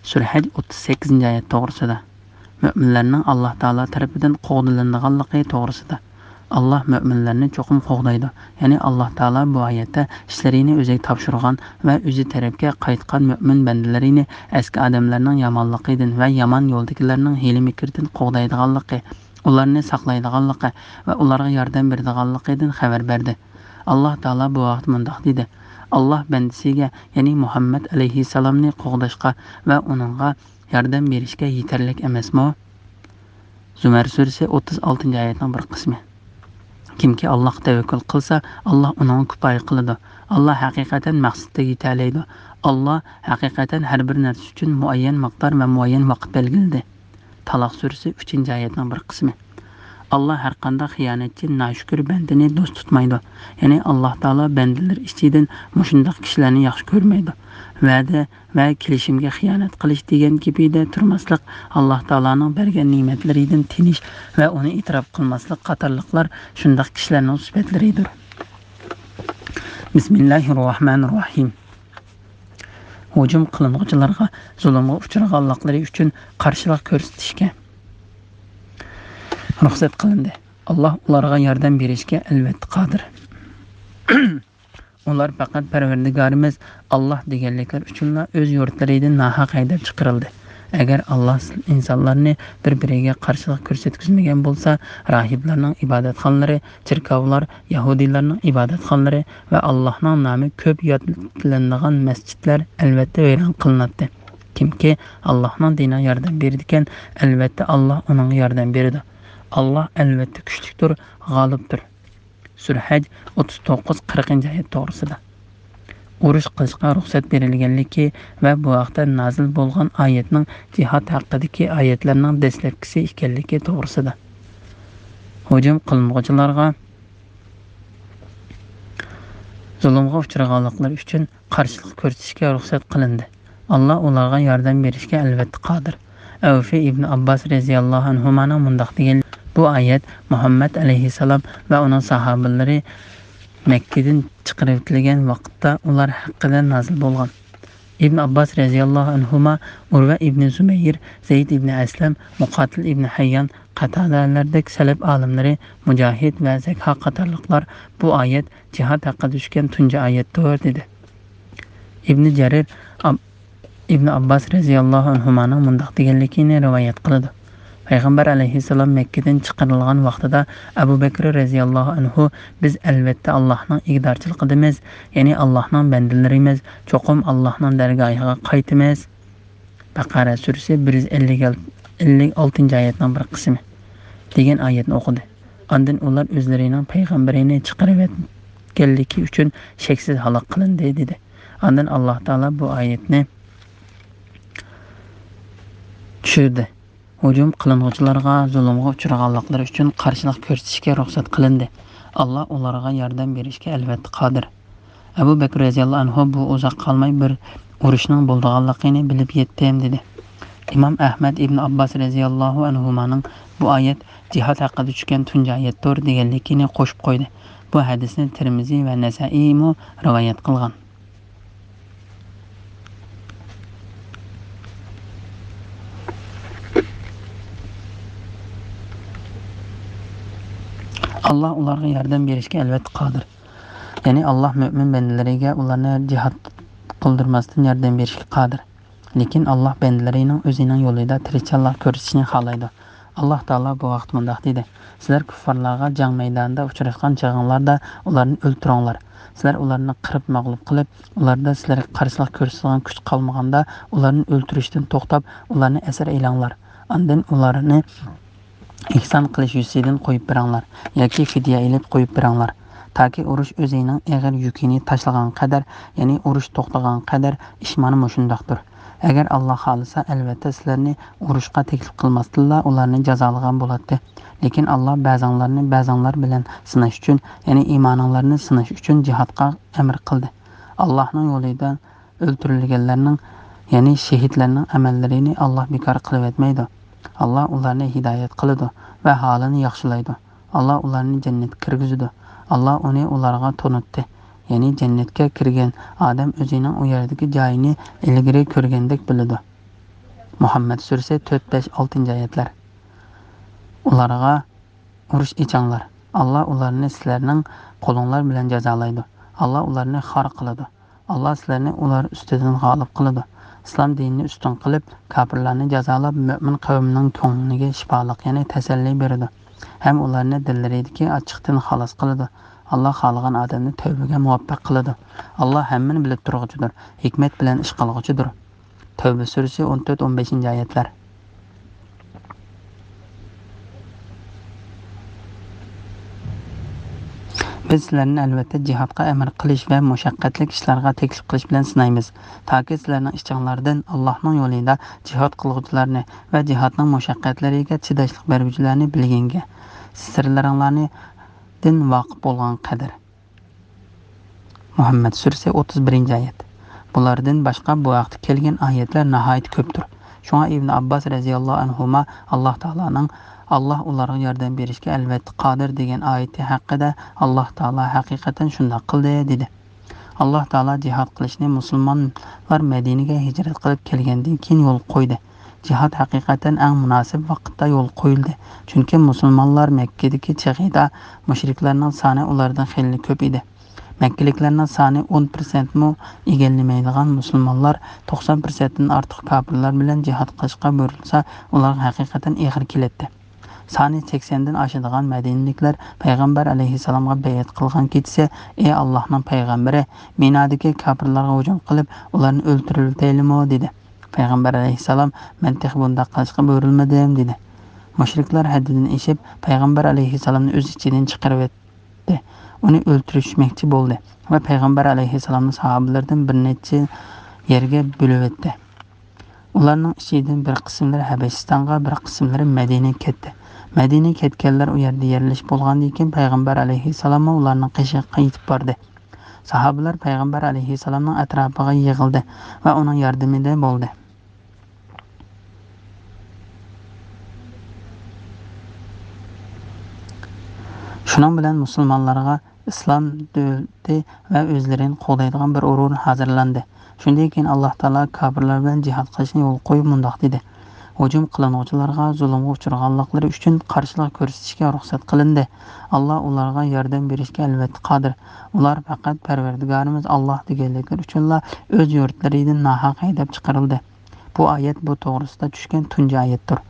سۈرە ھەج ئوتتۇز سەككىزىنچى ئايەت توغرىسىدا. مۆمىنلەرنىڭ ئاللاھ تائالا تەرىپىدىن قوغدىلىنىدىغانلىقى توغرىسىدا. ئاللاھ مۆمىنلەرنى چوقۇم قوغدايدۇ. يەنى ئاللاھ تائالا بۇ ئايەتتە ئىشلىرىنى ئۆزىگە تاپشۇرغان ۋە ئۆزى تەرەپكە قايتقان مۆمىن بەندىلىرىنى ئەسكى ئادەملەرنىڭ يامانلىقىدىن ۋە يامان يولدىكىلەرنىڭ ھىيلە-مىكرىدىن قوغدايدىغانلىقى، ئۇلارنى ساقلايدىغانلىقى ۋە ئۇلارغا ياردەم بېرىدىغانلىقىدىن خەۋەر بەردى. ئاللاھ تائالا بۇ ھەقتە مۇنداق دېدى: ئاللاھ بەندىسىگە، يەنى مۇھەممەد ئەلەيھىسسالامنى قوغداشقا ۋە ئۇنىڭغا ياردەم بېرىشكە يېتەرلىك ئەمەسمۇ؟ زۇمەر سۈرىسى ئوتتۇز ئالتىنچى ئايەتنىڭ بىر قىسمى. كىمكى ئاللاھقا تەۋەككۈل قىلسا، ئاللاھ ئۇنىڭغا كۇپايە قىلىدۇ. ئاللاھ ھەقىقەتەن مەقسىتىگە يېتەلەيدۇ. ئاللاھ ھەقىقەتەن ھەر بىر نەرسە ئۈچۈن مۇئەييەن مىقدار ۋە مۇئەييەن ۋاقىت بەلگىلىدى. تالاق سۈرىسى ئۈچىنچى ئايەتنىڭ بىر قىسمى. ئاللا ھەرقانداق خىيانەتچى، ناشۈكۈر بەندىنى دوست تۇتمايدۇ. يەنى ئاللا تائالا بەندىلىرى ئىچىدىن مۇشۇنداق كىشىلەرنى ياخشى كۆرمەيدۇ. ۋەدە ۋە كېلىشىمگە خىيانەت قىلىش دېگەن گېپىدە تۇرماسلىق، ئاللا تائالانىڭ بەرگەن نېمەتلىرىدىن تېنىش ۋە ئۇنى ئېتىراپ قىلماسلىق قاتارلىقلار شۇنداق كىشىلەرنىڭ سۈپەتلىرىدۇر. بىسمىللاھىررەھمانىررەھىم. ھۇجۇم قىلىنغۇچىلارغا زۇلۇمغا ئۇچرىغانلىقلىرى ئۈچۈن قارشىلىق كۆرسىتىشكە رۇخسەت قىلىندى. ئاللا ئۇلارغا ياردەم بېرىشكە ئەلۋەتتە قادىر. ئۇلار پەقەت پەرۋەردىگارىمىز ئاللا دېگەنلىكلىرى ئۈچۈنلا ئۆز يۇرتلىرىدىن ناھەق ھەيدەپ چىقىرىلدى. ئەگەر ئاللا ئىنسانلارنى بىر-بىرىگە قارشىلىق كۆرسەتكۈزمىگەن بولسا، راھىبلارنىڭ ئىبادەتخانىلىرى، چېركاۋلار، يەھۇدىيلارنىڭ ئىبادەتخانىلىرى ۋە ئاللانىڭ نامى كۆپ يادلىنىدىغان مەسچىتلەر ئەلۋەتتە ۋەيران قىلىناتتى. كىمكى ئاللانىڭ دىنىغا ياردەم بېرىدىكەن، ئەلۋەتتە ئاللا ئۇنىڭغا ياردەم بېرىدۇ. ئاللا ئەلۋەتتە كۈچلۈكتۇر، غالىبتۇر. سۈرە ھەج ئوتتۇز توققۇز، قىرىقىنچى ئايەت توغرىسىدا. ئۇرۇش قىلىشقا رۇخسەت بېرىلگەنلىكى ۋە بۇ ھەقتە نازىل بولغان ئايەتنىڭ جىھاد ھەققىدىكى ئايەتلەرنىڭ دەسلەپكىسى ئىكەنلىكى توغرىسىدا. ھۇجۇم قىلىنغۇچىلارغا زۇلۇمغا ئۇچرىغانلىقلىرى ئۈچۈن قارشىلىق كۆرسىتىشكە رۇخسەت قىلىندى. ئاللا ئۇلارغا ياردەم بېرىشكە ئەلۋەتتە قادىر. ئەۋفى ئىبنى ئابباس رەزىياللاھۇ ئەنھۇمانىڭ مۇنداق دېگەن، بۇ ئايەت مۇھەممەد ئەلەيھىسسالام ۋە ئۇنىڭ ساھابىلىرى مەككىدىن چىقىرىۋېتىلگەن ۋاقىتتا ئۇلار ھەققىدە نازىل بولغان. ئىبن ئابباس رەزىياللاھۇ ئەنھۇما، ئۇرۋە ئىبنى زۇبەير، زەيد ئىبنى ئەسلەم، مۇقاتىل ئىبنى ھەييان، قەتادەلەردەك سەلەپ ئالىملىرى، مۇجاھىد ۋە زەكھا قاتارلىقلار بۇ ئايەت جىھاد ھەققىدە چۈشكەن تۇنجى ئايەتتۇر، دېدى. ئىبنى جەرىر ئاب-، ئىبنى ئابباس رەزىياللاھۇ ئەنھۇمانىڭ مۇنداق دېگەنلىكىنى رىۋايەت قىلىدۇ. پەيغەمبەر ئەلەيھىسسالام مەككىدىن چىقىرىلغان ۋاقتىدا ئەبۇ بەكرى رەزىياللاھۇ ئەنھۇ، بىز ئەلۋەتتە ئاللاھنىڭ ئىگىدارچىلىقىدىمىز، يەنى ئاللاھنىڭ بەندىلىرىمىز، چوقۇم ئاللاھنىڭ دەرگاھىغا قايتىمىز. بەقەرە سۈرىسى بىر يۈز ئەللىك، ئەللىك ئالتىنچى ئايەتنىڭ بىر قىسمى دېگەن ئايەتنى ئوقۇدى. ئاندىن ئۇلار ئۆزلىرىنىڭ پەيغەمبىرىنى چىقىرىۋەتكەنلىكى ئۈچۈن شەكسىز ھالاك قىلىندى، دېدى. ئاندىن ئاللاھ تائالا بۇ ئايەتنى چۈشۈردى. ھۇجۇم قىلىنغۇچىلارغا زۇلۇمغا ئۇچرىغانلىقلىرى ئۈچۈن قارشىلىق كۆرسىتىشكە رۇخسەت قىلىندى. ئاللاھ ئۇلارغا ياردەم بېرىشكە ئەلۋەتتە قادىر. ئەبۇ بەكرى رەزىياللاھۇ ئەنھۇ، بۇ ئۇزاق قالماي بىر ئۇرۇشنىڭ بولىدىغانلىقىنى بىلىپ يەتتىم، دېدى. ئىمام ئەھمەد ئىبن ئابباس رەزىياللاھۇ ئەنھۇمانىڭ بۇ ئايەت جىھاد ھەققىدە چۈشكەن تۇنجى ئايەتتۇر دېگەنلىكىنى قوشۇپ قويدى. بۇ ھەدىسنى تىرمىزى ۋە نەسەئىيمۇ رىۋايەت قىلغان. ئاللاھ ئۇلارغا ياردەم بېرىشكە ئەلۋەتتە قادىر. يەنى ئاللاھ مۆمىن بەندىلىرىگە ئۇلارنى جىھاد قىلدۇرماستىن ياردەم بېرىشكە قادىر. لېكىن ئاللاھ بەندىلىرىنىڭ ئۆزىنىڭ يولىدا تىرىشچانلىق كۆرسىتىشىنى خالايدۇ. ئاللاھ تائالا بۇ ھەقتە مۇنداق دېدى: سىلەر كۇففارلارغا جەڭ مەيدانىدا ئۇچراشقان چېغىڭلاردا ئۇلارنى ئۆلتۈرۈڭلار. سىلەر ئۇلارنى قىرىپ مەغلۇپ قىلىپ، ئۇلاردا سىلەرگە قارشىلىق كۆرسىتىدىغان كۈچ قالمىغاندا، ئۇلارنى ئۆلتۈرۈشتىن توختاپ، ئۇلارنى ئەسىر ئېلىڭلار. ئاندىن ئۇلارنى ئېھسان قىلىش يۈزىسىدىن قويۇپ بېرىڭلار ياكى فىدىيە ئېلىپ قويۇپ بېرىڭلار، تاكى ئۇرۇش ئۆزىنىڭ ئېغىر يۈكىنى تاشلىغان قەدەر، يەنى ئۇرۇش توختىغان قەدەر. ئىش مانا مۇشۇنداقتۇر. ئەگەر ئاللاھ خالىسا، ئەلۋەتتە سىلەرنى ئۇرۇشقا تەكلىپ قىلماستىنلا ئۇلارنى جازالىغان بولاتتى. لېكىن ئاللاھ بەزىڭلارنى بەزىڭلار بىلەن سىناش ئۈچۈن، يەنى ئىمانىڭلارنى سىناش ئۈچۈن جىھادقا ئەمر قىلدى. ئاللاھنىڭ يولىدا ئۆلتۈرۈلگەنلەرنىڭ، يەنى شېھىتلەرنىڭ ئەمەللىرىنى ئاللاھ بىكار قىلىۋەتمەيدۇ. ئاللاھ ئۇلارنى ھىدايەت قىلىدۇ ۋە ھالىنى ياخشىلايدۇ. ئاللاھ ئۇلارنى جەننەتكە كىرگۈزىدۇ. ئاللاھ ئۇنى ئۇلارغا تونۇتتى. يەنى جەننەتكە كىرگەن ئادەم ئۆزىنىڭ ئۇ يەردىكى جايىنى ئىلگىرى كۆرگەندەك بىلىدۇ. مۇھەممەد سۈرىسى تۆت، بەش، ئالتىنچى ئايەتلەر. ئۇلارغا ئۇرۇش ئېچىڭلار. ئاللاھ ئۇلارنى سىلەرنىڭ قولۇڭلار بىلەن جازالايدۇ. ئاللاھ ئۇلارنى خار قىلىدۇ. ئاللاھ سىلەرنى ئۇلار ئۈستىدىن غالىب قىلىدۇ. ئىسلام دىنىنى ئۈستۈن قىلىپ، كاپىرلارنى جازالاپ، مۆمىن قەۋمنىڭ كۆڭلىگە شىپالىق، يەنى تەسەللى بېرىدۇ. ھەم ئۇلارنى دىللىرىدىكى ئاچچىقتىن خالاس قىلىدۇ. ئاللاھ خالىغان ئادەمنى تەۋبىگە مۇۋەپپەق قىلىدۇ. ئاللاھ ھەممىنى بىلىپ تۇرغۇچىدۇر، ھېكمەت بىلەن ئىش قىلغۇچىدۇر. تەۋبە سۈرىسى ئون تۆت، ئون بەشىنچى ئايەتلەر. بىز سىلەرنى ئەلۋەتتە جىھادقا ئەمر قىلىش ۋە مۇشەققەتلىك ئىشلارغا تەكلىپ قىلىش بىلەن سىنايمىز، تاكى سىلەرنىڭ ئىچىڭلاردىن ئاللاھنىڭ يولىدا جىھاد قىلغۇچىلارنى ۋە جىھادنىڭ مۇشەققەتلىرىگە چىداشلىق بەرگۈچىلەرنى بىلگىنىگە. سىرلىرىڭلارنى دىن ۋاقىپ بولغان قەدەر. مۇھەممەد سۈرىسى، ئوتتۇز بىرىنچى ئايەت. بۇلاردىن باشقا بۇ ھەقتە كەلگەن ئايەتلەر ناھايىتى كۆپتۇر. شۇڭا ئىبن ئابباس رەزىياللاھۇ ئەنھۇما ئاللاھ تائالانىڭ «ئاللاھ ئۇلارغا ياردەم بېرىشكە ئەلۋەتتە قادىر» دېگەن ئايىتى ھەققىدە، «ئاللاھ تائالا ھەقىقەتەن شۇنداق قىلدى» دېدى. ئاللاھ تائالا جىھاد قىلىشنى مۇسۇلمانلار مەدىنىگە ھىجرەت قىلىپ كەلگەندىن كېيىن يولغا قويدى. جىھاد ھەقىقەتەن ئەڭ مۇناسىپ ۋاقىتتا يولغا قويۇلدى. چۈنكى مۇسۇلمانلار مەككىدىكى چېغىدا مۇشرىكلارنىڭ سانى ئۇلاردىن خېلىلا كۆپ ئىدى. مەككىلىكلەرنىڭ سانى ئون پىرسەنتمۇ ئىگىلىمەيدىغان مۇسۇلمانلار توقسان پىرسەنتتىن ئارتۇق كاپىرلار بىلەن جىھاد قىلىشقا بۇيرۇلسا، ئۇلارغا ھەقىقەتەن ئېغىر كېلەتتى. سانى سەكسەندىن ئاشىدىغان مەدىنىلىكلەر پەيغەمبەر ئەلەيھىسسالامغا بەيئەت قىلغان كېچىسى، «ئەي ئاللاھنىڭ پەيغەمبىرى، مىنادىكى كاپىرلارغا ھۇجۇم قىلىپ، ئۇلارنى ئۆلتۈرۈۋېتەيلىمۇ؟» دېدى. پەيغەمبەر ئەلەيھىسسالام، «مەن تېخى بۇنداق قىلىشقا بۇيرۇلمىدىم» دېدى. مۇشرىكلار ھەددىدىن ئېشىپ، پەيغەمبەر ئەلەيھىسسالامنى ئۆز ئىچىدىن چىقىرىۋەتتى. ئۇنى ئۆلتۈرۈشمەكچى بولدى ۋە پەيغەمبەر ئەلەيھىسسالامنى ساھابىلىرىدىن بىر نەچچە يەرگە بۆلۈۋەتتى. ئۇلارنىڭ ئىچىدىن بىر قىسىملىرى ھەبەشىستانغا، بىر قىسىملىرى مەدىنىگە كەتتى. مەدىنىگە كەتكەنلەر ئۇ يەردە يەرلىشىپ بولغاندىن كېيىن، پەيغەمبەر ئەلەيھىسسالاممۇ ئۇلارنىڭ قېشىغا يېتىپ باردى. ساھابىلەر پەيغەمبەر ئەلەيھىسسالامنىڭ ئەتراپىغا يىغىلدى ۋە ئۇنىڭ ياردىمىدە بولدى. شۇنىڭ بىلەن مۇسۇلمانلارغا ئىسلام دۆلىتى ۋە ئۆزلىرىنى قوغدايدىغان بىر ئورۇن ھازىرلاندى. شۇندىن كېيىن ئاللاھ تائالا كاپىرلار بىلەن جىھاد قىلىشنى يولغا قويۇپ مۇنداق دېدى: «ھۇجۇم قىلىنغۇچىلارغا زۇلۇمغا ئۇچرىغانلىقلىرى ئۈچۈن قارشىلىق كۆرسىتىشكە رۇخسەت قىلىندى. ئاللاھ ئۇلارغا ياردەم بېرىشكە ئەلۋەتتە قادىر. ئۇلار پەقەت پەرۋەردىگارىمىز ئاللاھ دېگەنلىكلىرى ئۈچۈنلا ئۆز يۇرتلىرىدىن ناھەق ھەيدەپ چىقىرىلدى.» بۇ ئايەت بۇ توغرىسىدا چۈشكەن تۇنجى ئايەتتۇر.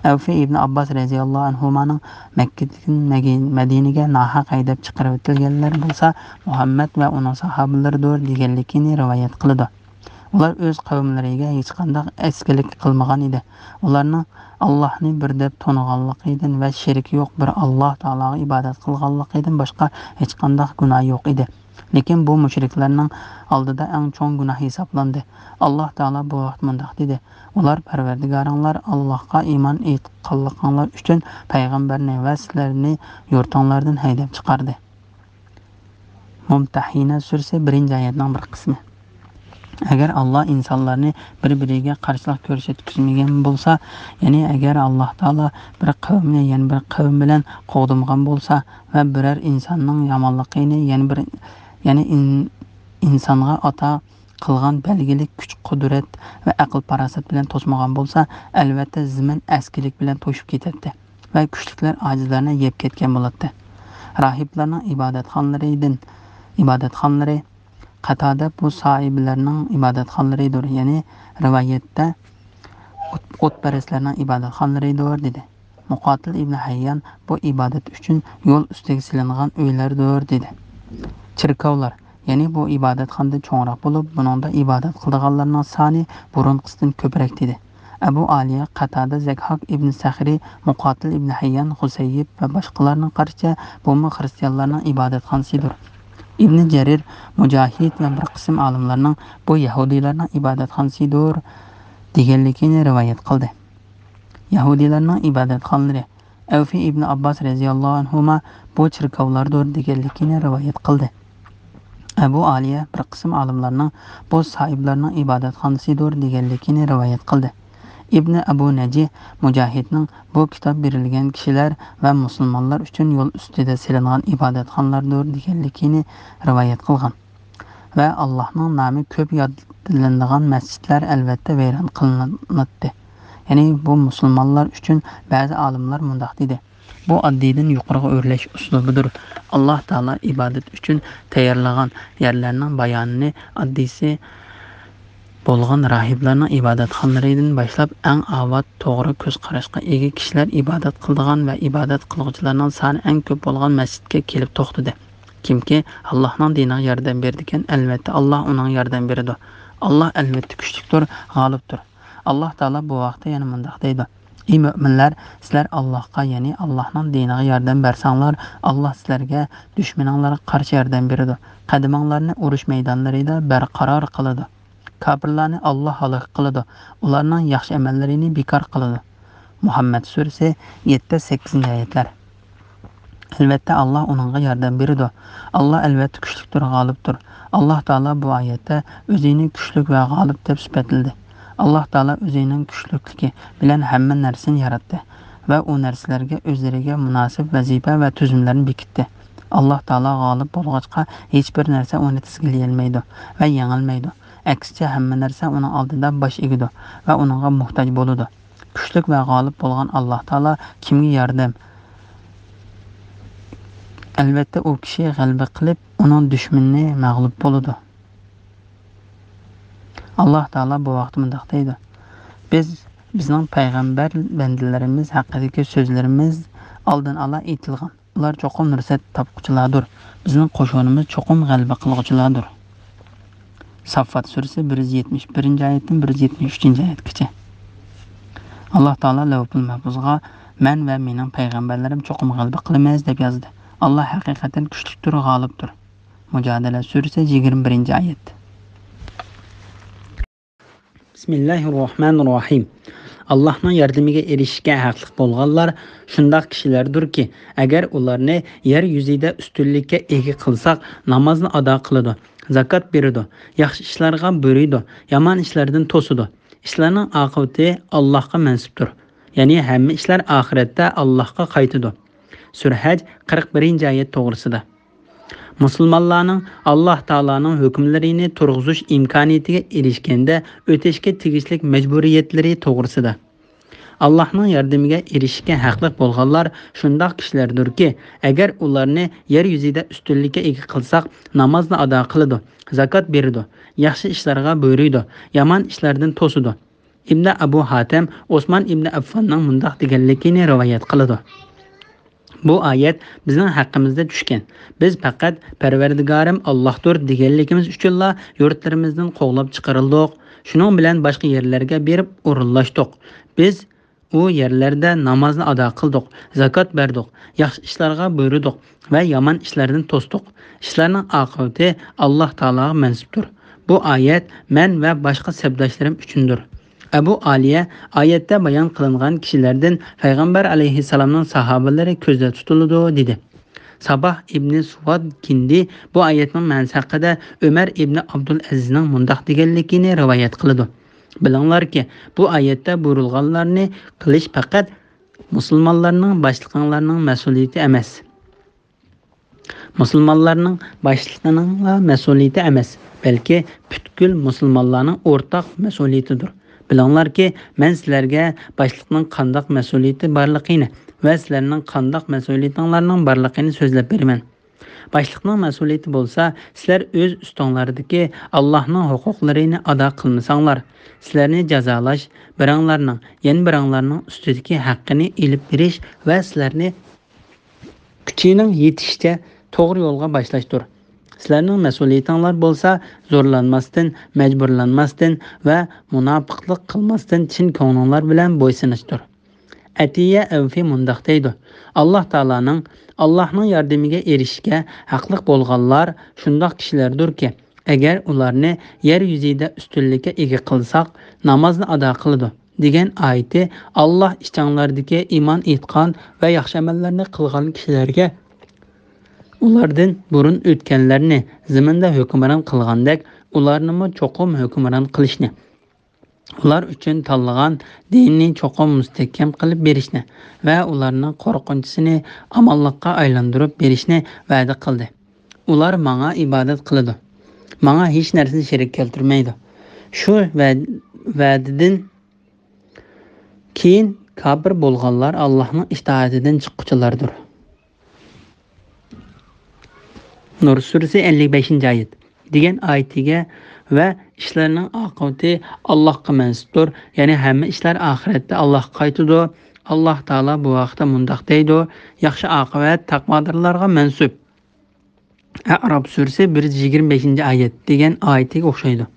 ئەۋفى ئىبنى ئابباس رەزىياللاھۇ ئەنھۇمانىڭ مەككىدىن مەگى-، مەدىنىگە ناھەق ھەيدەپ چىقىرىۋېتىلگەنلەر بولسا مۇھەممەد ۋە ئۇنىڭ ساھابىلىرىدۇر دېگەنلىكىنى رىۋايەت قىلىدۇ. ئۇلار ئۆز قەۋملىرىگە ھېچقانداق ئەسكىلىك قىلمىغان ئىدى. ئۇلارنىڭ ئاللاھنى بىر دەپ تونۇغانلىقىدىن ۋە شېرىكى يوق بىر ئاللاھ تائالاغا ئىبادەت قىلغانلىقىدىن باشقا ھېچقانداق گۇناھى يوق ئىدى. لېكىن بۇ مۇشرىكلارنىڭ ئالدىدا ئەڭ چوڭ گۇناھ ھېسابلاندى. ئاللاھ تائالا بۇ ۋاقىت مۇنداق دېدى: «ئۇلار پەرۋەردىگارىڭلار ئاللاھقا ئىمان ئېيتقانلىقىڭلار ئۈچۈن پەيغەمبەرنى ۋە سىلەرنى يۇرتۇڭلاردىن ھەيدەپ چىقاردى.» مۇمتەھىنە سۈرىسى، بىرىنچى ئايەتنىڭ بىر قىسمى. ئەگەر ئاللاھ ئىنسانلارنى بىر-بىرىگە قارشىلىق كۆرسەتكۈزمىگەن بولسا، يەنى ئەگەر ئاللاھ تائالا بىر قەۋمنى يەنە بىر قەۋم بىلەن قوغدىمىغان بولسا ۋە بىرەر ئىنساننىڭ يامانلىقىنى يەنە بىر، يەنى ئىن-، ئىنسانغا ئاتا قىلغان بەلگىلىك كۈچ-قۇدرەت ۋە ئەقىل-پاراسەت بىلەن توسمىغان بولسا، ئەلۋەتتە زېمىن ئەسكىلىك بىلەن توشۇپ كېتەتتى ۋە كۈچلۈكلەر ئاجىزلارنى يەپ كەتكەن بولاتتى. راھىبلارنىڭ ئىبادەتخانىلىرىدىن، ئىبادەتخانىلىرى، قاتادە بۇ ساھىبىلەرنىڭ ئىبادەتخانىلىرىدۇر، يەنى رىۋايەتتە ئوت-، ئوتپەرەسلەرنىڭ ئىبادەتخانىلىرىدۇر، دېدى. مۇقاتىل ئىبنى ھەييان بۇ ئىبادەت ئۈچۈن يول ئۈستىگە سېلىنغان ئۆيلەردۇر، دېدى. چېركاۋلار، يەنى بۇ ئىبادەتخانىدىن چوڭراق بولۇپ، بۇنىڭدا ئىبادەت قىلىدىغانلارنىڭ سانى بۇرۇنقىسىدىن كۆپرەك، دېدى. ئەبۇ ئالىيە، قاتادە، زەكھاك ئىبنى سەخرى، مۇقاتىل ئىبنى ھەييان، خۇسەييىب ۋە باشقىلارنىڭ قارىشىچە، بۇمۇ خىرىستىيانلارنىڭ ئىبادەتخانىسىدۇر. ئىبنى جەرىر، مۇجاھىد ۋە بىر قىسىم ئالىملارنىڭ بۇ يەھۇدىيلارنىڭ ئىبادەتخانىسىدۇر دېگەنلىكىنى رىۋايەت قىلدى. يەھۇدىيلارنىڭ ئىبادەتخانىلىرى. ئەۋفى ئىبنى ئابباس رەزىياللاھۇ ئەنھۇما بۇ چېركاۋلاردۇر دېگەنلىكىنى رىۋايەت قىلدى. ئەبۇ ئالىيە بىر قىسىم ئالىملارنىڭ بۇ ساھىبلارنىڭ ئىبادەتخانىسىدۇر دېگەنلىكىنى رىۋايەت قىلدى. ئىبنى ئەبۇ نەجى مۇجاھىدنىڭ بۇ كىتاب بېرىلگەن كىشىلەر ۋە مۇسۇلمانلار ئۈچۈن يول ئۈستىدە سېلىنغان ئىبادەتخانىلاردۇر دېگەنلىكىنى رىۋايەت قىلغان. ۋە ئاللاھنىڭ نامى كۆپ يادلىنىدىغان مەسچىتلەر ئەلۋەتتە ۋەيران قىلىناتتى. يەنى بۇ مۇسۇلمانلار ئۈچۈن بەزى ئالىملار مۇنداق دېدى: «بۇ ئاددىيدىن يۇقىرىغا ئۆرلەش ئۇسلۇبىدۇر. ئاللاھ تائالا ئىبادەت ئۈچۈن تەييارلىغان يەرلەرنىڭ بايانىنى ئاددىيسى بولغان راھىبلارنىڭ ئىبادەتخانىلىرىدىن باشلاپ، ئەڭ ئاۋات، توغرا كۆز قاراشقا ئىگە كىشىلەر ئىبادەت قىلىدىغان ۋە ئىبادەت قىلغۇچىلارنىڭ سانى ئەڭ كۆپ بولغان مەسچىتكە كېلىپ توختىدى. كىمكى ئاللاھنىڭ دىنىغا ياردەم بېرىدىكەن، ئەلۋەتتە ئاللاھ ئۇنىڭغا ياردەم بېرىدۇ. ئاللاھ ئەلۋەتتە كۈچلۈكتۇر، غالىبتۇر.» ئاللاھ تائالا بۇ ھەقتە يەنە مۇنداق دەيدۇ: «ئەي مۆمىنلەر، سىلەر ئاللاھقا، يەنى ئاللاھنىڭ دىنىغا ياردەم بەرسەڭلار، ئاللاھ سىلەرگە دۈشمىنىڭلارغا قارشى ياردەم بېرىدۇ. قەدىمىڭلارنى ئۇرۇش مەيدانلىرىدا بەرقارار قىلىدۇ. كاپىرلارنى ئاللاھ ھالاك قىلىدۇ. ئۇلارنىڭ ياخشى ئەمەللىرىنى بىكار قىلىدۇ.» مۇھەممەد سۈرىسى، يەتتە، سەككىزىنچى ئايەتلەر. ئەلۋەتتە، ئاللاھ ئۇنىڭغا ياردەم بېرىدۇ. ئاللاھ ئەلۋەتتە كۈچلۈكتۇر، غالىبتۇر. ئاللاھ تائالا بۇ ئايەتتە ئۆزىنى كۈچلۈك ۋە غالىب دەپ سۈپەتلىدى. ئاللاھ تائالا ئۆزىنىڭ كۈچلۈكلۈكى بىلەن ھەممە نەرسىنى ياراتتى ۋە ئۇ نەرسىلەرگە ئۆزلىرىگە مۇناسىپ ۋەزىپە ۋە تۈزۈملەرنى بېكىتتى. ئاللاھ تائالا غالىب بولغاچقا، ھېچبىر نەرسە ئۇنى تىزگىنلىيەلمەيدۇ ۋە يېڭەلمەيدۇ. ئەكسىچە، ھەممە نەرسە ئۇنىڭ ئالدىدا باش ئېگىدۇ ۋە ئۇنىڭغا موھتاج بولىدۇ. كۈچلۈك ۋە غالىب بولغان ئاللاھ تائالا كىمگە ياردەم؟ ئەلۋەتتە، ئۇ كىشى غەلىبە قىلىپ، ئۇنىڭ دۈشمىنى مەغلۇپ بولىدۇ. ئاللاھ تائالا بۇ ھەقتە مۇنداق دەيدۇ: بىز، بىزنىڭ پەيغەمبەر بەندىلىرىمىز ھەققىدىكى سۆزلىرىمىز ئالدىن ئالا ئېيتىلغان. ئۇلار چوقۇم نۇسرەت تاپقۇچىلاردۇر. بىزنىڭ قوشۇنىمىز چوقۇم غەلىبە قىلغۇچىلاردۇر. ساففات سۈرىسى بىر يۈز يەتمىش بىرىنچى ئايەتتىن بىر يۈز يەتمىش ئۈچىنچى ئايەتكىچە. ئاللاھ تائالا لەۋھۇل مەھپۇزغا، مەن ۋە مېنىڭ پەيغەمبەرلىرىم چوقۇم غەلىبە قىلىمىز، دەپ يازدى. ئاللاھ ھەقىقەتەن كۈچلۈكتۇر، غالىبتۇر. مۇجادىلە سۈرىسى يىگىرمە بىرىنچى ئايەت. بىسمىللاھىررەھمانىررەھىم. ئاللاھنىڭ ياردىمىگە ئېرىشىشكە ھەقلىق بولغانلار شۇنداق كىشىلەردۇركى، ئەگەر ئۇلارنى يەر يۈزىدە ئۈستۈنلۈككە ئىگە قىلساق، نامازنى ئادا قىلىدۇ، زاكات بېرىدۇ، ياخشى ئىشلارغا بۇيرۇيدۇ، يامان ئىشلاردىن توسىدۇ. ئىشلارنىڭ ئاقىۋىتى ئاللاھقا مەنسۇپتۇر. يەنى ھەممە ئىشلار ئاخىرەتتە ئاللاھقا قايتىدۇ. سۈرە ھەج قىرىق بىرىنچى ئايەت توغرىسىدا. مۇسۇلمانلارنىڭ ئاللاھ تائالانىڭ ھۆكۈملىرىنى تۇرغۇزۇش ئىمكانىيىتىگە ئېرىشكەندە ئۆتەشكە تېگىشلىك مەجبۇرىيەتلىرى توغرىسىدا. ئاللاھنىڭ ياردىمىگە ئېرىشىشكە ھەقلىق بولغانلار شۇنداق كىشىلەردۇركى، ئەگەر ئۇلارنى يەر يۈزىدە ئۈستۈنلۈككە ئىگە قىلساق، نامازنى ئادا قىلىدۇ، زاكات بېرىدۇ، ياخشى ئىشلارغا بۇيرۇيدۇ، يامان ئىشلاردىن توسىدۇ. ئىبنى ئەبۇ ھاتەم ئوسمان ئىبنى ئەففاننىڭ مۇنداق دېگەنلىكىنى رىۋايەت قىلىدۇ: بۇ ئايەت بىزنىڭ ھەققىمىزدە چۈشكەن. بىز پەقەت پەرۋەردىگارىم ئاللاھتۇر دېگەنلىكىمىز ئۈچۈنلا يۇرتلىرىمىزدىن قوغلاپ چىقىرىلدۇق. شۇنىڭ بىلەن باشقا يەرلەرگە بېرىپ ئورۇنلاشتۇق. بىز ئۇ يەرلەردە نامازنى ئادا قىلدۇق، زاكات بەردۇق، ياخشى ئىشلارغا بۇيرۇدۇق ۋە يامان ئىشلاردىن توستۇق. ئىشلارنىڭ ئاقىۋىتى ئاللاھ تائالاغا مەنسۇپتۇر. بۇ ئايەت مەن ۋە باشقا سەپداشلىرىم ئۈچۈندۇر. ئەبۇ ئالىيە ئايەتتە بايان قىلىنغان كىشىلەردىن پەيغەمبەر ئەلەيھىسسالامنىڭ ساھابىلىرى كۆزدە تۇتۇلىدۇ، دېدى. ساباھ ئىبنى سۇۋاد كىندى بۇ ئايەتنىڭ مەنىسى ھەققىدە ئۆمەر ئىبنى ئابدۇلئەزىزنىڭ مۇنداق دېگەنلىكىنى رىۋايەت قىلىدۇ: بىلىڭلاركى، بۇ ئايەتتە بۇيرۇلغانلارنى قىلىش پەقەت مۇسۇلمانلارنىڭ باشلىقىڭلارنىڭ مەسئۇلىيىتى ئەمەس. مۇسۇلمانلارنىڭ باشلىقىنىڭلا مەسئۇلىيىتى ئەمەس، بەلكى پۈتكۈل مۇسۇلمانلارنىڭ ئورتاق مەسئۇلىيىتىدۇر. بىلىڭلاركى، مەن سىلەرگە باشلىقنىڭ قانداق مەسئۇلىيىتى بارلىقىنى ۋە سىلەرنىڭ قانداق مەسئۇلىيىتىڭلارنىڭ بارلىقىنى سۆزلەپ بېرىمەن. باشلىقنىڭ مەسئۇلىيىتى بولسا، سىلەر ئۆز ئۈستۈڭلاردىكى ئاللاھنىڭ ھوقۇقلىرىنى ئادا قىلمىساڭلار، سىلەرنى جازالاش، بىرىڭلارنىڭ يەنە بىرىڭلارنىڭ ئۈستىدىكى ھەققىنى ئېلىپ بېرىش ۋە سىلەرنى كۈچىنىڭ يېتىشىچە توغرا يولغا باشلاشتۇر. سىلەرنىڭ مەسئۇلىيىتىڭلار بولسا، زورلانماستىن، مەجبۇرلانماستىن ۋە مۇناپىقلىق قىلماستىن چىن كۆڭلۈڭلار بىلەن بويسۇنۇشتۇر. ئەتىيە ئەۋفى مۇنداق دەيدۇ: ئاللاھ تائالانىڭ، ئاللاھنىڭ ياردىمىگە ئېرىشىشكە ھەقلىق بولغانلار شۇنداق كىشىلەردۇركى، ئەگەر ئۇلارنى يەر يۈزىدە ئۈستۈنلۈككە ئىگە قىلساق، نامازنى ئادا قىلىدۇ، دېگەن ئايىتى ئاللاھ ئىچىڭلاردىكى ئىمان ئېيتقان ۋە ياخشى ئەمەللەرنى قىلغان كىشىلەرگە ئۇلاردىن بۇرۇن ئۆتكەنلەرنى زېمىندا ھۆكۈمران قىلغاندەك، ئۇلارنىمۇ چوقۇم ھۆكۈمران قىلىشنى، ئۇلار ئۈچۈن تاللىغان دىننى چوقۇم مۇستەھكەم قىلىپ بېرىشنى ۋە ئۇلارنىڭ قورقۇنچىسىنى ئامانلىققا ئايلاندۇرۇپ بېرىشنى ۋەدە قىلدى. ئۇلار ماڭا ئىبادەت قىلىدۇ، ماڭا ھېچ نەرسىنى شېرىك كەلتۈرمەيدۇ. شۇ ۋە-، ۋەدىدىن كېيىن كاپىر بولغانلار ئاللاھنىڭ ئىتائىتىدىن چىققۇچىلاردۇر. نۇر سۈرىسى ئەللىك بەشىنچى ئايەت دېگەن ئايىتىگە ۋە ئىشلارنىڭ ئاقىۋىتى ئاللاھقا مەنسۇپتۇر، يەنى ھەممە ئىشلار ئاخىرەتتە ئاللاھقا قايتىدۇ. ئاللاھ تائالا بۇ ھەقتە مۇنداق دەيدۇ: ياخشى ئاقىۋەت تەقۋادارلارغا مەنسۇپ. ئەئراپ سۈرىسى بىر يۈز يىگىرمە بەشىنچى ئايەت دېگەن ئايىتىگە ئوخشايدۇ.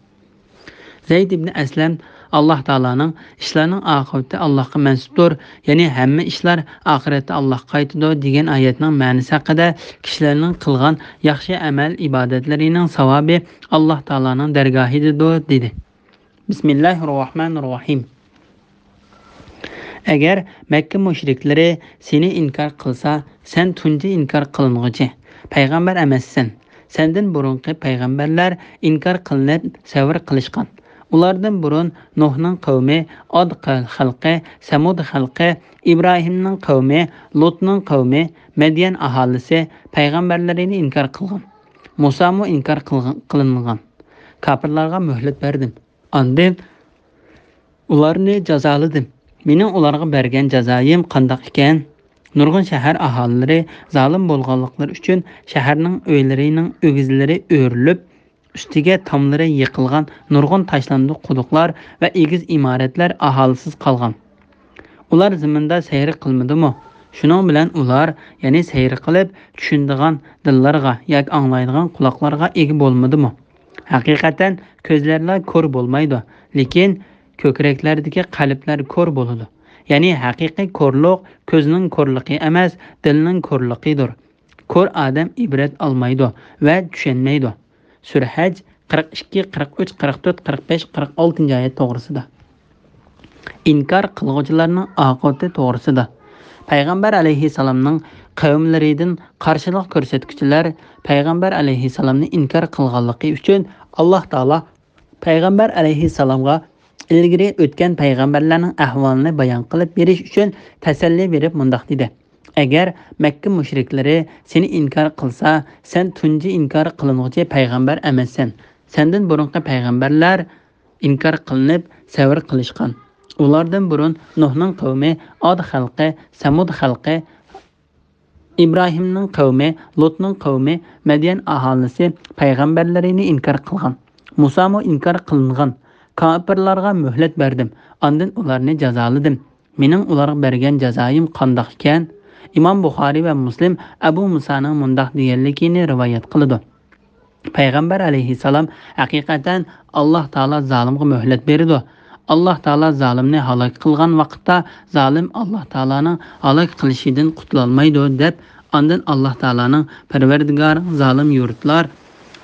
زەيد ئىبنى ئەسلەم ئاللاھ تائالانىڭ ئىشلارنىڭ ئاقىۋىتى ئاللاھقا مەنسۇپتۇر، يەنى ھەممە ئىشلار ئاخىرەتتە ئاللاھقا قايتىدۇ دېگەن ئايەتنىڭ مەنىسى ھەققىدە، كىشىلەرنىڭ قىلغان ياخشى ئەمەل ئىبادەتلىرىنىڭ ساۋابى ئاللاھ تائالانىڭ دەرگاھىدىدۇر، دېدى. بىسمىللاھىررەھمانىررەھىم. ئەگەر مەككە مۇشرىكلىرى سېنى ئىنكار قىلسا، سەن تۇنجى ئىنكار قىلىنغۇچى، پەيغەمبەر ئەمەسسەن. سەندىن بۇرۇنقى پەيغەمبەرلەر ئىنكار قىلىنىپ سەۋر قىلىشقان. ئۇلاردىن بۇرۇن نۇھنىڭ قەۋمى، ئاد قە-، خەلقى، سەمۇد خەلقى، ئىبراھىمنىڭ قەۋمى، لۇتنىڭ قەۋمى، مەديەن ئاھالىسى پەيغەمبەرلىرىنى ئىنكار قىلغان. مۇسامۇ ئىنكار قىلغان، قىلىنغان. كاپىرلارغا مۆھلەت بەردىم. ئاندىن ئۇلارنى جازالىدىم. مېنىڭ ئۇلارغا بەرگەن جازايىم قانداق ئىكەن؟ نۇرغۇن شەھەر ئاھالىلىرى زالىم بولغانلىقلىرى ئۈچۈن شەھەرنىڭ ئۆيلىرىنىڭ ئۆگزىلىرى ئۆرۈلۈپ، ئۈستىگە تاملىرى يىقىلغان نۇرغۇن تاشلاندۇق قۇدۇقلار ۋە ئېگىز ئىمارەتلەر ئاھالىسىز قالغان. ئۇلار زېمىندا سەير قىلمىدىمۇ؟ شۇنىڭ بىلەن ئۇلار، يەنى سەير قىلىپ، چۈشىنىدىغان دىللارغا ياكى ئاڭلايدىغان قۇلاقلارغا ئىگە بولمىدىمۇ؟ ھەقىقەتەن كۆزلەرلا كور بولمايدۇ، لېكىن كۆكرەكلەردىكى قەلبلەر كور بولىدۇ. يەنى ھەقىقىي كورلۇق كۆزنىڭ كورلۇقى ئەمەس، دىلنىڭ كورلۇقىدۇر. كور ئادەم ئىبرەت ئالمايدۇ ۋە چۈشەنمەيدۇ. سۈرە ھەج قىرىق ئىككى، قىرىق ئۈچ، قىرىق تۆت، قىرىق بەش، قىرىق ئالتىنچى ئايەت توغرىسىدا. ئىنكار قىلغۇچىلارنىڭ ئاقىۋىتى توغرىسىدا. پەيغەمبەر ئەلەيھىسسالامنىڭ قەۋملىرىدىن قارشىلىق كۆرسەتكۈچىلەر پەيغەمبەر ئەلەيھىسسالامنى ئىنكار قىلغانلىقى ئۈچۈن، ئاللاھ تائالا پەيغەمبەر ئەلەيھىسسالامغا ئىلگىرى ئۆتكەن پەيغەمبەرلەرنىڭ ئەھۋالىنى بايان قىلىپ بېرىش ئۈچۈن تەسەللى بېرىپ مۇنداق دېدى: ئەگەر مەككە مۇشرىكلىرى سېنى ئىنكار قىلسا، سەن تۇنجى ئىنكار قىلىنغۇچى پەيغەمبەر ئەمەسسەن. سەندىن بۇرۇنقى پەيغەمبەرلەر ئىنكار قىلىنىپ سەۋر قىلىشقان. ئۇلاردىن بۇرۇن نۇھنىڭ قەۋمى، ئاد خەلقى، سەمۇد خەلقى، ئىبراھىمنىڭ قەۋمى، لۇتنىڭ قەۋمى، مەديەن ئاھالىسى پەيغەمبەرلىرىنى ئىنكار قىلغان. مۇسامۇ ئىنكار قىلىنغان. كاپىرلارغا مۆھلەت بەردىم، ئاندىن ئۇلارنى جازالىدىم. مېنىڭ ئۇلارغا بەرگەن جازايىم قانداق ئىكەن؟ ئىمام بۇخارىي ۋە مۇسلىم ئەبۇ مۇسانىڭ مۇنداق دېگەنلىكىنى رىۋايەت قىلىدۇ. پەيغەمبەر ئەلەيھىسسالام ھەقىقەتەن ئاللاھ تائالا زالىمغا مۆھلەت بېرىدۇ. ئاللاھ تائالا زالىمنى ھالاك قىلغان ۋاقىتتا، زالىم ئاللاھ تائالانىڭ ھالاك قىلىشىدىن قۇتۇلالمايدۇ، دەپ، ئاندىن ئاللاھ تائالانىڭ، پەرۋەردىگارىڭ زالىم يۇرتلار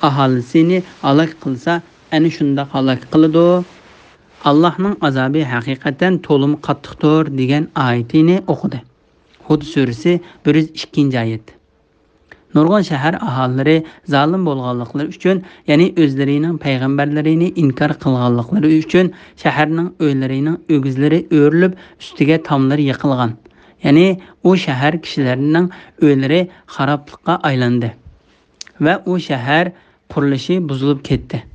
ئاھالىسىنى ھالاك قىلسا، ئەنە شۇنداق ھالاك قىلىدۇ. ئاللاھنىڭ ئازابى ھەقىقەتەن تولىمۇ قاتتىقتۇر، دېگەن ئايىتىنى ئوقۇدى. ھۇد سۈرىسى، بىر يۈز ئىككىنچى ئايەت. نۇرغۇن شەھەر ئاھالىلىرى زالىم بولغانلىقلىرى ئۈچۈن، يەنى ئۆزلىرىنىڭ پەيغەمبەرلىرىنى ئىنكار قىلغانلىقلىرى ئۈچۈن، شەھەرنىڭ ئۆيلىرىنىڭ ئۆگزىلىرى ئۆرۈلۈپ، ئۈستىگە تاملىرى يىقىلغان. يەنى ئۇ شەھەر كىشىلەرنىڭ ئۆيلىرى خارابلىققا ئايلاندى ۋە ئۇ شەھەر قۇرۇلۇشى بۇزۇلۇپ كەتتى.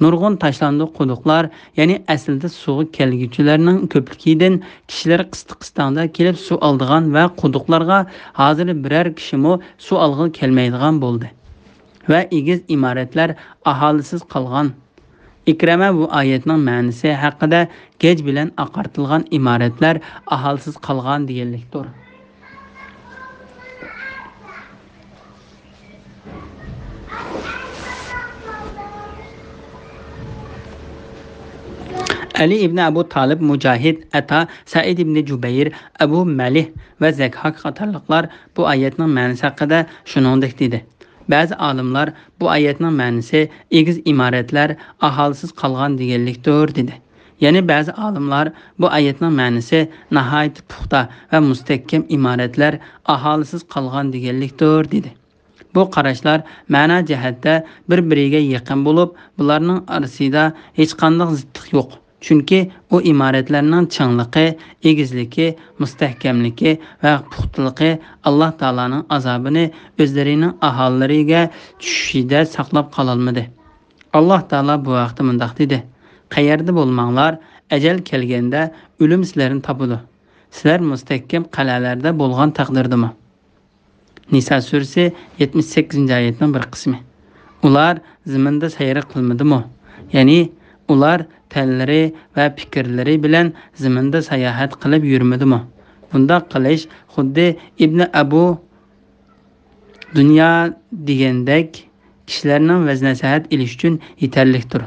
نۇرغۇن تاشلاندۇق قۇدۇقلار، يەنى ئەسلىدە سۇغا كەلگۈچىلەرنىڭ كۆپلۈكىدىن كىشىلەر قىستاڭدا كېلىپ سۇ ئالىدىغان ۋە قۇدۇقلارغا ھازىر بىرەر كىشىمۇ سۇ ئالغىلى كەلمەيدىغان بولدى. ۋە ئېگىز ئىمارەتلەر ئاھالىسىز قالغان. ئىكرەمە بۇ ئايەتنىڭ مەنىسى ھەققىدە، گەج بىلەن ئاقارتىلغان ئىمارەتلەر ئاھالىسىز قالغان دېگەنلىكتۇر. ئەلى ئىبنى ئەبۇ تالىپ، مۇجاھىد، ئەتا، سەئىد ئىبنى جۇبەير، ئەبۇ مەلىھ ۋە زەكھاك قاتارلىقلار بۇ ئايەتنىڭ مەنىسى ھەققىدە شۇنىڭدەك دېدى. بەزى ئالىملار بۇ ئايەتنىڭ مەنىسى ئېگىز ئىمارەتلەر ئاھالىسىز قالغان دېگەنلىكتۇر، دېدى. يەنە بەزى ئالىملار بۇ ئايەتنىڭ مەنىسى ناھايىتى پۇختا ۋە مۇستەھكەم ئىمارەتلەر ئاھالىسىز قالغان دېگەنلىكتۇر، دېدى. بۇ قاراشلار مەنا جەھەتتە بىر-بىرىگە يېقىن بولۇپ، بۇلارنىڭ ئارىسىدا ھېچقانداق زىتلىق يوق. چۈنكى ئۇ ئىمارەتلەرنىڭ چىڭلىقى، ئېگىزلىكى، مۇستەھكەملىكى ۋە پۇختىلىقى ئاللاھ تائالانىڭ ئازابىنى ئۆزلىرىنىڭ ئاھالىلىرىگە چۈشۈشىدە ساقلاپ قالالمىدى. ئاللاھ تائالا بۇ ھەقتە مۇنداق دېدى: قەيەردە بولماڭلار، ئەجەل كەلگەندە ئۆلۈم سىلەرنى تاپىدۇ. سىلەر مۇستەھكەم قەلئەلەردە بولغان تەقدىردىمۇ؟ نىسا سۈرىسى، يەتمىش سەككىزىنچى ئايەتنىڭ بىر قىسمى. ئۇلار زېمىندا سەير قىلمىدىمۇ؟ يەنى ئۇلار تەنلىرى ۋە پىكىرلىرى بىلەن زېمىندا ساياھەت قىلىپ يۈرمىدىمۇ؟ بۇنداق قىلىش خۇددى ئىبنى ئەبۇ دۇنيا دېگەندەك كىشىلەرنىڭ ۋەز-نەسىھەت ئېلىش ئۈچۈن يېتەرلىكتۇر.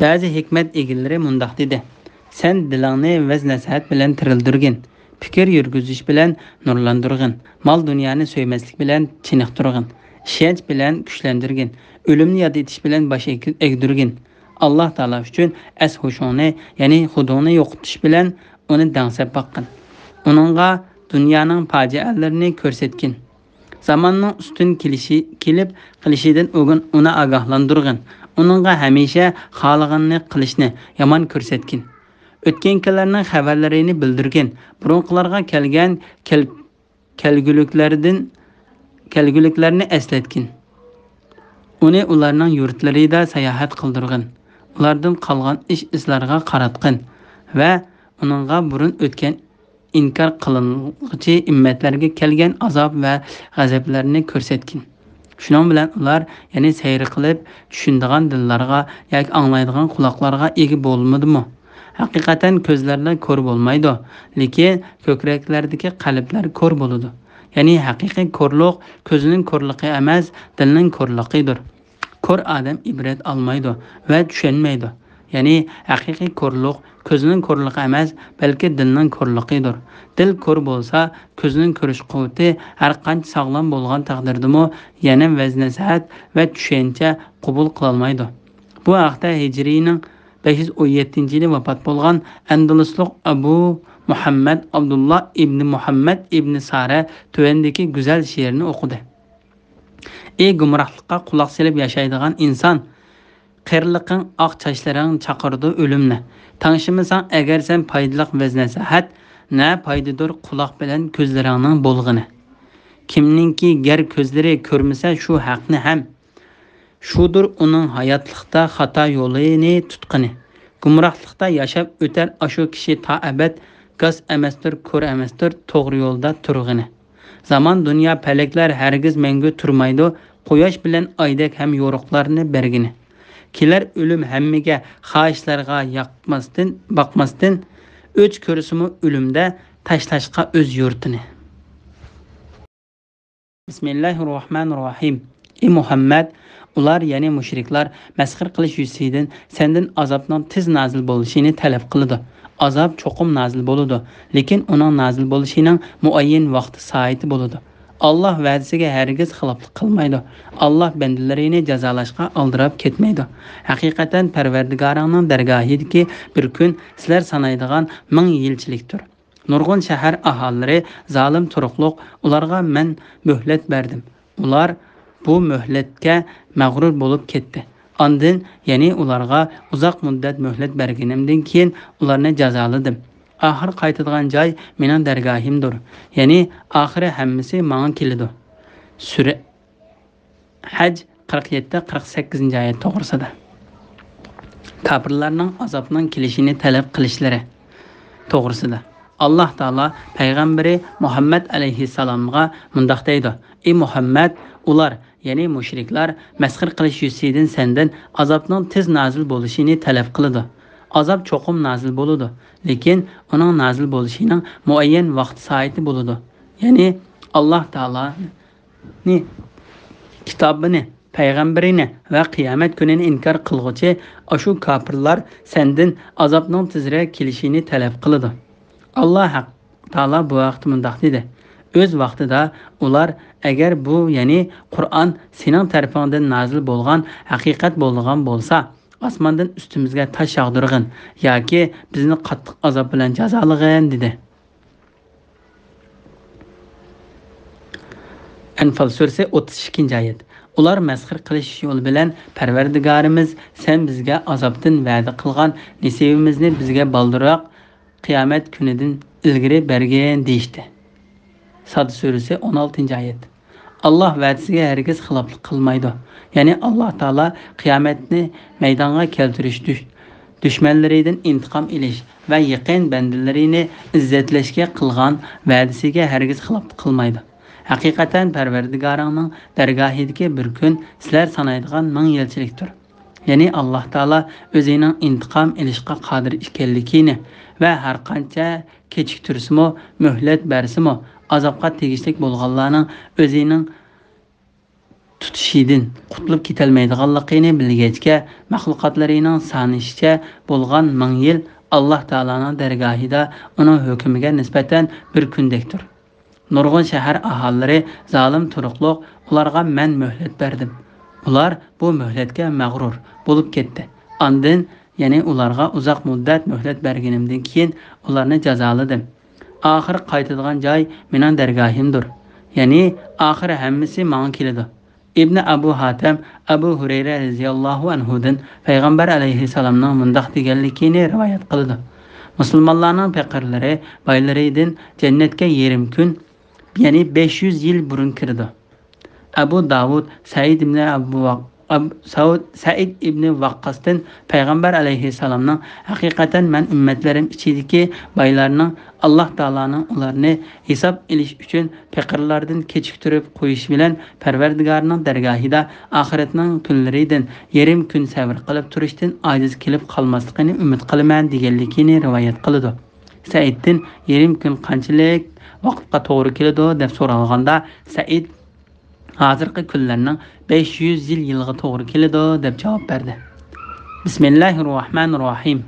بەزى ھېكمەت ئىگىلىرى مۇنداق دېدى: سەن دىلىڭنى ۋەز-نەسىھەت بىلەن تىرىلدۈرگىن، پىكىر يۈرگۈزۈش بىلەن نۇرلاندۇرغىن، مال-دۇنيانى سۆيمەسلىك بىلەن چېنىقتۇرغىن، ئىشەنچ بىلەن كۈچلەندۈرگىن، ئۆلۈمنى ياد ئېتىش بىلەن باش ئەگ-، ئەگدۈرگىن، ئاللاھ تائالا ئۈچۈن ئەس-ھوشۇڭنى، يەنى خۇدۇڭنى يوقىتىش بىلەن ئۇنى دەڭسەپ باققىن. ئۇنىڭغا دۇنيانىڭ پاجىئەلىرىنى كۆرسەتكىن. زاماننىڭ ئۈستۈن كېلىشى، كېلىپ قېلىشىدىن ئۇگۇن-، ئۇنى ئاگاھلاندۇرغىن. ئۇنىڭغا ھەمىشە خالىغىنىنى قىلىشنى يامان كۆرسەتكىن. ئۆتكەنكىلەرنىڭ خەۋەرلىرىنى بىلدۈرگىن. بۇرۇنقىلارغا كەلگەن كەل-، كەلگۈلۈكلەردىن، كەلگۈلۈكلەرنى ئەسلەتكىن. ئۇنى ئۇلارنىڭ يۇرتلىرىدا ساياھەت قىلدۇرغىن. ئۇلاردىن قالغان ئىش-ئىزلارغا قاراتقىن ۋە ئۇنىڭغا بۇرۇن ئۆتكەن ئىنكار قىلىنغۇچى ئۈممەتلەرگە كەلگەن ئازاب ۋە غەزەپلەرنى كۆرسەتكىن. شۇنىڭ بىلەن ئۇلار، يەنى سەير قىلىپ چۈشىنىدىغان دىللارغا ياكى ئاڭلايدىغان قۇلاقلارغا ئىگە بولمىدىمۇ؟ ھەقىقەتەن كۆزلەرلا كور بولمايدۇ، لېكىن كۆكرەكلەردىكى قەلبلەر كور بولىدۇ. يەنى ھەقىقىي كورلۇق كۆزنىڭ كورلۇقى ئەمەس، دىلنىڭ كورلۇقىدۇر. كور ئادەم ئىبرەت ئالمايدۇ ۋە چۈشەنمەيدۇ. يەنى ھەقىقىي كورلۇق كۆزنىڭ كورلۇقى ئەمەس، بەلكى دىلنىڭ كورلۇقىدۇر. دىل كور بولسا، كۆزنىڭ كۆرۈش قۇۋۋىتى ھەر قانچە ساغلام بولغان تەقدىردىمۇ، يەنە ۋەز-نەسىھەت ۋە چۈشەنچە قوبۇل قىلالمايدۇ. بۇ ھەقتە ھىجرىينىڭ بەش يۈز ئون يەتتىنچى يىلى ۋاپات بولغان ئەندىلۇسلۇق ئەبۇ مۇھەممەد ئابدۇللا ئىبنى مۇھەممەد ئىبنى سارە تۆۋەندىكى گۈزەل شېئىرنى ئوقۇدى. ئى گۇمراھلىققا قۇلاق سېلىپ ياشايدىغان ئىنسان! قېرىلىقىڭ، ئاق چاچلىرىڭ چاقىرىدۇ ئۆلۈمنى. تىڭشىمىساڭ ئەگەر سەن پايدىلىق ۋەز-نەسىھەت، نە پايدىدۇر قۇلاق بىلەن كۆزلىرىڭنىڭ بولغىنى. كىمنىڭكى گەر كۆزلىرى كۆرمىسە شۇ ھەقنى ھەم، شۇدۇر ئۇنىڭ ھاياتلىقتا خاتا يولىنى تۇتقىنى. گۇمراھلىقتا ياشاپ ئۆتەر ئاشۇ كىشى تا ئەبەد، گاس ئەمەستۇر، كور ئەمەستۇر توغرا يولدا تۇرغىنى. زامان، دۇنيا، پەلەكلەر ھەرگىز مەڭگۈ تۇرمايدۇ، قۇياش بىلەن ئايدەك ھەم يورۇقلارنى بەرگىنى. كېلەر ئۆلۈم ھەممىگە خاھىشلارغا ياقماستىن، باقماستىن، ئۆچ كۆرسىمۇ ئۆلۈمدە تاشلاشقا ئۆز يۇرتىنى. بىسمىللاھىررەھمانىررەھىم. ئى مۇھەممەد، ئۇلار، يەنى مۇشرىكلار، مەسخىرە قىلىش يۈزىسىدىن سەندىن ئازابنىڭ تېز نازىل بولۇشىنى تەلەپ قىلىدۇ. ئازاب چوقۇم نازىل بولىدۇ، لېكىن ئۇنىڭ نازىل بولۇشىنىڭ مۇئەييەن ۋاقتى سائىتى بولىدۇ. ئاللاھ ۋەدىسىگە ھەرگىز خىلاپلىق قىلمايدۇ. ئاللاھ بەندىلىرىنى جازالاشقا ئالدىراپ كەتمەيدۇ. ھەقىقەتەن پەرۋەردىگارىڭنىڭ دەرگاھىدىكى بىر كۈن سىلەر سانايدىغان مىڭ يىلچىلىكتۇر. نۇرغۇن شەھەر ئاھالىلىرى زالىم تۇرۇقلۇق، ئۇلارغا مەن مۆھلەت بەردىم. ئۇلار بۇ مۆھلەتكە مەغرۇر بولۇپ كەتتى. ئاندىن، يەنى ئۇلارغا ئۇزاق مۇددەت مۆھلەت بەرگىنىمدىن كېيىن ئۇلارنى جازالىدىم. ئاخىر قايتىدىغان جاي مېنىڭ دەرگاھىمدۇر. يەنى ئاخىرى ھەممىسى ماڭا كېلىدۇ. سۈرە ھەج قىرىق يەتتە، قىرىق سەككىزىنچى ئايەت توغرىسىدا. كاپىرلارنىڭ ئازابنىڭ كېلىشىنى تەلەپ قىلىشلىرى توغرىسىدا. ئاللاھ تائالا پەيغەمبىرى مۇھەممەد ئەلەيھىسسالامغا مۇنداق دەيدۇ: ئى مۇھەممەد، ئۇلار، يەنى مۇشرىكلار، مەسخىرە قىلىش يۈزىسىدىن سەندىن ئازابنىڭ تېز نازىل بولۇشىنى تەلەپ قىلىدۇ. ئازاب چوقۇم نازىل بولىدۇ، لېكىن ئۇنىڭ نازىل بولۇشىنىڭ مۇئەييەن ۋاقتى سائىتى بولىدۇ. يەنى ئاللاھ تائالا نى، كىتابىنى، پەيغەمبىرىنى ۋە قىيامەت كۈنىنى ئىنكار قىلغۇچى ئاشۇ كاپىرلار سەندىن ئازابنىڭ تېزرەك كېلىشىنى تەلەپ قىلىدۇ. ئاللاھ ھەق تائالا بۇ ھەقتە مۇنداق دېدى: ئۆز ۋاقتىدا ئۇلار، ئەگەر بۇ، يەنى قۇرئان سېنىڭ تەرىپىڭدىن نازىل بولغان ھەقىقەت بولىدىغان بولسا، ئاسماندىن ئۈستىمىزگە تاش ياغدۇرغىن ياكى بىزنى قاتتىق ئازاب بىلەن جازالىغىن، دېدى. ئەنفال سۈرىسى، ئوتتۇز ئىككىنچى ئايەت. ئۇلار مەسخىرە قىلىش يولى بىلەن، پەرۋەردىگارىمىز، سەن بىزگە ئازابتىن ۋەدە قىلغان نېسىۋىمىزنى بىزگە بالدۇرراق قىيامەت كۈنىدىن ئىلگىرى بەرگىن، دېيىشتى. ساد سۈرىسى، ئون ئالتىنچى ئايەت. ئاللاھ ۋەدىسىگە ھەرگىز خىلاپلىق قىلمايدۇ. يەنى ئاللاھ تائالا قىيامەتنى مەيدانغا كەلتۈرۈش، دۈش-، دۈشمەنلىرىدىن ئىنتىقام ئېلىش ۋە يېقىن بەندىلىرىنى ئىززەتلەشكە قىلغان ۋەدىسىگە ھەرگىز خىلاپلىق قىلمايدۇ. ھەقىقەتەن پەرۋەردىگارىڭنىڭ دەرگاھىدىكى بىر كۈن سىلەر سانايدىغان مىڭ يىلچىلىكتۇر. يەنى ئاللاھ تائالا ئۆزىنىڭ ئىنتىقام ئېلىشقا قادىر ئىكەنلىكىنى ۋە ھەرقانچە كېچىكتۈرسىمۇ، مۆھلەت بەرسىمۇ، ئازابقا تېگىشلىك بولغانلارنىڭ ئۆزىنىڭ تۇتۇشىدىن قۇتۇلۇپ كېتەلمەيدىغانلىقىنى بىلگەچكە، مەخلۇقاتلىرىنىڭ سانىيىچە بولغان مىڭ يىل ئاللاھ تائالانىڭ دەرگاھىدا ئۇنىڭ ھۆكمىگە نىسبەتەن بىر كۈندەكتۇر. نۇرغۇن شەھەر ئاھالىلىرى زالىم تۇرۇقلۇق، ئۇلارغا مەن مۆھلەت بەردىم. ئۇلار بۇ مۆھلەتكە مەغرۇر بولۇپ كەتتى. ئاندىن، يەنى ئۇلارغا ئۇزاق مۇددەت مۆھلەت بەرگىنىمدىن كېيىن، ئۇلارنى جازالىدىم. ئاخىر قايتىدىغان جاي مېنىڭ دەرگاھىمدۇر. يەنى ئاخىر ھەممىسى ماڭا كېلىدۇ. ئىبنى ئەبۇ ھاتەم ئەبۇ ھۇرەيرە رەزىياللاھۇ ئەنھۇدىن پەيغەمبەر ئەلەيھىسسالامنىڭ مۇنداق دېگەنلىكىنى رىۋايەت قىلىدۇ: مۇسۇلمانلارنىڭ پېقىرلىرى بايلىرىدىن جەننەتكە يېرىم كۈن، يەنى بەش يۈز يىل بۇرۇن كىرىدۇ. ئەبۇ داۋۇد سەئىد ئىبنى ئەبۇ ۋاق-، ئەب-، سەئۇد، سەئىد ئىبنى ۋەققاستىن پەيغەمبەر ئەلەيھىسسالامنىڭ، ھەقىقەتەن مەن ئۈممەتلىرىم ئىچىدىكى بايلارنىڭ، ئاللاھ تائالانىڭ ئۇلارنى ھېساب ئېلىش ئۈچۈن پېقىرلاردىن كېچىكتۈرۈپ قويۇشى بىلەن پەرۋەردىگارىنىڭ دەرگاھىدا ئاخىرەتنىڭ كۈنلىرىدىن يېرىم كۈن سەۋر قىلىپ تۇرۇشتىن ئاجىز كېلىپ قالماسلىقىنى ئۈمىد قىلىمەن دېگەنلىكىنى رىۋايەت قىلىدۇ. سەئىدتىن يېرىم كۈن قانچىلىك ۋاقىتقا توغرا كېلىدۇ دەپ سورالغاندا، سەئىد ھازىرقى كۈنلەرنىڭ بەش يۈز يىل يىلىغا توغرا كېلىدۇ، دەپ جاۋاب بەردى. بىسمىللاھىررەھمانىررەھىم.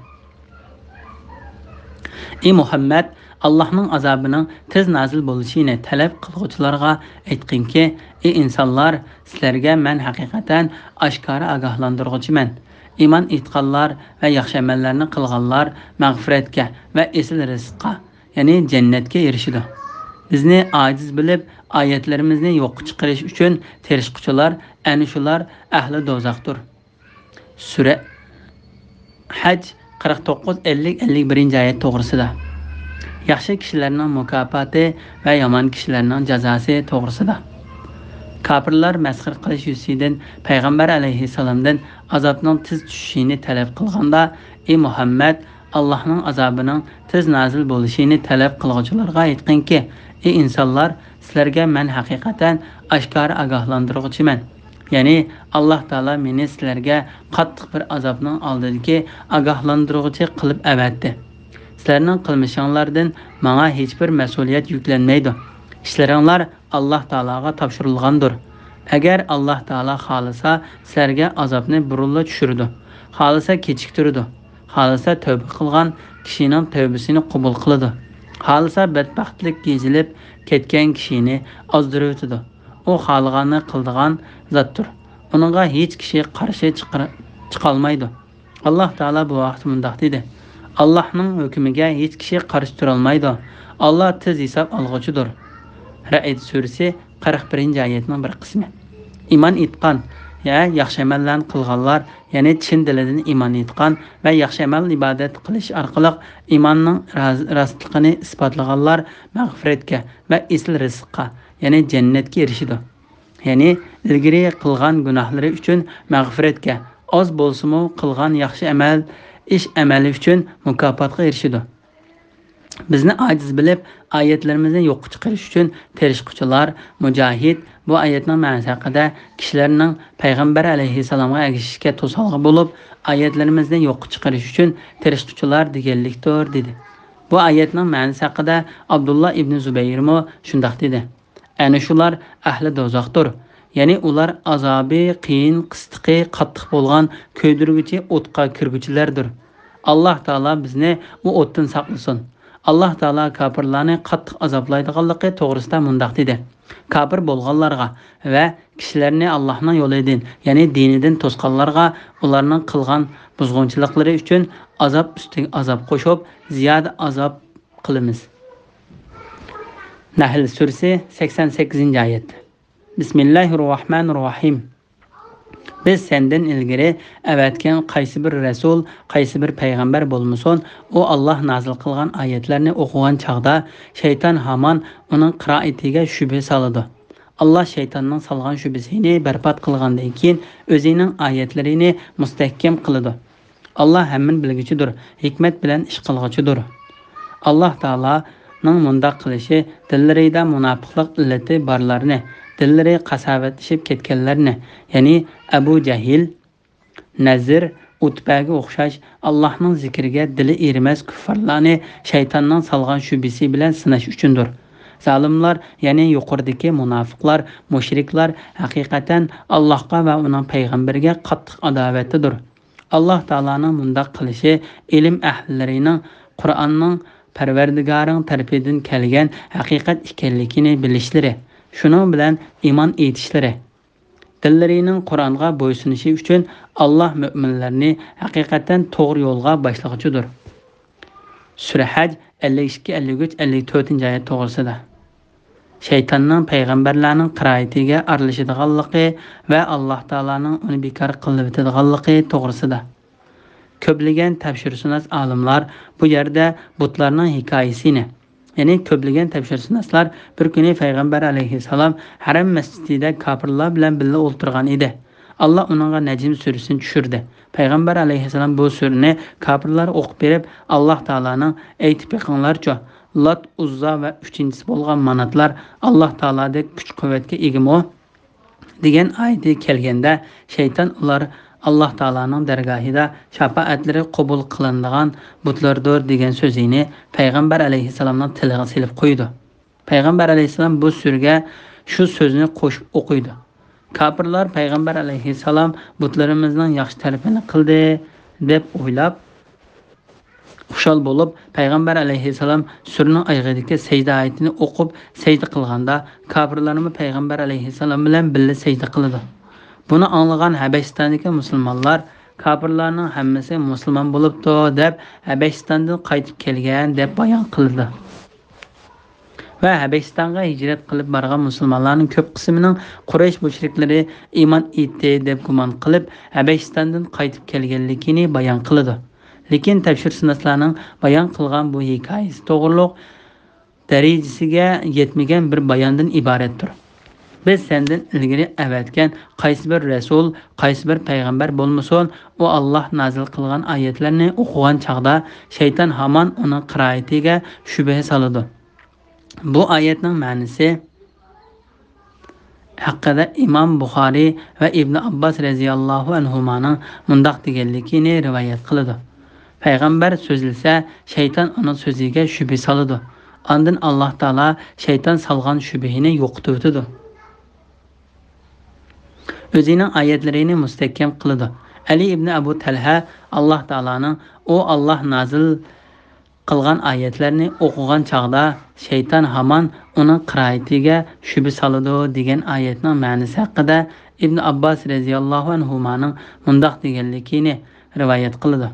ئى مۇھەممەد، ئاللاھنىڭ ئازابىنىڭ تېز نازىل بولۇشىنى تەلەپ قىلغۇچىلارغا ئېيتقىنكى، ئى ئىنسانلار، سىلەرگە مەن ھەقىقەتەن ئاشكارا ئاگاھلاندۇرغۇچىمەن. ئىمان ئېيتقانلار ۋە ياخشى ئەمەللەرنى قىلغانلار مەغپىرەتكە ۋە ئېسىل رىزىققا، يەنى جەننەتكە ئېرىشىدۇ. بىزنى ئاجىز بىلىپ، ئايەتلىرىمىزنى يوققا چىقىرىش ئۈچۈن تىرىشقۇچىلار، ئەنە شۇلار ئەھلى دوزاختۇر. سۈرە ھەج قىرىق توققۇز، ئەللىك، ئەللىك بىرىنچى ئايەت توغرىسىدا. ياخشى كىشىلەرنىڭ مۇكاپاتى ۋە يامان كىشىلەرنىڭ جازاسى توغرىسىدا. كاپىرلار مەسخىرە قىلىش يۈزىسىدىن پەيغەمبەر ئەلەيھىسسالامدىن ئازابنىڭ تېز چۈشۈشىنى تەلەپ قىلغاندا، ئى مۇھەممەد، ئاللاھنىڭ ئازابىنىڭ تېز نازىل بولۇشىنى تەلەپ قىلغۇچىلارغا ئېيتقىنكى، ئى ئىنسانلار، سىلەرگە مەن ھەقىقەتەن ئاشكارا ئاگاھلاندۇرغۇچىمەن. يەنى ئاللاھ تائالا مېنى سىلەرگە قاتتىق بىر ئازابنىڭ ئالدىدىكى ئاگاھلاندۇرغۇچى قىلىپ ئەۋەتتى. سىلەرنىڭ قىلمىشىڭلاردىن ماڭا ھېچبىر مەسئۇلىيەت يۈكلەنمەيدۇ. ئىشلىرىڭلار ئاللاھ تائالاغا تاپشۇرۇلغاندۇر. ئەگەر ئاللاھ تائالا خالىسا، سىلەرگە ئازابنى بۇرۇنلا چۈشۈرىدۇ. خالىسا كېچىكتۈرىدۇ. خالىسا تەۋبە قىلغان كىشىنىڭ تەۋبىسىنى قوبۇل قىلىدۇ. خالىسا بەتبەختلىك يېزىلىپ كەتكەن كىشىنى ئازدۇرۇۋېتىدۇ. ئۇ خالىغاننى قىلىدىغان زاتتۇر. ئۇنىڭغا ھېچ كىشى قارشى چىقار-، چىقالمايدۇ. ئاللاھ تائالا بۇ ھەقتە مۇنداق دېدى: ئاللاھنىڭ ھۆكمىگە ھېچ كىشى قارشى تۇرالمايدۇ. ئاللاھ تېز ھېساب ئالغۇچىدۇر. رەئد سۈرىسى قىرىق بىرىنچى ئايەتنىڭ بىر قىسمى. ئىمان ئېيتقان، يا ياخشى ئەمەللەرنى قىلغانلار، يەنى چىن دىلىدىن ئىمان ئېيتقان ۋە ياخشى ئەمەل ئىبادەت قىلىش ئارقىلىق ئىماننىڭ راز-، راستلىقىنى ئىسپاتلىغانلار مەغپىرەتكە ۋە ئېسىل رىزىققا، يەنى جەننەتكە ئېرىشىدۇ. يەنى ئىلگىرى قىلغان گۇناھلىرى ئۈچۈن مەغپىرەتكە، ئاز بولسىمۇ قىلغان ياخشى ئەمەل، ئىش ئەمەلى ئۈچۈن مۇكاپاتقا ئېرىشىدۇ. بىزنى ئاجىز بىلىپ، ئايەتلىرىمىزنى يوققا چىقىرىش ئۈچۈن تىرىشقۇچىلار، مۇجاھىد، بۇ ئايەتنىڭ مەنىسى ھەققىدە كىشىلەرنىڭ پەيغەمبەر ئەلەيھىسسالامغا ئەگىشىشكە توسالغۇ بولۇپ، ئايەتلىرىمىزنى يوققا چىقىرىش ئۈچۈن تىرىشقۇچىلار دېگەنلىكتۇر، دېدى. بۇ ئايەتنىڭ مەنىسى ھەققىدە ئابدۇللا ئىبنى زۇبەيرمۇ شۇنداق دېدى: ئەنە شۇلار ئەھلى دوزاختۇر. يەنى ئۇلار ئازابى قىيىن، قىستىقى قاتتىق بولغان كۆيدۈرگۈچى ئوتقا كىرگۈچىلەردۇر. ئاللاھ تائالا بىزنى ئۇ ئوتتىن ساقلىسۇن. ئاللاھ تائالا كاپىرلارنى قاتتىق ئازابلايدىغانلىقى توغرىسىدا مۇنداق دېدى: كاپىر بولغانلارغا ۋە كىشىلەرنى ئاللاھنىڭ يولىدىن، يەنى دىنىدىن توسقانلارغا ئۇلارنىڭ قىلغان بۇزغۇنچىلىقلىرى ئۈچۈن ئازاب ئۈستىگە ئازاب قوشۇپ، زىيادە ئازاب قىلىمىز. نەھل سۈرىسى، سەكسەن سەككىزىنچى ئايەت. بىسمىللاھىررەھمانىررەھىم. بىز سەندىن ئىلگىرى ئەۋەتكەن قايسى بىر رەسۇل، قايسى بىر پەيغەمبەر بولمىسۇن، ئۇ ئاللاھ نازىل قىلغان ئايەتلەرنى ئوقۇغان چاغدا شەيتان ھامان ئۇنىڭ قىرائىتىگە شۈبھە سالىدۇ. ئاللاھ شەيتاننىڭ سالغان شۈبھىسىنى بەربات قىلغاندىن كېيىن ئۆزىنىڭ ئايەتلىرىنى مۇستەھكەم قىلىدۇ. ئاللاھ ھەممىنى بىلگۈچىدۇر، ھېكمەت بىلەن ئىش قىلغۇچىدۇر. ئاللاھ تائالانىڭ مۇنداق قىلىشى دىللىرىدا مۇناپىقلىق ئىللىتى بارلارنى، دىللىرى قاساۋەتلىشىپ كەتكەنلەرنى، يەنى ئەبۇ جەھىل، نەزىر، ئۇتبەگە ئوخشاش ئاللاھنىڭ زىكرىگە دىلى ئېرىمەس كۇففارلارنى شەيتاننىڭ سالغان شۈبھىسى بىلەن سىناش ئۈچۈندۇر. زالىملار، يەنى يۇقىرىدىكى مۇناپىقلار، مۇشرىكلار ھەقىقەتەن ئاللاھقا ۋە ئۇنىڭ پەيغەمبىرىگە قاتتىق ئاداۋەتتىدۇر. ئاللاھ تائالانىڭ مۇنداق قىلىشى ئىلىم ئەھلىلىرىنىڭ قۇرئاننىڭ پەرۋەردىگارىڭ تەرىپىدىن كەلگەن ھەقىقەت ئىكەنلىكىنى بىلىشلىرى، شۇنىڭ بىلەن ئىمان ئېيتىشلىرى، دىللىرىنىڭ قۇرئانغا بويسۇنۇشى ئۈچۈن ئاللاھ مۆمىنلەرنى ھەقىقەتەن توغرا يولغا باشلىغۇچىدۇر. سۈرە ھەج، ئەللىك ئىككى، ئەللىك ئۈچ، ئەللىك تۆتىنچى ئايەت توغرىسىدا. شەيتاننىڭ پەيغەمبەرلەرنىڭ قىرائىتىگە ئارىلىشىدىغانلىقى ۋە ئاللاھ تائالانىڭ ئۇنى بىكار قىلىۋېتىدىغانلىقى توغرىسىدا. كۆپلىگەن تەپسىرشۇناس ئالىملار بۇ يەردە بۇتلارنىڭ ھېكايىسىنى، يەنى كۆپلىگەن تەپسىرشۇناسلار بىر كۈنى پەيغەمبەر ئەلەيھىسسالام ھەرەم مەسچىتىدە كاپىرلار بىلەن بىللە ئولتۇرغان ئىدى. ئاللاھ ئۇنىڭغا نەجم سۈرىسىنى چۈشۈردى. پەيغەمبەر ئەلەيھىسسالام بۇ سۈرىنى كاپىرلارغا ئوقۇپ بېرىپ، ئاللاھ تائالانىڭ، ئېيتىپ بېقىڭلارچۇ، لات، ئۇززا ۋە ئۈچىنچىسى بولغان ماناتلار ئاللاھ تائالادەك كۈچ-قۇۋۋەتكە ئىگىمۇ؟ دېگەن ئايىتى كەلگەندە، شەيتان ئۇلار ئاللاھ تائالانىڭ دەرگاھىدا شاپائەتلىرى قوبۇل قىلىنىدىغان بۇتلاردۇر دېگەن سۆزىنى پەيغەمبەر ئەلەيھىسسالامنىڭ تىلىغا سېلىپ قويىدۇ. پەيغەمبەر ئەلەيھىسسالام بۇ سۈرىگە شۇ سۆزنى قوشۇپ ئوقۇيدۇ. كاپىرلار پەيغەمبەر ئەلەيھىسسالام بۇتلىرىمىزنىڭ ياخشى تەرىپىنى قىلدى دەپ ئويلاپ، خۇشال بولۇپ، پەيغەمبەر ئەلەيھىسسالام سۈرىنىڭ ئايىغىدىكى سەجدە ئايىتىنى ئوقۇپ سەجدە قىلغاندا، كاپىرلارمۇ پەيغەمبەر ئەلەيھىسسالام بىلەن بىللە سەجدە قىلىدۇ. بۇنى ئاڭلىغان ھەبەشىستاندىكى مۇسۇلمانلار، كاپىرلارنىڭ ھەممىسى مۇسۇلمان بولۇپتۇ دەپ، ھەبەشىستاندىن قايتىپ كەلگەن دەپ بايان قىلىدۇ. ۋە ھەبەشىستانغا ھىجرەت قىلىپ بارغان مۇسۇلمانلارنىڭ كۆپ قىسمىنىڭ قۇرەيش مۇشرىكلىرى ئىمان ئېيتتى دەپ گۇمان قىلىپ، ھەبەشىستاندىن قايتىپ كەلگەنلىكىنى بايان قىلىدۇ. لېكىن تەپسىرشۇناسلارنىڭ بايان قىلغان بۇ ھېكايىسى توغرۇلۇق دەرىجىسىگە يەتمىگەن بىر باياندىن ئىبارەتتۇر. بىز سەندىن ئىلگىرى ئەۋەتكەن قايسى بىر رەسۇل، قايسى بىر پەيغەمبەر بولمىسۇن، ئۇ ئاللاھ نازىل قىلغان ئايەتلەرنى ئوقۇغان چاغدا شەيتان ھامان ئۇنىڭ قىرائىتىگە شۈبھە سالىدۇ. بۇ ئايەتنىڭ مەنىسى ھەققىدە ئىمام بۇخارىي ۋە ئىبن ئابباس رەزىياللاھۇ ئەنھۇمانىڭ مۇنداق دېگەنلىكىنى رىۋايەت قىلىدۇ: پەيغەمبەر سۆزلىسە، شەيتان ئۇنىڭ سۆزىگە شۈبھە سالىدۇ. ئاندىن ئاللاھ تائالا شەيتان سالغان شۈبھىنى يوقىتىۋېتىدۇ. ئۆزىنىڭ ئايەتلىرىنى مۇستەھكەم قىلىدۇ. ئەلى ئىبن ئەبۇ تەلھە ئاللاھ تائالانىڭ، ئۇ ئاللاھ نازىل قىلغان ئايەتلەرنى ئوقۇغان چاغدا شەيتان ھامان ئۇنىڭ قىرائىتىگە شۈبھە سالىدۇ دېگەن ئايەتنىڭ مەنىسى ھەققىدە ئىبن ئابباس رەزىياللاھۇ ئەنھۇمانىڭ مۇنداق دېگەنلىكىنى رىۋايەت قىلىدۇ: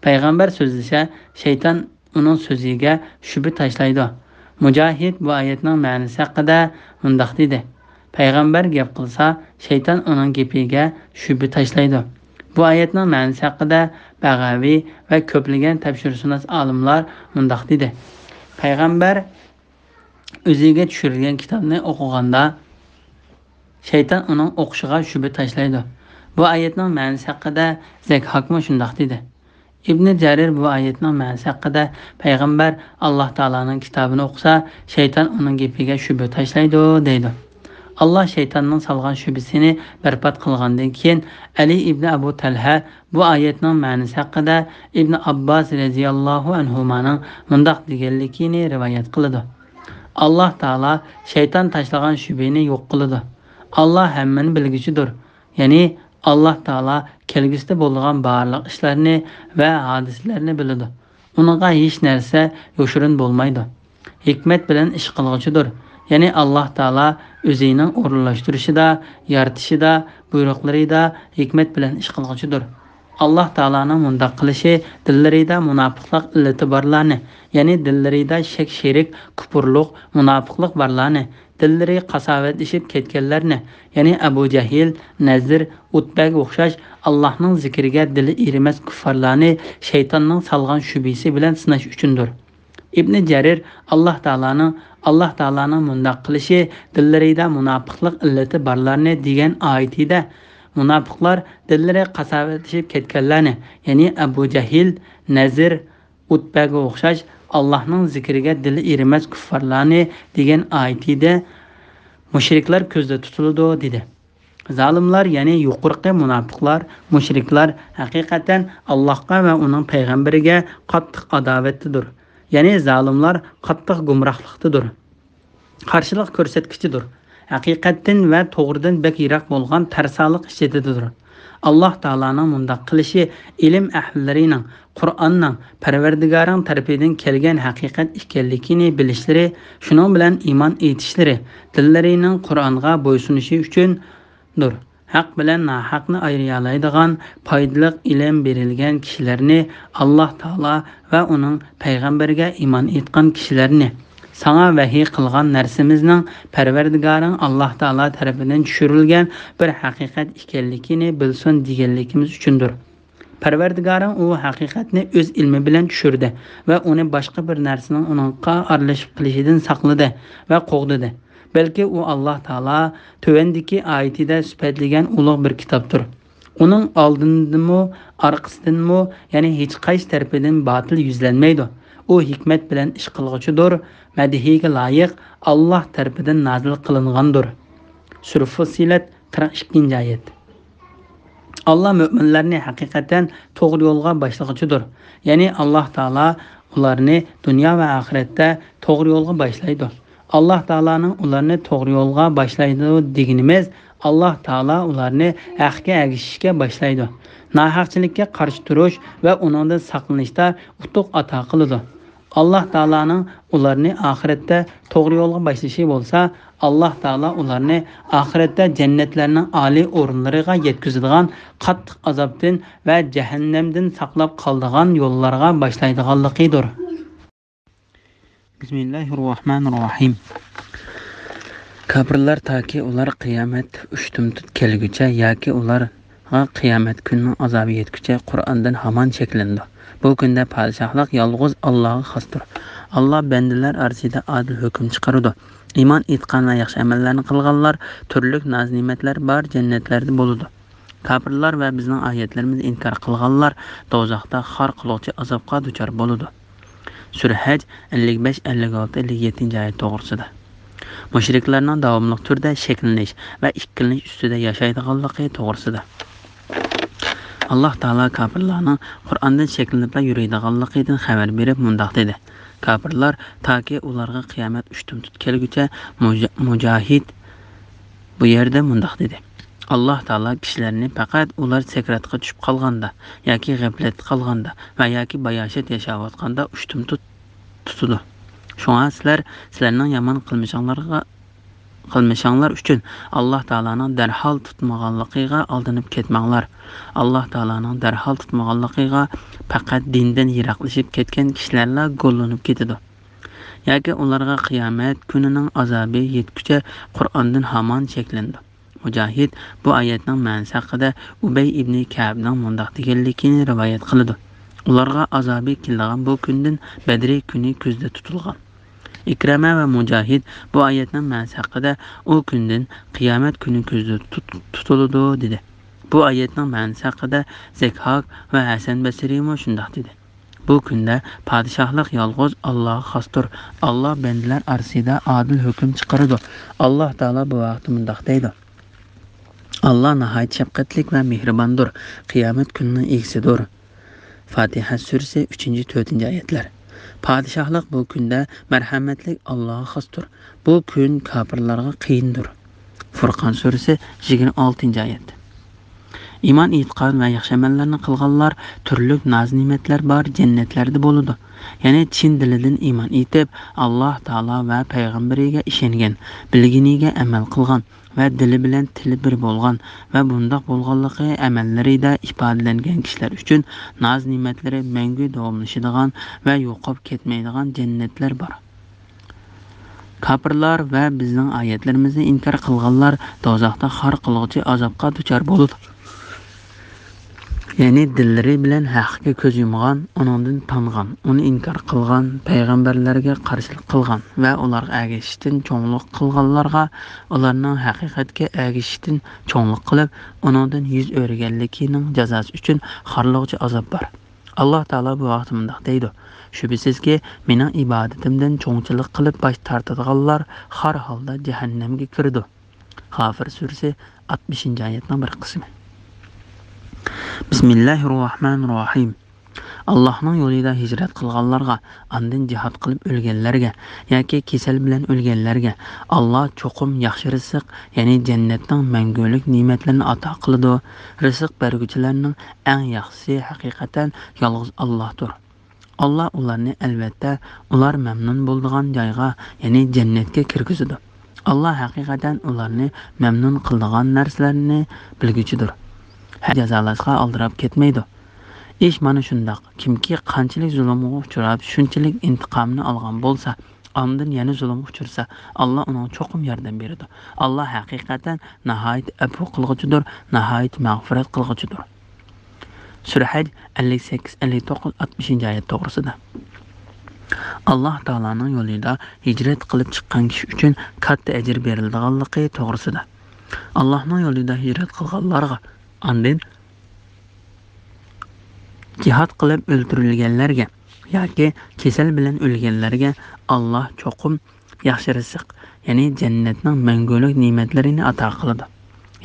پەيغەمبەر سۆزلىسە، شەيتان ئۇنىڭ سۆزىگە شۈبھە تاشلايدۇ. مۇجاھىد بۇ ئايەتنىڭ مەنىسى ھەققىدە مۇنداق دېدى: پەيغەمبەر گەپ قىلسا، شەيتان ئۇنىڭ گېپىگە شۈبھە تاشلايدۇ. بۇ ئايەتنىڭ مەنىسى ھەققىدە بەغەۋى ۋە كۆپلىگەن تەپسىرشۇناس ئالىملار مۇنداق دېدى: پەيغەمبەر ئۆزىگە چۈشۈرۈلگەن كىتابنى ئوقۇغاندا، شەيتان ئۇنىڭ ئوقۇشىغا شۈبھە تاشلايدۇ. بۇ ئايەتنىڭ مەنىسى ھەققىدە زەكھاكمۇ شۇنداق دېدى. ئىبنى جەرىر بۇ ئايەتنىڭ مەنىسى ھەققىدە، پەيغەمبەر ئاللاھ تائالانىڭ كىتابىنى ئوقۇسا، شەيتان ئۇنىڭ گېپىگە شۈبھە تاشلايدۇ، دەيدۇ. ئاللاھ شەيتاننىڭ سالغان شۈبھىسىنى بەربات قىلغاندىن كېيىن، ئەلى ئىبنى ئەبۇ تەلھە بۇ ئايەتنىڭ مەنىسى ھەققىدە ئىبنى ئابباس رەزىياللاھۇ ئەنھۇمانىڭ مۇنداق دېگەنلىكىنى رىۋايەت قىلىدۇ: ئاللاھ تائالا شەيتان تاشلىغان شۈبھىنى يوق قىلىدۇ. ئاللاھ ھەممىنى بىلگۈچىدۇر. يەنى ئاللاھ تائالا كەلگۈسىدە بولىدىغان بارلىق ئىشلارنى ۋە ھادىسىلەرنى بىلىدۇ. ئۇنىڭغا ھېچ نەرسە يوشۇرۇن بولمايدۇ. ھېكمەت بىلەن ئىش قىلغۇچىدۇر. يەنى ئاللاھ تائالا ئۆزىنىڭ ئورۇنلاشتۇرۇشىدا، يارىتىشىدا، بۇيرۇقلىرىدا ھېكمەت بىلەن ئىش قىلغۇچىدۇر. ئاللاھ تائالانىڭ مۇنداق قىلىشى دىللىرىدا مۇناپىقلىق ئىللىتى بارلارنى، يەنى دىللىرىدا شەك-شېرىك، كۇپۇرلۇق، مۇناپىقلىق بارلارنى، دىللىرى قاساۋەتلىشىپ كەتكەنلەرنى، يەنى ئەبۇ جەھىل، نەزىر، ئۇتبەگە ئوخشاش ئاللاھنىڭ زىكرىگە دىلى ئېرىمەس كۇففارلارنى شەيتاننىڭ سالغان شۈبھىسى بىلەن سىناش ئۈچۈندۇر. ئىبنى جەرىر ئاللاھ تائالانىڭ، ئاللاھ تائالانىڭ مۇنداق قىلىشى دىللىرىدا مۇناپىقلىق ئىللىتى بارلارنى دېگەن ئايىتىدە، مۇناپىقلار دىللىرى قاساۋەتلىشىپ كەتكەنلەرنى، يەنى ئەبۇ جەھىل، نەزىر، ئۇتبەگە ئوخشاش ئاللاھنىڭ زىكرىگە دىلى ئېرىمەس كۇففارلارنى دېگەن ئايىتىدە مۇشرىكلار كۆزدە تۇتۇلىدۇ، دېدى. زالىملار، يەنى يۇقىرىقى مۇناپىقلار، مۇشرىكلار ھەقىقەتەن ئاللاھقا ۋە ئۇنىڭ پەيغەمبىرىگە قاتتىق ئاداۋەتتىدۇر. يەنى زالىملار قاتتىق گۇمراھلىقتىدۇر. قارشىلىق كۆرسەتكۈچىدۇر. ھەقىقەتتىن ۋە توغرىدىن بەك يىراق بولغان تەرسالىق ئىچىدىدۇر. ئاللاھ تائالانىڭ مۇنداق قىلىشى ئىلىم ئەھلىلىرىنىڭ، قۇرئاننىڭ، پەرۋەردىگارىڭ تەرىپىدىن كەلگەن ھەقىقەت ئىكەنلىكىنى بىلىشلىرى، شۇنىڭ بىلەن ئىمان ئېيتىشلىرى، دىللىرىنىڭ قۇرئانغا بويسۇنۇشى ئۈچۈندۇر. ھەق بىلەن ناھەقنى ئايرىيالايدىغان پايدىلىق ئىلىم بېرىلگەن كىشىلەرنى، ئاللاھ تائالا ۋە ئۇنىڭ پەيغەمبىرىگە ئىمان ئېيتقان كىشىلەرنى، ساڭا ۋەھىي قىلغان نەرسىمىزنىڭ پەرۋەردىگارىڭ ئاللاھ تائالا تەرىپىدىن چۈشۈرۈلگەن بىر ھەقىقەت ئىكەنلىكىنى بىلسۇن دېگەنلىكىمىز ئۈچۈندۇر. پەرۋەردىگارىڭ ئۇ ھەقىقەتنى ئۆز ئىلمى بىلەن چۈشۈردى ۋە ئۇنى باشقا بىر نەرسىنىڭ ئۇنىڭغا ئارىلىشىپ قېلىشىدىن ساقلىدى ۋە قوغدىدى. بەلكى ئۇ ئاللاھ تائالا تۆۋەندىكى ئايىتىدە سۈپەتلىگەن ئۇلۇغ بىر كىتابتۇر. ئۇنىڭ ئالدىدىنمۇ، ئارقىسىدىنمۇ، يەنى ھېچقايسى تەرىپىدىن باتىل يۈزلەنمەيدۇ. ئۇ ھېكمەت بىلەن ئىش قىلغۇچىدۇر، مەدھىيگە لايىق، ئاللاھ تەرىپىدىن نازىل قىلىنغاندۇر. سۈرە فۇسسىلەت، قىرىق ئىككىنچى ئايەت. ئاللاھ مۆمىنلەرنى ھەقىقەتەن توغرا يولغا باشلىغۇچىدۇر. يەنى ئاللاھ تائالا ئۇلارنى دۇنيا ۋە ئاخىرەتتە توغرا يولغا باشلايدۇ. ئاللاھ تائالانىڭ ئۇلارنى توغرا يولغا باشلايدۇ دېگىنىمىز، ئاللاھ تائالا ئۇلارنى ھەققە ئەگىشىشكە باشلايدۇ. ناھەقچىلىككە قارشى تۇرۇش ۋە ئۇنىڭدىن ساقلىنىشتا ئۇتۇق ئاتا قىلىدۇ. ئاللاھ تائالانىڭ ئۇلارنى ئاخىرەتتە توغرا يولغا باشلىشى بولسا، ئاللاھ تائالا ئۇلارنى ئاخىرەتتە جەننەتلەرنىڭ ئالىي ئورۇنلىرىغا يەتكۈزىدىغان قاتتىق ئازابتىن ۋە جەھەننەمدىن ساقلاپ قالىدىغان يوللارغا باشلايدىغانلىقىدۇر. بىسمىللاھىررەھمانىررەھىم. كاپىرلار تاكى ئۇلار قىيامەت ئۇشتۇمتۇت كەلگۈچە ياكى ئۇلارغا قىيامەت كۈنىنىڭ ئازابى يەتكۈچە قۇرئاندىن ھامان شەكلىنىدۇ. بۇ كۈندە پادىشاھلىق يالغۇز ئاللاغا خاستۇر. ئاللا بەندىلەر ئارىسىدا ئادىل ھۆكۈم چىقىرىدۇ. ئىمان ئېيتقان ۋە ياخشى ئەمەللەرنى قىلغانلار تۈرلۈك ناز-نېمەتلەر بار جەننەتلەردە بولىدۇ. كاپىرلار ۋە بىزنىڭ ئايەتلىرىمىزنى ئىنكار قىلغانلار دوزاختا خار قىلغۇچى ئازابقا دۇچار بولىدۇ. سۈرە ھەج، ئەللىك بەش، ئەللىك ئالتە، ئەللىك يەتتىنچى ئايەت توغرىسىدا. مۇشرىكلارنىڭ داۋاملىق تۈردە شەكلىنىش ۋە ئىككىلىنىش ئۈستىدە ياشايدىغانلىقى توغرىسىدا. ئاللاھ تائالا كاپىرلارنىڭ قۇرئاندىن شەكلىنىپلا يۈرىدىغانلىقىدىن خەۋەر بېرىپ مۇنداق دېدى: كاپىرلار تاكى ئۇلارغا قىيامەت ئۇشتۇمتۇت كەلگۈچە مۇجا-، مۇجاھىد بۇ يەردە مۇنداق دېدى: ئاللاھ تائالا كىشىلەرنى پەقەت ئۇلار سەكراتقا چۈشۈپ قالغاندا ياكى غەپلەتتە قالغاندا ۋە ياكى باياشات ياشاۋاتقاندا ئۇشتۇمتۇت تۇتىدۇ. شۇڭا سىلەر سىلەرنىڭ يامان قىلمىشىڭلارغا، قىلمىشىڭلار ئۈچۈن ئاللاھ تائالانىڭ دەرھال تۇتمىغانلىقىغا ئالدىنىپ كەتمەڭلار. ئاللاھ تائالانىڭ دەرھال تۇتمىغانلىقىغا پەقەت دىندىن يىراقلىشىپ كەتكەن كىشىلەرلا گوللىنىپ كېتىدۇ. ياكى ئۇلارغا قىيامەت كۈنىنىڭ ئازابى يەتكۈچە قۇرئاندىن ھامان شەكلىنىدۇ. مۇجاھىد بۇ ئايەتنىڭ مەنىسى ھەققىدە ئۇبەي ئىبنى كەئبنىڭ مۇنداق دېگەنلىكىنى رىۋايەت قىلىدۇ: ئۇلارغا ئازابى كېلىدىغان بۇ كۈندىن بەدرى كۈنى كۆزدە تۇتۇلغان. ئىكرەمە ۋە مۇجاھىد بۇ ئايەتنىڭ مەنىسى ھەققىدە ئۇ كۈندىن قىيامەت كۈنى كۆزدە تۇت-، تۇتۇلىدۇ دېدى. بۇ ئايەتنىڭ مەنىسى ھەققىدە زەكھاك ۋە ھەسەن بەسرىيمۇ شۇنداق دېدى: بۇ كۈندە پادىشاھلىق يالغۇز ئاللاغا خاستۇر. ئاللا بەندىلەر ئارىسىدا ئادىل ھۆكۈم چىقىرىدۇ. ئاللا تائالا بۇ ھەقتە مۇنداق دەيدۇ: ئاللا ناھايىتى شەپقەتلىك ۋە مېھرىباندۇر، قىيامەت كۈنىنىڭ ئىگىسىدۇر. فاتىھە سۈرىسى، ئۈچىنچى، تۆتىنچى ئايەتلەر. پادىشاھلىق بۇ كۈندە مەرھەمەتلىك ئاللاغا خاستۇر. بۇ كۈن كاپىرلارغا قىيىندۇر. فۇرقان سۈرىسى، يىگىرمە ئالتىنچى ئايەت. ئىمان ئېيتقان ۋە ياخشى ئەمەللەرنى قىلغانلار تۈرلۈك ناز-نېمەتلەر بار جەننەتلەردە بولىدۇ. يەنى چىن دىلىدىن ئىمان ئېيتىپ، ئاللا تائالا ۋە پەيغەمبىرىگە ئىشەنگەن، بىلگىنىگە ئەمەل قىلغان ۋە دىلى بىلەن تىلى بىر بولغان ۋە بۇنداق بولغانلىقى ئەمەللىرىدە ئىپادىلەنگەن كىشىلەر ئۈچۈن ناز-نېمەتلىرى مەڭگۈ داۋاملىشىدىغان ۋە يوقاپ كەتمەيدىغان جەننەتلەر بار. كاپىرلار ۋە بىزنىڭ ئايەتلىرىمىزنى ئىنكار قىلغانلار دوزاختا خار قىلغۇچى ئازابقا دۇچار بولىدۇ. يەنى دىللىرى بىلەن ھەققە كۆز يۇمغان، ئۇنىڭدىن تانغان، ئۇنى ئىنكار قىلغان، پەيغەمبەرلەرگە قارشىلىق قىلغان ۋە ئۇلارغا ئەگىشىشتىن چوڭلۇق قىلغانلارغا، ئۇلارنىڭ ھەقىقەتكە ئەگىشىشتىن چوڭلۇق قىلىپ، ئۇنىڭدىن يۈز ئۆرۈگەنلىكىنىڭ جازاسى ئۈچۈن خارلىغۇچى ئازاب بار. ئاللا تائالا بۇ ھەقتە مۇنداق دەيدۇ: شۈبھىسىزكى، مېنىڭ ئىبادىتىمدىن چوڭچىلىق قىلىپ باش تارتىدىغانلار خار ھالدا جەھەننەمگە كىرىدۇ. غافىر سۈرىسى، ئاتمىش ئايەتنىڭ بىر قىسمى. بىسمىللاھىررەھمانىررەھىم. ئاللاھنىڭ يولىدا ھىجرەت قىلغانلارغا، ئاندىن جىھاد قىلىپ ئۆلگەنلەرگە ياكى كېسەل بىلەن ئۆلگەنلەرگە ئاللا چوقۇم ياخشى رىزىق، يەنى جەننەتنىڭ مەڭگۈلۈك نېمەتلىرىنى ئاتا قىلىدۇ. رىزىق بەرگۈچىلەرنىڭ ئەڭ ياخشىسى ھەقىقەتەن يالغۇز ئاللاھتۇر. ئاللا ئۇلارنى، ئەلۋەتتە، ئۇلار مەمنۇن بولىدىغان جايغا، يەنى جەننەتكە كىرگۈزىدۇ. ئاللا ھەقىقەتەن ئۇلارنى مەمنۇن قىلىدىغان نەرسىلەرنى بىلگۈچىدۇر. ھە، جازالاشقا ئالدىراپ كەتمەيدۇ. ئىش مانا شۇنداق. كىمكى قانچىلىك زۇلۇمغا ئۇچراپ، شۇنچىلىك ئىنتىقامىنى ئالغان بولسا، ئاندىن يەنە زۇلۇمغا ئۇچرىسا، ئاللا ئۇنىڭغا چوقۇم ياردەم بېرىدۇ. ئاللا ھەقىقەتەن ناھايىتى ئەپۇ قىلغۇچىدۇر، ناھايىتى مەغپىرەت قىلغۇچىدۇر. سۈرە ھەج ئەللىك سەككىز، ئەللىك توققۇز، ئاتمىشىنچى ئايەت توغرىسىدا. ئاللا تائالانىڭ يولىدا ھىجرەت قىلىپ چىققان كىشى ئۈچۈن كاتتا ئەجىر بېرىلىدىغانلىقى توغرىسىدا. ئاللانىڭ يولىدا ھىجرەت قىلغانلارغا، ئاندىن جىھاد قىلىپ ئۆلتۈرۈلگەنلەرگە ياكى كېسەل بىلەن ئۆلگەنلەرگە ئاللا چوقۇم ياخشى رىزىق، يەنى جەننەتنىڭ مەڭگۈلۈك نېمەتلىرىنى ئاتا قىلىدۇ.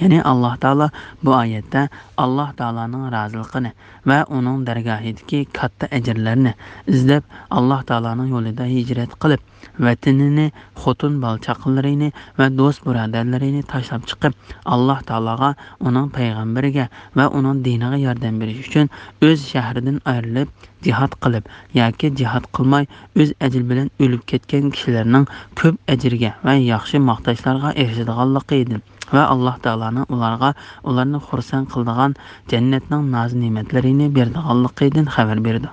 يەنى ئاللا تائالا بۇ ئايەتتە ئاللا تائالانىڭ رازىلىقىنى ۋە ئۇنىڭ دەرگاھىدىكى كاتتا ئەجىرلەرنى ئىزدەپ، ئاللا تائالانىڭ يولىدا ھىجرەت قىلىپ، ۋەتىنىنى، خوتۇن بالا چاقىلىرىنى ۋە دوست بۇرادەرلىرىنى تاشلاپ چىقىپ، ئاللا تائالاغا، ئۇنىڭ پەيغەمبىرىگە ۋە ئۇنىڭ دىنىغا ياردەم بېرىش ئۈچۈن ئۆز شەھىرىدىن ئايرىلىپ، جىھاد قىلىپ ياكى جىھاد قىلماي ئۆز ئەجىلى بىلەن ئۆلۈپ كەتكەن كىشىلەرنىڭ كۆپ ئەجىرگە ۋە ياخشى ماختاشلارغا ئېرىشىدىغانلىقىدىن ۋە ئاللا تائالانىڭ ئۇلارغا، ئۇلارنى خۇرسەن قىلىدىغان جەننەتنىڭ ناز-نېمەتلىرىنى بېرىدىغانلىقىدىن خەۋەر بېرىدۇ.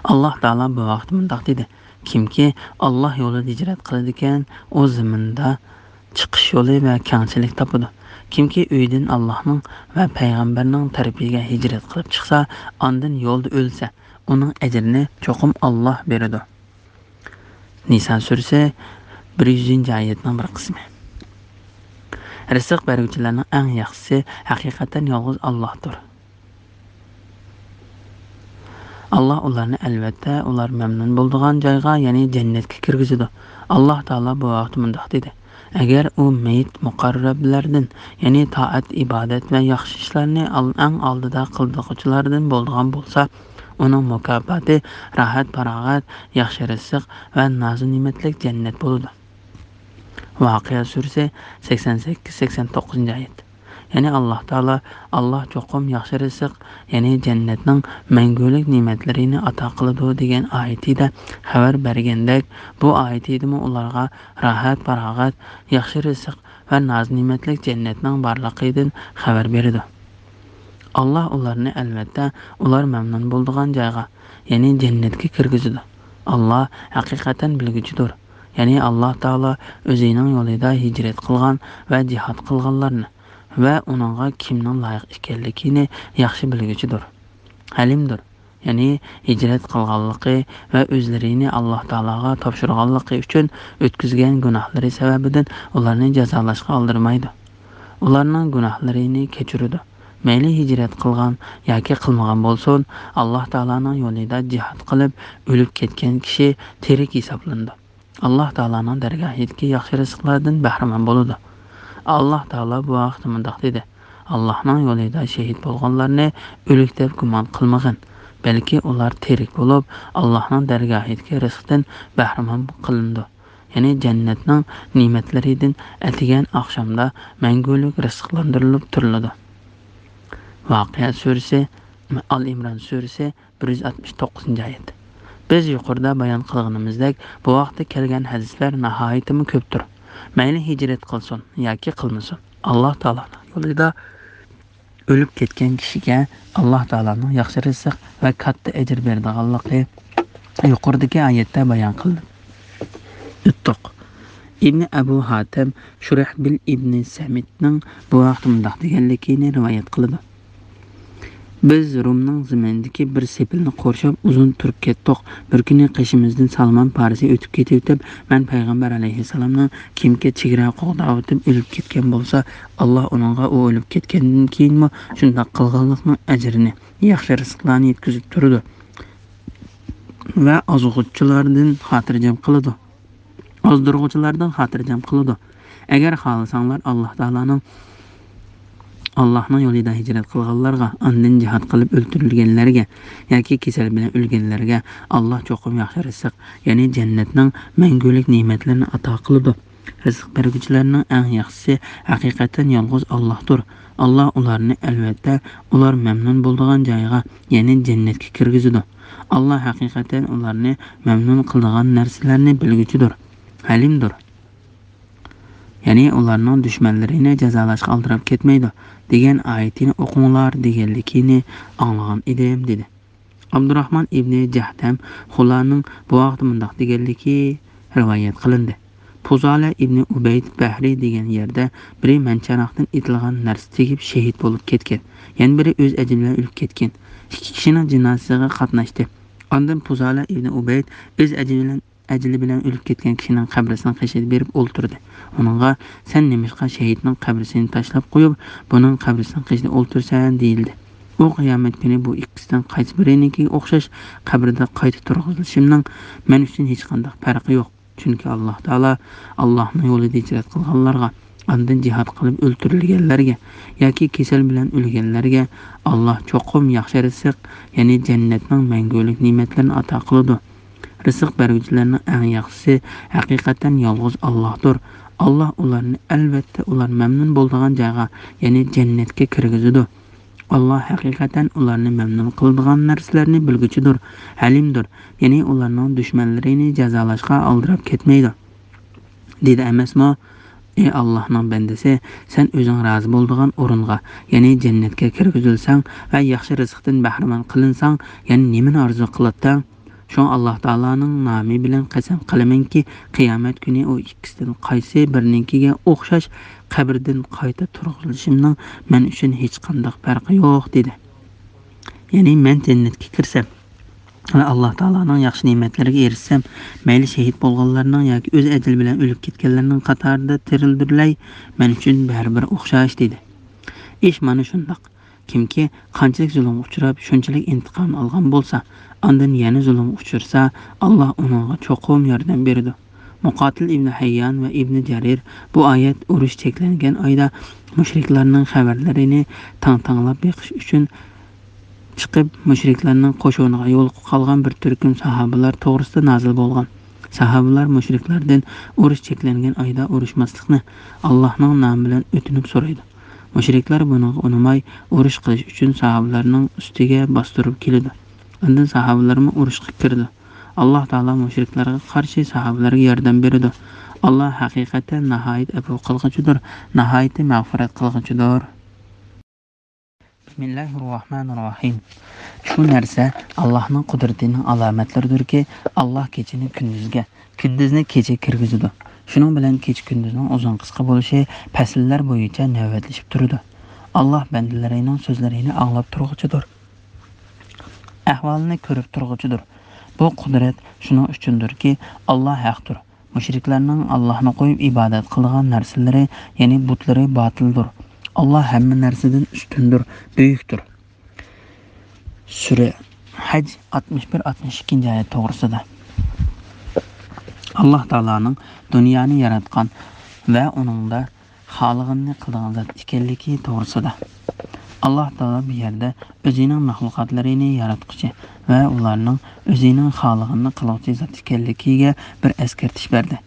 ئاللا تائالا بۇ ھەقتە مۇنداق دېدى: كىمكى ئاللا يولىدا ھىجرەت قىلىدىكەن، ئۇ زېمىندا چىقىش يولى ۋە كەڭچىلىك تاپىدۇ. كىمكى ئۆيىدىن ئاللانىڭ ۋە پەيغەمبەرنىڭ تەرىپىگە ھىجرەت قىلىپ چىقسا، ئاندىن يولدا ئۆلسە، ئۇنىڭ ئەجرىنى چوقۇم ئاللا بېرىدۇ. نىسا سۈرىسى، بىر يۈزىنچى ئايەتنىڭ بىر قىسمى. رىزىق بەرگۈچىلەرنىڭ ئەڭ ياخشىسى ھەقىقەتەن يالغۇز ئاللاھتۇر. ئاللا ئۇلارنى، ئەلۋەتتە، ئۇلار مەمنۇن بولىدىغان جايغا، يەنى جەننەتكە كىرگۈزىدۇ. ئاللا تائالا بۇ ھەقتە مۇنداق دېدى: ئەگەر ئۇ مېيىت مۇقەررەبلەردىن، يەنى تائەت، ئىبادەت ۋە ياخشى ئىشلارنى ئال-، ئەڭ ئالدىدا قىلىدىغۇچىلاردىن بولىدىغان بولسا، ئۇنىڭ مۇكاپاتى راھەت-پاراغەت، ياخشى رىزىق ۋە نازۇ نېمەتلىك جەننەت بولىدۇ. ۋاقىئە سۈرىسى، سەكسەن سەككىز، سەكسەن توققۇزىنچى ئايەت. يەنى ئاللا تائالا، ئاللا چوقۇم ياخشى رىزىق، يەنى جەننەتنىڭ مەڭگۈلۈك نېمەتلىرىنى ئاتا قىلىدۇ دېگەن ئايىتىدە خەۋەر بەرگەندەك، بۇ ئايىتىدىمۇ ئۇلارغا راھەت-پاراغەت، ياخشى رىزىق ۋە ناز-نېمەتلىك جەننەتنىڭ بارلىقىدىن خەۋەر بېرىدۇ. ئاللا ئۇلارنى، ئەلۋەتتە، ئۇلار مەمنۇن بولىدىغان جايغا، يەنى جەننەتكە كىرگۈزىدۇ. ئاللا ھەقىقەتەن بىلگۈچىدۇر. يەنى ئاللا تائالا ئۆزىنىڭ يولىدا ھىجرەت قىلغان ۋە جىھاد قىلغانلارنى ۋە ئۇنىڭغا كىمنىڭ لايىق ئىكەنلىكىنى ياخشى بىلگۈچىدۇر. ھەلىمدۇر. يەنى ھىجرەت قىلغانلىقى ۋە ئۆزلىرىنى ئاللا تائالاغا تاپشۇرغانلىقى ئۈچۈن ئۆتكۈزگەن گۇناھلىرى سەۋەبىدىن ئۇلارنى جازالاشقا ئالدىرىمايدۇ. ئۇلارنىڭ گۇناھلىرىنى كەچۈرىدۇ. مەيلى ھىجرەت قىلغان ياكى قىلمىغان بولسۇن، ئاللا تائالانىڭ يولىدا جىھاد قىلىپ ئۆلۈپ كەتكەن كىشى تىرىك ھېسابلىنىدۇ. ئاللا تائالانىڭ دەرگاھىدىكى ياخشى رىزىقلاردىن بەھرىمەن بولىدۇ. ئاللا تائالا بۇ ھەقتە مۇنداق دېدى: ئاللانىڭ يولىدا شېھىت بولغانلارنى ئۆلۈك دەپ گۇمان قىلمىغىن، بەلكى ئۇلار تىرىك بولۇپ، ئاللانىڭ دەرگاھىدىكى رىزىقتىن بەھرىمەن قىلىنىدۇ. يەنى جەننەتنىڭ نېمەتلىرىدىن ئەتىگەن ئاخشامدا مەڭگۈلۈك رىزىقلاندۇرۇلۇپ تۇرۇلىدۇ. ۋاقىئە سۈرىسى، ئال ئىمران سۈرىسى، بىر يۈز ئاتمىش توققۇزىنچى ئايەت. بىز يۇقىرىدا بايان قىلغىنىمىزدەك، بۇ ھەقتە كەلگەن ھەدىسلەر ناھايىتىمۇ كۆپتۇر. مەيلى ھىجرەت قىلسۇن ياكى قىلمىسۇن، ئاللا تائالانىڭ يولىدا ئۆلۈپ كەتكەن كىشىگە ئاللا تائالانىڭ ياخشى رىزىق ۋە كاتتا ئەجىر بېرىدىغانلىقى يۇقىرىدىكى ئايەتتە بايان قىلىنىپ ئۆتتۇق. ئىبنى ئەبۇ ھاتەم شۇرەھبىل ئىبنى سەمىتنىڭ بۇ ھەقتە مۇنداق دېگەنلىكىنى رىۋايەت قىلىدۇ: بىز رومنىڭ زېمىنىدىكى بىر سېپىلنى قورشاپ ئۇزۇن تۇرۇپ كەتتۇق. بىر كۈنى قېشىمىزدىن سالمان پارىسى ئۆتۈپ كېتىۋېتىپ، مەن پەيغەمبەر ئەلەيھىسسالامنىڭ كىمكى چېگرا قوغداۋېتىپ ئۆلۈپ كەتكەن بولسا، ئاللا ئۇنىڭغا ئۇ ئۆلۈپ كەتكەندىن كېيىنمۇ شۇنداق قىلغانلىقنىڭ ئەجرىنى، ياخشى رىزىقلارنى يەتكۈزۈپ تۇرىدۇ ۋە ئازغۇچىلاردىن خاتىرجەم قىلىدۇ. ئازدۇرغۇچىلاردىن خاتىرجەم قىلىدۇ. ئەگەر خالىساڭلار، ئاللا تائالانىڭ، ئاللانىڭ يولىدا ھىجرەت قىلغانلارغا، ئاندىن جىھاد قىلىپ ئۆلتۈرۈلگەنلەرگە ياكى كېسەل بىلەن ئۆلگەنلەرگە ئاللا چوقۇم ياخشى رىزىق، يەنى جەننەتنىڭ مەڭگۈلۈك نېمەتلىرىنى ئاتا قىلىدۇ. رىزىق بەرگۈچىلەرنىڭ ئەڭ ياخشىسى ھەقىقەتەن يالغۇز ئاللاھتۇر. ئاللا ئۇلارنى، ئەلۋەتتە، ئۇلار مەمنۇن بولىدىغان جايغا، يەنى جەننەتكە كىرگۈزىدۇ. ئاللا ھەقىقەتەن ئۇلارنى مەمنۇن قىلىدىغان نەرسىلەرنى بىلگۈچىدۇر، ھەلىمدۇر. يەنى ئۇلارنىڭ دۈشمەنلىرىنى جازالاشقا ئالدىراپ كەتمەيدۇ، دېگەن ئايىتىنى ئوقۇڭلار دېگەنلىكىنى ئاڭلىغان ئىدىم، دېدى. ئابدۇراخمان ئىبنى جەھدەم خۇلانىڭ بۇ ھەقتە مۇنداق دېگەنلىكى رىۋايەت قىلىندى: پۇزالە ئىبنى ئۇبەيد بەھرى دېگەن يەردە بىرى مەنچاناقتىن ئېتىلغان نەرسە تېگىپ شېھىت بولۇپ كەتكەن، يەنە بىرى ئۆز ئەجىلى بىلەن ئۆلۈپ كەتكەن. ئىككى كىشىنىڭ جىنازىسىغا قاتناشتى. ئاندىن پۇزالە ئىبنى ئۇبەيد ئۆز ئەجىلى بىلەن ئەجىلى بىلەن ئۆلۈپ كەتكەن كىشىنىڭ قەبرىسىنىڭ قېشىدا بېرىپ ئولتۇردى. ئۇنىڭغا، سەن نېمىشقا شېھىتنىڭ قەبرىسىنى تاشلاپ قويۇپ، بۇنىڭ قەبرىسىنىڭ قېشىدا ئولتۇرىسەن؟ دېيىلدى. ئۇ، قىيامەت كۈنى بۇ ئىككىسىدىن قايسى بىرىنىڭكىگە ئوخشاش قەبرىدە قايتا تۇرغۇزۇلۇشۇمنىڭ مەن ئۈچۈن ھېچقانداق پەرقى يوق. چۈنكى ئاللاھ تائالا ئاللاھنىڭ يولىدا ھىجرەت قىلغانلارغا، ئاندىن جىھاد قىلىپ ئۆلتۈرۈلگەنلەرگە ياكى كېسەل بىلەن ئۆلگەنلەرگە ئاللاھ چوقۇم ياخشى رىزىق، يەنى جەننەتنىڭ مەڭگۈلۈك نېمەتلىرىنى ئاتا قىلىدۇ. رىزىق بەرگۈچىلەرنىڭ ئەڭ ياخشىسى ھەقىقەتەن يالغۇز ئاللاھتۇر. ئاللاھ ئۇلارنى ئەلۋەتتە ئۇلار مەمنۇن بولىدىغان جايغا، يەنى جەننەتكە كىرگۈزىدۇ. ئاللاھ ھەقىقەتەن ئۇلارنى مەمنۇن قىلىدىغان نەرسىلەرنى بىلگۈچىدۇر، ھەلىمدۇر، يەنى ئۇلارنىڭ دۈشمەنلىرىنى جازالاشقا ئالدىراپ كەتمەيدۇ، دېدى ئەمەسمۇ؟ ئى ئاللاھنىڭ بەندىسى، سەن ئۆزۈڭ رازى بولىدىغان ئورۇنغا، يەنى جەننەتكە كىرگۈزۈلسەڭ ۋە ياخشى رىزىقتىن بەھرىمەن قىلىنساڭ، يەنە نېمىنى ئارزۇ قىلاتتىڭ؟ شۇڭا ئاللاھ تائالانىڭ نامى بىلەن قەسەم قىلىمەنكى، قىيامەت كۈنى ئۇ ئىككىسىدىن قايسى بىرىنىڭكىگە ئوخشاش قەبرىدىن قايتا تۇرغۇزۇلۇشۇمنىڭ مەن ئۈچۈن ھېچقانداق پەرقى يوق، دېدى. يەنى مەن جەننەتكە كىرسەم ۋە ئاللاھ تائالانىڭ ياخشى نېمەتلىرىگە ئېرىشسەم، مەيلى شېھىت بولغانلارنىڭ ياكى ئۆز ئەجىلى بىلەن ئۆلۈپ كەتكەنلەرنىڭ قاتارىدا تىرىلدۈرلەي، مەن ئۈچۈن بەرىبىر ئوخشاش، دېدى. ئىش مانا شۇنداق. كىمكى قانچىلىك زۇلۇمغا ئۇچراپ، شۇنچىلىك ئىنتىقام ئالغان بولسا، ئاندىن يەنە زۇلۇمغا ئۇچرىسا، ئاللاھ ئۇنىڭغا چوقۇم ياردەم بېرىدۇ. مۇقاتىل ئىبنى ھەييان ۋە ئىبنى جەرىر بۇ ئايەت ئۇرۇش چەكلەنگەن ئايدا مۇشرىكلارنىڭ خەۋەرلىرىنى تاڭ-تاڭلاپ بېقىش ئۈچۈن چىقىپ، مۇشرىكلارنىڭ قوشۇنىغا يولۇقۇپ قالغان بىر تۈركۈم ساھابىلار توغرىسىدا نازىل بولغان. ساھابىلار مۇشرىكلاردىن ئۇرۇش چەكلەنگەن ئايدا ئۇرۇشماسلىقنى ئاللاھنىڭ نامى بىلەن ئۆتۈنۈپ سورايدۇ. مۇشرىكلار بۇنىڭغا ئۇنىماي، ئۇرۇش قىلىش ئۈچۈن ساھابىلارنىڭ ئۈستىگە باستۇرۇپ كېلىدۇ. ئاندىن ساھابىلارمۇ ئۇرۇشقا كىرىدۇ. ئاللاھ تائالا مۇشرىكلارغا قارشى ساھابىلارغا ياردەم بېرىدۇ. ئاللاھ ھەقىقەتەن ناھايىتى ئەپۇ قىلغۇچىدۇر، ناھايىتى مەغپىرەت قىلغۇچىدۇر. بىسمىللاھىررەھمانىررەھىم. شۇ نەرسە ئاللاھنىڭ قۇدرىتىنىڭ ئالامەتلىرىدۇركى، ئاللاھ كېچىنى كۈندۈزگە، كۈندۈزنى كېچىگە كىرگۈزىدۇ. شۇنىڭ بىلەن كېچە-كۈندۈزنىڭ ئۇزۇن-قىسقا بولۇشى پەسىللەر بويىچە نۆۋەتلىشىپ تۇرىدۇ. ئاللاھ بەندىلىرىنىڭ سۆزلىرىنى ئاڭلاپ تۇرغۇچىدۇر. ئەھۋالىنى كۆرۈپ تۇرغۇچىدۇر. بۇ قۇدرەت شۇنىڭ ئۈچۈندۇركى، ئاللاھ ھەقتۇر. مۇشرىكلارنىڭ ئاللاھنى قويۇپ ئىبادەت قىلىدىغان نەرسىلىرى، يەنى بۇتلىرى باتىلدۇر. ئاللاھ ھەممە نەرسىدىن ئۈستۈندۇر، بۈيۈكتۇر. سۈرە ھەج ئاتمىش بىر، ئاتمىش ئىككىنچى ئايەت توغرىسىدا. ئاللاھ تائالانىڭ دۇنيانى ياراتقان ۋە ئۇنىڭدا خالىغىنىنى قىلىدىغان زات ئىكەنلىكى توغرىسىدا. ئاللاھ تائالا بۇ يەردە ئۆزىنىڭ مەخلۇقاتلىرىنى ياراتقۇچى ۋە ئۇلارنىڭ ئۆزىنىڭ خالىغىنىنى قىلغۇچى زات ئىكەنلىكىگە بىر ئەسكەرتىش بەردى.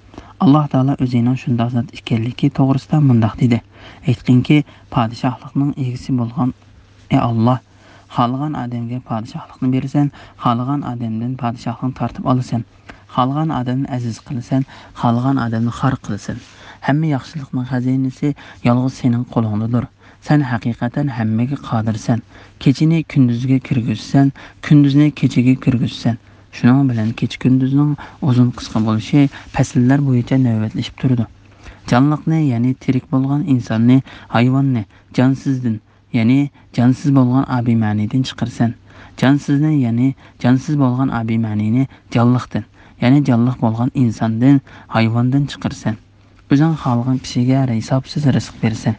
ئاللاھ تائالا ئۆزىنىڭ شۇنداق زات ئىكەنلىكى توغرىسىدا مۇنداق دېدى: ئېيتقىنكى، پادىشاھلىقنىڭ ئىگىسى بولغان ئى ئاللاھ، خالىغان ئادەمگە پادىشاھلىقنى بېرىسەن، خالىغان ئادەمدىن پادىشاھلىقنى تارتىپ ئالىسەن، خالىغان ئادەمنى ئەزىز قىلىسەن، خالىغان ئادەمنى خار قىلىسەن. ھەممە ياخشىلىقنىڭ خەزىنىسى يالغۇز سېنىڭ قولۇڭدىدۇر. سەن ھەقىقەتەن ھەممىگە قادىرسەن. كېچىنى كۈندۈزگە كىرگۈزىسەن، كۈندۈزنى كېچىگە كىرگۈزىسەن. شۇنىڭ بىلەن كېچە-كۈندۈزنىڭ ئۇزۇن-قىسقا بولۇشى پەسىللەر بويىچە نۆۋەتلىشىپ تۇرىدۇ. جانلىقنى، يەنى تىرىك بولغان ئىنساننى، ھايۋاننى، جانسىزدىن، يەنى جانسىز بولغان ئابىمەنىدىن چىقىرىسەن. جانسىزنى، يەنى جانسىز بولغان ئابىمەنىنى جانلىقتىن، يەنى جانلىق بولغان ئىنساندىن، ھايۋاندىن چىقىرىسەن. ئۆزۈڭ خالىغان كىشىگە ھېسابسىز رىزىق بېرىسەن.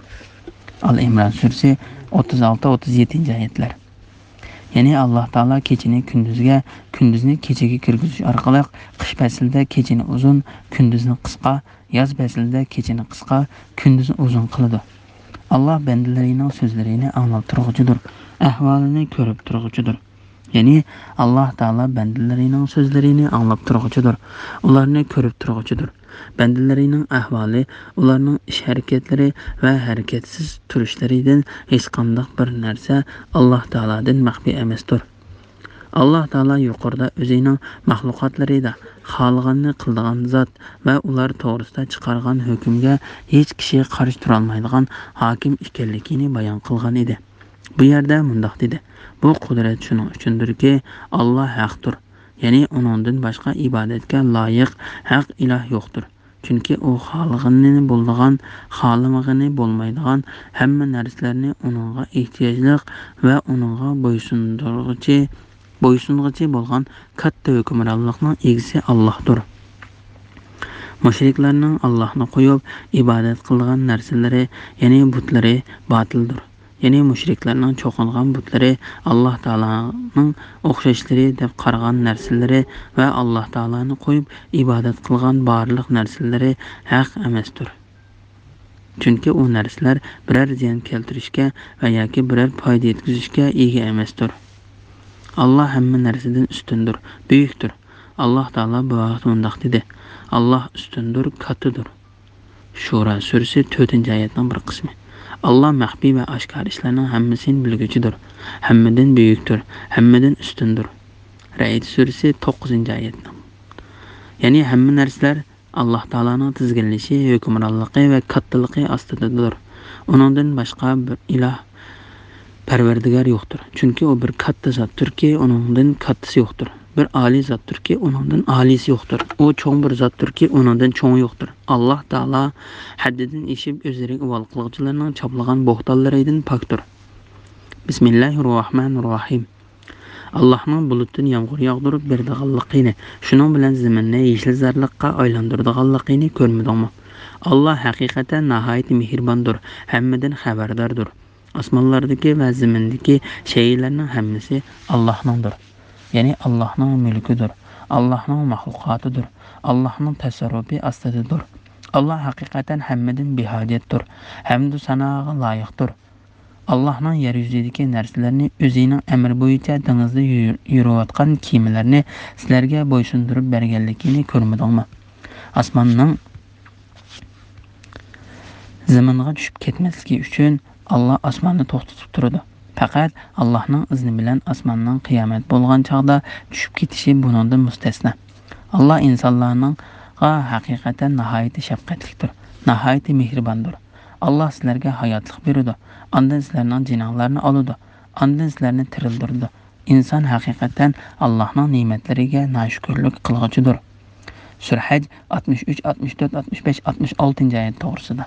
ئال ئىمران سۈرىسى ئوتتۇز ئالتە، ئوتتۇز يەتتىنچى ئايەتلەر. يەنى ئاللاھ تائالا كېچىنى كۈندۈزگە، كۈندۈزنى كېچىگە كىرگۈزۈش ئارقىلىق قىش پەسلىدە كېچىنى ئۇزۇن، كۈندۈزنى قىسقا، ياز پەسلىدە كېچىنى قىسقا، كۈندۈزنى ئۇزۇن قىلىدۇ. ئاللاھ بەندىلىرىنىڭ سۆزلىرىنى ئاڭلاپ تۇرغۇچىدۇر، ئەھۋالىنى كۆرۈپ تۇرغۇچىدۇر. يەنى ئاللاھ تائالا بەندىلىرىنىڭ سۆزلىرىنى ئاڭلاپ تۇرغۇچىدۇر، ئۇلارنى كۆرۈپ تۇرغۇچىدۇر. بەندىلىرىنىڭ ئەھۋالى، ئۇلارنىڭ ئىش-ھەرىكەتلىرى ۋە ھەرىكەتسىز تۇرۇشلىرىدىن ھېچقانداق بىر نەرسە ئاللاھ تائالادىن مەخپىي ئەمەستۇر. ئاللاھ تائالا يۇقىرىدا ئۆزىنىڭ مەخلۇقاتلىرىدا خالىغاننى قىلىدىغان زات ۋە ئۇلار توغرىسىدا چىقارغان ھۆكۈمگە ھېچ كىشى قارشى تۇرالمايدىغان ھاكىم ئىكەنلىكىنى بايان قىلغان ئىدى. بۇ يەردە مۇنداق دېدى: بۇ قۇدرەت شۇنىڭ ئۈچۈندۇركى، ئاللاھ ھەقتۇر، يەنى ئۇنىڭدىن باشقا ئىبادەتكە لايىق ھەق ئىلاھ يوقتۇر. چۈنكى ئۇ خالىغىنىنى بولىدىغان، خالىمىغىنى بولمايدىغان ھەممە نەرسىلەرنى ئۇنىڭغا ئېھتىياجلىق ۋە ئۇنىڭغا بويسۇندۇرغۇچى، بويسۇنغۇچى بولغان كاتتا ھۆكۈمرانلىقنىڭ ئىگىسى ئاللاھتۇر. مۇشرىكلارنىڭ ئاللاھنى قويۇپ ئىبادەت قىلىدىغان نەرسىلىرى، يەنى بۇتلىرى باتىلدۇر. يەنى مۇشرىكلارنىڭ چوقۇنغان بۇتلىرى، ئاللاھ تائالانىڭ ئوخشاشلىرى دەپ قارىغان نەرسىلىرى ۋە ئاللاھ تائالانى قويۇپ ئىبادەت قىلغان بارلىق نەرسىلىرى ھەق ئەمەستۇر. چۈنكى ئۇ نەرسىلەر بىرەر زىيان كەلتۈرۈشكە ۋە ياكى بىرەر پايدا يەتكۈزۈشكە ئىگە ئەمەستۇر. ئاللاھ ھەممە نەرسىدىن ئۈستۈندۇر، بۈيۈكتۇر. ئاللاھ تائالا بۇ ھەقتە مۇنداق دېدى: ئاللاھ ئۈستۈندۇر، كاتتىدۇر. شۇرا سۈرىسى تۆتىنچى ئايەتنىڭ بىر قىسمى. ئاللاھ مەخپىي ۋە ئاشكارا ئىشلارنىڭ ھەممىسىنى بىلگۈچىدۇر، ھەممىدىن بۈيۈكتۇر، ھەممىدىن ئۈستۈندۇر. رەئد سۈرىسى توققۇزىنچى ئايەتنىڭ. يەنى ھەممە نەرسىلەر ئاللاھ تائالانىڭ تىزگىنلىشى، ھۆكۈمرانلىقى ۋە كاتتىلىقى ئاستىدىدۇر. ئۇنىڭدىن باشقا بىر ئىلاھ، پەرۋەردىگار يوقتۇر. چۈنكى ئۇ بىر كاتتا زاتتۇركى، ئۇنىڭدىن كاتتىسى يوقتۇر. بىر ئالىي زاتتۇركى، ئۇنىڭدىن ئالىيسى يوقتۇر. ئۇ چوڭ بىر زاتتۇركى، ئۇنىڭدىن چوڭى يوقتۇر. ئاللاھ تائالا ھەددىدىن ئېشىپ ئۆزلىرىگە ئىۋا قىلغۇچىلارنىڭ چاپلىغان بوھتانلىرىدىن پاكتۇر. بىسمىللاھىررەھمانىررەھىم. ئاللاھنىڭ بۇلۇتتىن يامغۇر ياغدۇرۇپ بېرىدىغانلىقىنى، شۇنىڭ بىلەن زېمىننى يېشىلزارلىققا ئايلاندۇرىدىغانلىقىنى كۆرمىدىڭمۇ؟ ئاللاھ ھەقىقەتەن ناھايىتى مېھرىباندۇر، ھەممىدىن خەۋەرداردۇر. ئاسمانلاردىكى ۋە زېمىندىكى شەيئىلەرنىڭ ھەممىسى ئاللاھنىڭدۇر. يەنى ئاللاھنىڭ مۈلكىدۇر، ئاللاھنىڭ مەخلۇقاتىدۇر، ئاللاھنىڭ تەسەررۇپى ئاستىدىدۇر. ئاللاھ ھەقىقەتەن ھەممىدىن بىھاجەتتۇر، ھەمدۇ ساناغا لايىقتۇر. ئاللاھنىڭ يەر يۈزىدىكى نەرسىلەرنى، ئۆزىنىڭ ئەمرى بويىچە دېڭىزدا يۈ-، يۈرۈۋاتقان كېمىلەرنى سىلەرگە بويسۇندۇرۇپ بەرگەنلىكىنى كۆرمىدىڭمۇ؟ ئاسماننىڭ زېمىنغا چۈشۈپ كەتمەسلىكى ئۈچۈن ئاللاھ ئاسماننى توختىتىپ تۇرىدۇ. پەقەت ئاللاھنىڭ ئىزنى بىلەن ئاسماننىڭ قىيامەت بولغان چاغدا چۈشۈپ كېتىشى بۇنىڭدىن مۇستەسنا. ئاللاھ ئىنسانلارنىڭغا ھەقىقەتەن ناھايىتى شەپقەتلىكتۇر، ناھايىتى مېھرىباندۇر. ئاللاھ سىلەرگە ھاياتلىق بېرىدۇ، ئاندىن سىلەرنىڭ جېنىڭلارنى ئالىدۇ، ئاندىن سىلەرنى تىرىلدۈرىدۇ. ئىنسان ھەقىقەتەن ئاللاھنىڭ نېمەتلىرىگە ناشۈكۈرلۈك قىلغۇچىدۇر. سۈرھەج ئاتمىش ئۈچ، ئاتمىش تۆت، ئاتمىش بەش، ئاتمىش ئالتىنچى ئايەت توغرىسىدا.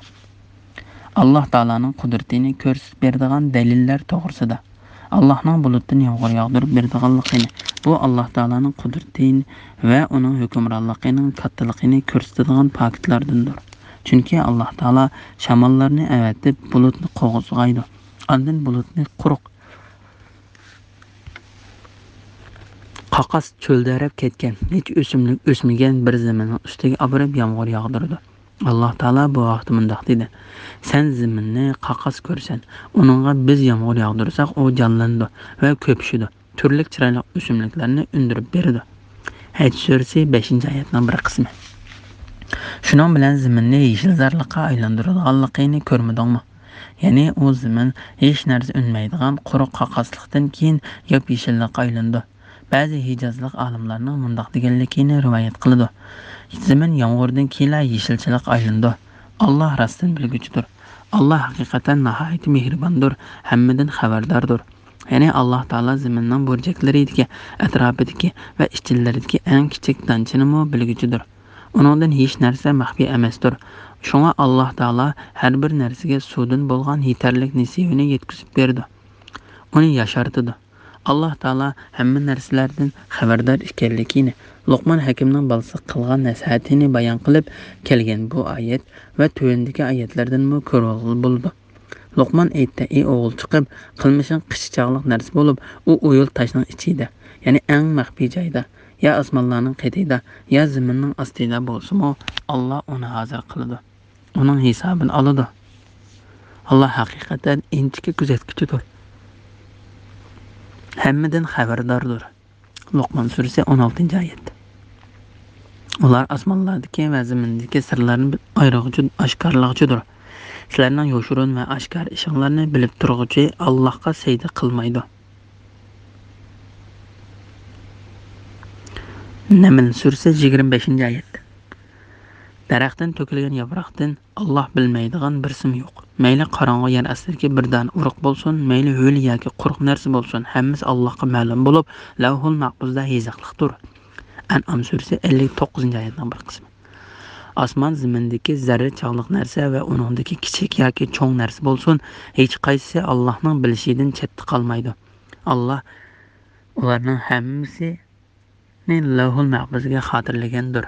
ئاللاھ تائالانىڭ قۇدرىتىنى كۆرسىتىپ بېرىدىغان دەلىللەر توغرىسىدا. ئاللاھنىڭ بۇلۇتتىن يامغۇر ياغدۇرۇپ بېرىدىغانلىقىنى، بۇ ئاللاھ تائالانىڭ قۇدرىتى ۋە ئۇنىڭ ھۆكۈمرانلىقىنىڭ كاتتىلىقىنى كۆرسىتىدىغان پاكىتلاردىندۇر. چۈنكى ئاللاھ تائالا شاماللارنى ئەۋەتىپ، بۇلۇتنى قوزغايدۇ. ئاندىن بۇلۇتنى قۇرۇق، قاقاس چۆلدەرەپ كەتكەن، ھېچ ئۆسۈملۈك ئۆسمىگەن بىر زېمىننىڭ ئۈستىگە ئاپىرىپ يامغۇر ياغدۇرىدۇ. ئاللاھ تائالا بۇ ھەقتە مۇنداق دېدى: سەن زېمىننى قاقاس كۆرىسەن، ئۇنىڭغا بىز يامغۇر ياغدۇرساق، ئۇ جانلىنىدۇ ۋە كۆپۈشىدۇ. تۈرلۈك چىرايلىق ئۆسۈملۈكلەرنى ئۈندۈرۈپ بېرىدۇ. ھەج سۈرىسى بەشىنچى ئايەتنىڭ بىر قىسمى. شۇنىڭ بىلەن زېمىننى يېشىلزارلىققا ئايلاندۇرىدىغانلىقىنى كۆرمىدىڭمۇ؟ يەنى ئۇ زېمىن ھېچ نەرسە ئۈنمەيدىغان قۇرۇق قاقاسلىقتىن كېيىن ياپيېشىللىققا ئايلىنىدۇ. بەزى ھىجازلىق ئالىملارنىڭ مۇنداق دېگەنلىكىنى رىۋايەت قىلىدۇ: زېمىن يامغۇردىن كېيىنلا يېشىلچىلىققا ئايلىنىدۇ. ئاللاھ راستتىن بىلگۈچىدۇر. ئاللاھ ھەقىقەتەن ناھايىتى مېھرىباندۇر، ھەممىدىن خەۋەرداردۇر. يەنى ئاللاھ تائالا زېمىننىڭ بۇرجەكلىرىدىكى، ئەتراپىدىكى ۋە ئىچىلىرىدىكى ئەڭ كىچىك دانچىنىمۇ بىلگۈچىدۇر. ئۇنىڭدىن ھېچ نەرسە مەخپىي ئەمەستۇر. شۇڭا ئاللاھ تائالا ھەر بىر نەرسىگە سۇدىن بولغان يېتەرلىك نېسىۋىنى يەتكۈزۈپ بېرىدۇ. ئۇنى ياشارتىدۇ. ئاللاھ تائالا ھەممە نەرسىلەردىن خەۋەردار ئىكەنلىكىنى، لوقمان ھەكىمنىڭ بالىسىغا قىلغان نەسىھەتىنى بايان قىلىپ كەلگەن بۇ ئايەت ۋە تۆۋەندىكى ئايەتلەردىنمۇ كۆرۈۋالغىلى بولىدۇ. لوقمان ئېيتتى: ئى ئوغۇل چىقىپ، قىلمىشىڭ قىشچاقلىق نەرسە بولۇپ، ئۇ ئويۇل تاشنىڭ ئىچىدە، يەنى ئەڭ مەخپىي جايدا، يا ئاسمانلارنىڭ قېتىدا، يا زېمىننىڭ ئاستىدا بولسىمۇ، ئاللاھ ئۇنى ھازىر قىلىدۇ. ئۇنىڭ ھېسابىنى ئالىدۇ. ئاللاھ ھەقىقەتەن ئىنچىكە كۆزەتكۈچىدۇر، ھەممىدىن خەۋەرداردۇر. لوقمان سۈرىسى ئون ئالتىنچى ئايەت. ئۇلار ئاسمانلاردىكى ۋە زېمىندىكى سىرلارنى ئايرىغۇچى، ئاشكارىلىغۇچىدۇر. سىلەرنىڭ يوشۇرۇن ۋە ئاشكارا ئىشىڭلارنى بىلىپ تۇرغۇچى ئاللاھقا سەجدە قىلمايدۇ. نەمل سۈرىسى، يىگىرمە بەشىنچى ئايەت. دەرەختىن تۆكۈلگەن ياپراقتىن ئاللاھ بىلمەيدىغان بىرسىمۇ يوق. مەيلى قاراڭغۇ يەر ئاستىدىكى بىر دانە ئۇرۇق بولسۇن، مەيلى ھۆل ياكى قۇرۇق نەرسە بولسۇن، ھەممىسى ئاللاھقا مەلۇم بولۇپ، لەۋھۇل مەھپۇزدا يېزىقلىقتۇر. ئەنئام سۈرىسى، ئەللىك توققۇزىنچى ئايەتنىڭ بىر قىسمى. ئاسمان زېمىندىكى زەررە چاغلىق نەرسە ۋە ئۇنىڭدىكى كىچىك ياكى چوڭ نەرسە بولسۇن، ھېچقايسىسى ئاللاھنىڭ بىلىشىدىن چەتتە قالمايدۇ. ئاللاھ ئۇلارنىڭ ھەممىسى لەۋھۇل مەھپۇزغا خاتىرىلىگەندۇر.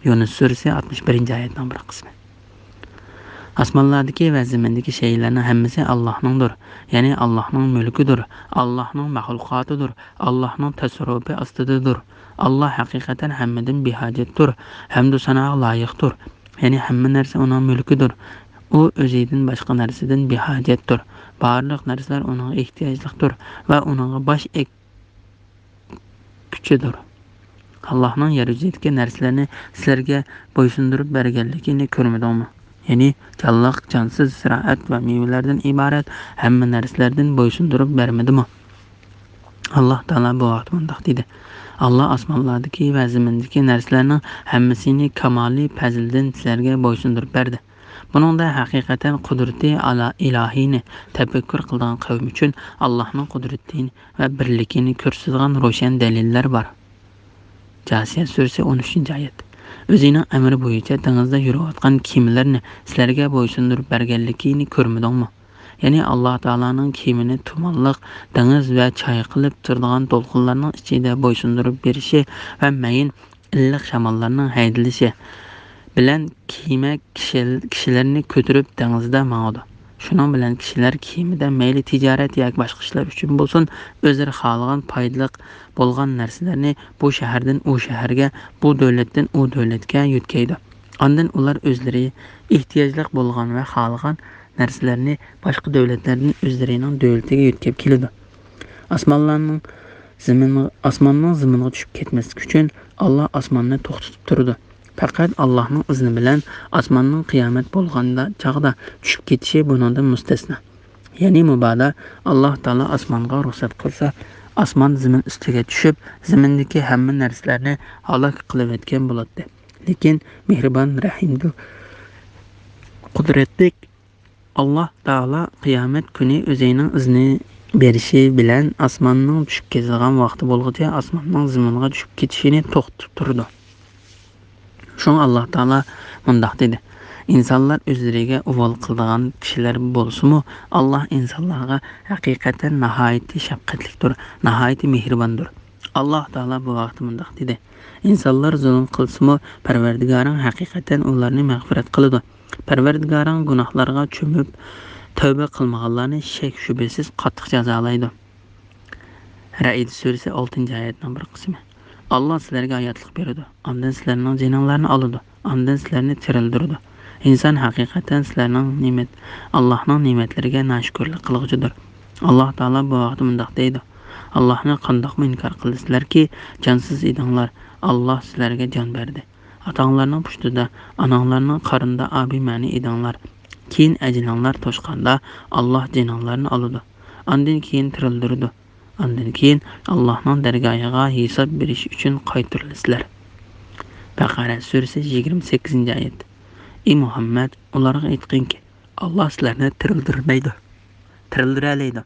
يۇنۇس سۈرىسى، ئاتمىش بىرىنچى ئايەتنىڭ بىر قىسمى. ئاسمانلاردىكى ۋە زېمىندىكى شەيئىلەرنىڭ ھەممىسى ئاللاھنىڭدۇر، يەنى ئاللاھنىڭ مۈلكىدۇر، ئاللاھنىڭ مەخلۇقاتىدۇر، ئاللاھنىڭ تەسەررۇپى ئاستىدىدۇر. ئاللاھ ھەقىقەتەن ھەممىدىن بىھاجەتتۇر، ھەمدۇ ساناغا لايىقتۇر، يەنى ھەممە نەرسە ئۇنىڭ مۈلكىدۇر. ئۇ ئۆزىدىن باشقا نەرسىدىن بىھاجەتتۇر، بارلىق نەرسىلەر ئۇنىڭغا ئېھتىياجلىقتۇر ۋە ئۇنىڭغا باش ئەگ كۈچىدۇر. ئاللاھنىڭ يەر يۈزىدىكى نەرسىلەرنى سىلەرگە بويسۇندۇرۇپ بەرگەنلىكىنى كۆرمىدىڭمۇ؟ يەنى جانلىق، جانسىز، زىرائەت ۋە مېۋىلەردىن ئىبارەت ھەممە نەرسىلەردىن بويسۇندۇرۇپ بەرمىدىمۇ؟ ئاللاھ تائالا بۇ ھەقتە مۇنداق دېدى: ئاللاھ ئاسمانلاردىكى ۋە زېمىندىكى نەرسىلەرنىڭ ھەممىسىنى كامالىي پەزلىدىن سىلەرگە بويسۇندۇرۇپ بەردى. بۇنىڭدا ھەقىقەتەن قۇدرىتى ئالا-، ئىلاھىينى تەپەككۇر قىلىدىغان قەۋم ئۈچۈن ئاللاھنىڭ قۇدرىتىنى ۋە بىرلىكىنى كۆرسىتىدىغان روشەن دەلىللەر بار. جاسىيە سۈرىسى، ئون ئۈچىنچى ئايەت. ئۆزىنىڭ ئەمرى بويىچە دېڭىزدا يۈرۈۋاتقان كېمىلەرنى سىلەرگە بويسۇندۇرۇپ بەرگەنلىكىنى كۆرمىدىڭمۇ؟ يەنى ئاللاھ تائالانىڭ كېمىنى تۇمانلىق دېڭىز ۋە چايقىلىپ تۇرىدىغان دولقۇنلارنىڭ ئىچىدە بويسۇندۇرۇپ بېرىشى ۋە مەيىن ئىللىق شاماللارنىڭ ھەيدىلىشى بىلەن كېمە كىشىل-، كىشىلەرنى كۆتۈرۈپ دېڭىزدا ماڭىدۇ. شۇنىڭ بىلەن كىشىلەر كېمىدە مەيلى تىجارەت ياكى باشقا ئىشلار ئۈچۈن بولسۇن، ئۆزلىرى خالىغان پايدىلىق بولغان نەرسىلەرنى بۇ شەھەردىن ئۇ شەھەرگە، بۇ دۆلەتتىن ئۇ دۆلەتكە يۆتكەيدۇ. ئاندىن ئۇلار ئۆزلىرى ئېھتىياجلىق بولغان ۋە خالىغان نەرسىلەرنى باشقا دۆلەتلەردىن ئۆزلىرىنىڭ دۆلىتىگە يۆتكەپ كېلىدۇ. ئاسمانلارنىڭ زېمىنغا، ئاسماننىڭ زېمىنغا چۈشۈپ كەتمەسلىكى ئۈچۈن ئاللاھ ئاسماننى توختىتىپ تۇرىدۇ. پەقەت ئاللاھنىڭ ئىزنى بىلەن ئاسماننىڭ قىيامەت بولغاندا، چاغدا چۈشۈپ كېتىشى بۇنىڭدىن مۇستەسنا. يەنى مۇبادا ئاللاھ تائالا ئاسمانغا رۇخسەت قىلسا، ئاسمان زېمىن ئۈستىگە چۈشۈپ، زېمىندىكى ھەممە نەرسىلەرنى ھالاك قىلىۋەتكەن بولاتتى. لېكىن مېھرىبان، رەھىمدىل، قۇدرەتلىك ئاللاھ تائالا قىيامەت كۈنى ئۆزىنىڭ ئىزنى بېرىشى بىلەن ئاسماننىڭ چۈشۈپ كېتىدىغان ۋاقتى بولغۇچە ئاسماننىڭ زېمىنغا چۈشۈپ كېتىشىنى توختىتىپ تۇرىدۇ. شۇڭا ئاللاھ تائالا مۇنداق دېدى: ئىنسانلار ئۆزلىرىگە ئۇۋال قىلىدىغان كىشىلەر بولسىمۇ، ئاللاھ ئىنسانلارغا ھەقىقەتەن ناھايىتى شەپقەتلىكتۇر، ناھايىتى مېھرىباندۇر. ئاللاھ تائالا بۇ ھەقتە مۇنداق دېدى: ئىنسانلار زۇلۇم قىلسىمۇ، پەرۋەردىگارىڭ ھەقىقەتەن ئۇلارنى مەغپىرەت قىلىدۇ. پەرۋەردىگارىڭ گۇناھلارغا چۆمۈپ تەۋبە قىلمىغانلارنى شەك-شۈبھىسىز قاتتىق جازالايدۇ. رەئد سۈرىسى، ئالتىنچى ئايەتنىڭ بىر قىسمى. ئاللاھ سىلەرگە ھاياتلىق بېرىدۇ، ئاندىن سىلەرنىڭ جېنىڭلارنى ئالىدۇ، ئاندىن سىلەرنى تىرىلدۈرىدۇ. ئىنسان ھەقىقەتەن سىلەرنىڭ نېمەت، ئاللاھنىڭ نېمەتلىرىگە ناشۈكۈرلۈك قىلغۇچىدۇر. ئاللاھ تائالا بۇ ھەقتە مۇنداق دەيدۇ: ئاللاھنى قانداقمۇ ئىنكار قىلىسىلەركى، جانسىز ئىدىڭلار، ئاللاھ سىلەرگە جان بەردى. ئاتاڭلارنىڭ پۇشتىدا، ئاناڭلارنىڭ قارنىدا ئابىمەنى ئىدىڭلار. كېيىن ئەجىلىڭلار توشقاندا، ئاللاھ جېنىڭلارنى ئالىدۇ. ئاندىن كېيىن تىرىلدۈرىدۇ. ئاندىن كېيىن ئاللاھنىڭ دەرگاھىغا ھېساب بېرىش ئۈچۈن قايتۇرۇلىسىلەر. بەقەرە سۈرىسى، يىگىرمە سەككىزىنچى ئايەت. ئى مۇھەممەد، ئۇلارغا ئېيتقىنكى، ئاللاھ سىلەرنى تىرىلدۈرمەيدۇ، تىرىلدۈرەلەيدۇ.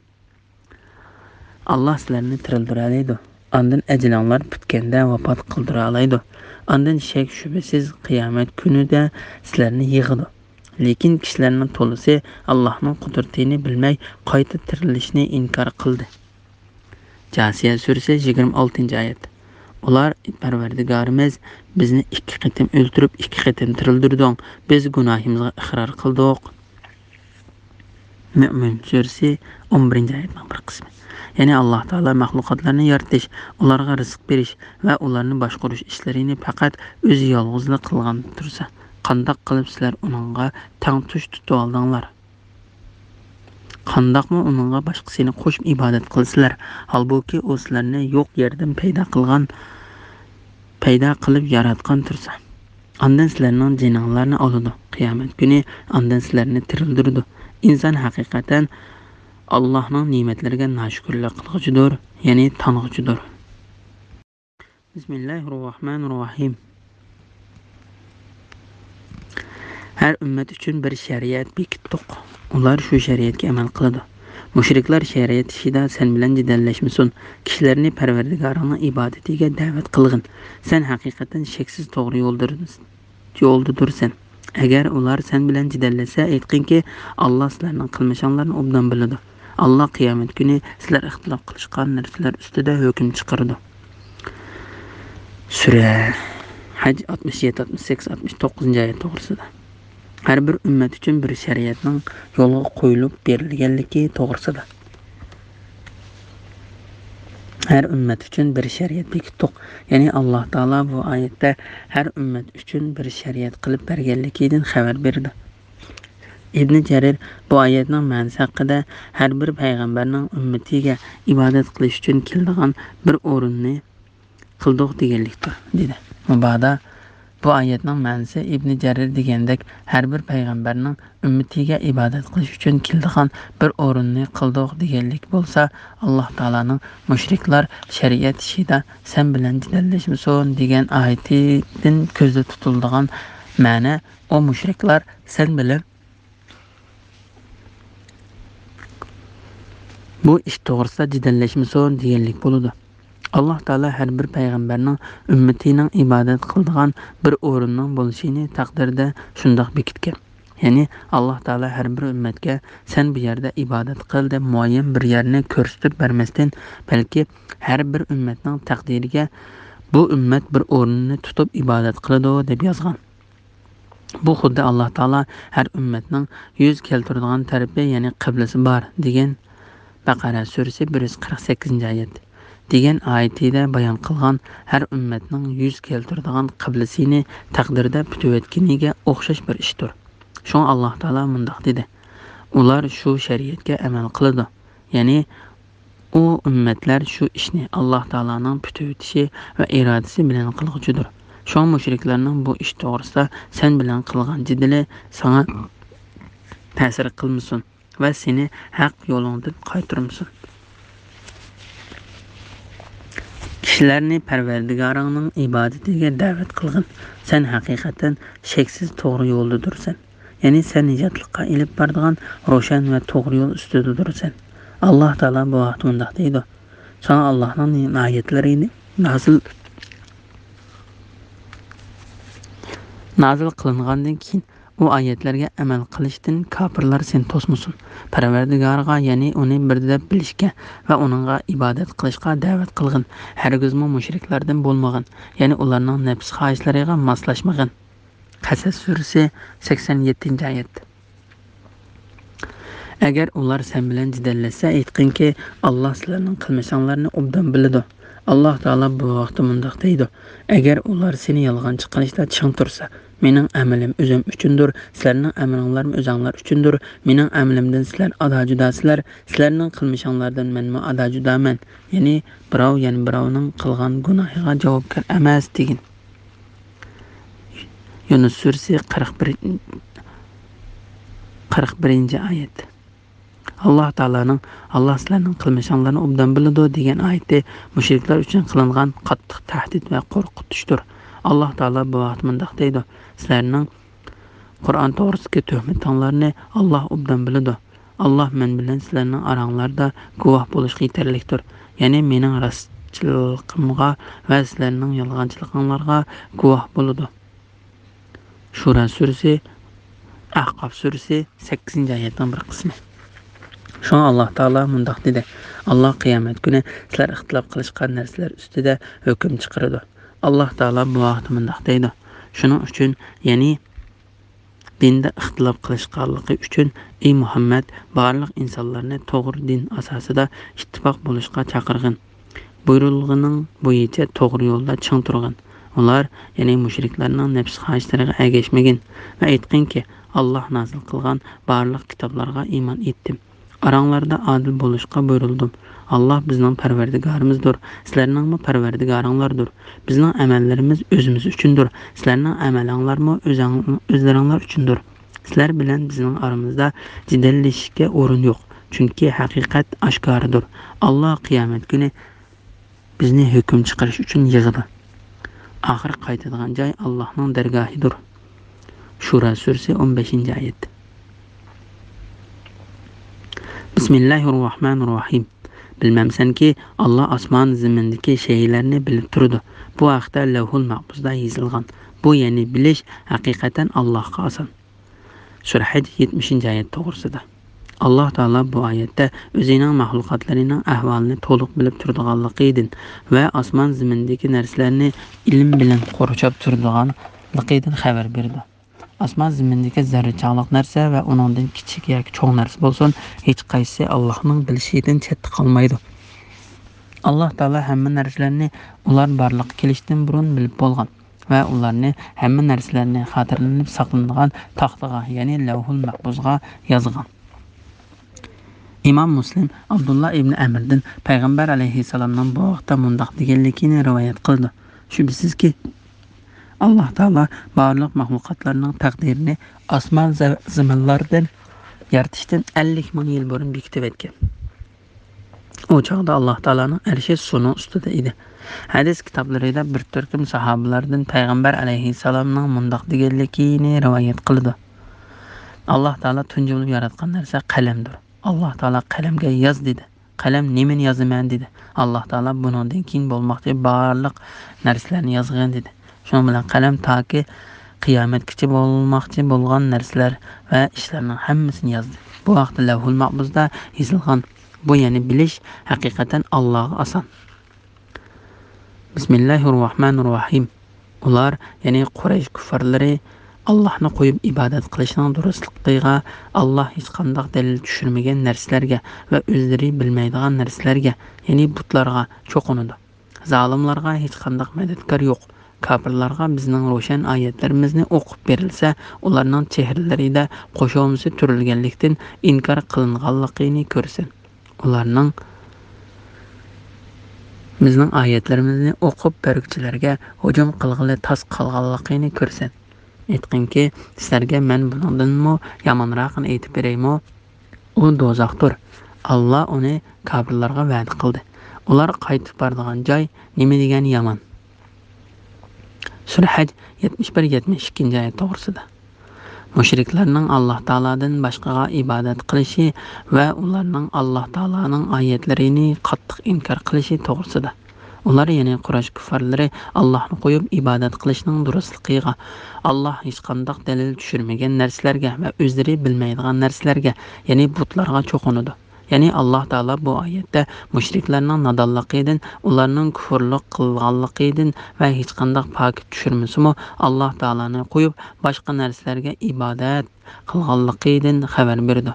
ئاللاھ سىلەرنى تىرىلدۈرەلەيدۇ. ئاندىن ئەجىلىڭلار پۈتكەندە ۋاپات قىلدۇرالايدۇ. ئاندىن شەك-شۈبھىسىز قىيامەت كۈنىدە سىلەرنى يىغىدۇ. لېكىن كىشىلەرنىڭ تولىسى ئاللاھنىڭ قۇدرىتىنى بىلمەي، قايتا تىرىلىشنى ئىنكار قىلدى. جاسىيە سۈرىسى، يىگىرمە ئالتىنچى ئايەت. ئۇلار: پەرۋەردىگارىمىز، بىزنى ئىككى قېتىم ئۆلتۈرۈپ، ئىككى قېتىم تىرىلدۈردۈڭ. بىز گۇناھىمىزغا ئىقرار قىلدۇق. مۆمىن سۈرىسى، ئون بىرىنچى ئايەتنىڭ بىر قىسمى. يەنى ئاللاھ تائالا مەخلۇقاتلارنى يارىتىش، ئۇلارغا رىزىق بېرىش ۋە ئۇلارنى باشقۇرۇش ئىشلىرىنى پەقەت ئۆزى يالغۇزلا قىلغان تۇرسا، قانداق قىلىپ سىلەر ئۇنىڭغا تەڭتۇش تۇتۇۋالدىڭلار؟ قانداقمۇ ئۇنىڭغا باشقىسىنى قوشۇپ ئىبادەت قىلىسىلەر؟ ھالبۇكى، ئۇ سىلەرنى يوق يەردىن پەيدا قىلغان، پەيدا قىلىپ ياراتقان تۇرسا. ئاندىن سىلەرنىڭ جېنىڭلارنى ئالىدۇ. قىيامەت كۈنى ئاندىن سىلەرنى تىرىلدۈرىدۇ. ئىنسان ھەقىقەتەن ئاللاھنىڭ نېمەتلىرىگە ناشۈكۈرلۈك قىلغۇچىدۇر، يەنى تانغۇچىدۇر. بىسمىللاھىررەھمانىررەھىم. ھەر ئۈممەت ئۈچۈن بىر شەرىئەت بېكىتتۇق. ئۇلار شۇ شەرىئەتكە ئەمەل قىلىدۇ. مۇشرىكلار شەرىئەت ئىشىدا سەن بىلەن جېدەللەشمىسۇن. كىشىلەرنى پەرۋەردىگارىڭنىڭ ئىبادىتىگە دەۋەت قىلغىن. سەن ھەقىقەتەن شەكسىز توغرا يولدۇر-، يولدىدۇرسەن. ئەگەر ئۇلار سەن بىلەن جېدەللەشسە، ئېيتقىنكى، ئاللا سىلەرنىڭ قىلمىشىڭلارنى ئوبدان بىلىدۇ. ئاللا قىيامەت كۈنى سىلەر ئىختىلاپ قىلىشقان نەرسىلەر ئۈستىدە ھۆكۈم چىقىرىدۇ. سۈرە ھەج ئاتمىش يەتتە، ئاتمىش سەككىز، ئاتمىش توققۇزىنچى ئايەت توغرىسىدا. ھەر بىر ئۈممەت ئۈچۈن بىر شەرىئەتنىڭ يولغا قويۇلۇپ بېرىلگەنلىكى توغرىسىدا. ھەر ئۈممەت ئۈچۈن بىر شەرىئەت بېكىتتۇق. يەنى ئاللا تائالا بۇ ئايەتتە ھەر ئۈممەت ئۈچۈن بىر شەرىئەت قىلىپ بەرگەنلىكىدىن خەۋەر بېرىدۇ. ئىبنى جەرىر بۇ ئايەتنىڭ مەنىسى ھەققىدە، ھەر بىر پەيغەمبەرنىڭ ئۈممىتىگە ئىبادەت قىلىش ئۈچۈن كېلىدىغان بىر ئورۇننى قىلدۇق دېگەنلىكتۇر، دېدى. مۇبادا بۇ ئايەتنىڭ مەنىسى ئىبنى جەرىر دېگەندەك، ھەر بىر پەيغەمبەرنىڭ ئۈممىتىگە ئىبادەت قىلىش ئۈچۈن كېلىدىغان بىر ئورۇننى قىلدۇق دېگەنلىك بولسا، ئاللا تائالانىڭ مۇشرىكلار شەرىئەت ئىشىدا سەن بىلەن جېدەللەشمىسۇن دېگەن ئايىتىدىن كۆزدە تۇتۇلىدىغان مەنە، ئۇ مۇشرىكلار سەن بىلەن بۇ ئىش توغرىسىدا جېدەللەشمىسۇن دېگەنلىك بولىدۇ. ئاللا تائالا ھەر بىر پەيغەمبەرنىڭ ئۈممىتىنىڭ ئىبادەت قىلىدىغان بىر ئورۇننىڭ بولۇشىنى تەقدىردە شۇنداق بېكىتكەن. يەنى ئاللا تائالا ھەر بىر ئۈممەتكە سەن بۇ يەردە ئىبادەت قىل دەپ مۇئەييەن بىر يەرنى كۆرسىتىپ بەرمەستىن، بەلكى ھەر بىر ئۈممەتنىڭ تەقدىرىگە بۇ ئۈممەت بىر ئورۇننى تۇتۇپ ئىبادەت قىلىدۇ دەپ يازغان. بۇ خۇددى ئاللا تائالا ھەر ئۈممەتنىڭ يۈز كەلتۈرىدىغان تەرىپى، يەنى قىبلىسى بار دېگەن بەقەرە سۈرىسى بىر يۈز قىرىق سەككىزىنچى ئايەت دېگەن ئايىتىدە بايان قىلغان ھەر ئۈممەتنىڭ يۈز كەلتۈرىدىغان قىبلىسىنى تەقدىردە پۈتۈۋەتكىنىگە ئوخشاش بىر ئىشتۇر. شۇڭا ئاللا تائالا مۇنداق دېدى، ئۇلار شۇ شەرىئەتكە ئەمەل قىلىدۇ. يەنى ئۇ ئۈممەتلەر شۇ ئىشنى ئاللا تائالانىڭ پۈتۈۋېتىشى ۋە ئىرادىسى بىلەن قىلغۇچىدۇر. شۇڭا مۇشرىكلارنىڭ بۇ ئىش توغرىسىدا سەن بىلەن قىلغان جېدىلى ساڭا تەسىر قىلمىسۇن ۋە سېنى ھەق يولۇڭدىن قايتۇرمىسۇن. كىشىلەرنى پەرۋەردىگارىڭنىڭ ئىبادىتىگە دەۋەت قىلغىن. سەن ھەقىقەتەن شەكسىز توغرا يولدىدۇرسەن. يەنى سەن نىجاتلىققا ئېلىپ بارىدىغان روشەن ۋە توغرا يول ئۈستىدىدۇرسەن. ئاللا تائالا بۇ ھەقتە مۇنداق دەيدۇ، ساڭا ئاللانىڭ ئايەتلىرىنى نازىل، نازىل قىلىنغاندىن كېيىن ئۇ ئايەتلەرگە ئەمەل قىلىشتىن كاپىرلار سېنى توسمىسۇن. پەرۋەردىگارىغا، يەنى ئۇنى بىر دەپ بىلىشكە ۋە ئۇنىڭغا ئىبادەت قىلىشقا دەۋەت قىلغىن. ھەرگىزمۇ مۇشرىكلاردىن بولمىغىن، يەنى ئۇلارنىڭ نەپس خاھىشلىرىغا ماسلاشمىغىن. قەسەس سۈرىسى، سەكسەن يەتتىنچى ئايەت. ئەگەر ئۇلار سەن بىلەن جېدەللەشسە، ئېيتقىنكى، ئاللا سىلەرنىڭ قىلمىشىڭلارنى ئوبدان بىلىدۇ. ئاللا تائالا بۇ ھەقتە مۇنداق دەيدۇ، ئەگەر ئۇلار سېنى يالغانچى قىلىشتا چىڭ تۇرسا، مېنىڭ ئەمىلىم ئۆزۈم ئۈچۈندۇر، سىلەرنىڭ ئەمىلىڭلارمۇ ئۆزۈڭلار ئۈچۈندۇر. مېنىڭ ئەمىلىمدىن سىلەر ئادا-جۇداسىلەر، سىلەرنىڭ قىلمىشىڭلاردىن مەنمۇ ئادا-جۇدامەن. يەنى بىراۋ يەنە بىراۋنىڭ قىلغان گۇناھىغا جاۋابكار ئەمەس، دېگىن. يۇنۇس سۈرىسى، قىرىق بىر، قىرىق بىرىنچى ئايەت. ئاللا تائالانىڭ، ئاللا سىلەرنىڭ قىلمىشىڭلارنى ئوبدان بىلىدۇ، دېگەن ئايىتى مۇشرىكلار ئۈچۈن قىلىنغان قاتتىق تەھدىت ۋە قورقۇتۇشتۇر. ئاللا تائالا بۇ ھەقتە مۇنداق دەيدۇ، سىلەرنىڭ قۇرئان توغرىسىدىكى تۆھمىتىڭلارنى ئاللا ئوبدان بىلىدۇ. ئاللا مەن بىلەن سىلەرنىڭ ئاراڭلاردا گۇۋاھ بولۇشقا يېتەرلىكتۇر. يەنى مېنىڭ راستچىللىقىمغا ۋە سىلەرنىڭ يالغانچىلىقىڭلارغا گۇۋاھ بولىدۇ. شۇرا سۈرىسى، ئەھقاف سۈرىسى، سەككىزىنچى ئايەتنىڭ بىر قىسمى. شۇڭا ئاللا تائالا مۇنداق دېدى، ئاللا قىيامەت كۈنى سىلەر ئىختىلاپ قىلىشقان نەرسىلەر ئۈستىدە ھۆكۈم چىقىرىدۇ. ئاللا تائالا بۇ ھەقتە مۇنداق دەيدۇ، شۇنىڭ ئۈچۈن، يەنى دىندا ئىختىلاپ قىلىشقانلىقى ئۈچۈن، ئى مۇھەممەد، بارلىق ئىنسانلارنى توغرا دىن ئاساسىدا ئىتتىپاق بولۇشقا چاقىرغىن. بۇيرۇلغىنىڭ بويىچە توغرا يولدا چىڭ تۇرغىن. ئۇلار، يەنى مۇشرىكلارنىڭ نەپس خاھىشلىرىغا ئەگەشمىگىن ۋە ئېيتقىنكى، ئاللا نازىل قىلغان بارلىق كىتابلارغا ئىمان ئېيتتىم. ئاراڭلاردا ئادىل بولۇشقا بۇيرۇلدۇم. ئاللا بىزنىڭ پەرۋەردىگارىمىزدۇر، سىلەرنىڭمۇ پەرۋەردىگارىڭلاردۇر. بىزنىڭ ئەمەللىرىمىز ئۆزىمىز ئۈچۈندۇر، سىلەرنىڭ ئەمەلىڭلارمۇ ئۆزەڭ-، ئۆزلىرىڭلار ئۈچۈندۇر. سىلەر بىلەن بىزنىڭ ئارىمىزدا جېدەللىشىشكە ئورۇن يوق، چۈنكى ھەقىقەت ئاشكارىدۇر. ئاللا قىيامەت كۈنى بىزنى ھۆكۈم چىقىرىش ئۈچۈن يىغىدۇ. ئاخىرقى قايتىدىغان جاي ئاللاھنىڭ دەرگاھىدۇر. شۇرا سۈرىسى، ئون بەشىنچى ئايەت. بىسمىللاھىر راھمانىر راھىم. بىلمەمسەنكى، ئاللا ئاسمان زېمىندىكى شەيئىلەرنى بىلىپ تۇرىدۇ. بۇ ھەقتە لەۋھۇل مەھپۇزدا يېزىلغان. بۇ، يەنى بىلىش، ھەقىقەتەن ئاللاھقا ئاسان. سۈرە ھەج، يەتمىشىنچى ئايەت توغرىسىدا. ئاللا تائالا بۇ ئايەتتە ئۆزىنىڭ مەخلۇقاتلىرىنىڭ ئەھۋالىنى تولۇق بىلىپ تۇرىدىغانلىقىدىن ۋە ئاسمان زېمىندىكى نەرسىلەرنى ئىلىم بىلەن قورشاپ تۇرىدىغانلىقىدىن خەۋەر بېرىدۇ. ئاسمان زېمىندىكى زەررىچانلىق نەرسە ۋە ئۇنىڭدىن كىچىك ياكى چوڭ نەرسە بولسۇن، ھېچقايسىسى ئاللاھنىڭ بىلىشىدىن چەتتە قالمايدۇ. ئاللا تائالا ھەممە نەرسىلەرنى ئۇلار بارلىققا كېلىشتىن بۇرۇن بىلىپ بولغان ۋە ئۇلارنى، ھەممە نەرسىلەرنى خاتىرىلىنىپ ساقلىنىدىغان تاختىغا، يەنى لەۋھۇل مەھپۇزغا يازغان. ئىمام مۇسلىم ئابدۇللا ئىبنى ئەمىردىن پەيغەمبەر ئەلەيھىسسالامنىڭ بۇ ھەقتە مۇنداق دېگەنلىكىنى رىۋايەت قىلىدۇ: شۈبھىسىزكى، ئاللا تائالا بارلىق مەخلۇقاتلارنىڭ تەقدىرىنى ئاسمان زە-، زېمىنلاردىن يارىتىشتىن ئەللىك مىڭ يىل بۇرۇن بېكىتىۋەتكەن. ئۇ چاغدا ئاللا تائالانىڭ ئەرشى سۇنىڭ ئۈستىدە ئىدى. ھەدىس كىتابلىرىدا بىر تۈركۈم ساھابىلاردىن پەيغەمبەر ئەلەيھىسسالامنىڭ مۇنداق دېگەنلىكىنى رىۋايەت قىلىدۇ: ئاللا تائالا تۇنجى بولۇپ ياراتقان نەرسە قەلەمدۇر. ئاللا تائالا قەلەمگە «ياز» دېدى. قەلەم «نېمىنى يازىمەن؟» دېدى. ئاللا تائالا بۇنىڭدىن كېيىن بولماقچى بارلىق نەرسىلەرنى يازغىن دېدى. شۇنىڭ بىلەن قەلەم تاكى قىيامەتكىچە بولماقچى بولغان نەرسىلەر ۋە ئىشلارنىڭ ھەممىسىنى يازدى. بۇ ھەقتە لەۋھۇل مەھپۇزدا يېزىلغان. بۇ، يەنى بىلىش، ھەقىقەتەن ئاللاغا ئاسان. بىسمىللاھىر راھمانىر راھىم. ئۇلار، يەنى قۇرەيش كۇففارلىرى، ئاللاھنى قويۇپ ئىبادەت قىلىشنىڭ دۇرۇسلۇقىغا، ئاللاھ ھېچقانداق دەلىل چۈشۈرمىگەن نەرسىلەرگە ۋە ئۆزلىرى بىلمەيدىغان نەرسىلەرگە، يەنى بۇتلارغا چوقۇنىدۇ. زالىملارغا ھېچقانداق مەدەتكار يوق. كاپىرلارغا بىزنىڭ روشەن ئايەتلىرىمىزنى ئوقۇپ بېرىلسە، ئۇلارنىڭ چېھرىلىرىدە قوشۇلمىسى تۈرۈلگەنلىكتىن ئىنكار قىلىنغانلىقىنى كۆرىسەن. ئۇلارنىڭ بىزنىڭ ئايەتلىرىمىزنى ئوقۇپ بەرگۈچىلەرگە ھۇجۇم قىلغىلى تاس قالغانلىقىنى كۆرىسەن. ئېيتقىنكى، سىلەرگە مەن بۇنىڭدىنمۇ يامانراقىنى ئېيتىپ بېرەيمۇ؟ ئۇ دوزاختۇر. ئاللا ئۇنى كاپىرلارغا ۋەدە قىلدى. ئۇلار قايتىپ بارىدىغان جاي نېمە دېگەن يامان. سۈرە ھەج، يەتمىش بىر، يەتمىش ئىككىنچى ئايەت توغرىسىدا. مۇشرىكلارنىڭ ئاللا تائالادىن باشقىغا ئىبادەت قىلىشى ۋە ئۇلارنىڭ ئاللا تائالانىڭ ئايەتلىرىنى قاتتىق ئىنكار قىلىشى توغرىسىدا. ئۇلار، يەنى قۇرەيش كۇففارلىرى، ئاللاھنى قويۇپ ئىبادەت قىلىشنىڭ دۇرۇسلۇقىغا، ئاللاھ ھېچقانداق دەلىل چۈشۈرمىگەن نەرسىلەرگە ۋە ئۆزلىرى بىلمەيدىغان نەرسىلەرگە، يەنى بۇتلارغا چوقۇنىدۇ. يەنى ئاللا تائالا بۇ ئايەتتە مۇشرىكلارنىڭ نادانلىقىدىن، ئۇلارنىڭ كۇفرلۇق قىلغانلىقىدىن ۋە ھېچقانداق پاكىت چۈشۈرمىسىمۇ، ئاللا تائالانى قويۇپ باشقا نەرسىلەرگە ئىبادەت قىلغانلىقىدىن خەۋەر بېرىدۇ.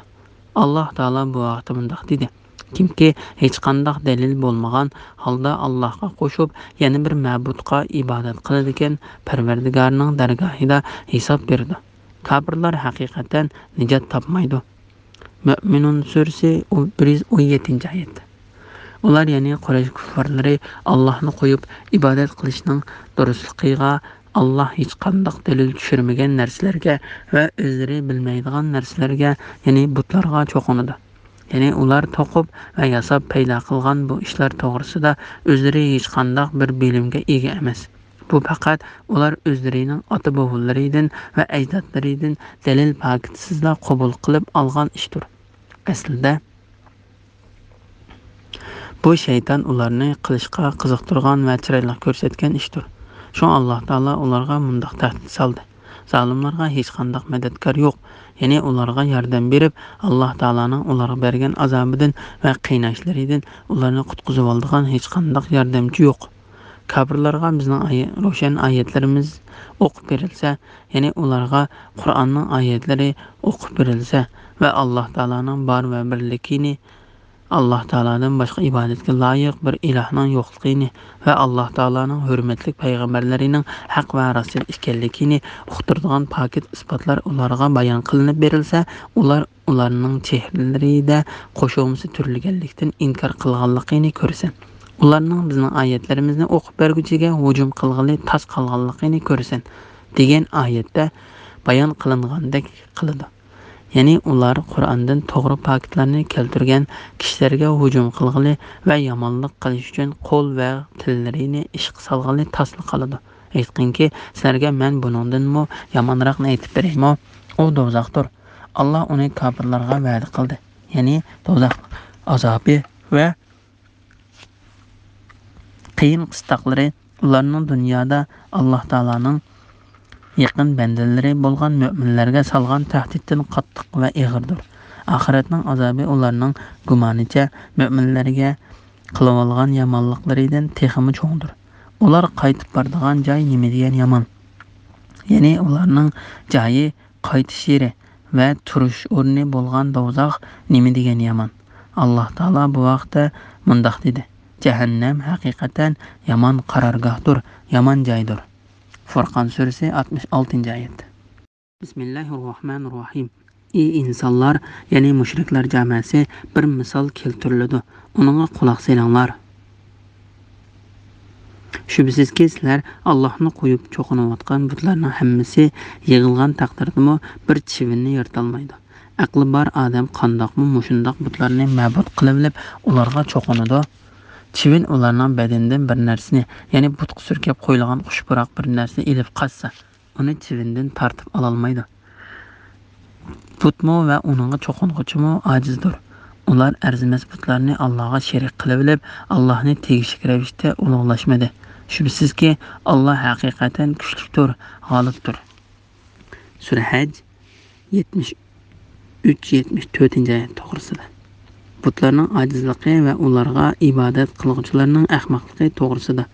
ئاللا تائالا بۇ ھەقتە مۇنداق دېدى: كىمكى ھېچقانداق دەلىل بولمىغان ھالدا ئاللاھقا قوشۇپ يەنە بىر مەبۇدقا ئىبادەت قىلىدىكەن، پەرۋەردىگارىنىڭ دەرگاھىدا ھېساب بېرىدۇ. كاپىرلار ھەقىقەتەن نىجات تاپمايدۇ. مۆمىنۇن سۈرىسى، بىر يۈز ئون يەتتىنچى ئايەت. ئۇلار، يەنى قۇرەيش كۇففارلىرى، ئاللاھنى قويۇپ ئىبادەت قىلىشنىڭ دۇرۇسلۇقىغا، ئاللاھ ھېچقانداق دەلىل چۈشۈرمىگەن نەرسىلەرگە ۋە ئۆزلىرى بىلمەيدىغان نەرسىلەرگە، يەنى بۇتلارغا چوقۇنىدۇ. يەنى ئۇلار توقۇپ ۋە ياساپ پەيدا قىلغان بۇ ئىشلار توغرىسىدا ئۆزلىرى ھېچقانداق بىر بىلىمگە ئىگە ئەمەس. بۇ پەقەت ئۇلار ئۆزلىرىنىڭ ئاتا-بوۋىلىرىدىن ۋە ئەجدادلىرىدىن دەلىل پاكىتسىزلا قوبۇل قىلىپ ئالغان ئىشتۇر. ئەسلىدە، بۇ شەيتان ئۇلارنى قىلىشقا قىزىقتۇرغان ۋە چىرايلىق كۆرسەتكەن ئىشتۇر. شۇڭا ئاللا تائالا ئۇلارغا مۇنداق تەھدىت سالدى: زالىملارغا ھېچقانداق مەدەتكار يوق، يەنى ئۇلارغا ياردەم بېرىپ، ئاللا تائالانىڭ ئۇلارغا بەرگەن ئازابىدىن ۋە قىيناشلىرىدىن ئۇلارنى قۇتقۇزۇۋالىدىغان ھېچقانداق ياردەمچى يوق. كاپىرلارغا بىزنىڭ ئايە-، روشەن ئايەتلىرىمىز ئوقۇپ بېرىلسە، يەنى ئۇلارغا قۇرئاننىڭ ئايەتلىرى ئوقۇپ بېرىلسە ۋە ئاللا تائالانىڭ بار ۋە بىرلىكىنى، ئاللا تائالادىن باشقا ئىبادەتكە لايىق بىر ئىلاھنىڭ يوقلۇقىنى ۋە ئاللا تائالانىڭ ھۆرمەتلىك پەيغەمبەرلىرىنىڭ ھەق ۋە راستچىل ئىكەنلىكىنى ئۇقتۇرىدىغان پاكىت ئىسپاتلار ئۇلارغا بايان قىلىنىپ بېرىلسە، ئۇلار ئۇلارنىڭ چېھرىلىرىدە قوشۇلمىسى تۈرۈلگەنلىكتىن ئىنكار قىلغانلىقىنى كۆرىسەن. ئۇلارنىڭ بىزنىڭ ئايەتلىرىمىزنى ئوقۇپ بەرگۈچىگە ھۇجۇم قىلغىلى تاس قالغانلىقىنى كۆرىسەن، دېگەن ئايەتتە بايان قىلىنغاندەك قىلىدۇ. يەنى ئۇلار قۇرئاندىن توغرا پاكىتلارنى كەلتۈرگەن كىشىلەرگە ھۇجۇم قىلغىلى ۋە يامانلىق قىلىش ئۈچۈن قول ۋە تىللىرىنى ئىشقا سالغىلى تاسلا قالىدۇ. ئېيتقىنكى، سىلەرگە مەن بۇنىڭدىنمۇ يامانراقنى ئېيتىپ بېرەيمۇ؟ ئۇ دوزاختۇر. ئاللا ئۇنى كاپىرلارغا ۋەدە قىلدى. يەنى دوزاخ ئازابى ۋە قىيىن قىستاقلىرى ئۇلارنىڭ دۇنيادا ئاللا تائالانىڭ يېقىن بەندىلىرى بولغان مۆمىنلەرگە سالغان تەھدىتتىن قاتتىق ۋە ئېغىردۇر. ئاخىرەتنىڭ ئازابى ئۇلارنىڭ گۇمانىچە مۆمىنلەرگە قىلىۋالغان يامانلىقلىرىدىن تېخىمۇ چوڭدۇر. ئۇلار قايتىپ بارىدىغان جاي نېمە دېگەن يامان. يەنى ئۇلارنىڭ جايى، قايتىش يېرى ۋە تۇرۇش ئورنى بولغان دوزاخ نېمە دېگەن يامان. ئاللا تائالا بۇ ھەقتە مۇنداق دېدى: جەھەننەم ھەقىقەتەن يامان قارارگاھتۇر، يامان جايدۇر. فۇرقان سۈرىسى، ئاتمىش ئالتىنچى ئايەت. بىسمىللاھىررەھمانىررەھىم. ئى ئىنسانلار، يەنى مۇشرىكلار جامەسى، بىر مىسال كەلتۈرۈلىدۇ، ئۇنىڭغا قۇلاق سېلىڭلار. شۈبھىسىزكى، سىلەر ئاللاھنى قويۇپ چوقۇنۇۋاتقان بۇتلارنىڭ ھەممىسى يىغىلغان تەقدىردىمۇ بىر چىۋىننى يارىتالمايدۇ. ئەقلى بار ئادەم قانداقمۇ مۇشۇنداق بۇتلارنى مەبۇد قىلىۋېلىپ، ئۇلارغا چوقۇنىدۇ؟ چىۋىن ئۇلارنىڭ بەدىنىدىن بىر نەرسىنى، يەنى بۇتقا سۈركەپ قويۇلغان خۇش پۇراق بىر نەرسىنى ئېلىپ قاچسا، ئۇنى چىۋىندىن تارتىپ ئالالمايدۇ. بۇتمۇ ۋە ئۇنىڭغا چوقۇنغۇچىمۇ ئاجىزدۇر. ئۇلار ئەرزىمەس بۇتلارنى ئاللاغا شېرىك قىلىۋېلىپ، ئاللاھنى تېگىشلىك رەۋىشتە ئۇلۇغلاشمىدى. شۈبھىسىزكى، ئاللا ھەقىقەتەن كۈچلۈكتۇر، غالىبتۇر. سۈرە ھەج، يەتمىش ئۈچ، يەتمىش تۆتىنچى ئايەت توغرىسىدا. بۇتلارنىڭ ئاجىزلىقى ۋە ئۇلارغا ئىبادەت قىلغۇچىلارنىڭ ئەخمەقلىقى توغرىسىدا.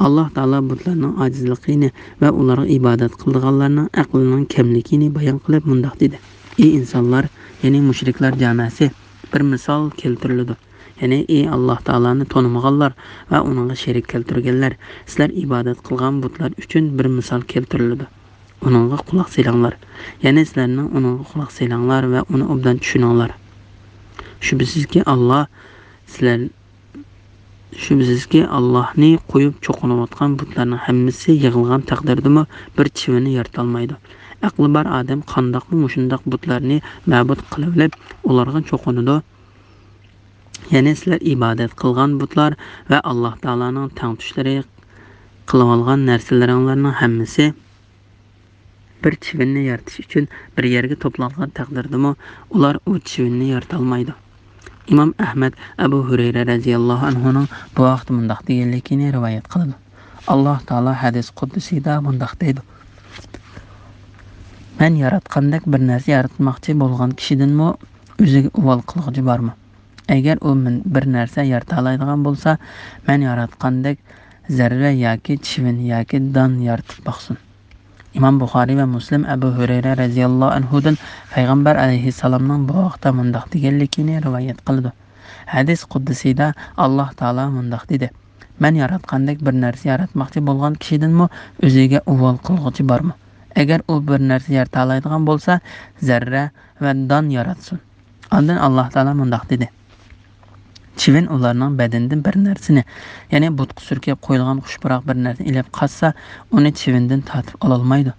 ئاللا تائالا بۇتلارنىڭ ئاجىزلىقىنى ۋە ئۇلارغا ئىبادەت قىلىدىغانلارنىڭ ئەقلىنىڭ كەملىكىنى بايان قىلىپ مۇنداق دېدى: ئى ئىنسانلار، يەنى مۇشرىكلار جامەسى، بىر مىسال كەلتۈرۈلىدۇ. يەنى، ئى ئاللا تائالانى تونۇمىغانلار ۋە ئۇنىڭغا شېرىك كەلتۈرگەنلەر، سىلەر ئىبادەت قىلغان بۇتلار ئۈچۈن بىر مىسال كەلتۈرۈلىدۇ. ئۇنىڭغا قۇلاق سېلىڭلار. يەنى سىلەرنىڭ ئۇنىڭغا قۇلاق سېلىڭلار ۋە ئۇنى ئوبدان چۈشىنىڭلار. شۈبھىسىزكى، ئاللا سىلەر، شۈبھىسىزكى، ئاللاھنى قويۇپ چوقۇنۇۋاتقان بۇتلارنىڭ ھەممىسى يىغىلغان تەقدىردىمۇ بىر چىۋىننى يارىتالمايدۇ. ئەقلى بار ئادەم قانداقمۇ مۇشۇنداق بۇتلارنى مەبۇد قىلىۋېلىپ، ئۇلارغا چوقۇنىدۇ؟ يەنى سىلەر ئىبادەت قىلغان بۇتلار ۋە ئاللا تائالانىڭ تەڭتۇشلىرى قىلىۋالغان نەرسىلىرىڭلارنىڭ ھەممىسى بىر چىۋىننى يارىتىش ئۈچۈن بىر يەرگە توپلانغان تەقدىردىمۇ، ئۇلار ئۇ چىۋىننى يارىتالمايدۇ. ئىمام ئەھمەد ئەبۇ ھۈرەيرە رەزىياللاھۇ ئەنھۇنىڭ بۇ ھەقتە مۇنداق دېگەنلىكىنى رىۋايەت قىلىدۇ. ئاللا تائالا ھەدىس قۇدسىيدا مۇنداق دەيدۇ: مەن ياراتقاندەك بىر نەرسە ياراتماقچى بولغان كىشىدىنمۇ ئۆزىگە ئۇۋال قىلغۇچى بارمۇ؟ ئەگەر ئۇ مەن بىر نەرسە يارىتالايدىغان بولسا، مەن ياراتقاندەك زەررە ياكى چىۋىن ياكى دان يارىتىپ باقسۇن. ئىمام بۇخارىي ۋە مۇسلىم ئەبۇ ھۈرەيرە رەزىياللاھۇ ئەنھۇدىن پەيغەمبەر ئەلەيھىسسالامنىڭ بۇ ھەقتە مۇنداق دېگەنلىكىنى رىۋايەت قىلىدۇ. ھەدىس قۇدسىيدا ئاللا تائالا مۇنداق دېدى: مەن ياراتقاندەك بىر نەرسە ياراتماقچى بولغان كىشىدىنمۇ ئۆزىگە ئۇۋال قىلغۇچى بارمۇ؟ ئەگەر ئۇ بىر نەرسە يارىتالايدىغان بولسا، زەررە ۋە دان ياراتسۇن. ئاندىن ئاللا تائالا مۇنداق دېدى: چىۋىن ئۇلارنىڭ بەدىنىدىن بىر نەرسىنى، يەنى بۇتقا سۈركەپ قويۇلغان خۇش پۇراق بىر نەرسىنى ئېلىپ قاچسا، ئۇنى چىۋىندىن تارتىپ ئالالمايدۇ.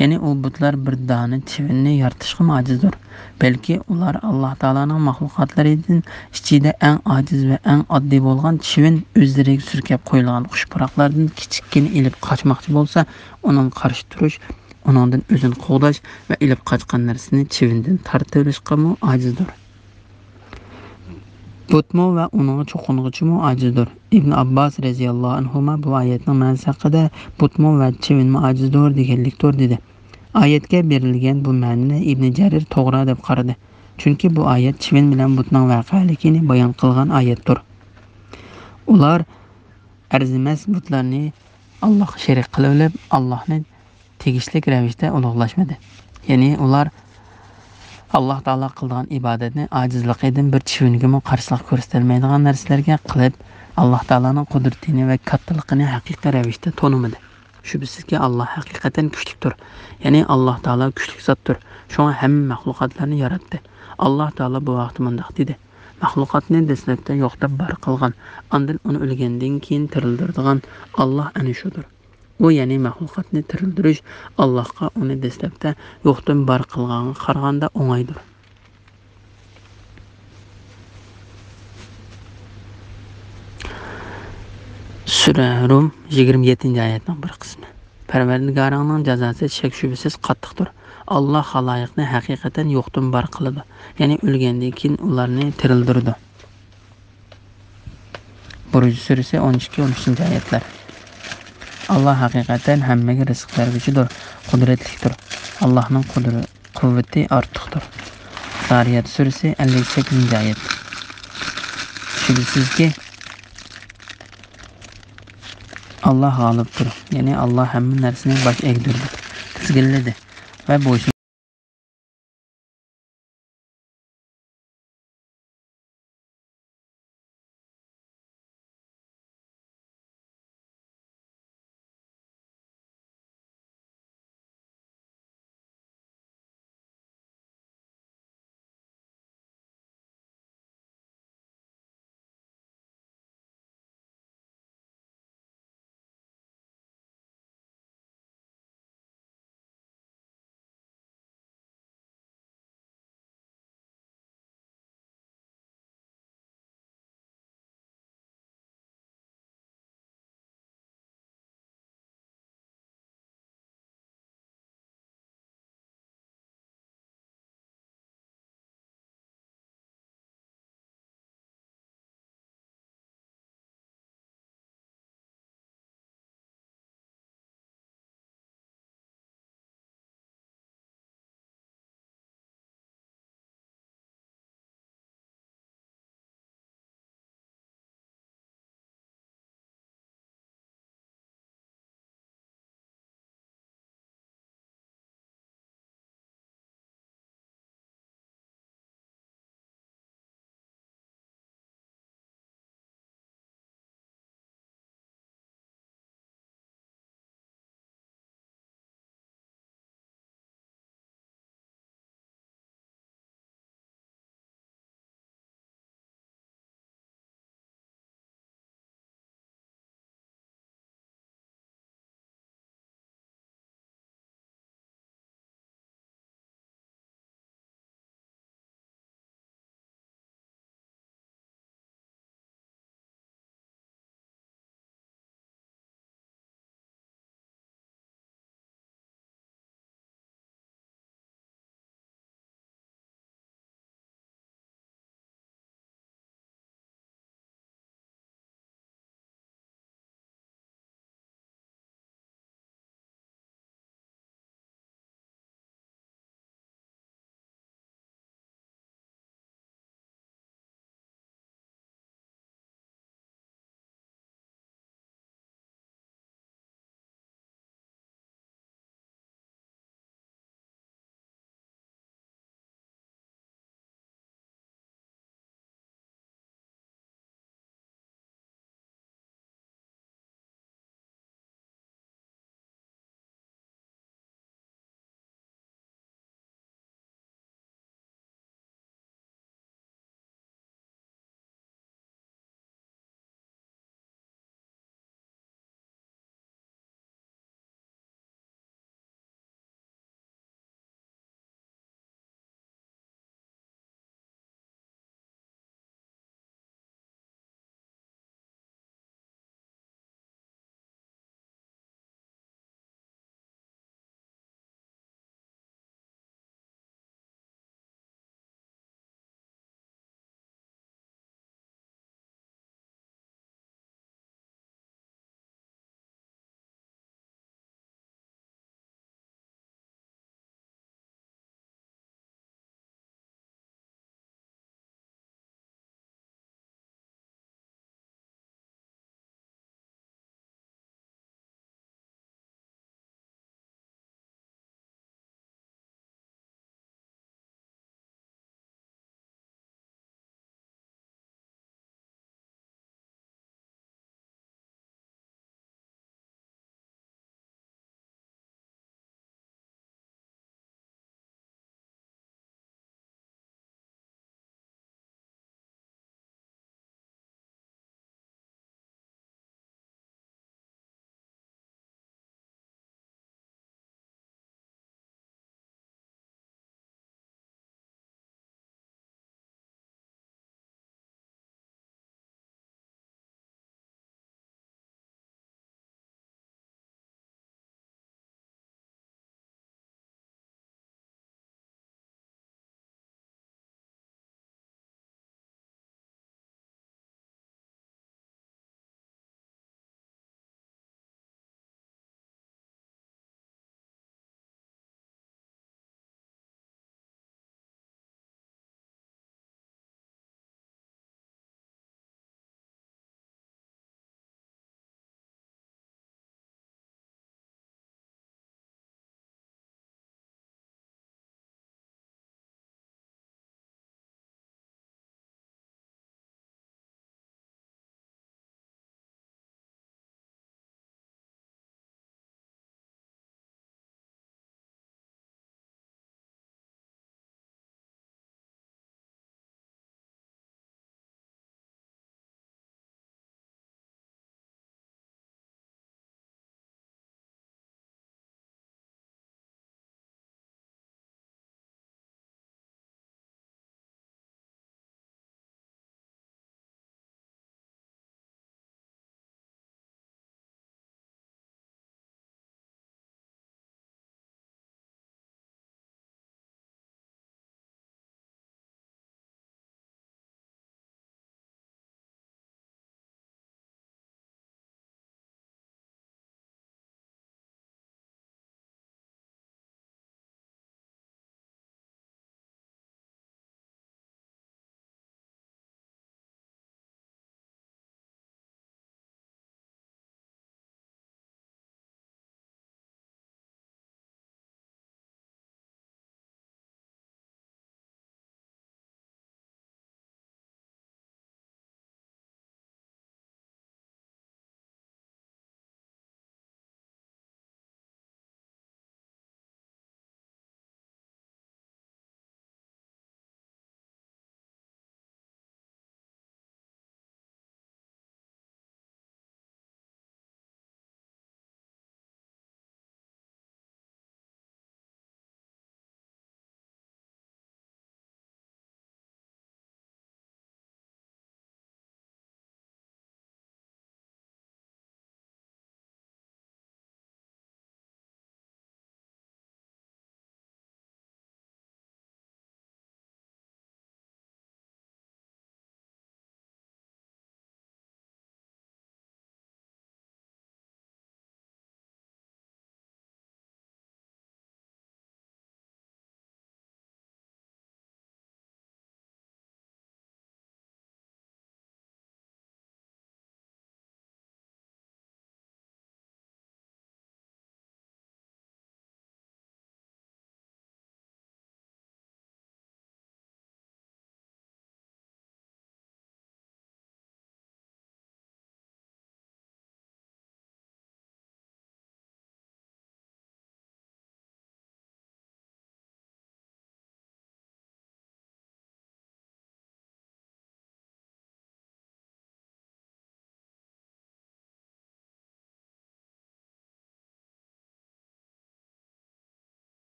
يەنى ئۇ بۇتلار بىر دانە چىۋىننى يارىتىشقىمۇ ئاجىزدۇر. بەلكى ئۇلار ئاللا تائالانىڭ مەخلۇقاتلىرىدىن ئىچىدە ئەڭ ئاجىز ۋە ئەڭ ئاددىي بولغان چىۋىن ئۆزلىرىگە سۈركەپ قويۇلغان خۇش پۇراقلاردىن كىچىككىنە ئېلىپ قاچماقچى بولسا، ئۇنىڭغا قارشى تۇرۇش، ئۇنىڭدىن ئۆزىنى قوغداش ۋە ئېلىپ قاچقان نەرسىنى چىۋىندىن تارتىۋېلىشقىمۇ ئاجىزدۇر. بۇتمۇ ۋە ئۇنىڭغا چوقۇنغۇچىمۇ ئاجىزدۇر. ئىبن ئابباس رەزىياللاھۇ ئەنھۇما بۇ ئايەتنىڭ مەنىسى ھەققىدە: بۇتمۇ ۋە چىۋىنمۇ ئاجىزدۇر دېگەنلىكتۇر، دېدى. ئايەتكە بېرىلگەن بۇ مەنىنى ئىبن جەرىر توغرا دەپ قارىدى. چۈنكى بۇ ئايەت چىۋىن بىلەن بۇتنىڭ ۋەقەلىكىنى بايان قىلغان ئايەتتۇر. ئۇلار ئەرزىمەس بۇتلارنى ئاللاغا شېرىك قىلىۋېلىپ، ئاللاھنى تېگىشلىك رەۋىشتە ئۇلۇغلاشمىدى. يەنى ئۇلار ئاللا تائالا قىلىدىغان ئىبادەتنى ئاجىزلىقىدىن بىر چىۋىنگىمۇ قارشىلىق كۆرسىتەلمەيدىغان نەرسىلەرگە قىلىپ، ئاللا تائالانىڭ قۇدرىتىنى ۋە كاتتىلىقىنى ھەقىقىي رەۋىشتە تونۇمىدى. شۈبھىسىزكى، ئاللا ھەقىقەتەن كۈچلۈكتۇر. يەنى ئاللا تائالا كۈچلۈك زاتتۇر. شۇڭا ھەممە مەخلۇقاتلارنى ياراتتى. ئاللا تائالا بۇ ھەقتە مۇنداق دېدى: مەخلۇقاتنى دەسلەپتە يوقتىن بار قىلغان، ئاندىن ئۇنى ئۆلگەندىن كېيىن تىرىلدۈرىدىغان ئاللا ئەنە شۇدۇر. ئۇ، يەنى مەخلۇقاتنى تىرىلدۈرۈش، ئاللاھقا ئۇنى دەسلەپتە يوقتىن بار قىلغانغا قارىغاندا ئوڭايدۇر. سۈرە سۈرە رۇم، يىگىرمە يەتتىنچى ئايەتنىڭ بىر قىسمى. پەرۋەردىگارىڭنىڭ جازاسى شەك-شۈبھىسىز قاتتىقتۇر. ئاللاھ خالايىقنى ھەقىقەتەن يوقتىن بار قىلىدۇ. يەنى ئۆلگەندىن كېيىن ئۇلارنى تىرىلدۈرىدۇ. بۇرۇج سۈرىسى، ئون ئىككى، ئون ئۈچىنچى ئايەتلەر. ئاللاھ ھەقىقەتەن ھەممىگە رىزىق بەرگۈچىدۇر، قۇدرەتلىكتۇر. ئاللاھنىڭ قۇدرە-، قۇۋۋىتى ئارتۇقتۇر. زارىيات سۈرىسى، ئەللىك سەككىزىنچى ئايەت. شۈبھىسىزكى، ئاللاھ غالىبتۇر. يەنى ئاللاھ ھەممە نەرسىنى باش ئەگدۈردى، تىزگىنلىدى ۋە بويسۇن